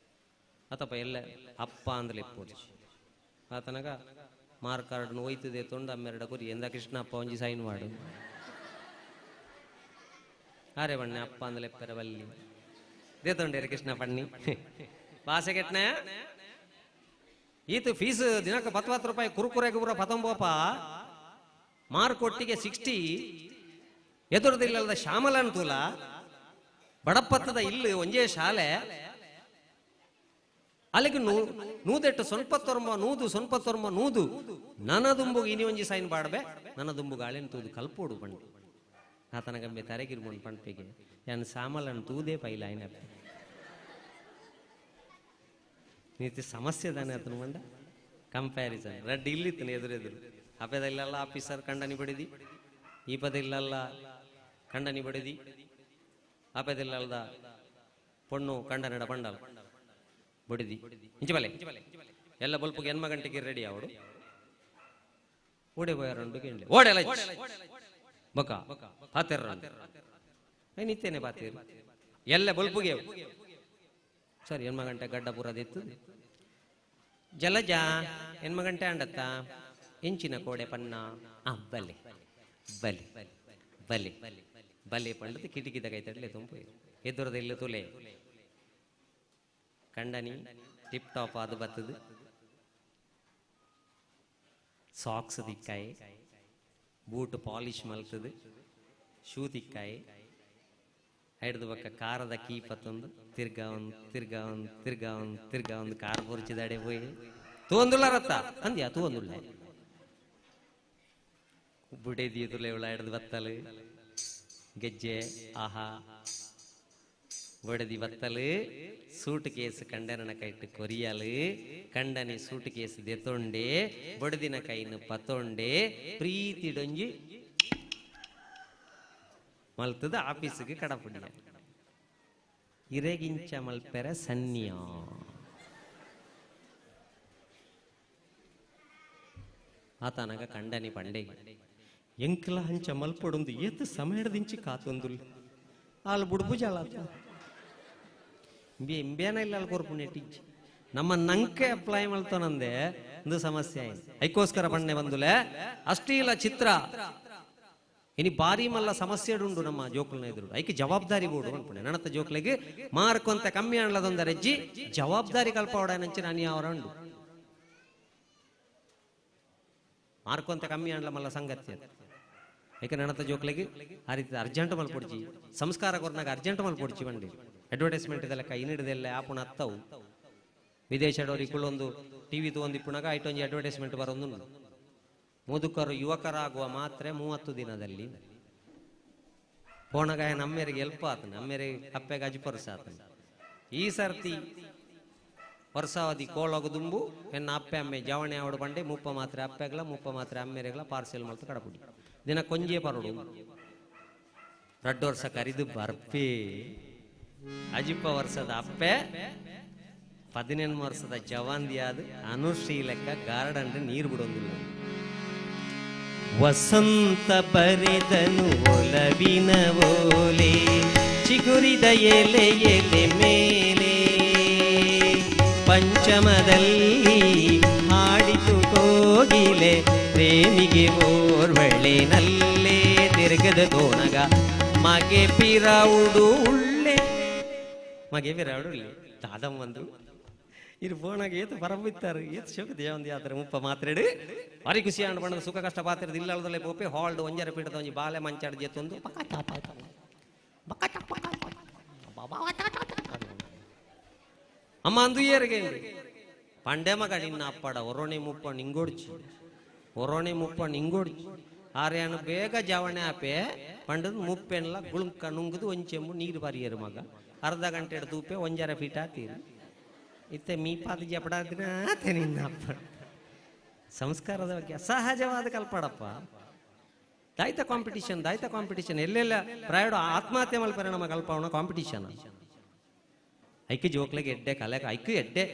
ಅತಪ್ಪ ಎಲ್ಲ ಅಪ್ಪ ಅಂದಲೆ ಪೊಡ್ಚಿ ಆತನಗ ಮಾರ್ಕಾರ್ಡ್ನು ಒಯ್ತದೆ ತೊಂಡ ಅಮ್ಮೆರಡ ಕುರಿ ಎಂದ ಕೃಷ್ಣಪ್ಪ ಒಂಜಿ ಸೈನ್ ಮಾಡು ಅರೆ ಬಣ್ಣೆ ಅಪ್ಪ ಅಂದಲೆ ಪೆರ ಬಲ್ಲಿ ದೇತೊಂಡೇರು ಕೃಷ್ಣ ಪಣ್ಣಿ ಭಾಷೆ ಕೆಟ್ಟನೆ ಈತ ಫೀಸ್ ದಿನಕ್ಕೆ 10 ರೂಪಾಯಿ ಕುರುಕುರೆಗೆ ಪೂರ ಪತಂಬೋಪ ಮಾರ್ಕೊಟ್ಟಿಗೆ 60 ಎದುರದಿಲ್ಲದ ಶ್ಯಾಮಲನ್ ತೂಲ ಬಡಪತ್ತದ ಇಲ್ಲಿ ಒಂಜೇ ಶಾಲೆ ಅಲ್ಲಿಗೆ ನೂದೆಟ್ಟು ಸೊನ್ಪತ್ತೊರ್ಮ ನೂದು ಸೊನ್ಪತ್ತೊರ್ಮ ನೂದು ನನ್ನ ದುಂಬುಗೆ ಇನಿ ಒಂಜಿ ಸೈನ್ ಬಾಡ್ಬೆ ನನ್ನ ದುಂಬುಗೆ ಅಳೆನ್ ತೂದು ಕಲ್ಪೋಡು ಬಂಡು ಆತನ ಗಂಬೆ ತರೆಗಿರ್ಬೊಂಡು ಪಂಪಿಗೆ ಯಾನ್ ಸಾಮಲನ್ ತೂದೇ ಪೈಲ ಆಯ್ನ ನೀತಿ ಸಮಸ್ಯೆ ತಾನೆ ಆತನ ಬಂಡ ಕಂಪ್ಯಾರಿಸನ್ ರಡ್ಡ್ ಇಲ್ಲಿತ್ತನ ಎದುರೆದುರು ಆ ಪದ ಇಲ್ಲಲ್ಲ ಆಫೀಸರ್ ಕಂಡನಿ ಬಡಿದಿ ಈ ಪದ ಇಲ್ಲಲ್ಲ ಕಂಡನಿ ಬಡಿದಿ ಆ ಪದ ಇಲ್ಲಲ್ದ ಪೊಣ್ಣು ಕಂಡನಡ ಬಂಡಲ ಬಡಿದಿ ಇಂಚಬಲೆ ಎಲ್ಲ ಬಲ್ಪುಗೆ ಎನ್ಮ ಗಂಟೆಗೆ ರೆಡಿ ಅವಡು ಓಡೆ ಬೋಯರಂಡು ಕೇಳಲಿ ಓಡೆಲ್ಲ ಬಕ ಪಾತೆರ ನಿತ್ತೇನೆ ಪಾತೇರು ಎಲ್ಲ ಬಲ್ಪುಗೆ ಸರಿ ಎನ್ಮ ಗಂಟೆ ಗಡ್ಡ ಪೂರದಿತ್ತು ಜಲಜ ಎನ್ಮ ಗಂಟೆ ಅಂಡತ್ತ ಇಂಚಿನ ಕೋಡೆ ಪನ್ನ ಆ ಬಲೆ ಬಲೆ ಬಲೆ ಬಲೆ ಪಂಡದು ಕಿಟಕಿದ ಕೈ ತಡಲೆ ತುಂಪು ಎದುರದ ಇಲ್ಲ ತುಲೆ ಕಂಡನಿ ಟಿಪ್ ಟಾಪ್ ಅದು ಬತ್ತದು ಸಾಕ್ಸ್ ದಿಕ್ಕಾಯಿ ಬೂಟ್ ಪಾಲಿಶ್ ಮಲ್ತದು ಶೂ ತಿಕ್ಕಾಯಿ ಹಿಡ್ದು ಬಕ್ಕ ಕಾರದ ಕೀಪತ್ತೊಂದು ತಿರ್ಗಾ ಒಂದು ತಿರ್ಗಾ ಒಂದು ತಿರ್ಗಾ ಒಂದು ತಿರ್ಗಾ ಒಂದು ಕಾರ್ ಪೊರ್ಚಿದಾಡೆ ಪೋಯಿ ತೂವೊಂದುಲ್ಲ ರತ್ತ ಅಂದ್ಯಾ ತೂವೊಂದುಲ್ಲ ಬುಡೇದಿ ತುಲೆ ಇವಳ ಹಿಡ್ದು ಬತ್ತಲು ಗೆಜ್ಜೆ ಆಹಾ ಬಡದಿ ಬತ್ತಲು ಸೂಟ್ ಕೇಸ್ ಕಂಡನ ಕೈಟ್ಟು ಕೊರಿಯಲು ಕಂಡನಿ ಸೂಟ್ ಕೇಸ್ ದೆತೊಂಡೆ ಬಡದಿನ ಕೈನು ಪತೊಂಡೆ ಪ್ರೀತಿಡೊಂಜಿ ಮಲ್ತದ ಆಫೀಸಿಗೆ ಕಡಪುಡಿಯ ಇರೆಗಿಂಚ ಮಲ್ಪೆರ ಸನ್ನಿಯ ಆತನಗ ಕಂಡನಿ ಪಂಡೆಗೆ ಎಂಕಲ ಹಂಚ ಮಲ್ಪೊಡೊಂದು ಏತ್ ಸಮಯದಿಂಚಿ ಕಾತೊಂದುಲ್ ಆಲ್ ಬುಡ್ಬು ಜಾಲ ಇಂಬೇನ ಇಲ್ಲ ಅಲ್ಲಿ ಕೊರ್ಪು ನೆಟ್ಟಿಂಚಿ ನಮ್ಮ ನಂಕೆ ಅಪ್ಲೈ ಮಲ್ತೋನಂದೆ ಒಂದು ಸಮಸ್ಯೆ ಆಯ್ತು ಐಕೋಸ್ಕರ ಬಣ್ಣೆ ಬಂದುಲೆ ಅಷ್ಟೀಲ ಚಿತ್ರ ಇನಿ ಬಾರಿ ಮಲ್ಲ ಸಮಸ್ಯೆ ಉಂಡು ನಮ್ಮ ಜೋಕುಲ್ನ ಎದುರು ಐಕೆ ಜವಾಬ್ದಾರಿ ಬೋಡು ಅನ್ಪುಣೆ ನನ್ನತ್ತ ಜೋಕ್ಲೆಗೆ ಮಾರ್ಕ್ ಅಂತ ಕಮ್ಮಿ ಅನ್ಲದೊಂದ ರೆಜ್ಜಿ ಜವಾಬ್ದಾರಿ ಕಲ್ಪ ನಂಚಿನ ಅನಿಯಾವರ ಉಂಡು ಮಾರ್ಕ್ ಅಂತ ಕಮ್ಮಿ ಅನ್ಲ ಮಲ್ಲ ಸಂಗತಿ ಅದು ಏಕೆ ನನ್ನತ್ತ ಜೋಕ್ಲೆಗೆ ಆ ರೀತಿ ಅರ್ಜೆಂಟ್ ಮಲ್ಪೊಡ್ಚಿ ಸಂಸ್ಕಾರ ಕೊರ್ನಾಗ ಅರ್ಜೆಂಟ್ ಮಲ್ಪೊಡ್ಚಿ ಬಂಡಿ ಅಡ್ವರ್ಟೈಸ್ಮೆಂಟ್ ಇದೆಲ್ಲ ಇನ್ನಿಡ್ದೆಲ್ಲ ಆಪುಣ ಅತ್ತವು ವಿದೇಶದವ್ರು ಇಕ್ಕುಳ್ಳೊಂದು ಟಿವಿ ತಗೊಂಡಿಪ್ಪುಣಾಗ ಐಟೊಂಜಿ ಅಡ್ವರ್ಟೈಸ್ಮೆಂಟ್ ಬರೋದು ಮುದುಕರು ಯುವಕರಾಗುವ ಮಾತ್ರೆ 30 ದಿನದಲ್ಲಿ ಪೋಣಗಾಯ ನಮ್ಮೆರಿಗೆ ಎಲ್ಪ್ ಆತನ ನಮ್ಮೆರಿಗೆ ಅಪ್ಪೆಗೆ ಅಜ್ಪರ್ಸ ಆತನ ಈ ಸರ್ತಿ ವರ್ಷಾವಧಿ ಕೋಳೋಗದುಂಬು ಎನ್ನ ಅಪ್ಪೆ ಅಮ್ಮೆ ಜವಣೆ ಅವಡು ಬಂಡೆ ಮುಪ್ಪ ಮಾತ್ರೆ ಅಪ್ಪೆಗ್ಲ ಮುಪ್ಪ ಮಾತ್ರೆ ಅಮ್ಮೆರೆಗ್ಲ ಪಾರ್ಸೆಲ್ ಮಲ್ತು ಕಡಪುಡಿ ದಿನ ಕೊಂಜೆ ಪರಡು ರಡ್ಡು ವರ್ಷ ಕರಿದು ಬರ್ಪಿ ಅಜಿಪ್ಪ ವರ್ಷದ ಅಪ್ಪೆ 18 ವರ್ಷದ ಜವಾಂದಿಯಾದ ಅನುಶ್ರೀ ಲೆಕ್ಕ ಗಾರ್ಡನ್ ನೀರು ಬಿಡೋದಿಲ್ಲ. ವಸಂತ ಬರೆದನು ಒಲವಿನ ಓಲೆ ಚಿಗುರಿದ ಎಲೆ ಎಲೆ ಮೇಲೆ ಪಂಚಮದಲ್ಲಿ ಹಾಡಿತು ಕೋಗಿಲೆ ಪ್ರೇಮಿಗೆ ಓರ್ವಳೆ ನಲ್ಲೇ ತಿರುಗದ ತೋಣಗ ಮಗೆ ಪಿರೌಡು ಉಳ್ಳೆ ಮಗೆ ಪಿರೌಡು ಉಳ್ಳೆ ದಾದಂ ಬಂದು ಇದು ಫೋನಾಗ ಏತು ಪರಬಿತ್ತಾರೆ ಏತು ಶೋಕ ದೇವಂದಿ ಆತರ ಮುಪ್ಪ ಮಾತ್ರೆಡು ಭಾರಿ ಖುಷಿ ಆಂಡ್ ಬಣ್ಣದ ಸುಖ ಕಷ್ಟ ಪಾತ್ರದ ಇಲ್ಲದಲ್ಲೇ ಪೋಪೆ ಹಾಲ್ಡ್ ಒಂಜರ ಪೀಠದ ಒಂಜಿ ಬಾಲೆ ಮಂಚಾಡ ಜೇತೊಂದು ಅಮ್ಮ ಅಂದು ಏರಿಗೆ ಪಂಡೆ ಮಗ ನಿನ್ನ ಅಪ್ಪಡ ಒರೋಣೆ ಮುಪ್ಪ ನಿಂಗೋಡ್ಚಿ ಒರೋಣೆ ಮುಪ್ಪ ನಿಂಗೋಡ್ಚಿ ಆರ್ಯಾನು ಬೇಗ ಜವಣೆ ಆಪೆ ಪಂಡದ ಮುಪ್ಪೆನ್ಲ ಗುಳುಂಕ ನುಂಗುದು ಒಂಚೆಂಬು ನೀರು ಬಾರಿಯರು ಮಗ ಅರ್ಧ ಗಂಟೆ ತೂಪೆ ಒಂಜರ ಫೀಟ್ ಆತೀರಿ ಇತ್ತೆ ಮೀಪಾದ ಜಪಡಾದಿನ ನಿನ್ನ ಅಪ್ಪ ಸಂಸ್ಕಾರದ ಬಗ್ಗೆ ಅಸಹಜವಾದ ಕಲ್ಪಡಪ್ಪ. ದಾಯ್ತ ಕಾಂಪಿಟಿಷನ್ ದಾಯ್ತ ಕಾಂಪಿಟಿಷನ್ ಎಲ್ಲೆಲ್ಲ ಪ್ರಾಯಡು ಆತ್ಮಹತ್ಯೆ ಮಲ್ ಪರಿಣಾಮ ಕಲ್ಪವಣ ಕಾಂಪಿಟಿಷನ್ ಐಕೆ ಜೋಕ್ಲೆಗೆ ಎಡ್ಡೆ ಕಲೆಕ ಐಕು ಎಡ್ಡೆ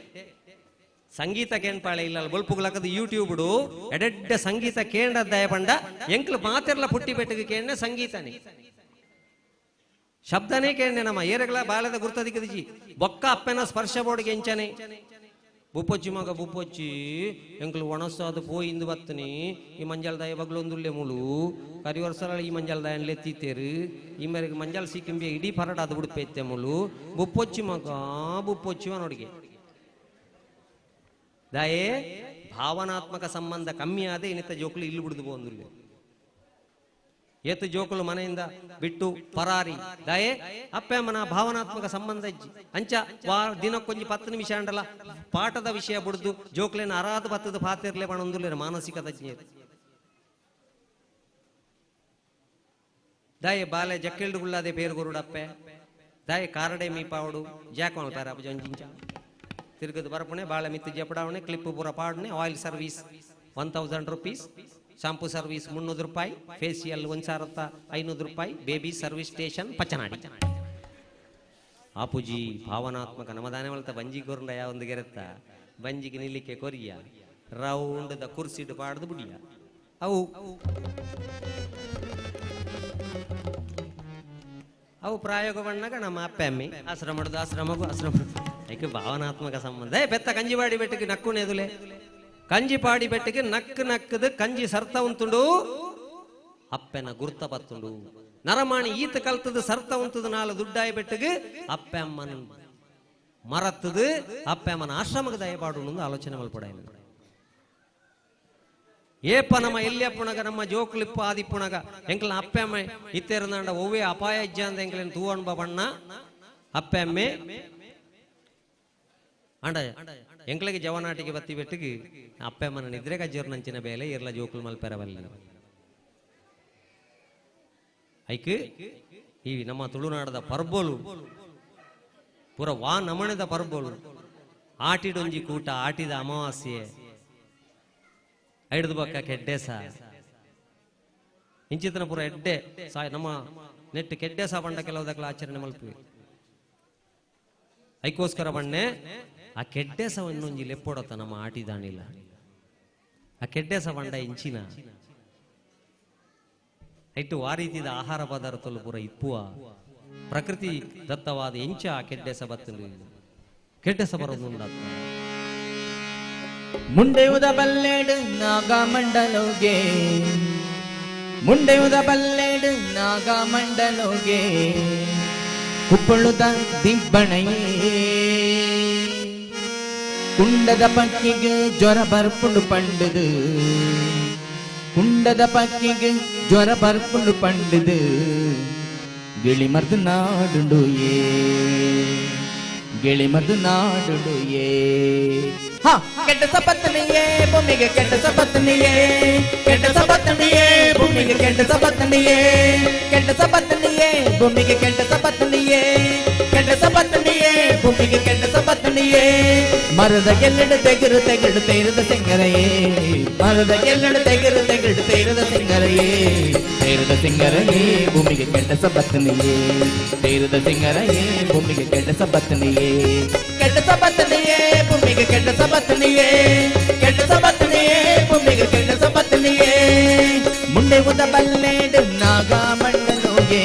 ಸಂಗೀತ ಕೇಂಪಾಳೆ ಇಲ್ಲ ಬೊಲ್ಪುಗ್ಲಕದ ಯೂಟ್ಯೂಬ್ಡು ಎಡೆಡ್ಡೆ ಸಂಗೀತ ಕೇಂದ್ರದ್ದಾಯ ಪಂಡ ಎಂಕ್ಲು ಮಾತೆರ್ಲ ಪುಟ್ಟಿ ಪೆಟ್ಟಿಗೆ ಕೇಂದ್ರ ಸಂಗೀತನೇ ಶಬ್ದನೇ ಕೇಂದ್ರ ನಮ್ಮ ಏರಗಳ ಬಾಲದ ಗುರ್ತದಿಕ್ಕದಿಜಿ ಬೊಕ್ಕ ಅಪ್ಪನ ಸ್ಪರ್ಶ ಬೋರ್ಡ್ಗೆ ಎಂಚನೆ ಬುಪ್ಪೊಚ್ಚಿ ಮಗ ಬುಪ್ಪೊಚ್ಚಿ ಎಂಕ್ಲು ಒಣಸಾದ ಪೋಯಿಂದು ಬತ್ತನಿ ಈ ಮಂಜಾಲ್ದಾಯ ಬಗ್ಲೊಂದುಲ್ಲೆ ಮುಳು ಕರಿ ವರ್ಷಲ ಈ ಮಂಜಾಲ್ದಾಯನ್ ಲೆತ್ತಿತ್ತೇರು ಈ ಮೇರೆಗೆ ಮಂಜಾಲ್ ಸಿಕ್ಕಿಂಬೆ ಇಡೀ ಪರಡಾದ ಉಡುಪೈತೆ ಮುಳು ಬುಪ್ಪೊಚ್ಚಿ ಮಗ ಬುಪ್ಪೊಚ್ಚಿ ನೋಡಿಗೆ ದಾಯೇ ಭಾವನಾತ್ಮಕ ಸಂಬಂಧ ಕಮ್ಮಿ ಆದ ಇನ್ನಿತ ಜೋಕುಲು ಇಲ್ಲಿ ಬಿಡುದು ಬಂದುಲ್ಲೆ ಏತು ಜೋಕುಲು ಮನೆಯಿಂದ ಬಿಟ್ಟು ಪರಾರಿ ದಾಯೇ ಅಪ್ಪಮ್ಮನ ಭಾವನಾತ್ಮಕ ಸಂಬಂಧ ಇಜ್ಜಿ ಅಂಚ ವಾರ ದಿನಕ್ಕೊಂಜಿ 10 ನಿಮಿಷ ಅಂಡಲ ಪಾಠದ ವಿಷಯ ಬುಡ್ದು ಜೋಕ್ಲೇನ ಅರಾದ ಬತ್ತದ ಪಾತಿರ್ಲೆ ಪಣೊಂದುಲ್ಲೇರು ಮಾನಸಿಕ ತಜ್ಞರು ದಾಯೆ ಬಾಲೆ ಜಕ್ಕೆಲ್ಡು ಗುಳ್ಳಾದೆ ಪೇರು ಗುರುಡಪ್ಪೆ ದಾಯೆ ಕಾರಡೆ ಮೀಪಾವಡು ಜಾಕೋಣ ಪಾರ ಜಂಜಿಂಚ ತಿರುಗದು ಬರಪುಣೆ ಬಾಳೆ ಮಿತ್ತು ಜಪಡಾವಣೆ ಕ್ಲಿಪ್ ಪೂರ ಪಾಡನೆ oil service 1000 rupees shampoo service 300 ರೂಪಾಯಿ ಫೇಸಿಯಲ್ 1500 ರೂಪಾಯಿ ಬೇಬಿ ಸರ್ವಿಸ್ ಸ್ಟೇಷನ್ ಪಚನಾಡಿ ಆಪುಜಿ ಭಾವನಾತ್ಮಕ ನಮದಾನೆ ಮಲ್ತ ಬಂಜಿ ಕೊರಂಡ ಯಾವೊಂದು ಗೆರೆತ್ತ ಬಂಜಿಗೆ ನಿಲ್ಲಿಕ್ಕೆ ಕೊರಿಯ ರೌಂಡ್ the ಕುರ್ಸಿಡು ಪಾಡ್ದು ಬುಡಿಯ ಅವು ಅವು ಪ್ರಾಯೋಗ ಬಣ್ಣಗ ನಮ್ಮ ಅಪ್ಪೆ ಅಮ್ಮಿ ಆಶ್ರಮಡ್ದು ಆಶ್ರಮಗೂ ಆಶ್ರಮ ಐಕೆ ಭಾವನಾತ್ಮಕ ಸಂಬಂಧ. ಏ ಬೆತ್ತ ಕಂಜಿಪಾಡಿ ಬೆಟ್ಟಕ್ಕೆ ನಕ್ಕುನೆದುಲೆ ಕಂಜಿಪಾಡಿ ಬೆಟ್ಟಕ್ಕೆ ನಕ್ಕು ನಕ್ಕದು ಕಂಜಿ ಸರ್ತ ಉಂತುಂಡು ಅಪ್ಪೆನ ಗುರ್ತ ಪತ್ತುಂಡು ನರಮಾಣಿ ಈತ ಕಲ್ತದ ಸರ್ತ ಉಂತದ ನಾಳು ದುಡ್ಡಾಯಿ ಬೆಟ್ಟಗೆ ಅಪ್ಪೆ ಅಮ್ಮನ ಮರತ್ತದು ಅಪ್ಪೆ ಅಮ್ಮನ ಆಶ್ರಮಕ್ಕೆ ದಯಪಾಡು ಆಲೋಚನೆ ಮಲ್ಪಡ. ಏಪ ನಮ್ಮ ಎಲ್ಲಿಯಪ್ಪುಣಗ ನಮ್ಮ ಜೋಕ್ಲಿಪ್ಪ ಆದಿಪ್ಪುಣಗ ಎಂಕ್ಲ ಅಪ್ಪೆ ಅಮ್ಮ ಇತ್ತೇರಂದಾಂಡ ಒವ್ವೇ ಅಪಾಯ ಇಜ್ಜ ಅಂದ ಎಂಕ್ಲೇನು ತೂವಣ್ಬ ಬಣ್ಣ ಅಪ್ಪೆ ಅಮ್ಮೆ ಅಂಡ ಎಂಕ್ಲೆಗೆ ಜವನಾಟಿಗೆ ಬತ್ತಿ ಬೆಟ್ಟಿಗೆ ಅಪ್ಪೆ ಅಮ್ಮನ ನಿದ್ರೆ ಕಜ್ಜೋರ್ ನಂಚಿನ ಬೇಲೆ ಇರ್ಲ ಜೋಕುಲು ಮಲ್ಪೆರವಲ್ಲ. ಐಕ್ ಈ ನಮ್ಮ ತುಳುನಾಡದ ಪರ್ಬೋಲು ಪೂರ ವಾ ನಮಣದ ಪರ್ಬೋಲು ಆಟಿಡೊಂಜಿ ಕೂಟ ಆಟಿದ ಅಮಾವಾಸ್ಯೆ ಐಡ್ದು ಬಕ್ಕ ಕೆಡ್ಡೇಸ ಇಂಚಿತನ ಪೂರ ಎಡ್ಡೆ ಸಾಯ್ ನಮ್ಮ ನೆಟ್ಟು ಕೆಡ್ಡೇಸ ಬಂಡ ಕೆಲವುದಕ್ಕಲ ಆಚರಣೆ ಮಲ್ಪುವೆ. ಐಕೋಸ್ಕರ ಬಣ್ಣೆ ಆ ಕೆಡ್ಡೇಸವನ್ನೊಂಜಿ ಲೆಪ್ಪೊಡತ್ತ ನಮ್ಮ ಆಟಿದಾಣಿಲ್ಲ ಆ ಕೆಡ್ಡೇಸ ಬಂಡ ಇಂಚಿನ ಐಟು ಆ ರೀತಿದ ಆಹಾರ ಪದಾರ್ಥಲು ಪೂರ ಇಪ್ಪುವ ಪ್ರಕೃತಿ ದತ್ತವಾದ ಎಂಚ ಆ ಕೆಡ್ಡೇಸ ಬತ್ತಲು ಕೆಡ್ಡೇಸ ಬರೋದುಂಡಾತ. ಮುಂಡೆಯುದ ಬಲ್ಲೆಡು ನಾಗಮಂಡಲೋಗೆ ಮುಂಡೆಯುದ ಬಲ್ಲೆಡು ನಾಗಮಂಡಲೋಗೆ ಕುಪ್ಪಳುದ ದಿಬ್ಬಣೆಯೇ ಕುಂಡದ ಪಕ್ಕಿಗೆ ಜ್ವರ ಬರ್ಪುಂಡು ಪಂಡದು ಕುಂಡದ ಪಕ್ಕಿಗೆ ಜ್ವರ ಬರ್ಪುಂಡು ಪಂಡದು ಗಿಳಿ ಮರ್ದು ನಾಡುಂಡು ಏ ಗಿಳಿ ಮರ್ದು ನಾಡುಂಡು ಏ. ಹಾ ಕೆಟ್ಟ ಸಪತ್ತನಿಯೇ ಭೂಮಿಗೆ ಕೆಟ್ಟ ಸಪತ್ತನಿಯೇ ಕೆಟ್ಟ ಸಪತ್ತನಿಯೇ ಭೂಮಿಗೆ ಕೆಟ್ಟ ಸಪತ್ತನಿಯೇ ಕೆಟ್ಟ ಸಪತ್ತನಿಯೇ ಭೂಮಿಗೆ ಕೆಟ್ಟ ಸಪತ್ತನಿಯೇ ಕೆಟ್ಟ ಸಪತ್ತನಿಯೇ ಭೂಮಿಗೆ ಕೆಟ್ಟ ಸಪತ್ತನಿಯೇ ಮರದ ಗೆಲ್ಲಡು ತೆಗೆರು ತೆಗೆಡು ತೇರದ ಸಿಂಗರೆಯೇ ಮರದ ಗೆಲ್ಲಡು ತೆಗೆರು ತೆಗೆಡು ತೇರದ ಸಿಂಗರೆಯೇ ತೇರದ ಸಿಂಗರೆಯೇ ಭೂಮಿಗೆ ಕೆಟ್ಟ ಸಪತ್ತನಿಯೇ ತೇರದ ಸಿಂಗರೆಯೇ ಭೂಮಿಗೆ ಕೆಟ್ಟ ಸಪತ್ತನಿಯೇ ಕೆಟ್ಟ ಸಪತ್ತನಿಯೇ ಭೂಮಿಗೆ ಕೆಟ್ಟ ಸಪತ್ತನಿಯೇ ಕೆಟ್ಟ ಸಪತ್ತನಿಯೇ ಭೂಮಿಗೆ ಕೆಟ್ಟ ಸಪತ್ತನಿಯೇ ಮುಂಡೆ ಉದ ಬಲ್ಲೇಡು ನಾಗಮಂಡಲೋಗೆ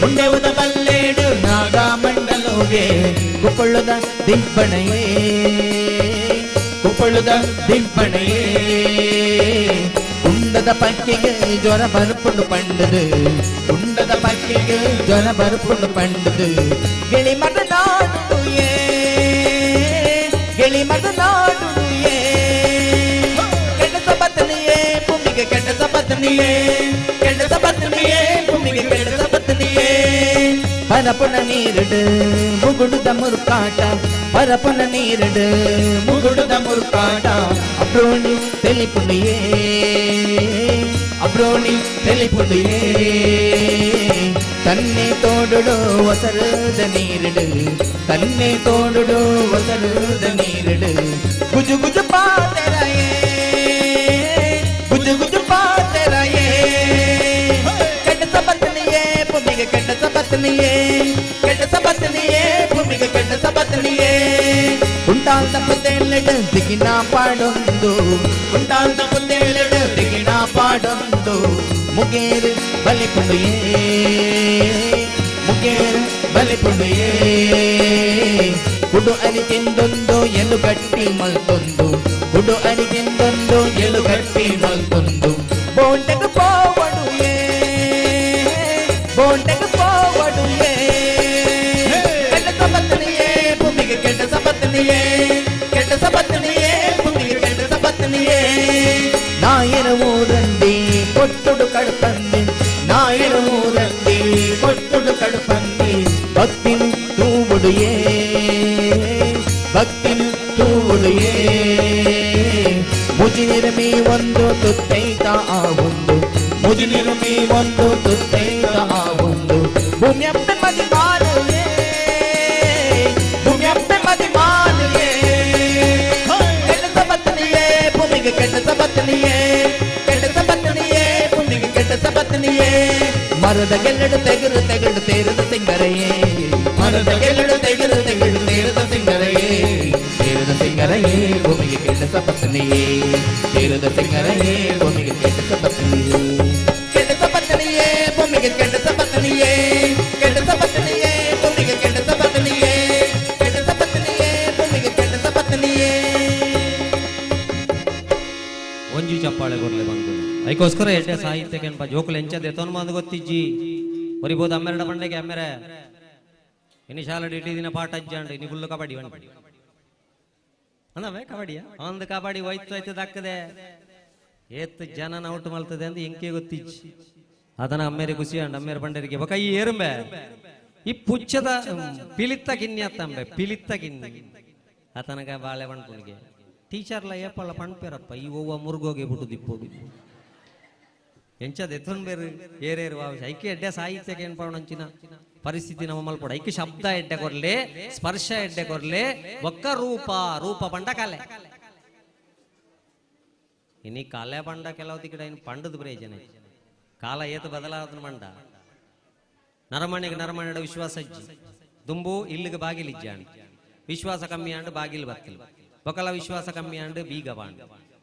ಮುಂಡೆ ಉದ ಬಲ್ಲೇಡು ನಾಗಮಂಡಲೋಗೆ ಕುಪ್ಪಳುದ ದಿಬ್ಬಣೆಯೇ ಕುಪ್ಪಳುದ ದಿಬ್ಬಣೆಯೇ ಕುಂಡದ ಪಕ್ಕಿಗೆ ಜ್ವರ ಬರ್ಪುಂಡು ಪಂಡದು ಕುಂಡದ ಪಕ್ಕಿಗೆ ಜ್ವರ ಬರ್ಪುಂಡು ಪಂಡದು ಗಿಳಿ ಮದ ನಾಡು ಏ ಗಿಳಿ ಮದ ನಾಡು ಏ ಕೆಟ್ಟ ಸಪತ್ತನಿಯೇ ಭೂಮಿಗೆ ಕೆಟ್ಟ ಸಪತ್ತನಿಯೇ ಕೆಟ್ಟ ಸಪತ್ತನಿಯೇ ಭೂಮಿಗೆ ಕೆಟ್ಟ ಸಪತ್ತನಿಯೇ ಪರಪುನ ನೀರುಡು ಮುಗುಡುದ ಮುರುಕಾಟ ಪರಪುನ ನೀರುಡು ಮುಗುಡುದ ಮುರುಕಾಟ ಅಬ್ರೋಣಿ ತೆಲಿಪುಣಿಯೇ ಅಬ್ರೋಣಿ ತೆಲಿಪುಣಿಯೇ ತನ್ನೆ ತೋಡುಡು ಒಸರದ ನೀರುಡು ತನ್ನೆ ತೋಡುಡು ಒಸರದ ನೀರುಡು ಗುಜು ಗುಜು ಪಾತೆರಯೇ ಗುಜು ಗುಜು ಪಾತೆರಯೇ ಕೆಟ್ಟ ಸಪತ್ತನಿಯೇ ಭೂಮಿಗೆ ಕೆಟ್ಟ ಸಪತ್ತನಿಯೇ ಕೆಟ್ಟ ಸಪತ್ತನಿಯೇ ಭೂಮಿಗೆ ಕೆಟ್ಟ ಸಪತ್ತನಿಯೇ ಉಂಟಾಂತ ಪುತ್ತೇಳೆಡು ದಿಗಿನ ಪಾಡೊಂದು ಉಂಟಾಂತ ಪುತ್ತೇಳೆಡು ದಿಗಿನ ಪಾಡೊಂದು ಮುಗೇರು ಬಲಿಪುಂಡುಯೇ ಮುಗೇರು ಬಲಿಪುಂಡುಯೇ ಕುಡು ಅರಿ ತಿಂದೊಂದು ಎಲು ಗಟ್ಟಿ ಮಲ್ತೊಂದು ಕುಡು ಅರಿ ತಿಂದೊಂದು ಎಲು ಗಟ್ಟಿ ಮಲ್ತೊಂದು ಬೋಂಟೆಗ್ ಪೋವಡುಯೇ ಬೋಂಟೆಗ್ ಪೋವಡುಯೇ ಕೆಟ್ಟ ಸಪತ್ತನಿಯೇ ಭೂಮಿಗೆ ಕೆಟ್ಟ ಸಪತ್ತನಿಯೇ ಕೆಟ್ಟ ಸಪತ್ತನಿಯೇ ಭೂಮಿಗೆ ಕೆಟ್ಟ ಸಪತ್ತನಿಯೇ ನಾಯನ ಊರಂದಿ ಕೊಟ್ಟುಡು ಕಡಪಂದಿ ನಾಯನ ಊರಂದಿ ಕೊಟ್ಟುಡು ಕಡಪಂದಿ ಭಕ್ತಿನ ತೂವುಡುಯೇ ಭಕ್ತಿನ ತೂವುಡುಯೇ ಮುಜಿನಿರಮಿ ಒಂದು ತುತ್ತೈತ ಆ ಒಂದು ಮುಜಿನಿರಮಿ ಒಂದು ತುತ್ತೈತ ಆ ಒಂದು ಭೂಮಿಯಪ್ಪೆ ಮದಿ ಮಾರುಯೇ ಭೂಮಿಯಪ್ಪೆ ಮದಿ ಮಾರುಯೇ ಕೆಟ್ಟ ಸಪತ್ತನಿಯೇ ಭೂಮಿಗೆ ಕೆಟ್ಟ ಸಪತ್ತನಿಯೇ ಕೆಟ್ಟ ಸಪತ್ತನಿಯೇ ಭೂಮಿಗೆ ಕೆಟ್ಟ ಸಪತ್ತನಿಯೇ ಮರದ ಗೆಲ್ಲಡು ತೆಗರು ತೆಗಡು ತೇರದ ಸಿಂಗರೆಯೇ ಮರದ ಗೆಲ್ಲಡು ತೆಗರು ತೆಗಡು ತೇರದ ಸಿಂಗರೆಯೇ ತೇರದ ಸಿಂಗರೆಯೇ ಭೂಮಿಗೆ ಕೆಟ್ಟ ಸಪತ್ತನಿಯೇ ತೇರದ ಸಿಂಗರೆಯೇ ಭೂಮಿಗೆ ಕೆಟ್ಟ ಸಪತ್ತನಿಯೇ ಕೆಟ್ಟ ಸಪತ್ತನಿಯೇ ಭೂಮಿಗೆ ಕೆಟ್ಟ ಸಪತ್ತನಿಯೇ ಕೆಟ್ಟ ಸಪತ್ತನಿಯೇ ಭೂಮಿಗೆ ಕೆಟ್ಟ ಸಪತ್ತನಿಯೇ ಕೆಟ್ಟ ಸಪತ್ತನಿಯೇ ಭೂಮಿಗೆ ಕೆಟ್ಟ ಸಪತ್ತನಿಯೇ ಒಂಜಿ ಚಪ್ಪಾಳೆ ಕೊರ್ಲೆ ಬಂದು ಅದಕ್ಕೋಸ್ಕರ ಎಡ್ಡೆ ಸಾಹಿತ್ಯಕ್ಕೆ ಅನ್ಪ ಜೋಕುಲು ಎಂಚದೆ ತೊನ್ಮಾಂದು ಗೊತ್ತಿಜ್ಜಿ ಹೊರಿಬೋದು ಅಮ್ಮೆರಡ ಬಂಡೆಗೆ ಅಮ್ಮೆರೆ ಇನ್ನು ಶಾಲೆ ಇಡೀ ದಿನ ಪಾಠ ಅಜ್ಜಾಂಡ್ ಇನ್ನು ಫುಲ್ಲು ಕಬಡ್ಡಿ ಬಂಡಿ ಅಂದವೇ ಕಬಡ್ಡಿಯ ಒಂದು ಕಬಡ್ಡಿ ಹೋಯ್ತು ಹೋಯ್ತು ದಕ್ಕದೆ ಏತ್ ಜನನ ಔಟ್ ಮಲ್ತದೆ ಅಂದ್ ಎಂಕೆ ಗೊತ್ತಿಜ್ಜಿ ಅದನ್ನ ಅಮ್ಮೇರೆ ಖುಷಿ ಅಂಡ್ ಅಮ್ಮೇರೆ ಬಂಡರಿಗೆ ಬಕ ಈ ಏರುಂಬೆ ಈ ಪುಚ್ಚದ ಪಿಲಿತ್ತ ಕಿನ್ನಿ ಅತ್ತಂಬೆ ಪಿಲಿತ್ತ ಕಿನ್ನಿ ಆತನಗ ಬಾಳೆ ಬಣ್ಪುಣಿಗೆ ಟೀಚರ್ಲ ಏಪಲ್ಲ ಪಣ್ಪೇರಪ್ಪ ಈ ಒವ್ವ ಮುರುಗೋಗೆ ಬಿಟ್ಟು ದಿಪ್ಪೋದು ಎಂಚದ ಎತ್ತೊನ್ ಬೇರು ಏರೇರು ಅವಶ್ಯ ಐಕೆ ಎಡ್ಡೆ ಸಾಹಿತ್ಯಕ್ಕೆ ಏನ್ ಪಾವಣಂಚಿನ ಪರಿಸ್ಥಿತಿ ನಮ್ಮ ಮಲ್ಪಡ ಐಕೆ ಶಬ್ದ ಎಡ್ಡೆ ಕೊರ್ಲೆ ಸ್ಪರ್ಶ ಎಡ್ಡೆ ಕೊರ್ಲೆ ಒಕ್ಕ ರೂಪ ರೂಪ ಪಂಡ ಕಲೆ ಇನಿ ಕಲೆ ಪಂಡ ಕೆಲವು ತಿಕಡ ಇನ್ನು ಪಂಡದ ಪ್ರಯೋಜನ ಕಾಲ ಏತು ಬದಲಾದ ಮಂಡ ನರಮಣಿಗೆ ನರಮಣಿಡ ವಿಶ್ವಾಸ ಇಜ್ಜಿ ದುಂಬು ಇಲ್ಲಿಗೆ ಬಾಗಿಲಿಜ್ಜಾಣ ವಿಶ್ವಾಸ ಕಮ್ಮಿ ಆಂಡ್ ಬಾಗಿಲು ಬತ್ತಿಲ್ ಬೊಕಲ ವಿಶ್ವಾಸ ಕಮ್ಮಿ ಆಂಡ್ ಬೀಗ ಬಾಂಡ್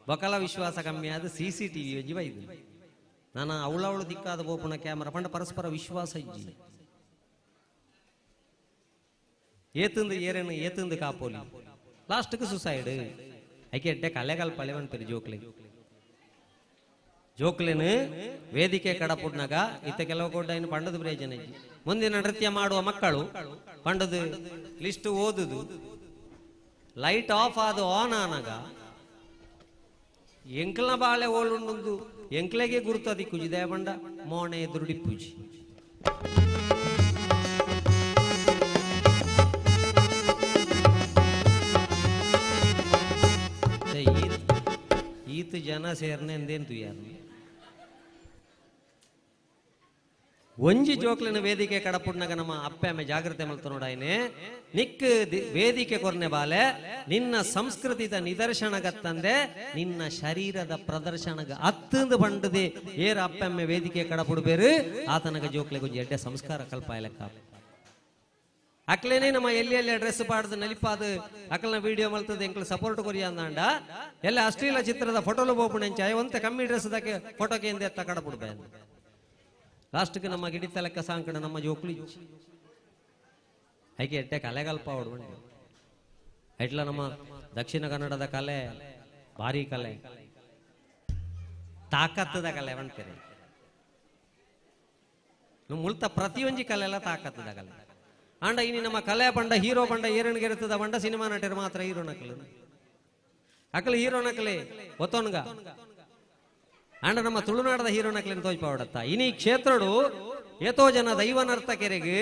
ಬೊಕಲ ವಿಶ್ವಾಸ ಕಮ್ಮಿ ಆದ ಸಿ ಸಿ ಟಿವಿ ಒಂಜಿ ಬೈದು ನಾನು ಅವಳವಳು ದಿಕ್ಕಾದ ಬೋಪುಣ ಕ್ಯಾಮರಾ ಪಂಡ ಪರಸ್ಪರ ವಿಶ್ವಾಸ ಇಜ್ಜಿ ಏತಂದು ಏರೇನು ಏತಂದು ಕಾಪೋಲಿ ಲಾಸ್ಟ್ಗೆ ಸುಸೈಡ್ ಐಕೆ ಎಡ್ಡೆ ಕಲೆಗಲ್ ಪಳೆ ಜೋಕ್ಲಿ ಜೋಕ್ಲೇನು ವೇದಿಕೆ ಕಡಪುಡ್ನಾಗ ಇತ್ತ ಕೆಲವು ಕೊಡ್ಡ ಇನ್ನು ಪಂಡದ ಪ್ರಯೋಜನ ಇಜ್ಜಿ. ಮುಂದಿನ ನೃತ್ಯ ಮಾಡುವ ಮಕ್ಕಳು ಪಂಡದ ಲಿಸ್ಟ್ ಓದುದು ಲೈಟ್ ಆಫ್ ಆದ ಆನ್ ಆನಾಗ ಎಂಕ್ಲ ಬಾಳೆ ಓಳುಂಡು ಎಂಕ್ಲೆಗೆ ಗುರುತದಿ ಕುಜಿದೆ ಬಂಡ ಮೋಣೆ ಎದುರುಡಿ ಪೂಜಿ ಈತ ಜನ ಸೇರ್ನೆ ಅಂದೇನು ತುಯಾರು ಒಂಜಿ ಜೋಕ್ಲಿನ ವೇದಿಕೆ ಕಡಪುಡ್ನಾಗ ನಮ್ಮ ಅಪ್ಪೆ ಅಮ್ಮೆ ಜಾಗ್ರತೆ ಮಲ್ತ ನೋಡಾಯ್ನೆ ನಿಕ್ ವೇದಿಕೆ ಕೊರ್ನೆ ಬಾಲೆ ನಿನ್ನ ಸಂಸ್ಕೃತಿದ ನಿದರ್ಶನಗತ್ತಂದೆ ನಿನ್ನ ಶರೀರದ ಪ್ರದರ್ಶನಗ ಅತ್ತಂದು ಬಂಡದೆ ಏರ ಅಪ್ಪೆ ಅಮ್ಮೆ ವೇದಿಕೆ ಕಡಪುಡ್ಬೇರು ಆತನಗ ಜೋಕ್ಲೆ ಒಂಜಿ ಎಡ್ಡೆ ಸಂಸ್ಕಾರ ಕಲ್ಪ ಲೆಕ್ಕ ಅಕ್ಲೇನೆ ನಮ್ಮ ಎಲ್ಲಿ ಎಲ್ಲಿ ಡ್ರೆಸ್ ಪಾಡ್ದು ನಲಿಪಾದು ಅಕಲ್ನ ವಿಡಿಯೋ ಮಲ್ತದ ಎಂಕ್ಲು ಸಪೋರ್ಟ್ ಕೊರಿಯ ಅಂದಾಂಡ ಎಲ್ಲ ಅಶ್ಲೀಲ ಚಿತ್ರದ ಫೋಟೋಲು ಬೋಪುಣೆಂಚ ಒಂತೆ ಕಮ್ಮಿ ಡ್ರೆಸ್ ದಕ್ಕೆ ಫೋಟೋಕ್ಕೆ ಎಂದೆ ಎತ್ತ ಕಡಪುಡ್ಬೇ ಲಾಸ್ಟ್ಗೆ ನಮ್ಮ ಗಿಡಿತ ಲೆಕ್ಕ ಸಾಂಕಣ ನಮ್ಮ ಜೋಕ್ಲು ಇಚ್ಚಿ ಐಕೆ ಎಟ್ಟೆ ಕಲೆಗಲ್ಪ ಅವಡು ಬಂಡಿ ಎಟ್ಲ ನಮ್ಮ ದಕ್ಷಿಣ ಕನ್ನಡದ ಕಲೆ ಭಾರಿ ಕಲೆ ತಾಕತ್ತದ ಕಲೆ ಅಂತಾರೆ ನಮ್ಮ ಉಳ್ತ ಪ್ರತಿಯೊಂಜಿ ಕಲೆ ಎಲ್ಲ ತಾಕತ್ತದ ಕಲೆ ಆಂಡ ಇನಿ ನಮ್ಮ ಕಲೆ ಬಂಡ ಹೀರೋ ಬಂಡ ಏರಣಿಗೆ ಇರ್ತದ ಬಂಡ ಸಿನಿಮಾ ನಟರು ಮಾತ್ರ ಹೀರೋ ನಕಲು ಅಕಲು ಹೀರೋ ನಕಲೆ ಒತ್ತೊನ್ಗ ಆಂಡ ನಮ್ಮ ತುಳುನಾಡದ ಹೀರೋ ನಕಲಿನ ತೋಜ್ಪಾವಡತ್ತ ಇನಿ ಕ್ಷೇತ್ರಡು ಏತೋ ಜನ ದೈವ ನರ್ತಕರಿಗೆ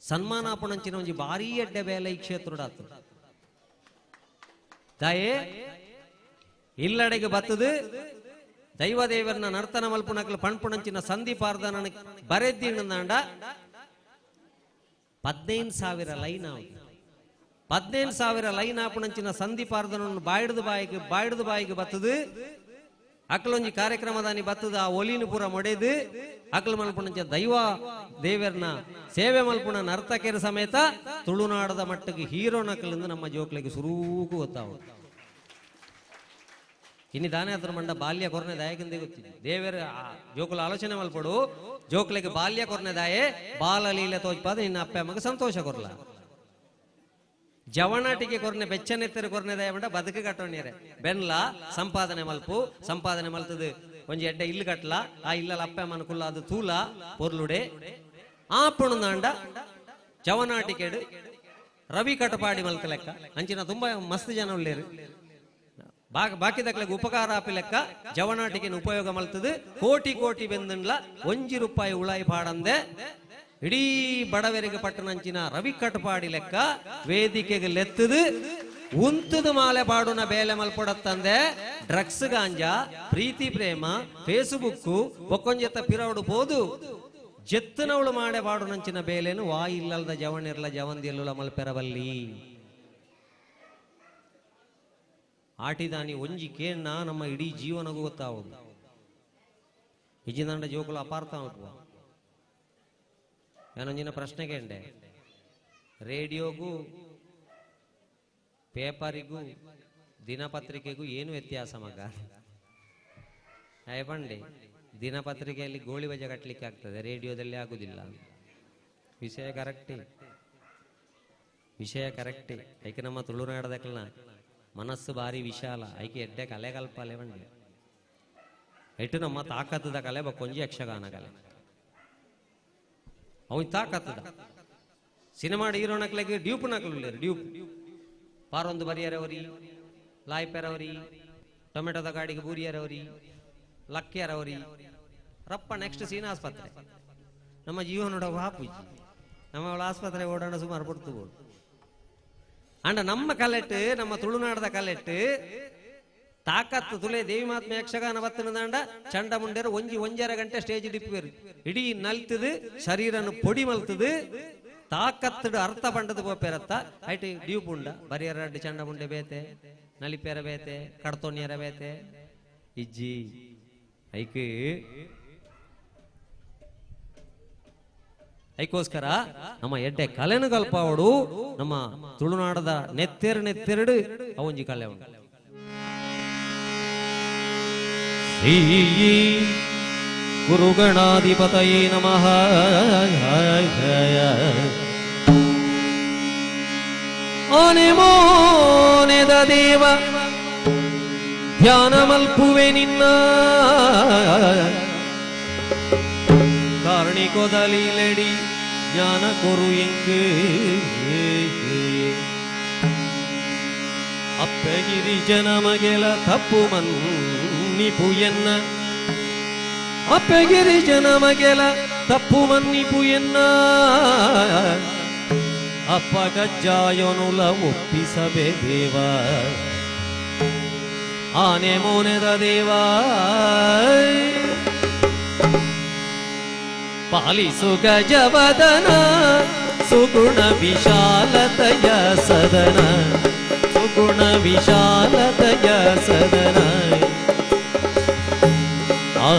ಸನ್ಮಾನ ಪುಣಂಚಿನ ಒಂಜಿ ಭಾರೀ ಅಡ್ಡೆ ಬೇಲೆ ಈ ಕ್ಷೇತ್ರಡಾತು ತಾಯೇ ಇಲ್ಲಡೆಗೆ ಬತ್ತದು ದೈವ ದೇವರನ್ನ ನರ್ತನ ಮಲ್ಪುಣಕಲು ಪಣ್ಪುಣಂಚಿನ ಸಂಧಿ ಪಾರ್ದನ ಬರೆದ್ದಿಂಡ 15,000 ಲೈನ್ ಆವು 15,000 ಲೈನ್ ಆಪುಣಂಚಿನ ಸಂಧಿ ಪಾರ್ದನನ್ನು ಬಾಯ್ದು ಬಾಯಿಗೆ ಬಾಯ್ದು ಬಾಯಿಗೆ ಬತ್ತದು ಅಕ್ಲೊಂಜಿ ಕಾರ್ಯಕ್ರಮದಾನಿ ಬತ್ತದ ಆ ಒಲಿನ ಪೂರ ಮೊಡೆದು ಅಕ್ಲ ಮಲ್ಪುಣಂಚ ದೈವ ದೇವರನ್ನ ಸೇವೆ ಮಲ್ಪುಣ ನರ್ತಕರ ಸಮೇತ ತುಳುನಾಡದ ಮಟ್ಟಕ್ಕೆ ಹೀರೋ ನಕಲಿಂದ ನಮ್ಮ ಜೋಕ್ಲಿಗೆ ಸುರೂಕು ಗೊತ್ತಾವು ಇನ್ನು ದಾನೆ ಹತ್ರ ಮಂಡ ಬಾಲ್ಯ ಕೊರನೆ ದಾಯಕಿಂದ ಗೊತ್ತಿದೆ ದೇವರ ಜೋಕುಲ ಆಲೋಚನೆ ಮಲ್ಪಡು ಜೋಕ್ಲಿಗೆ ಬಾಲ್ಯ ಕೊರನೆ ದಾಯೆ ಬಾಲಲೀಲೆ ತೋಜ್ಪಾದ ನಿನ್ನ ಅಪ್ಪ ಅಮ್ಮಗೆ ಸಂತೋಷ ಕೊರ್ಲ. ಜವನಾಟಿಗೆ ಕೊರ್ನೆ ಬೆಚ್ಚನೆತ್ತರ ಕೊರ್ನೆ ದಯಮಂಡ ಬದುಕು ಕಟ್ಟೋಣ್ಯರೆ ಬೆನ್ಲ ಸಂಪಾದನೆ ಮಲ್ಪು ಸಂಪಾದನೆ ಮಲ್ತದು ಒಂಜಿ ಎಡ್ಡೆ ಇಲ್ಲು ಕಟ್ಲ ಆ ಇಲ್ಲಲ ಅಪ್ಪೆ ಮನಕುಲ್ಲ ಅದು ತೂಲ ಪೊರ್ಲುಡೆ ಆ ಪುಣದಾಂಡ ಜವನಾಟಿಕೆಡು ರವಿ ಕಟಪಾಡಿ ಮಲ್ತ ಲೆಕ್ಕ ಅಂಚಿನ ತುಂಬಾ ಮಸ್ತ್ ಜನ ಉಳ್ಳೇರು ಬಾಕಿದಕ್ಲೆಗ್ ಉಪಕಾರ ಆಪಿ ಲೆಕ್ಕ ಜವನಾಟಿಕೆನ ಉಪಯೋಗ ಮಲ್ತದು ಕೋಟಿ ಕೋಟಿ ಬೆಂದಂಡ್ಲ ಒಂಜಿ ರೂಪಾಯಿ ಉಳಾಯಿ ಪಾಡಂದೆ ಇಡೀ ಬಡವರಿಗೆ ಪಟ್ಟಣಂಚಿನ ರವಿ ಕಟಪಾಡಿ ಲೆಕ್ಕ ವೇದಿಕೆಗೆ ಲೆತ್ತದು ಉಂತದ ಮಾಲೆ ಪಾಡುನ ಬೇಲೆ ಮಲ್ಪೊಡತ್ತಂದೆ ಡ್ರಗ್ಸ್ ಗಾಂಜಾ ಪ್ರೀತಿ ಪ್ರೇಮ ಫೇಸ್ಬುಕ್ ಬೊಕ್ಕೊಂಜೆತ್ತ ಪಿರವಡು ಪೋದು ಜೆತ್ತನವಳು ಮಾಡೆ ಪಾಡುನಂಚಿನ ಬೇಲೆನು ವಾಯಿಲ್ಲದ ಜವನಿರ್ಲ ಜವಂದಿಲ್ಲುಲ ಮಲ್ಪೆರವಲ್ಲಿ ಆಟಿದಾನಿ ಒಂಜಿ ಕೇಣ್ಣ ನಮ್ಮ ಇಡೀ ಜೀವನಗೂ ಗೊತ್ತಾವುದು ಇಜಿದಂಡ ಜೋಕುಲು ಅಪಾರ್ಥ ಮಲ್ಪುವ ಏನೊಂಜಿನ ಪ್ರಶ್ನೆ ಕೇಂಡೆ ರೇಡಿಯೋಗೂ ಪೇಪರಿಗೂ ದಿನಪತ್ರಿಕೆಗೂ ಏನು ವ್ಯತ್ಯಾಸ ಮಗ ಅಯ್ಯಪಂಡೆ ದಿನಪತ್ರಿಕೆಯಲ್ಲಿ ಗೋಳಿ ಬಜೆ ಕಟ್ಟಲಿಕ್ಕೆ ಆಗ್ತದೆ, ರೇಡಿಯೋದಲ್ಲಿ ಆಗುದಿಲ್ಲ. ವಿಷಯ ಕರೆಕ್ಟೇ, ವಿಷಯ ಕರೆಕ್ಟೇ. ಐಕೆ ನಮ್ಮ ತುಳುನಾಡದಕ್ಕಲ್ಲ ಮನಸ್ಸು ಭಾರಿ ವಿಶಾಲ, ಐಕೆ ಎಡ್ಡೆ ಕಲೆ ಕಲ್ಪಾಲೆ ಬಂಡಿ ಎಟ್ಟು ನಮ್ಮ ತಾಕತ್ತದ ಕಲೆ ಬಕ್ಕೊಂಜಿ ಯಕ್ಷಗಾನ ಕಲೆ ಅವನ್ ತಾಕತ್ತದ ಸಿನಿಮಾ ಹೀರೋ ನಕ್ಲೆಗೆ ಡ್ಯೂಪ್ ನಕ್ಲು ಡ್ಯೂಪ್ ಪಾರೊಂದು ಬರಿಯರವರಿ ಲಾಯ್ಪೆರವರಿ ಟೊಮೆಟೊದ ಗಾಡಿಗೆ ಬೂರಿಯರವರಿ ಲಕ್ಕಿಯರವರಿ ರಪ್ಪ ನೆಕ್ಸ್ಟ್ ಸೀನ್ ಆಸ್ಪತ್ರೆ. ನಮ್ಮ ಜೀವನೋಡ ವಾಪುಜಿ ನಮ್ಮ ಅವಳ ಆಸ್ಪತ್ರೆ ಓಡಾಡ ಸುಮಾರು ಪಡ್ತು ಬೋಡು. ಅಂಡ ನಮ್ಮ ಕಲೆಟ್ ನಮ್ಮ ತುಳುನಾಡದ ಕಲೆಟ್ ತಾಕತ್ತು ತುಲೆ ದೇವಿ ಮಾತ್ಮೆ ಯಕ್ಷಗಾನ ಬತ್ತನದಾಂಡ ಚಂಡ ಮುಂಡೇರು ಒಂಜಿ ಒಂಜರ ಗಂಟೆ ಸ್ಟೇಜ್ ಡಿಪ್ಪೇರು ಇಡೀ ನಲ್ತದು ಶರೀರನು ಪೊಡಿ ಮಲ್ತದು ತಾಕತ್ತಡು ಅರ್ಥ ಪಂಡದು ಪೋಪೇರತ್ತ ಐಟ್ ಡ್ಯೂಪ್ ಉಂಡ ಬರಿಯರ ಚಂಡ ಮುಂಡೆ ಬೇತೆ ನಲಿಪೇರ ಬೇತೆ ಕಡ್ತೋಣಿಯರ ಬೇತೆ ಇಜ್ಜಿ ಐಕ್ ಐಕೋಸ್ಕರ ನಮ್ಮ ಎಡ್ಡೆ ಕಲೆನು ಕಲ್ಪಾವಡು ನಮ್ಮ ತುಳುನಾಡದ ನೆತ್ತೆರು ನೆತ್ತೆರಡು ಅವಂಜಿ ಕಲೆ ಉಂಟು. ಶ್ರೀ ಗುರುಗಣಾಧಿಪತಯೇ ನಮಃ. ಆನೆಮೋನೆದ ದೇವ ಧ್ಯಾನ ಮಲ್ಪುವೆ ನಿನ್ನ ಕಾರಣಿಕೊದಲಿಲೆಡಿ ಜ್ಞಾನ ಕೊರು ಎಂಕು ಅಪ್ಪಗಿರಿ ಜನಮಗೆಲ ತಪ್ಪು ಮನ್ನಿಪು ಎನ್ನ ಅಪ್ಪಗಿರಿ ಜನಮಗೆಲ ತಪ್ಪು ಮನ್ನಿಪು ಎನ್ನ ಅಪ್ಪ ಕಜ್ಜಾಯನುಲ ಒಪ್ಪಿಸಬೆ ದೇವ ಆನೆ ಮೋನೆದ ದೇವ ಪಾಲಿಸು ಗಜವದನ ಸುಗುಣ ವಿಶಾಲತೆಯ ಸದನ ಸುಗುಣ ವಿಶಾಲತೆಯ ಸದನ ಆ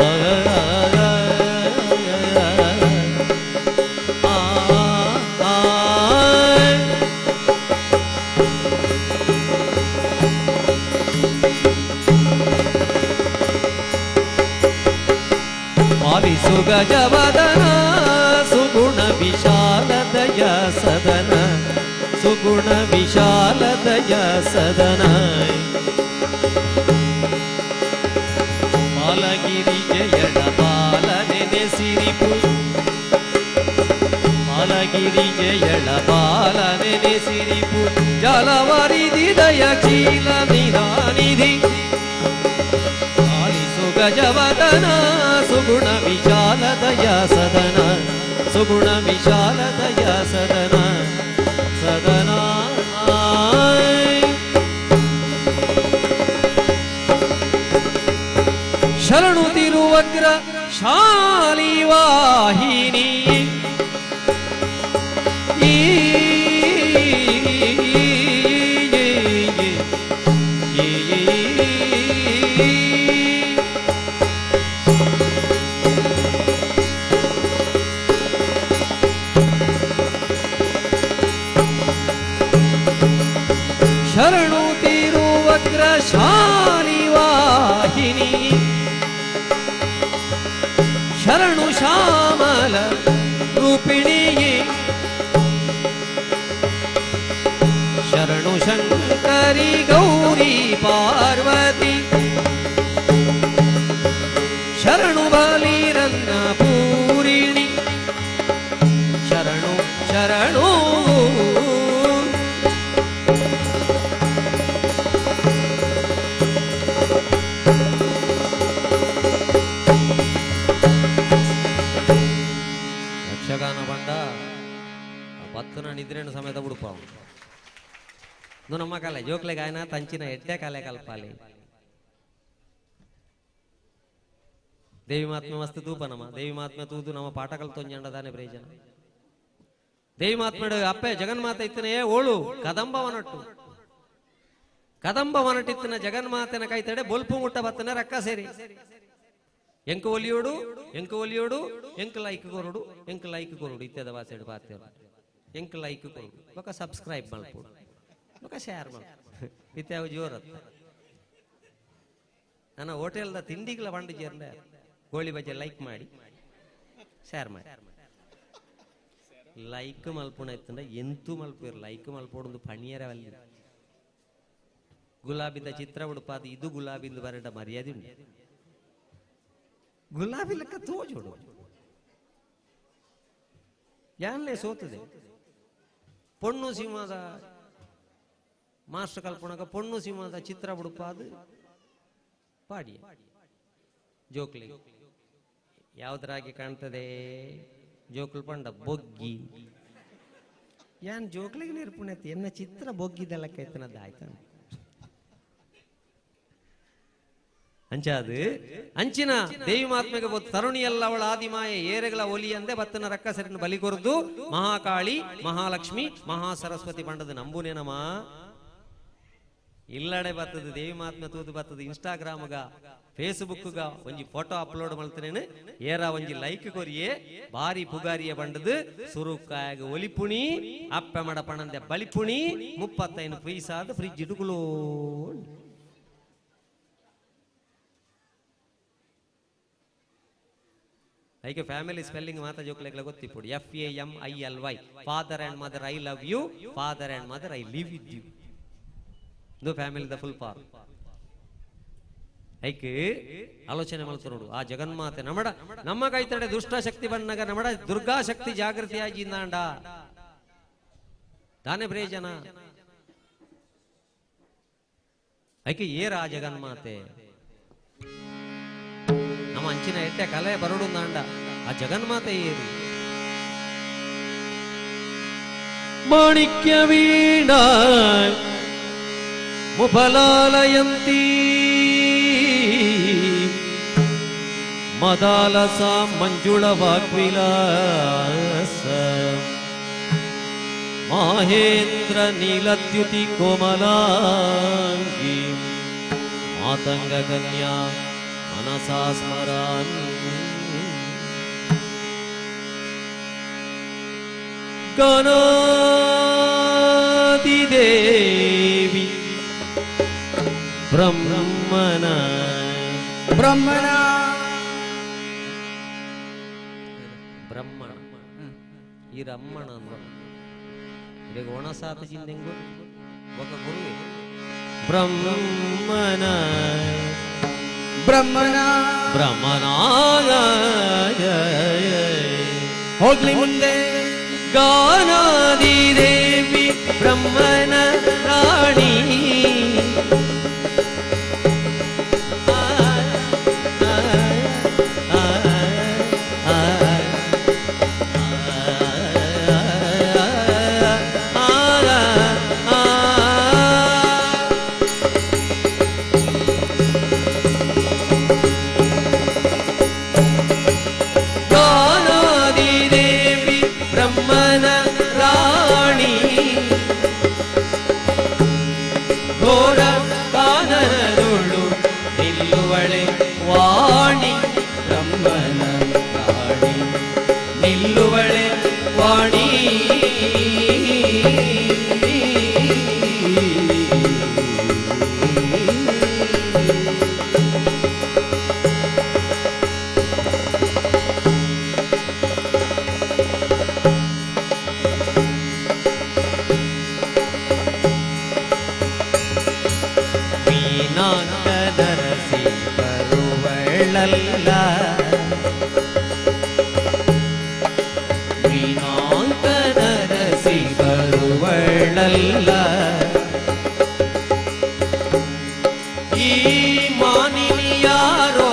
ಪಾಲಿಸು ಗಜವದನ ಸುಗುಣ ವಿಶಾಲದಯ ಸದನ ಸುಗುಣ ವಿಶಾಲದಯ ಸದನ ಬಾಲಗಿರಿ ಜಯಡ ಬಾಲ ನೆನೆಸಿರಿಪು ಬಾಲಗಿರಿ ಜಯಡ ಬಾಲ ನೆನೆಸಿರಿಪು ಜಲವರಿದಿದಯ ಚೀಲ ನಿಧಾನಿಧಿ ಪಾಲಿಸು ಗಜವದನ ಸುಗುಣ ವಿಶಾಲದಯ ಸದನ ಸುಗುಣ ವಿಶಾಲದಯ ಸದನ ಸದನ ಶರಣು ತಿರುವಗ್ರ ಶಾಲಿವಾಹಿನಿ ಈ ಶರಣು ತಿರುವಗ್ರ ಶಾಲಿವಾಹಿನಿ ಶರಣು ಶ್ಯಾಮಲ ರೂಪಿಣಿ ಶರಣು ಶಂಕರಿ ಗೌರಿ ಪಾರ್ವತಿ ಶರಣು ಬಲಿರನ್ನ ಪೂರಿಣಿ ಶರಣು ಶರಣು ಯಕ್ಷಗಾನ ಬಂಡ ಪತ್ತನ ನಿದ್ರೇನು ಸಮೇತ ಬುಡುಪಾವು ನಮ್ಮ ಕಾಲೆ ಜೋಕ್ಲೆ ಗಾಯನ ತಂಚಿನ ಎಡ್ಡೆ ಕಾಲೆ ಕಲ್ಪಾಲಿ ದೇವಿ ಮಹಾತ್ಮೆ ಮಸ್ತ್ ತೂಪ ನಮ್ಮ ದೇವಿ ಮಹಾತ್ಮೆ ತೂದು ನಮ್ಮ ಪಾಠ ಕಲ್ತೊಂಜಂಡ ದಾನೆ ಪ್ರಯೋಜನ. ದೇವಿ ಮಹಾತ್ಮೆಡು ಅಪ್ಪೆ ಜಗನ್ಮಾತೆ ಇತ್ತನೇ ಓಳು ಕದಂಬವನಟ್ಟು ಕದಂಬವನಟ್ಟಿತ್ತಿನ ಜಗನ್ಮಾತೆನ ಕೈತಡೆ ಬೊಲ್ಪು ಮುಟ್ಟ ಬತ್ತನೆ ರಕ್ಕ ಸೇರಿ ಎಂಕು ಒಲಿಯೋಡು ಎಂಕು ಒಲಿಯೋಡು ಎಂಕ್ ಲೈಕ್ ಕೊರಡು ಎಂಕ್ ಲೈಕ್ ಕೊರಡು ಇತ್ಯದ ವಾಸೆಡು ಪಾತ್ಯರು ಎಂಕ್ ಲೈಕ್ ಕೊರಡು ಬೊಕ ಸಬ್ಸ್ಕ್ರೈಬ್ ಮಲ್ಪೋಡು ಬೊಕ ಶೇರ್ ಮಲ್ಪೋಡು ಇತ್ಯಾವ ಜೋರತ್ತ. ನನ್ನ ಹೋಟೆಲ್ದ ತಿಂಡಿಗಳ ಬಂಡು ಜೇರ್ಂಡ ಗೋಳಿ ಬಜೆ ಲೈಕ್ ಮಾಡಿ ಶೇರ್ ಮಾಡಿ ಲೈಕ್ ಮಲ್ಪುಣ ಇತ್ತಂಡ ಎಂತೂ ಮಲ್ಪೇರು ಲೈಕ್ ಮಲ್ಪೋಡೊಂದು ಪಣಿಯರ ವಲ್ಲಿ ಗುಲಾಬಿದ ಚಿತ್ರ ಉಡುಪಾದ ಇದು ಗುಲಾಬಿಂದು ಬರಡ ಮರ್ಯಾದೆ ಉಂಟು ಗುಲಾಬಿ ಲೆಕ್ಕ ತೋಜೋಡು ಯಾನ್ಲೇ ಸೋತದೆ ಪೊಣ್ಣು ಸಿಂಹದ ಮಾಸ್ಟರ್ ಕಲ್ಪಣಗ ಪೊಣ್ಣು ಸಿಂಹದ ಚಿತ್ರ ಉಡುಪಾದ ಪಾಡಿ ಜೋಕ್ಲಿ ಯಾವ್ದ್ರಾಗಿ ಕಾಣ್ತದೆ ಜೋಕ್ಲು ಪಂಡ ಬೊಗ್ಗಿ ಯಾನ್ ಜೋಕ್ಲಿಗೆ ನಿರ್ಪುಣತಿ ಎನ್ನ ಚಿತ್ರ ಬೊಗ್ಗಿದೆಲ್ಲ ಕೈತನದ ಆಯ್ತ ಅಂಚಾದು ಅಂಚಿನ ದೇವಿ ಮಹಾತ್ಮೆಗೆ ತರುಣಿಯಲ್ಲ ಅವಳ ಆದಿಮಾಯ ಏರೆಗಳ ಒಲಿಯಂದೆ ಬತ್ತನ ರಕ್ಕಸರಿನ ಬಲಿ ಕೊರದು ಮಹಾಕಾಳಿ ಮಹಾಲಕ್ಷ್ಮಿ ಮಹಾಸರಸ್ವತಿ ಪಂಡದ ನಂಬುನೇನಮ್ಮ ಇಲ್ಲಡೆ ಬತ್ತದ ದೇವಿ ಮಹಾತ್ಮೆ ತೂದು ಬತ್ತದ ಇನ್ಸ್ಟಾಗ್ರಾಮ್ಗ ಫೇಸ್ಬುಕ್ಗ ಒಂಜಿ ಫೋಟೋ ಅಪ್ಲೋಡ್ ಮಲ್ತನೇನು ಏರ ಒಂಜಿ ಲೈಕ್ ಕೊರಿಯೇ ಬಾರಿ ಪುಗಾರಿಯ ಬಂಡದು ಸುರುಕಾಯಾಗ ಒಲಿಪುಣಿ ಅಪ್ಪೆ ಮಡ ಪಣಂದೆ ಬಲಿಪುಣಿ 35 ಪೈಸಾದ ಫ್ರಿಜ್ ಇಡುಗುಲೋ ಐಕೆ ಫ್ಯಾಮಿಲಿ ಸ್ಪೆಲ್ಲಿಂಗ್ ಮಾತಾ ಜೋಕ್ಲೆಗ್ಲ ಗೊತ್ತಿಪ್ಪುಡು FAMILY father and mother I love you father and mother I live with you ಇದು ಫ್ಯಾಮಿಲಿ the full form. ಐಕ್ ಆಲೋಚನೆ ಮಲ್ತನೋಡು ಆ ಜಗನ್ಮಾತೆ ನಮಡ ನಮ್ಮ ಕೈತಡೆ ದುಷ್ಟ ಶಕ್ತಿ ಬಣ್ಣಗ ನಮಡ ದುರ್ಗಾ ಶಕ್ತಿ ಜಾಗೃತಿಯಾಗಿ ಇಂದಾಂಡ ದಾನೆ ಪ್ರಯೋಜನ ಐಕೆ ಏರ ಆ ಜಗನ್ಮಾತೆ ನಮ್ಮ ಅಂಚಿನ ಎಟ್ಟೆ ಕಲೆ ಬರಡು ನಾಂಡ ಆ ಜಗನ್ಮಾತೆ ಏರು ಮಾಣಿಕ್ಯ ವೀಣಾ ಮುಫಲಾಲಯಂತಿ ಮದಾಲಸ ಮಂಜುಳ ವಾಗ್ವಿಲಾಸ ಮಹೇಂದ್ರ ನೀಲದ್ಯುತಿ ಕೋಮಲಾಂಗಿ ಮಾತಂಗ ಕನ್ಯಾ ಮನಸಾ ಸ್ಮರಾಮಿ ಗಣಾದಿದೇವಿ ಬ್ರಹ್ಮಣ ಬ್ರಹ್ಮಣ ಬ್ರಹ್ಮಣ ಈ ರಮ್ಮಣ ಅಂದ್ರ ಈಗ ಒಣಸಾತ ಜಿಂದೆಂಗು ಒಕ ಗುರುವೆ ಬ್ರಹ್ಮಣ ಬ್ರಹ್ಮಣ ಬ್ರಹ್ಮಣ ಹೋಗ್ಲಿ ಮುಂದೆ ಗಾನಾದಿದೇವಿ ಬ್ರಹ್ಮನ ರಾಣಿ ಗಾನಾದಿದೇವಿ ಬ್ರಹ್ಮನ ಮೀನಾಂಕನರಸಿ ಬರುವಳಲ್ಲ ಈ ಮಾನಿನಿ ಯಾರೋ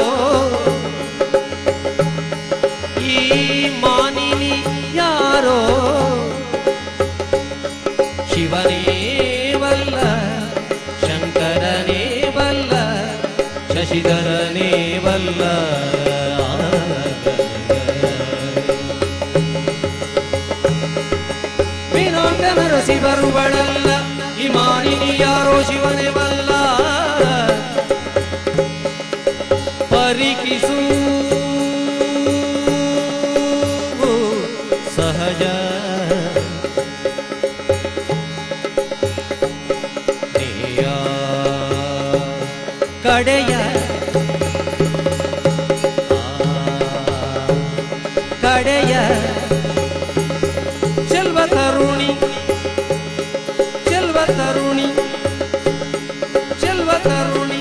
ಈ ಮಾನಿನಿ ಯಾರೋ ಶಿವನೇ ಬಲ್ಲ ಶಂಕರನೇ ಬಲ್ಲ ಶಶಿಧರನೇ ಬಲ್ಲ ಮೀನಾಂಕನರಸಿ ಬರುವಳಲ್ಲ ಈ ಮಾನಿನಿ ಯಾರೋ ಶಿವನೇ ಬಲ್ಲ ಪರಿಕಿಸು ಸಹಜ ನೇಯ ಕಡೆಯ ಕಡೆಯ ಚೆಲ್ವ ತರುಣಿ ಚೆಲ್ವ ತರುಣಿ ಚೆಲ್ವ ತರುಣಿ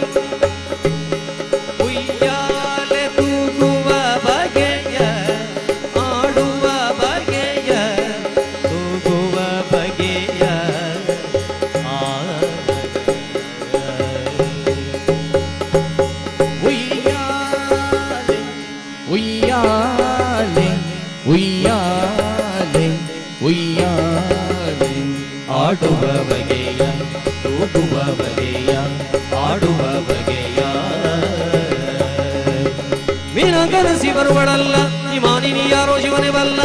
ಉಯ್ಯಾಲೆ ತೂಗುವ ಬಗೆಯ ಆಡುವ ಬಗೆಯ ತೂಗುವ ಬಗೆಯ ಆ ಉಯ್ಯಾಲೆ ಉಯ್ಯಾಲೆ ಉಯ್ಯಾಲೆ ಉಯ್ಯಾಲೆ ಆಡುವ ಬಗೆಯ ತೂಗುವ ಬಗೆಯ ಆಡುವ ಬಗೆಯ ಮೀನಾಂಕನಸಿ ಬರುವಳಲ್ಲ ಈ ಮಾನಿನಿ ಯಾರೋ ಶಿವನೇ ಬಲ್ಲ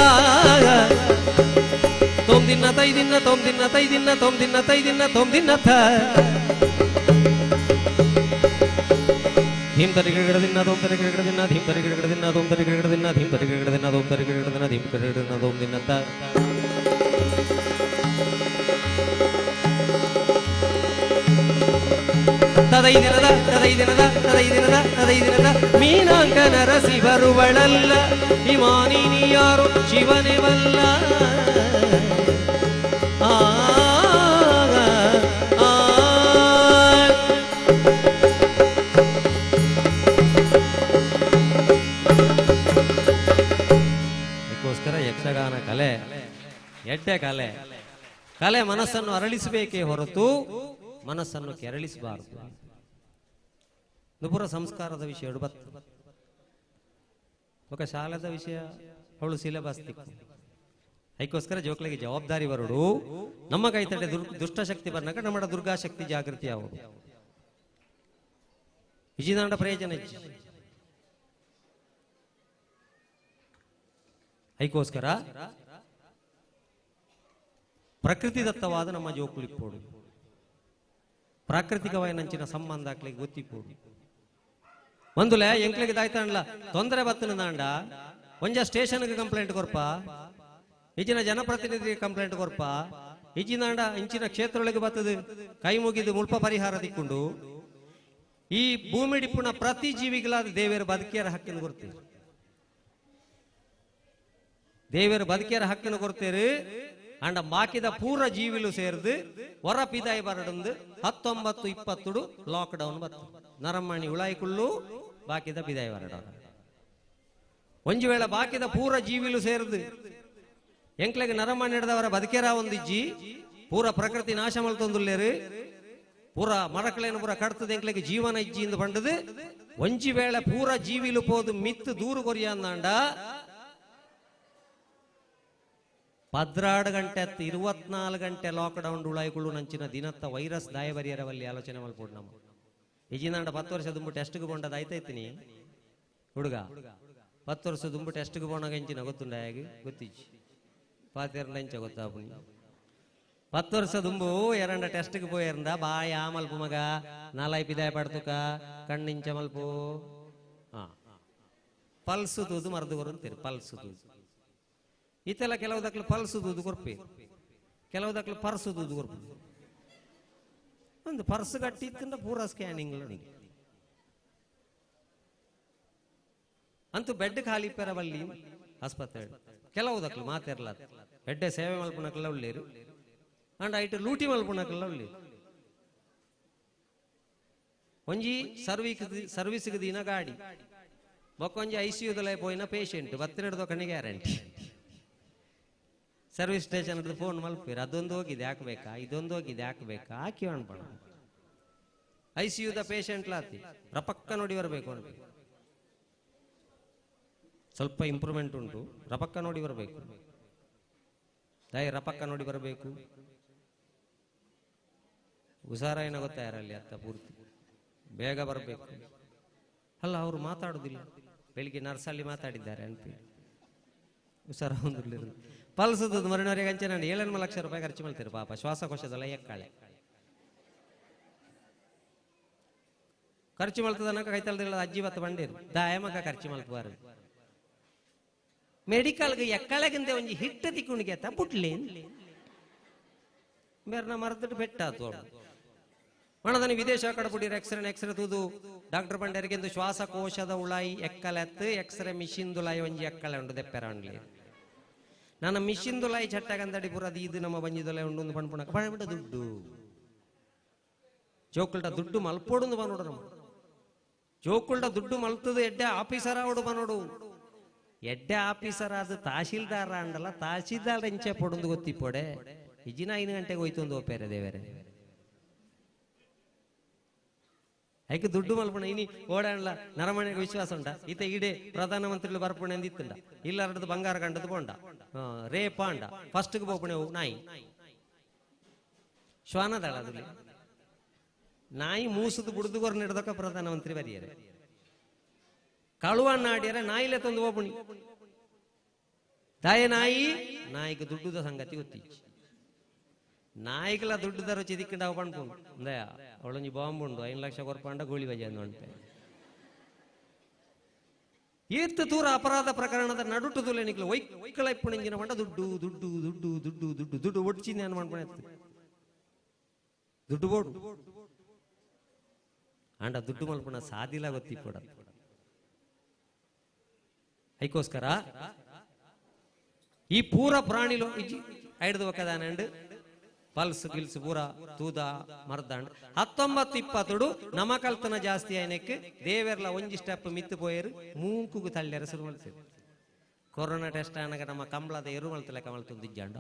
ತೊಂದಿನ್ನ ತೈದಿನ್ನ ತೊಂದಿನ್ನ ತೈದಿನ್ನ ತೊಂದಿನ್ನ ತೈದಿನ್ನ ತೊಂದಿನ್ನ ಥ ಧೀಮ್ ತರಿ ಗಿಡದಿನ್ನ ತೋಮ್ ತರಿ ಗಿಡದಿನ್ನ ಧೀಮ್ ತರಿ ಗಿಡದಿನ್ನ ತೋಮ್ ತರಿ ಗಿಡದಿನ್ನ ಧೀಮ್ ತರಿ ಗಿಡದಿನ್ನ ತೋಮ್ ತರಿ ಗಿಡದಿನ್ನ ಧೀಮ್ ತರಿ ಗಿಡದಿನ್ನ ತೋಮ್ ದಿನ್ನ ತ ತದೈದಿನದ ತದೈದಿನದ ತದೈದಿನದ ತದೈದಿನದ ಮೀನಾಂಕನರಸಿ ಬರುವಳಲ್ಲ ಹಿಮಾನಿನಿ ಯಾರು ಶಿವನೇ ಬಲ್ಲ ಆ ಆ, ಆ. ಅದಕ್ಕೋಸ್ಕರ ಯಕ್ಷಗಾನ ಕಲೆ ಎಡ್ಡೆ ಕಲೆ ಕಲೆ ಮನಸ್ಸನ್ನು ಅರಳಿಸಬೇಕೇ ಹೊರತು ಮನಸ್ಸನ್ನು ಕೆರಳಿಸಬಾರದು. ನುಪುರ ಸಂಸ್ಕಾರದ ವಿಷಯ ಬತ್ತು ఒక ಶಾಲೆದ ವಿಷಯ ಅವಳು ಸಿಲೆಬಸ್ ತಿಕ್ಕು. ಅದಕ್ಕೋಸ್ಕರ ಜೋಕ್ಲಿಗೆ ಜವಾಬ್ದಾರಿ ಬರಡು ನಮ್ಮ ಕೈ ತಡೆ ದುಷ್ಟಶಕ್ತಿ ಬರ್ನಕ ನಮ್ಮ ದುರ್ಗಾಶಕ್ತಿ ಜಾಗೃತಿ ಆವಡು ವಿಜಿದಾಂಡ ಪ್ರಯೋಜನ ಇಜ್ಜಿ. ಅದಕ್ಕೋಸ್ಕರ ಪ್ರಕೃತಿ ದತ್ತವಾದ ನಮ್ಮ ಜೋಕುಲಿಪ್ಪೋಡು ಪ್ರಾಕೃತಿಕವಾದ ಸಂಬಂಧ ಹಾಕ್ಲಿಕ್ಕೆ ಗೊತ್ತಿಪ್ಪೋಡು ಒಂದುಲೆ ಎಂಕ್ಲಿಗೆ ದಾಯ್ತಾಂಡ್ಲ ತೊಂದರೆ ಬತ್ತನ ದಾಂಡ ಒಂಜ ಸ್ಟೇಷನ್ಗೆ ಕಂಪ್ಲೇಂಟ್ ಕೊರ್ಪ ಇಜಿನ ಜನಪ್ರತಿನಿಧಿಗೆ ಕಂಪ್ಲೇಂಟ್ ಕೊರ್ಪ ಇಜಿನಾಂಡ ಇಂಚಿನ ಕ್ಷೇತ್ರೊಳಗೆ ಬತ್ತದು ಕೈ ಮುಗಿದು ಮುಲ್ಪ ಪರಿಹಾರ ದಿಕ್ಕೊಂಡು ಈ ಭೂಮಿ ಡಿಪ್ಪುನ ಪ್ರತಿ ಜೀವಿಗಳಾದ ದೇವಿಯರ ಬದುಕಿಯರ ಹಕ್ಕಿನ ಕೊರ್ತೀವಿ ದೇವಿಯರ ಬದುಕಿಯರ ಹಕ್ಕಿನ ಕೊರ್ತೀರಿ ಅಂಡ ಬಾಕಿದ ಪೂರ ಜೀವಿಲು ಸೇರ್ದು ಹೊರ ಪಿದಾಯಿ ಬರಡಂದು 19 20 ಲಾಕ್ ಡೌನ್ ಬತ್ತು ನರಮಣಿ ಉಳಾಯಿಕುಳ್ಳು ಬಾಕಿದ ಪಿದಾಯಿ ಬರಡ ಒಂಜಿ ವೇಳೆ ಬಾಕಿದ ಪೂರ ಜೀವಿಲು ಸೇರ್ದು ಎಂಕ್ಲೆಗ್ ನರಮಣಿ ಹಿಡ್ದವರ ಬದುಕೇರ ಒಂದಿಜ್ಜಿ ಪೂರ ಪ್ರಕೃತಿ ನಾಶ ಮಲ್ತೊಂದುಲ್ಲೇರು ಪೂರ ಮರಕಲೇನು ಪೂರ ಕಡ್ತದ ಎಂಕ್ಲೆಗ್ ಜೀವನ ಇಜ್ಜಿ ಇಂದು ಬಂಡದು ಒಂಜಿ ವೇಳೆ ಪೂರ ಜೀವಿಲು ಪೋದು ಮಿತ್ತು ದೂರು ಕೊರಿಯಂದಾಂಡ 14 ಗಂಟೆ ಅತ್ತು 24 ಗಂಟೆ ಲಾಕ್ಡೌನ್ ಉಳಾಯಿಗಳು ನಂಚಿನ ದಿನತ್ತ ವೈರಸ್ ದಾಯಬರಿಯರವಲ್ಲಿ ಆಲೋಚನೆ ಮಲ್ಪೋಡು ನಮ್ಮ ಈಜಿನಾಂಡ 10 ವರ್ಷ ದುಂಬು ಟೆಸ್ಟ್ಗೆ ಬೋಂಡದ ಆಯ್ತಾಯ್ತೀನಿ ಹುಡುಗ 10 ವರ್ಷ ದುಂಬು ಟೆಸ್ಟ್ಗೆ ಬೋಣಾಗ ಇಂಚಿನ ಗೊತ್ತುಂಡ ಹೇಗೆ ಗೊತ್ತಿಜ್ಜಿ ಪಾತೇರ್ನ ಇಂಚ ಗೊತ್ತಾಪುನಿ 10 ವರ್ಷ ದುಂಬು ಎರಂಡ ಟೆಸ್ಟ್ಗೆ ಪೋಯರ್ಂದ ಬಾಯ್ ಆ ಮಲ್ಪು ಮಗ ನಾಲಾಯ್ ಪಿದಾಯ ಪಡ್ತುಕ ಕಣ್ಣಿಂಚ ಮಲ್ಪು ಹಾ ಪಲ್ಸು ತೂದು ಮರದು ಕೊರಂತೀರಿ ಪಲ್ಸು ತೂದು ಇತ್ತೆಲ್ಲ ಕೆಲವು ದಕ್ಲು ಪಲ್ಸು ದೂದು ಕೊರ್ಪಿ ಕೆಲವು ದಕ್ಲು ಪರ್ಸು ದೂದು ಕೊರ್ಪು ಒಂದು ಪರ್ಸ್ ಕಟ್ಟಿ ಇತ್ತಂದ್ರೆ ಪೂರ ಸ್ಕ್ಯಾನಿಂಗ್ ಅಂತೂ ಬೆಡ್ ಖಾಲಿ ಪೆರವಲ್ಲಿ ಆಸ್ಪತ್ರೆ ಕೆಲವು ದಕ್ಲು ಮಾತಿರ್ಲ ಬೆಡ್ಡೆ ಸೇವೆ ಮಲ್ಪುನಕ್ಕೆಲ್ಲ ಉಳ್ಳೇರು ಅಂಡ್ ಐಟ್ ಲೂಟಿ ಮಲ್ಪುನಕ್ಕೆಲ್ಲ ಉಳ್ಳೇರು ಒಂಜಿ ಸರ್ವಿಸ್ಗೆ ದಿನ ಗಾಡಿ ಬೊಕ್ಕೊಂಜಿ I C ಯುದಲೇ ಪೋಯಿನ ಪೇಷಂಟ್ ಬತ್ತಿನಡ್ದು ಕಣ್ಣಿ ಗ್ಯಾರಂಟಿ. ಸರ್ವಿಸ್ ಸ್ಟೇಷನ್ ಫೋನ್ ಮಲ್ಪೀರ್, ಅದೊಂದು ಹೋಗಿದೆ ಹಾಕ್ಬೇಕಾ, ಇದೊಂದು ಹೋಗಿದೆ ಹಾಕ್ಬೇಕಾ, hockey ಅನ್ಪಣ. I C ಯುದ patient lathi ರಪಕ್ಕ ನೋಡಿ ಬರಬೇಕು ಅನ್ಬೇಕು. ಸ್ವಲ್ಪ ಇಂಪ್ರೂವ್ಮೆಂಟ್ ಉಂಟು, ರಪಕ್ಕ ನೋಡಿ ಬರಬೇಕು. ದಾಯಿ ರಪಕ್ಕ ನೋಡಿ ಬರಬೇಕು. ಹುಷಾರಾಯಿನ ಗೊತ್ತಾಯರಲ್ಲಿ ಅತ್ತ ಪೂರ್ತಿ ಬೇಗ ಬರಬೇಕು. ಅಲ್ಲ ಅವರು ಮಾತಾಡುದಿಲ್ಲ, ಬೆಳಿಗ್ಗೆ ನರ್ಸಲ್ಲಿ ಮಾತಾಡಿದ್ದಾರೆ ಅನ್ಪಿ ಹುಷಾರ ಒಂದು ಪಲ್ಸದ ಮರಿನವರಿಗೆ ಅಂಚೆ ನಾನು 7 ಲಕ್ಷ ರೂಪಾಯಿ ಖರ್ಚು ಮಾಡ್ತೀರಿ ಪಾಪ. ಶ್ವಾಸಕೋಶದಲ್ಲ ಎಕ್ಕಾಳೆ ಖರ್ಚು ಮಾಡ್ತದನಕ ಕೈತಲ್ದಿಲ್ಲ ಅಜ್ಜಿ ಬತ್ತ ಬಂಡೀರು ದಾಯಮಕ ಖರ್ಚು ಮಲ್ಪುವಾರು. ಮೆಡಿಕಲ್ಗೆ ಎಕ್ಕಳೆಗಿಂದ ಒಂಜಿ ಹಿಟ್ಟು ತಿಕ್ಕುಣಿಗೆ ಅತ್ತ ಬುಡ್ಲಿ ಬೇರೆ ಮರದಿಟ್ಟು ಬೆಟ್ಟಾತು ಅವಳು. ಮಣದನಿ ವಿದೇಶ ಕಡಪುಡಿರ ಎಕ್ಸ್ರೇ ಎಕ್ಸ್ರೇ ತೂದು ಡಾಕ್ಟರ್ ಬಂಡೇರಿಗೆಂದು ಶ್ವಾಸಕೋಶದ ಉಳಾಯಿ ಎಕ್ಕಲೆತ್ತು ಎಕ್ಸ್ರೇ ಮಿಷಿನ್ ದುಲಾಯಿ ಒಂಜಿ ಎಕ್ಕಲೆ ಉಂಡು ದೆಪ್ಪೆರ ಅಣ್ಲಿ. ನನ್ನ ಮಿಷಿನ್ ದುಲಾಯಿ ಚಟ್ಟಗಂದಡಿ ಪೂರ ಅದು ಇದು ನಮ್ಮ ಬಂಜಿ ದುಲಾಯಿ ಉಂಡು ಒಂದು ಪಣ್ಪುಣಕ ಪಣಬಿಟ್ಟ ದುಡ್ಡು ಜೋಕುಲ್ಟ ದುಡ್ಡು ಮಲ್ಪೋಡು ಬನ್ನೋಡು ನಮ್ಮ ಜೋಕುಲ್ಟ ದುಡ್ಡು ಮಲ್ತದ ಎಡ್ಡೆ ಆಫೀಸರ್ ಆವಡು ಬನ್ನೋಡು. ಎಡ್ಡೆ ಆಫೀಸರ್ ಆದ ತಹಶೀಲ್ದಾರ ಅಂಡಲ್ಲ, ತಹಶೀಲ್ದಾರ್ ಎಂಚೆ ಪೊಡೊಂದು ಗೊತ್ತಿಪ್ಪೋಡೆ ಇಜಿನ 5 ಗಂಟೆಗೆ ಹೋಯ್ತು ಒಂದು ಒಪ್ಪೇರೆ ದೇವರೇ. ಐಕೆ ದುಡ್ಡು ಮಲ್ಪಣ ಇನಿ ಓಡಾಡಲ್ಲ ನರಮನೆಗೆ ವಿಶ್ವಾಸ ಉಂಟ. ಈತ ಇಡೇ ಪ್ರಧಾನಮಂತ್ರಿಗಳು ಬರ್ಪಣೆ ಅಂದಿತ್ತುಂಡ ಇಲ್ಲ ಬಂಗಾರ ಕಂಡದ್ದು ಬೋಂಡ ರೇ ಪಾಂಡ ಫಸ್ಟ್ಗೆ ಬೋಪಣೆ ನಾಯಿ ಶ್ವಾನದಳ ಅದು ನಾಯಿ ಮೂಸುದು ಬುಡ್ದುಗೋರ್ ನಡೆದಕ್ಕ ಪ್ರಧಾನಮಂತ್ರಿ ಬರಿಯರೆ ಕಳುವನ್ನ ಆಡ್ಯಾರ ನಾಯಿಲೆ ತಂದು ಓಪಣಿ ದಾಯ ನಾಯಿ ನಾಯಿಗೆ ದುಡ್ಡುದ ಸಂಗತಿ ಗೊತ್ತಿಚ್ಚಿ ನಾಯಿಗಳ ದುಡ್ಡುದ ರುಚಿ ದಿಕ್ಕಂಡ ಅವ ಪಣ್ಪುಂಡು ಅಂದಯ ಅವಳೊಂಜಿ ಬಾಂಬ್ ಉಂಡು 5 ಲಕ್ಷ ಕೊರ್ಪಂಡ ಗೋಳಿ ಬಜೆ ಅಂದ. ಏತ್ತು ತೂರ ಅಪರಾಧ ಪ್ರಕರಣದ ನಡುಟು ತುಲೆ ನಿಕ್ಲು ಒಯ್ಕಳ ಇಪ್ಪುಣಿಂಜಿನ ಪಂಡ ದುಡ್ಡು ದುಡ್ಡು ದುಡ್ಡು ದುಡ್ಡು ದುಡ್ಡು ದುಡ್ಡು ಒಡ್ಚಿ ನಾನು ಮಾಡ್ಕೊಂಡ ದುಡ್ಡು ಬೋಡು ಅಂಡ ದುಡ್ಡು ಮಲ್ಪಣ ಸಾದಿಲ್ಲ ಗೊತ್ತಿಪ್ಪಡ. ಐಕೋಸ್ಕರ ಈ ಪೂರ ಪ್ರಾಣಿಲು ಐಡ್ದು ಒಕ್ಕದಾನಂಡ್ ಪಲ್ಸ್ ಗಿಲ್ಸ್ ಪೂರ ತೂದ ಮರ್ದಾಂಡ್ 19 20 ನಮ ಕಲ್ತನ ಜಾಸ್ತಿ ಆಯ್ನಕ್ಕೆ ದೇವೆರ್ಲ ಒಂಜಿ ಸ್ಟೆಪ್ ಮಿತ್ತು ಪೋಯರು ಮೂಂಕುಗು ತಳ್ಳ್ಯಾರ ಶುರು ಮಲ್ತೇವೆ. ಕೊರೋನಾ ಟೆಸ್ಟ್ ಆನಗ ನಮ್ಮ ಕಂಬಳದ ಎರು ಮಲ್ತಲೆ ಕಮಲ್ತುಂದಿಜ್ಜಾಂಡ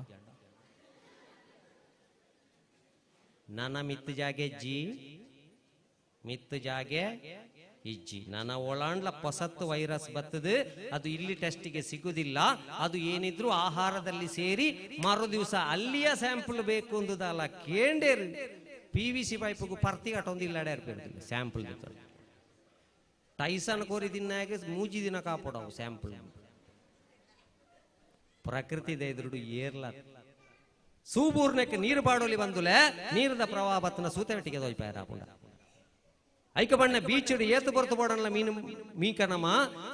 ನನ್ನ ಮಿತ್ತು ಜಾಗೆ ಜಿ ಮಿತ್ತು ಜಾಗೆ ಇಜ್ಜಿ ನನ್ನ ಒಳಾಂಡ್ಲ ಪೊಸತ್ತು ವೈರಸ್ ಬರ್ತದೆ, ಅದು ಇಲ್ಲಿ ಟೆಸ್ಟಿಗೆ ಸಿಗುದಿಲ್ಲ. ಅದು ಏನಿದ್ರು ಆಹಾರದಲ್ಲಿ ಸೇರಿ ಮರು ದಿವಸ ಅಲ್ಲಿಯ ಸ್ಯಾಂಪಲ್ ಬೇಕು ಅಂದುದಲ್ಲ ಕೇಂಡೇರು PVC ಪೈಪ್ಗೂ ಪರ್ತಿ ಕಟ್ಟೊಂದು ಇಲ್ಲಾಡೆ ಇರ್ಪಿರ್ತಿಲ್ಲ ಸ್ಯಾಂಪಲ್ ಟೈಸನ್ ಕೋರಿ ದಿನಾಗೆ ಮೂಜಿ ದಿನ ಕಾಪಡವು ಸ್ಯಾಂಪಲ್. ಪ್ರಕೃತಿ ಎದುರುಡು ಏರ್ಲ ಸೂಬೂರ್ನಕ್ಕೆ ನೀರು ಬಾಡೋಲಿ ಬಂದುಲೆ ನೀರದ ಪ್ರವಾಹ ಬತ್ತನ ಸೂತವೆಟ್ಟಿಗೆ ದೋಯ್ಪಾಯರಾಪುಂಡ ಐಕ ಬಣ್ಣ ಬೀಚ್ ಏತು ಬೊರ್ತು ಬೋಡಲ್ಲ ಮೀನು ಮೀಕನಮ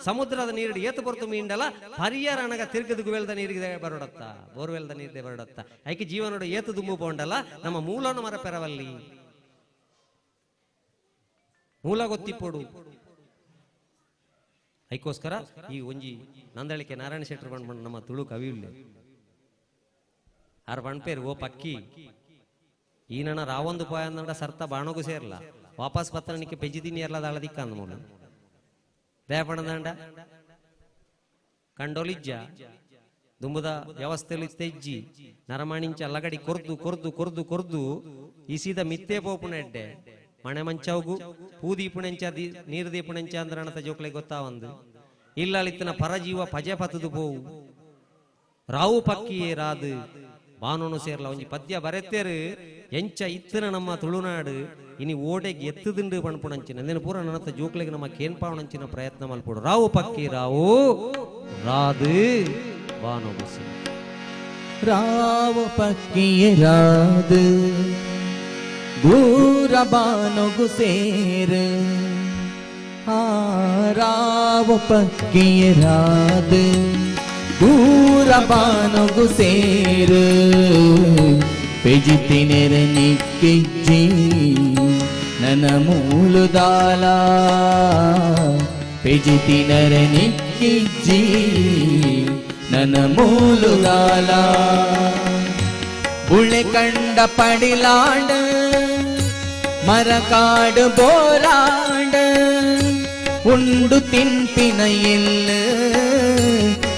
ಸಮುದ್ರದ ನೀರು ಏತು ಬೊರ್ತು ಮೀಂಡಲ ಹರಿಯರ ಅಣಗ ತಿರ್ಗದ ಗುವೆಲ್ದ ನೀರಿಗೆ ಬರೋಡತ್ತ ಬೋರ್ವೆಲ್ದ ನೀರಿಗೆ ಬರೋಡತ್ತ ಐಕೆ ಜೀವನೋಡು ಏತು ದುಂಬು ಬೋಂಡಲ್ಲ ನಮ್ಮ ಮೂಲನು ಮರ ಪೆರವಲ್ಲಿ ಮೂಲ ಗೊತ್ತಿಪ್ಪೋಡು. ಐಕೋಸ್ಕರ ಈ ಒಂಜಿ ನಂದಳಿಕೆ ನಾರಾಯಣ ಶೆಟ್ಟರು ಬಂದ್ಬಂಡು ನಮ್ಮ ತುಳು ಕವಿ ಉಳ್ಳೆ ಆರ್ ಬಣ್ಪೇರು ಓ ಪಕ್ಕಿ ಈ ನನ್ನ ರಾವೊಂದು ಪೋಯ ಅಂದಂಡ ಸರ್ತ ಬಾಣಗೂ ಸೇರ್ಲ ವಾಪಸ್ ಪತ್ರನಿಕ್ಕೆ ಪೆಜಿತೀನಿ ಎಲ್ಲ ದಾಳ ದಿಕ್ಕಂದ ಮೂಲ ದಯಪಣದಂಡ ಕಂಡೋಲಿಜ್ಜ ದುಂಬುದ ವ್ಯವಸ್ಥೆಲಿ ತೆಜ್ಜಿ ನರಮಾಣಿಂಚ ಲಗಡಿ ಕೊರ್ದು ಕೊರ್ದು ಕೊರ್ದು ಕೊರ್ದು ಇಸಿದ ಮಿತ್ತೆ ಪೋಪುನ ಎಡ್ಡೆ ಮಣೆ ಮಂಚವುಗು ಪೂ ದೀಪುಣೆಂಚ ನೀರು ದೀಪುಣೆಂಚ ಅಂದ್ರೆ ಅಣತ ಜೋಕ್ಲೆ ಗೊತ್ತಾವಂದು ಇಲ್ಲಲಿತ್ತನ ಪರಜೀವ ಪಜೆ ಪತದು ಪೋವು ರಾವು ಪಕ್ಕಿಯೇ ರಾದು ಬಾನೋನು ಸೇರ್ಲ ಒಂಜಿ ಪದ್ಯ ಬರೆತೇರು ಎಂಚ ಇತ್ತನ ನಮ್ಮ ತುಳುನಾಡು ಇನಿ ಓಡೆಗೆ ಎತ್ತುದುಂಡು ಪಣಪುಣಂಚಿನ ಅಂದೇನು ಪೂರ ನನ್ನತ್ತ ಜೋಕ್ಲೆಗೆ ನಮ್ಮ ಕೇನ್ಪಾವಣಂಚಿನ ಪ್ರಯತ್ನ ಮಲ್ಪಡು ರಾವು ಪಕ್ಕಿ ರಾವು ರಾದು ಬಾನೋ ಬಸಿ ರಾವು ಪಕ್ಕಿಯೇ ರಾದು ದೂರ ಬಾನೊಗು ಸೇರು ಆ ರಾವು ಪಕ್ಕಿಯೇ ರಾದು ದೂರ ಬಾನೊಗು ಸೇರು ಪೆಜಿತಿನೆರ ನಿಕ್ಕಿಜ್ಜಿ ನನ್ನ ಮೂಲುದಾಲ ಪೆಜಿತಿನರ ನಿಕ್ಕಿಜ್ಜಿ ನನ್ನ ಮೂಲುದಾಲ ಬುಳೆ ಕಂಡ ಪಡಿಲಾಂಡ ಮರಕಾಡು ಬೋರಾಂಡ ಉಂಡು ತಿನ್ಪಿನ ಇಲ್ಲ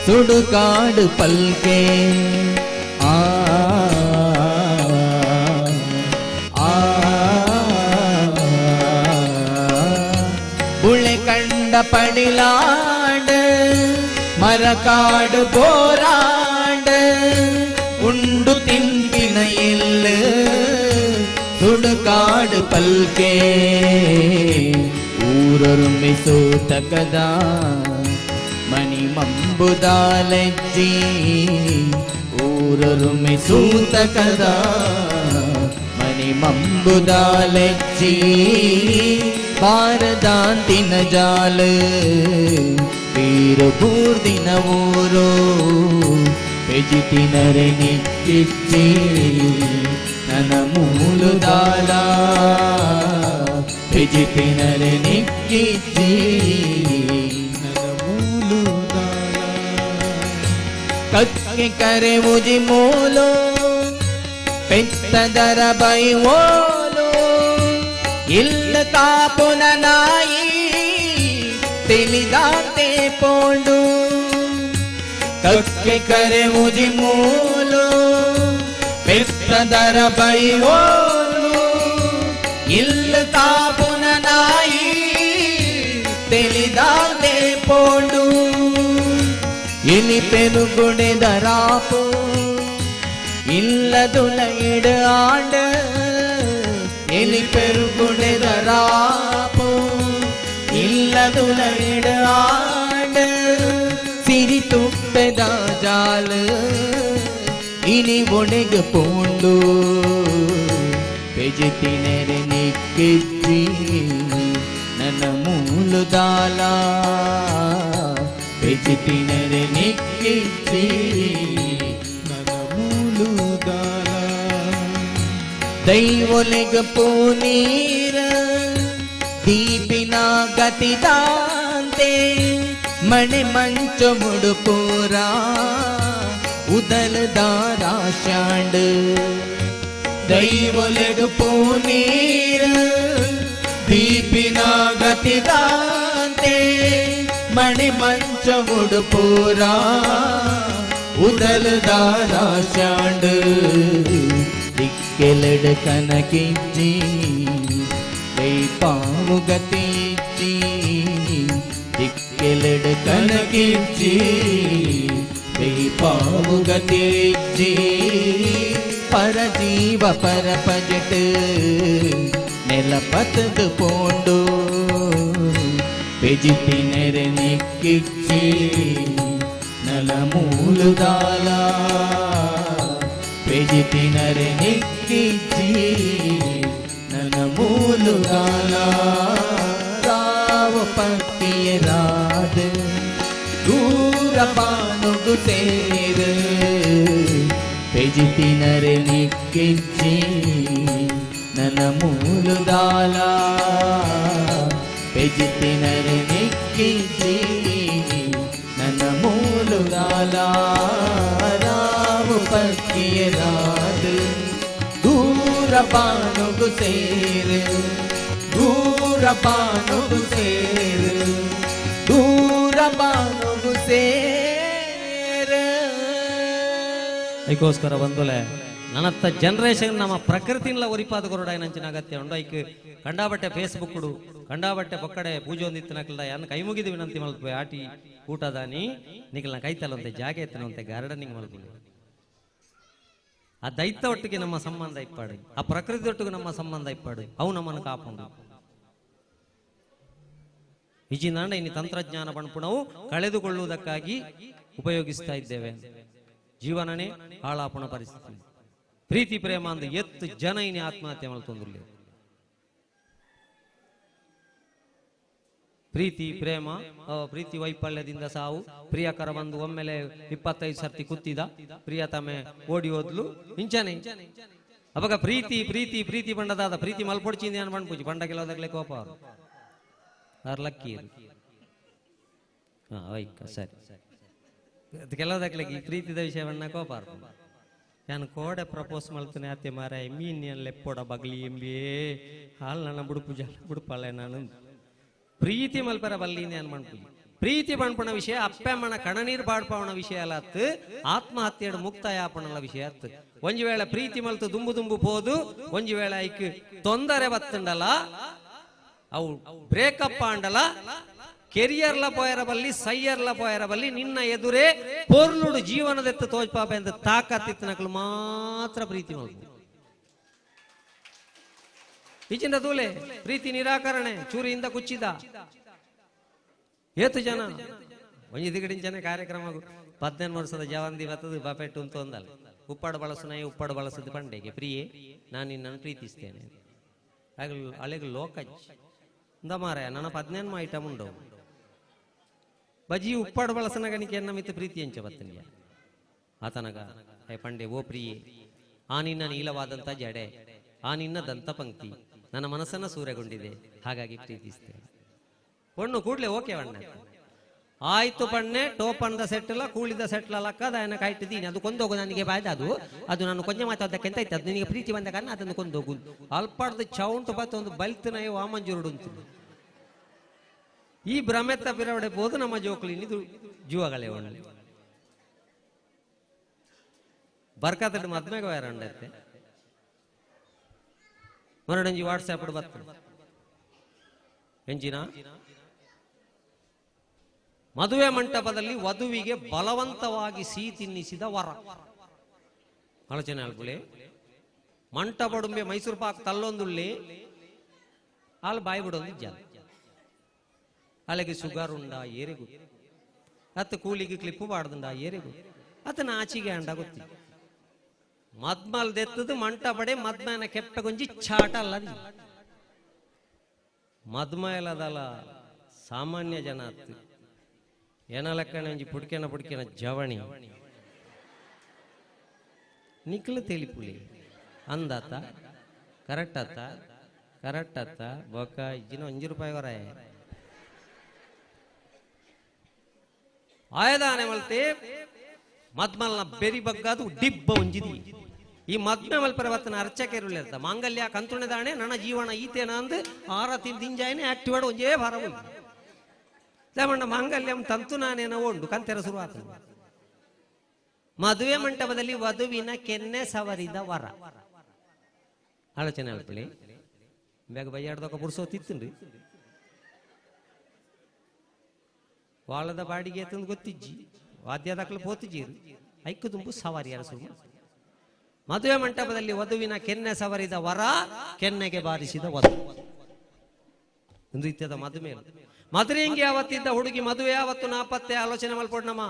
ಸುಡುಕಾಡು ಪಲ್ಕೆ ಪಡಿಲಾಂಡ ಮರಕಾಡು ಬೋರಾಂಡ ಉಂಡು ತಿಂಪಿನ ಇಲ್ಲ ಸುಡುಕಾಡು ಪಲ್ಕೆ ಊರೊರುಮೆ ಸೂತಕದ ಮಣಿ ಮಂಬುದಾಲಜ್ಜಿ ಊರೊರುಮೆ ಸೂತಕದ ಮಣಿ ಮಂಬುದಾಲಜ್ಜಿ ಬಾರದಾಂತಿನ ಜಾಲ ವೀರ ಬೂರ್ದಿನ ಊರು ಪೆಜಿತಿನರೆ ನಿಕ್ಕಿಚ್ಚಿ ನನ್ನ ಮೂಲುದಾಲ ಪೆಜಿತಿನರೆ ನಿಕ್ಕಿಚ್ಚಿ ನನ್ನ ಮೂಲುದಾಲ ಕಕ್ಕೆ ಕರೆ ಉಜಿ ಮೂಲು ಪೆತ್ತದರ ಬೈ ಓಲು ಇಲ್ಲ ಕಾಪುನ ನಾಯಿ ತಿಳಿದಾತೆ ಪೋಂಡು ಕಕ್ಕೆ ಕರೆ ಉಜಿ ಮೂಲು ಪೆತ್ತದರ ಬೈ ಓಲು ಇಲ್ಲ ಕಾಪುನ ನಾಯಿ ತಿಳಿದಾತೆ ಪೋಂಡು ಇಲಿ ಪೆರುಗುಡೆದರಾಪು ಇಲ್ಲದುಲ ಆಂಡ ಎಲಿ ಪೆರುಗುಡೆದರಾಪು ಇಲ್ಲದುಲ ಆಂಡ ಸಿರಿ ತುಪ್ಪೆದ ಜಾಲ ಇನಿ ಒಣಗ ಪೋಂಡು ಪೆಜಿತಿನೆರೆ ನಿಕ್ಕಿಚ್ಚಿ ನನ್ನ ಮೂಲುದಾಲ ಪೆಜಿತಿನೆರೆ ನಿಕ್ಕಿಚ್ಚಿ ನನ್ನ ಮೂಲುದಾಲ ದೈವೊಲೆಗ ಪೂನೀರ ದೀಪಿನ ಗತಿದಾಂತೆ ಮಣೆ ಮಂಚ ಮುಡುಪೂರ ಉದಲದಾರಾಶಾಂಡ್ ದೈವೊಲೆಗ ಪೂನೀರ ದೀಪಿನ ಗತಿದಾಂತೆ ಮಣೆ ಮಂಚ ಮುಡುಪೂರ ಉದಲದಾರಾಶಾಂಡ್ ದಿಕ್ಕೆಲಡ ಕನಕಿಜ್ಜಿ ಪಾವು ಗತಿಜ್ಜಿ ದಿಕ್ಕೆಲಡ ಕನಕಿಜ್ಜಿ ಪಾವು ಗತಿಜ್ಜಿ ಪರಜೀವ ಪರಪಜಟ್ ನೆಲಪತದ ಪೋಂಡು ಪೆಜಿತಿನೆರೆ ನಿಕ್ಕಿಚ್ಚಿ ನಲ ಮೂಲುದಾಲ ಪೆಜಿತಿನರೆ ನಿಕ್ಕಿಚ್ಚಿ ನನ್ನ ಮೂಲುದಾಲ ರಾವ ಪಕ್ತಿಯ ರಾದ ದೂರ ಪಾನುಗು ಸೇರ ಪೆಜಿತಿನರೆ ನಿಕ್ಕಿಚ್ಚಿ ನನ್ನ ಮೂಲುದಾಲ ಪೆಜಿತಿನರೆ ನಿಕ್ಕಿಚ್ಚಿ ನನ್ನ ಮೂಲುದಾಲ ರಾವು ಪಕ್ಕಿಯ ರಾದ ದೂರ ಪಾನುಗು ಸೇರ ದೂರ ಪಾನುಗು ಸೇರ ದೂರ ಪಾನುಗು ಸೇರ. ಅದಕ್ಕೋಸ್ಕರ ಬಂದುಲೆ ನನ್ನತ್ತ ಜನರೇಷನ್ ನಮ್ಮ ಪ್ರಕೃತಿನ್ಲ ಒರಿಪಾದ ಕೊರಡಾಯನಂಚಿನ ಅಗತ್ಯ ಉಂಡು. ಐಕ್ ಕಂಡಾಬಟ್ಟೆ ಫೇಸ್ಬುಕ್ ಕಂಡಾಬಟ್ಟೆ ಪೊಕ್ಕಡೆ ಪೂಜೆ ಒಂದಿತ್ತಿನಕ್ಲ ಯಾನ್ ಕೈ ಮುಗಿದು ವಿನಂತಿ ಮಲ್ಪೆ ಆಟಿ ಊಟದಾನಿ ನಿಕಲ್ನ ಕೈತಲ್ಲಂತೆ ಜಾಗೆ ಎತ್ತನಂತೆ ಗಾರ್ಡನಿಂಗ್ ಮಲ್ಪಿ ಆ ದೈತ ಒಟ್ಟಿಗೆ ನಮ್ಮ ಸಂಬಂಧ ಇಪ್ಪಾಡು, ಆ ಪ್ರಕೃತಿ ಒಟ್ಟಿಗೆ ನಮ್ಮ ಸಂಬಂಧ ಇಪ್ಪಾಡು, ಅವು ನಮ್ಮನ್ನು ಕಾಪುಂಡು. ಇಜಿನಾಂಡ ಇನ್ನು ತಂತ್ರಜ್ಞಾನ ಪಣಪುಣವು ಕಳೆದುಕೊಳ್ಳುವುದಕ್ಕಾಗಿ ಉಪಯೋಗಿಸ್ತಾ ಇದ್ದೇವೆ. ಜೀವನನೇ ಹಾಳಾಪುಣ ಪರಿಸ್ಥಿತಿ. ಪ್ರೀತಿ ಪ್ರೇಮ ಅಂದು ಎತ್ತು ಜನ ಇನಿ ಆತ್ಮಹತ್ಯೆ ಮಲ್ತೊಂದುಲ್ಲೆ. ಪ್ರೀತಿ ಪ್ರೇಮ ಪ್ರೀತಿ ವೈಫಲ್ಯದಿಂದ ಸಾವು. ಪ್ರಿಯಕರ ಬಂದು ಒಮ್ಮೆಲೆ 25 ಸರ್ತಿ ಕುತ್ತಿದ, ಪ್ರಿಯತಮೆ ಓಡಿ ಹೋದ್ಲು ಇಂಚನೆ. ಅವಾಗ ಪ್ರೀತಿ ಪ್ರೀತಿ ಪ್ರೀತಿ ಬಂಡದಾದ ಪ್ರೀತಿ ಮಲ್ಪೊಡ್ಚಿಂದ ಏನು ಬಂಡ್ಪೂಜಿ ಬಂಡ ಕೆಲವದಾಗಲೇ ಕೋಪ ಅವರು ಲಕ್ಕಿ ಹಾ ವೈಕ ಸರಿ ಅದು ಕೆಲವದಾಗ್ಲಿಕ್ಕೆ ಈ ಪ್ರೀತಿದ ವಿಷಯವನ್ನ ಕೋಪ ನಾನು ಕೋಡೆ ಪ್ರಪೋಸ್ ಮಲ್ತನೆ ಅತ್ತೆ ಮಾರ ಮೀನ್ ಲೆಪ್ಪೋಡ ಬಗ್ಲಿ ಎಂಬೇ ಹಾಲು ನನ್ನ ಬುಡುಪು ಜಲ ಬುಡುಪಲ್ಲ ನಾನು ಪ್ರೀತಿ ಮಲ್ಪರ ಬಲ್ಲಿಂದ ಏನ್ ಮಾಡ್ಪುಜಿ. ಪ್ರೀತಿ ಬಣ್ಪಣ ವಿಷಯ ಅಪ್ಪಮ್ಮನ ಕಣನೀರ್ ಬಾಡ್ಪವನ ವಿಷಯ ಅಲ್ಲ ಅತ್ತು, ಆತ್ಮಹತ್ಯೆಡು ಮುಕ್ತಾಯ ಆಪಣಲ ವಿಷಯ ಅತ್ತು. ಒಂಜಿ ವೇಳೆ ಪ್ರೀತಿ ಮಲ್ತು ದುಂಬು ದುಂಬು ಪೋದು ಒಂಜಿ ವೇಳೆ ಐಕ್ ತೊಂದರೆ ಬತ್ತಂಡಲ ಅವು ಬ್ರೇಕಪ್ ಆಂಡಲ ಕೆರಿಯರ್ಲ ಪೋಯರ ಬಲ್ಲಿ ಸೈಯರ್ಲ ಪೋಯರ ಬಲ್ಲಿ ನಿನ್ನ ಎದುರೇ ಪೊರ್ಲುಡು ಜೀವನದೆತ್ತ ತೋಜ್ಪಾಪ ಅಂತ ತಾಕತ್ತಿತ್ತನಕಲು ಮಾತ್ರ ಪ್ರೀತಿ ಮಲ್ಪು. ಈಚಿಂದ ತೂಲೆ ಪ್ರೀತಿ ನಿರಾಕರಣೆ ಚೂರಿಯಿಂದ ಕುಚ್ಚಿದ ಏತು ಜನ ಒಂಜಿ ದಿಗಡಿಂಚನೆ ಕಾರ್ಯಕ್ರಮ 15 ವರ್ಷದ ಜವಂದಿ ಬತ್ತದು ಬಾಪೆಟ್ಟು ಅಂತ ಒಂದಲ್ಲ ಉಪ್ಪಾಡು ಬಳಸು ಉಪ್ಪಾಡು ಬಳಸದು ಪಂಡೆಗೆ ಪ್ರಿಯೆ ನಾನು ನಿನ್ನನ್ನು ಪ್ರೀತಿಸ್ತೇನೆ ಆಗಲು ಅಲೆಗೆ ಲೋಕಜ್ ಇಂದ ಮಾರಾಯ ನನ್ನ 15 ಐಟಮ್ ಉಂಡು ಬಜಿ ಉಪ್ಪಾಡು ಬಳಸನಗನಿಕೆ ಎನ್ನ ಮಿತ್ತ ಪ್ರೀತಿ ಎಂಚ ಬತ್ತನಿಯ ಆತನಗ ಹೇ ಪಂಡೆ ಓ ಪ್ರಿಯೆ ಆ ನಿನ್ನ ನೀಲವಾದಂಥ ಜಡೆ ಆ ನಿನ್ನ ದಂತ ಪಂಕ್ತಿ ನನ್ನ ಮನಸ್ಸನ್ನು ಸೂರೆಗೊಂಡಿದೆ ಹಾಗಾಗಿ ಪ್ರೀತಿಸ್ತೇನೆ. ಹೊಣ್ಣು ಕೂಡ್ಲೆ ಓಕೆ ಅಣ್ಣ ಆಯ್ತು ಪಣ್ಣೆ ಟೋಪನ್ದ ಸೆಟ್ಲ ಕೂಳಿದ ಸೆಟ್ಲ ಲಕ್ಕದ ఆయన ಕಾಯ್ತಿದ್ದೀನಿ ಅದು ಕೊಂದೋಗು ನನಗೆ ಬಾಯ್ದ ಅದು ಅದು ನಾನು ಕೊಂಚ ಮಾತಾಡೋದಕ್ಕೆ ಎಂತ ಇತ್ತು ಅದು ನಿನಗೆ ಪ್ರೀತಿ ಬಂದ ಕಾರಣ ಅದನ್ನು ಕೊಂದೋಗು ಅಲ್ಪಾಡ್ದು ಚೌಂಟು ಬತ್ತು ಒಂದು ಬಲ್ತನ ವಾಮಂಜೂರುಡು ಅಂತ ಈ ಭ್ರಮೆತ್ತ ಪಿರವಡೆ ಬೋದು ನಮ್ಮ ಜೋಕುಲಿ ಇದು ಜೀವಗಳೇ ಒಳ್ಳೆ ಬರ್ಕಾತಟ್ಟು ಮದ್ಮೆಗೆ ವೈರಂಡತ್ತೆ ಮರಡಂಜಿ ವಾಟ್ಸ್ಆ್ಯಪ್ ಬತ್ತ ಎಂಜಿನ ಮದುವೆ ಮಂಟಪದಲ್ಲಿ ವಧುವಿಗೆ ಬಲವಂತವಾಗಿ ಸಿಹಿ ತಿನ್ನಿಸಿದ ವರ. ಆಲೋಚನೆ ಅಲ್ಪುಳಿ ಮಂಟಪಡುಂಬೆ ಮೈಸೂರು ಪಾಕ್ ತಲ್ಲೊಂದುಳ್ಳಿ ಅಲ್ಲಿ ಬಾಯಿ ಬಿಡೊಂದು ಜನ ಅಲ್ಲಿಗೆ ಶುಗರ್ ಉಂಡ ಏರಿಗು ಅತ್ತ ಕೂಲಿಗೆ ಕ್ಲಿಪ್ಪು ಬಾಡ್ದುಂಡ ಏರಿಗು ಅತ್ತ ನಾಚಿಗೆ ಅಂಡ ಗೊತ್ತಿ ಮದ್ಮಲ್ ದೆತ್ತದು ಮಂಟಪಡೆ ಮದ್ಮನ ಕೆಪ್ಪೆ ಗೊಂಜಿ ಚಾಟ ಅಲ್ಲದಿ ಮದ್ಮಯಲದಲ್ಲ ಸಾಮಾನ್ಯ ಜನ ಅತ್ತು ಏನ ಲೆಕ್ಕಣ ಒಂಜಿ ಪುಡ್ಕೆನ ಪುಡ್ಕೆನ ಜವಣಿ ನಿಕ್ಲು ತಿಳಿಪುಲಿ ಅಂದಾತ ಕರೆಕ್ಟ್ ಆತ ಕರೆಕ್ಟ್ ಆತ ಬೊಕ್ಕ ಇಜ್ಜಿನ 1 ರೂಪಾಯಿ ಹೊರ ಆಯದಾನೆ ಮಲ್ತೆ ಮದ್ಮಲ್ನ ಬೆರಿ ಬಗ್ಗಾದು ಡಿಬ್ಬ ಒಂಜಿದಿ ಈ ಮದ್ಮೆ ಮಲ್ಪರವತ್ತನ ಅರ್ಚಕೆರುಳ್ಳಿರ್ತ ಮಾಂಗಲ್ಯ ಕಂತುಣೆದಾಣೆ ನನ್ನ ಜೀವನ ಈತೇನ ಅಂದು ಆರತಿ ದಿಂಜಾಯನೆ ಆಕ್ಟಿವೇಡ್ ಒಂಜೇ ಭಾರ ಹೋಗಿ ಮಾಂಗಲ್ಯಂ ತಂತು ನಾನೇನ ಉಂಡು ಕಂತೆರ ಶುರುವಾತ. ಮದುವೆ ಮಂಟಪದಲ್ಲಿ ವಧುವಿನ ಕೆನ್ನೆ ಸವರಿದ ವರ. ಆಲೋಚನೆ ಅಲ್ಪಳಿ ಬೇಗ ಬೈಯಾಡ್ದೊಕ್ಕ ಪುರ್ಸೋತಿತ್ತನ್ರಿ ವಾಳದ ಬಾಡಿಗೆ ತಂದು ಗೊತ್ತಿಜ್ಜಿ ವಾದ್ಯದಾಕಲು ಪೋತಿಜೀರು ಐಕ್ಕು ತುಂಬು ಸವಾರಿ ಅರಸು. ಮದುವೆ ಮಂಟಪದಲ್ಲಿ ವಧುವಿನ ಕೆನ್ನೆ ಸವರಿದ ವರ ಕೆನ್ನೆಗೆ ಬಾರಿಸಿದ ವಧು ಎಂದು ಇತ್ಯದ ಮದುವೆ. ಮದುವೆ ಯಾವತ್ತಿದ್ದ ಹುಡುಗಿ ಮದುವೆ ಯಾವತ್ತು ನಾಪತ್ತೆ ಆಲೋಚನೆ ಮಲ್ಪೊಡ್ನಮ್ಮ.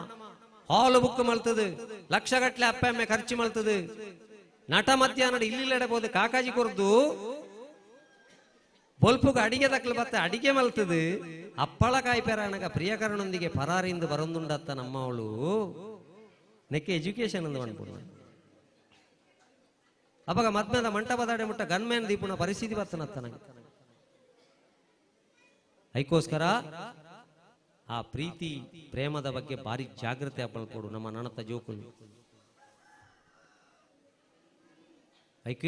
ಹಾಲು ಬುಕ್ ಮಲ್ತದು ಲಕ್ಷಗಟ್ಲೆ ಅಪ್ಪಮ್ಮೆ ಖರ್ಚು ಮಲ್ತದು ನಟ ಮಧ್ಯಾಹ್ನ ಇಲ್ಲಿಲ್ಲಡಬಹುದು ಕಾಕಾಜಿ ಕೊರ್ದು ಬೊಲ್ಪುಗ ಅಡಿಗೆ ತಕ್ಕಲು ಬತ್ತ ಅಡಿಗೆ ಮಲ್ತದು ಅಪ್ಪಳ ಕಾಯಿ ಪೆರಾಣಗ ಪ್ರಿಯಕರನೊಂದಿಗೆ ಪರಾರಿಂದ ಬರೊಂದುಂಡತ್ತ ನಮ್ಮವಳು ನೆಕ್ಕೆ ಎಜುಕೇಶನ್ ಅಂದು ಅನ್ಪುಣ ಅವಾಗ ಮದ್ಮದ ಮಂಟಪದಾಡೆ ಮುಟ್ಟ ಗನ್ಮೇನ್ ದೀಪುನ ಪರಿಸ್ಥಿತಿ ಬರ್ತನತ್ತ ನಂಗೆ. ಅದಕ್ಕೋಸ್ಕರ ಆ ಪ್ರೀತಿ ಪ್ರೇಮದ ಬಗ್ಗೆ ಭಾರಿ ಜಾಗ್ರತೆ ಕೊಡು ನಮ್ಮ ನಣತ ಜೋಕುಲು. ಐಕ್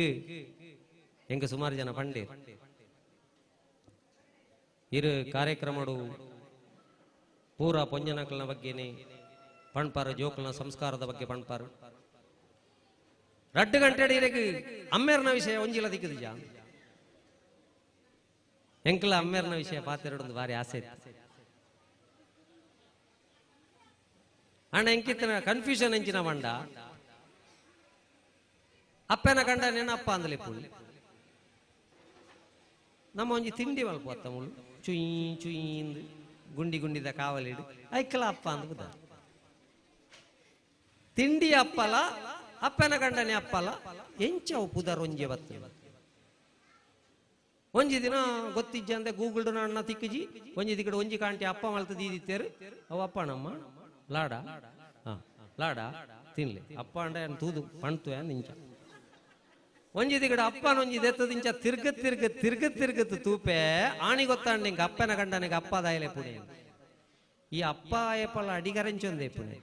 ಹೆಂಗ ಸುಮಾರು ಜನ ಪಂಡೇರ್ ಇರು ಕಾರ್ಯಕ್ರಮಡು ಪೂರಾ ಪೊಂಜನಕಲ್ನ ಬಗ್ಗೆನೆ ಪಣ್ಪಾರು ಜೋಕುಲ್ನ ಸಂಸ್ಕಾರದ ಬಗ್ಗೆ ಪಣ್ಪಾರು. 2 ಗಂಟೆ ಇರಕ್ಕೆ ಅಮ್ಮೇರ್ನ ವಿಷಯ ಒಂಜಿಲ ದಿಕ್ಕದು ಜಾ ಎಂಕಲ ಅಮ್ಮೇರ್ನ ವಿಷಯ ಪಾತೆರಡೊಂದು ಭಾರಿ ಆಸೆ ಇತ್ತು. ಅಣ್ಣ ಎಂಕಿತ್ತನ ಕನ್ಫ್ಯೂಷನ್ ಎಂಚಿನ ಮಂಡ ಅಪ್ಪನ ಕಂಡ ನೆನಪ್ಪ ಅಂದಲೆ ಪುಳ್ಳಿ ನಮ್ಮ ಒಂಜಿ ತಿಂಡಿ ಮಲ್ಪ ಮುಳ್ಳು ಚುಯಿ ಚುಯಿಂದು ಗುಂಡಿ ಗುಂಡಿದ ಕಾವಲಿಡು ಐಕಲ ಅಪ್ಪ ಅಂದ ಬುದ ತಿಂಡಿ ಅಪ್ಪಲ ಅಪ್ಪನ ಗಂಡನೆ ಅಪ್ಪಲ ಎಂಚವು ಪುದರ್ ಒಂಜೆ ಬತ್ತ. ಒಂಜಿ ದಿನ ಗೊತ್ತಿಜ್ಜ ಅಂದೆ ಗೂಗಲ್ ಅಣ್ಣ ತಿಕ್ಕಿಜಿ ಒಂಜಿ ದಿಕ್ಕಡೆ ಒಂಜಿ ಕಾಂಟಿ ಅಪ್ಪ ಮಲ್ತ ದೀದಿತ್ತೇರು ಅವು ಅಪ್ಪ ನಮ್ಮ ಲಾಡ ಹಾ ಲಾಡ ತಿನ್ಲಿ ಅಪ್ಪ ಅಂಡ ತೂದು ಪಣ್ತು ಇಂಚ ಒಂಜಿ ದಿಗಡ ಅಪ್ಪನ ಒಂಜಿ ದೆತ್ತದಿಂಚ ತಿರ್ಗ ತಿರ್ಗ ತಿರ್ಗ ತಿರ್ಗತ್ತು ತೂಪೆ ಆಣಿ ಗೊತ್ತಾಂಡ ಇಂಕ ಅಪ್ಪನ ಗಂಡನಿಗೆ ಅಪ್ಪ ದಾಯಲೆ ಪುಣೆ ಈ ಅಪ್ಪ ಏಪಲ್ಲ ಅಡಿಗರೆಂಚೊಂದೇ ಪುಣೆ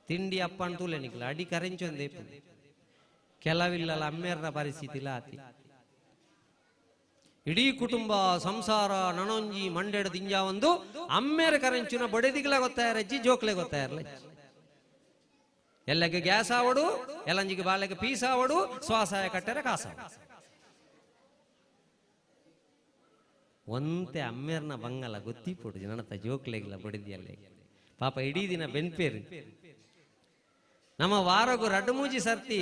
ತಿಂಡಿ ಅಪ್ಪ ಅಂತೂಲೆ ನಿಕ್ಲ ಅಡಿ ಕರೆಂಚೊಂದೇ ಪುಣೆ ಕೆಲವಿಲ್ಲಲ್ಲ ಅಮ್ಮೇರ್ನ ಪರಿಸ್ಥಿತಿ ಆತಿ ಇಡೀ ಕುಟುಂಬ ಸಂಸಾರ ನನೊಂಜಿ ಮಂಡೆಡ್ ದಿಂಜ ಒಂದು ಅಮ್ಮೇರ ಕರೆಂಚುನ ಬಡೆದಿಗ್ಲ ಗೊತ್ತಾಯರಜ್ಜಿ ಜೋಕ್ಲೆ ಗೊತ್ತಾಯರ್ಲ ಎಲ್ಲಗೆ ಗ್ಯಾಸ್ ಆವಡು ಎಲ್ಲಂಜಿಗೆ ಬಾಲೆಗೆ ಪೀಸ್ ಆವಡು ಸ್ವಾಸಾಯ ಕಟ್ಟರೆ ಕಾಸ ಒಂತೆ ಅಮ್ಮೇರ್ನ ಬಂಗಲ ಗೊತ್ತಿಪೊಡು ನನತ ಜೋಕ್ಲೆಗ್ಲ ಬಡಿದಿಯಲ್ಲೇ ಪಾಪ ಇಡೀ ದಿನ ಬೆನ್ಪೇರು. ನಮ್ಮ ವಾರಗು ರಡ್ಡು ಮೂಜಿ ಸರ್ತಿ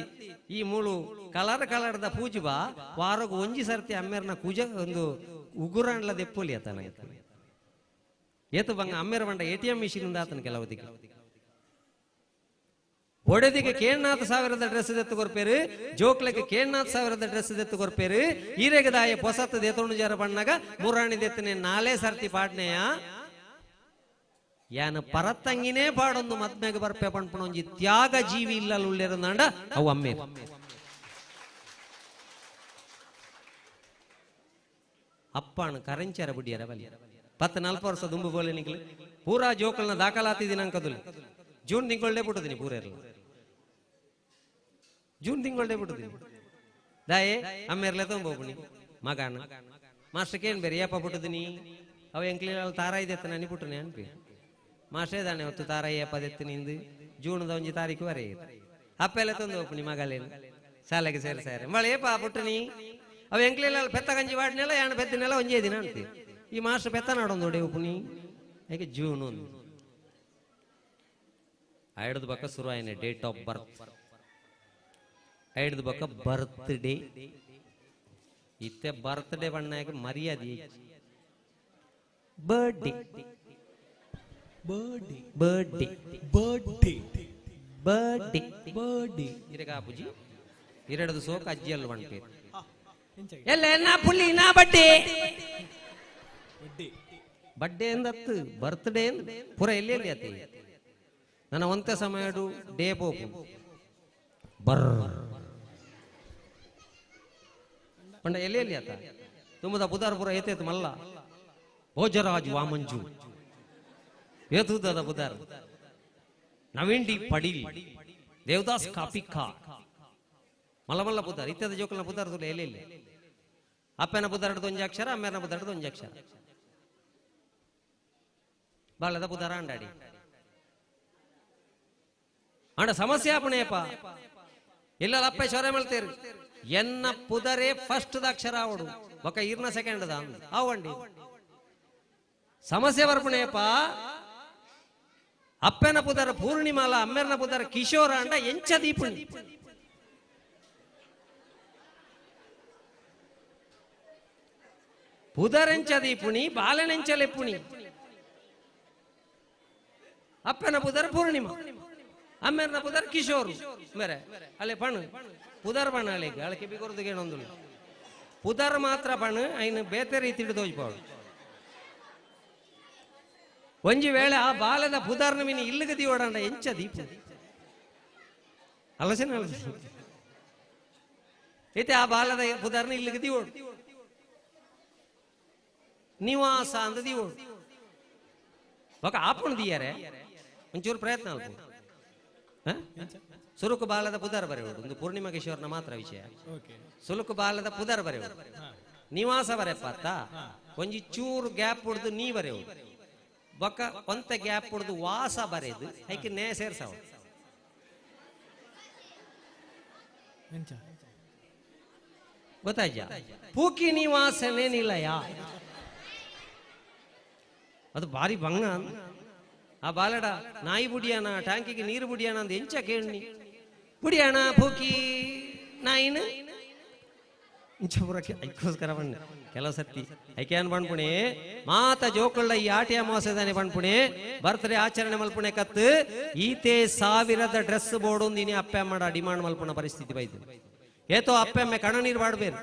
ಈ ಮೂಳು ಕಲರ್ ಕಲರ್ದ ಪೂಜು ಬಾ ವಾರಗು ಒಂಜಿ ಸರ್ತಿ ಅಮ್ಮೇರ್ನ ಕೂಜ ಒಂದು ಉಗುರಾಂಡ್ಲ ದೆಪ್ಪೊಲಿ ಆತನ ಏತು ಬಂಗ ಅಮ್ಮೇರ ಬಂಡ ATM machine ಆತನ ಕೆಲವದಿಗೆ ಒಡೆದಿಗೆ ಕೇಳ್ನಾಥ್ ಸಾವಿರದ ಡ್ರೆಸ್ ದೆತ್ತು ಕೊರ್ಪೇರು, ಜೋಕ್ಲೆಗೆ ಕೇಳ್ನಾಥ್ ಸಾವಿರದ ಡ್ರೆಸ್ ದೆತ್ತು ಕೊರ್ಪೇರು. ಈರೆಗೆ ದಾಯ ಪೊಸತ್ತು ದೇತೋಣು ಜಾರ ಬಣ್ಣಗ ಮುರಾಣಿ ದೆತ್ತನೆ ನಾಲೇ ಸರ್ತಿ ಪಾಡ್ನೆಯ ಯಾನ ಪರತ್ತಂಗಿನೇ ಪಾಡೊಂದು ಮದ್ಮೆಗೆ ಬರ್ಪೆ ಪಣ್ಪಣ ಒಂಜಿ ತ್ಯಾಗ ಜೀವಿ ಇಲ್ಲ ಉಳ್ಳಿರಂದಾಂಡ ಅವು ಅಮ್ಮೆ. ಅಪ್ಪಣ ಕರಂಚಾರ ಬುಡಿಯರ ಬಲಿ 14 ವರ್ಷ ದುಂಬು ಬೋಲೆ ನಿಕ್ಲು ಪೂರಾ ಜೋಕಲ್ನ ದಾಖಲಾತಿ ದಿನಾಂಕದಲ್ಲಿ ಜೂನ್ ತಿಂಗಳೇ ಬಿಟ್ಟುದೀನಿ ಪೂರ ಇರಲ್ಲ ಜೂನ್ ತಿಂಗಳೇ ಬಿಟ್ಟುದೀನಿ ದಾಯೆ ಅಮ್ಮೇರ್ಲೆ ತೊಂಬೋಪುಣಿ ಮಗಾನ ಮಾಸ್ಟರ್ ಕೇನ್ ಬೇರೆ ಏಪ ಬಿಟ್ಟುದೀನಿ ಅವ ಎಂಕ್ಲಿಲ್ಲ ತಾರ ಇದೆತ್ತ ನಾನು ಬಿಟ್ಟುನೆ ಅನ್ಪಿ ಮಾಸ್ಟೇ ದಾನೆ ಹೊತ್ತು ತಾರ ಏಪದೆತ್ತು ನಿಂದು ಜೂನ್ದ ಒಂಜಿ ತಾರೀಕು ವರೆ ಅಪ್ಪೆಲ್ಲ ತಂದು ಹೋಪುಣಿ ಮಗಲೇನು ಶಾಲೆಗೆ ಸೇರಿ ಸೇರಿ ಮಳೆ ಏಪ ಪುಟ್ಟನಿ ಅವ ಎಂಕ್ಲಿಲ್ಲ ಪೆತ್ತ ಗಂಜಿ ವಾಡ್ನೆಲ್ಲ ಯಾಣ ಪೆತ್ತನೆಲ್ಲ ಒಂಜೇ ದಿನ ಅಂತಿ ಈ ಮಾಸ್ಟರ್ ಪೆತ್ತ ನಾಡೊಂದು ಹೊಡೆ ಉಪುಣಿ ಏಕೆ ಜೂನ್ ಒಂದು ಐಡ್ದು ಬಕ್ಕ ಶುರು ಆಯ್ನೆ ಡೇಟ್ ಆಫ್ ಬರ್ತ್ ಐಡ್ದು ಬಕ್ಕ ಬರ್ತ್ ಡೇ ಇತ್ತೆ ಬರ್ತ್ ಡೇ ಬಣ್ಣಾಗ ಮರ್ಯಾದೆ birthday birthday birthday birthday birthday birthday ಇರಗ ಅಪ್ಪುಜಿ ಇರಡದು ಸೋಕ ಅಜ್ಜಿಯಲ್ಲು ಬಣ್ಪೇರು ಎಲ್ಲ ನಾ ಪುಲ್ಲಿ ನಾ ಬಡ್ಡೆ ಬಡ್ಡೆ ಎಂದತ್ತು ಬರ್ತ್ಡೇ ಪೂರ ಎಲ್ಲಿ ಎಲ್ಲಿ ಆತಿ ನನ್ನ ಒಂತೆ ಸಮಯಡು ಡೇ ಪೋಪು ಬರ್ ಪಂಡ ಎಲ್ಲಿ ಎಲ್ಲಿ ಆತ ತುಂಬದ ಬುಧಾರ ಪೂರ ಏತೇತು ಮಲ್ಲ ಭೋಜರಾಜ್ ವಾಮಂಜು ಏತುದ ಬುಧಾರ್ ನವೀನ್ ಡಿ ಪಡೀಲ್ ದೇವದಾಸ್ ಕಾಪಿಖಾ ಮಲ್ಲ ಮಲ್ಲ ಬುಧಾರ್ ಇತ್ಯಾದ ಜೋಕಲ್ನ ಬುಧಾರ್ ತುಲೆ ಎಲ್ಲಿ ಎಲ್ಲಿ ಅಪ್ಪನ ಬುಧಾರಡ್ದು ಒಂಜಿ ಅಕ್ಷರ ಅಮ್ಮೇನ ಬುಧಾರಡ್ದು ಒಂಜಿ ಅಕ್ಷರ ಬಾಳದ ಬುಧಾರ ಅಂಡಾಡಿ ಅಂಡ ಸಮಸ್ಯೆ ಆಪಣೇಪ ಇಲ್ಲ ಅಪ್ಪ ಶೌರ್ಯ ಮಾಡ್ತೇರಿ ಎನ್ನ ಪುದರೆ ಫಸ್ಟ್ ಅಕ್ಷರ ಅವಡು ಬೊಕ ಇರ್ನ ಸೆಕೆಂಡ್ the ಅವಂಡಿ ಸಮಸ್ಯೆ ಬರ್ಪಣೇಪ ಅಪ್ಪನ ಪುದರ ಪೂರ್ಣಿಮಾಲ ಅಮ್ಮೆರ್ನ ಪುದರ ಕಿಶೋರ ಅಂಡ ಎಂಚ ದೀಪುಣಿ ಪುದರೆಂಚ ದೀಪುಣಿ ಬಾಲನೆಂಚ ಲೆಪ್ಪುಣಿ ಅಪ್ಪನ ಪುದರ ಪೂರ್ಣಿಮಾ ಅಮ್ಮೆರ್ನ ಪುದರ್ ಕಿಶೋರ್ ಮೇರೆ ಅಲ್ಲೇ ಪಣ್ಣು ಪುದರ್ ಬಣ್ಣ ಅಲ್ಲಿಗೆ ಅಳಕೆ ಬಿಗೊರ್ದು ಏನೊಂದು ಪುದರ್ ಮಾತ್ರ ಬಣ್ಣ ಐನು ಬೇತೆ ರೀತಿ ಹಿಡಿದೋಜ್ಬೋದು ಒಂಜಿ ವೇಳೆ ಆ ಬಾಲದ ಪುದರ್ನ ಮೀನು ಇಲ್ಲಿಗೆ ದಿವಡಂಡ ಎಂಚ ದೀಪ ಅಲಸನ ಅಲಸನ ಐತೆ ಆ ಬಾಲದ ಪುದರ್ನ ಇಲ್ಲಿಗೆ ದಿವೋಡು ನಿವಾಸ ಅಂದ ದಿವೋಡು ఒక ಆಪುಣ ದಿಯಾರೆ ಒಂಚೂರು ಪ್ರಯತ್ನ ಅಲ್ಪ ಸುರುಕು ಬಾಲದ ಪುದರ್ ಬರೆಯೋಡು ಒಂದು ಪೂರ್ಣಿಮಾ ಕಿಶೋರ್ನ ಮಾತ್ರ ವಿಷಯ ಸುಲುಕು ಬಾಲದ ಪುದರ್ ಬರೆಯೋಡು ನಿವಾಸ ಬರೆಯಪ್ಪ ಒಂಜಿ ಚೂರು ಗ್ಯಾಪ್ ಹೊಡೆದು ನೀ ಬರೆಯೋಡು ಬೊಕ್ಕ ಒಂತ ಗ್ಯಾಪ್ ಹೊಡೆದು ವಾಸ ಬರೆದು ಐಕೆ ನೇ ಸೇರ್ಸಾವ ಗೊತ್ತಾಯ್ತಾ ಪೂಕಿ ನಿವಾಸನೇ ನಿಲಯ ಅದು ಭಾರಿ ಬಂಗ ಆ ಬಾಲಡ ನಾಯಿ ಬುಡಿಯಾನ ಟ್ಯಾಂಕಿಗೆ ನೀರು ಬುಡಿಯಾನ ಅಂತ ಎಂಚ ಕೇಳಿ ಬುಡಿಯಾಣ ಪೂಕಿ ನಾಯಿನ ಇಂಚಪುರಕ್ಕೆ ಐಕ್ಕೋಸ್ಕರ ಬಣ್ಣ ಕೆಲವು ಸರ್ತಿ ಐಕ್ಯಾನ್ ಬಣ್ಪುಣೆ ಮಾತ ಜೋಕುಳ್ಳ ಈ ಆಟಿ ಅಮಾವಾಸ್ಯದಾನೆ ಬಣ್ಪುಣೆ ಬರ್ತ್ಡೇ ಆಚರಣೆ ಮಲ್ಪುಣೆ ಕತ್ತು ಈತೆ ಸಾವಿರದ ಡ್ರೆಸ್ ಬೋರ್ಡು ನೀನೆ ಅಪ್ಪೆ ಅಮ್ಮಡ ಡಿಮಾಂಡ್ ಮಲ್ಪುಣ ಪರಿಸ್ಥಿತಿ ಬೈದು ಏತೋ ಅಪ್ಪೆ ಅಮ್ಮೆ ಕಣ ನೀರು ಬಾಡ್ಬೇರು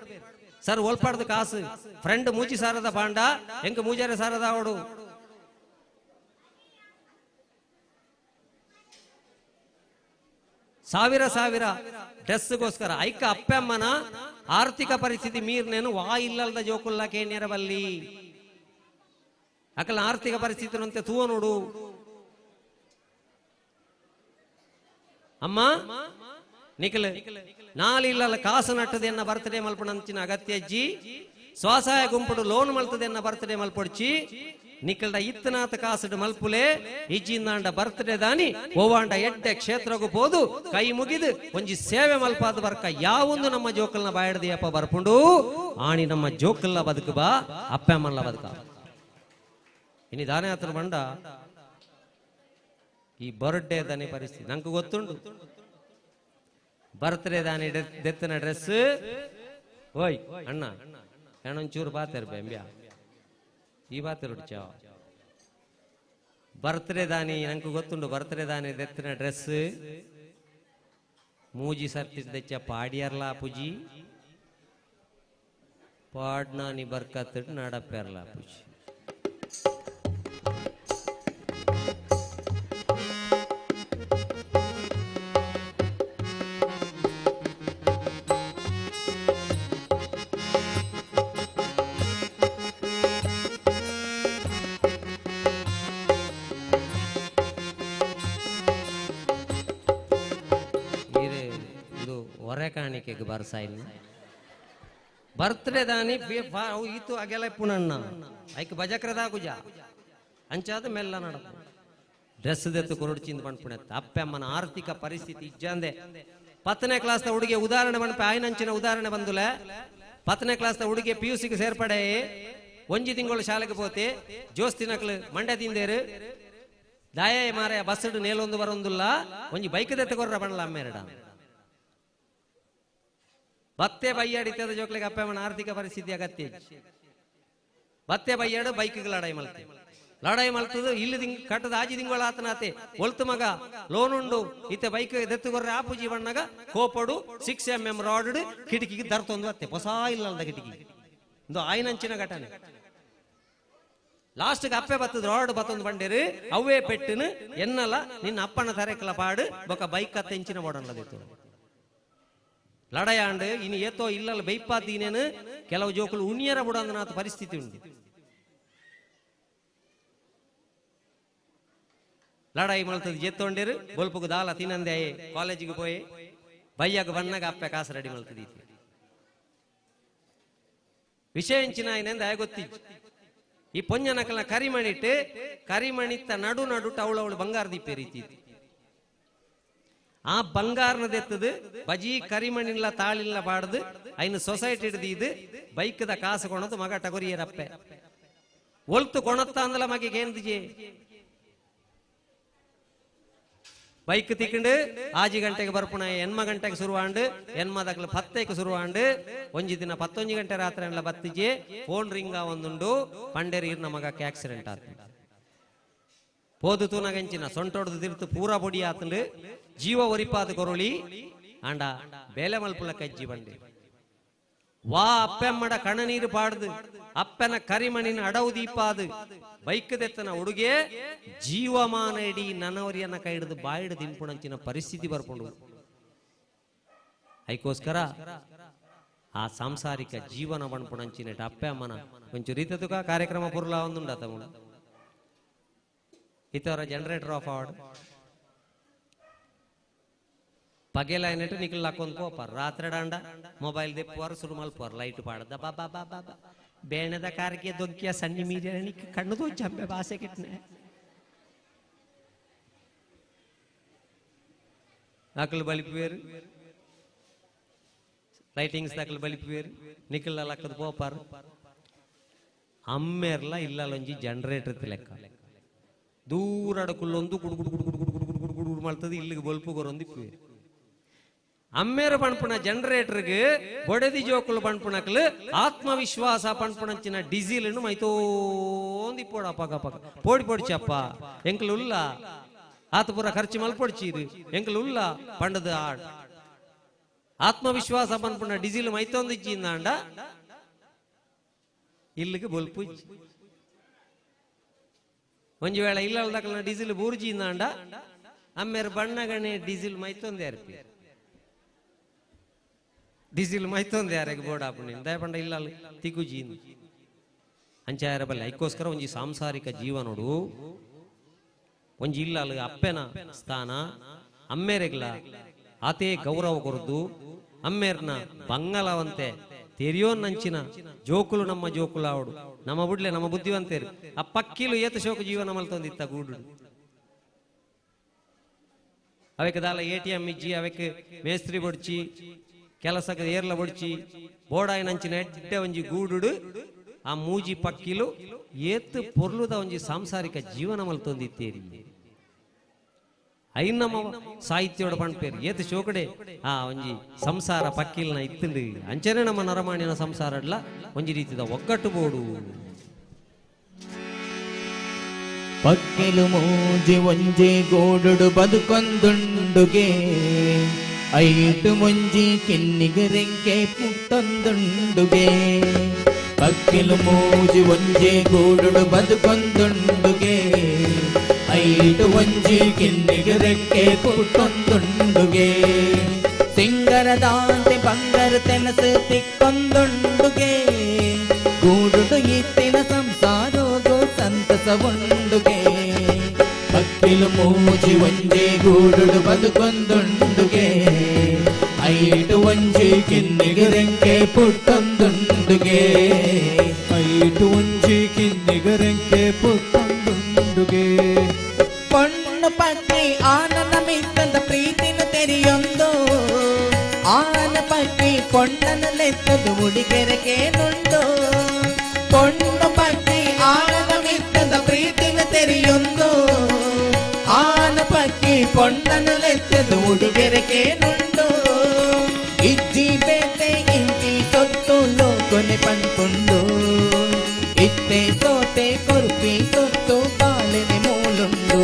ಸರ್ ಒಲ್ಪಾಡ್ದು ಕಾಸು ಫ್ರೆಂಡ್ ಮೂಜಿ ಸಾರದ ಬಾಂಡ ಎಂಕ ಮೂಜಾರೆ ಸಾರದ ಅವಡು ಸಾವಿರ ಸಾವಿರ ಡ್ರೆಸ್ಗೋಸ್ಕರ ಐಕ ಅಪ್ಪಮ್ಮನ ಆರ್ಥಿಕ ಪರಿಸ್ಥಿತಿ ಮೀರ್ನೇನು ವಾ ಇಲ್ಲಲ್ದ ಜೋಕುಲ್ಲ ಕೇಣ್ಯರಬಲ್ಲಿ ಅಕಲ ಆರ್ಥಿಕ ಪರಿಸ್ಥಿತಿ ತೂವ ನೋಡು ಅಮ್ಮ ನಿಖಲ್ ನಾಲ್ ಇಲ್ಲಲ್ಲ ಕಾಸು ನಟ್ಟದೆನ್ನ ಬರ್ತಡೇ ಮಲ್ಪಣಂಚಿನ ಅಗತ್ಯ ಅಜ್ಜಿ ಸ್ವಸಹಾಯ ಗುಂಪುಡು ಲೋನ್ ಮಲ್ತದೆನ್ನ ಬರ್ತಡೇ ಮಲ್ಪೊಡ್ಚಿ ನಿಕಲ್ಡ ಇತ್ತನಾಥ ಕಾಸುಡು ಮಲ್ಪುಲೆ ಇಜ್ಜಿಂದಾಂಡ ಬರ್ತ್ಡೇ ದಾನಿ ಓವಾಂಡ ಎಡ್ಡೆ ಕ್ಷೇತ್ರಗೂ ಪೋದು ಕೈ ಮುಗಿದು ಒಂಜಿ ಸೇವೆ ಮಲ್ಪಾದ ಬರ್ಕ ಯಾವೊಂದು ನಮ್ಮ ಜೋಕಲ್ನ ಬಾಯಡ್ದಿಯಪ್ಪ ಬರ್ಪುಂಡು ಆಣಿ ನಮ್ಮ ಜೋಕಲ್ಲ ಬದುಕು ಬಾ ಅಪ್ಪ ಅಮ್ಮಲ್ಲ ಬದುಕ ಇನಿ ದಾನೆ ಆತನ ಬಂಡ ಈ ಬರ್ತ್ಡೇ ದಾನಿ ಪರಿಸ್ಥಿತಿ ನಂಗೆ ಗೊತ್ತುಂಡು ಬರ್ತ್ಡೇ ದಾನಿ ದೆತ್ತನ ಡ್ರೆಸ್ ಓಯ್ ಅಣ್ಣ ಒಂಚೂರು ಬಾತೆರ್ ಬೆಂಬ್ಯಾ ಈ ಬಾತೆರುಡ್ಚ ಬರ್ತ್ಡೇ ದಾನಿ ನಂಗೆ ಗೊತ್ತುಂಡು ಬರ್ತ್ಡೇ ದಾನಿ ದೆತ್ತನ ಡ್ರೆಸ್ ಮೂಜಿ ಸರ್ತಿ ದೆಚ್ಚ ಪಾಡಿಯರ್ಲಾ ಪುಜಿ ಪಾಡ್ನಾನಿ ಬರ್ಕತ್ ನಡಪೆರ್ಲಾ ಪುಜಿ ಕಾಣಿಕೆಗೆ ಬರ್ಸಾಯಿಲ್ಲ ಬರ್ತ್ಡೇ ದಾನಿ ಈತು ಅಗೆಲ ಪುನಣ್ಣ ಐಕ್ ಬಜಕ್ರದಾಗುಜ ಅಂಚಾದ ಮೆಲ್ಲ ನಡಪ ಡ್ರೆಸ್ ದೆತ್ತು ಕೊರಡ್ಚಿಂದ ಪಣ್ಪುಣೆತ್ತ ಅಪ್ಪಮ್ಮನ ಆರ್ಥಿಕ ಪರಿಸ್ಥಿತಿ ಇಜ್ಜಂದೆ 10ನೇ ಕ್ಲಾಸ್ದ ಹುಡುಗಿ ಉದಾಹರಣೆ ಬಣ್ಪೆ ಆಯ್ನಂಚಿನ ಉದಾಹರಣೆ ಬಂದುಲೆ 10ನೇ ಕ್ಲಾಸ್ದ ಹುಡುಗಿ ಪಿ ಯು ಸಿಗೆ ಸೇರ್ಪಡೆ ಒಂಜಿ ತಿಂಗಳು ಶಾಲೆಗೆ ಪೋತೆ ಜೋಸ್ತಿನಕ್ಲು ಮಂಡ್ಯ ತಿಂದೇರು ದಾಯ ಮಾರಾಯ ಬಸ್ ನೇಲೊಂದು ಬರೊಂದುಲ್ಲ ಒಂಜಿ ಬೈಕ್ ದೆತ್ತು ಕೊರ್ರ ಬಣ್ಣಲ ಅಮ್ಮೇರಡ ಬತ್ತೆ ಬೈಯಾಡಿತ್ತದ ಜೋಕ್ಲಿಗೆ ಅಪ್ಪಮ್ಮನ ಆರ್ಥಿಕ ಪರಿಸ್ಥಿತಿ ಅಗತ್ಯ ಬತ್ತೆ ಬೈಯಾಡು ಬೈಕ್ ಲಡಾಯಿ ಮಲ್ತೆ ಲಡಾಯಿ ಮಲ್ತದು ಇಲ್ಲಿ ದಿಂಗ್ ಕಟ್ಟದ ಆಜಿ ತಿಂಗಳ ಆತನಾತೆ ಒಲ್ತು ಮಗ ಲೋನ್ ಉಂಡು ಇತ್ತೆ ಬೈಕ್ ದೆತ್ತುಗೊರ್ರೆ ಆಪುಜಿ ಬಣ್ಣಗ ಕೋಪಡು 6 mm ರಾಡ್ ಕಿಟಕಿಗೆ ದರ್ತೊಂದು ಅತ್ತೆ ಹೊಸ ಇಲ್ಲದ ಕಿಟಕಿ ಇಂದು ಆಯ್ನಂಚಿನ ಘಟನೆ ಲಾಸ್ಟ್ಗೆ ಅಪ್ಪೆ ಬತ್ತದ ರಾಡ್ ಬತ್ತೊಂದು ಬಂಡೇರು ಅವೇ ಪೆಟ್ಟಿನ ಎನ್ನಲ ನಿನ್ನ ಅಪ್ಪನ ತರೆಕಲ ಪಾಡು ಬೊಕ ಬೈಕ್ ಅತ್ತೆಂಚಿನ ಬೋಡನ್ಲದಿತ್ತು ಲಡಯಾಂಡು ಇನ್ನು ಏತೋ ಇಲ್ಲಲ್ಲ ಬೈಪಾತೀನೇನು ಕೆಲವು ಜೋಕುಲು ಉಣ್ಣಿಯರ ಬುಡಂದನಾಥ ಪರಿಸ್ಥಿತಿ ಉಂಟು ಲಡಾಯಿ ಮಲ್ತದ ಜೆತ್ತೊಂಡಿರು ಬೊಲ್ಪುಗು ದಾಲ ತಿನ್ನಂದೆ ಕಾಲೇಜಿಗೆ ಪೋಯಿ ಬಯ್ಯಾಗ ಬಣ್ಣಗ ಅಪ್ಪೆ ಕಾಸು ರೆಡಿ ಮಲ್ತದೀತಿ ವಿಷಯ ಎಂಚಿನ ಆಯ್ನೆಂದ ಗೊತ್ತಿ ಈ ಪೊಂಜನಕಲ್ನ ಕರಿಮಣಿಟ್ಟು ಕರಿಮಣಿತ್ತ ನಡು ನಡು ಟವಳವಳು ಬಂಗಾರ ದೀಪೆ ರೀತಿ ಆ ಬಂಗಾರನದೆತ್ತದು ಬಜಿ ಕರಿಮಣಿಲ್ಲ ತಾಳಿಲ್ಲ ಬಾಡ್ದು ಐನು ಸೊಸೈಟಿ ಹಿಡ್ದು ಬೈಕ್ದ ಕಾಸು ಕೊಣದು ಮಗ ಟಗೊರಿಯರಪ್ಪೆ ಒಲ್ತು ಕೊಣತ್ತ ಅಂದಲ ಮಗಿಗೆ ಏನ್ದಿಜೆ ಬೈಕ್ ತಿಕ್ಕೊಂಡು ಆಜಿ ಗಂಟೆಗೆ ಬರ್ಪುಣ ಎನ್ಮ ಗಂಟೆಗೆ ಶುರುವಾಂಡು ಎನ್ಮದಕ್ಲು ಪತ್ತೈಕ್ ಶುರುವಾಂಡು ಒಂಜಿ ದಿನ 11 ಗಂಟೆ ರಾತ್ರಿ ಎಲ್ಲ ಬತ್ತಿಜೆ ಫೋನ್ ರಿಂಗ ಒಂದುಂಡು ಪಂಡೇರಿ ಇರ್ನ ಮಗಕ್ಕೆ ಆಕ್ಸಿಡೆಂಟ್ ಆತು ಪೋದು ತೂನಗಂಚಿನ ಸೊಂಟೊಡ್ದು ತಿರ್ತು ಪೂರ ಪೊಡಿ ಆತಂಡು ಜೀವ ಒರಿಪಾದ ಕೊರಳಿ ಆಂಡ ಬೇಲೆ ಮಲ್ಪುಲ ಕಜ್ಜಿ ಬಂಡೆ ವಾ ಅಪ್ಪೆಮ್ಮಡ ಕಣ್ಣನೀರು ಪಾಡ್ದು ಅಪ್ಪನ ಕರಿಮಣಿನ ಅಡವು ದೀಪಾದು ಬೈಕ್ ದೆತ್ತನ ಹುಡುಗೆ ಜೀವಮಾನ ಇಡೀ ನನವರಿಯನ್ನ ಕೈ ಹಿಡಿದು ಬಾಯಿಡು ತಿನ್ಪುಣಂಚಿನ ಪರಿಸ್ಥಿತಿ ಬರ್ಕೊಂಡು ಐಕೋಸ್ಕರ ಆ ಸಾಂಸಾರಿಕ ಜೀವನ ಬಣ್ಪುಣಂಚಿನ ಅಪ್ಪೆ ಅಮ್ಮನ ಒಂಚೂರು ರೀತದುಕ ಕಾರ್ಯಕ್ರಮ ಪುರ್ಲ ಒಂದುಂಡ ತಮ್ಮ ಇತರ ಜನರೇಟರ್ ಆಫ್ ಆಡ್ ಪಗೆಲ ಏನಿಟ್ಟು ನಿಖಲ್ ಹಾಕೊಂಡ್ ಪೋಪಾರ್ ರಾತ್ರಿ ಡಾಂಡ ಮೊಬೈಲ್ ದೆಪ್ಪುವಾರು ಸುರು ಮಲ್ಪುವಾರು ಲೈಟ್ ಪಾಡದ ಬಾ ಬಾ ಬಾ ಬಾ ಬೇಣದ ಕಾರಿಗೆ ದೊಂಕಿಯ ಸಣ್ಣ ಮೀರಿಯ ಕಣ್ಣು ದೊಂಚಂಬೆ ಬಾಸೆ ಕಿಟ್ನೆ ಅಕಲು ಬಲಿಪುವೇರು ಲೈಟಿಂಗ್ಸ್ ದಾಕಲು ಬಲಿಪುವೇರು ನಿಖಲ್ ಹಾಕದ್ ಪೋಪಾರು ಅಮ್ಮೇರ್ಲ ಇಲ್ಲೊಂಜಿ ಜನರೇಟರ್ ಲೆಕ್ಕ ದೂರ ಅಡಕುಲ್ಲೊಂದು ಗುಡು ಗುಡು ಗುಡು ಗುಡು ಗುಡು ಗುಡು ಗುಡು ಗುಡು ಮಾಡ್ತದೆ ಇಲ್ಲಿಗೆ ಬಲ್ಪು ಗೊರೊಂದು ಇಪ್ಪುವೇರು ಅಮ್ಮೇರ ಪಣ್ಪುಣ ಜನರೇಟರ್ಗೆ ಬೊಡೆದಿ ಜೋಕುಲು ಪಣ್ಪುಣಕ್ಲು ಆತ್ಮವಿಶ್ವಾಸ ಪಣ್ಪುಣಂಚಿನ ಡೀಸೆಲ್ ಮೈತೋಂದು ಇಪ್ಪೋಡು ಅಪ್ಪಾಗ ಅಪ್ಪಾಗ ಪೋಡಿ ಪೋಡಿಚಪ್ಪ ಎಂಕ್ಲು ಉಲ್ಲ ಆತ ಪೂರ ಖರ್ಚು ಮಲ್ಪೊಡ್ಚೀರು ಎಂಕ್ಲು ಉಲ್ಲ ಪಂಡದ ಆಡ್ ಆತ್ಮವಿಶ್ವಾಸ ಪನ್ಪುಣ ಡೀಸೆಲ್ ಮೈತೊಂದು ಇಜ್ಜಿಂದಾಂಡ ಇಲ್ಲಿಗೆ ಬೊಲ್ಪು ಇಜ್ಜಿ ಒಂಜಿ ವೇಳೆ ಇಲ್ಲಲ್ದಕಲ್ನ ಡೀಸೆಲ್ ಬೂರ್ಜಿಂದಾಂಡ ಅಮ್ಮೇರ ಬಣ್ಣಗಣೆ ಡೀಸೆಲ್ ಮೈತೊಂದು ಯಾರ್ಪಿ ಡೀಸೆಲ್ ಮೈತೊಂದು ಯಾರಿಗೆ ಬೋರ್ಡ್ ಆಪುಂಡು ದಯಪಂಡ ಇಲ್ಲ ತಿಗುಜಿ ಅಂಚಾಯರ ಬಲ್ಲೆ ಐಕ್ಕೋಸ್ಕರ ಒಂಜಿ ಸಾಂಸಾರಿಕ ಜೀವನೋಡು ಒಂಜಿ ಇಲ್ಲ ಅಪ್ಪೆನ ಸ್ಥಾನ ಅಮ್ಮೇರೆಗ್ಲ ಆತೇ ಗೌರವ ಕೊರದು ಅಮ್ಮೇರ್ನ ಬಂಗಲವಂತೆ ತೆರಿಯೋನ್ ನಂಚಿನ ಜೋಕುಲು ನಮ್ಮ ಜೋಕುಲು ಆವಡು ನಮ್ಮ ಬುಡ್ಲೆ ನಮ್ಮ ಬುದ್ಧಿವಂತೇರು ಆ ಪಕ್ಕಿಲು ಏತ ಶೋಕ ಜೀವನ ಮಲ್ತೊಂದಿತ್ತ ಗೂಡು ಅವೆಕ್ ದಾಲ ಎಟಿಎಂ ಇಜ್ಜಿ ಅವೆಕ್ ಮೇಸ್ತ್ರಿ ಬೊಡ್ಚಿ ಕೆಲಸಕ್ಕೆ ಏರ್ಲ ಬೊಡ್ಚಿ ಬೋಡಾಯಿನಂಚಿನ ಎಡ್ಡೆ ಒಂಜಿ ಗೂಡುಡು ಆ ಮೂಜಿ ಪಕ್ಕಿಲು ಏತ್ ಪೊರ್ಲುದ ಒಂಜಿ ಸಾಂಸಾರಿಕ ಜೀವನ ಮಲ್ತೊಂದಿತ್ತೇರಿ ಐನಮ್ಮ ಸಾಹಿತ್ಯೋಡ ಪಣ್ಪೇರು ಏತ್ ಶೋಕಡೆ ಆ ಒಂಜಿ ಸಂಸಾರ ಪಕ್ಕಿಲ್ನ ಇತ್ತಂಡು ಅಂಚನೆ ನಮ್ಮ ನರಮಾಣಿನ ಸಂಸಾರಡ್ಲ ಒಂಜಿ ರೀತಿದ ಒಗ್ಗಟ್ಟು ಬೋಡು. ಪಕ್ಕಿಲು ಮೂಜಿ ಒಂಜಿ ಗೋಡುಡು ಬದುಕೊಂದುಂಡುಗೆ ಐಟು ಮುಂಜಿ ಕಿನ್ನಿಗರೆಂಕೆ ಪುಟ್ಟೊಂದುಂಡುಗೆ. ಪಕ್ಕಿಲು ಮೂಜಿ ಒಂಜಿ ಗೂಡುಡು ಬದುಕೊಂದುಂಡುಗೆ ಐಟು ಒಂಜಿ ಕಿನ್ನಿಗರೆಂಕೆ ಪುಟ್ಟೊಂದುಂಡುಗೆ. ಸಿಂಗರದಾಂತೆ ಬಂಗರ ತೆನಸು ತಿಕ್ಕೊಂದುಂಡುಗೆ ಗೂಡುಡು ಇತ್ತಿನ ಸಂಸಾರೋಗು ಸಂತಸ ಉಂಡುಗೆ. ಪಕ್ಕಿಲು ಮೂಜಿ ಒಂಜಿ ಗೂಡುಡು ಬದುಕೊಂದುಂಡುಗೆ ಐಟು ಒಂಜಿ ಕಿನ್ನಿಗರೆಂಕೆ ಪುಟ್ಟೊಂದುಂಡುಗೆ. ಐಟು ಒಂಜಿ ಕಿನ್ನಿಗರೆಂಕೆ ಪುಟ್ಟೊಂದುಂಡುಗೆ. ಪೊಣ್ಣು ಪಕ್ಕಿ ಆನನ ಮಿತ್ತದ ಪ್ರೀತಿನ ತೆರಿಯೊಂದು ಆನ ಪಕ್ಕಿ ಪೊಣ್ಣನ ಲೆತ್ತದು ಉಡಿಗೆರೆಕೇನುಂಡು. ಪೊಣ್ಣು ಪಕ್ಕಿ ಆನನ ಮಿತ್ತದ ಪ್ರೀತಿನ ತೆರಿಯೊಂದು ಆನ ಪಕ್ಕಿ ಪೊಣ್ಣನ ಲೆತ್ತದು ಉಡುಗೆರೆಕೇನುಂಡು. ಇಜ್ಜಿ ಬೇಟೆ ಇಂಚಿ ಸೊತ್ತು ಲೋಕೊನೆ ಪನ್ಪುಂಡು ಇತ್ತೆ ಸೋತೆ ಕೊರ್ಪಿ ಸೊತ್ತು ಬಾಲೆನೆ ಮೂಲುಂಡು.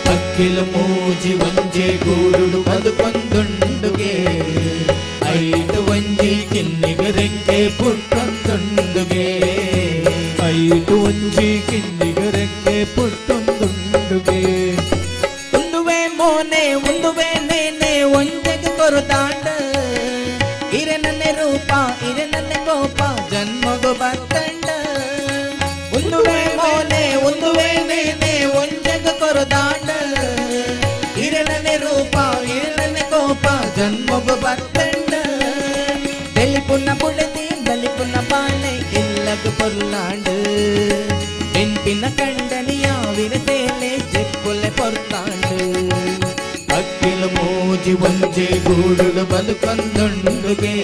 ಪಕ್ಕಿಲು ಮೂಜಿ ಒಂಜಿ ಗೂಡುಡು ಬದುಕೊಂದುಂಡುಗೆ ಐದು ಒಂಜಿ ಕಿನ್ನಿಗರೆಂಕೆ ಪುಟ್ಟೊಂದುಂಡುಗೆ. ಐದು ಒಂಜಿ ಕಿನ್ನಿಗರೆಂಕೆ ಪುಟ್ಟೊಂದುಂಡುಗೆ. ಉಂದುವೆ ಮೋನೆ ಉಂದುವೆ ನೇನೆ ಒಂಜೆಗೆ ಕೊರುತಾಂಡ ಇರೆ ನನ್ನೆ ರೂಪ ಇರೆ ನನ್ನೆ ಕೋಪ ಜನ್ಮಗು ಬತ್ತಂಡ. ಉಂದುವೆ ಮೋನೆ ಉಂದುವೆ ನೇನೆ ಒಂಜೆಗೆ ಕೊರುತಾಂಡ ಇರೆ ನನ್ನೆ ರೂಪ ಇರೆ ನನ್ನೆ ಕೋಪ ಜನ್ಮಗು ಬತ್ತಂಡ. ಬೆಲಿಪುನ ಬುಡದಿ ಬಲಿಪುನ ಬಾಲೆ ಇಲ್ಲಗು ಪೊರ್ಲಾಂಡು ಬೆನ್ಪಿನ ಕಂಡನಿಯ ವಿರಸೇಲೆ ಜೆಪ್ಪುಲೆ ಪೊರ್ತಾಂಡು. ಪಕ್ಕಿಲು ಮೂಜಿ ಒಂಜಿ ಗೂಡುಡು ಬದುಕೊಂದುಂಡುಗೆ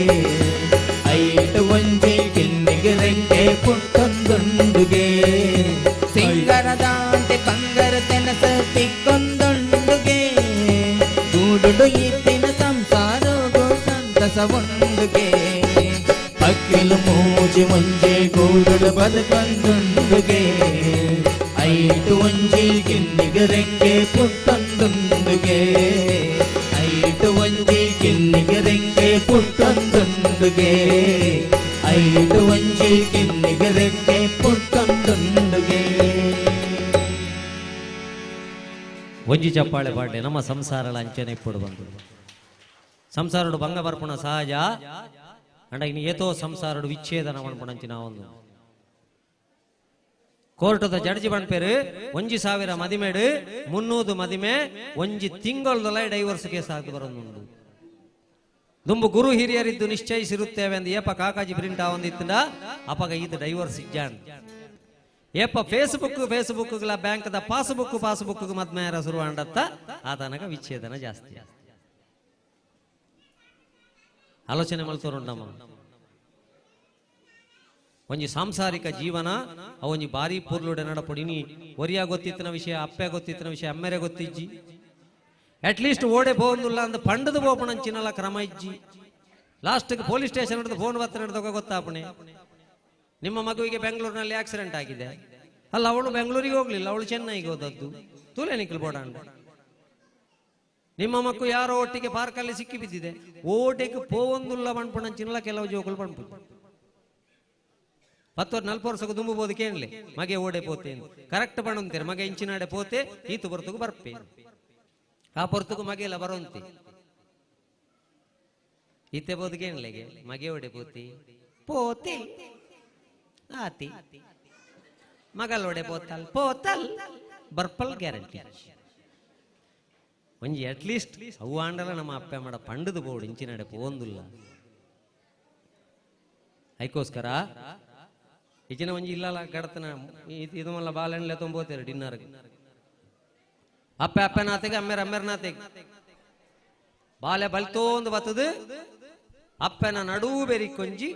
ಐಟು ಒಂಜಿ ಕಿನ್ನಿಗರೆಂಕೆ ಪುಟ್ಟೊಂದುಂಡುಗೆ. ಸಿಂಗರದಾಂತೆ ಬಂಗರ ತೆನಸ ತಿಕ್ಕೊಂದುಂಡುಗೆ ಗೂಡುಡು ಇತ್ತಿನ ಸಂಸಾರೋಗು ಸಂತಸ ಉಂಡುಗೆ. ಪಕ್ಕಿಲು ಮೂಜಿ ಒಂಜಿ ಗೂಡುಡು ಬದುಕೊಂದುಂಡುಗೆ ಐಟು ಒಂಜಿ ಕಿನ್ನಿಗರೆಂಕೆ ಪುಟ್ಟೊಂದುಂಡುಗೆ. ಐಟು ಒಂಜಿ ಕಿನ್ನಿಗರೆಂಕೆ ಪುಟ್ಟೊಂದುಂಡುಗೆ. ಐಟು ಒಂಜಿ ಕಿನ್ನಿಗರೆಂಕೆ ಪುಟ್ಟೊಂದುಂಡುಗೆ. ಒಂಜಿ ಚಪ್ಪಾಳೆ ಪಾಡ್ಲೆ ನಮ್ಮ ಸಂಸಾರಲ ಅಂಚನೆ ಇಪ್ಪಡು ಬಂದು ಸಂಸಾರಡು ಭಂಗ ಬರ್ಪುಣ ಸಹಜ ಅಂಡ ಇನ್ನು ಏತೋ ಸಂಸಾರಡು ವಿಚ್ಛೇದನ ಮನ್ಪುಣಂಚಿನ ಒಂದು ಕೋರ್ಟದ ಜಡ್ಜಿ ಪನ್ಪೇರು ಒಂಜಿ ಸಾವಿರ ಮದಿಮೇಡು 300 ಮದಿಮೆ ಒಂಜಿ ತಿಂಗಳದಲ್ಲ ಡೈವರ್ಸ್ ಕೇಸ್ ಆಗಿ ಬರೋದುಂಡು. ದುಂಬು ಗುರು ಹಿರಿಯರಿದ್ದು ನಿಶ್ಚಯಿಸಿರುತ್ತೇವೆ ಅಂದ್ ಏಪ ಕಾಕಾಜಿ ಪ್ರಿಂಟ್ ಆವೊಂದಿತ್ತಂಡ ಅಪಗ ಇದು ಡೈವರ್ಸ್ ಇಜ್ಜಾನ್. ಏಪ ಫೇಸ್ಬುಕ್ ಫೇಸ್ಬುಕ್ ಬ್ಯಾಂಕ್ದ ಪಾಸ್ಬುಕ್ ಪಾಸ್ಬುಕ್ ಮದ್ಮೇರ ಶುರು ಅಂಡತ್ತ ಆತನಕ ವಿಚ್ಛೇದನ ಜಾಸ್ತಿ. ಆಲೋಚನೆ ಮಲ್ತೋರುಂಡಮ್ಮ ಒಂಜಿ ಸಾಂಸಾರಿಕ ಜೀವನ ಅವೊಂಜಿ ಬಾರಿ ಪೊರ್ಲುಡೆ ನಡಪೊಡಿನಿ ಒರಿಯ ಗೊತ್ತಿತ್ತಿನ ವಿಷಯ ಅಪ್ಪೆ ಗೊತ್ತಿತ್ತಿನ ವಿಷಯ ಅಮ್ಮೆರೆ ಗೊತ್ತಿಜ್ಜಿ ಅಟ್ಲೀಸ್ಟ್ ಓಡೆ ಪೋಂದುಲ್ಲ ಅಂದ ಪಂಡದು ಪೋಪಣಂಚಿನಲ್ಲ ಕ್ರಮ ಇಜ್ಜಿ. ಲಾಸ್ಟ್ಗೆ ಪೊಲೀಸ್ ಸ್ಟೇಷನ್ ಹಿಡಿದು ಫೋನ್ ಬತ್ತ ಹಿಡಿದಾಗ ಗೊತ್ತಾಪಣೆ ನಿಮ್ಮ ಮಗುವಿಗೆ ಬೆಂಗಳೂರಿನಲ್ಲಿ ಆಕ್ಸಿಡೆಂಟ್ ಆಗಿದೆ ಅಲ್ಲ ಅವಳು ಬೆಂಗಳೂರಿಗೆ ಹೋಗ್ಲಿಲ್ಲ ಅವಳು ಚೆನ್ನೈಗೆ ಹೋದದ್ದು ತೂಲೆ ನಿಕ್ಕಲ್ ಬೋಡಾಂಡ. ನಿಮ್ಮ ಮಕ್ಕಳು ಯಾರೋ ಒಟ್ಟಿಗೆ ಪಾರ್ಕಲ್ಲಿ ಸಿಕ್ಕಿ ಬಿದ್ದಿದೆ ಓಟೆಗೆ ಪೋವೊಂದುಲ್ಲ ಪಣ್ಪುಣಂಚಿನಲ್ಲ ಕೆಲವು ಜೋಕುಲು ಪಣ್ಪು 10 40 ವರ್ಷಕ್ಕೆ ದುಂಬುಬೋದು ಕೇಳಲಿ ಮಗೆ ಓಡೆ ಪೋತೆ ಕರೆಕ್ಟ್ ಪಣಂತೀರ ಮಗೆ ಇಂಚಿನಾಡೆ ಪೋತೆ ಈತು ಬರ್ತುಗು ಬರ್ಪೆ ಆ ಪೊರ್ತುಗು ಮಗೆಲ್ಲ ಬರೋಂತಿ ಈತೆ ಬೋದು ಕೇಳಲೆಗೆ ಮಗೆ ಓಡೆ ಪೋತಿ ಪೋತಿ ಆತಿ ಮಗಲೋಡೆ ಪೋತಲ್ ಪೋತಲ್ ಬರ್ಪಲ್ ಗ್ಯಾರಂಟಿ. ಒಂಜಿ ಅಟ್ಲೀಸ್ಟ್ ಅವು ಆಂಡಲ ನಮ್ಮ ಅಪ್ಪೆ ಮಾಡ ಪಂಡದು ಬೋಡು ಇಂಚಿನಾಡೆ ಪೋಂದುಲ್ಲ. ಐಕೋಸ್ಕರ ಇಚಿನ ಒಂಜಿ ಇಲ್ಲಲ್ಲ ಗಡತನ ಇದು ಮಲ್ಲ ಬಾಳೆಹಣ್ಣು ತೊಂಬೋತೇರು ಡಿನ್ನರ್ಗೆ. ಅಪ್ಪೆ ಅಪ್ಪನಾತೆಗೆ ಅಮ್ಮೇರ ಅಮ್ಮೇರನಾತೆಗೆ ಬಾಳೆ ಬಲ್ತೋಂದು ಬತ್ತದು ಅಪ್ಪನ ನಡುವು ಬೆರಿ ಕೊಂಜಿ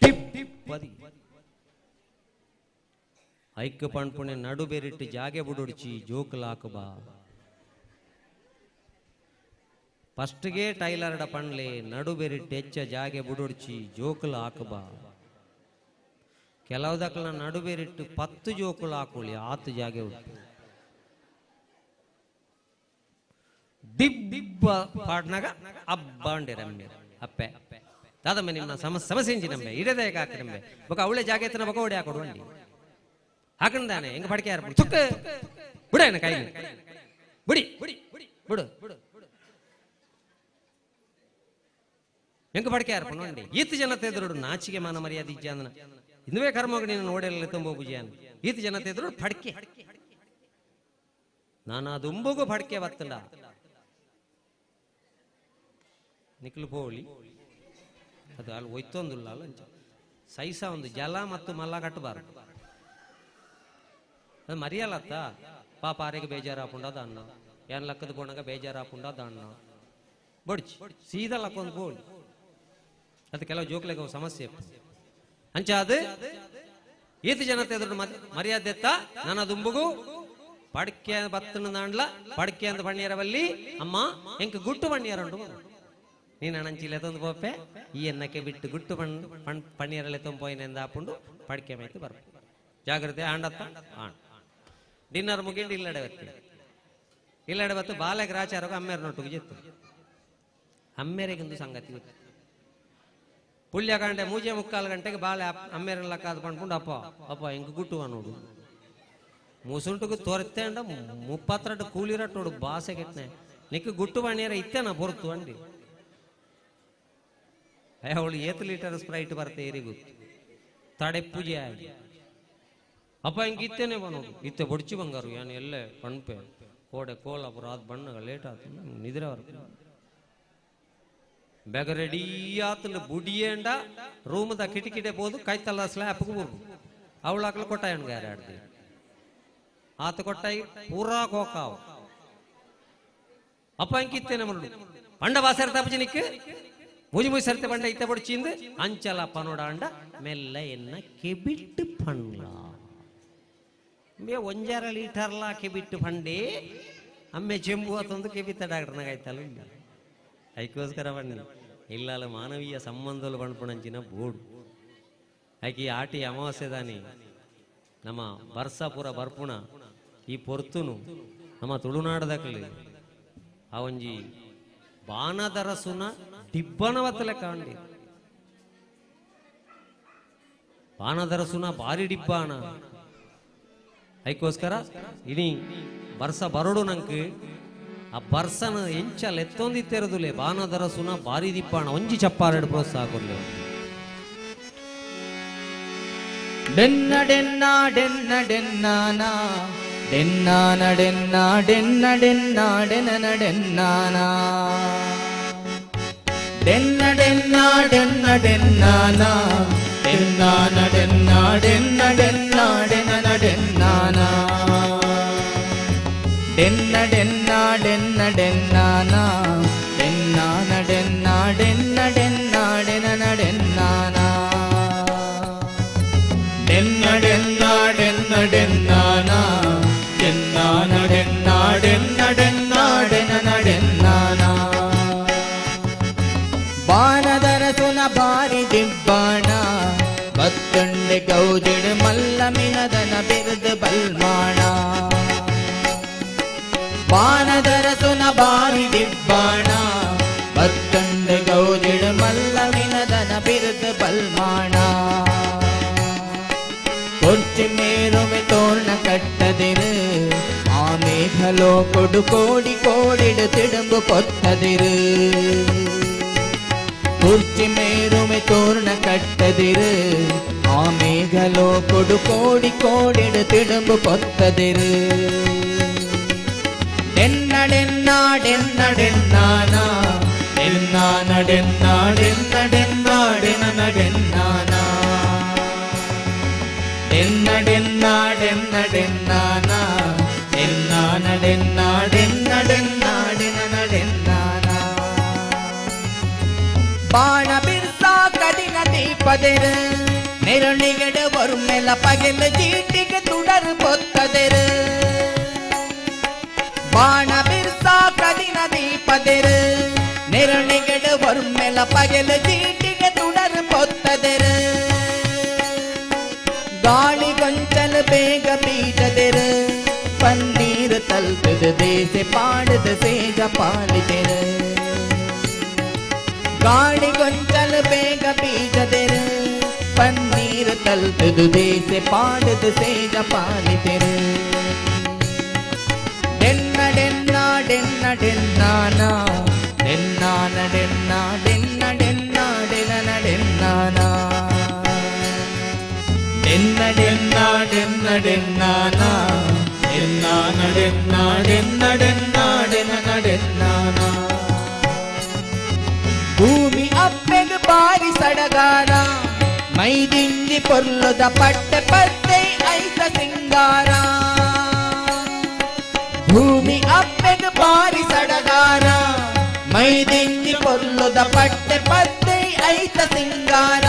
ಡಿಪ್ ಡಿಪ್ ಬದಿ ಐಕ್ ಪಣ್ಪುಣೆ ನಡು ಬೆರಿಟ್ಟು ಜಾಗೆ ಬುಡುಡ್ಚಿ ಜೋಕುಲಾಕಬಾ. ಫಸ್ಟ್ಗೆ ಟೈಲರ್ಡ ಪಣ್ಲೆ ನಡು ಬೆರಿಟ್ಟು ಹೆಚ್ಚ ಜಾಗೆ ಬುಡುಡ್ಚಿ ಜೋಕುಲ ಹಾಕಬಾ. ಕೆಲವುದಕ್ಕಲ ನಡು ಬೆರಿಟ್ಟು 10 ಜೋಕುಲು ಹಾಕೊಳ್ಳಿ ಆತು ಜಾಗೆ ಉಂಟು. ದಿಬ್ ದಿಬ್ಬ ಪಾಡ್ನಾಗ ಅಬ್ಬ ಅಂಡಿರಮ್ಮೆ ಅಪ್ಪೆ ದಾದಮ್ಮ ನಿಮ್ಮ ಸಮಸ್ಯೆ ಇಂಜಿ ನಂಬೆ ಇಡದೆ ಹಾಕಿರಂಬೆ ಬೊಕ ಅವಳೆ ಜಾಗೆ ಎತ್ತನ ಬೊಕ ಓಡಿ ಹಾಕೊಡು ಅಂಡಿ ಹಾಕಂದಾನೆ ಹೆಂಗ ಪಡಿಕೆ ಯಾರು ತುಕ್ಕ ಬಿಡ ಕೈ ಬಿಡಿ ಬಿಡು ಹೆಂಗ ಪಡಿಕೆ ಯಾರು ನೋಡಿ ಈತ ಜನತೆ ಎದುರು ನಾಚಿಗೆ ಮಾನ ಮರ್ಯಾದೆ ಇಜ್ಜಾಂದನ ಇಂದುವೇ ಕರ್ಮಗ ನೀನು ನೋಡೆಲ್ಲ ತುಂಬ ಪೂಜೆಯಾನ ಈತ ಜನತೆ ಎದುರು ಫಡ್ಕೆ ನಾನು ಅದು ಫಡ್ಕೆ ಬತ್ತಂಡ ನಿಕ್ಲು ಪೋಳಿ ಅದು ಅಲ್ಲಿ ಒಯ್ತೊಂದಿಲ್ಲ ಅಲ್ಲ ಸೈಸ ಒಂದು ಜಲ ಮತ್ತು ಮಲ್ಲ ಕಟ್ಟಬಾರದು ಅದು ಮರಿಯಲ್ಲತ್ತ ಪಾಪ ಆರಿಗೆ ಬೇಜಾರಾಪುಂಡ ಅನ್ನ ಏನ್ ಲಕ್ಕದ ಬೋಣಗ ಬೇಜಾರಾಪುಂಡ ಅನ್ನ ಬಡ್ಚಿ ಸೀದಾ ಲಕ್ಕೊಂದು ಬೋಳಿ ಅದು ಕೆಲವು ಜೋಕ್ಲೆಗೆ ಸಮಸ್ಯೆ ಅಂಚ ಅದು ಈತ ಜನತೆ ಎದುರು ಮರ್ಯಾದೆ ಎತ್ತ ನನ್ನ ದುಂಬುಗು ಪಡ್ಕೆ ಬತ್ತನ ದಾಂಡ್ಲ ಪಡ್ಕೆ ಅಂತ ಬಣ್ಣಿಯರವಲ್ಲಿ ಅಮ್ಮ ಎಂಕ್ ಗುಟ್ಟು ಬಣ್ಣಿಯರುಂಡು ನೀನು ಅಣಂಚಿಲೆ ತಂದು ಪೋಪೆ ಈ ಎನ್ನಕ್ಕೆ ಬಿಟ್ಟು ಗುಟ್ಟು ಬಣ್ಣ ಪಣ್ಣೀರಲ್ಲೇ ತೊಂಪೋಯಿನೆಂದ ಹಾಪುಂಡು ಪಡ್ಕೆ ಮೈತು ಬರ್ಪ ಜಾಗ್ರತೆ ಆಂಡತ್ತ ಆಂಡ್ ಡಿನ್ನರ್ ಮುಗಿಂಡು ಇಲ್ಲಡೆ ಬತ್ತಿ ಇಲ್ಲಡೆ ಬತ್ತು ಬಾಲೆ ಗ್ರಾಚಾರಗ ಅಮ್ಮೇರ ನೊಟ್ಟಿಗೆ ಜಿತ್ತು ಅಮ್ಮೇರಿಗೊಂದು ಸಂಗತಿ ಗೊತ್ತು ಪುಳ್ಯ ಗಂಟೆ 3:45 ಗಂಟೆಗೆ ಬಾಳೆ ಅಮ್ಮೇರನ್ನ ಲಕ್ಕಾದ ಪಂಡ್ಕೊಂಡು ಅಪ್ಪ ಅಪ್ಪ ಹಿಂಗೆ ಗುಟ್ಟು ನೋಡು ಮುಸುಂಟುಗು ತೊರತೆ ಅಂಡ 32 ಕೂಲಿರಟ್ಟೋಡು ಬಾಸೆ ಕೆಟ್ಟನೆ ನಿಕ್ಕ ಗುಟ್ಟು ಬಣ್ಣಿಯರ ಇತ್ತೇನ ಪೊರ್ತು ಅಂಡಿ ಅವಳು 8 ಲೀಟರ್ ಸ್ಪ್ರೈಟ್ ಬರ್ತೆ ಏರಿಗು ತಡೆ ಪೂಜೆ ಆಗಿ ಅಪ್ಪ ಹಿಂಗೆ ಇತ್ತೇನೆ ಬನ್ನೋಡು ಇತ್ತೆ ಬೊಡ್ಚಿ ಬಂಗಾರು ಏನು ಎಲ್ಲೇ ಪಣ್ಪೆ ಕೋಡೆ ಕೋಲಾಪುರ ಅದು ಬಣ್ಣಗ ಲೇಟ್ ಆತು ನಿದ್ರೆ ಬರ್ಪೆ ಬೇಗ ರೆಡಿ ಆತಂಡ ಬುಡಿಯೇಂಡ ರೂಮದ ಕಿಟಕಿಡೆ ಬೋದು ಕೈತಲ್ಲ ಸ್ಲ್ಯಾಪ್ಗೆ ಬೋದು ಅವಳು ಹಾಕಲು ಕೊಟ್ಟಾಯಣ್ಗ ಯಾರು ಆತ ಕೊಟ್ಟಾಯಿ ಪೂರಾ ಕೋಕಾವು ಅಪ್ಪ ಇಂಕಿತ್ತೇನೆ ಮರುಡು ಪಂಡ ಬಾಸರ ತಪಜಿನಿಕ್ ಮುಜಿ ಮುಜಿ ಸರ್ತೆ ಬಂಡ ಇತ್ತ ಬಡಿಚಿಂದು ಅಂಚಲ ಪನೋಡ ಅಂಡ ಮೆಲ್ಲ ಎನ್ನ ಕೆಬಿಟ್ಟು ಪಣ್ಲ ಬೇ 1.5 ಲೀಟರ್ಲ ಕೆಬಿಟ್ಟು ಪಂಡೆ ಅಮ್ಮೆ ಚೆಂಬು ಆತಂದು ಕೆಬಿತ್ತ ಡಾಕ್ಟರ್ನಾಗ ಆಯ್ತಲ್ಲ ಇಲ್ಲ ಅದಕ್ಕೋಸ್ಕರ ಬಣ್ಣ ಇಲ್ಲ ಮಾನವೀಯ ಸಂಬಂಧలు ಪಣ್ಪುಣಂಚಿನ ಬೋಡು ಆಕೆ ಆಟಿ ಅಮಾವಾಸ್ಯೆ ದಾನಿ ನಮ್ಮ ಬರ್ಸಾಪುರ ಬರ್ಪುಣ ಈ ಪೊರ್ತುನು ನಮ್ಮ ತುಳುನಾಡದಕ್ಕಲಿ ಆ ಒಂಜಿ ಬಾಣದರಸುನ ದಿಬ್ಬನ ಬತ್ತಲೆ ಕಾಂಡಿ ಬಾಣದರಸುನ ಭಾರಿ ಡಿಬ್ಬಾಣ ಅದಕ್ಕೋಸ್ಕರ ಇನಿ ಬರ್ಸ ಬರೋಡು ನಂಗೆ ಆ ಬರ್ಸನ ಎಂಚಲ್ ಎತ್ತೊಂದಿತ್ತೆರದುಲೆ ಬಾನದರಸುನ ಭಾರಿ ದಿಪ್ಪಾಣ ಒಂಜಿ ಚಪ್ಪಾರೆಡು ಪ್ರೋತ್ಸಾಹ ಕೊಡ್ಲಿ. ಡೆನ್ನ ಡೆನ್ನ ಡೆನ್ನ ಡೆನ್ನಾನ ಡೆನ್ನಾನ ಡೆನ್ನ ಡೆನ್ನ ಡೆನ್ನ ಡೆನನ ಡೆನ್ನಾನ ಡೆನ್ನ ಡೆನ್ನ ಡೆನ್ನ ಡೆನ್ನಾನ ಡೆನ್ನಾನ ಡೆನ್ನ ಡೆನ್ನ ಡೆನ್ನ ಡೆನನ ಡೆನ್ನಾನ ಡೆನ್ನ ಡೆನ್ನ ಡೆನ್ನ ಡೆನ್ನಾನ ಡೆನ್ನಾನ ಡೆನ್ನ ಡೆನ್ನ ಡೆನ್ನ ಡೆನನ ಡೆನ್ನಾನ ಡೆನ್ನ ಡೆನ್ನ ಡೆನ್ನ ಡೆನ್ನಾನ ಡೆನ್ನಾನ ಡೆನ್ನ ಡೆನ್ನ ಡೆನ್ನ ಡೆನನ ಡೆನ್ನಾನ ಬಾನದರಸುನ ಬಾರಿ ದಿಬ್ಬಾಣ ಬತ್ತಂಡೆ ಗೌಜಿಡು ಮಲ್ಲ ಮಿನದನ ಬಿರುದು ಬಲ್ಮಾಣ ಬಾನದರಸುನ ಬಾರಿ ದಿಬ್ಬಾಣ ಬತ್ತಂಡೆ ಗೌಜಿಡು ಮಲ್ಲ ಮಿನದನ ಬಿರುದು ಬಲ್ಮಾಣ ಕೊರ್ಚಿ ಮೇರುವೆ ತೋರಣ ಕಟ್ಟದಿರು ಆ ಮೇಘಲೋ ಕೊಡು ಕೋಡಿ ಕೋಡಿಡು ತಿಡುಂಬು ಕೊತ್ತದಿರು ಕುರ್ಚಿ ಮೇರುವೆ ತೋರಣ ಕಟ್ಟದಿರು ಆ ಮೇಘಲೋ ಕೊಡು ಕೋಡಿ ಕೋಡಿಡು ತಿಡುಂಬು ಕೊತ್ತದಿರು ಡೆನ್ನ ಡೆನ್ನ ಡೆನ್ನ ಡೆನ್ನಾನ ಡೆನ್ನಾನ ಡೆನ್ನ ಡೆನ್ನ ಡೆನ್ನ ಡೆನನ ಡೆನ್ನಾನ. ಬಾಣ ಬಿರ್ಸಾ ಕದಿನ ದೀಪದೆರು ನೆರಣಿಗಡ ಒರುಮೆಲ ಪಗೆಲ ಚೀಟಿಗೆ ತುಡರು ಪೊತ್ತದೆರು ಬಾಣ ಬಿರ್ಸಾ ಕದಿನ ದೀಪದೆರು ನೆರಣಿಗಡ ಒರುಮೆಲ ಪಗೆಲ ಚೀಟಿಗೆ ತುಡರು ಪೊತ್ತದೆರು ಗಾಳಿ ಗೊಂಚಲ ಬೇಗ ಬೀಜದೆರು ಪನ್ನೀರು ತಲ್ಪದ ದೇಸೆ ಪಾಡದ ಸೇಜ ಪಾಲಿದೆರು ಗಾಳಿ ಗೊಂಚಲ ಬೇಗ ಬೀಜದೆರು ಪನ್ನೀರು ತಲ್ಪದು ದೇಸೆ ಪಾಡದ ಸೇಜ ಪಾಲಿದೆರು ಡೆನ್ನ ಡೆನ್ನ ಡೆನ್ನ ಡೆನ್ನಾನ ಡೆನ್ನಾನ ಡೆನ್ನ ಡೆನ್ನ ಡೆನ್ನ ಡೆನನ ಡೆನ್ನಾನ ಡೆನ್ನ ಡೆನ್ನ ಡೆನ್ನ ಡೆನ್ನಾನ ಡೆನ್ನಾನ ಡೆನ್ನ ಡೆನ್ನ ಡೆನ್ನ ಡೆನನ ಡೆನ್ನಾನ ಭೂಮಿ ಅಪ್ಪೆಗ್ ಬಾರಿ ಸಡಗಾರ ಮೈದಿಂಜಿ ಪೊರ್ಲುದ ಪಟ್ಟೆ ಪತ್ತೆ ಐತ ಸಿಂಗಾರ ಭೂಮಿ ಅಪ್ಪೆಗ್ ಬಾರಿ ಸಡಗಾರ ಮೈದಿಂಜಿ ಪೊರ್ಲುದ ಪಟ್ಟೆ ಪತ್ತೆ ಐತ ಸಿಂಗಾರ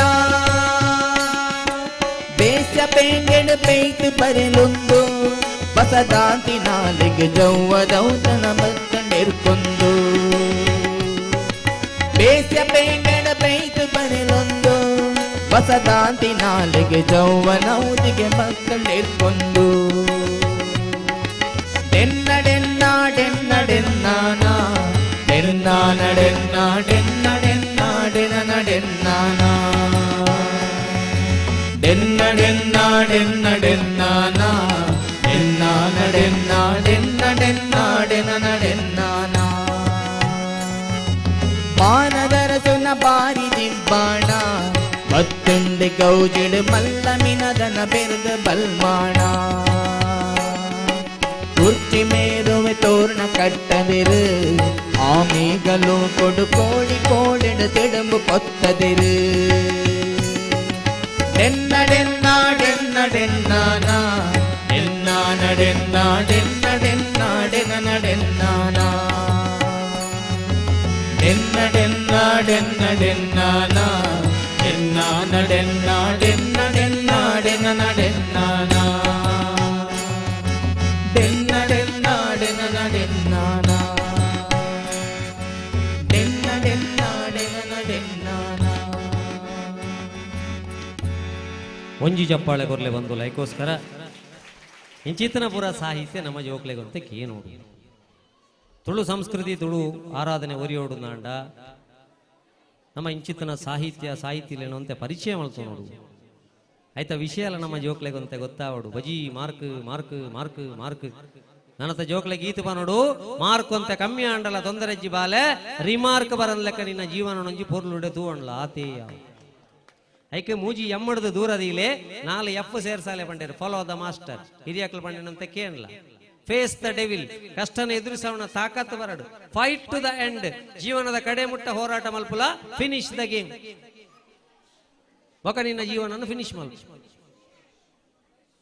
ಬೇಸ ಪೇಂಗೆಡು ಪೇಯ್ತು ಬರೆಲುಂದು ಬಸದಾಂತಿ ನಾಲಿಗೆ ಜೌವದೌತನ ಬತ್ತಂಡಿರ್ಕೊಂದು ಬೇಸ ಪೇಂಗೆಡ ಪೇಯ್ತು ಬರೆಲೊಂದು ಬಸದಾಂತಿ ನಾಲಿಗೆ ಜೌವನೌದಿಗೆ ಮಕ್ಕಳಿರ್ಕೊಂಡು ಡೆನ್ನ ಡೆನ್ನ ಡೆನ್ನ ಡೆನ್ನಾನ ಡೆನ್ನಾನ ಡೆನ್ನ ಡೆನ್ನ ಡೆನ್ನ ಡೆನನ ಡೆನ್ನಾನ ಡೆನ್ನ ಡೆನ್ನ ಡೆನ್ನ ಡೆನ್ನಾನ ಡೆನ್ನಾನ ಡೆನ್ನ ಡೆನ್ನ ಡೆನ್ನ ಡೆನನ ಡೆನ್ನಾನ ಪಾನದರಸುನ ಬಾರಿ ದಿಬ್ಬಾಣ ಬತ್ತುಂಡು ಗೌಜಿಡು ಮಲ್ಲ ಮಿನದನ ಬೆರೆದ ಬಲ್ಮಾಣ ಕುರ್ಚಿ ಮೇರುವೆ ತೋರಣ ಕಟ್ಟದಿರು ಆಮೇಗಲು ಕೊಡು ಕೋಡಿ ಕೋಡಿಡು ತಿಡುಂಬು ಕೊತ್ತದಿರು ಡೆನ್ನ ಡೆನ್ನ ಡೆನ್ನ ಡೆನ್ನಾನ ಡೆನ್ನಾನ ಡೆನ್ನ ಡೆನ್ನ ಡೆನ್ನ ಡೆನನ ಡೆನ್ನಾನ ಡೆನ್ನ ಡೆನ್ನ ಡೆನ್ನ ಡೆನ್ನಾನ ಡೆನ್ನಾನ ಡೆನ್ನ ಡೆನ್ನ ಡೆನ್ನ ಡೆನನ ಡೆನ್ನಾನ ಡೆನ್ನ ಡೆನ್ನ ಡೆನನ ಡೆನ್ನಾನ ಡೆನ್ನ ಡೆನ್ನ ಡೆನನ ಡೆನ್ನಾನ. ಒಂಜಿ ಚಪ್ಪಾಳೆ ಕೊರ್ಲೆ ಬಂದು ಲೈಕೋಸ್ಕರ ಇಂಚಿತನಪುರ ಸಾಹಿತ್ಯ ನಮ್ಮ ಜೋಕ್ಲೆಗಂತ ಕೇನೋಡು ತುಳು ಸಂಸ್ಕೃತಿ ತುಳು ಆರಾಧನೆ ಒರಿಯೋಡು ನಾಂಡ ನಮ್ಮ ಇಂಚಿತನ ಸಾಹಿತ್ಯ ಸಾಹಿತ್ಯಲೇನು ಪರಿಚಯ ಮಲ್ತು ನೋಡು ಆಯ್ತಾ ವಿಷಯ ಎಲ್ಲ ನಮ್ಮ ಜೋಕ್ಲೆಗಂತೆ ಗೊತ್ತಾವಡು ಬಜಿ ಮಾರ್ಕ್ ಮಾರ್ಕ್ ಮಾರ್ಕ್ ಮಾರ್ಕ್ ನನ್ನತ ಜೋಕ್ಲೆ ಗೀತ ಬಾ ನೋಡು ಮಾರ್ಕ್ ಅಂತ ಕಮ್ಮಿ ಆಂಡಲ ತೊಂದರೆಜ್ಜಿ ಬಾಲೆ ರಿಮಾರ್ಕ್ ಬರನ್ ಲೆಕ್ಕ ನಿನ್ನ ಜೀವನ ನೊಂಜಿ ಪೊರ್ಲುಡೆ ತೂವಣ್ಲ ಆತೇ ಐಕೆ ಮೂಜಿ ಎಮ್ಮಡ್ದು ದೂರದೀಲೆ ನಾಲ್ ಎಫ್ ಸೇರ್ಸಾಲೆ ಪಂಡೇರು ಫಾಲೋ the master ಹಿರಿಯಕ್ಲು ಪಂಡೇನಂತ ಕೇಳಲ್ಲ. ಫೇಸ್ the devil ಕಷ್ಟನ ಎದುರಿಸವನ ತಾಕತ್ತು ಬರಡು. ಫೈಟ್ ಟು the end ಜೀವನದ ಕಡೆ ಮುಟ್ಟ ಹೋರಾಟ ಮಲ್ಪುಲ. ಫಿನಿಶ್ the game ಬೊಕ ನಿನ್ನ ಜೀವನವನ್ನು ಫಿನಿಶ್ ಮಲ್ಪ.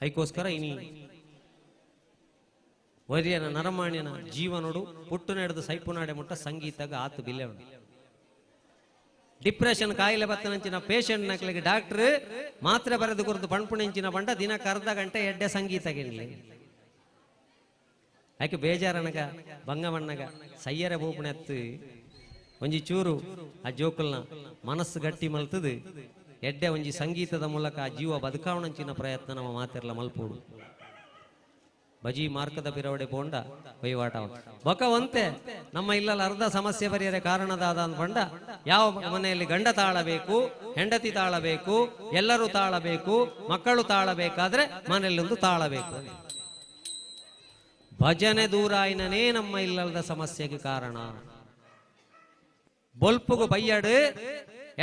ಐಕೋಸ್ಕರ ಇನಿ ವೈರ್ಯನ ನರಮಾಣ್ಯನ ಜೀವನೋಡು ಪುಟ್ಟು ನಡೆದು ಸೈಪು ನಾಡೆ ಮುಟ್ಟ ಸಂಗೀತಗ ಆತು ಬಿಲ್ಲೆ ಉಂಡು. ಡಿಪ್ರೆಷನ್ ಕಾಯಿಲೆ ಬತ್ತನಂಚಿನ ಪೇಷಂಟ್ ನಕ್ಲಿಗೆ ಡಾಕ್ಟರ್ ಮಾತ್ರೆ ಬರೆದು ಕೊರದು ಪಣ್ಪುಣೆಂಚಿನ ಬಂಡ ದಿನಕ್ಕೆ ಅರ್ಧ ಗಂಟೆ ಎಡ್ಡೆ ಸಂಗೀತ ಗಿನ್ಲಿ. ಯಾಕೆ ಬೇಜಾರನಗ ಬಂಗವಣ್ಣಗ ಸಯ್ಯರ ಬೋಪುಣೆತ್ತು ಒಂಜಿ ಚೂರು ಆ ಜೋಕುಲ್ನ ಮನಸ್ಸು ಗಟ್ಟಿ ಮಲ್ತದು ಎಡ್ಡೆ ಒಂಜಿ ಸಂಗೀತದ ಮೂಲಕ ಆ ಜೀವ ಬದುಕಾವಣಂಚಿನ ಪ್ರಯತ್ನ ನಮ್ಮ ಮಾತಿರ್ಲ ಮಲ್ಪೋಡು. ಬಜಿ ಮಾರ್ಕದ ಬಿರವಡೆ ಪೋಂಡ ವಹಿವಾಟ ಬೊಕ ಒಂತೆ ನಮ್ಮ ಇಲ್ಲಲ್ಲ ಅರ್ಧ ಸಮಸ್ಯೆ ಪರಿಹರ ಕಾರಣದಾದ ಅಂದ್ಕೊಂಡ ಯಾವ ಮನೆಯಲ್ಲಿ ಗಂಡ ತಾಳಬೇಕು, ಹೆಂಡತಿ ತಾಳಬೇಕು, ಎಲ್ಲರೂ ತಾಳಬೇಕು, ಮಕ್ಕಳು ತಾಳಬೇಕಾದ್ರೆ ಮನೆಯಲ್ಲಿ ಒಂದು ತಾಳಬೇಕು. ಭಜನೆ ದೂರಾಯಿನನೇ ನಮ್ಮ ಇಲ್ಲದ ಸಮಸ್ಯೆಗೆ ಕಾರಣ. ಬೊಲ್ಪುಗು ಬಯ್ಯಡು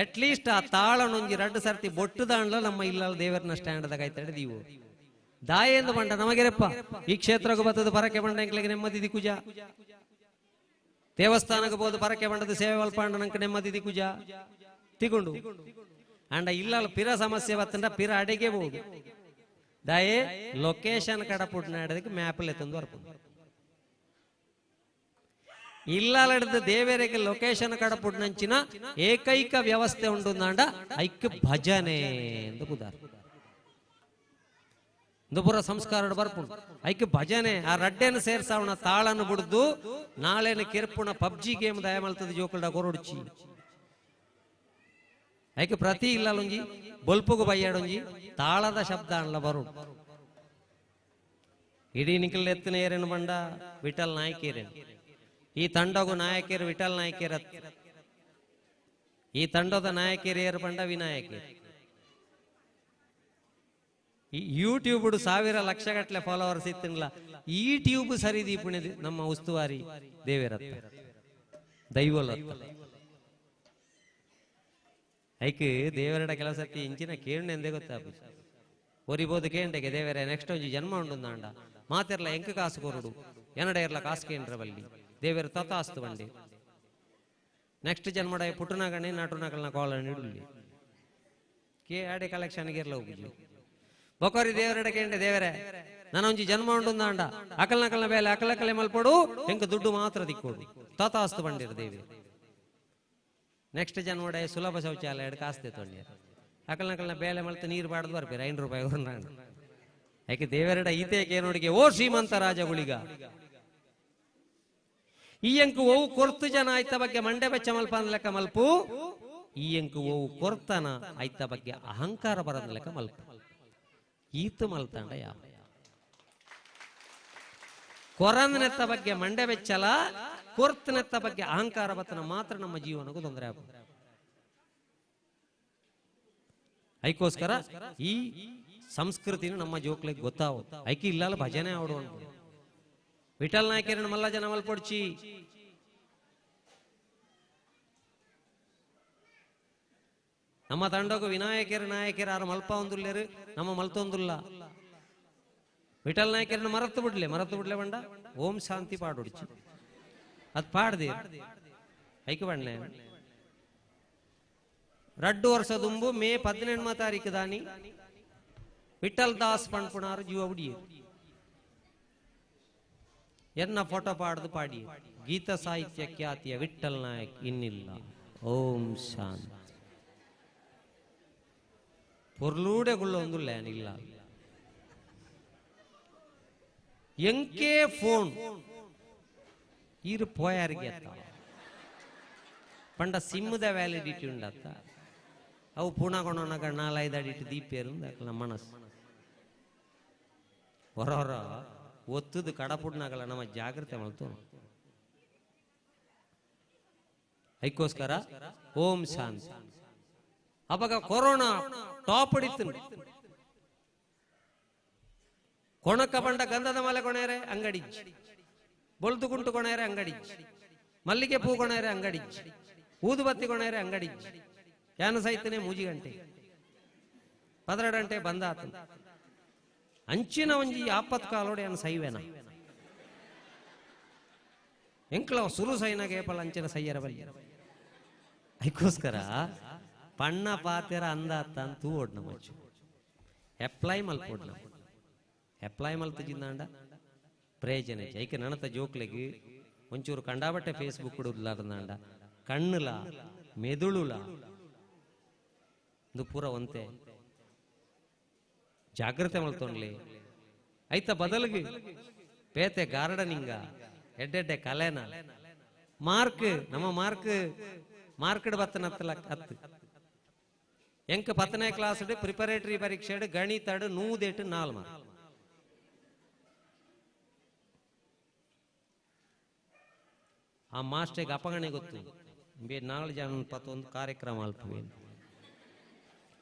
ಅಟ್ಲೀಸ್ಟ್ ಆ ತಾಳನೊಂಜಿ ರಡ್ಡು ಸರ್ತಿ ಬೊಟ್ಟುದಾಂಡ್ಲ ನಮ್ಮ ಇಲ್ಲದ ದೇವರನ್ನ ಸ್ಟ್ಯಾಂಡ್ ದಾಯ್ತಾಡೆ ದೀವು ದಾಯೆಂದು ಬಂಡ ನಮಗೆರೆಪ್ಪ ಈ ಕ್ಷೇತ್ರಕ್ಕೆ ಬತ್ತದ ಪರಕೆ ಬಂಡ ಎಂಕ್ಲೆಗೆ ನೆಮ್ಮದಿ ದಿಕ್ಕುಜ, ದೇವಸ್ಥಾನಕ್ಕೆ ಬೋದು ಪರಕೆ ಬಂಡದ ಸೇವೆ ವಲ್ಪಾಂಡ ನಂಗೆ ನೆಮ್ಮದಿ ದಿಕ್ಕುಜ ತಿಗೊಂಡು ಅಂಡ ಇಲ್ಲ ಪಿರ ಸಮಸ್ಯೆ ಬತ್ತಂಡ ಪಿರ ಅಡಿಗೆ ಬೋದು ದಾಯೆ ಲೊಕೇಶನ್ ಕಡಪುಟ್ ನಾಡದಕ್ಕೆ ಮ್ಯಾಪ್ ತಂದು ಬರ್ಪು. ಇಲ್ಲಲಡ್ದು ದೇವರಿಗೆ ಲೊಕೇಶನ್ ಕಡಪುಡ್ನಂಚಿನ ಏಕೈಕ ವ್ಯವಸ್ಥೆ ಉಂಡು ನಾಂಡ ಐಕ್ ಭಜನೆ ಎಂದು ಬುದಾರ ದುಪುರ ಸಂಸ್ಕಾರ ಬರ್ಪುಂಡು ಐಕ್ ಭಜನೆ ಆ ರಡ್ಡೆನ ಸೇರ್ಸಾವಣ ತಾಳನ್ನು ಬುಡ್ದು ನಾಳೆನ ಕೆರ್ಪುಣ ಪಬ್ಜಿ ಗೇಮ್ ದಯಮಲ್ತದ ಜೋಕುಲ್ಡ ಕೊರೊಡ್ಚಿ ಐಕ್ ಪ್ರತಿ ಇಲ್ಲಲೊಂಜಿ ಬೊಲ್ಪುಗು ಬಯ್ಯಾಡೊಂಜಿ ತಾಳದ ಶಬ್ದ ಅನ್ಲ ಬರುಡು ಇಡೀ ನಿಖಲ್ ಎತ್ತಿನ ಏರೇನು ಬಂಡ ವಿಠಲ್ ನಾಯಕೇರೇನು ಈ ತಂಡಗು ನಾಯಕರು ವಿಠಲ್ ನಾಯಕರ ಈ ತಂಡದ ನಾಯಕರು ಏರು ಬಂಡ ವಿನಾಯಕರು ಈ ಯೂಟ್ಯೂಬ್ ಸಾವಿರ ಲಕ್ಷ ಗಟ್ಟಲೆ ಫಾಲೋವರ್ಸ್ ಇತ್ತಿಲ್ಲ ಈ ಟ್ಯೂಬ್ ಸರಿ ದೀಪುಣಿದೆ ನಮ್ಮ ಉಸ್ತುವಾರಿ ದೇವೇರತ್ತ ದೈವಲ ಐಕ್ ದೇವರಡ ಕೆಲಸ ಇಂಚಿನ ಕೇಂಡೆ ಗೊತ್ತಾಪ ಒರಿಬೋದು ಕೇಂಡೆಗೆ ದೇವರೇ ನೆಕ್ಸ್ಟ್ ಒಂಜಿ ಜನ್ಮ ಉಂಡು ನಾಂಡ ಮಾತಿರ್ಲ ಎಂಕ ಕಾಸು ಕೊರಡು ಎನಡ ಇರ್ಲ ಕಾಸು ಕೇಂದ್ರ ಬಲ್ಲಿ ದೇವೇರು ತಥಾಸ್ತು ಬಂಡಿ ನೆಕ್ಸ್ಟ್ ಜನ್ಮಡ ಪುಟ್ಟನಗಣೆ ನಾಟುನಗಳನ್ನ ಕಾಲ ನೀಡುಲ್ಲಿ ಕೆ ಆಡೆ ಕಲೆಕ್ಷನ್ ಗಿರ್ಲ ಹೋಗಿ ಬೊಕೋರಿ ದೇವರಡ ಕೇಂಡೆ ದೇವರೇ ನಾನೊಂಜಿ ಜನ್ಮ ಉಂಡು ನಾಂಡ ಅಕಲ್ ನಕಲ್ನ ಬೇಲೆ ಅಕಲಕಲೆ ಮಲ್ಪಡು ಎಂಕ ದುಡ್ಡು ಮಾತ್ರ ದಿಕ್ಕೋಡು ತಥಾಸ್ತು ಬಂಡಿರು ದೇವಿ ನೆಕ್ಸ್ಟ್ ಜನ್ಮಡ ಸುಲಭ ಶೌಚಾಲಯ ಎರಡು ಕಾಸ್ತೆ ತೊಂಡಿರು ಅಕಲ್ ನಕಲ್ನ ಬೇಲೆ ಮಲ್ತು ನೀರು ಬಾಡ್ದು ಬರ್ಪೇರು 5 ರೂಪಾಯಿ ನಾನು ಯಾಕೆ ದೇವರಡ ಈತೇಕೆ ನೋಡಿಗೆ ಓ ಶ್ರೀಮಂತ ರಾಜಗುಳಿಗ ಈ ಅಂಕು ಓವು ಕೊರ್ತು ಜನ ಆಯ್ತ ಬಗ್ಗೆ ಮಂಡೆ ಬೆಚ್ಚ ಮಲ್ಪ ಲೆಕ್ಕ ಮಲ್ಪು ಈ ಅಂಕು ಓವು ಕೊರ್ತನ ಆಯ್ತ ಬಗ್ಗೆ ಅಹಂಕಾರ ಬರದ ಲೆಕ್ಕ ಮಲ್ಪು ಈತು ಮಲ್ತಾಂಡ ಯಾವ ಕೊರಂದನೆತ್ತ ಬಗ್ಗೆ ಮಂಡೆ ಬೆಚ್ಚಲ ಕೊರ್ತನೆತ್ತ ಬಗ್ಗೆ ಅಹಂಕಾರ ಬತ್ತನ ಮಾತ್ರ ನಮ್ಮ ಜೀವನಕ್ಕೂ ತೊಂದರೆ ಆಗ ಐಕೋಸ್ಕರ ಈ ಸಂಸ್ಕೃತಿನ ನಮ್ಮ ಜೋಕ್ಲಿಗೆ ಗೊತ್ತಾವು ಐಕಿ ಇಲ್ಲಲ್ಲ ಭಜನೆ ಆಡು ಅಂತ ವಿಠಲ್ ನಾಯಕರನ್ನ ಮಲ್ಲ ಜನ ಮಲ್ಪೊಡ್ಚಿ ನಮ್ಮ ತಂಡಕ್ಕೂ ವಿನಾಯಕರು ನಾಯಕರು ಯಾರು ಮಲ್ಪ ಒಂದುಲ್ಲೇರು ನಮ್ಮ ಮಲ್ತೊಂದುಲ್ಲ ವಿಠಲ್ ನಾಯಕರನ್ನ ಮರತ್ತು ಬಿಡ್ಲೆ ಮರತ್ತು ಬಿಡ್ಲೆ ಬಂಡ ಓಂ ಶಾಂತಿ ಪಾಡೊಡ್ಚಿ ಅದು ಪಾಡ್ದೆ ಐಕೆ ಬಣ್ಣೆ ರಡ್ಡು ವರ್ಷ ದುಂಬು ಮೇ 18 ತಾರೀಕು ದಾನಿ ವಿಠಲ್ ದಾಸ್ ಪಣ್ಪುಣಾರು ಜೀವ ಉಡಿಯರು ಎನ್ನ ಫೋಟೋ ಪಾಡ್ದು ಪಾಡಿ ಗೀತ ಸಾಹಿತ್ಯ ಖ್ಯಾತಿಯ ವಿಠಲ್ ನಾಯಕ್ ಇನ್ನಿಲ್ಲ ಓಂ ಶಾಂತಿ ಪೊರ್ಲೂಡೆ ಗುಳ್ಳೊಂದುಲ್ಲ ಏನಿಲ್ಲ ಎಂಕೆ ಫೋನ್ ಈರು ಪೋಯಾರಿಗೆ ಪಂಡ ಸಿಮ್ಮದ ವ್ಯಾಲಿಡಿಟಿ ಉಂಡತ್ತ ಅವು ಪೂರ್ಣಗೊಂಡನಾಗ ನಾಲೈದು ಅಡಿಟ್ಟು ದೀಪೇರು ನಮ್ಮ ಮನಸ್ಸು ಹೊರ ಹೊರ ಒತ್ತದು ಕಡಪುಡ್ನಾಗಲ್ಲ ನಮ್ಮ ಜಾಗ್ರತೆ ಮಾಡ್ತು ಅದಕ್ಕೋಸ್ಕರ ಓಂ ಶಾಂತಿ. ಅವಾಗ ಕೊರೋನಾ ಟಾಪ್ ಹಿಡಿತು. ಕೊಣಕ ಬಂಡ ಗಂಧದ ಮಲೆ ಕೊಣೆರೆ ಅಂಗಡಿ, ಬೊಲ್ದು ಗುಂಟು ಕೊಣೆರೆ ಅಂಗಡಿ, ಮಲ್ಲಿಗೆ ಪೂ ಕೊಣೆರೆ ಅಂಗಡಿ, ಊದುಬತ್ತಿ ಕೊಣೆರೆ ಅಂಗಡಿ, ಯಾನ ಸೈತನೆ ಮೂಜಿ ಗಂಟೆ 12 ಗಂಟೆ ಬಂದಾತ ಅಂಚಿನ ಒಂಜಿ ಆಪತ್ಕಾಲೋಡೆ ಯಾನ ಸೈವೇನ ಎಂಕ್ಲ ಸುರು ಸೈನ ಕೇಪಲ ಅಂಚಿನ ಸೈಯರ ಬಲ್ಲಿ. ಅದಕ್ಕೋಸ್ಕರ ಪಣ್ಣ ಪಾತೆರ ಅಂದಾತ ಅಂತ ಓಡ್ನ ಮಚ್ಚು ಅಪ್ಲೈ ಮಲ್ಪೋಡ್ನ ಅಪ್ಲೈ ಮಲ್ತಜಿಂದಾಂಡ ಪ್ರಯೋಜನ. ಐಕೆ ನನತ ಜೋಕ್ಲೆಗ್ ಒಂಚೂರು ಕಂಡಾಬಟ್ಟೆ ಫೇಸ್ಬುಕ್ ಉಡ್ಲಾರ್ದಾಂಡ ಕಣ್ಣುಲ ಮೆದುಳುಲ ಇದು ಪೂರ ಒಂತೆ ಜಾಗ್ರತೆ ಮಲ್ತೊಂಡ್ಲಿ. ಐತ ಬದಲಿಗೆ ಪೇತೆ ಗಾರ್ಡನಿಂಗ ಎಡ್ಡೆಡ್ಡೆ ಕಲೆನ ಮಾರ್ಕ್ ನಮ್ಮ ಮಾರ್ಕ್ ಮಾರ್ಕೆಟ್ ಬತ್ತನತ್ತಲ ಹತ್ತು ಎಂಕ 10ನೇ ಕ್ಲಾಸ್ ಪ್ರಿಪರೇಟರಿ ಪರೀಕ್ಷೆ ಗಣಿತ 108 4 ಮಾರ್ಕ್. ಆ ಮಾಸ್ಟರ್ಗೆ ಅಪಗಣೆ ಗೊತ್ತು ಬೇ 4 ಜನ ಪತ್ತೊಂದು ಕಾರ್ಯಕ್ರಮ ಅಲ್ಪವೇ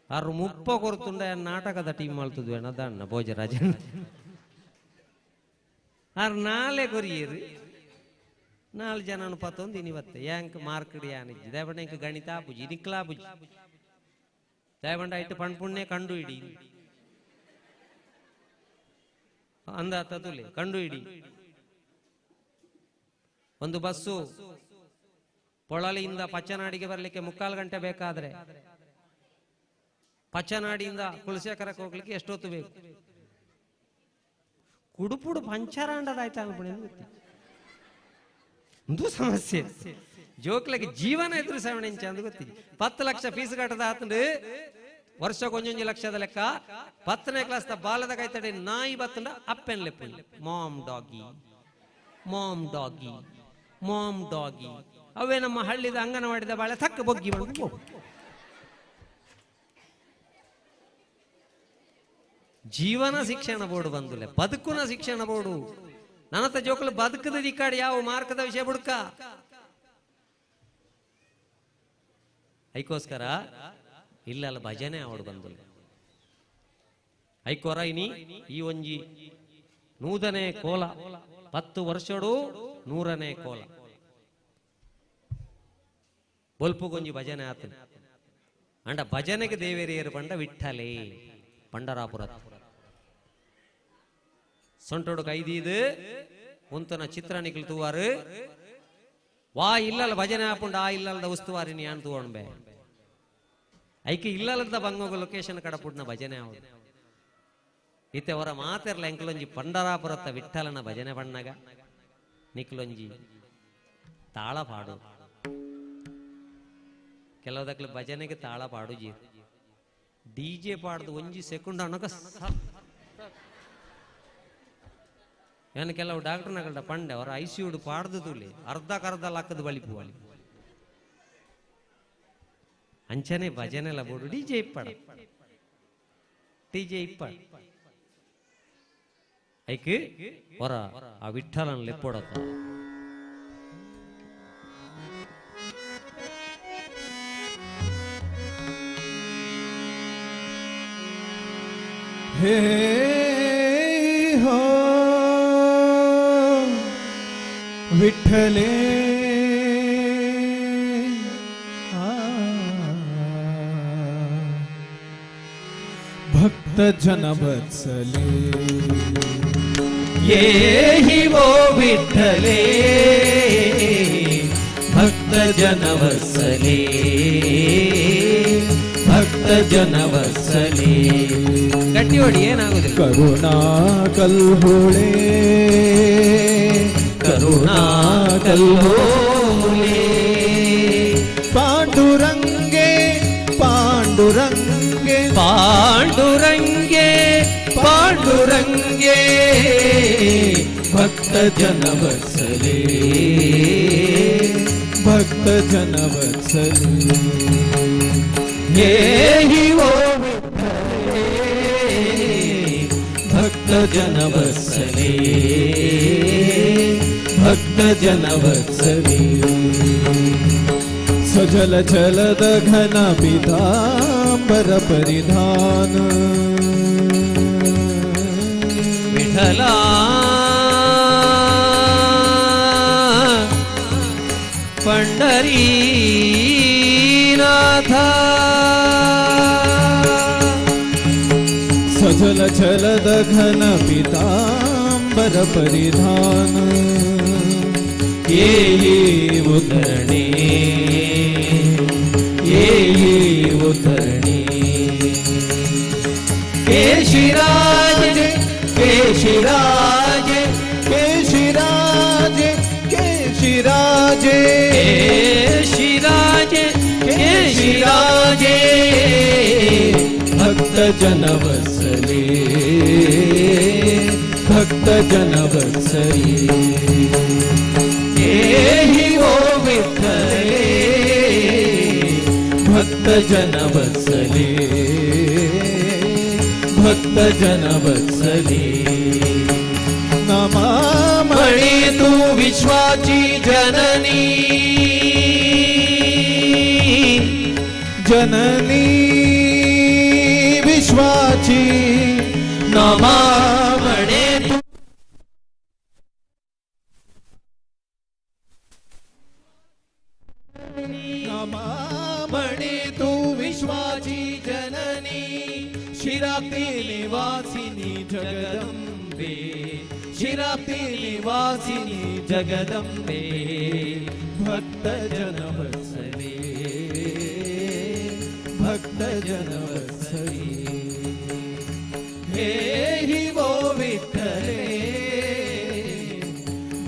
ಆರು ಮುಪ್ಪ ಕೊರತುಂಡ ನಾಟಕದ ಟೀಮ್ ಅಲ್ತದ್ವೇನ ದಣ್ಣ ಭೋಜರಾಜನ್ ಆರು ನಾಳೆ ಕೊರಿಯರು 4 ಜನ ಪತ್ತೊಂದು ಇನಿವತ್ತೆ ಯಾಂಕ್ ಮಾರ್ಕೆಟ್ ಯಾನಿಜ್ಜಿ ದಯಬಂಡ ಇಂಕ ಗಣಿತ ಆಪುಜಿ ನಿಕ್ಲಾ ಆಪುಜಿ ದಯಬಂಡ ಇಟ್ಟು ಪಣ್ಪುಣ್ಯ ಕಂಡು ಹಿಡಿ ಅಂದ ತದುಲೆ ಕಂಡು ಹಿಡಿ. ಒಂದು ಬಸ್ಸು ಪೊಳಲಿಯಿಂದ ಪಚ್ಚನಾಡಿಗೆ ಬರಲಿಕ್ಕೆ 3/4 ಗಂಟೆ ಬೇಕಾದ್ರೆ ಪಚ್ಚನಾಡಿಯಿಂದ ಕುಲಶೇಖರಕ್ಕೆ ಹೋಗ್ಲಿಕ್ಕೆ ಎಷ್ಟೊತ್ತು ಬೇಕು? ಕುಡುಪುಡು ಪಂಚರಾಂಡದಾಯ್ತು ಅನ್ಬಿಡಿ. ಒಂದು ಸಮಸ್ಯೆ. ಜೋಕ್ಲಗೆ ಜೀವನ ಎದುರಿಸವಣೆ ಅಂದು ಗೊತ್ತಿದೆ. 10 ಲಕ್ಷ ಫೀಸ್ ಕಟ್ಟದ ಆತಂಡು ವರ್ಷ ಒಂಜೊಂಜಿ ಲಕ್ಷದ ಲೆಕ್ಕ. 10ನೇ ಕ್ಲಾಸ್ ಬಾಲದ ಕೈತಡೆ ನಾಯಿ ಬತ್ತಂಡ ಅಪ್ಪೆನ್ ಲೆಪ್ಪು, mom doggy mom doggy mom doggy. ಅವೇ ನಮ್ಮ ಹಳ್ಳಿದ ಅಂಗನವಾಡಿದ ಬಾಳೆ ತಕ್ಕ ಬೊಗ್ಗಿ ಹೋಗು. ಜೀವನ ಶಿಕ್ಷಣ ಬೋರ್ಡು ಬಂದುಲೆ, ಬದುಕುನ ಶಿಕ್ಷಣ ಬೋರ್ಡು. ನನತ ಜೋಕಲು ಬದುಕದ ದಿಕ್ಕಾಡಿ ಯಾವ ಮಾರ್ಕದ ವಿಷಯ ಬುಡ್ಕ. ಐಕೋಸ್ಕರ ಇಲ್ಲಲ್ಲ ಭಜನೆ ಅವಡು ಬಂದುಲೆ. ಐಕೋರ ಇನಿ ಈ ಒಂಜಿ 100ನೇ ಕೋಲ, 10 ವರ್ಷಡು 100ನೇ ಕೋಲ ಬೊಲ್ಪುಗೊಂಜಿ ಭಜನೆ ಆತನ. ಅಂಡ ಭಜನೆಗೆ ದೇವೇರಿಯರು ಪಂಡ ವಿಠಲೆ ಪಂಡರಾಪುರ ಸೊಂಟೋಡು ಕೈದೀದು ಉಂತನ ಚಿತ್ರ ನಿಕ್ಲು ತೂವಾರು. ವಾ ಇಲ್ಲಲ್ಲ ಭಜನೆ ಹಾಪುಂಡು, ಆ ಇಲ್ಲಲ್ದ ಉಸ್ತುವಾರಿ ಯಾನ್ ತೂವಣ್ಬೆ. ಐಕೆ ಇಲ್ಲಲ್ಲದ ಬಂಗೋಗ ಲೊಕೇಶನ್ ಕಡಪುಡ್ನ ಭಜನೆ ಅವಳು. ಇತ್ತೆ ಅವರ ಮಾತಿರ್ಲ ಎಂಕಲೊಂಜಿ ಪಂಡರಾಪುರತ್ತ ವಿಠಲನ ಭಜನೆ ಬಣ್ಣಗ ನಿಕ್ಲೊಂಜಿ ತಾಳ ಪಾಡು. ಕೆಲವುದಕ್ಲು ಭಜನೆಗೆ ತಾಳ ಪಾಡು ಜಿ ಡಿ ಜೆ ಪಾಡ್ದು ಒಂಜಿ ಸೆಕೆಂಡ್ ಅನ್ನಕ ಏನು ಕೆಲವು ಡಾಕ್ಟರ್ನಗಳ್ಡ ಪಂಡೆ ಅವರ I C you ಪಾಡ್ದು ತುಲಿ ಅರ್ಧ ಕರ್ಧ ಲಕ್ಕದ ಬಳಿಪು ಬಳಿ ಅಂಚನೆ ಭಜನೆಲ್ಲ ಬೋಡು ಡಿ ಜೆ ಇಪ್ಪಡ ಡಿ ಜೆ ಇಪ್ಪಡ ಐಕ್ ಹೊರ ಆ ವಿಠಲನ್ ಲೆಪ್ಪೊಡತ್ತ. ಹೇ ಹೋ ವಿಠಲೇ ಭಕ್ತ ಜನ ವತ್ಸಲೇ ಯೇ ಹಿ ವೋ ವಿಠಲೇ ಭಕ್ತ ಜನ ವತ್ಸಲೇ ಭಕ್ತ ಜನ ವತ್ಸಲೇ. ಗಟ್ಟಿ ಹೊಡಿ, ಏನಾಗುದಿಲ್ಲ. ಕರುಣಾ ಕಲ್ಹೋಳೆ ಕರುಣಾ ಕಲ್ಹೋಳೆ ಪಾಂಡುರಂಗೆ ಪಾಂಡುರಂಗೆ ಪಾಂಡುರಂಗೆ ಪಾಂಡುರಂಗೆ ಭಕ್ತ ಜನ ವತ್ಸಲೇ ಭಕ್ತ ಜನ ವತ್ಸಲೇ ಹೇ ಹಿ ಓ ವಿಠಲೇ ಭಕ್ತ ಜನ ವತ್ಸಲೇ ಭಕ್ತ ಜನ ವತ್ಸಲೇ. ಸಜಲ ಜಲದ ಘನ ಪೀತಾಂಬರ ಪರಿಧಾನ ವಿಠಲ ಪಂಡರೀನಾಥ ಸಜಲ ಜಲದ ಘನ ಪೀತಾಂಬರ ಪರಿಧಾನ ಏ ಉತರಣೆ ಏ ಉತರಣೆ ಕೇಶಿರಾಜ ಕೇಶಿರಾಜ ಕೇಶಿರಾಜ ಕೇಶಿರಾಜ ಕೇಶಿರಾಜ ಕೇಶಿರಾಜೇ ಭಕ್ತ ಜನ ವತ್ಸಲೇ ಭಕ್ತ ಜನ ವತ್ಸಲೇ ಏಹಿ ಓ ವಿಠಲೇ ಭಕ್ತ ಜನ ವತ್ಸಲೇ ಭಕ್ತ ಜನ ವತ್ಸಲೇ. ನಮಾಮಣಿ ತು ವಿಶ್ವಾಚಿ ಜನನಿ ಜನನಿ ವಿಶ್ವಾಚಿ ನಮಾಮಣೆ ತು ನಮಾಮಣೆ ತು ವಿಶ್ವಾಚಿ ಜನನಿ ಶಿರಾಪ್ತಿ ನಿವಾಸಿನಿ ಜಗದಂಬೆ ಶಿರಾಪ್ತಿ ನಿವಾಸಿನಿ ಜಗದಂಬೆ ಭಕ್ತ ಜನ ವತ್ಸಲೇ ಭಕ್ತ ಜನ ವತ್ಸಲೇ. ಹೇ ಹಿ ಓ ವಿಠಲೇ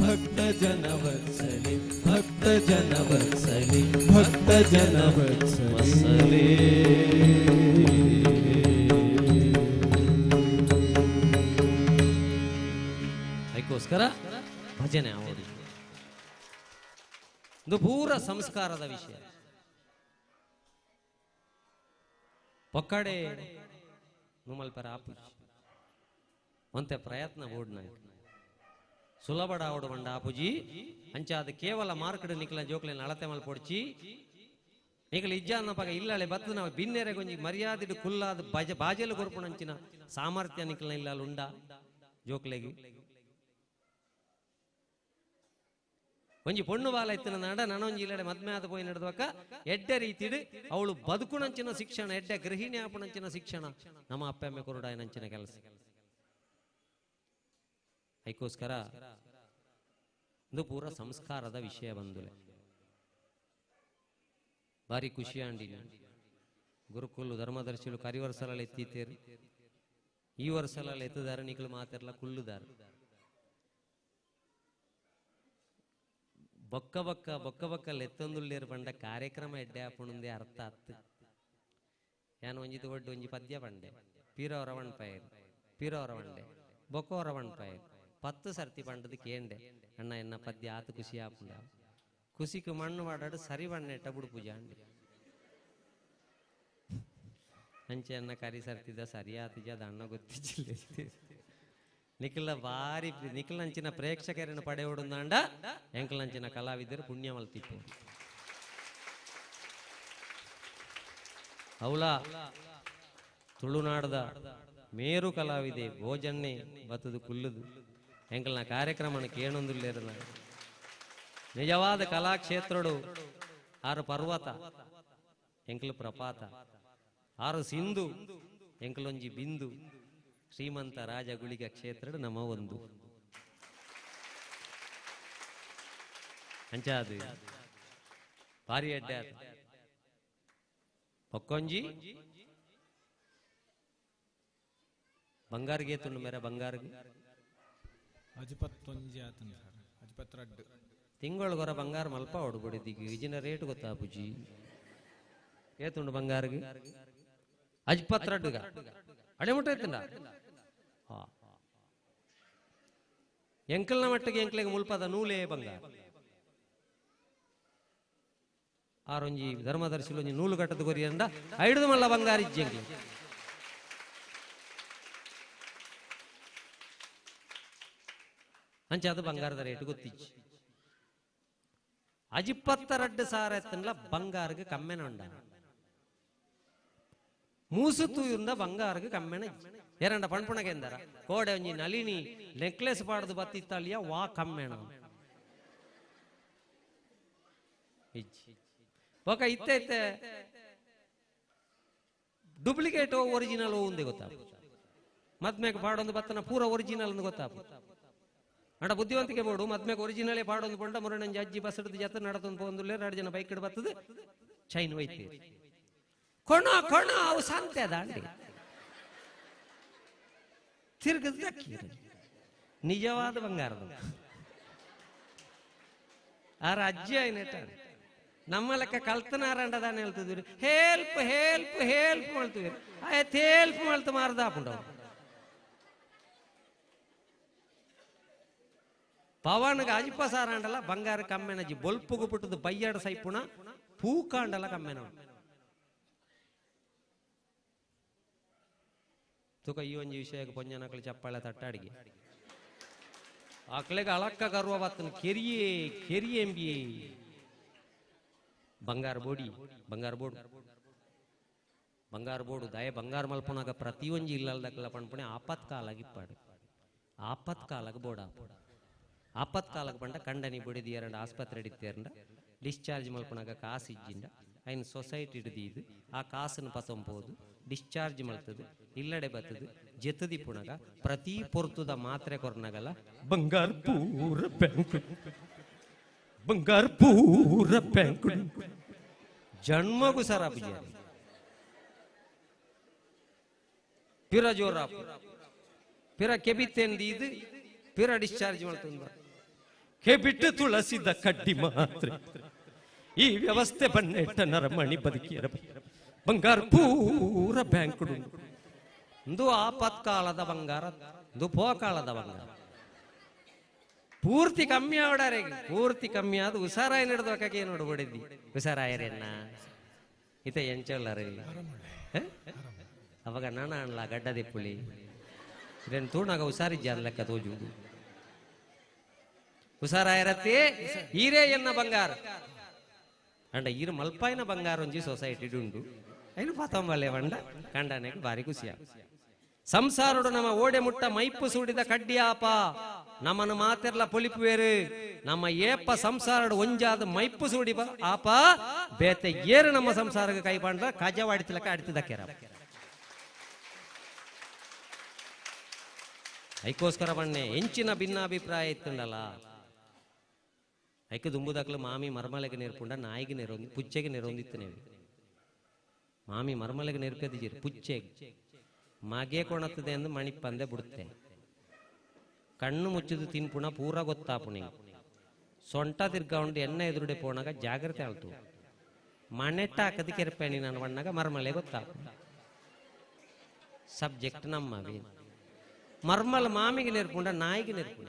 ಭಕ್ತ ಜನ ವತ್ಸಲೇ ವತ್ಸಲೆ ಭಕ್ತ ಜನ ವತ್ಸಲೆ. ಅದಕ್ಕೋಸ್ಕರ ಭಜನೆ ಅವರು ಇದು ಪೂರ ಸಂಸ್ಕಾರದ ವಿಷಯ. ಪೊಕ್ಕಡೆ ನುಮಲ್ಪರ ಆಪುಜಿ ಒಂತೆ ಪ್ರಯತ್ನ ಬೋಡ್ನ ಸುಲಭಡ ಆವಡು ಬಂಡ ಆಪುಜಿ ಅಂಚಾದ ಕೇವಲ ಮಾರ್ಕೆಟ್ ನಿಕ್ಲ ಜೋಕ್ಲೆನ ಅಳತೆ ಮಲ್ ಪೊಡ್ಚಿ ನಿಕಲ ಇಜ್ಜಾನ ಪಗ ಇಲ್ಲಳೆ ಬತ್ತು ನಾವು ಬಿನ್ನೆರೆ ಗೊಂಜಿ ಮರ್ಯಾದಿಡು ಕುಲ್ಲಾದ ಬಜ ಬಾಜಲು ಕೊರ್ಪುಣಂಚಿನ ಸಾಮರ್ಥ್ಯ ನಿಕ್ಲ ಇಲ್ಲಲ್ ಉಂಡ ಜೋಕ್ಲೆಗೆ ಒಂಜಿ ಪೊಣ್ಣು ಬಾಲ ಇತ್ತಿನ ನಾಡ ನನೊಂಜಿ ಇಲ್ಲಡೆ ಮದ್ಮೆ ಆದ ಪೋಯಿ ನಡೆದವಕ್ಕ ಎಡ್ಡೆ ರೀತಿಡು ಅವಳು ಬದುಕುಣಂಚಿನ ಶಿಕ್ಷಣ ಎಡ್ಡೆ ಗೃಹಿಣಿ ಆಪುಣಂಚಿನ ಶಿಕ್ಷಣ ನಮ್ಮ ಅಪ್ಪಮ್ಮೆ ಕೊರುಡಾಯನಂಚಿನ ಕೆಲಸ. ಅದಕ್ಕೋಸ್ಕರ ಇದು ಪೂರ ಸಂಸ್ಕಾರದ ವಿಷಯ ಬಂದುಲೆ. ಭಾರಿ ಖುಷಿ ಆಂಡಿ ಗುರುಕುಲು ಧರ್ಮದರ್ಶಿಲು ಕರಿವರ್ಸಲ ಎತ್ತಿತ್ತೇರು ಈ ವರ್ಷಲ ಎತ್ತುದಾರ ನಿಕಲು ಮಾತಿರಲ್ಲ ಕುಳ್ಳುದಾರ ಬೊಕ್ಕ ಬೊಕ್ಕ ಬೊಕ್ಕ ಬೊಕ್ಕ ಲೆತ್ತೊಂದುಳ್ಳೇರು ಪಂಡ ಕಾರ್ಯಕ್ರಮ ಎಡ್ಡೆ ಆಪುಣಂದೇ ಅರ್ಥ ಅತ್ತು. ಯಾನು ಒಂಜಿದು ಒಡ್ಡು ಒಂಜಿ ಪದ್ಯ ಪಂಡೆ ಪೀರೋ ರವಣ್ ಪೈರ್ ಪೀರೋ ರವಂಡೆ ಬೊಕ್ಕೋ ರವಣ್ ಪೈರ್ 10 ಸರ್ತಿ ಪಂಡದು ಕೇಂಡೆ ಅಣ್ಣ ಎನ್ನ ಪದ್ಯ ಆತು ಖುಷಿ ಆಪುಂಡ ಖುಷಿக்கு ಮಣ್ಣು ಮಾಡಾಡು ಸರಿ ಬಣ್ಣೆಟ್ಟ ಬುಡು ಪೂಜೆ ಅಂಡಿ ಅಂಚೆ ಅನ್ನ ಕರಿ ಸರ್ತಿದ ಸರಿಯಾತಿಜ ಅದು ಅಣ್ಣ ಗೊತ್ತಿಲ್ಲ. ನಿಖಲ ಭಾರಿ ನಿಖಲಂಚಿನ ಪ್ರೇಕ್ಷಕರನ್ನು ಪಡೆಯೋಡುಂದಾಂಡ ಎಂಕಲಂಚಿನ ಕಲಾವಿದರು ಪುಣ್ಯ ಮಲ್ತಿಪ್ಪು. ಅವಳ ತುಳುನಾಡದ ಮೇರು ಕಲಾವಿದೆ ಭೋಜನ್ನೇ ಬತ್ತದು ಕುಲ್ಲುದು ಎಂಕಲ್ನ ಕಾರ್ಯಕ್ರಮನ ಕೇಣೊಂದುಲ್ಲೇರನ ನಿಜವಾದ ಕಲಾಕ್ಷೇತ್ರಡು 6 ಪರ್ವತ ಎಂಕಲು ಪ್ರಪಾತ 6 ಸಿಂಧು ಎಂಕಲೊಂಜಿ ಬಿಂದು ಶ್ರೀಮಂತ ರಾಜ ಗುಳಿಗ ಕ್ಷೇತ್ರಡು ನಮ್ಮ ಒಂದು ಅಂಚಾದು ಭಾರಿ ಅಡ್ಡೆ ಪಕ್ಕೊಂಜಿ ಬಂಗಾರಿಗೆ ತುಂಡು ಮೇರೆ ಬಂಗಾರಿಗೆ ಅಜಿಪತ್ತೊಂಜಿ ಆತನ ಸರ್ ಅಜಿಪತ್ರಡ್ಡು ತಿಂಗಳಗೊರ ಬಂಗಾರ ಮಲ್ಪ ಹೊಡ್ಬಿಡಿದ್ದೀಗ ಈಜಿನ ರೇಟ್ ಗೊತ್ತಾ ಪೂಜಿ ಏತುಂಡು ಬಂಗಾರಿಗೆ ಅಜ್ಪತ್ರಡ್ಡುಗ ಅಡೆ ಮುಟ್ಟ ಎತ್ತುಂಡ ಎಂಕಲ್ನ ಮಟ್ಟಿಗೆ ಎಂಕ್ಲೆಗೆ ಮುಲ್ಪದ ನೂಲೇ ಬಂಗಾರ ಆರೊಂಜಿ ಧರ್ಮದರ್ಶಿಲೊಂಜಿ ನೂಲು ಕಟ್ಟದ ಕೊರಿಯಂಡ ಐಡುದು ಮಲ್ಲ ಬಂಗಾರ ಇಜ್ಜಿ ಎಂಕ್ಲೆ ಅಂಚೆ ಅದು ಬಂಗಾರದ ರೇಟ್ ಗೊತ್ತಿಜ್ಜಿ ಅಜಿಪ್ಪತ್ತರಡ್ಡು ಸಾರ ಎತ್ತನ್ಲ ಬಂಗಾರಗೆ ಕಮ್ಮೆನ ಉಂಡ ಮೂಸು ತೂಯುಂದ ಬಂಗಾರಗೆ ಕಮ್ಮೆನ ಎರಂಡ ಪಣ್ಪುಣಗೆಂದರ ಕೋಡೆ ಒಂಜಿ ನಳಿನಿ ನೆಕ್ಲೆಸ್ ಪಾಡ್ದು ಬತ್ತಿತ್ತಳಿಯ ವಾ ಕಮ್ಮೆಣ ಇಜ್ಜಿ ಓಕ ಇತ್ತೆ ಇತ್ತೆ ಡೂಪ್ಲಿಕೇಟ್ ಒರಿಜಿನಲ್ ಒಂದೇ ಗೊತ್ತಾಪ ಮದ್ಮೇಗ ಪಾಡೊಂದು ಬತ್ತನ ಪೂರ ಒರಿಜಿನಲ್ ಅಂದ್ ಗೊತ್ತಾಪ ಅಂಡ ಬುದ್ಧಿವಂತಿಕೆ ಬೋಡು ಮದ್ಮೇಗ ಒರಿಜಿನಲೇ ಪಾಡೊಂದು ಪಂಡ ಮುರಣಂಜಿ ಅಜ್ಜಿ ಬಸ್ ಹಿಡಿದು ಜತ ನಡತೊಂದು ಪೋಂದುಲ್ಲೆ ಎರಡು ಜನ ಬೈಕ್ ಹಿಡ್ ಬತ್ತದ ಚೈನ್ ಒಯ್ತಿ ಕೊಣ ಕೊಣ ಅವು ಸಂತೆ ದಾಂಡಿ ತಿರುಗದ ನಿಜವಾದ ಬಂಗಾರದ ಆರ ಅಜ್ಜಿ ಐನೆಟ್ಟ ನಮ್ಮ ಲೆಕ್ಕ ಕಲ್ತನಾರಂಡದಾನೆ ಹೇಳ್ತಿದ್ವಿ ಹೆಲ್ಪ್ ಹೆಲ್ಪ್ ಹೆಲ್ಪ್ ಮಾಡ್ತಿದ್ವಿ ಆಯ್ತು ಹೆಲ್ಪ್ ಮಾಡ್ತು ಮಾರ್ದ ಹಾಕೊಂಡವು ಪವನ್ಗೆ ಅಜಿಪ ಸಾರಾಂಡಲ ಬಂಗಾರ ಕಮ್ಮೆನಜಿ ಬೊಲ್ಪುಗು ಪುಟ್ಟದು ಬಯ್ಯಾಡ ಸೈಪುಣ ಪೂಕಾಂಡಲ ಕಮ್ಮೆನ ತುಕ ಈ ಒಂಜಿ ವಿಷಯಕ್ಕೆ ಪೊಂಜನಕಲು ಚಪ್ಪಾಳೆ ತಟ್ಟಾಡಿಗೆ ಆಕಳಿಗೆ ಅಳಕ್ಕ ಗರ್ವ ಬತ್ತನ ಕೆರಿಯೇ ಕೆರಿಯೇ ಎಂಬಿ ಬಂಗಾರ ಬೋಡಿ ಬಂಗಾರ ಬೋಡು ಬಂಗಾರ ಬೋಡು ದಯ ಬಂಗಾರ ಮಲ್ಪುನಾಗ ಪ್ರತಿಯೊಂಜಿ ಇಲ್ಲಲ್ದಕ್ಕಲ್ಲ ಪಣ್ಪುಣೆ ಆಪತ್ಕಾಲಾಗಿ ಇಪ್ಪಾಡು ಆಪತ್ಕಾಲಾಗ ಬೋಡ ಆಪತ್ಕಾಲಕ್ಕೆ ಪಂಡ ಕಂಡನಿ ಬುಡಿದಿ ಎರಡ ಆಸ್ಪತ್ರೆ ಹಿಡಿತೇರಂಡ ಡಿಸ್ಚಾರ್ಜ್ ಮಲ್ಪುನಾಗ ಕಾಸು ಇಜ್ಜಿಂಡ ಐನ್ ಸೊಸೈಟಿ ಹಿಡಿದು ಆ ಕಾಸನ್ನು ಪತ್ತೊಂಬೋದು ಡಿಸ್ಚಾರ್ಜ್ ಮಲ್ತದು ಇಲ್ಲಡೆ ಬತ್ತದು ಜೆತ್ತದಿ ಪುಣಗ ಪ್ರತಿ ಪೊರ್ತುದ ಮಾತ್ರೆ ಕೊರ್ನಗಲ ಬಂಗಾರ ಪೂರ ಬ್ಯಾಂಕ್ ಬಂಗಾರ ಪೂರ ಬ್ಯಾಂಕ್ ಜನ್ಮಗೂ ಸರ ಪೂಜಾರಿ ಪಿರ ಜೋರ ಪಿರ ಕೆಬಿತ್ತೆಂದು ಪಿರ ಡಿಸ್ಚಾರ್ಜ್ ಮಾಡ್ತಂದ ಕೆಬಿಟ್ಟು ತುಳಸಿದ ಕಡ್ಡಿ ಮಾತ್ರ ಈ ವ್ಯವಸ್ಥೆ ಬನ್ನೆಟ್ಟ ನರಮಣಿ ಬದುಕಿಯರ ಬಂಗಾರ ಪೂರ ಬ್ಯಾಂಕ್ ಇಂದು ಆಪತ್ಕಾಲದ ಬಂಗಾರ, ಇಂದು ಪೋಕಾಲದ ಬಂಗಾರ. ಪೂರ್ತಿ ಕಮ್ಮಿ ಆವಡಾರೆ, ಪೂರ್ತಿ ಕಮ್ಮಿ ಆದ ಹುಷಾರಾಯಿ ನಡೆದೋಕಾಗೆ ನೋಡು ಹೊಡಿದ್ದಿ ಹುಷಾರಾಯರೆನ್ನ ಇತ ಎಂಚಲ್ಲಾರ ಅವಾಗ ನಾನ ಅನ್ಲ ಗಡ್ಡದೆ ಪುಳಿ ಇದನ್ನು ತೂಣಾಗ ಹುಷಾರಿಜ್ಜ ಲೆಕ್ಕ ತೋಜುವುದು. ಹುಷಾರಾಯರತ್ತೆ ಈರೇ ಎನ್ನ ಬಂಗಾರ ಅಂಡ ಈರು ಮಲ್ಪಾಯಿನ ಬಂಗಾರ ಒಂಜಿ ಸೊಸೈಟಿ ಉಂಡು ಐನು ಪಾತಂಬಲ್ಲೆ వంಡ ಕಂಡನೆಗೆ ಭಾರಿ ಖುಷಿಯ. ಸಂಸಾರಡು ನಮ್ಮ ಓಡೆ ಮುಟ್ಟ ಮೈಪು ಸೂಡಿದ ಕಡ್ಡಿಯಾಪ ನಮ್ಮನ್ನು ಮಾತೆರ್ಲ ಪೊಲಿಪುವೇರು ನಮ್ಮ ಏಪ ಸಂಸಾರಡು ಒಂಜಾದ ಮೈಪು ಸೂಡಿ ಆಪ ಬೇತೆ ಏರು ನಮ್ಮ ಸಂಸಾರಕ್ಕೆ ಕೈ ಪಾಂಡ್ರ ಕಜವಾಡಿತಿಲಕ ಅಡಿತಿದಕ್ಕೆರ. ಐಕೋಸ್ಕರ ಬಣ್ಣೆ ಎಂಚಿನ ಭಿನ್ನಾಭಿಪ್ರಾಯ ಇತ್ತಂಡಲ್ಲ ಐಕ ದುಂಬುದಾಕ್ಲು ಮಾಮಿ ಮರ್ಮಲೆಗೆ ನೇರ್ಪುಂಡ ನಾಯಿಗೆ ನೆರೊಂದು ಪುಚ್ಚೆಗೆ ನೆರೊಂದಿತ್ತನೇವಿ. ಮಾಮಿ ಮರ್ಮಲೆಗೆ ನೆರ್ಪೆದಿಜಿರು ಪುಚ್ಚೆಗೆ ಮಗೆ ಕೊಣತ್ತದೆ ಎಂದು ಮಣಿಪಂದೆ ಬಿಡುತ್ತೆ. ಕಣ್ಣು ಮುಚ್ಚಿದು ತಿನ್ಪುಣ ಪೂರ ಗೊತ್ತಾಪುಣಿ ಸೊಂಟ ತಿರ್ಗೌಂಡು ಎಣ್ಣೆ ಎದುರುಡೆ ಪೋಣಾಗ ಜಾಗ್ರತೆ ಆಳ್ತು ಮನೆಟ್ಟ ಹಾಕದ ಕೆರಪೇಣಿ ನಾನು ಬಣ್ಣಾಗ ಮರ್ಮಲೆ ಗೊತ್ತಾಪು. ಸಬ್ಜೆಕ್ಟ್ ನಮ್ಮವಿ ಮರ್ಮಲ್ ಮಾಮಿಗೆ ನೆರ್ಪುಂಡ ನಾಯಿಗೆ ನೆರ್ಪುಣ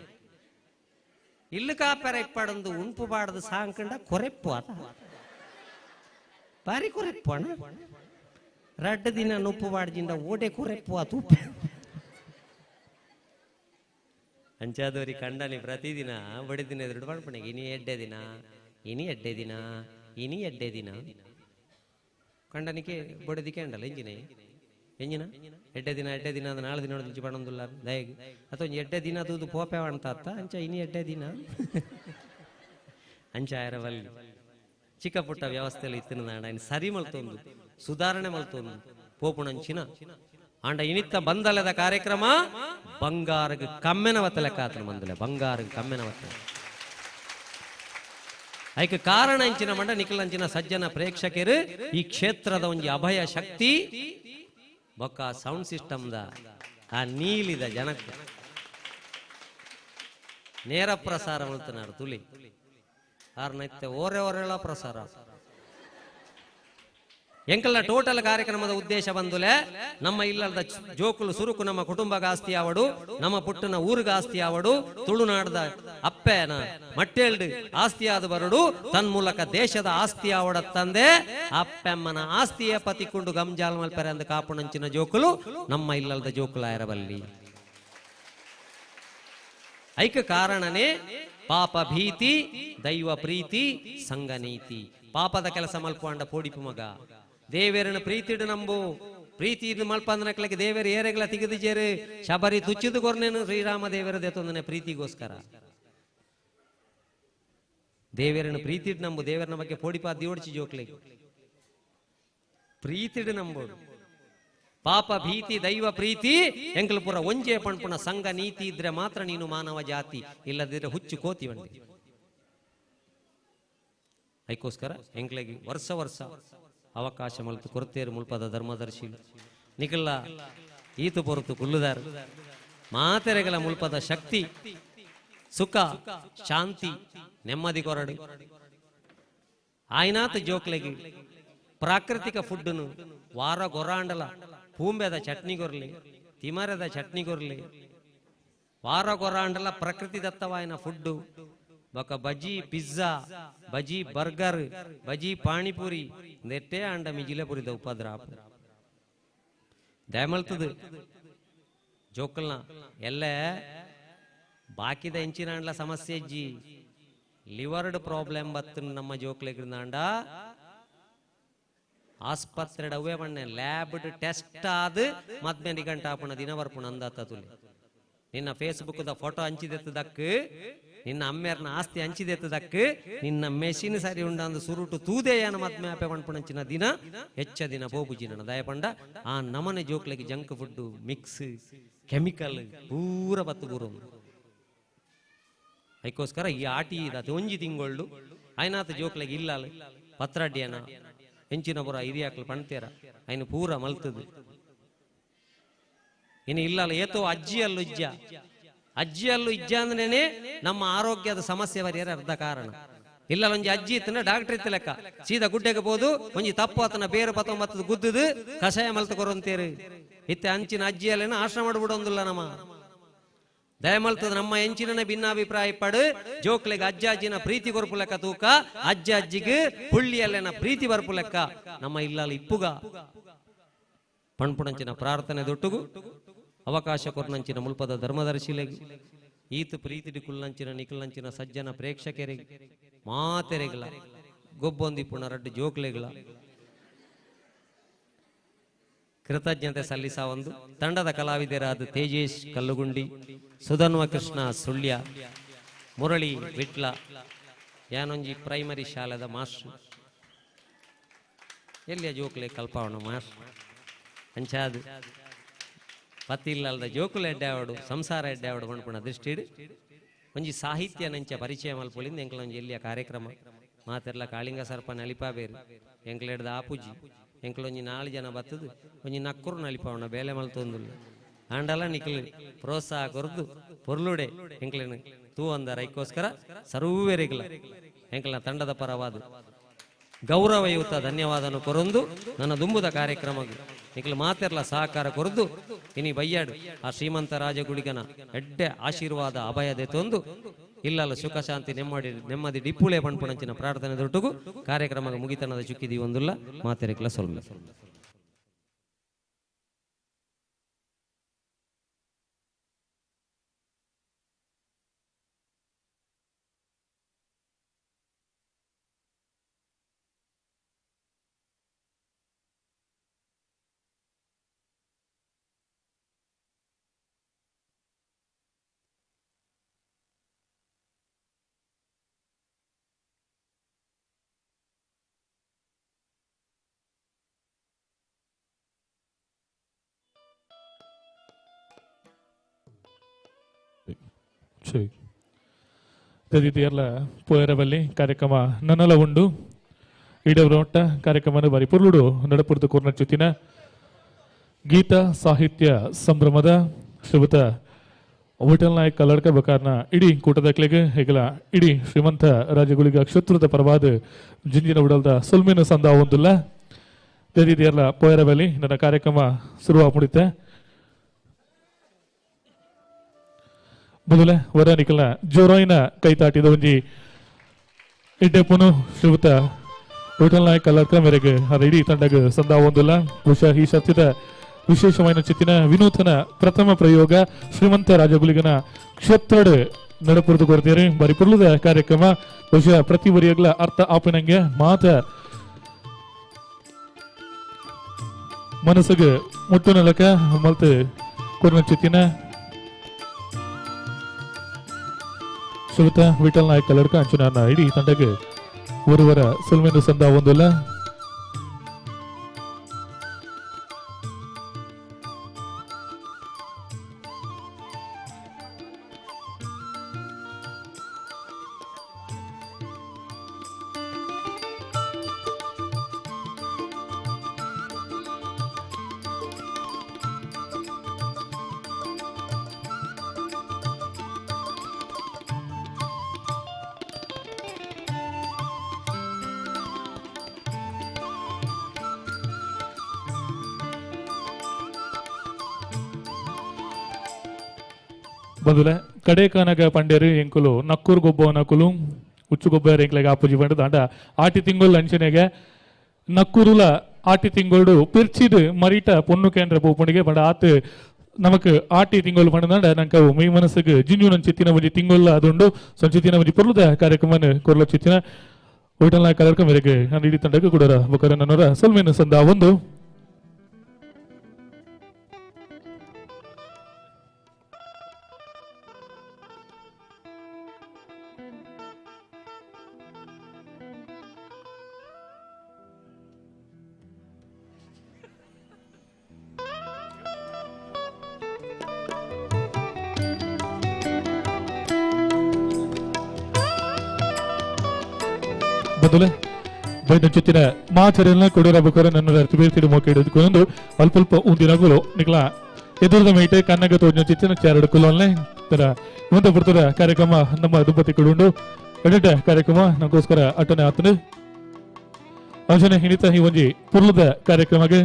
ಇಲ್ಲು ಕಾಪೆರ ಇಪ್ಪಡೊಂದು ಉಂಪು ಬಾಡದು ಸಾಂಕಂಡ ಕೊರೆಪ್ಪು ಅದ ಬಾರಿ ಕೊರೆಪ್ಪು ಅಣ್ಣ. ರಡ್ಡು ದಿನ ನುಪ್ಪು ಬಾಡ್ಜಿಂದ ಓಡೆ ಕೊರೆಪ್ಪು ಆತು. ಅಂಚಾದವರಿ ಕಂಡನಿ ಪ್ರತಿದಿನ ಬಡಿದಿನ ಎದುರು ಪಡ್ಪಣೆ ಇನಿ ಎಡ್ಡೆ ದಿನ ಇನಿ ಎಡ್ಡೆ ದಿನ ಇನಿ ಎಡ್ಡೆ ದಿನ ಕಂಡನಿಕೆ ಬಡದಿಕೆ ಅಂಡಲ್ಲ ಎಂಜಿನ ಎಂಜಿನ ಎಡ್ಡೆ ದಿನ ಎಡ್ಡೆ ದಿನ ಅಂದ್ರೆ ನಾಳೆ ದಿನ ಒಂಜಿ ಪಣೊಂದುಲ್ಲ ದಯಗೆ ಅಥವಾ ಒಂಜಿ ಎಡ್ಡೆ ದಿನ ತೂದು ಪೋಪೆ ಅಂತ ಅತ್ತ ಅಂಚ ಇನಿ ಎಡ್ಡೆ ದಿನ ಅಂಚ ಆಯರವಲ್ಲಿ ಚಿಕ್ಕ ಪುಟ್ಟ ವ್ಯವಸ್ಥೆಯಲ್ಲಿ ಇತ್ತಿನ ఆయన ಸರಿ ಮಲ್ತೊಂದು ಸುಧಾರಣೆ ಮಲ್ತೊಂದು ಪೋಪುಣಂಚಿನ ಆಂಡ ಇನಿತ್ತ ಬಂದಲದ ಕಾರ್ಯಕ್ರಮ ಬಂಗಾರಗ ಕಮ್ಮೆನ ವತ್ತಲೆಕ್ಕಾತನ ಬಂದಲೆ ಬಂಗಾರಗ ಕಮ್ಮೆನ ವತ್ತಲೆ ಐಕ ಕಾರಣ ಅಂಚಿನ ಮಂಡ ನಿಖಲಂಚಿನ ಸಜ್ಜನ ಪ್ರೇಕ್ಷಕರು ಈ ಕ್ಷೇತ್ರದ ಒಂಜಿ ಅಭಯ ಶಕ್ತಿ ಬೊಕ್ಕ ಸೌಂಡ್ ಸಿಸ್ಟಮ್ದ ಆ ನೀಲಿದ ಜನಕ್ಕೆ ನೇರ ಪ್ರಸಾರ ಮಲ್ತನಾರು ತುಲಿ ಆರ್ನೈತೆ ಓರೆ ಓರೆಳ ಪ್ರಸಾರ. ಎಂಕಲ್ನ ಟೋಟಲ್ ಕಾರ್ಯಕ್ರಮದ ಉದ್ದೇಶ ಬಂದುಲೆ ನಮ್ಮ ಇಲ್ಲದ ಜೋಕುಲು ಸುರುಕು ನಮ್ಮ ಕುಟುಂಬ ಆಸ್ತಿ ಆವಡು, ನಮ್ಮ ಪುಟ್ಟನ ಊರಿಗೆ ಆಸ್ತಿ ಆವಡು, ತುಳುನಾಡದ ಅಪ್ಪೆನ ಮಟ್ಟೇಲ್ಡ್ ಆಸ್ತಿಯಾದ ಬರಡು, ತನ್ಮೂಲಕ ದೇಶದ ಆಸ್ತಿ ಆವಡ ತಂದೆ ಅಪ್ಪೆಮ್ಮನ ಆಸ್ತಿಯ ಪತಿಕೊಂಡು ಗಂಜಾಲ್ ಮಲ್ಪೆರೆ ಅಂದ ಕಾಪುಣಂಚಿನ ಜೋಕುಲು ನಮ್ಮ ಇಲ್ಲದ ಜೋಕುಲಾಯರಬಲ್ಲಿ. ಐಕ ಕಾರಣನೇ ಪಾಪ ಭೀತಿ ದೈವ ಪ್ರೀತಿ ಸಂಗನೀತಿ. ಪಾಪದ ಕೆಲಸ ಮಲ್ಪಂಡ ಪೋಡಿಪು ಮಗ ದೇವೇರನ ಪ್ರೀತಿಡು ನಂಬು ಪ್ರೀತಿ ಇದು ಮಲ್ಪಂದನಕ್ಲಕ್ಕೆ ದೇವೇರು ಏರೆಗಳ ತಿಗದಿಜೇರು ಶಬರಿ ತುಚ್ಚಿದು ಕೊರ್ನೇನು ಶ್ರೀರಾಮ ದೇವರ ದೇತೊಂದನೆ ಪ್ರೀತಿಗೋಸ್ಕರ ದೇವೇರನ ಪ್ರೀತಿಡು ನಂಬು ದೇವರನ ಬಗ್ಗೆ ಪೋಡಿಪಾ ದಿಯೋಡ್ಚಿ ಜೋಕ್ಲಿಗೆ ಪ್ರೀತಿಡು ನಂಬೋದು. ಪಾಪ ಭೀತಿ ದೈವ ಪ್ರೀತಿ ಎಂಕಲ್ಪುರ ಒಂಜೆ ಪಣ್ಪುಣ ಸಂಘ ನೀತಿ ಇದ್ರೆ ಮಾತ್ರ ನೀನು ಮಾನವ ಜಾತಿ, ಇಲ್ಲದಿದ್ರೆ ಹುಚ್ಚು ಕೋತಿ ಬಂಡಿ. ಐಕೋಸ್ಕರ ಎಂಕ್ಲೆಗೆ ವರ್ಷ ವರ್ಷ ಅವಕಾಶ ಮಲ್ತು ಕೊರತೇರು ಮುಲ್ಪದ ಧರ್ಮದರ್ಶಿ ನಿಖಲ್ಲ ಈತು ಪೊರತು ಕುಲ್ಲುದಾರು ಮಾತೆರೆಗಳ ಮುಲ್ಪದ ಶಕ್ತಿ ಸುಖ ಶಾಂತಿ ನೆಮ್ಮದಿ ಕೊರಡು ಆಯ್ನಾತ ಜೋಕ್ಲೆಗೆ ಪ್ರಾಕೃತಿಕ ಫುಡ್ನು ವಾರ ಗೊರಾಂಡಲ ಪೂಂಬೆದ ಚಟ್ನಿ ಗೊರ್ಲಿ ತಿಮರದ ಚಟ್ನಿ ಗೊರ್ಲಿ ವಾರ ಗೊರಾಂಡಲ ಪ್ರಕೃತಿ ದತ್ತವಾಯಿನ ಫುಡ್ಡು ಬೊಕ ಬಜಿ ಪಿಜ್ಜಾ ಬಜಿ ಬರ್ಗರ್ ಬಜಿ ಪಾನಿಪುರಿ ನೆಟ್ಟೆ ಅಂಡ ಮಿಜಿಲೆ ಪುರಿದ ಉಪದ್ರ ದಯಮಲ್ತದು ಜೋಕಲ್ನ ಎಲ್ಲ ಬಾಕಿದ ಎಂಚಿನ ಅಂಡ್ಲ ಸಮಸ್ಯೆ ಅಜ್ಜಿ ಲಿವರ್ಡ್ ಪ್ರಾಬ್ಲಮ್ ಬತ್ತು ನಮ್ಮ ಜೋಕ್ಲೆಗ್ರಿಂದಾಂಡ ಆಸ್ಪತ್ರೆ ಅವೇ ಬಣ್ಣೆ ಲ್ಯಾಬ್ ಟೆಸ್ಟ್ ಆದ ಮದ್ಮೆ ನಿಘಂಟ ಆಪುಣ ದಿನ ಬರ್ಪುಣ ಅಂದಾತ ತುಲಿ ನಿನ್ನ ಫೇಸ್ಬುಕ್ the photo ಹಂಚಿದೆತ್ತದಕ್ ನಿನ್ನ ಅಮ್ಮೇರ್ನ ಆಸ್ತಿ ಹಂಚಿದೆತ್ತದಕ್ ನಿನ್ನ ಮೆಷಿನ್ ಸರಿ ಉಂಡಂದು ಸುರುಟು ತೂದೇಯನ ಮದ್ಮೆ ಆಪೆ ಪಣ್ಪುಣಂಚಿನ ದಿನ ಹೆಚ್ಚ ದಿನ ಪೋಪುಜಿ ನನ್ನ ದಯಪಂಡ ಆ ನಮನೆ ಜೋಕ್ಲೆಗೆ ಜಂಕ್ ಫುಡ್ ಮಿಕ್ಸ್ ಕೆಮಿಕಲ್ ಪೂರ ಬತ್ತು ಬೂರು ಅದಕ್ಕೋಸ್ಕರ ಈ ಆಟಿ ಇದಾತ ಒಂಜಿ ತಿಂಗೊಳ್ಳು ಆಯ್ನಾತ ಜೋಕ್ಲೆಗೆ ಇಲ್ಲ ಪತ್ರಡ್ಡಿಯನ ಹೆಂಚಿನ ಪುರ ಹಿರಿಯಾಕ್ಲು ಪಣ್ತೇರ ಆಯ್ನ ಪೂರ ಮಲ್ತದು ಇನ್ನು ಇಲ್ಲಲ್ಲ ಏತೋ ಅಜ್ಜಿಯಲ್ಲೂ ಇಜ್ಜ ಅಜ್ಜಿಯಲ್ಲೂ ಇಜ್ಜ ಅಂದ್ರೇನೆ ನಮ್ಮ ಆರೋಗ್ಯದ ಸಮಸ್ಯೆ ಬರಿಯರ ಅರ್ಧ ಕಾರಣ. ಇಲ್ಲ ಒಂಜಿ ಅಜ್ಜಿ ಇತ್ತನ ಡಾಕ್ಟರ್ ಇತ್ತು ಲೆಕ್ಕ ಸೀದಾ ಗುಡ್ಡೆಗೆ ಬೋದು ಒಂಜಿ ತಪ್ಪು ಆತನ ಬೇರೆ ಪತ್ತೊಂಬತ್ತದ ಗುದ್ದದು ಕಷಾಯ ಮಲ್ತ ಕೊರಂತೇರು ಇತ್ತೆ ಅಂಚಿನ ಅಜ್ಜಿಯಲ್ಲೇನ ಆಶ್ರಮ ಮಾಡ್ಬಿಡೊಂದಿಲ್ಲ ನಮ್ಮ ದಯಮಲ್ತದ ನಮ್ಮ ಎಂಚಿನ ಭಿನ್ನಾಭಿಪ್ರಾಯ ಪಡು ಜೋಕ್ಲೆಗ್ ಅಜ್ಜ ಅಜ್ಜಿನ ಪ್ರೀತಿ ಕೊರ್ಪು ಲೆಕ್ಕ ತೂಕ ಅಜ್ಜ ಅಜ್ಜಿಗೆ ಪುಳ್ಳಿಯಲ್ಲೇನ ಪ್ರೀತಿ ಬರ್ಪು ಲೆಕ್ಕ ನಮ್ಮ ಇಲ್ಲಲ್ಲಿ ಇಪ್ಪುಗ ಪಣ್ಪುಣಂಚಿನ ಪ್ರಾರ್ಥನೆ ದೊಟ್ಟುಗು ಅವಕಾಶ ಕೊರ್ನಂಚಿನ ಮುಲ್ಪದ ಧರ್ಮದರ್ಶಿಲೆಗ್ ಈತ ಪ್ರೀತಿಡಿ ಕುಲ್ಲಂಚಿನ ನಿಕುಲಂಚಿನ ಸಜ್ಜನ ಪ್ರೇಕ್ಷಕರಿಗೆ ಮಾತೆರೆಗಳ ಗೊಬ್ಬೊಂದಿಪ್ಪುಣ ರಡ್ಡು ಜೋಕ್ಲೆಗಳ ಕೃತಜ್ಞತೆ ಸಲ್ಲಿಸ ಒಂದು ತಂಡದ ಕಲಾವಿದರಾದ ತೇಜೇಶ್ ಕಲ್ಲುಗುಂಡಿ, ಸುಧನ್ವ ಕೃಷ್ಣ ಸುಳ್ಯ, ಮುರಳಿ ವಿಟ್ಲ, ಯಾನೊಂಜಿ ಪ್ರೈಮರಿ ಶಾಲೆದ ಮಾಸ್ಟರ್ ಎಲ್ಲಿಯ ಜೋಕ್ಲೆ ಕಲ್ಪಾವಣ ಮಾಸ್ಟರ್ ಅಂಚಾದು ಪತ್ತಿಲ್ಲದ ಜೋಕುಲ ಎಡ್ಡಾವಡು ಸಂಸಾರ ಎಡ್ಡಾವಡು ಪಣ್ಪುಣ ದೃಷ್ಟಿಡ್ ಒಂಜಿ ಸಾಹಿತ್ಯ ನಂಚ ಪರಿಚಯ ಮಲ್ಪೊಲಿಂದ ಎಂಕ್ಲೊಂಜಿ ಎಲ್ಲಿಯ ಕಾರ್ಯಕ್ರಮ ಮಾತೆರ್ಲ ಕಾಳಿಂಗ ಸರ್ಪ ನಲಿಪಾಬೇರು ಎಂಕ್ಲೆಡ್ದ ಆಪುಜಿ ಎಂಕ್ಲೊಂಜಿ ನಾಲ್ ಜನ ಬತ್ತದು ಒಂಜಿ ನಕ್ಕುರು ನಲಿಪಾವಣ ಬೇಲೆ ಮಲ್ತೊಂದುಲ್ಲ ಆಂಡಲ ನಿಕ್ಲು ಪ್ರೋತ್ಸಾಹ ಕೊರ್ದು ಪೊರ್ಲುಡೆ ಎಂಕ್ಲೆನ್ ತೂ ಅಂದರ ಐಕ್ಕೋಸ್ಕರ ಸರ್ವೇರಿಗ್ಲ ಎಂಕ್ಲನ ತಂಡದ ಪರವಾದ ಗೌರವಯುತ ಧನ್ಯವಾದನು ಕೊರೊಂದು ನನ್ನ ದುಂಬುದ ಕಾರ್ಯಕ್ರಮಕ್ಕೆ ನಿಕ್ಲು ಮಾತೆರ್ಲ ಸಹಕಾರ ಕೊರದು ಇನಿ ಬಯ್ಯಾಡು ಆ ಶ್ರೀಮಂತ ರಾಜಗುಳಿಗನ ಎಡ್ಡೆ ಆಶೀರ್ವಾದ ಅಭಯದೆ ತೊಂದು ಇಲ್ಲಲ್ಲ ಸುಖ ಶಾಂತಿ ನೆಮ್ಮದಿ ನೆಮ್ಮದಿ ಡಿಪ್ಪುಳೆ ಪಣ್ಪುಣಂಚಿನ ಪ್ರಾರ್ಥನೆ ದೊಟ್ಟುಗು ಕಾರ್ಯಕ್ರಮ ಮುಗಿತನದ ಚುಕ್ಕಿದಿ ಒಂದುಲ್ಲ ಮಾತೆರೆಕ್ಲ ಸೊಲ್ಮೆ. ತದಿತಿಯರ್ಲ ಪೋಯರವಲ್ಲಿ ಕಾರ್ಯಕ್ರಮ ನನ್ನಲ ಉಂಡು ಈಡವರೋಟ ಕಾರ್ಯಕ್ರಮನ ಬಾರಿ ಪುರ್ಲುಡು ನಡಪುರ್ದು ಕೂರ್ನಚ್ಚುತ್ತಿನ ಗೀತ ಸಾಹಿತ್ಯ ಸಂಭ್ರಮದ ಶ್ರೀಮತ ಹೋಟೆಲ್ ನಾಯಕ್ ಕಲ್ಲಡ್ಕ ಬಕಾರ್ನ ಇಡೀ ಕೂಟದಕ್ಲೆಗೆ ಹೆಗಲ ಇಡೀ ಶ್ರೀಮಂತ ರಾಜಗುಳಿಗ ಕ್ಷತ್ರದ ಪರವಾದ ಜಿಂಜಿನ ಉಡಲ್ದ ಸೊಲ್ಮಿನ ಸಂದ ಒಂದುಲ್ಲ ತದಿತಿಯರ್ಲ ಪೋಯರವಲ್ಲಿ ನನ್ನ ಕಾರ್ಯಕ್ರಮ ಶುರುವ ಮುಡಿತೆ. ಮೊದಲ ವರ ನಿಖಲ್ನ ಜೋರಾಯಿನ ಕೈ ತಾಟಿದ ಒಂಜಿ ಇಡ್ಡೆಪ್ಪುನು ಶ್ರೀಯುತ ಹೋಟೆಲ್ ನಾಯಕ್ ಕಲ್ಲಡ್ಕ ಮೇರೆಗೆ ಅದರ ಇಡೀ ತಂಡಗ ಸಂದ ಒಂದುಲ್ಲ. ಬಹುಶಃ ಈ ಸತ್ಯದ ವಿಶೇಷವಾದ ಚಿತ್ತಿನ ವಿನೂತನ ಪ್ರಥಮ ಪ್ರಯೋಗ ಶ್ರೀಮಂತ ರಾಜಗುಲಿಗನ ಕ್ಷೇತ್ರದ ನಡಪುರದು ಕೊಡ್ತೀರಿ ಬಾರಿ ಪುರ್ಲದ ಕಾರ್ಯಕ್ರಮ. ಬಹುಶಃ ಪ್ರತಿ ಬರಿಯಗ್ಲ ಅರ್ಥ ಆಪಿನಂಗೆ ಮಾತ ಮನಸ್ಸಿಗೆ ಮುಟ್ಟು ನೆಲಕ ಮಲ್ತು ಕೊರ್ನ ಚಿತ್ತಿನ ಶ್ರೀಯುತ ವಿಠಲ್ ನಾಯಕ್ ಕಲ್ಲಡ್ಕ ಅಂಚಿನ ಇಡೀ ತಂಡಕ್ಕೆ ಒರುವರ ಸೊಲ್ಮೆನು ಸಂದ ಒಂದುಲ್ಲ. ಬಂದುಲೆ ಕಡೆ ಕನಗ ಪಂಡ್ಯರು ಎಂಕುಲು ನಕ್ಕೂರು ಗೊಬ್ಬ ನಕುಲು ಉಚ್ಚು ಗೊಬ್ಬ ಎಂಕ್ಲೆಗೆ ಆಪುಜಿ ಪಂಡ ದಾಂಡ ಆಟಿ ತಿಂಗಳು ಅಂಚನೆಗೆ ನಕ್ಕೂರುಲ ಆಟಿ ತಿಂಗಳು ಪಿರ್ಚಿದು ಮರಿಟ ಪೊಣ್ಣು ಕೇಂದ್ರ ಪೋಪುಣಿಗೆ ಪಂಡ ಆತು ನಮಕ್ ಆಟಿ ತಿಂಗಳು ಪಂಡದಾಂಡ ನಂಗೆ ಮೈ ಮನಸ್ಸಿಗೆ ಜಿಂಜು ನನ್ನ ಚಿತ್ತಿನ ಒಂಜಿ ತಿಂಗೊಲ್ಲ ಅದುಂಡು ಸಂಚಿತ್ತಿನ ಒಂಜಿ ಪೊರ್ಲುದ ಕಾರ್ಯಕ್ರಮನ ಕೊರ್ಲ ಚಿತ್ತಿನ ಹೋಟೆಲ್ ನಾಯಕ ಕಲರ್ಕ ಮೇರೆಗೆ ನಾನು ಇಡೀ ತಂಡಕ್ಕೆ ಕೊಡೋರ ಬೊಕರ ನನ್ನೋರ ಸೊಲ್ಮೇನು ಸಂದ ಒಂದು. ಬದಲೆ ಬೈದ ಚಿತ್ತಿನ ಮಾಚರೆಲ್ಲ ಕೊಡೋರ ಬೊಕರ ನನ್ನ ಅರ್ಥ ಮೋಕೆ ಅಲ್ಪ ಅಲ್ಪ ಉಂದಿನಗುಲು ನಿಕ್ಲ ಎದುರದ ಮೇಟೆ ಕನ್ನಗ ತೋಜ ಚಿತ್ತಿನ ಚಾರಡು ಕುಲೋನ್ಲೆ ತರ ಮುಂದೆ ಬರ್ತದ ಕಾರ್ಯಕ್ರಮ ನಮ್ಮ ದುಂಪತಿ ಕೊಡುಂಡು. ಎಡಿಟ ಕಾರ್ಯಕ್ರಮ ನಮಗೋಸ್ಕರ ಅಟ್ಟನೆ ಆತನು ಅಂಚನೆ ಹಿಡಿತ ಈ ಒಂಜಿ ಪುರ್ಲದ ಕಾರ್ಯಕ್ರಮಕ್ಕೆ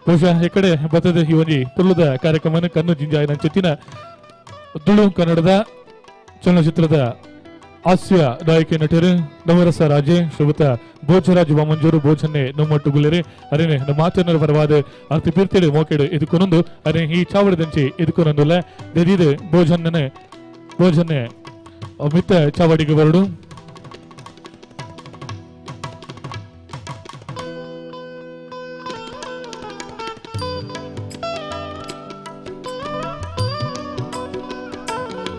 ಬಹುಶಃ ಈ ಕಡೆ ಬರ್ತದೆ ಈ ಒಂಜಿ ಪುರ್ಲದ ಕಾರ್ಯಕ್ರಮನ ಕಣ್ಣು ಜಿಂಜಾಯಿನ ಚಿತ್ತಿನ ತುಳು ಕನ್ನಡದ ಚಲನಚಿತ್ರದ ಹಾಸ್ಯ ನಾಯಕಿ ನಟರು ನವರಸ ರಾಜೆ ಶ್ರೀಯುತ ಭೋಜರಾಜ್ ವಾಮಂಜೂರು ಭೋಜನ್ನೆ ನಮ್ಮೊಟ್ಟುಗುಳ್ಳೇರಿ ಅರೇನೆ ನಮ್ಮ ಮಾತನ್ನರ ಪರವಾದ ಅರ್ತಿ ಪೀರ್ತಿಡು ಮೋಕೆಡು ಇದಕ್ಕೊನೊಂದು ಅರೆ ಈ ಚಾವಡಿದಂಚಿ ಇದಕ್ಕೊನೊಂದುಲ್ಲ ದೆದಿದು ಭೋಜನ್ನೇ ಭೋಜನ್ನೆ ಮಿತ್ತ ಚಾವಡಿಗೆ ಬರಡು.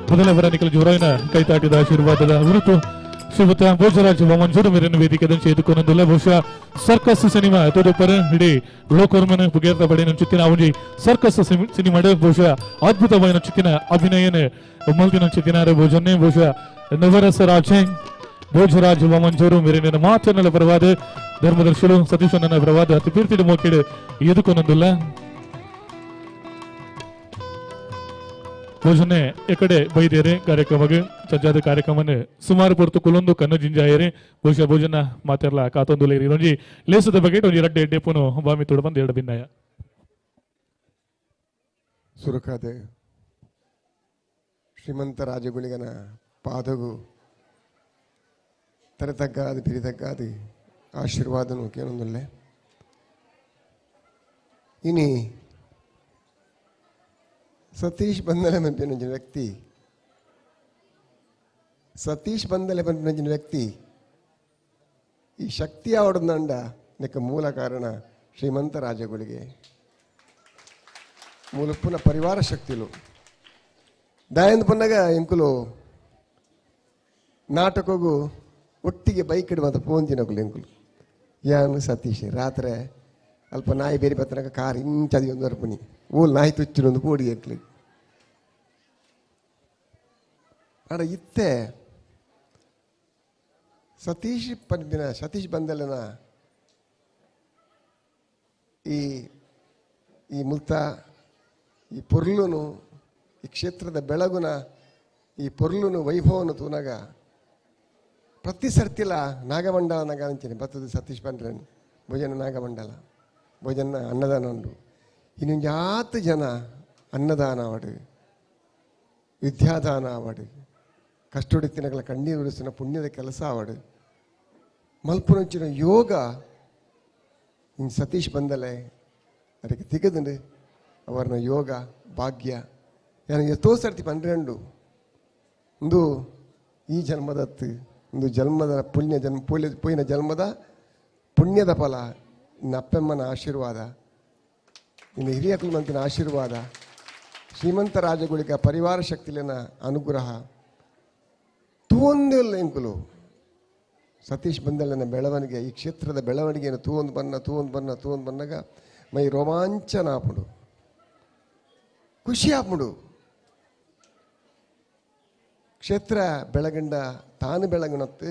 ಮೊದಲವರ ನಿಖಲ್ ಜೋರಾಯಿನ ಕೈತಾಟಿದ ಆಶೀರ್ವಾದದ ಹೊರತು ಶ್ರೀಮತ ಭೋಜರಾಜ್ ವಾಮಂಜೂರು ಮೇರಿನ ವೇದಿಕೆ ಎದುಕೊಂದಲ್ಲ ಬಹುಶಃ ಸರ್ಕಸ್ ಸಿನಿಮಾ ತೋದೊಪ್ಪರ ಇಡೀ ಲೋಕೋರ್ಮನ ಪುಗೇರ್ತ ಬಡಿನ ಚಿತ್ತಿನ ಒಂಜಿ ಸರ್ಕಸ್ ಸಿನಿಮಾ ಬಹುಶಃ ಅದ್ಭುತವಾದ ಚಿತ್ತಿನ ಅಭಿನಯನ ಮಲ್ತಿನ ಚಿತ್ತಿನಾರ ಭೋಜನ್ನೇ ಬಹುಶಃ ನವರಸ ರಾಜೆ ಭೋಜರಾಜ್ ವಾಮಂಜೂರು ಮೇರಿನ ಮಾತನ್ನೆಲ್ಲ ಪರವಾದ ಧರ್ಮದರ್ಶಿಲು ಸತೀಶನ ಪರವಾದ ಅತಿ ಪೀರ್ತಿಡು ಮೋಕಿಡು ಎದುಕೊಂದಲ್ಲ ಭೋಜನೆ ಎಕಡೆ ಬೈದೇರೆ ಕಾರ್ಯಕ್ರಮಕ್ಕೆ ಸಜ್ಜಾದ ಕಾರ್ಯಕ್ರಮನೆ ಸುಮಾರು ಪೊರ್ತು ಕುಲೊಂದು ಕಣ್ಣು ಜಿಂಜಾಯರೆ ಬಹುಶಃ ಭೋಜನ ಮಾತಾಡಲ ಕಾತೊಂದು ಲೇರಿ ಒಂಜಿ ಲೇಸದ ಬಗ್ಗೆ ಒಂಜಿ ರಡ್ಡೆ ಎಡ್ಡೆ ಪುನು ಬಾಮಿ ತುಡು ಬಂದು ಎರಡು ಭಿನ್ನಯ ಸುರಕಾದೆ ಶ್ರೀಮಂತ ರಾಜಗುಳಿಗನ ಪಾದಗು ತರತಗ್ಗಾದ ಬಿರಿತಗ್ಗಾದ ಆಶೀರ್ವಾದನು ಕೇಳೊಂದುಲ್ಲೆ. ಇನಿ ಸತೀಶ್ ಬಂದಲೆ ಪನ್ಪಿನ ವ್ಯಕ್ತಿ, ಸತೀಶ್ ಬಂದಲೆ ಪನ್ಪಿನ ವ್ಯಕ್ತಿ ಈ ಶಕ್ತಿ ಆವಡಂಡ ಇದಕ್ಕೆ ಮೂಲ ಕಾರಣ ಶ್ರೀಮಂತ ರಾಜಗಳಿಗೆ ಮೂಲಪ್ಪನ ಪರಿವಾರ ಶಕ್ತಿಲು ದಾಯಂದ ಪನ್ನಾಗ ಎಂಕುಲು ನಾಟಕಗೂ ಒಟ್ಟಿಗೆ ಬೈಕ್ ಇಡುವಂಥ ಪೋಂತಿನಕುಲು ಎಂಕುಲು ಯಾನು ಸತೀಶ್ ರಾತ್ರಿ ಅಲ್ಪ ನಾಯಿ ಬೇರೆ ಬತ್ತನಾಗ ಕಾರ್ ಇಂಚದಿ ಒಂದು ಅರ್ಪಣಿ ಓಲ್ ನಾಯಿ ತುಚ್ಚಿನೊಂದು ಕೋಡಿ ಎಕ್ಲಿ ಆಡ ಇತ್ತೆ ಸತೀಶ್ ಪನ್ಪಿನ ಸತೀಶ್ ಬಂದಲ್ಲನ ಈ ಈ ಮುಲ್ತ ಈ ಪೊರ್ಲುನು ಈ ಕ್ಷೇತ್ರದ ಬೆಳಗುನ ಈ ಪೊರ್ಲುನು ವೈಭವನು ತೂನಾಗ ಪ್ರತಿ ಸರ್ತಿಲ ನಾಗಮಂಡಲ ನಗ ಅಂತೀನಿ ಬತ್ತದ ಸತೀಶ್ ಬಂದ್ರನ್ ಭೋಜನ ನಾಗಮಂಡಲ ಭೋಜನ ಅನ್ನದಾನ ಉಂಡು ಇನ್ನೊಂದು ಜಾತ ಜನ ಅನ್ನದಾನ ಆವಡು ವಿದ್ಯಾದಾನ ಆವಡು ಕಷ್ಟೊಡಿತಿನಗಳ ಕಣ್ಣೀರು ಉರಿಸಿನ ಪುಣ್ಯದ ಕೆಲಸ ಆವಡು ಮಲ್ಪುನಂಚಿನ ಯೋಗ ಇನ್ನು ಸತೀಶ್ ಬಂದಲೆ ಅದಕ್ಕೆ ತಿಗದಂಡು ಅವರನ್ನ ಯೋಗ ಭಾಗ್ಯ ನನಗೆ ಎಷ್ಟೋ ಸರ್ತಿ ಪನ್ನೆರಡು ಒಂದು ಈ ಜನ್ಮದತ್ತು ಒಂದು ಜನ್ಮದ ಪುಣ್ಯ ಜನ್ಮ ಪುಣ್ಯ ಪುಣ್ಯ ಜನ್ಮದ ಪುಣ್ಯದ ಫಲ ನಿನ್ನ ಅಪ್ಪಮ್ಮನ ಆಶೀರ್ವಾದ ನಿನ್ನ ಹಿರಿಯ ಕುಲಮಂತಿನ ಆಶೀರ್ವಾದ ಶ್ರೀಮಂತ ರಾಜಗುಳಿಗ ಪರಿವಾರ ಶಕ್ತಿಲಿನ ಅನುಗ್ರಹ ತೂವೊಂದಿಲ್ಲ ಇಂಕುಲು ಸತೀಶ್ ಬಂದಲ್ಲನ ಬೆಳವಣಿಗೆ ಈ ಕ್ಷೇತ್ರದ ಬೆಳವಣಿಗೆಯನ್ನು ತೂವೊಂದು ಬನ್ನ ತೂವೊಂದು ಬನ್ನ ತೂವೊಂದು ಬನ್ನಾಗ ಮೈ ರೋಮಾಂಚನ ಆಪುಡು ಖುಷಿ ಆಪುಡು. ಕ್ಷೇತ್ರ ಬೆಳಗಂಡ ತಾನು ಬೆಳಗನತ್ತು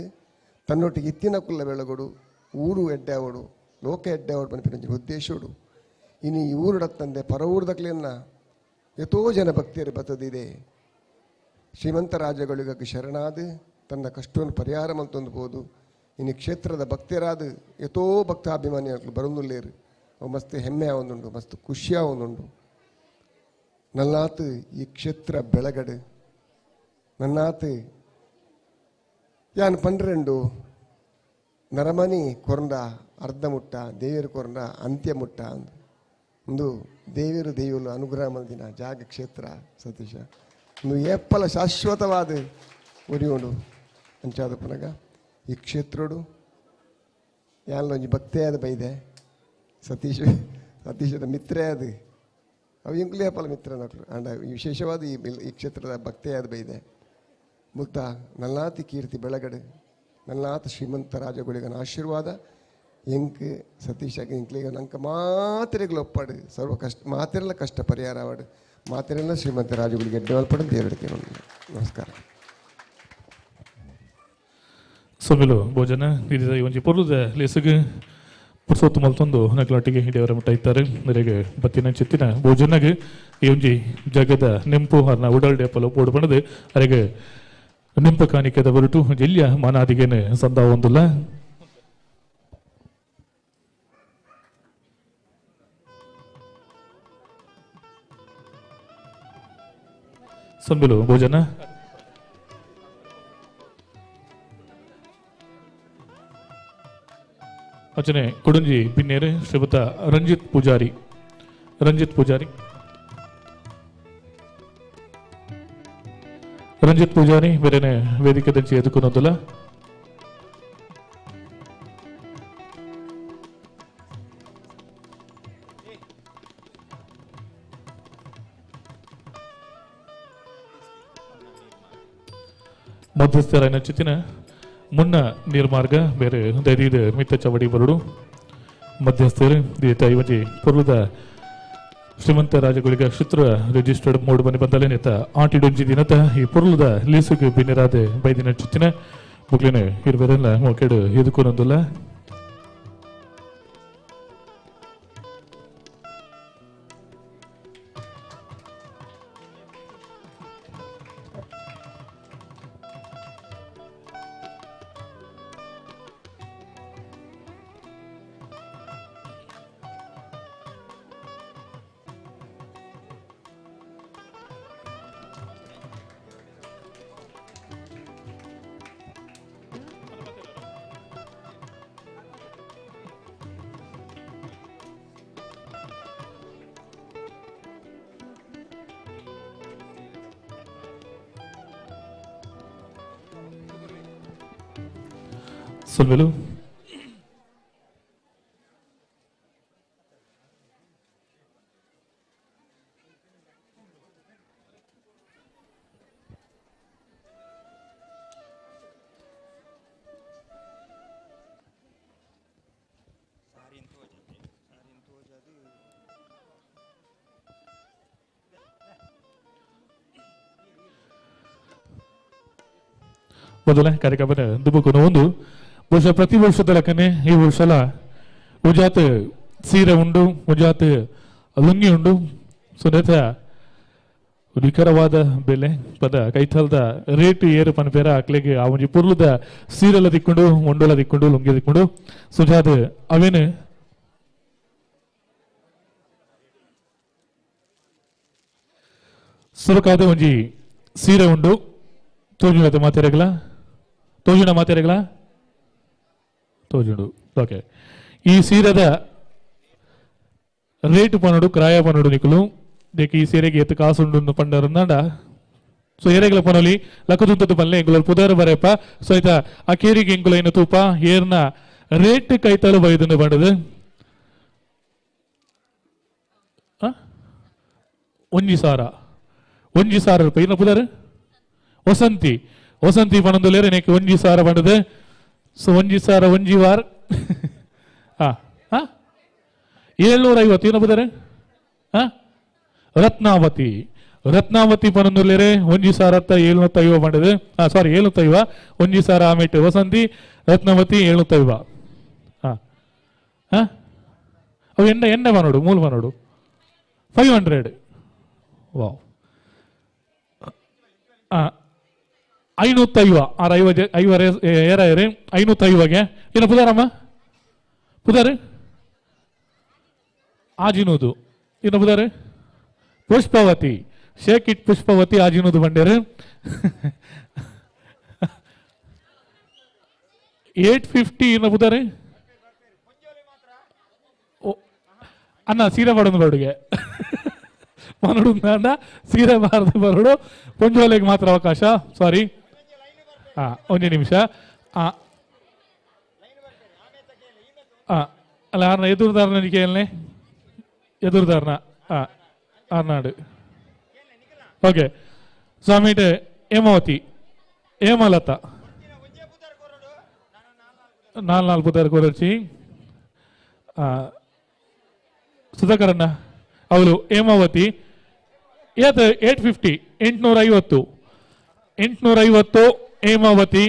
ತನ್ನೊಟ್ಟಿಗೆ ಇತ್ತಿನ ಕುಲ್ಲ ಬೆಳಗೋಡು ಊರು ಎಡ್ಡಾವಡು ಲೋಕ ಎಡ್ಡಾವಡು ಪನ್ಪಿನ ಉದ್ದೇಶೋಡು ಇನ್ನು ಈ ಊರುಡತ್ತಂದೆ ಪರ ಊರುದಕ್ಲೆನ್ನ ಎತೋ ಜನ ಭಕ್ತಿಯರು ಬತ್ತದಿದೆ. ಶ್ರೀಮಂತ ರಾಜಗಳಿಗೆ ಶರಣಾದ ತನ್ನ ಕಷ್ಟವನ್ನು ಪರಿಹಾರ ಮಂತೊಂದು ಇನ್ನು ಕ್ಷೇತ್ರದ ಭಕ್ತರಾದ ಎತೋ ಭಕ್ತಾಭಿಮಾನಿಗಳು ಬರೊಂದುಲ್ಲೇರು ಅವು ಮಸ್ತ್ ಹೆಮ್ಮೆ ಆವೊಂದುಂಡು ಮಸ್ತ್ ಖುಷಿ ಆವೊಂದುಂಡು. ನಲ್ಲಾತು ಈ ಕ್ಷೇತ್ರ ಬೆಳಗಡು ನನ್ನಾತು ಯಾನ್ ಪನ್ರೆಂಡು ನರಮನಿ ಕೊರಂಡ ಅರ್ಧ ಮುಟ್ಟ ದೇವರು ಕೊರಂಡ ಅಂತ್ಯ ಮುಟ್ಟ ಅಂದು ಒಂದು ದೇವರು ದೇವರು ಅನುಗ್ರಹ ಮಂದಿನ ಜಾಗ ಕ್ಷೇತ್ರ ಸತೀಶ ಒಂದು ಏಪ್ಪಲ ಶಾಶ್ವತವಾದ ಒರಿಯೋಡು ಅಂಚಾದ ಪುನಗ ಈ ಕ್ಷೇತ್ರೋಡು ಯಾನ್ ಒಂಜಿ ಭಕ್ತಿಯಾದ ಬೈದೆ ಸತೀಶ್ ಸತೀಶದ ಮಿತ್ರೇ ಅದು ಅವು ಇಂಕ್ಲೇ ಏಪಲ ಮಿತ್ರನಕ್ಲು ಅಂಡ ವಿಶೇಷವಾದ ಈ ಕ್ಷೇತ್ರದ ಭಕ್ತಿಯಾದ ಬೈದೆ ಮುಕ್ತ ನಲ್ಲಾತಿ ಕೀರ್ತಿ ಬೆಳಗಡು ನಲ್ಲಾತ ಶ್ರೀಮಂತ ರಾಜಗುಳಿಗನ ಆಶೀರ್ವಾದ ಎಂಕ್ ಸತೀಶಾಗಿ ಇಂಕ್ಲಿಗ ನಂಕ ಮಾತ್ರೆಗಳು ಒಪ್ಪಾಡು ಸರ್ವ ಕಷ್ಟ ಮಾತ್ರೆಲ್ಲ ಕಷ್ಟ ಪರಿಹಾರ ಆವಾಡು ಮಾತ್ರೆಲ್ಲ ಶ್ರೀಮಂತ ರಾಜಗುಳಿಗೆ ಎಡ್ಡೆ ದೇವರಿಗೆ ನಮಸ್ಕಾರ. ಸೊಮಿಲು ಭೋಜನ ಇದೀಗ ಈ ಒಂಜಿ ಪೊರ್ಲುದ ಲೇಸುಗು ಪುರ್ಸೊತ್ತು ಮಲ್ತೊಂದು ನಕ್ಲಾಟಿಗೆ ಹಿಡಿಯವರ ಮುಟ್ಟ ಇತ್ತಾರೆ ಮೇರೆಗೆ ಬತ್ತಿನ ಚಿತ್ತಿನ ಭೋಜನಗೆ ಈ ಒಂಜಿ ಜಗದ ನೆಂಪು ಅರ್ನ ಉಡಲ್ ಡೇಪಲು ಪೋಡು ಪಣದು ಅರೆಗೆ ನಿಂಪ ಕಾಣಿಕೆದ ಹೊರಟು ಜಿಲ್ಲೆಯ ಮಾನಾದಿಗೆನೆ ಸಂದ ಒಂದುಲ್ಲ. ಸಂಬಿಲು ಭೋಜನ ಅಚನೆ ಕೊಡುಂಜಿ ಬಿನ್ನೇರು ಶ್ರೀಮತ ರಂಜಿತ್ ಪೂಜಾರಿ ರಂಜಿತ್ ಪೂಜಾರಿ ರಂಜಿತ್ ಪೂಜಾರಿ ಬೇರೆನೆ ವೇದಿಕೆ ದಂಚಿ ಎದುಕೊನೊಂದುಲ. ಮಧ್ಯಸ್ಥರಾಯನ ಚಿತ್ತಿನ ಮುನ್ನ ನೀರ್ಮಾರ್ಗ ಬೇರೆ ದೈದೀದ ಮಿತ್ತ ಚವಡಿ ಬರಡು ಮಧ್ಯಸ್ಥರು ದೀತ ಇವಜಿ ಪೂರ್ವದ ಶ್ರೀಮಂತ ರಾಜಗಳಿಗೆ ಕ್ಷಿತ್ರ ರಿಜಿಸ್ಟರ್ಡ್ ಮೋಡ್ ಬನ್ನಿ ಬಂದಲೇ ನೇತ ಆಟಿಡೊಂಜಿ ದಿನತ ಈ ಪೊರ್ಲುದ ಲೀಸುಗೆ ಬಿನ್ನಿರಾದೆ ಬೈದಿನ ಚಿತ್ತಿನ ಮುಗ್ಲಿನ ಇರ್ಬೇರೆಲ್ಲ ಮೊಕೆಡು ಎದುಕೊನೊಂದುಲ್ಲ. ಸೊಲ್ವೆಲು ಮೊದಲ ಕಾರ್ಯಕ್ರಮದ ದುಬುಕುನ ಒಂದು ಬಹುಶಃ ಪ್ರತಿ ವರ್ಷದ ಲೆಕ್ಕನೆ ಈ ವರ್ಷಲ ಉಜಾತ್ ಸೀರೆ ಉಂಡು, ಉಜಾತ್ ಲುಂಗಿ ಉಂಡು. ಸೊ ನೇತ ನಿಖರವಾದ ಬೆಲೆ ಪದ ಕೈಥಲ್ದ ರೇಟ್ ಏರು ಪನ್ಪೇರ ಅಕ್ಲೆಗೆ ಆ ಒಂಜಿ ಪುರ್ಲುದ ಸೀರೆಲ್ಲ ದಿಕ್ಕೊಂಡು ಒಂಡೋಲ ದಿಕ್ಕೊಂಡು ಲುಂಗಿ ದಿಕ್ಕೊಂಡು ಸುಜಾತ್ ಅವೇನು ಸುರಕಾದ ಒಂಜಿ ಸೀರೆ ಉಂಡು. ತೋಜುನ ಮಾತೆರೆಗಳ ತೋಜುನ ಮಾತೆರೆಗಳ ತೋಜುಂಡು. ಓಕೆ, ಈ ಸೀರೆದ ರೇಟ್ ಪನ್ನಡು ಕ್ರಾಯ ಪನ್ನಡು ನಿಕುಲು ದೇಕ ಈ ಸೀರೆಗೆ ಎತ್ತು ಕಾಸುಂಡು ಪಂಡರಂದಾಂಡ. ಸೊ ಏರೆಗಳ ಪನೊಲಿ ಲಕ್ಕದುಂತದ್ದು ಪಲ್ಲೆ ಎಂಗುಲ ಪುದರ್ ಬರೆಯಪ್ಪ. ಸೊ ಆಯ್ತಾ ಆ ಕೇರಿಗೆ ಎಂಗುಲ ಏನು ತೂಪ ಏರ್ನ ರೇಟ್ ಕೈತಾಳು ಬೈದನ್ನು ಪಂಡದು ಒಂಜಿ ಸಾವಿರ ರೂಪಾಯಿ. ಏನ ಪುದರ್ ವಸಂತಿ ವಸಂತಿ ಪಣಂದುಲೇರೆ ನೆಕ್ 1,000 ಪಂಡದು. ಸೊ 1,000 ಒಂಜಿ ವಾರ 750 ಏನ ಪುದರ್ ರತ್ನಾವತಿ ರತ್ನಾವತಿ ಪನೊಂದುಲ್ಲೇರೆ 1,750 ಪಂಡದು. ಸಾರಿ 750 1,000 ಆಮೇಟ್ ವಸಂತಿ ರತ್ನಾವತಿ 750. ಅವು ಎಣ್ಣೆ ಎಣ್ಣೆ ಪನೋಡು ಮೂಲ ಪನೋಡು 500. ವಾವ್ 550 ಆರು ಐವ ಐವರೆ ಏರಾಯರೆ 550ಗೆ ಏನ ಪುದಾರಮ್ಮ ಪುದಾರೆ ಆಜಿನೋದು ಏನ ಪುದಾರೆ ಪುಷ್ಪವತಿ ಶೇಕ್ it Pushpavati ಆಜಿನೋದು ಬಂಡೇರು 850 ಏನ ಪುದಾರೆ ಅಣ್ಣ ಸೀರೆ ಪಡೋದು ಬರುಡಿಗೆ ಮನಡು ಸೀರೆ ಬಾರದು ಬರೋಡು ಪೊಂಜೋಲೆಗೆ ಮಾತ್ರ ಅವಕಾಶ. ಸಾರಿ ಒಂದು ನಿಮಿಷ. ಅಲ್ಲ ಆರ್ನ ಎದುರುದಾರನ ಕೇಳನೆ ಎದುರುದಾರನ ಆರ್ನಾಡು. ಓಕೆ ಸ್ವಾಮಿ ಹೇಮಾವತಿ ಹೇಮಲತಾ ನಾಲ್ ನಾಲ್ಕು ಪುದಾರ್ ಕೊರಚಿ ಸುಧಾಕರಣ್ಣ ಅವಳು ಹೇಮಾವತಿ 850 850 850 ಹೇಮಾವತಿ.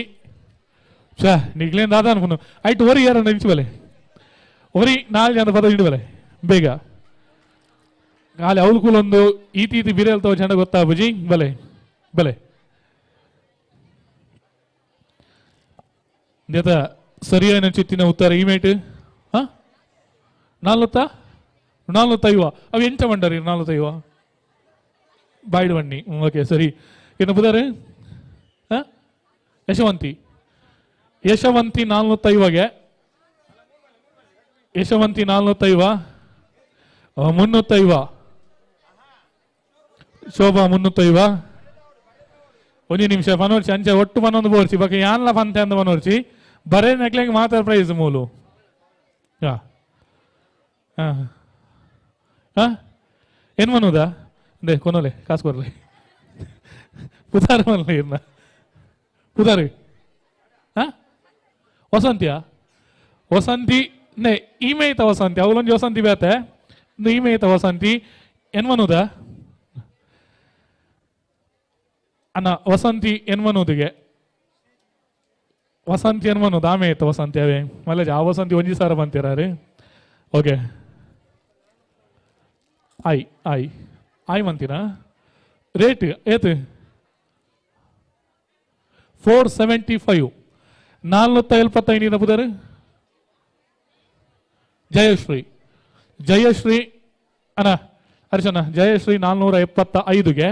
ಚಾ ನಿಗ್ಲೇನ್ ದಾದ ಅನ್ಕೊಂಡು ಆಯ್ತು ಒರಿ ಯಾರನ್ನ ನಿಲ್ಸಿ ಬಲೆ ಒರಿ 4 ಜನ ಪದ ಇಡುವಲೆ ಬೇಗ ಖಾಲಿ ಅವಳು ಕೂಲೊಂದು ಈತಿ ಈತಿ ಬಿರೇಲ್ತವ ಚೆಂದ ಗೊತ್ತಾ ಬುಜಿ ಬಲೆ ಬಲೆ. ದೇತ ಸರಿಯಾದ ಚಿತ್ತಿನ ಉತ್ತರ ಇಮೇಟ್ ಹಾ ನಾಲ್ನೂತ್ತ 450 ಅವು ಎಂಚ ಮಂಡರಿ 450 ಬಾಯ್ಡು ಬನ್ನಿ. ಓಕೆ ಸರಿ. ಏನು ಬುದಾರೆ ಹಾಂ ಯಶವಂತಿ ಯಶವಂತಿ 450ಗೆ ಯಶವಂತಿ 450 350 ಶೋಭಾ 350 ಒಂದು ನಿಮಿಷ ಪನೋರ್ಚಿ ಅಂಚೆ ಒಟ್ಟು ಪನ್ನೊಂದು ಬೋರ್ಚಿ ಬಾಕಿ ಯಾನ್ಲ ಪಂತೆ ಅಂದ ಪನೋರ್ಚಿ ಬರೇ ನೆಕ್ಲೆಂಗ್ ಮಾತ್ರ ಪ್ರೈಸ್ ಮೂಲು. ಹಾ ಹಾಂ ಹಾಂ ಏನು ಮನುದಾ they ಕೊನೋಲೆ ಕಾಸು ಕೊರ್ಲೆ ಪುದಾರು ಮನ್ಲೆ ಇರ್ನ ಪುದಾರು ಹಾಂ ವಸಂತಿಯಾ ವಸಂತಿ ನೇ ಈಮೇತ ವಸಂತಿ ಅವಲೊಂಜಿ ವಸಂತಿ ಬೇತೆ ಈಮೇತ ವಸಂತಿ ಎನ್ಮನುದಾ ಅಣ್ಣ ವಸಂತಿ ಎನ್ಮನುದಿಗೆ ವಸಂತಿ ಎನ್ಮನುದು ಆಮೇತ ವಸಂತಿ ಅವೇ ಮಲ್ಲೇಜ್ ಆ ವಸಂತಿ ಒಂಜಿ ಸಾರ ಬಂತೀರ ರೀ. ಓಕೆ ಆಯ್ ಆಯ್ ಆಯ್ ಮಂತೀರಾ ರೇಟ್ ಏತು 475 475 ಪುದಾರು ಜಯಶ್ರೀ ಜಯಶ್ರೀ ಅಣ್ಣ ಹರ್ಷಣ್ಣ ಜಯಶ್ರೀ 475ಗೆ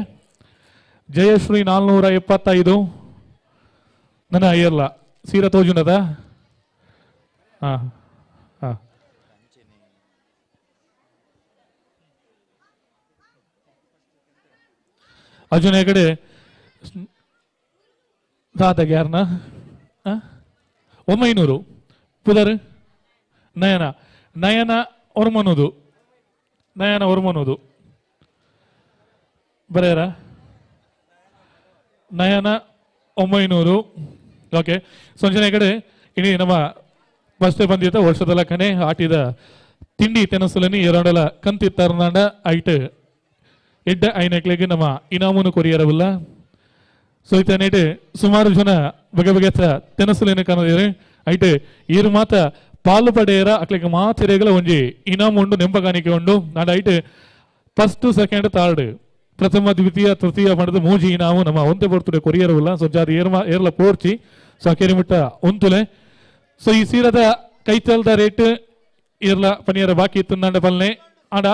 ಜಯಶ್ರೀ 475 ನನ್ನ ಅಯ್ಯಲ್ಲ ಸೀರಾ ತೋಜುನದ ಹಾಂ ಹಾಂ ಅರ್ಜುನ ಕಡೆ ದಾದಾಗೆ ಯಾರನ್ನ 900 ಪುದರ್ ನಯನ ನಯನ ಒರ್ಮನೋದು ನಯನ ಒರ್ಮನೋದು ಬರೆಯರ ನಯನ 900. ಓಕೆ ಸಂಜನೆ ಕಡೆ ಇಡೀ ನಮ್ಮ ಬಸ್ತೆ ಬಂದಿದ್ದ ವರ್ಷದ ಲಕ್ಕನೆ ಆಟಿದ ತಿಂಡಿ ತೆನಸುಲನಿ ಎರಡಲ ಕಂತಿತ್ತಾರನಾಂಡ ಐಟ್ ಎಡ್ಡ ಐನಕ್ಲೆಗೆ ನಮ್ಮ ಇನಾಮೂನು ಕೊರಿಯರವಿಲ್ಲ. ಸೊ ಇತನೇಟು ಸುಮಾರು ಜನ ಬಗೆ ಬಗೆ ತೆನಸುಲೇನು ಕಾಣದಿರಿ ಐಟ್ ಈರು ಮಾತ ಪಾಲು ಪಡೆಯರ ಅಕ್ಲೆಗೆ ಮಾತಿರೆಗಳ ಒಂಜಿ ಇನಾಮು ಉಂಡು ನೆಂಪಗಾಣಿಕೆ ಉಂಡು ನಾಡ ಐಟ್ ಫಸ್ಟ್ ಸೆಕೆಂಡ್ ಥರ್ಡ್ ಪ್ರಥಮ ದ್ವಿತೀಯ ತೃತೀಯ ಪಡೆದು ಮೂಜಿ ಇನಾಮು ನಮ್ಮ ಒಂತೆ ಬರ್ತುಡೆ ಕೊರಿಯರವಿಲ್ಲ. ಸೊ ಜಾರಿ ಏರ್ಲ ಪೋರ್ಚಿ ಸೊ ಅಕೇರಿ ಮುಟ್ಟ ಒಂತುಲೆ. ಸೊ ಈ ಸೀರದ ಕೈತಲ್ದ ರೇಟ್ ಏರ್ಲ ಪನಿಯರ ಬಾಕಿ ಇತ್ತು ನಾಂಡ ಪಲ್ನೆ ಆಡ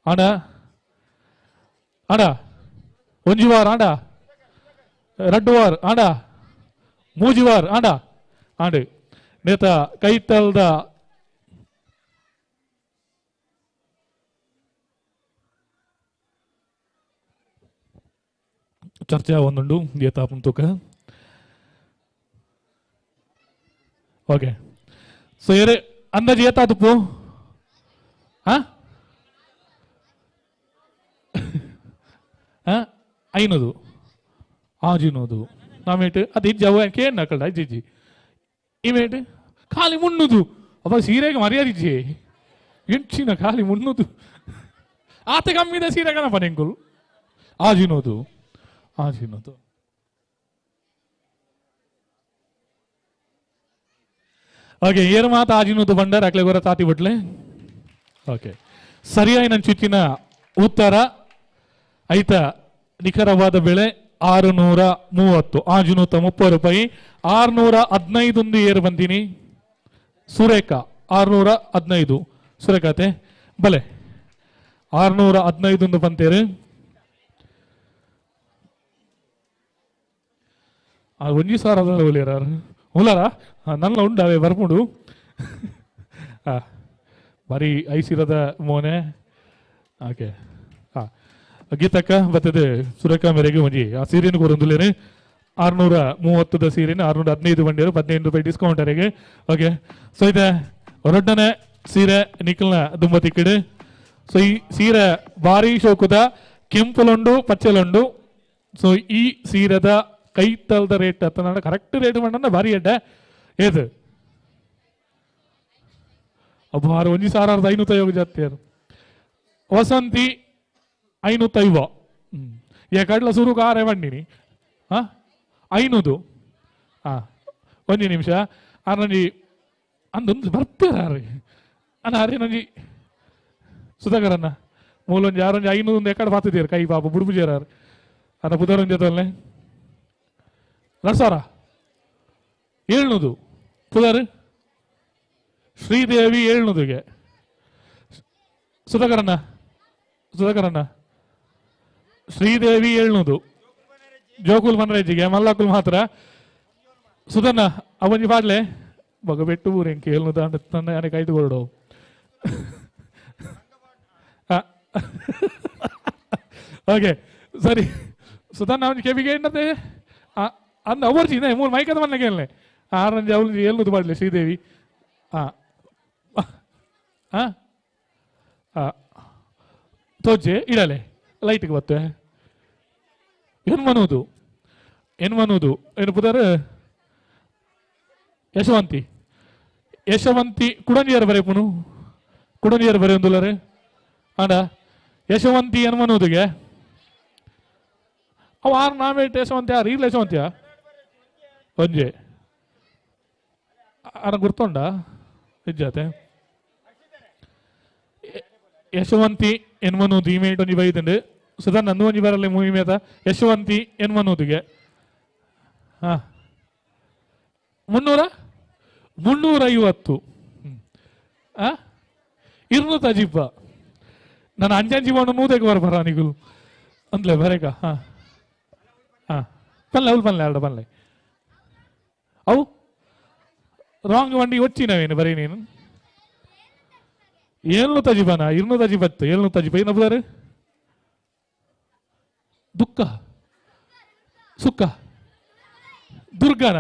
ಆಡ ಆಡ ಒಂಜಿ ವಾರ ಆಡ ರಡ್ಡು ವಾರ ಆಡ ಮೂಜಿ ವಾರ ಆಡ ಆಂಡು ನೇತ ಕೈತಲ್ದ ಚರ್ಚೆ ಒಂದುಂಡು ಏತ ಪುಂತುಕ. ಓಕೆ ಸೊ ಏರೆ ಅಂದಾಜು ಏತ ತುಪ್ಪು ಹಾ 500 ಆಜಿನೋದು ನಾಮೇಟು ಅದು ಇಜ್ಜಿ ಅವು ಕೇನ್ ನಕಲ್ಡ ಇಜ್ಜಿ ಇಮೇಟು ಖಾಲಿ 300 ಅಪ್ಪ ಸೀರೆಗೆ ಮರ್ಯಾದೆ ಇಜ್ಜಿ ಎಂಚಿನ ಖಾಲಿ 300 ಆತ ಕಮ್ಮಿದ ಸೀರೆ ಕಣಪ್ಪ ನಿಂಕುಲು ಆಜಿನೋದು ಆಜಿನೋದು. ಓಕೆ ಏರು ಮಾತು ಆಜಿನೋದು ಬಂಡಾರ ಅಕ್ಲೆ ಗೊರ ತಾತಿ ಬಿಟ್ಲೆ. ಓಕೆ ಸರಿಯಾಗಿ ನನ್ನ ಚಿತ್ತಿನ ಉತ್ತರ ಐತ ನಿಖರವಾದ ಬೆಲೆ 630 630 ರೂಪಾಯಿ 615 ಏರು ಬಂದೀನಿ ಸುರೇಖಾ 615 ಸುರೇಖಾತೆ ಬಲೆ 615 ಬಂತೇರು ಒಂಜಿ ಸಾವಿರ ಒಲಿಯರ ಉಲಾರ ನನ್ನ ಉಂಡು ಅವೇ ಬರ್ಪುಂಡು ಬಾರಿ ಐಸಿರದ ಮೋನೆ. ಓಕೆ ಹಾಂ ಗೀತಕ್ಕ ಬರ್ತದೆ ಸುರೇಖಾ ಮೇರೆಗೆ ಒಂಜಿ ಆ ಸೀರೆನ ಕೊರೊಂದುಲೇನೆ 630 ಸೀರೆನ 615 ಬಂಡಿಯರು 15 ರೂಪಾಯಿ ಡಿಸ್ಕೌಂಟ್ ಅರೆಗೆ. ಓಕೆ ಸೊ ಇದೆ ಹೊರಡ್ಡನೆ ಸೀರೆ ನಿಖಲ್ನ ದುಂಬ ತಿಕ್ಕಿಡು. ಸೊ ಈ ಸೀರೆ ಭಾರಿ ಶೋಕುದ ಕೆಂಪುಲುಂಡು ಪಚ್ಚೆಲುಂಡು. ಸೊ ಈ ಸೀರೆದ ಕೈತಲ್ದ ರೇಟ್ ಅತ್ತ ಕರೆಕ್ಟ್ ರೇಟ್ ಮಂಡ ಭಾರಿ ಎಡ್ಡೆ ಏದು ಅಬ್ಬಾರು 1550 ಜಾಸ್ತಿ ವಸಂತಿ 550 ಎಕಡ್ಲ ಸುರುಕು ಆರೆ ಬಂಡಿನಿ ಹಾಂ 500 ಹಾಂ ಒಂಜಿ ನಿಮಿಷ ಆರೊಂಜಿ ಅಂದೊಂದು ಬರ್ತೀರ ಅಣ್ಣ ಅರೇನೊಂಜಿ ಸುಧಾಕರಣ್ಣ ಮೂಲೊಂಜಿ ಆರೊಂಜಿ 500 ಎಕಡೆ ಬಾತಿದ್ದೀರ ಕೈ ಪಾಪ ಬುಡುಬುಜೇರ ಅನ್ನ ಪುದರೊಂಜಿ ಜೊತೆ 2000 ಏಳ್ನೂದು ಪುದಾರು ಶ್ರೀದೇವಿ ಏಳ್ನೂದುಗೆ ಸುಧಾಕರಣ್ಣ ಸುಧಾಕರಣ್ಣ ಶ್ರೀದೇವಿ ಏಳ್ನೂದು ಜೋಕುಲ್ ಮನರೇಜಿಗೆ ಮಲ್ಲಾಕುಲ್ ಮಾತ್ರ ಸುಧನ್ನ ಅವನಿ ಪಾಡ್ಲೆ ಬಗ ಬೆಟ್ಟು ಊರೆಂಕೆ ಏಳ್ನೂದು ಅಂತ ತನ್ನ ಯಾನೆ ಕೈದು ಕೊರಡು ಓಕೆ ಸರಿ ಸುಧನ್ನ ಅವನ ಕೆವಿಗೆ ಏನತ್ತೆ ಅಂದ ಅವರ್ಜಿ ಮೂರು ಮೈಕದ ಮನೆಗೆ ಏಳನೆ ಆರಂಜಿ ಅವಳು ಏಳ್ನೂದು ಪಾಡ್ಲೆ ಶ್ರೀದೇವಿ ಹಾಂ ಹಾಂ ಹಾಂ ತೋಜೆ ಇಡಲೆ ಲೈಟ್ಗೆ ಬತ್ತೆ ಎನ್ಮನೂದು ಎನ್ಮನೂದು ಏನು ಪುದಾರ ಯಶವಂತಿ ಯಶವಂತಿ ಕುಡನಿಯರ್ ಬರೆಪುನು ಕುಡನಿಯರ್ ಬರೆಯೊಂದುಲ್ಲರೆ ಆಂಡ ಯಶವಂತಿ ಎನ್ಮನೂದುಗೆ ಅವು ಆರು ನಾಮೇಟ್ ಯಶವಂತಿ ಆರು ಇಲ್ಲ ಯಶವಂತಿಯಾ ಒಂಜೆ ಆರ ಗುರ್ತೊಂಡ ಇಜ್ಜಾತೆ ಯಶವಂತಿ ಎನ್ಮನೂದು ಇಮೇಟ್ ಒಂಜಿ ಬೈದುಂಡು ಸುಧಾ ನಂದು ಒಂಜಿ ಬರಲ್ಲ ಮೂವಿ ಮೇತ ಯಶವಂತಿ ಎನ್ಮನೂದುಗೆ ಹಾ 300 350 ಆ ಇರ್ನು ತಜಿಪ್ಪ ನಾನು ಅಂಜಾಂಜಿ ಬಾಣ ನೂದೆಗೆ ಬರ ನಿಗುಲು ಅಂದ್ಲೆ ಬರೇಕ ಹಾ ಹಾ ಪಲ್ಲೆ ಅವಳು ಪಲ್ಲೆ ಅಲ್ಡ ಪಲ್ಲೆ ಅವು ರಾಂಗ್ ವಂಡಿ ಒಚ್ಚಿನವೇನು ಬರೀ ನೀನು ಏಳ್ನೂ ತಜಿಬಾನ ಇರ್ನೂ ತಜಿಬತ್ತು ಏಳ್ನೂ ತಜಿಬ ಏನಬ್ಬಾರೆ ದುಃಖ ಸುಖ ದುರ್ಗಾನ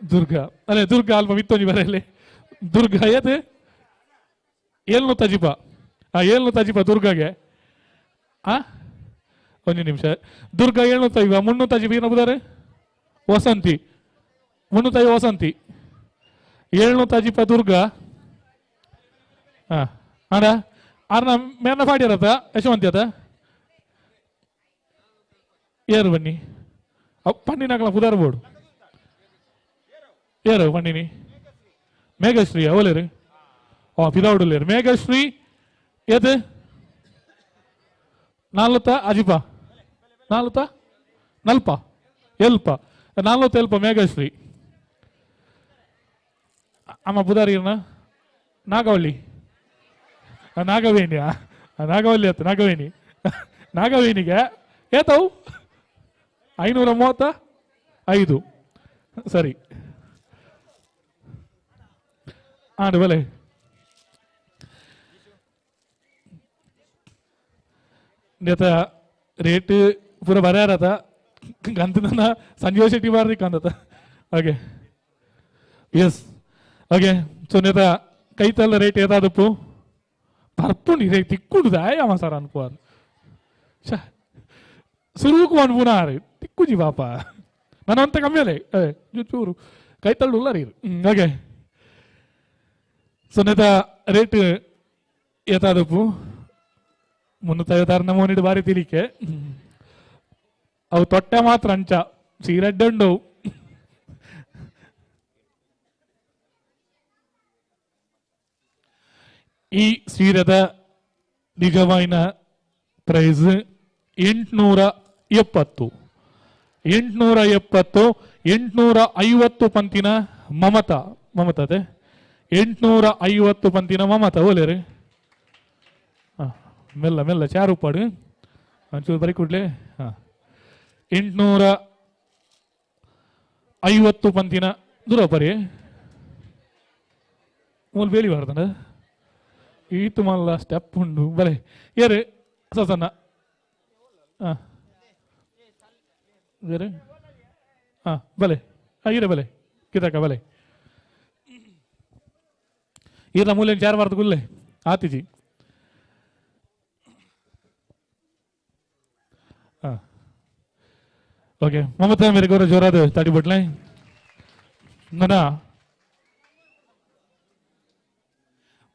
ದುರ್ಗಾ ಅಲ್ಲೇ ದುರ್ಗಾ ಅಲ್ಪ ಮಿತ್ತೊಂಜಿ ಬರೆಯಲ್ಲಿ ದುರ್ಗಾ ಏತೆ ಏಳ್ನೂ ತಜಿಪ ಆ ಏಳ್ನೂ ತಜಿಪ ದುರ್ಗಾಗೆ ಆ ಒಂದು ನಿಮಿಷ ದುರ್ಗಾ ಏಳ್ನೂ ತಜಿಪ ಮುನ್ನೂ ತಜಿಪ ಏನಬ್ಬಾರೆ ವಸಂತಿ ಮುನ್ನೂ ತೈ ವಸಂತಿ ಏಳ್ನೂ ತಜಿಪ ದುರ್ಗಾ ಹಾಂ ಅಣ್ಣ ಆರ್ನ ಮೇನ ಪಾಡಿರತ್ತ ಯಶವಂತಿ ಅತ ಏರು ಬನ್ನಿ ಪಣ್ಣಿನಾಕಲ ಪುದಾರ್ ಬೋರ್ಡು ಏರು ಪಣ್ಣಿನಿ ಮೇಘಶ್ರೀ ಅವಲೇರು ಓ ಪಿದಾವುಡುಲ್ಲೇರು ಮೇಘಶ್ರೀ ಏತು ನಾಲ್ತ ಅಜಿಪ ನಾಲ್ತ ನಲ್ಪ ಎಲ್ಪ ನಾಲ್ವತ್ತ ಎಲ್ಪ ಮೇಘಶ್ರೀ ಅಮ್ಮ ಪುದಾರಿರ್ನ ನಾಗವಳ್ಳಿ ನಾಗವೇಣಿ ನಾಗವಲ್ಲಿ ಆತು ನಾಗವೇಣಿ ನಾಗವೇಣಿಗೆ ಏತವು 535 ಸರಿ ಆಡು ಬಲೆ ನೇತ ರೇಟ್ ಪೂರ ಬರ್ಯಾರತ ಗಂತನ ಸಂಜೀವ ಶೆಟ್ಟಿ ಬಾರ್ದಿ ಕಂದತ ಓಕೆ ಎಸ್ ಓಕೆ ಸೊ ನೇತ ಕೈತಲ್ಲ ರೇಟ್ ಏತಾದಪ್ಪು ಪರ್ಪುಂಡು ಇದೇ ತಿಕ್ಕುಂಡು ದಾಯ ಸರ್ ಅನ್ಪುವಾರು ಶಾ ಸುರುಕು ಅನ್ಪುನಾರು ತಿಕ್ಕುಜಿ ಪಾಪ ನಾನು ಅಂತ ಕಮ್ಮಿ ಅಲ್ಲೇ ಏ ಚೂರು ಕೈ ತಳ್ಳು ಉಲ್ಲ ರೀ ಓಕೆ ಸೊ ನೇತ ರೇಟ್ ಏತಾದಪ್ಪು 356 ನಮೂನಿಡು ಬಾರಿ ತಿಲಿಕೆ ಅವು ತೊಟ್ಟೆ ಮಾತ್ರ ಅಂಚ ಸೀರೆಡ್ಡುಂಡು ಈ ಸೀರೆದ ನಿಜವಾಯಿನ ಪ್ರೈಸ್ 870 870 850 ಪಂತಿನ ಮಮತಾ ಮಮತಾದೆ 850 ಪಂತಿನ ಮಮತಾ ಓಲೇರಿ ಹಾಂ ಮೆಲ್ಲ ಮೆಲ್ಲ ಚಾರು ಉಪ್ಪಾಡು ಒಂಚೂರು ಬರೀ ಕೂಡ್ಲೆ ಹಾಂ 850 ಪಂತಿನ ದೂರ ಬರೀ ಮೂಲ ಬೇಲಿ ಬಾರ್ದನ ಈತು ಮಲ್ಲ ಸ್ಟೆಪ್ ಉಂಡು ಬಲೆ ಏರು ಸಸನ್ನ ಹಾಂ ಬೇರೆ ಹಾಂ ಬಲೆ ಹಾಂ ಈರೆ ಬಲೆ ಕಿತಕ ಬಲೆ ಈರ ಮೂಲೆ ಚಾರ್ ಬಾರ್ದು ಗುಲ್ಲೆ ಆತಿಜಿ ಹಾಂ ಓಕೆ ಮಮತಾ ಮೇರೆ ಗೌರವ ಜೋರಾದ ತಾಡಿ ಬಟ್ಲೆ ನನ್ನ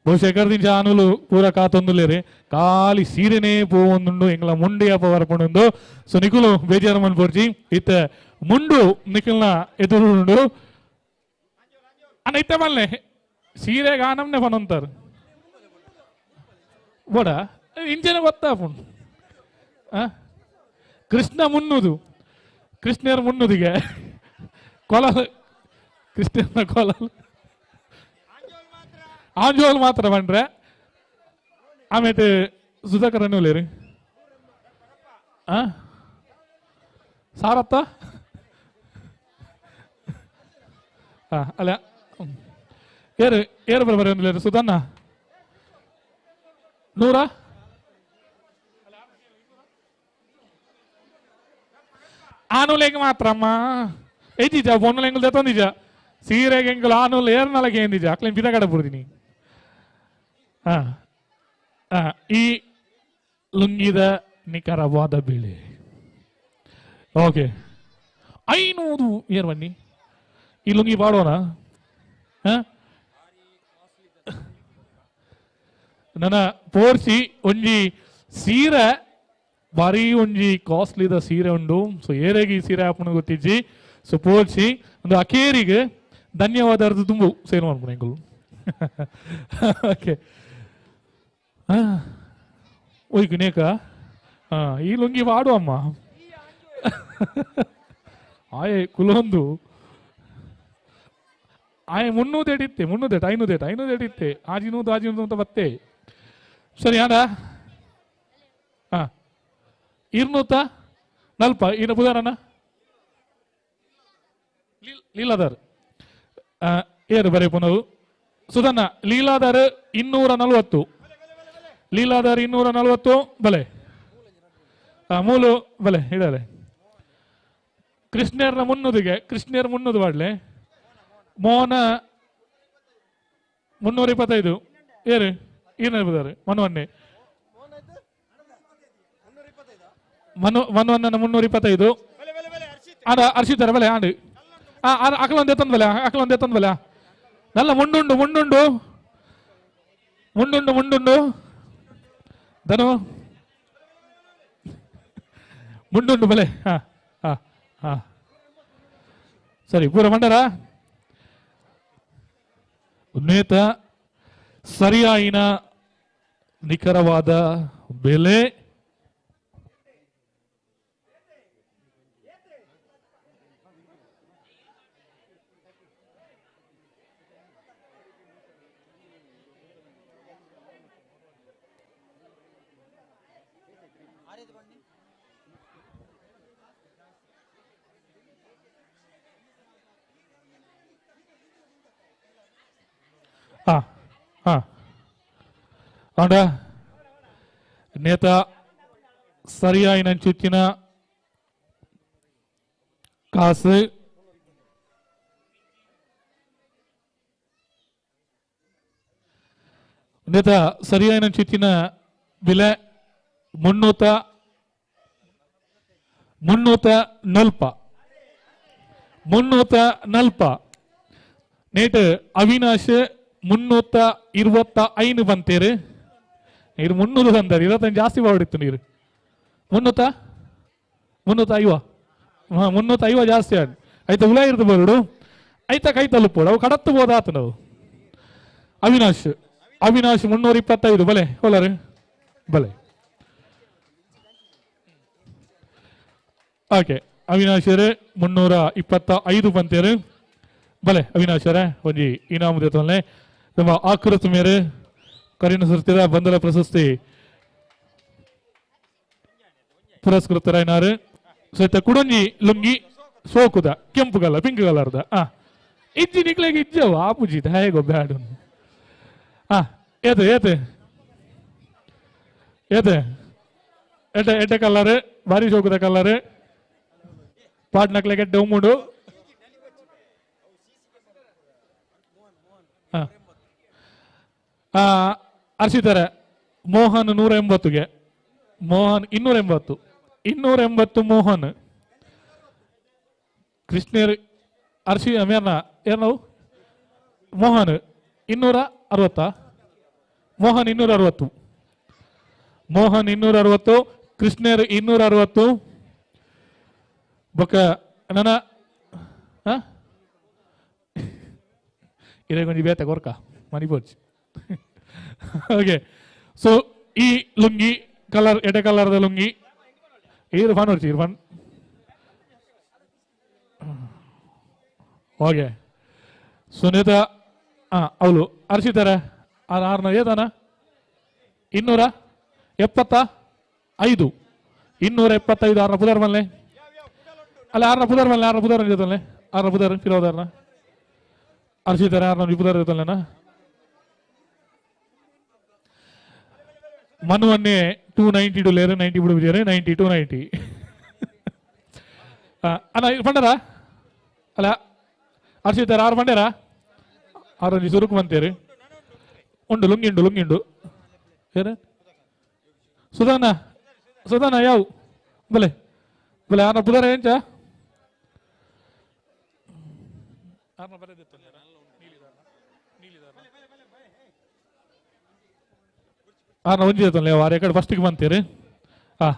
ಬಹುಶಃ ಎಕರ್ದಿಂಚ ಆನುಲು ಪೂರ ಕಾತೊಂದುಲೇರಿ ಖಾಲಿ ಸೀರೆನೇ ಪೋವೊಂದುಂಡು ಎಂಗ್ಲ ಮುಂಡಿ ಅಪ್ಪ ವರಪುಂಡು ಸೊ ನಿಕುಲು ಬೇಜಾರು ಮನ್ಪೋರ್ಜಿ ಇತ್ತ ಮುಂಡು ನಿಖಲ್ನ ಎದುರುಂಡು ಅಣ್ಣ ಇತ್ತೆ ಮಲ್ಲೆ ಸೀರೆಗೆ ಆನಮ್ನೆ ಪನೊಂತಾರು ಬೋಡ ಇಂಚನೆ ಗೊತ್ತಾಪುಂಡು ಆ ಕೃಷ್ಣ ಮುನ್ನುದು ಕೃಷ್ಣರ್ ಮುನ್ನುದಿಗೆ ಕೋಲ ಕ್ರಿಸ್ಟಿಯನ್ನ ಕೋಲ ಆಂಜೋಲ್ ಮಾತ್ರ ಬಂಡ್ರೆ ಆಮೇಲೆ ಸುಧಾಕರ್ ಅನ್ನೋಲೇರಿ ಸಾರತ್ತ ಅಲ್ಲ ಏರು ಏರು ಬರ ಬರ ಸುಧನ್ನ ನೂರ ಆನುಲೆಗ್ ಮಾತ್ರಮ್ಮ ಏಜಿಜ ಪೊನ್ನುಲ ಎಂಗುಲ್ ದೆತ್ತೊಂದಿಜ ಸೀರೆಗೆ ಎಂಗುಲ್ ಆನುಲ್ ಏರ್ನಲಗೆ ಏಂದಿಜ ಅಕ್ಲೇನ್ ಪಿದ ಕಡೆ ಬುಡ್ದಿನಿ. ಹಾ ಈ ಲುಂಗಿದ ನಿಖರವಾದ ಬೆಲೆ ಓಕೆ 500 ಏರ್ ಬನ್ನಿ ಈ ಲುಂಗಿ ಪಾಡೋಣ. ನನ್ನ ಪೋರ್ಸಿ ಒಂಜಿ ಸೀರೆ ಬಾರಿ ಒಂಜಿ ಕಾಸ್ಟ್ಲಿದ ಸೀರೆ ಉಂಡು. ಸೊ ಏರೆಗೆ ಈ ಸೀರೆ ಹಾಪುನ ಗೊತ್ತಿಜ್ಜಿ. ಸೊ ಪೋರ್ಸಿ ಒಂದು ಅಕೇರಿಗೆ ಧನ್ಯವಾದ ಅರ್ಧ ತುಂಬು ಸೇರು ಮಾಡ್ಬೋದು ಎಂಕುಲು. ಓಕೆ ಓಯ್ಕು ನೇಕ ಈ ಲುಂಗಿ ಪಾಡು ಅಮ್ಮ ಆಯೆ ಕುಲೊಂದು ಆಯೆ ಮುನ್ನೂರು ಇತ್ತೆ ಮುನ್ನೂರು ಐನೂರು ಐನೂರು ಇತ್ತೆ ಆಜಿನೂರು ಆಜಿನೂರು ಅಂತ ಬತ್ತೆ. ಸರಿ ಆಡ ಹಾಂ ಇರ್ನೂತ ನಲ್ಪ ಇನ್ನ ಬುಧಾರನ ಲೀಲಾದಾರ್ ಏರು ಬರೀ ಪುನವು ಸುಧನ್ನ ಲೀಲಾದಾರ್ 240 ಲೀಲಾದಾರ್ 240 ಬಲೆ ಮೂಲು ಬಲೆ ಇಡಲೆ ಕೃಷ್ಣರ್ನ ಮುನ್ನೂರಿಗೆ ಕೃಷ್ಣರ್ 300 ಬಾಡ್ಲೆ ಮೋಹನ 325 ಏರು ಏನಾಗ್ಬೋದಾರೆ ಮನುವನ್ನೇ ಮನು ಮನುವನ್ನ 325 ಆಡ ಅರ್ಷಿತರ ಬಲೆ ಆಂಡು ಅಕಲೊಂದು ಎತ್ತೊಂದು ಬಲೆ ಅಕಲೊಂದು ಎತ್ತೊಂದು ಬಲೆ ನಲ್ಲ ಮುಂಡುಂಡು ಮುಂಡುಂಡು ಮುಂಡುಂಡು ಮುಂಡುಂಡು ಧನು ಮುಂಡುಂಡು ಬಲೆ ಹಾ ಹಾ ಹಾ ಸರಿ ಪೂರ ಮಂಡರ ನೇತ ಸರಿಯಾಯಿನ ನಿಖರವಾದ ಬೆಲೆ ಹಾ ಹಾ ಆಂಡ ನೇತ ಸರಿಯಾಯಿನ ಚುಚ್ಚಿನ ಕಾಸು ನೇತ ಸರಿಯಾಯಿನ ಚುಚ್ಚಿನ ಬೆಲೆ 340 340 ನೇಟ್ ಅವಿನಾಶ್ 325 ಬಂತೇರು ನೀರು 300 ಬಂದಾರೆ 25 ಜಾಸ್ತಿ ಬಾಡಿತ್ತು ನೀರು 300 350 ಹಾ 350 ಜಾಸ್ತಿ ಆಡ್ ಆಯ್ತಾ ಉಲ ಇರ್ದು ಬರುಡು ಆಯ್ತಾ ಕೈ ತಲುಪೋಡು ಅವು ಕಡತ್ತು ಬೋದಾತು ನಾವು. ಅವಿನಾಶ್ ಅವಿನಾಶ್ 325 ಬಲೆ ಹೊಲರು ಬಲೆ ಓಕೆ ಅವಿನಾಶರೇ 325 ಬಂತೇರು ಬಲೆ ಅವಿನಾಶರೇ ಒಂಜಿ ಇನಾಮು ದೇತೊಲ್ಲೆ ನಮ್ಮ ಆಕೃತ ಮೇರೆ ಕರಿನ ಸುರ್ತಿರ ಬಂದಲ ಪ್ರಶಸ್ತಿ ಪುರಸ್ಕೃತರಾಯಿನಾರು. ಸಹಿತ ಕುಡೊಂಜಿ ಲುಂಗಿ ಸೋಕುದ ಕೆಂಪು ಕಲರ್ ಪಿಂಕ್ ಕಲರ್ದ ಆ ಇಜ್ಜಿ ನಿಕ್ಲೆಗ್ ಇಜ್ಜವ ಆಪುಜಿ ಹೇಗೋ ಬ್ಯಾಡು ಆ ಏತು ಏತು ಏತು ಎಟೆ ಎಟೆ ಕಲರ್ ಭಾರಿ ಸೋಕುದ ಕಲರ್ ಪಾಟ್ನಕ್ಲೆಗೆ ಎಡ್ಡೆ ಉಮ್ಮುಡು ಅರ್ಷಿತಾರೆ ಮೋಹನ್ 180ಗೆ ಮೋಹನ್ 280 280 ಮೋಹನ್ ಕೃಷ್ಣರ್ ಅರ್ಷಿ ಮೇರ್ನ ಏರ್ನವು ಮೋಹನ್ 260 ಮೋಹನ್ 260 ಮೋಹನ್ 260 ಕೃಷ್ಣರ್ 260 ಬೊಕ್ಕ ನನ್ನ ಇದೇ ಕೊಂಚ ಬೇತೆ ಕೊರ್ಕ ಮನಿ ಪೋಚ್. ಓಕೆ ಸೊ ಈ ಲುಂಗಿ ಕಲರ್ ಎಡೆ ಕಲರ್ದ ಲುಂಗಿ ಇರ್ಫಾನ್ ಹೊರ್ಚಿ ಇರ್ಫಾನ್ ಓಕೆ ಸುನೀತಾ ಹಾಂ ಅವಳು ಅರ್ಷಿತಾರೆ ಆರು ಆರುನ ಏದಾನ 275 275 ಆರ್ನ ಪುದಾರ್ ಮಲ್ಲೆ ಅಲ್ಲ ಆರ್ನ ಪುದಾರ್ ಮಲ್ಲೆ ಆರ್ನ ಪುದಾರ್ ಜೊತೆ ಆರ್ನ ಪುದಾರ್ ಫಿರೋದಾರ್ನ ಅರ್ಷಿತಾರೆ ಆರ್ನ ಪುದಾರ್ ಜೊತೆನ ಮನುವನ್ನೇ 292 ಲೇರು 90 ಬಿಡು ಬಿಜಾರೆ 90 290 ಅಣ್ಣ ಪಂಡರ ಅಲ್ಲ ಅರ್ಷಿತಾರೆ ಆರು ಪಂಡೇರ ಆರು ಸುರುಕು ಬಂತೇರಿ ಉಂಡು ಲುಂಗಿಂಡು ಲುಂಗಿಂಡು ಏನು ಸುಧಾನ ಸುಧಾನ ಯಾವ ಬಲೆ ಬಲೆ ಆರ್ನ ಪುದಾರ ಎಂಚ ಆರ್ನ ಬರೆದಿತ್ತು ಆರ್ನ ಒಂಜಿ ಇತ್ತಲ್ಲ ಆರು ಎಕಡೆ ಫಸ್ಟಿಗೆ ಬಂತೀರಿ ಹಾಂ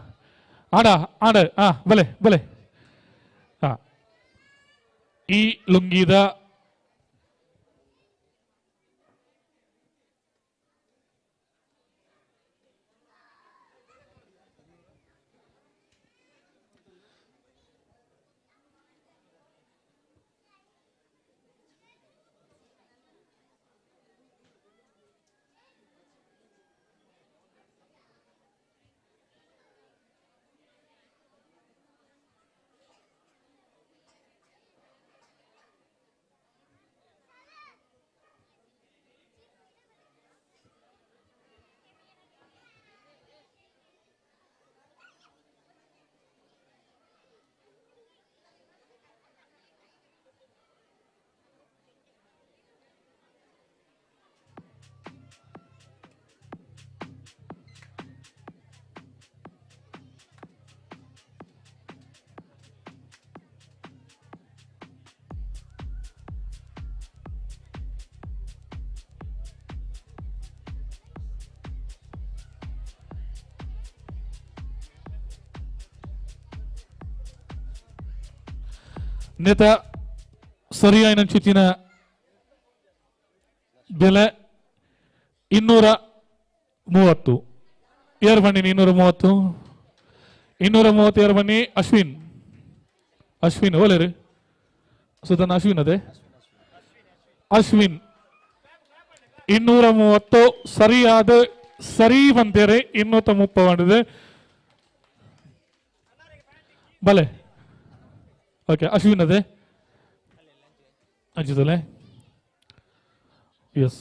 ಆಡ ಆಡ ಹಾಂ ಬಲೆ ಬಲೆ ಹಾಂ ಈ ಲುಂಗಿದ ನೇತ ಸರಿಯಾಯಿನ ಚಿತ್ತಿನ ಬೆಲೆ 230. ಏರ್ ಬನ್ನಿ 230 230 ಏರ್ ಬನ್ನಿ. ಅಶ್ವಿನ್ ಅಶ್ವಿನ್ ಓಲೇರಿ ಸುಧನ್ ಅಶ್ವಿನ್ ಅದೇ ಅಶ್ವಿನ್ 230 ಸರಿಯಾದ ಸರಿ ಬಂತೇರಿ 230 ಮಾಡಿದೆ ಬಲೆ. ಓಕೆ ಅಶ್ವಿನ್ ಅದೇ ಅಂಚಿದಲೆ ಎಸ್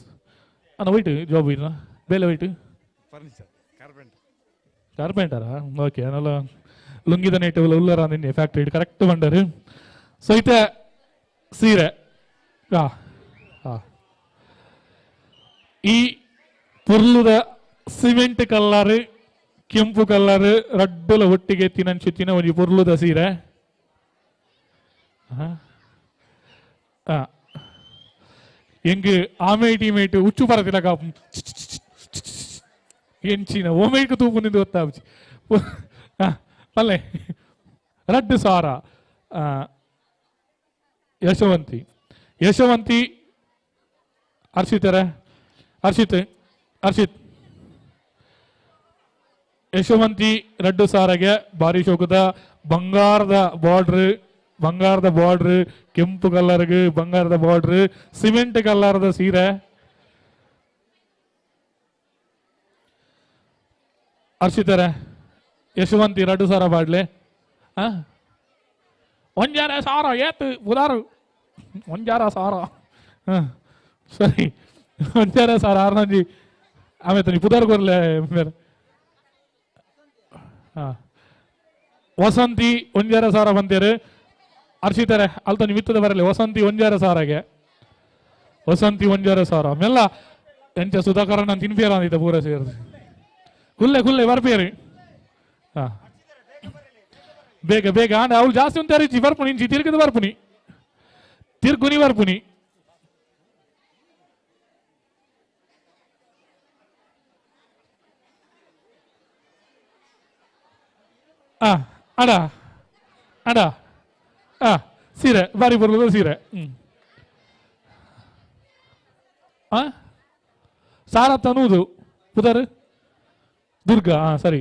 ಅಣ್ಣ ವೈಟ್ ಜಾಬ್ ಇಲ್ಲ ಬೇಲೆ ವೈಟ್ ಫರ್ನಿಚರ್ ಕಾರ್ಪೆಂಟರ್ ಕಾರ್ಪೆಂಟರಾ ಓಕೆ ಅನ್ನಲ್ಲ ಲುಂಗಿದ ನೇಟ್ ಉಲ್ಲರ ನಿನ್ನೆ ಫ್ಯಾಕ್ಟ್ರಿ ಕರೆಕ್ಟ್ ಬಂಡರು. ಸೊ ಇತ್ತೆ ಸೀರೆ ಹಾ ಹಾ ಈ ಪುರ್ಲುದ ಸಿಮೆಂಟ್ ಕಲ್ಲರ್ ಕೆಂಪು ಕಲ್ಲರ್ ರಡ್ಡುಲ ಒಟ್ಟಿಗೆ ತಿನಂಚುತ್ತಿನ ಒಂಜಿ ಪುರ್ಲುದ ಸೀರೆ. ಎಂಗ್ ಆಮೇಟಿ ಮೇಟು ಉಚ್ಚು ಪರತಿಲ ಕಾಪು ಎಂಚಿನ ಓಮೇಕ್ ತೂಪು ನಿಂದು ಗೊತ್ತಾಪುಜಿ ಪಲ್ಲೆ ರಡ್ಡು ಸಾರ. ಯಶವಂತಿ ಯಶವಂತಿ ಹರ್ಷಿತರ ಹರ್ಷಿತ್ ಹರ್ಷಿತ್ ಯಶವಂತಿ ರಡ್ಡು ಸಾರಗೆ ಭಾರಿ ಶೋಕದ ಬಂಗಾರದ ಬಾರ್ಡ್ರ್ ಬಂಗಾರದ ಬಾರ್ಡ್ರ್ ಕೆಂಪು ಕಲರ್ಗೆ ಬಂಗಾರದ ಬಾರ್ಡ್ರ್ ಸಿಮೆಂಟ್ ಕಲರ್ದ ಸೀರೆ. ಹರ್ಷಿತರ ಯಶವಂತಿ ರಡ್ಡು ಸಾರ ಬಾಡ್ಲೆ ಒಂಜಾರ ಸಾರ ಏತು ಉದಾರು ಒಂಜಾರ ಸಾರ ಸರಿ ಒಂಜಾರ ಸಾರ ಆರ್ನಂಜಿ ಆಮೇಲೆ ಪುದಾರ್ ಕೊರ್ಲೆ ಬೇರೆ ವಸಂತಿ ಒಂಜಾರ ಸಾರ ಬಂತೇರು ಅರ್ಷಿತಾರೆ ಅಲ್ತ ನಿಮಿತ್ತದ ಬರಲಿ ವಸಂತಿ ಒಂಜಾರ ಸಾರಾಗೆ ವಸಂತಿ ಒಂಜಾರ ಸಾರ ಮೆಲ್ಲ ಎಂಚ ಸುಧಾಕರ ನಾನು ತಿನ್ಪಿಯರ ಅಂದಿದ್ದ ಪೂರ ಸೇರಿದು ಕುಲ್ಲೆ ಕುಲ್ಲೆ ಬರ್ಪೇರಿ ಹಾ ಬೇಗ ಬೇಗ ಆಂಡ ಅವಳು ಜಾಸ್ತಿ ಉಂಟು ಅರಿಚಿ ಬರ್ಪುನಿ ಇಂಚಿ ತಿರ್ಗದ ಬರ್ಪುನಿ ತಿರ್ಗುನಿ ಬರ್ಪುನಿ ಆ ಅಡ ಅಡ ಆ ಸೀರೆ ಬಾರಿ ಬರ್ತದ ಸೀರೆ. ಹ್ಮ್ ಆ ಸಾರ ತನೂದು ಪುದರ್ ದುರ್ಗಾ ಹಾ ಸರಿ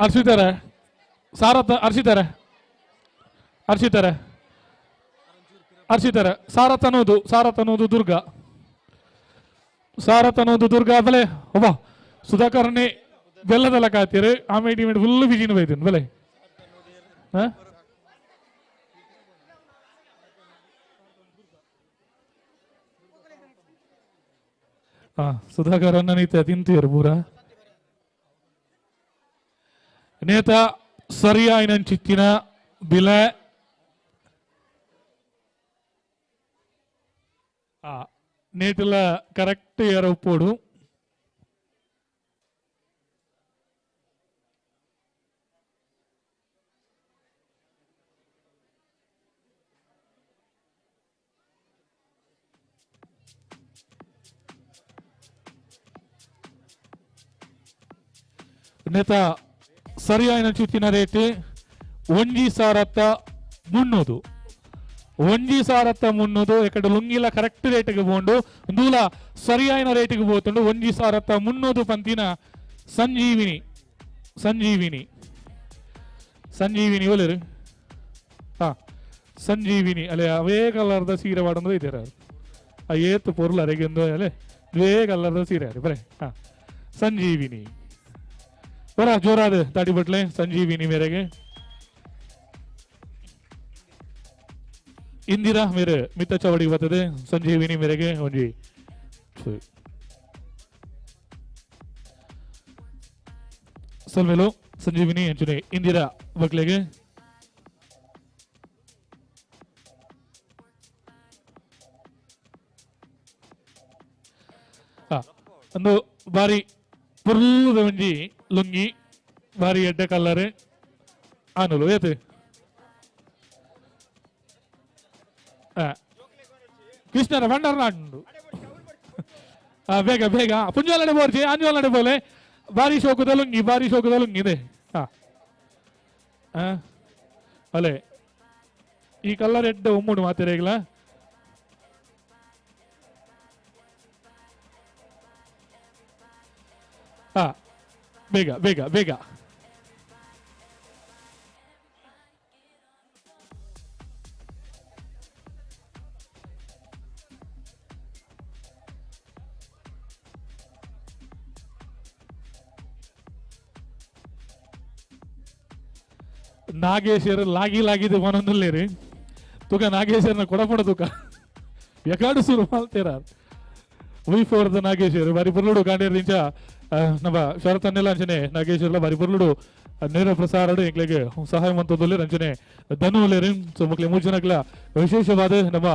ಅರ್ಷಿತಾರೆ ಸಾರ ಅರ್ಷಿತಾರೆ ಅರ್ಷಿತಾರೆ ಅರ್ಷಿತರ ಸಾರತನೋದು ಸಾರತನೋದು ದುರ್ಗಾ ಸಾರತನೋದು ದುರ್ಗಾ ಬಲೆ ಒಬ್ಬ ಸುಧಾಕರ್ನೇ ಬೆಲ್ಲದಲ್ಲ ಕಾತೀರಿ ಆಮೇಲೆ ಇಮೇಲೆ ಫುಲ್ ಬಿಜಿನ ಬೈತೀನಿ ಬಲೆ ಹಾ ಹಾ ಸುಧಾಕರ್ ಅನ್ನ ನೀತ ತಿಂತೀರು ಪೂರ ನೇತ ಸರಿಯಾಯಿನ ಚಿತ್ತಿನ ಬಿಲೆ ನೇಟುಲ ಕರೆಕ್ಟ್ ಏರ ಉಪ್ಪೋಡು ನೇತ ಸರಿಯಾಯಿನ ಚಿತ್ತಿನ ರೇಟ್ 1300 1300 ಎಕಡೆ ಲುಂಗಿಲ ಕರೆಕ್ಟ್ ರೇಟ್ಗೆ ಪೋಂಡು ದೂಲ ಸರಿಯಾಯಿನ ರೇಟ್ಗೆ ಪೋತುಂಡು 1300 ಪಂತಿನ ಸಂಜೀವಿನಿ ಸಂಜೀವಿನಿ ಸಂಜೀವಿನಿ ಒಲೇರು ಹಾ ಸಂಜೀವಿನಿ ಅಲ್ಲೇ ಅವೇ ಕಲರ್ದ ಸೀರೆ ವಾಡಂದು ಇದ್ದೀರ ಆ ಏತು ಪೊರ್ಲು ಅರೆಗೆಂದು ಅಲ್ಲೇ ಇದೇ ಕಲರ್ದ ಸೀರೆ ಅರೆ ಬರೇ ಹಾ ಸಂಜೀವಿನಿ ಬರ ಜೋರಾದ ತಾಡಿ ಬಟ್ಲೆ ಸಂಜೀವಿನಿ ಮೇರೆಗೆ ಇಂದಿರಾ ಮೇರೆ ಮಿತ್ತ ಚವಡಿ ಬರ್ತದೆ ಸಂಜೀವಿನಿ ಮೇರೆಗೆ ಒಂಜಿ ಸಲ್ಮೇಲು ಸಂಜೀವಿನಿ ಅಂಚನೆ ಇಂದಿರಾ ಬಕ್ಲೆಗೆ ಒಂದು ಬಾರಿ ಪುರ್ಲುದ ಒಂಜಿ ಲುಂಗಿ ಬಾರಿ ಎಡ್ಡೆ ಕಲ್ಲರ್ ಆನುಲು ಏತು ಕೃಷ್ಣರ ಭಂಡಾರ ನಾಡು ಬೇಗ ಬೇಗ ಪುಂಜಾಲಡೆ ಬೋರ್ಜಿ ಅಂಜೋಲಡೆ ಬೋಲೆ ಬಾರಿ ಶೋಕದ ಲುಂಗಿ ಬಾರಿ ಶೋಕದ ಲುಂಗಿ ಇದೆ ಅಲೆ ಈ ಕಲ್ಲರ್ ಎಡ್ಡೆ ಒಮ್ಮುಡು ಮಾತಿರೇಗ್ಲ ಬೇಗ ಬೇಗ ಬೇಗ ನಾಗೇಶ್ವರ ಲಾಗಿ ಲಾಗಿದೆ ಒಂದೊಂದುಲ್ಲೇರಿ ತುಕ ನಾಗೇಶ್ವರನ ಕೊಡಪಡ ತುಕ ಎಕಾಡು ಸುರು ಮಾಲ್ತೀರ ವಿ ಫೋರ್ದ ನಾಗೇಶ್ವರ ಬಾರಿ ಪುರ್ಲುಡು ಕಾಂಡೇರ್ ದಿಂಚ ನಮ್ಮ ಶರತನ್ನೆಲ್ಲ ಅಂಚನೆ ನಾಗೇಶ್ವರಲ ಬಾರಿ ಪುರ್ಲುಡು ನೇರ ಪ್ರಸಾರಡು ಎಂಕ್ಲೆಗೆ ಸಹಾಯ ಮಂತದಲ್ಲಿ ರಂಚನೆ ಧನು ಉಲ್ಲೇರಿ. ಸೊ ಮಕ್ಳಿಗೆ ಮೂರು ಜನಕ್ಲ ವಿಶೇಷವಾದ ನಮ್ಮ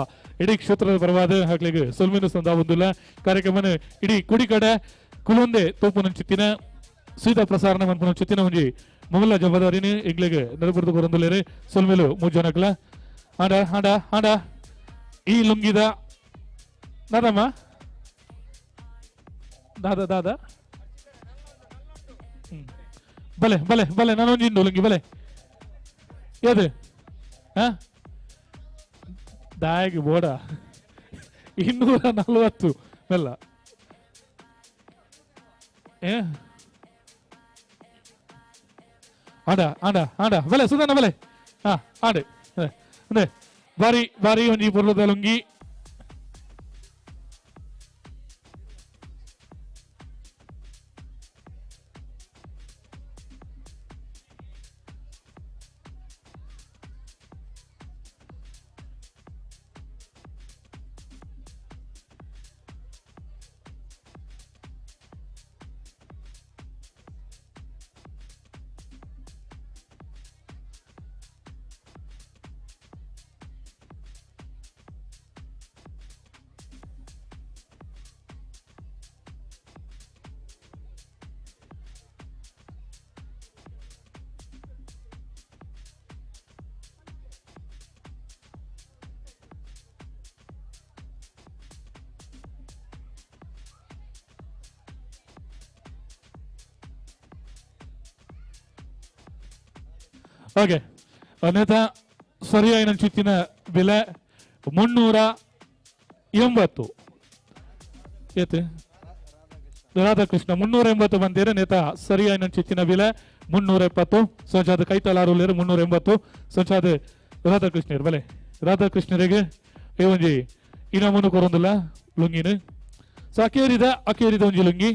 ಇಡೀ ಕ್ಷೇತ್ರದ ಪರವಾದ ಹಾಕ್ಲಿಗೆ ಸೊಲ್ಮಿನ ಸಂದ ಒಂದುಲ್ಲ ಕಾರ್ಯಕ್ರಮನ ಇಡೀ ಕುಡಿ ಕಡೆ ಕುಲೊಂದೆ ತೋಪು ನಂಚಿತ್ತಿನ ಸೀದಾ ಪ್ರಸಾರಣ ಮನ್ಪುನ ಚಿತ್ತಿನ ಒಂಜಿ ಮೊದಲ ಜವಾಬ್ದಾರಿನಿ ಎಂಗ್ಲಿಗೆ ನೆರಪುರ್ದು ಕೊರೊಂದುಲ್ಲೇರಿ ಸೊಲ್ಮೇಲು ಮೂರು ಜನಕ್ಲ ಆಂಡ ಆಂಡ ಆಂಡ ಈ ಲುಂಗಿದ ದಾದಮ್ಮ ದಾದಾ ದಾದಾ ಬಲೆ ಬಲೆ ಬಲೆ ನಾನೊಂದು ಲುಂಗಿ ಬಲೆ ಏದು ಹಾ ದಾಯಗೆ ಬೋಡ 240 ಮೆಲ್ಲ ಏ ಆಡ ಆಡ ಆಡ ಬಲೆ ಸುಧಾನ ಬಲೆ ಹಾ ಆಡೆ ಅದೇ ಬಾರಿ ಬಾರಿ ಒಂಜಿ ಪೊರ್ಲುದ ಲುಂಗಿ ಓಕೆ ಅನ್ಯಥಾ ಸರಿಯಾಗಿ ಚಿತ್ತಿನ ಬೆಲೆ 380 ಏತೆ ರಾಧಾಕೃಷ್ಣ 380 ಬಂದಿರ ನೇತಾ ಸರಿಯಾಗಿ ಚಿತ್ತಿನ ಬೆಲೆ 370 ಸಂಚಾದ ಕೈತಲಾರು 380 ಸಂಚಾದ ರಾಧಾಕೃಷ್ಣರು ಬೆಲೆ ರಾಧಾಕೃಷ್ಣರಿಗೆ ಈ ಒಂಜಿ ಇನಾಮುನು ಕೊರೊಂದುಲ್ಲ ಲುಂಗಿನ. ಸೊ ಅಕೇರಿದ ಅಕೇರಿದ ಒಂಜಿ ಲುಂಗಿ.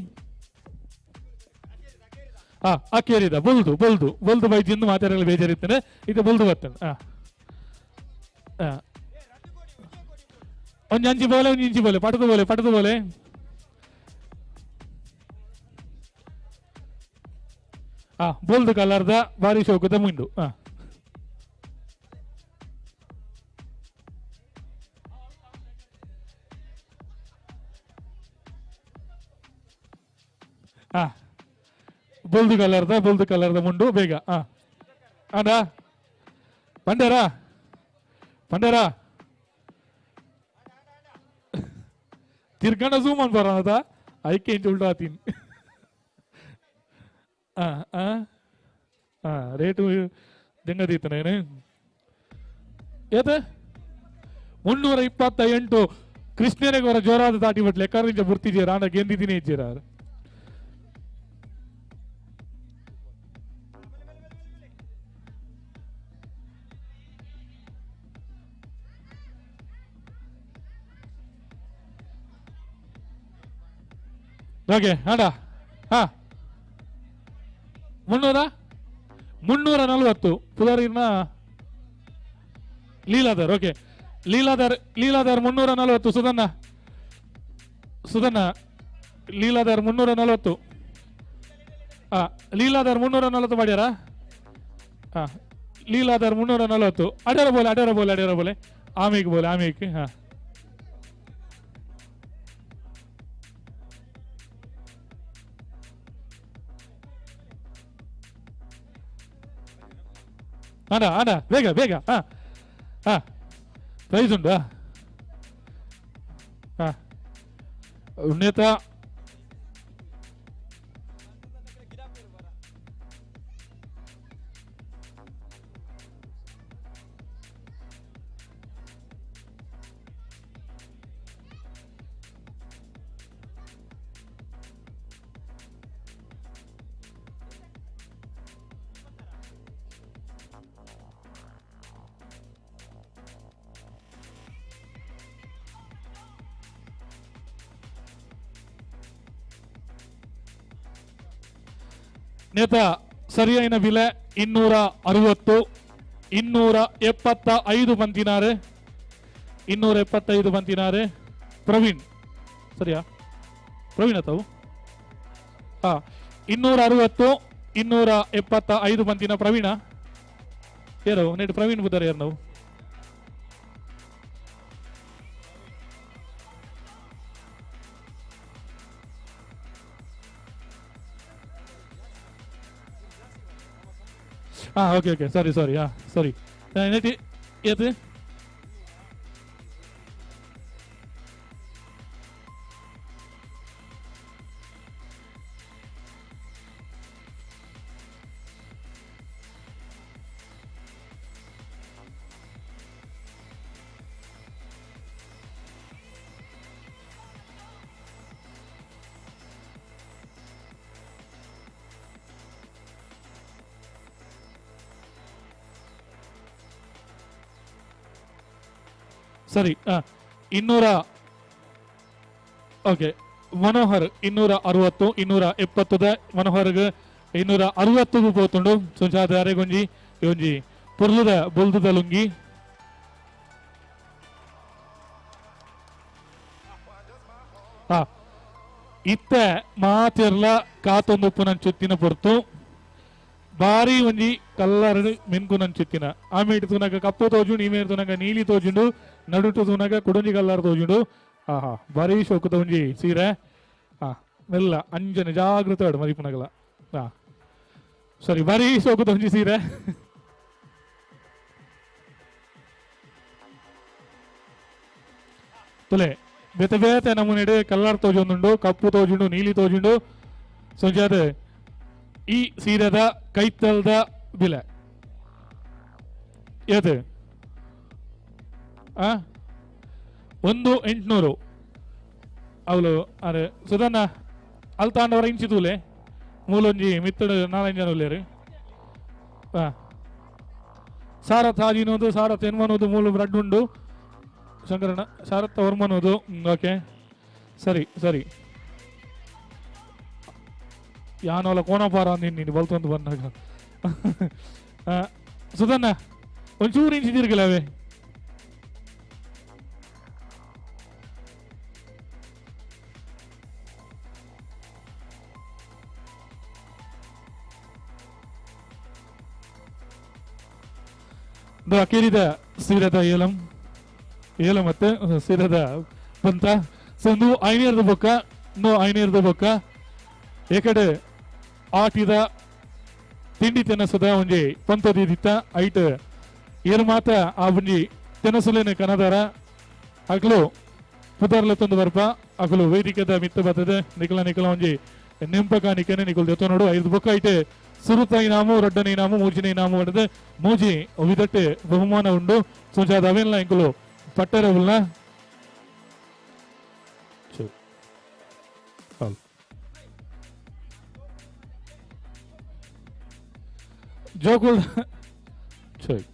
ಅಕೇರಿದ ಬೊಲ್ದು ಬೊಲ್ದು ಬೊಲ್ದು ಬೈಜಿಂದು ಮಾತಾಡಲು ಬೇಜಾರಿತ್ತಾನೆ, ಇದು ಬೊಲ್ದು ಬರ್ತಾನೆ. ಒಂಜಿ ಅಂಚಿ ಬೋಲೆ, ಒಂಜಿ ಇಂಚಿ ಬೋಲೆ, ಪಟದ ಬೋಲೆ, ಪಟದ ಬೋಲೆ. ಬೊಲ್ದು ಕಲರ್ದ ಬಾರಿ ಶೋಕದ ಮುಂಡು. ಬೊಲ್ದು ಕಲರ್ದ, ಬೊಲ್ದು ಕಲರ್ದ ಮುಂಡು ಬೇಗ. ಅಣ್ಣ ಪಂಡೇರಾ ಪಂಡೇರಾ ತಿರ್ಗಣ ಝೂಮ್ ಅನ್ ಬರೋಣ ಐಕೆ ಇಂಚ ಉಲ್ಟಾ ತೀನಿ. ರೇಟು ದೆಂಗದೀತನೇನು ಏತ 328. ಕೃಷ್ಣನಿಗೆ ಅವರ ಜೋರಾದ ತಾಟಿ ಬಟ್ಲೆ ಲೆಕ್ಕರಿಂಚ ಬುರ್ತಿದ್ದೀರ ಅಣ್ಣ ಗೆಂದಿದ್ದೀನಿ ಇದ್ದೀರ. ಓಕೆ ಅಣ್ಣ. 340 ಪುದಾರಿನ ಲೀಲಾಧರ್. ಓಕೆ ಲೀಲಾಧರ್, ಲೀಲಾಧರ್ 340. ಸುಧನ್ನ, ಸುಧನ್ನ ಲೀಲಾಧರ್ 340. ಲೀಲಾಧರ್ 340 ಮಾಡ್ಯಾರ. ಲೀಲಾಧರ್ 340. ಅಡ್ಯಾರ ಬೋಲೆ, ಅಡ್ಯಾರ ಬೋಲೆ, ಅಡ್ಯಾರ ಬೋಲೆ, ಆಮೇಗೆ ಬೋಲೆ, ಆಮೇಗೆ. ಅಣ್ಣ ಅಣ್ಣ ಬೇಗ ಬೇಗ. ಪ್ರೈಸ್ ಉಂಟಾ? ಉನ್ನೇತ ನೇತ ಸರಿಯಾದ ಬೆಲೆ 260, 275 ಬಂತಿನಾರೆ, 275 ಬಂತಿನಾರೆ ಪ್ರವೀಣ್. ಸರಿಯಾ ಪ್ರವೀಣ್ ತಾವು? 260, 275 ಬಂತಿನ ಪ್ರವೀಣ. ಯಾರು ನೆಟ್ ಪ್ರವೀಣ್ ಬುದ್ದಾರೆ ಯಾರು ನಾವು? ಓಕೆ ಓಕೆ ಸಾರಿ ಸಾರಿ. ಸಾರಿ ಏತು ಸರಿ. 200. ಓಕೆ ಮನೋಹರ್ 260, 270 ಮನೋಹರ್ಗೆ 260 ಪೋತುಂಡು. ಸುಂಚಾದ ಅರೆಗೊಂಜಿ ಒಂಜಿ ಪೊರ್ಲುದ ಬೊಲ್ದುದ ಲುಂಗಿ. ಇತ್ತೆ ಮಾತೆರ್ಲ ಕಾತೊಂದು ಉಪ್ಪು ಪೊರ್ತು ಬಾರಿ ಒಂಜಿ ಕಲ್ಲರ್ ಮಿನ್ಕು ನಂಚುತ್ತಿನ. ಆಮೇಲೆ ತೂನಗ ಕಪ್ಪು ತೋಜುಂಡು, ಈಮೇರು ತೂನಗ ನೀಲಿ ತೋಜುಂಡು, ನಡುಟು ತೂನಗ ಕುಡೊಂಜಿ ಕಲ್ಲರ್ ತೋಜುಂಡು. ಆಹಾ ಬಾರಿ ಶೋಕುದ ಒಂಜಿ ಸೀರೆ. ಮೆಲ್ಲ ಅಂಜನೆ ಜಾಗೃತ ಮರಿಪುನಗಲ. ಸರಿ ಬಾರಿ ಶೋಕುದ ಒಂಜಿ ಸೀರೆ. ತುಲೆ ಬೇತೆ ಬೇತೆ ನಮೂನೆಡು ಕಲ್ಲರ್ ತೋಜೊಂದುಂಡು, ಕಪ್ಪು ತೋಜುಂಡು, ನೀಲಿ ತೋಜುಂಡು. ಸೊಂಜಾದ ಈ ಸೀರೆದ ಕೈತಲ್ದ ಬಿಲೆ ಏತು? 1800. ಅವಳು ಅರೆ ಸುಧನ್ನ ಅಲ್ತಾಂಡವರ ಇಂಚಿ ತೂಲೆ ಮೂಲೊಂಜಿ ಮಿತ್ತಡು ನಾಲಂಜು ಜನ ಉಲ್ಲೇರು. ಸಾರ ತಾಜಿನೋದು ಸಾರ ತೆನ್ಮನೋದು ಮೂಲು ಬ್ರಡ್ ಉಂಡು. ಶಂಕರಣ್ಣ ಶಾರತ್ ವರ್ಮನೋದು. ಓಕೆ ಸರಿ ಸರಿ ಯಾನೋಲ ಕೋಣಪಾರ ನೀನು ಬಲ್ತೊಂದು ಬಂದಾಗ ಸುಧನ್ನ ಒಂಚೂರು ಇಂಚಿದಿರ್ಗಲವೇ. ಅಕೇರಿದ ಸೀರದ ಏಲಂ ಏಲ ಮತ್ತೆ ಸೀರದ ಬಂತ. ಸೊ ನೀವು ಐನೇರ್ದ ಬೊಕ್ಕ ನೋ ಐನೇರ್ದ ಬೊಕ್ಕ ಏಕಡೆ ಆಟಿದ ತಿಂಡಿ ತಿನಸದ ಒಂಜಿ ಪಂತದಿತ್ತ ಐಟ್ ಏರು ಮಾತ ಆ ಒಂಜಿ ತಿನಸುಲೇನೆ ಕನದಾರ ಅಕ್ಲು ಪುದರ್ಲ ತಂದು ಬರ್ಪ ಅಕಲು ವೇದಿಕೆದ ಮಿತ್ತ ಬರ್ತದೆ ನಿಕಲ ನಿಕಲ ಒಂಜಿ ನೆಂಪ ಕಾಣಿಕೆನೆ ನಿಕಲ್ ದೆತ್ತ ನೋಡು. ಐದು ಬೊಕ್ಕ ಐಟ್ ಸುರುತ ಇನಾಮು ರಡ್ಡನ ಇನಾಮು ಮೂಜಿನ ಇನಾಮು ಹೊಡೆದು ಮೂಜಿ ವಿದಟ್ಟೆ ಬಹುಮಾನ ಉಂಡು. ಸೋಂಚಾದ ಅವೇನ್ಲ ಇಂಕುಲು ಪಟ್ಟರ ಉಲ್ಲ. ಜೋಕುಲ್ check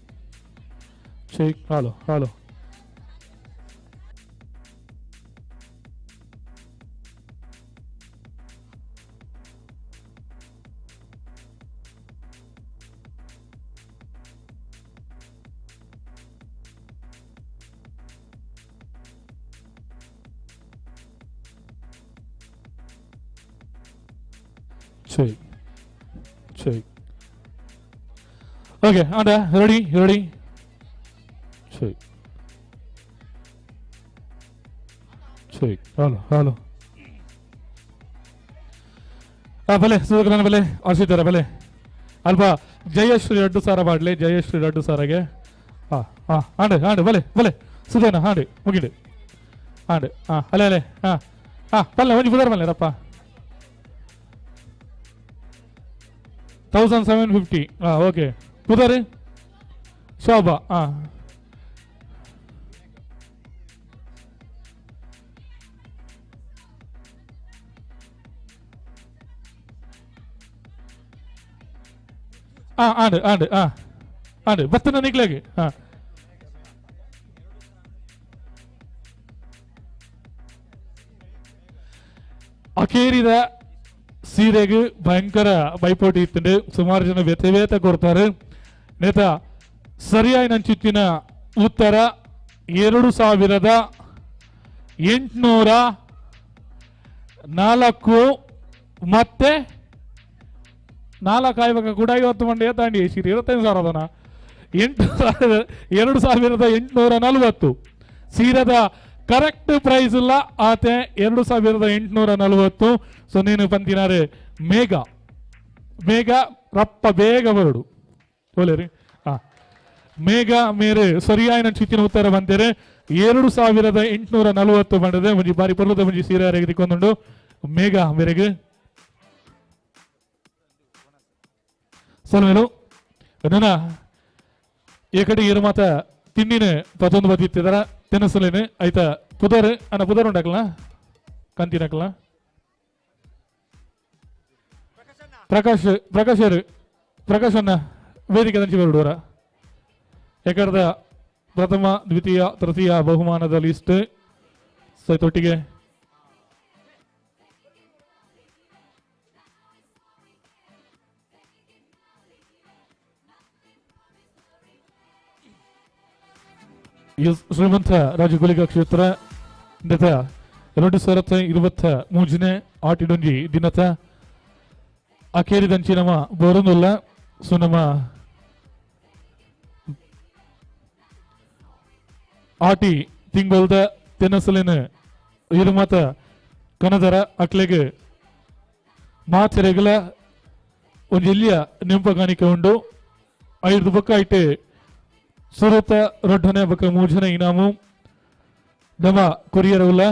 check hello hello check check okay and ready ready check check hello hello ಬಲೆ ಸುಧಾಕರನ ಬಲೆ ಹರ್ಷಿತರ ಬಲೆ ಅಲ್ಪ ಜಯಶ್ರೀ ರಡ್ಡು ಸಾರ ಮಾಡಲಿ ಜಯಶ್ರೀ ರಡ್ಡು ಸಾರಾಗೆ ಹಾಂ ಹಾಂ ಆಂಡೆ ಆಂಡೆ ಬಲೆ ಬಲೆ ಸುಧಾನ ಹಾಂಡೆ ಮುಗಿಡು ಆಂಡೆ ಹಾಂ ಅಲೆ ಅಲೆ ಹಾಂ ಹಾಂ ಪಲ್ಲೆ ಒಂಜಿ ಬುಧಾರ ಬಲ್ಲೆ ರಪ್ಪ 1750. ಹಾಂ ಓಕೆ ಪುದಾರಿ ಶೋಭಾ. ಹಾಂ ಹಾಂ ಆಂಡ್ ಆಂಡ್ ಹಾಂ ಆಂಡ್ ಬರ್ತನ ನಿಕ್ಲಾಗಿ. ಹಾಂ ಅಕೇರಿದ ಸೀರೆಗೆ ಭಯಂಕರ ಪೈಪೋಟಿ ಇತ್ತು. ಸುಮಾರು ಜನ ವ್ಯಥ ವ್ಯಥ ಕೊಡ್ತಾರೆ. ನೇತ ಸರಿಯಾಗಿ ನಂಚಿತ್ತಿನ ಉತ್ತರ 2804 ಮತ್ತೆ 4 ಆಯ್ವಾಗ ಕೂಡ 50 ಮಂಡಿ ತಾಂಡಿ ಸೀರೆ 25,000 ಅದನ 2840 ಸೀರದ ಕರೆಕ್ಟ್ ಪ್ರೈಸ್ ಇಲ್ಲ ಆತೆ 2840. ಸೊ ನೀನು ಬಂದಿನಾರೆ ಮೇಘ ಮೇಘ ರಪ್ಪ ಬೇಗ ಬರಡು ಒಳ್ಳೆ ಹಾ ಮೇಘ ಮೇರೆ ಸರಿಯಾಗಿ ನನ್ನ ಚಿತ್ತಿನ ಉತ್ತರ ಬಂತೇರೆ 2840 ಬಂದಿದೆ. ಒಂಜಿ ಬಾರಿ ಪರ್ಲದ ಒಂಜಿ ಸೀರೆ ತೆಗೆದುಕೊಂಡು ಮೇಘ ಮೇರೆಗೆ ಸಲ್ಮೇಲು ನನ್ನ ಈ ಕಡೆ ಏರು ಮಾತ ತಿಂಡಿನ ಪತ್ತೊಂದು ಬತ್ತಿತ್ತಿದಾರ ತಿನಸಲೇನೆ ಆಯ್ತಾ ಪುದರ್ ಅಣ್ಣ ಪುದರ್ ಉಂಡಾಕಲ ಕಂತಿನಾಕಲ ಪ್ರಕಾಶ್ ಪ್ರಕಾಶ್ ಪ್ರಕಾಶ್ ಅಣ್ಣ ವೇದಿಕೆ ದಂಚಿ ಬರುಡೋರ ಎಕಡದ ಪ್ರಥಮ ದ್ವಿತೀಯ ತೃತೀಯ ಬಹುಮಾನದ ಲಿಸ್ಟ್ ಸೈತೊಟ್ಟಿಗೆ ಶ್ರೀಮಂತ ರಾಜಗುಲಿಗ ಕ್ಷೇತ್ರ 2023 ಆಟಿಡೊಂಜಿ ದಿನತ ಅಕೇರಿದಂಚಿ ನಮ್ಮ ಬರೋದಿಲ್ಲ. ಸೊ ನಮ್ಮ ಆಟಿ ತಿಂಗೊಲ್ದ ತೆನಸಲಿನ ಇರುಮತ ಕನದರ ಅಕ್ಲೆಗೆ ಮಾತೆರೆಗಲ ಒಂಜಿ ಎಲ್ಲಿಯ ನೆಂಪ ಕಾಣಿಕೆ ಉಂಡು. 5 ಬೊಕ್ಕ ಐಟೆ ಸುರತ ರೊಡ್ಡನೆ ಬೊಕ್ಕ ಮೂಜನೆ ಇನಾಮು ನಮ್ಮ ಕೊರಿಯರ್ ಉಲ್ಲ.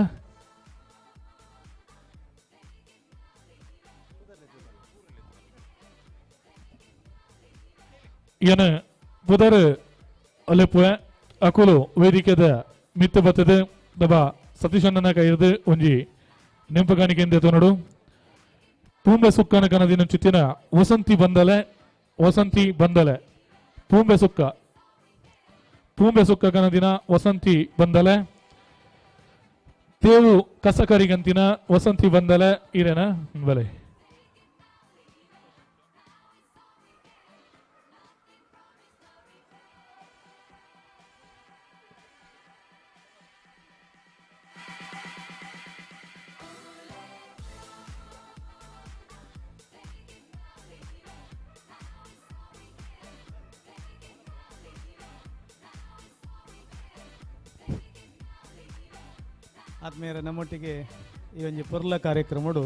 ಏನ ಬುಧರ್ ಅಲೆಪುವೆ ಅಕುಲು ವೇದಿಕೆದ ಮಿತ್ತ ಬತ್ತದೆ ದಬ ಸತೀಶಣ್ಣನ ಕೈಯಿರ್ದು ಒಂಜಿ ನೆಂಪು ಕಾಣಿಕೆಯಿಂದ ನೋಡು. ಪೂಂಬೆ ಸುಕ್ಕನ ಕನದಿನ ಚಿತ್ತಿನ ವಸಂತಿ ಬಂದಲೆ ವಸಂತಿ ಬಂದಲೆ ಪೂಂಬೆ ಸುಕ್ಕ ಪೂಂಬೆ ಸುಕ್ಕಗನ ದಿನ ವಸಂತಿ ಬಂದಲೆ ತೇವು ಕಸಕರಿಗಂತಿನ ವಸಂತಿ ಬಂದಲೆ ಇರೇನ ಬಲೆ. ಆತ್ಮೀಯರ, ನಮ್ಮೊಟ್ಟಿಗೆ ಈ ಒಂಜಿ ಪೊರ್ಲ ಕಾರ್ಯಕ್ರಮಡು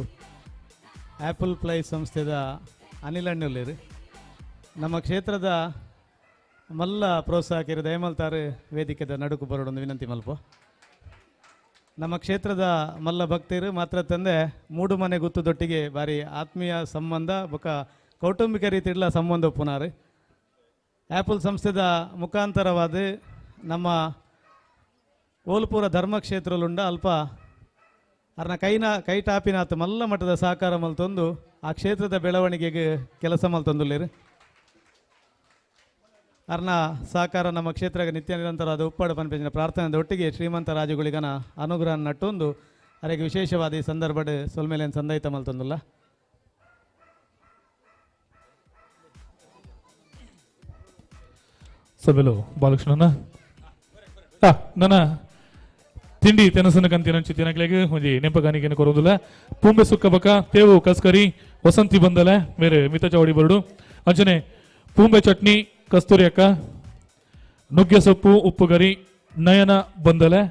ಆ್ಯಪಲ್ ಪ್ಲೈ ಸಂಸ್ಥೆದ ಅನಿಲ್ ಅಣ್ಣುಲ್ಲೇರು ನಮ್ಮ ಕ್ಷೇತ್ರದ ಮಲ್ಲ ಪ್ರೋತ್ಸಾಹಕರು ದಯಮಲ್ತಾರೆ ವೇದಿಕೆದ ನಡುಕು ಬರೋಡೊಂದು ವಿನಂತಿ ಮಲ್ಪ. ನಮ್ಮ ಕ್ಷೇತ್ರದ ಮಲ್ಲ ಭಕ್ತರು ಮಾತ್ರ ತಂದೆ ಮೂಡು ಮನೆ ಗುತ್ತದೊಟ್ಟಿಗೆ ಭಾರಿ ಆತ್ಮೀಯ ಸಂಬಂಧ ಬೊಕ ಕೌಟುಂಬಿಕ ರೀತಿಯಿಲ್ಲ ಸಂಬಂಧ ಒಪ್ಪುನಾರು. ಆ್ಯಪಲ್ ಸಂಸ್ಥೆದ ಮುಖಾಂತರವಾದ ನಮ್ಮ ಓಲ್ಪುರ ಧರ್ಮಕ್ಷೇತ್ರಲುಂಡ ಅಲ್ಪ ಅರ್ನ ಕೈನ ಕೈ ಟಾಪಿನಾತ್ ಮಲ್ಲ ಮಟ್ಟದ ಸಹಕಾರ ಮಲ್ತೊಂದು ಆ ಕ್ಷೇತ್ರದ ಬೆಳವಣಿಗೆಗೆ ಕೆಲಸ ಮಲ್ತೊಂದುಲ್ಲೇರು. ಅರ್ನ ಸಹಕಾರ ನಮ್ಮ ಕ್ಷೇತ್ರಕ್ಕೆ ನಿತ್ಯ ನಿರಂತರವಾದ ಉಪ್ಪಾಡು ಪನ್ಪೆಂಚಿನ ಪ್ರಾರ್ಥನೆ ಒಟ್ಟಿಗೆ ಶ್ರೀಮಂತ ರಾಜುಗಳಿಗನ ಅನುಗ್ರಹ ನಟ್ಟೊಂದು ಅರೆಗೆ ವಿಶೇಷವಾದ ಈ ಸಂದರ್ಭಡ್ ಸೊಲ್ಮೇಲೇನು ಸಂದಯಿತ ಮಲ್ತೊಂದುಲ್ಲ. ಸಭೆಲು ಬಾಲಕೃಷ್ಣನ ನನ್ನ ತಿಂಡಿ ತೆನಸನ ಕಂತಿನಂಚಿ ತಿನಕ್ಲೆಗ್ ಒಂಜಿ ನೆಂಪಗಾನಿಕೆನ ಕೊರೊಂದುಲ್ಲ. ಪೂಂಬೆ ಸುಕ್ಕ ಬಕ ತೇವು ಕಸ್ಕರಿ ವಸಂತಿ ಬಂದಲೆ ಮೇರೆ ಮಿತ ಚಾವಡಿ ಬರಡು ಅಂಚನೆ ಪೂಂಬೆ ಚಟ್ನಿ ಕಸ್ತೂರಿ ಅಕ್ಕ ನುಗ್ಗೆ ಸೊಪ್ಪು ಉಪ್ಪುಗರಿ ನಯನ ಬಂದಲೆ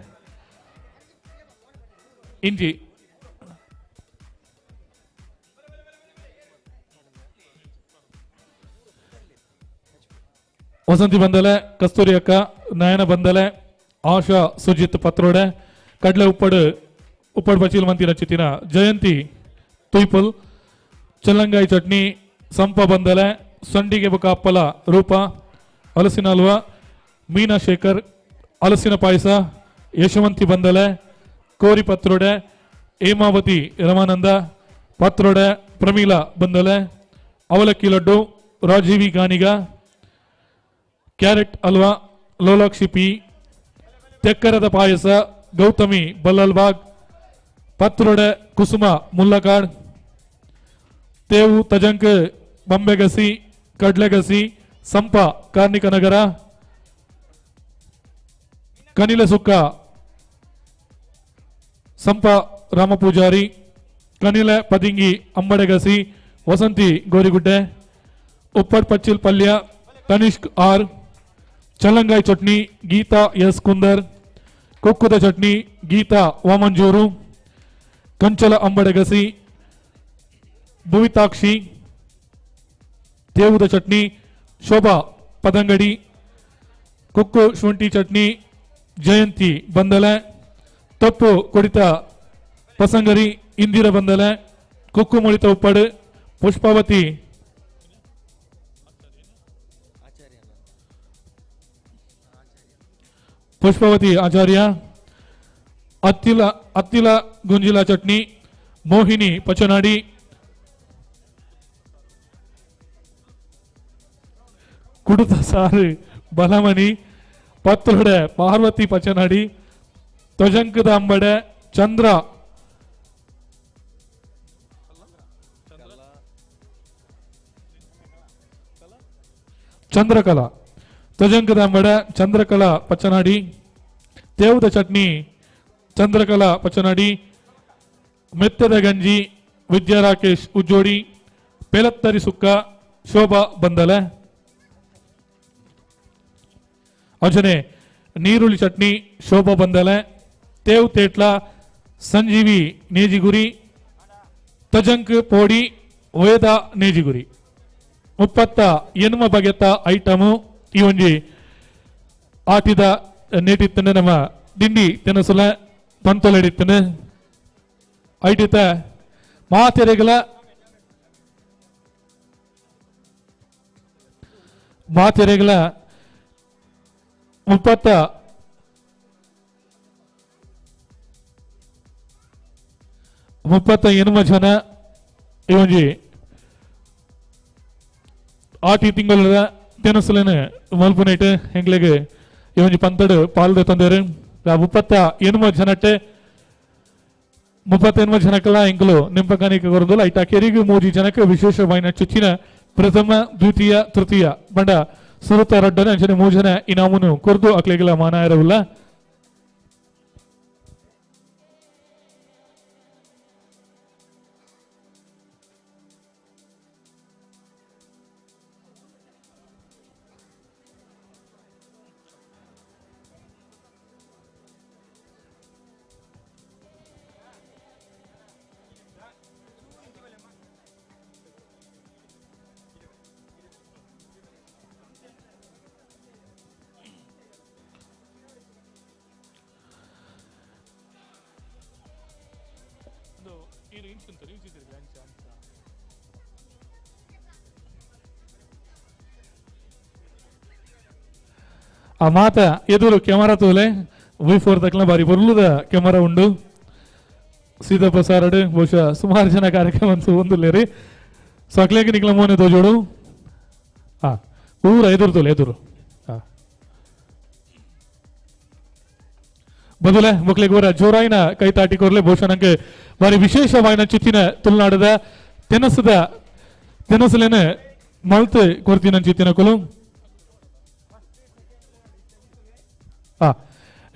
ಇಂಜಿ ವಸಂತಿ ಬಂದಲೆ ಕಸ್ತೂರಿ ಅಕ್ಕ ನಯನ ಬಂದಲೆ ಆಶಾ ಸುಜಿತ್ ಪತ್ರೋಡೆ ಕಡಲೆ ಉಪ್ಪಡು ಉಪ್ಪಡು ಬಚೀಲ್ ಮಂತಿನ ಚಿತ್ತಿನ ಜಯಂತಿ ತುಯ್ಪಲ್ ಚೆಲ್ಲಂಗಾಯಿ ಚಟ್ನಿ ಸಂಪ ಬಂದಲೆ ಸಂಡಿಗೆ ಬೊಕ ಅಪ್ಪಲ ರೂಪ ಹಲಸಿನ ಹಲ್ವ ಮೀನಾ ಶೇಖರ್ ಹಲಸಿನ ಪಾಯಸ ಯಶವಂತಿ ಬಂದಲೆ ಕೋರಿ ಪತ್ರೋಡೆ ಹೇಮಾವತಿ ರಮಾನಂದ ಪತ್ರೋಡೆ ಪ್ರಮೀಲಾ ಬಂದಲೆ ಅವಲಕ್ಕಿ ಲಡ್ಡು ರಾಜೀವಿ ಗಾನಿಗ ಕ್ಯಾರೆಟ್ ಹಲ್ವಾ ಲೋಲಾಕ್ಷಿ ಪಿ ತೆಕ್ಕರದ ಪಾಯಸ ಗೌತಮಿ ಬಲ್ಲಲ್ಬಾಗ್ ಪತ್ರೊಡೆ ಕುಸುಮ ಮುಲ್ಲಕಾಡ್ ತೇವು ತಜಂಕ್ ಬಂಬೆಗಸಿ ಕಡ್ಲೆಗಸಿ ಸಂಪ ಕಾರ್ಣಿಕನಗರ ಕನಿಲ ಸುಕ್ಕ ಸಂಪ ರಾಮಪೂಜಾರಿ ಕನಿಲ ಪದಿಂಗಿ ಅಂಬಡೆಗಸಿ ವಸಂತಿ ಗೋರಿಗುಡ್ಡೆ ಉಪ್ಪಡ್ ಪಚ್ಚಿಲ್ ಪಲ್ಯ ತನಿಷ್ಕ್ ಆರ್ ಚಲ್ಲಂಗಾಯಿ ಚಟ್ನಿ ಗೀತಾ ಎಸ್ ಕುಂದರ್ ಕೊಕ್ಕುದ ಚಟ್ನಿ ಗೀತಾ ವಾಮಂಜೂರು ಕಂಚಲ ಅಂಬಡೆಗಸಿ ಭುವಿತಾಕ್ಷಿ ತೇವುದ ಚಟ್ನಿ ಶೋಭಾ ಪದಂಗಡಿ ಕೊಕ್ಕು ಶುಂಠಿ ಚಟ್ನಿ ಜಯಂತಿ ಬಂದಲೆ ತಪ್ಪು ಕೊಡಿತ ಪಸಂಗರಿ ಇಂದಿರ ಬಂದಲೆ ಕೊಕ್ಕು ಮುಳಿತ ಉಪ್ಪಡು ಪುಷ್ಪಾವತಿ ಪುಷ್ಪಾವತಿ ಆಚಾರ್ಯ ಅತ್ತಿಲ ಅತ್ತಿಲ ಗುಂಜಿಲ ಚಟ್ನಿ ಮೋಹಿನಿ ಪಚನಾಡಿ ಕುಡುತ ಸಾರು ಬಲಮನಿ ಪತ್ರೊಡೆ ಪಾರ್ವತಿ ಪಚನಾಡಿ ತ್ವಜಂಕದ ಅಂಬಡೆ ಚಂದ್ರ ಚಂದ್ರಕಲಾ ತ್ವಜಂಕದ ಅಂಬಡೆ ಚಂದ್ರಕಲಾ ಪಚನಾಡಿ ತೇವದ ಚಟ್ನಿ ಚಂದ್ರಕಲಾ ಪಚನಾಡಿ ಮೆತ್ತದ ಗಂಜಿ ವಿದ್ಯಾ ರಾಕೇಶ್ ಉಜ್ಜೋಡಿ ಪೇಲತ್ತರಿ ಸುಕ್ಕ ಶೋಭಾ ಬಂದಲೆ ಅಂಜನೆ ನೀರುಳ್ಳಿ ಚಟ್ನಿ ಶೋಭಾ ಬಂದಲೆ ತೇವ್ ತೇಟ್ಲ ಸಂಜೀವಿ ನೇಜಿಗುರಿ ತಜಂಕ್ ಪೋಡಿ ವೇದ ನೇಜಿಗುರಿ 38 ಬಗೆತ ಐಟಮು ಈ ಒಂಜಿ ಆಟಿದ ನೇಟಿತ್ತನೆ ನಮ್ಮ ದಿಂಡಿ ತಿನಸುಲ ಪಂತೊಲೆಡಿತ್ತನೆ ಐಟಿತ ಮಾತೆರೆಗಳ ಮಾತೆರೆಗಳ 38 ಜನ ಈ ಒಂಜಿ ಆಟಿ ತಿಂಗಳ ತಿನಸುಲನೆ ಮಲ್ಪುನೇಟ್ ಹೆಂಗ್ಲೆಗ್ ಈ ಒಂಜಿ ಪಂತಡು ಪಾಲ್ದೆ ತಂದೇರು 38 ಜನಟ್ಟೆ 38 ಜನಕ್ಕೆಲ್ಲ ಎಂಕುಲು ನಿಂಪಕಾನಿಕ ಕೊರದಲ್ಲ ಐಟ ಕೆರಿಗೆ 3 ಜನಕ್ಕೆ ವಿಶೇಷವಾಯಿನ ಚುಚ್ಚಿನ ಪ್ರಥಮ ದ್ವಿತೀಯ ತೃತೀಯ ಬಂಡ ಸುರುತ ರಡ್ಡನೆ ಅಂಚನೆ 3 ಜನ ಇನಾಮುನು ಕೊರ್ದು ಅಕ್ಲೆಗೆಲ್ಲ ಮಾನ ಇರವಿಲ್ಲ. ಆ ಮಾತ ಎದುರು ಕೆಮರಾ ತೋಲೆ V4 ತಕ್ಕಲ ಬಾರಿ ಬೊರ್ಲುದ ಕೆಮರಾ ಉಂಡು ಸೀದಪ್ಪ ಸಾರಡು ಬಹುಶಃ ಸುಮಾರು ಜನ ಕಾರ್ಯಕ್ರಮ ಒಂದುಲ್ಲೇರಿ ಸಕ್ಲೇಗೆ ನಿಕ್ಲ ಮೋನೆ ತೋಜೋಡು ಹಾ ಊರ ಎದುರು ತೋಲೆ ಎದುರು ಹಾ ಬದಲೆ ಮಕ್ಕಳಿಗೆ ಊರ ಜೋರಾಯಿನ ಕೈ ತಾಟಿ ಕೊರ್ಲೆ ಬಹುಶಃ ನಂಗೆ ಬಾರಿ ವಿಶೇಷವಾಯಿನ ಚಿತ್ತಿನ ತುಳುನಾಡದ ತೆನಸದ ತೆನಸಲೇನೆ ಮಲ್ತು ಕೊರ್ತಿನ ಚಿತ್ತಿನ ಕುಲು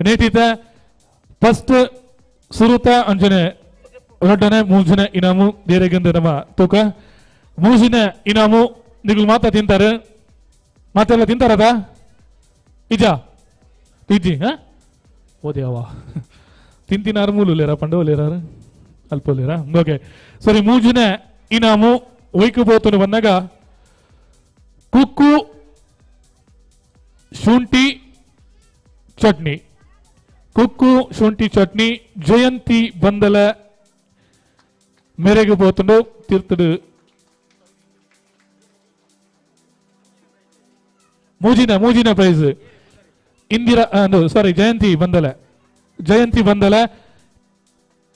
ನೇಟಿತ ಫಸ್ಟ್ ಸುರುತ ಅಂಜನೆ ರಡ್ಡನೆ ಮೂಜನೆ ಇನಾಮು ದೇರೆಗಂದ ನಮ್ಮ ತೂಕ ಮೂಜಿನ ಇನಾಮು ನಿಗುಲು ಮಾತಾ ತಿಂತಾರೆ ಮಾತೆಲ್ಲ ತಿಂತಾರದ ಇಜ ತಿಜ್ಜಿ ಹಾ ಓದೇವಾ ತಿಂತಿನಾರು ಮೂಲು ಲೇರ ಪಂಡ ಲೇರಾರು ಅಲ್ಪ ಲೇರಾ ಓಕೆ ಸರಿ ಮೂಜಿನ ಇನಾಮು ಒಯ್ಕು ಬೋತನು ಬಂದಾಗ ಕುಕ್ಕು ಶುಂಠಿ ಚಟ್ನಿ ಕುಕ್ಕು ಶುಂಠಿ ಚಟ್ನಿ ಜಯಂತಿ ಬಂದಲ ಮೇರೆಗೆ ಪೋತುಂಡು ತೀರ್ತಡು ಮೂಜಿನ ಮೂಜಿನ ಪ್ರೈಸ್ ಇಂದಿರಾ ಸಾರಿ ಜಯಂತಿ ಬಂದಲ ಜಯಂತಿ ಬಂದಲ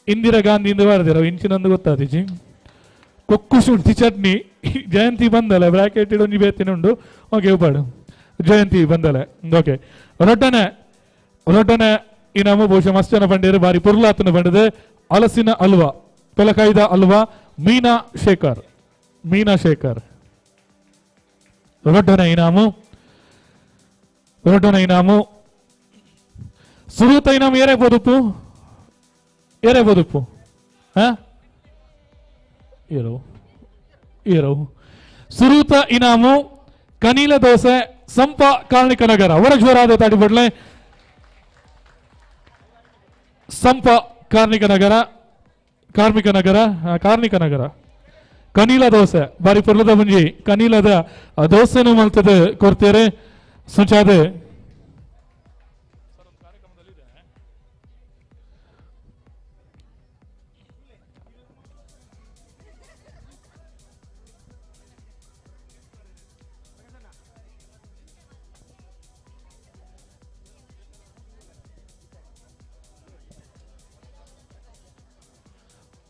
ಇಂದಿರಾ ಗಾಂಧಿ ಇಂದ ಬಾರದಿರ ಇಂಚಿನಂದು ಗೊತ್ತಾತಿಜಿ ಕೊಕ್ಕು ಶುಂಠಿ ಚಟ್ನಿ ಜಯಂತಿ ಬಂದಲ ಬ್ರಾಕೆಟ್ ಒಂಜಿ ಬೇತಿನ ಉಂಡು ಓಕೆ ಉಪಾಡು ಜಯಂತಿ ಬಂದಲ ಓಕೆ ರೊಡ್ಡನೆ ರೊಡ್ಡನೆ ಇನಾಮು ಬಹುಶಃ ಮಸ್ತ್ ಜನ ಪಂಡೇರು ಬಾರಿ ಪೊರ್ಲಾತನ ಪಂಡದೆ ಅಲಸಿನ ಅಲ್ವಾ ಪೆಲಕಾಯ್ದ ಅಲ್ವಾ ಮೀನಾ ಶೇಖರ್ ಮೀನಾ ಶೇಖರ್ ರೊಡ್ಡನೆ ಇನಾಮು ರೊಡ್ಡನೆ ಇನಾಮು ಸುರೂತ ಇನಾಮು ಏರೇ ಬೋದುಪ್ಪು ಏರೇ ಬೋದುಪ್ಪು ಹಾ ಏರೋ ಏರೋ ಸುರೂತ ಇನಾಮು ಕನೀಲ ದೋಸೆ ಸಂಪ ಕಾರ್ಣಿಕ ನಗರ ಅವರ ಜೋರಾದ ತಾಟಿ ಬಡ್ಲೆ ಸಂಪ ಕಾರ್ಣಿಕ ನಗರ ಕಾರ್ಮಿಕ ನಗರ ಕಾರ್ಣಿಕ ನಗರ ಕನೀಲ ದೋಸೆ ಬಾರಿ ಪೊರ್ಲದ ಮುಂಜಿ ಕನೀಲದ ದೋಸೆನು ಮಲ್ತದೆ ಕೊಡ್ತೇರೆ ಸುಂಚಾದೆ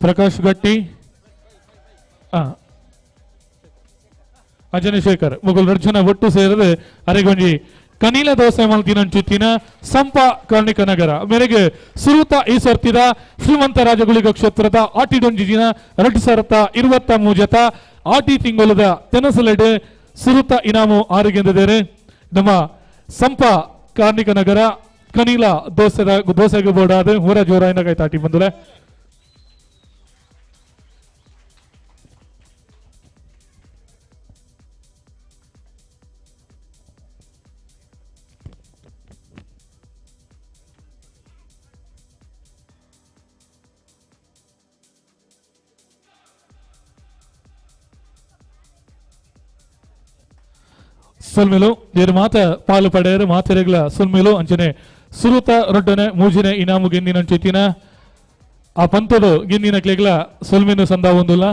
ಪ್ರಕಾಶ್ ಗಟ್ಟಿ ಅಂಜನಿ ಶೇಖರ್ ಮುಗುಲ್ ಅರ್ಜುನ ಒಟ್ಟು ಸೇರದೆ ಅರೆಗೊಂಜಿ ಕನೀಲ ದೋಸೆ ಮಲ್ತಿನಂಚುತ್ತಿನ ಸಂಪ ಕಾರ್ಣಿಕ ನಗರ ಮೇರೆಗೆ ಸುರುತ ಈ ಸರ್ತಿದ ಶ್ರೀಮಂತ ರಾಜಗುಳಿಗ ಕ್ಷೇತ್ರದ ಆಟಿಡೊಂಜಿ ದಿನ 2023 ಜತ ಆಟಿ ತಿಂಗೊಲದ ತೆನಸಲೆಡೆ ಸುರುತ ಇನಾಮು ಆರುಗೆಂದಿದ್ದೇನೆ ನಮ್ಮ ಸಂಪ ಕಾರ್ಣಿಕ ನಗರ ಕನೀಲ ದೋಸೆದ ದೋಸೆಗೆ ಬೋರ್ಡಾದ ಊರ ಜೋರಾಯಿನ ಕೈ ತಾಟಿ ಬಂದುಲೆ ಸುಲ್ಮಿಲು ದೇರು ಮಾತ ಪಾಲು ಪಡೆಯರು ಮಾತೆರೆಗ್ಲ ಸುಲ್ಮಿಲು ಅಂಚನೆ ಸುರುತ ರೊಡ್ಡನೆ ಮೂಜಿನೆ ಇನಾಮು ಗೆಂದಿನ ಅಂಚಿತ್ತಿನ ಆ ಪಂತಡು ಗೆಂದಿನ ಕ್ಲೆಗ್ಲ ಸುಲ್ಮಿನು ಸಂದ ಒಂದುಲ್ಲ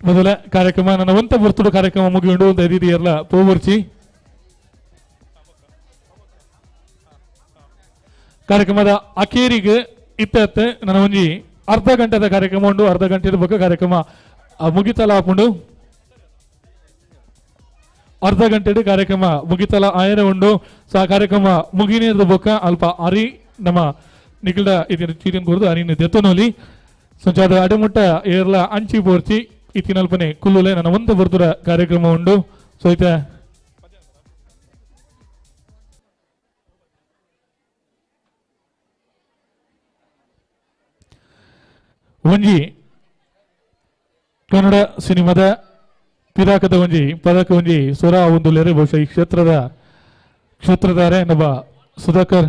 ಮೊದಲ ಕಾರ್ಯಕ್ರಮ ನನ್ನ ಒಂತ ಬರ್ತುಡು ಕಾರ್ಯಕ್ರಮ ಮುಗಿಯುಂಡು ಅಂತ ಎದಿದೆಯಲ್ಲ ಪೂವರ್ಚಿ ಕಾರ್ಯಕ್ರಮದ ಅಕೇರಿಗೆ ಇತ್ತೆ ನನ್ನ ಒಂಜಿ ಅರ್ಧ ಗಂಟೆದ ಕಾರ್ಯಕ್ರಮ ಉಂಡು. ಅರ್ಧ ಗಂಟೆದ ಬೊಕ್ಕ ಕಾರ್ಯಕ್ರಮ ಮುಗಿತಲ ಆಪುಂಡು. ಅರ್ಧ ಗಂಟೆಡ್ ಕಾರ್ಯಕ್ರಮ ಮುಗಿತಲ ಆಯರ ಉಂಡು. ಸೊ ಆ ಕಾರ್ಯಕ್ರಮ ಮುಗಿನೇದ ಬೊಕ್ಕ ಅಲ್ಪ ಅರಿ ನಮ್ಮ ನಿಖಿಲ್ದ ಇತಿನ ಚೀಟಿನ ಕೊರ್ದು ಅರಿನ ದೆತ್ತೊನೊಲಿ. ಸಂಚಾದ ಅಡೆಮುಟ್ಟ ಏರ್ಲ ಅಂಚಿ ಪೋರ್ಚಿ ಇತ್ತಿನಲ್ಪನೆ ಕುಲ್ಲುಲೆ ನನ್ನ ಒಂದು ಬರ್ತುರ ಕಾರ್ಯಕ್ರಮ ಉಂಡು. ಸೊ ಇತ್ತೆ ಒಂಜಿ ಕನ್ನಡ ಸಿನಿಮಾದ ಪಿರಾಕದ ಒಂಜಿ ಪದಕ ಒಂಜಿ ಸ್ವರ ಒಂದು ಬಹುಶಃ ಈ ಕ್ಷೇತ್ರದ ಕ್ಷೇತ್ರಧಾರೆ ನಮ್ಮ ಸುಧಾಕರ್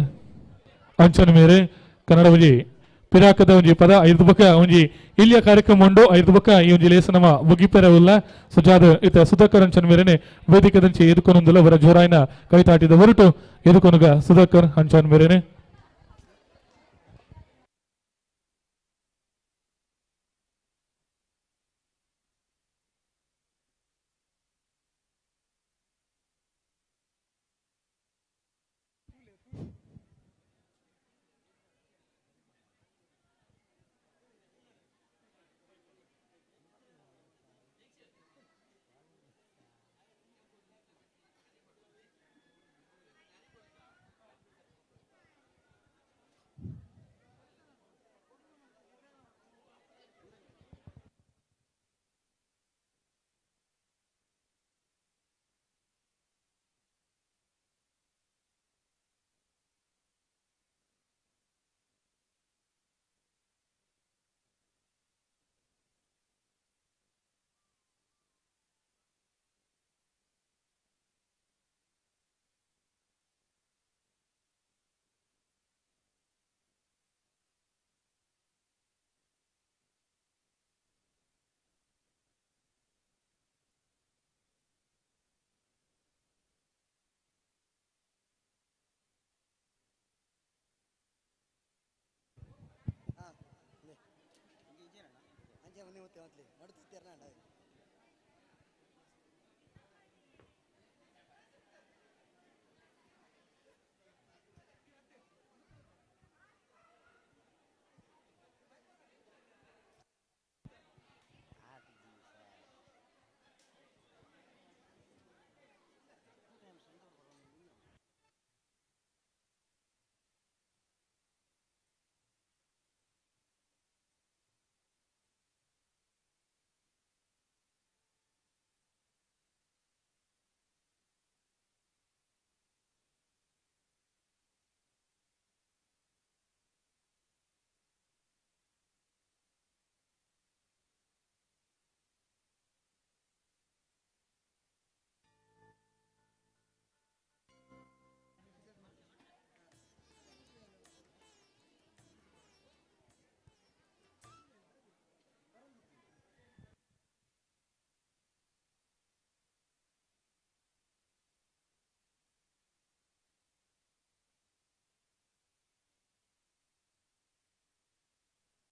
ಅಂಚನ ಮೇರೆ ಕನ್ನಡ ಒಂಜಿ ಪಿರಾಕದ ಒಂಜಿ ಪದ ಐದು ಬೊಕ್ಕ ಒಂಜಿ ಇಲ್ಲಿಯ ಕಾರ್ಯಕ್ರಮ ಉಂಡು. ಐದು ಬೊಕ್ಕ ಈ ಒಂಜಿ ಲೇಸ ನಮ್ಮ ಮುಗಿಪೆರ ಉಲ್ಲ. ಸುಜಾದ ಇತ ಸುಧಾಕರ್ ಅಂಚನ ಮೇರೆನೆ ವೇದಿಕೆದಂಚೆ ಎದುಕೊನೊಂದುಲ್ಲ ಅವರ ಜೋರಾಯಿನ ಕೈತಾಟಿದ ಹೊರಟು ಎದುಕೊನುಗ ಸುಧಾಕರ್ ಅಂಚನ್ ಮೇರೆನೆ.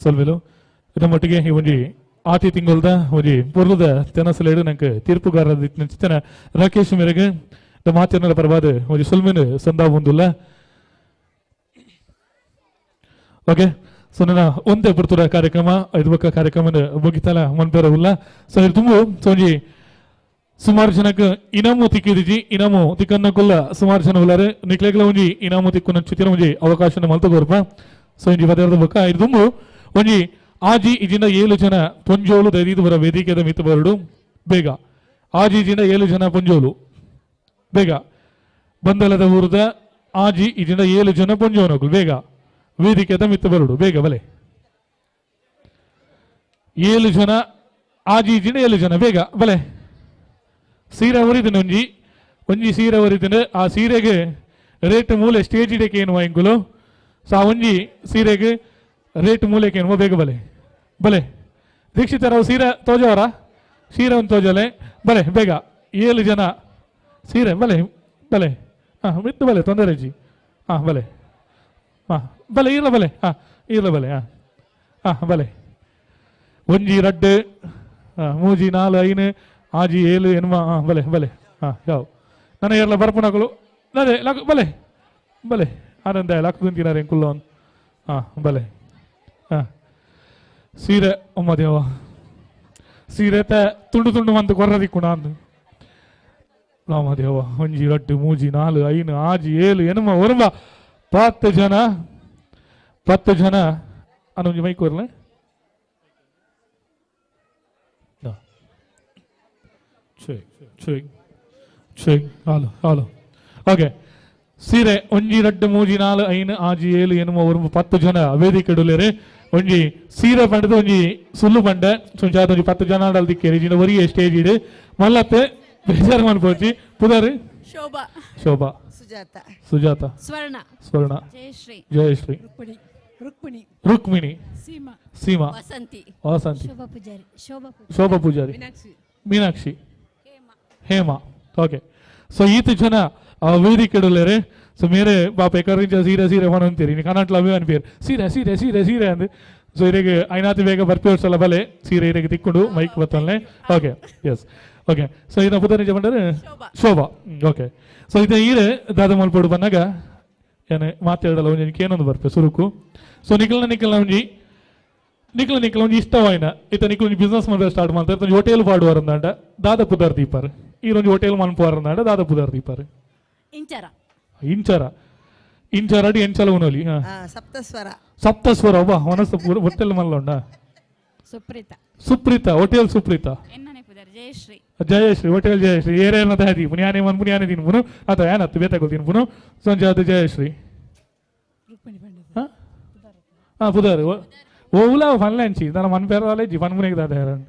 ಸೊಲ್ವೆಲು ನಮ್ಮೊಟ್ಟಿಗೆ ಈ ಒಂಜಿ ಆಟಿ ತಿಂಗೊಲ್ದ ಒಂಜಿ ಪೊರ್ಲುದ ತೆನಸಲೇಡು ನಂಗೆ ತೀರ್ಪುಗಾರರ ಚಿತ್ತನ ರಾಕೇಶ್ ಮೇರೆಗೆ ನಮ್ಮ ಆಚರಣೆ ಪರವಾದ ಒಂಜಿ ಸೊಲ್ಮೆನು ಸಂದಾ ಒಂದುಲ್ಲ. ಓಕೆ, ಸೊ ನನ್ನ ಒಂದೇ ಪುರ್ತುರ ಕಾರ್ಯಕ್ರಮ ಐದು ಬೊಕ್ಕ ಕಾರ್ಯಕ್ರಮ ಮುಗಿತಲ ಮನ್ಪೇರ ಉಲ್ಲ. ಸೊ ಇದು ತುಂಬ ಸೊ ಒಂಜಿ ಸುಮಾರು ಜನಕ್ಕೆ ಇನಾಮು ತಿಕ್ಕಿದಿಜಿ. ಇನಾಮು ತಿಕ್ಕನ್ನಕುಲ್ಲ ಸುಮಾರು ಜನ ಉಲ್ಲಾರೆ. ನಿಕ್ಲೆಗ್ಲ ಒಂಜಿ ಇನಾಮು ತಿಕ್ಕು ಚಿತ್ತಿನ ಒಂಜಿ ಅವಕಾಶ ಮಲ್ತ ಕೊರ್ಪ. ಸೊ ಒಂಜಿ ಪದಾರ್ಥ ಬೊಕ್ಕ ಇದು ತುಂಬ ಒಂಜಿ ಆಜಿ ಇಜಿನ 7 ಜನ ಪೊಂಜೋಲು ದೈದು ಬರ ವೇದಿಕೆದ ಮಿತ್ತು ಬರಡು ಬೇಗ. ಆಜಿ ಇಜಿನ 7 ಜನ ಪೊಂಜೋಲು ಬೇಗ ಬಂದಲದ ಊರದ ಆಜಿ ಇಜಿನ 7 ಜನ ಪೊಂಜೋನಗಳು ಬೇಗ ವೇದಿಕೆದ ಮಿತ್ತು ಬರಡು ಬೇಗ ಬಲೆ. 7 ಜನ ಆಜಿ ಇಜಿನ 7 ಜನ ಬೇಗ ಬಲೆ. ಸೀರೆ ಒರಿದಿನ ಒಂಜಿ ಒಂಜಿ ಸೀರೆ ಒರಿದಿನ ಆ ಸೀರೆಗೆ ರೇಟ್ ಮೂಲೆ ಸ್ಟೇಜ್ ಇಡಕ್ಕೆ ಏನು ವಾಯಿಂಗುಲು. ಸೊ ಆ ಒಂಜಿ ಸೀರೆಗೆ ರೇಟ್ ಮೂಲೆಗೆ ಏನು ಬೇಗ ಬಲೆ ಬಲೆ. ದೀಕ್ಷಿತರಾವ್ ಸೀರೆ ತೋಜವರ ಸೀರೆ ಒಂದು ತೋಜಲೆ ಬಲೆ ಬೇಗ. 7 ಜನ ಸೀರೆ ಬಲೆ ಬಲೆ. ಹಾಂ ಮಿತ್ತು ಬಲೆ ತೊಂದರೆ ಜಿ. ಹಾಂ ಬಲೆ ಹಾಂ ಬಲೆ ಇರಲ ಬಲೆ ಹಾಂ ಇರಲ ಬಲೆ ಹಾಂ ಹಾಂ ಬಲೆ. ಒಂಜಿ ರಡ್ಡು ಹಾಂ ಮೂಜಿ 4 5 6 7 8 ಹಾಂ ಬಲೆ ಬಲೆ ಹಾಂ ಯಾವ ನನ್ನ ಎಲ್ಲ ಬರ್ಪುನಕಲು ಅದೇ ಲಾಕ್ ಬಲೆ ಬಲೆ ಆನಂದ ಲಾಕ್ ತಿಂತಿನಾರೆ ಕುಲ್ಲೋನ್ ಹಾಂ ಬಲೆ. ಹಾಂ ಸೀರೆ ಅಮ್ಮ ದೇವ ಸೀರೆ ತುಂಡು ತುಂಡು ಮಂತು ಕೊರ್ರದಿಕ್ಕುಣ ಅಂದು ರಾಮದೇವ ಒಂಜಿ ರಟ್ಟು ಮೂಜಿ ನಾಲು ಐನು ಆಜಿ ಏಳು ಎನುಮ ಒರುಂಬ 10 ಜನ 10 ಜನ ಅನ್ನೊಂಜಿ mic ಕೊರ್ಲೆ check check check hello hello okay ಸೀರೆ ಒಂಜಿ ರಡ್ಡು ಮೂಜಿ ನಾಲು ಐನು ಆಜಿ ಏಳು ಎನುಮ ಒರುಂಬ 10 ಜನ ವೇದಿಕೆ ಡುಲೇರೆ ಒಂಜಿ ಸೀರೆ ಪಂಡದ ಒಂಜಿ ಸುಲ್ಲು ಪಂಡ ಸುಂಚಾದ ಒಂಜಿ 10 ಜನ ದಿಕ್ಕೇರಿ ಜಿನ ಒರಿಯೇ ಸ್ಟೇಜ್ ಇಡು ಮಲ್ಲತ್ತೆ ಬೇಜಾರು ಮನ್ಪೋಚಿ ಪುದಾರು ಶೋಭಾ ಶೋಭಾ ಸುಜಾತ ಸುಜಾತ ಸ್ವರ್ಣ ಸ್ವರ್ಣ ಜಯಶ್ರೀ ಜಯಶ್ರೀ ರುಕ್ಮಿಣಿ ರುಕ್ಮಿಣಿ ರುಕ್ಮಿಣಿ ಸೀಮಾ ಸೀಮಾ ವಸಂತಿ ವಸಂತಿ ಶೋಭಾ ಪೂಜಾರಿ ಶೋಭಾ ಶೋಭಾ ಪೂಜಾರಿ ಮೀನಾಕ್ಷಿ ಮೀನಾಕ್ಷಿ ಹೇಮಾ ಓಕೆ ಸೊ ಈತ ಜನ ವೇದಿಕೆ ಡುಲ್ಲೇರೆ ಸೊ ಮೇರೆ ಬಾಪ ಎಕರಿಂಚ ಸೀರೆ ಸೀರೆ ಪನೊಂತೀರಿ ನೀ ಕನ್ನಟ್ಲ ಅವೇ ಅನ್ಪೇರು ಸೀರೆ ಸೀರೆ ಸೀರೆ ಸೀರೆ ಅಂದು ಸೊ ಇರೆಗೆ ಐನಾತಿ ಬೇಗ ಬರ್ಪೇರ್ಸಲ್ಲ ಬಲೆ ಸೀರೆ ಇರೆಗೆ ತಿಕ್ಕೊಂಡು ಮೈಕ್ ಬತ್ತಲ್ನೆ ಓಕೆ ಎಸ್ ಓಕೆ ಸೊ ಇದನ್ನ ಪುದರ್ ನಿಜ ಬಂದರೆ ಶೋಭಾ ಓಕೆ ಸೊ ಇದು ಈರೆ ದಾದ ಮಲ್ಪೋಡು ಬಂದಾಗ ಏನೇ ಮಾತಾಡಲ್ಲ ಒಂಜಿ ಏನೊಂದು ಬರ್ಪೆ ಸುರುಕು ಸೊ ನಿಖಲ್ನ ನಿಖಲ್ನ ಒಂಜಿ ನಿಖಲ ನಿಖಲ ಒಂಜಿ ಇಷ್ಟವಾಯಿನ ಇತ್ತ ನಿಖಲ್ ಒಂಜಿ ಬಿಸ್ನೆಸ್ ಮಲ್ಪೆ ಸ್ಟಾರ್ಟ್ ಮಾಡ್ತಾರೆ ಒಂಜಿ ಹೋಟೆಲ್ ಪಾಡುವಾರಂದಾಂಡ ದಾದ ಪುದರ್ ದೀಪಾರ್ ಈರೊಂಜಿ ಹೋಟೆಲ್ ಮನ್ಪುವಾರಂದಾಂಡ ದಾದ ಪುದರ್ ದೀಪಾರ್ ಇಂಚರ ಇಂಚರ ಇಂಚರ ಅಡಿ ಎಂಚಲ ಉನೋಲಿ ಸಪ್ತಸ್ವರ ಸಪ್ತಸ್ವರ ಒಬ್ಬ ಮನಸ್ಸು ಹೋಟೆಲ್ ಮಲ್ಲೊಂಡ ಸುಪ್ರೀತಾ ಸುಪ್ರೀತಾ ಹೋಟೆಲ್ ಸುಪ್ರೀತಾ ಜಯಶ್ರೀ ಜಯಶ್ರೀ ಹೋಟೆಲ್ ಜಯಶ್ರೀ ಏರೇನ ದಾದಿ ಪುನ್ಯಾನೆ ಮನ್ ಪುನ್ಯಾನೆ ತಿನ್ಪುನು ಅಥವಾ ಏನತ್ತು ಬೇತಾಗೋ ತಿನ್ಪುನು ಸಂಜೆ ಅದು ಜಯಶ್ರೀ ಹಾಂ ಪುದಾರು ಓವುಲ ಫನ್ಲಂಚಿ ತನ್ನ ಮನ್ ಪೇರವಾಲೆ ಜಿ ಫನ್ ದಾದ ಹೇರನ್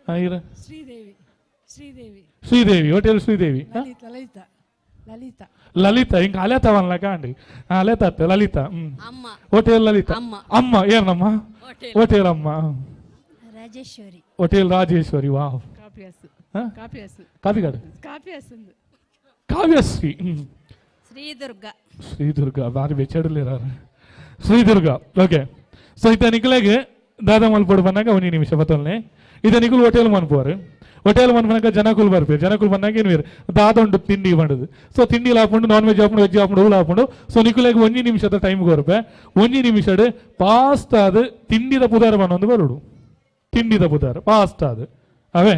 ಇರ ಶ್ರೀದೇವಿ ಶ್ರೀದೇವಿ ಶ್ರೀದೇವಿ ಹೋಟೆಲ್ ಶ್ರೀದೇವಿ ಲಲಿತಾ ಲಲಿತಾ ಲಲಿತಾ ಹಿಂಗೆ ಅಲೆತ ವನ್ಲ ಕಾಂಡಿ ಅಲೆತ ಅತ್ತೆ ಲಲಿತಾ ಹೋಟೆಲ್ ಲಲಿತಾ ಅಮ್ಮ ಏನಮ್ಮ ಹೋಟೆಲ್ ಅಮ್ಮ ರಾಜೇಶ್ವರಿ ಹೋಟೆಲ್ ರಾಜೇಶ್ವರಿ ವಾವ್ ಕಾಫಿ ಕಾಡು ಕಾವ್ಯಶ್ರೀ ಶ್ರೀದುರ್ಗ ಶ್ರೀದುರ್ಗ ಬಾರಿ ಬೆಚ್ಚಡಲಿರ ಶ್ರೀದುರ್ಗ ಓಕೆ ಸೊ ಇತ್ತ ನಿಖಲೆಗೆ ದಾದಾ ಮಲ್ಪೋಡು ಬಂದಾಗ ಒಂಜಿ ನಿಮಿಷ ಬತ್ತಲ್ನೆ ಇದ ನಿಖಲ್ ಹೋಟೆಲ್ ಮನ್ಪುವಾರು ಹೋಟೆಲ್ ಮನ್ಪನಕ ಜನಕುಲ್ ಬರ್ಪೇರು ಜನಕುಲ್ ಬಂದಾಗ ಏನು ದಾದ ಉಂಟು ತಿಂಡಿ ಮಾಡೋದು ಸೊ ತಿಂಡಿ ಹಾಕೊಂಡು ನಾನ್ ವೆಜ್ ಹಾಕೊಂಡು ವೆಜ್ ಹಾಕೊಂಡು ಹೂಳು ಹಾಕೊಂಡು ಸೊ ನಿಖಲೆಗೆ ಒಂಜಿ ನಿಮಿಷದ ಟೈಮ್ ಕೊರ್ಪೆ ಒಂಜಿ ನಿಮಿಷಡ್ ಫಾಸ್ಟ್ ಅದು ತಿಂಡಿದ ಪುದಾರ ಬನ್ನೊಂದು ಬರೋಡು ತಿಂಡಿದ ಪುದಾರ ಫಾಸ್ಟ್ ಅದು ಅವೇ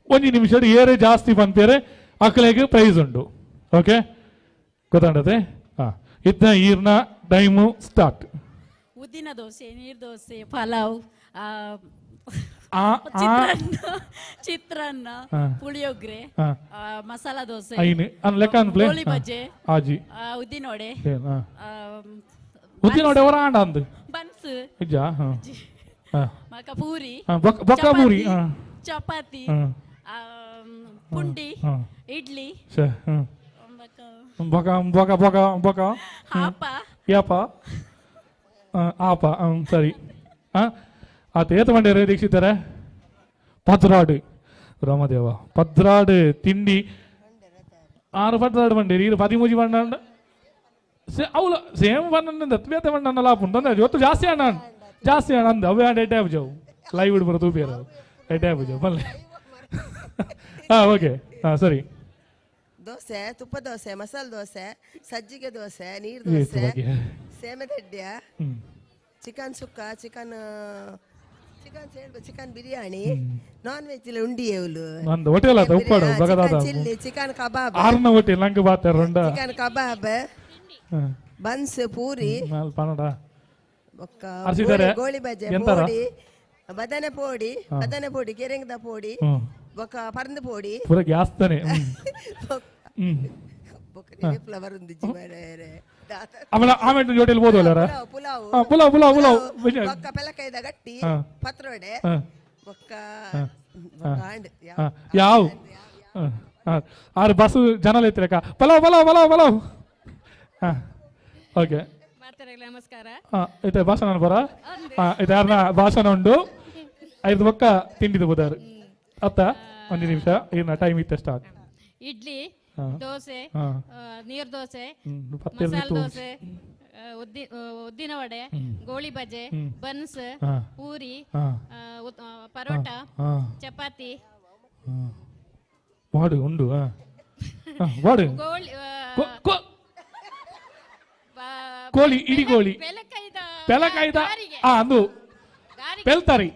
ಒಂಜಿ ನಿಮಿಷಡ್ ಏರೆ ಜಾಸ್ತಿ ಪನ್ಪೇರೆ ಅಕ್ಕಲೆಗೆ ಪ್ರೈಸ್ ಉಂಟು ಓಕೆ ಗೊತ್ತಾಂಡತೆ ಹಾಂ ಇದ್ನ ಈರ್ನ ಟೈಮು ಸ್ಟಾರ್ಟ್ ಉದ್ದಿನ ದೋಸೆ ನೀರು ದೋಸೆ ಪಲಾವ್ ಚಿತ್ರಾನ್ನ ಪುಳಿಯೋಗರೆ ಮಸಾಲಾ ದೋಸೆ ಗೋಳಿ ಬಜೆ ಆಜಿ ಉದ್ದಿನ ವಡೆ ಉದ್ದಿನ ವಡೆ ಹೊರ ಆಂಡ ಅಂದು ಬನ್ಸ್ ಇಜ್ಜಾ ಮಕ ಪೂರಿ ಬೊಕ್ಕ ಪೂರಿ ಚಪಾತಿ ಪುಂಡಿ ಇಡ್ಲಿ ಬೊಕ ಬೊಕ ಬೊಕ ಬೊಕ ಆಪ ಯಾಪ ಆಪ ಸರಿ ಹಾಂ ಆತ ಏತ ಮಂಡ್ಯರು ದೀಕ್ಷಿತಾರೆ ಪದ್ರಾಡು ರಾಮದೇವ ಪದ್ರಾಡು ತಿಂಡಿ ಆರು ಪದ್ರಾಡು ಮಂಡೇರಿ ಇದು ಪದಿಮೂಜಿ ಬಣ್ಣ ಅವಳು ಸೇಮ್ ಬಣ್ಣ ಬೇತೆ ಬಣ್ಣ ಲಾಪುಂಡು ತೊಂದರೆ ಇವತ್ತು ಜಾಸ್ತಿ ಅಣ್ಣ ಜಾಸ್ತಿ ಅಣ್ಣ ಅಂದ ಅವೇ ಎಡ್ಡೆ ಆಪುಜವು ಲೈವ್ ಇಡ್ಬರ ತೂಪಿಯರು ಎಡ್ಡೆ ಆಪುಜವು ಬಲ್ಲೆ ಹಾಂ ಓಕೆ ಹಾಂ ಸರಿ ದೋಸೆ ತುಪ್ಪ ದೋಸೆ ಮಸಾಲೆ ದೋಸೆ ಸಜ್ಜಿಗೆ ದೋಸೆ ನೀರು dosa ಸೇಮದಡ್ಡ್ಯ chicken sukka chicken chicken chicken biryani non veg ಉಂಡಿ ನಂದು ಹೋಟೆಲ್ ಆತ ಉಪ್ಪಾಡು ಬಗದಾದ ಚಿಲ್ಲಿ ಚಿಕನ್ ಕಬಾಬ್ ಆರ್ನ ಹೋಟೆಲ್ ನಂಗೆ ಬಾತಾರ ಉಂಡ ಚಿಕನ್ ಕಬಾಬ್ ಬನ್ಸ್ ಪೂರಿ ಪನ್ನಡ ಬೊಕ್ಕ ಅರ್ಸಿದ್ದಾರೆ ಗೋಳಿ ಬಜೆ ಎಂತಾರ? ಪೋಡಿ ಬದನೆ ಪೋಡಿ ಬದನೆ ಪೋಡಿ ಕೆರೆಂಗದ ಪೋಡಿ ಬೊಕ್ಕ ಪರಂದು ಪೋಡಿ ಪೂರ ಗ್ಯಾಸ್ ತಾನೆ ಬೊಕ್ಕ ಫ್ಲವರ್ ಉಂದು ಜಿಮರೆ ಆಮೇಲೆ ಆಮೇಲೆ ಹೋಟೆಲ್ ಹೋದವಲ್ಲ ಪುಲಾವ್ ಪುಲಾವ್ ಪುಲಾವ್ ಪುಲಾವ್ ಬೊಕ್ಕ ಪೆಲಕಾಯ್ದ ಗಟ್ಟಿ ಪತ್ರೊಡೆ ಬೊಕ್ಕ ಯಾವ ಆರು ಬಸ್ ಜನ ಐತಿರಕ್ಕ ಪಲಾವ್ ಪಲಾವ್ ಪಲಾವ್ ಪಲಾವ್ ಹಾಂ ಓಕೆ ನಮಸ್ಕಾರ ಹಾಂ ಇತ್ತೆ ಭಾಷಣ ಬರ ಹಾಂ ಇದು ಯಾರನ್ನ ಭಾಷಣ ಉಂಡು ಐದು ಬೊಕ್ಕ ತಿಂಡಿದು ಬುದಾರು ಅತ್ತ ಒಂದು ನಿಮಿಷ ಇನ್ನ ಟೈಮ್ ಇತ್ತೆ ಸ್ಟಾರ್ಟ್ ಇಡ್ಲಿ ದೋಸೆ ನೀರು ದೋಸೆ ಮಸಾಲೆ ದೋಸೆ ಉದ್ದಿನ ವಡೆ ಗೋಳಿ ಬಜೆ ಬನ್ಸ್ ಪೂರಿ ಪರೋಟ ಚಪಾತಿ ವಾಡು ಉಂಡು ವಾಡು ಕೋಳಿ ಇಡೀ ಕೋಳಿ ಬೆಲಕಾಯಿ ಪೆಲಕಾಯ್ದ ಅಂದು ಪೆಲ್ತರಿ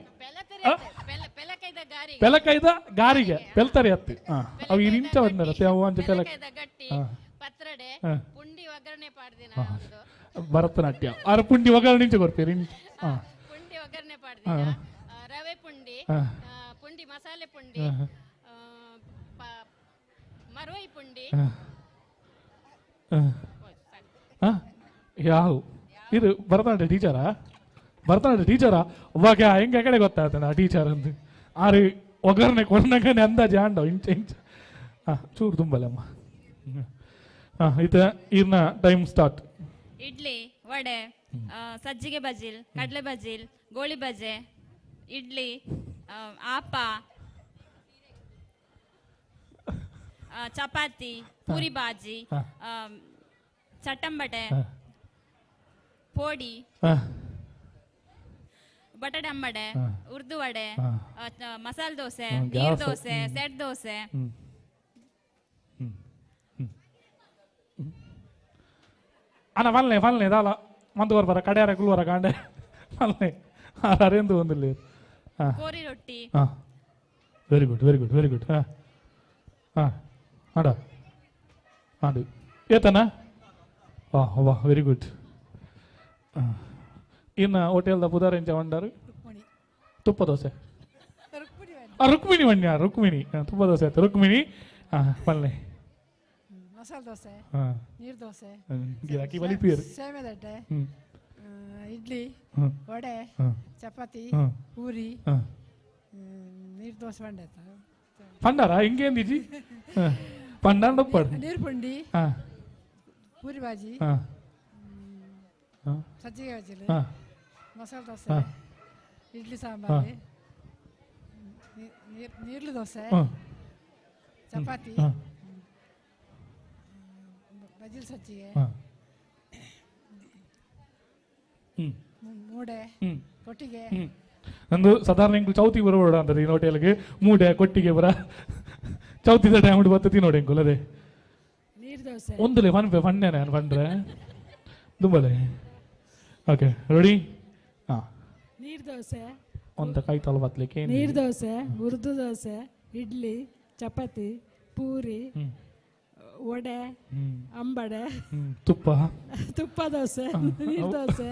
ಪೆಲಕಾಯ್ದ ಗಾರಿಗೆ ಪೆಲ್ತರಿ ಅತ್ತಿ ಅವು ಈ ನಿಂಚ ಬಂದರ ಅವು ಅಂಚ ಪೆಲಕ ಭರತನಾಟ್ಯ ಆರ ಪುಂಡಿ ಒಗ್ಗರಣೆ ನಿಂಚ ಕೊರ್ಪೇರಿ ಪುಂಡಿ ಒಗ್ಗರಣೆ ಪಾಡ್ದಿನ ರವೆ ಪುಂಡಿ ಪುಂಡಿ ಮಸಾಲೆ ಪುಂಡಿ ಮರುವೈ ಪುಂಡಿ ಯಾವ ಇದು ಭರತನಾಟ್ಯ ಟೀಚರಾ ಭರತನಾಟ್ಯ ಟೀಚರಾ ಒಬ್ಬಾಗ ಹೆಂಗೆ ಕಡೆ ಗೊತ್ತಾಗ್ತಾನೆ ಆ ಟೀಚರ್ ಅಂತ ಆರು ಒಗ್ಗರಣೆ ಕೊಡ್ನಾಗನೆ ಅಂದಾಜು ಆಂಡವ್ ಇಂಚ ಇಂಚ ಹಾಂ ಚೂರು ತುಂಬಲ್ಲಮ್ಮ ಹಾಂ ಈತ ಇರ್ನ ಟೈಮ್ ಸ್ಟಾರ್ಟ್. ಇಡ್ಲಿ ವಡೆ ಸಜ್ಜಿಗೆ ಬಜಿಲ್ ಕಡಲೆ ಬಜಿಲ್ ಗೋಳಿ ಬಜೆ ಇಡ್ಲಿ ಆಪ ಚಪಾತಿ ಪೂರಿ ಬಾಜಿ ಚಟ್ಟಂಬಟೆ ಪೋಡಿ ಬಟಾಟೆ ಅಂಬಡೆ ಉರ್ದು ವಡೆ ಮಸಾಲೆ ದೋಸೆ ನೀರ್ ದೋಸೆ ಸೆಟ್ ದೋಸೆ ಅಣ್ಣ ಮಲ್ನೆ ಮಲ್ನೆ ದಾಲ ಮಂದವರ್ ಬರ ಕಡೆಯಾರ ಕುಲ್ವರ ಕಾಂಡೆ ಮಲ್ನೆ ಅರೆಂದು ಒಂದಿಲ್ಲ ಕೋರಿ ರೊಟ್ಟಿ. ಹಾಂ very good very good very good. ಹಾಂ ಹಾಂ ಆಡ ಆಡು ಏತನ ವಾಹ್ ವಾಹ್ ವೆರಿ ಗುಡ್. ಇನ್ನು ಹೋಟೆಲ್ದ ಪುದಾರ್ ಎಂಚ వండారు ತುಪ್ಪ ದೋಸೆ ರುಕ್ಮಿಣಿ ವಣ್ಯ ರುಕ್ಮಿಣಿ ತುಪ್ಪ ದೋಸೆ ಆಯ್ತು ರುಕ್ಮಿಣಿ ಪಲ್ಲೆ ಮಸಾಲೆ ದೋಸೆ ನೀರು ದೋಸೆ ಗಿರಾಕಿ ಬಲಿ ಪೀರ್ ಸೇಮೆದಡ್ಡೆ ಇಡ್ಲಿ ವಡೆ ಚಪಾತಿ ಪೂರಿ ನೀರು ದೋಸೆ ಬಂಡೆ ಪಂಡಾರ ಹಿಂಗೇಂದಿಜಿ ಪಂಡಾರ ನೀರು ಪುಂಡಿ ಪೂರಿ ಬಾಜಿ ಸಜ್ಜಿಗೆ ಬಜ್ಜಿಲು ಮಸಾಲೆ ದೋಸೆ ಇಡ್ಲಿ ಸಾಂಬಾರು ನೀರ್ಲು ದೋಸೆ ಚಪಾತಿ ಬಜಿಲ್ ಸಜ್ಜಿಗೆ ಮೂಡೆ ಕೊಟ್ಟಿಗೆ. ನಂದು ಸಾಧಾರಣ ಎಂಕು ಚೌತಿ ಬರಬೇಡ ಅಂತಾರೆ ಈ ಹೋಟೆಲ್ಗೆ ಮೂಡೆ ಕೊಟ್ಟಿಗೆ ಬರ ಚೌತಿದ ಟೈಮ್ ಬರ್ತತಿ ನೋಡಿ ಎಂಕುಲ್ ಅದೇ ಒಂದುಲೆ ಫನ್ ಫಣ್ಣೆ ನಾನು ಪಂಡ್ರೆ ದುಂಬಲೆ. Okay ready. ಹಾಂ ನೀರು ದೋಸೆ ಒಂದು ಕೈ ತಲೆ ಬತ್ತಲಿಕ್ಕೆ ನೀರು ದೋಸೆ ಉರ್ದು ದೋಸೆ ಇಡ್ಲಿ ಚಪಾತಿ ಪೂರಿ ವಡೆ ಅಂಬಡೆ ತುಪ್ಪ ತುಪ್ಪ ದೋಸೆ ನೀರು ದೋಸೆ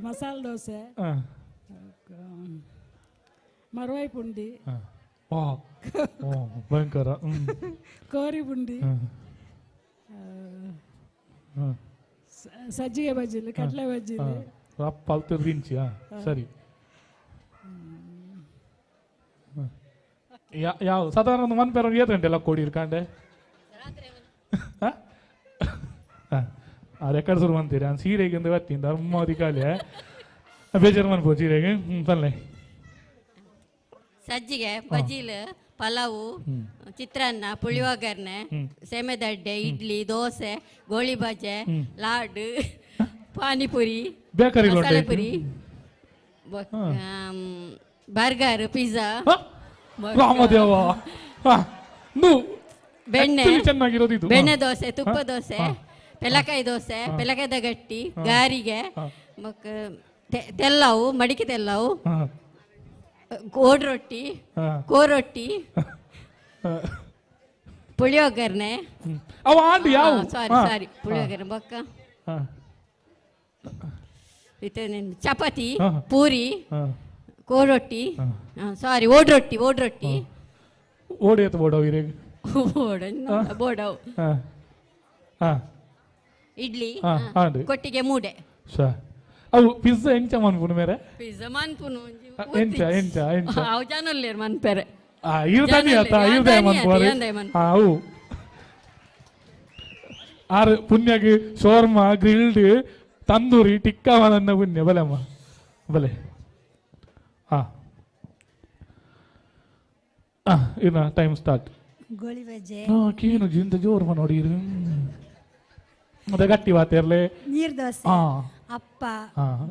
ಮಸಾಲೆ ದೋಸೆ ಮರವಾಯಿ ಪುಂಡಿ ಭಯಂಕರ ಕೋರಿ ಪುಂಡಿ ಸಜ್ಜಿಗೆ ಬಜ್ಜಿಲು ಕಡಲೆ ಬಜ್ಜಿಲು ಪಲ್ತು ರಿಂಚಿ. ಸರಿ ಯಾವ ಸಾಧಾರಣ ಒಂದು ಒನ್ ಪೇರ್ ಏತ್ ಗಂಟೆ ಎಲ್ಲ ಕೊಡಿ ಇರ್ಕಂಡೆ ಆ ರೆಕಾರ್ಡ್ ಶುರು ಅಂತೀರಿ ನಾನು ಸೀರೆಗೆ ಒಂದು ಬರ್ತೀನಿ ಅಮ್ಮದಿ ಖಾಲಿ ಬೇಜಾರು ಮನ್ಪೋ ಸೀರೆಗೆ. ಹ್ಞೂ ಪಲ್ಲೆ ಸಜ್ಜಿಗೆ ಬಜಿಲ್ ಪಲಾವು ಚಿತ್ರಾನ್ನ ಪುಳಿಯೋಗರ್ನೆ ಸೇಮೆದಡ್ಡೆ ಇಡ್ಲಿ ದೋಸೆ ಗೋಳಿ ಬಜೆ ಲಾಡು ಪಾನಿಪುರಿ ಮಸಾಲೆ ಪುರಿ ಬರ್ಗರ್ ಪಿಜ್ಜಾ ರಾಮದೇವ ಬೆಣ್ಣೆ ಚೆನ್ನಾಗಿರೋದು ಬೆಣ್ಣೆ ದೋಸೆ ತುಪ್ಪ ದೋಸೆ ಪೆಲಕಾಯಿ ದೋಸೆ ಪೆಲಕಾಯ್ದ ಗಟ್ಟಿ ಗಾರಿಗೆ ತೆಲ್ಲವು ಮಡಿಕೆ ತೆಲ್ಲವು ಕೋಡ್ ರೊಟ್ಟಿ ಕೋರೊಟ್ಟಿ ಪುಳಿಯೋಗರ್ನೆ ಸಾರಿ ಸಾರಿ ಪುಳಿಯೋಗರ್ನೆ ಬೊಕ್ಕ ಚಪಾತಿ ಪೂರಿ ಕೋರೊಟ್ಟಿ ಸಾರಿ ಓಡ್ರೊಟ್ಟಿ ಓಡ್ರೊಟ್ಟಿ ಓಡಿ ಬೋಡವು ಬೋಡವು ಇಡ್ಲಿ ಕೊಟ್ಟಿಗೆ ಮೂಡೆ ಅವು ಪಿಜ್ಜಾ ಎಂಚ ಮನ್ಪುನು ಮೇರೆ ಪಿಜ್ಜಾ ಮನ್ಪುನು ಎಂಚ ಎಂಚ ಎಂಚ ಅವು ಜನಲ್ಲೇರು ಮನ್ಪೆರೆ ಇರ್ತಾನೆ ಆತ ಇರ್ದೆ ಮನ್ಪುವರು ಅವು ಆರು ಪುಣ್ಯಗೆ ಶೋರ್ಮಾ ಗ್ರಿಲ್ಡ್ ತಂದೂರಿ ಟಿಕ್ಕಾ ನನ್ನ ಪುಣ್ಯ ಬಲೆ ಅಮ್ಮ ಬಲೆ. ಹಾಂ ಹಾಂ ಇನ್ನ ಟೈಮ್ ಸ್ಟಾರ್ಟ್. ಗೋಳಿ ಬಜೆ ಕೇನು ಜಿಂತ ಜೋರು ನೋಡಿ ಮತ್ತೆ ಗಟ್ಟಿ ವಾತೇರ್ಲೆ ನೀರ್ ದೋಸೆ ಅಪ್ಪ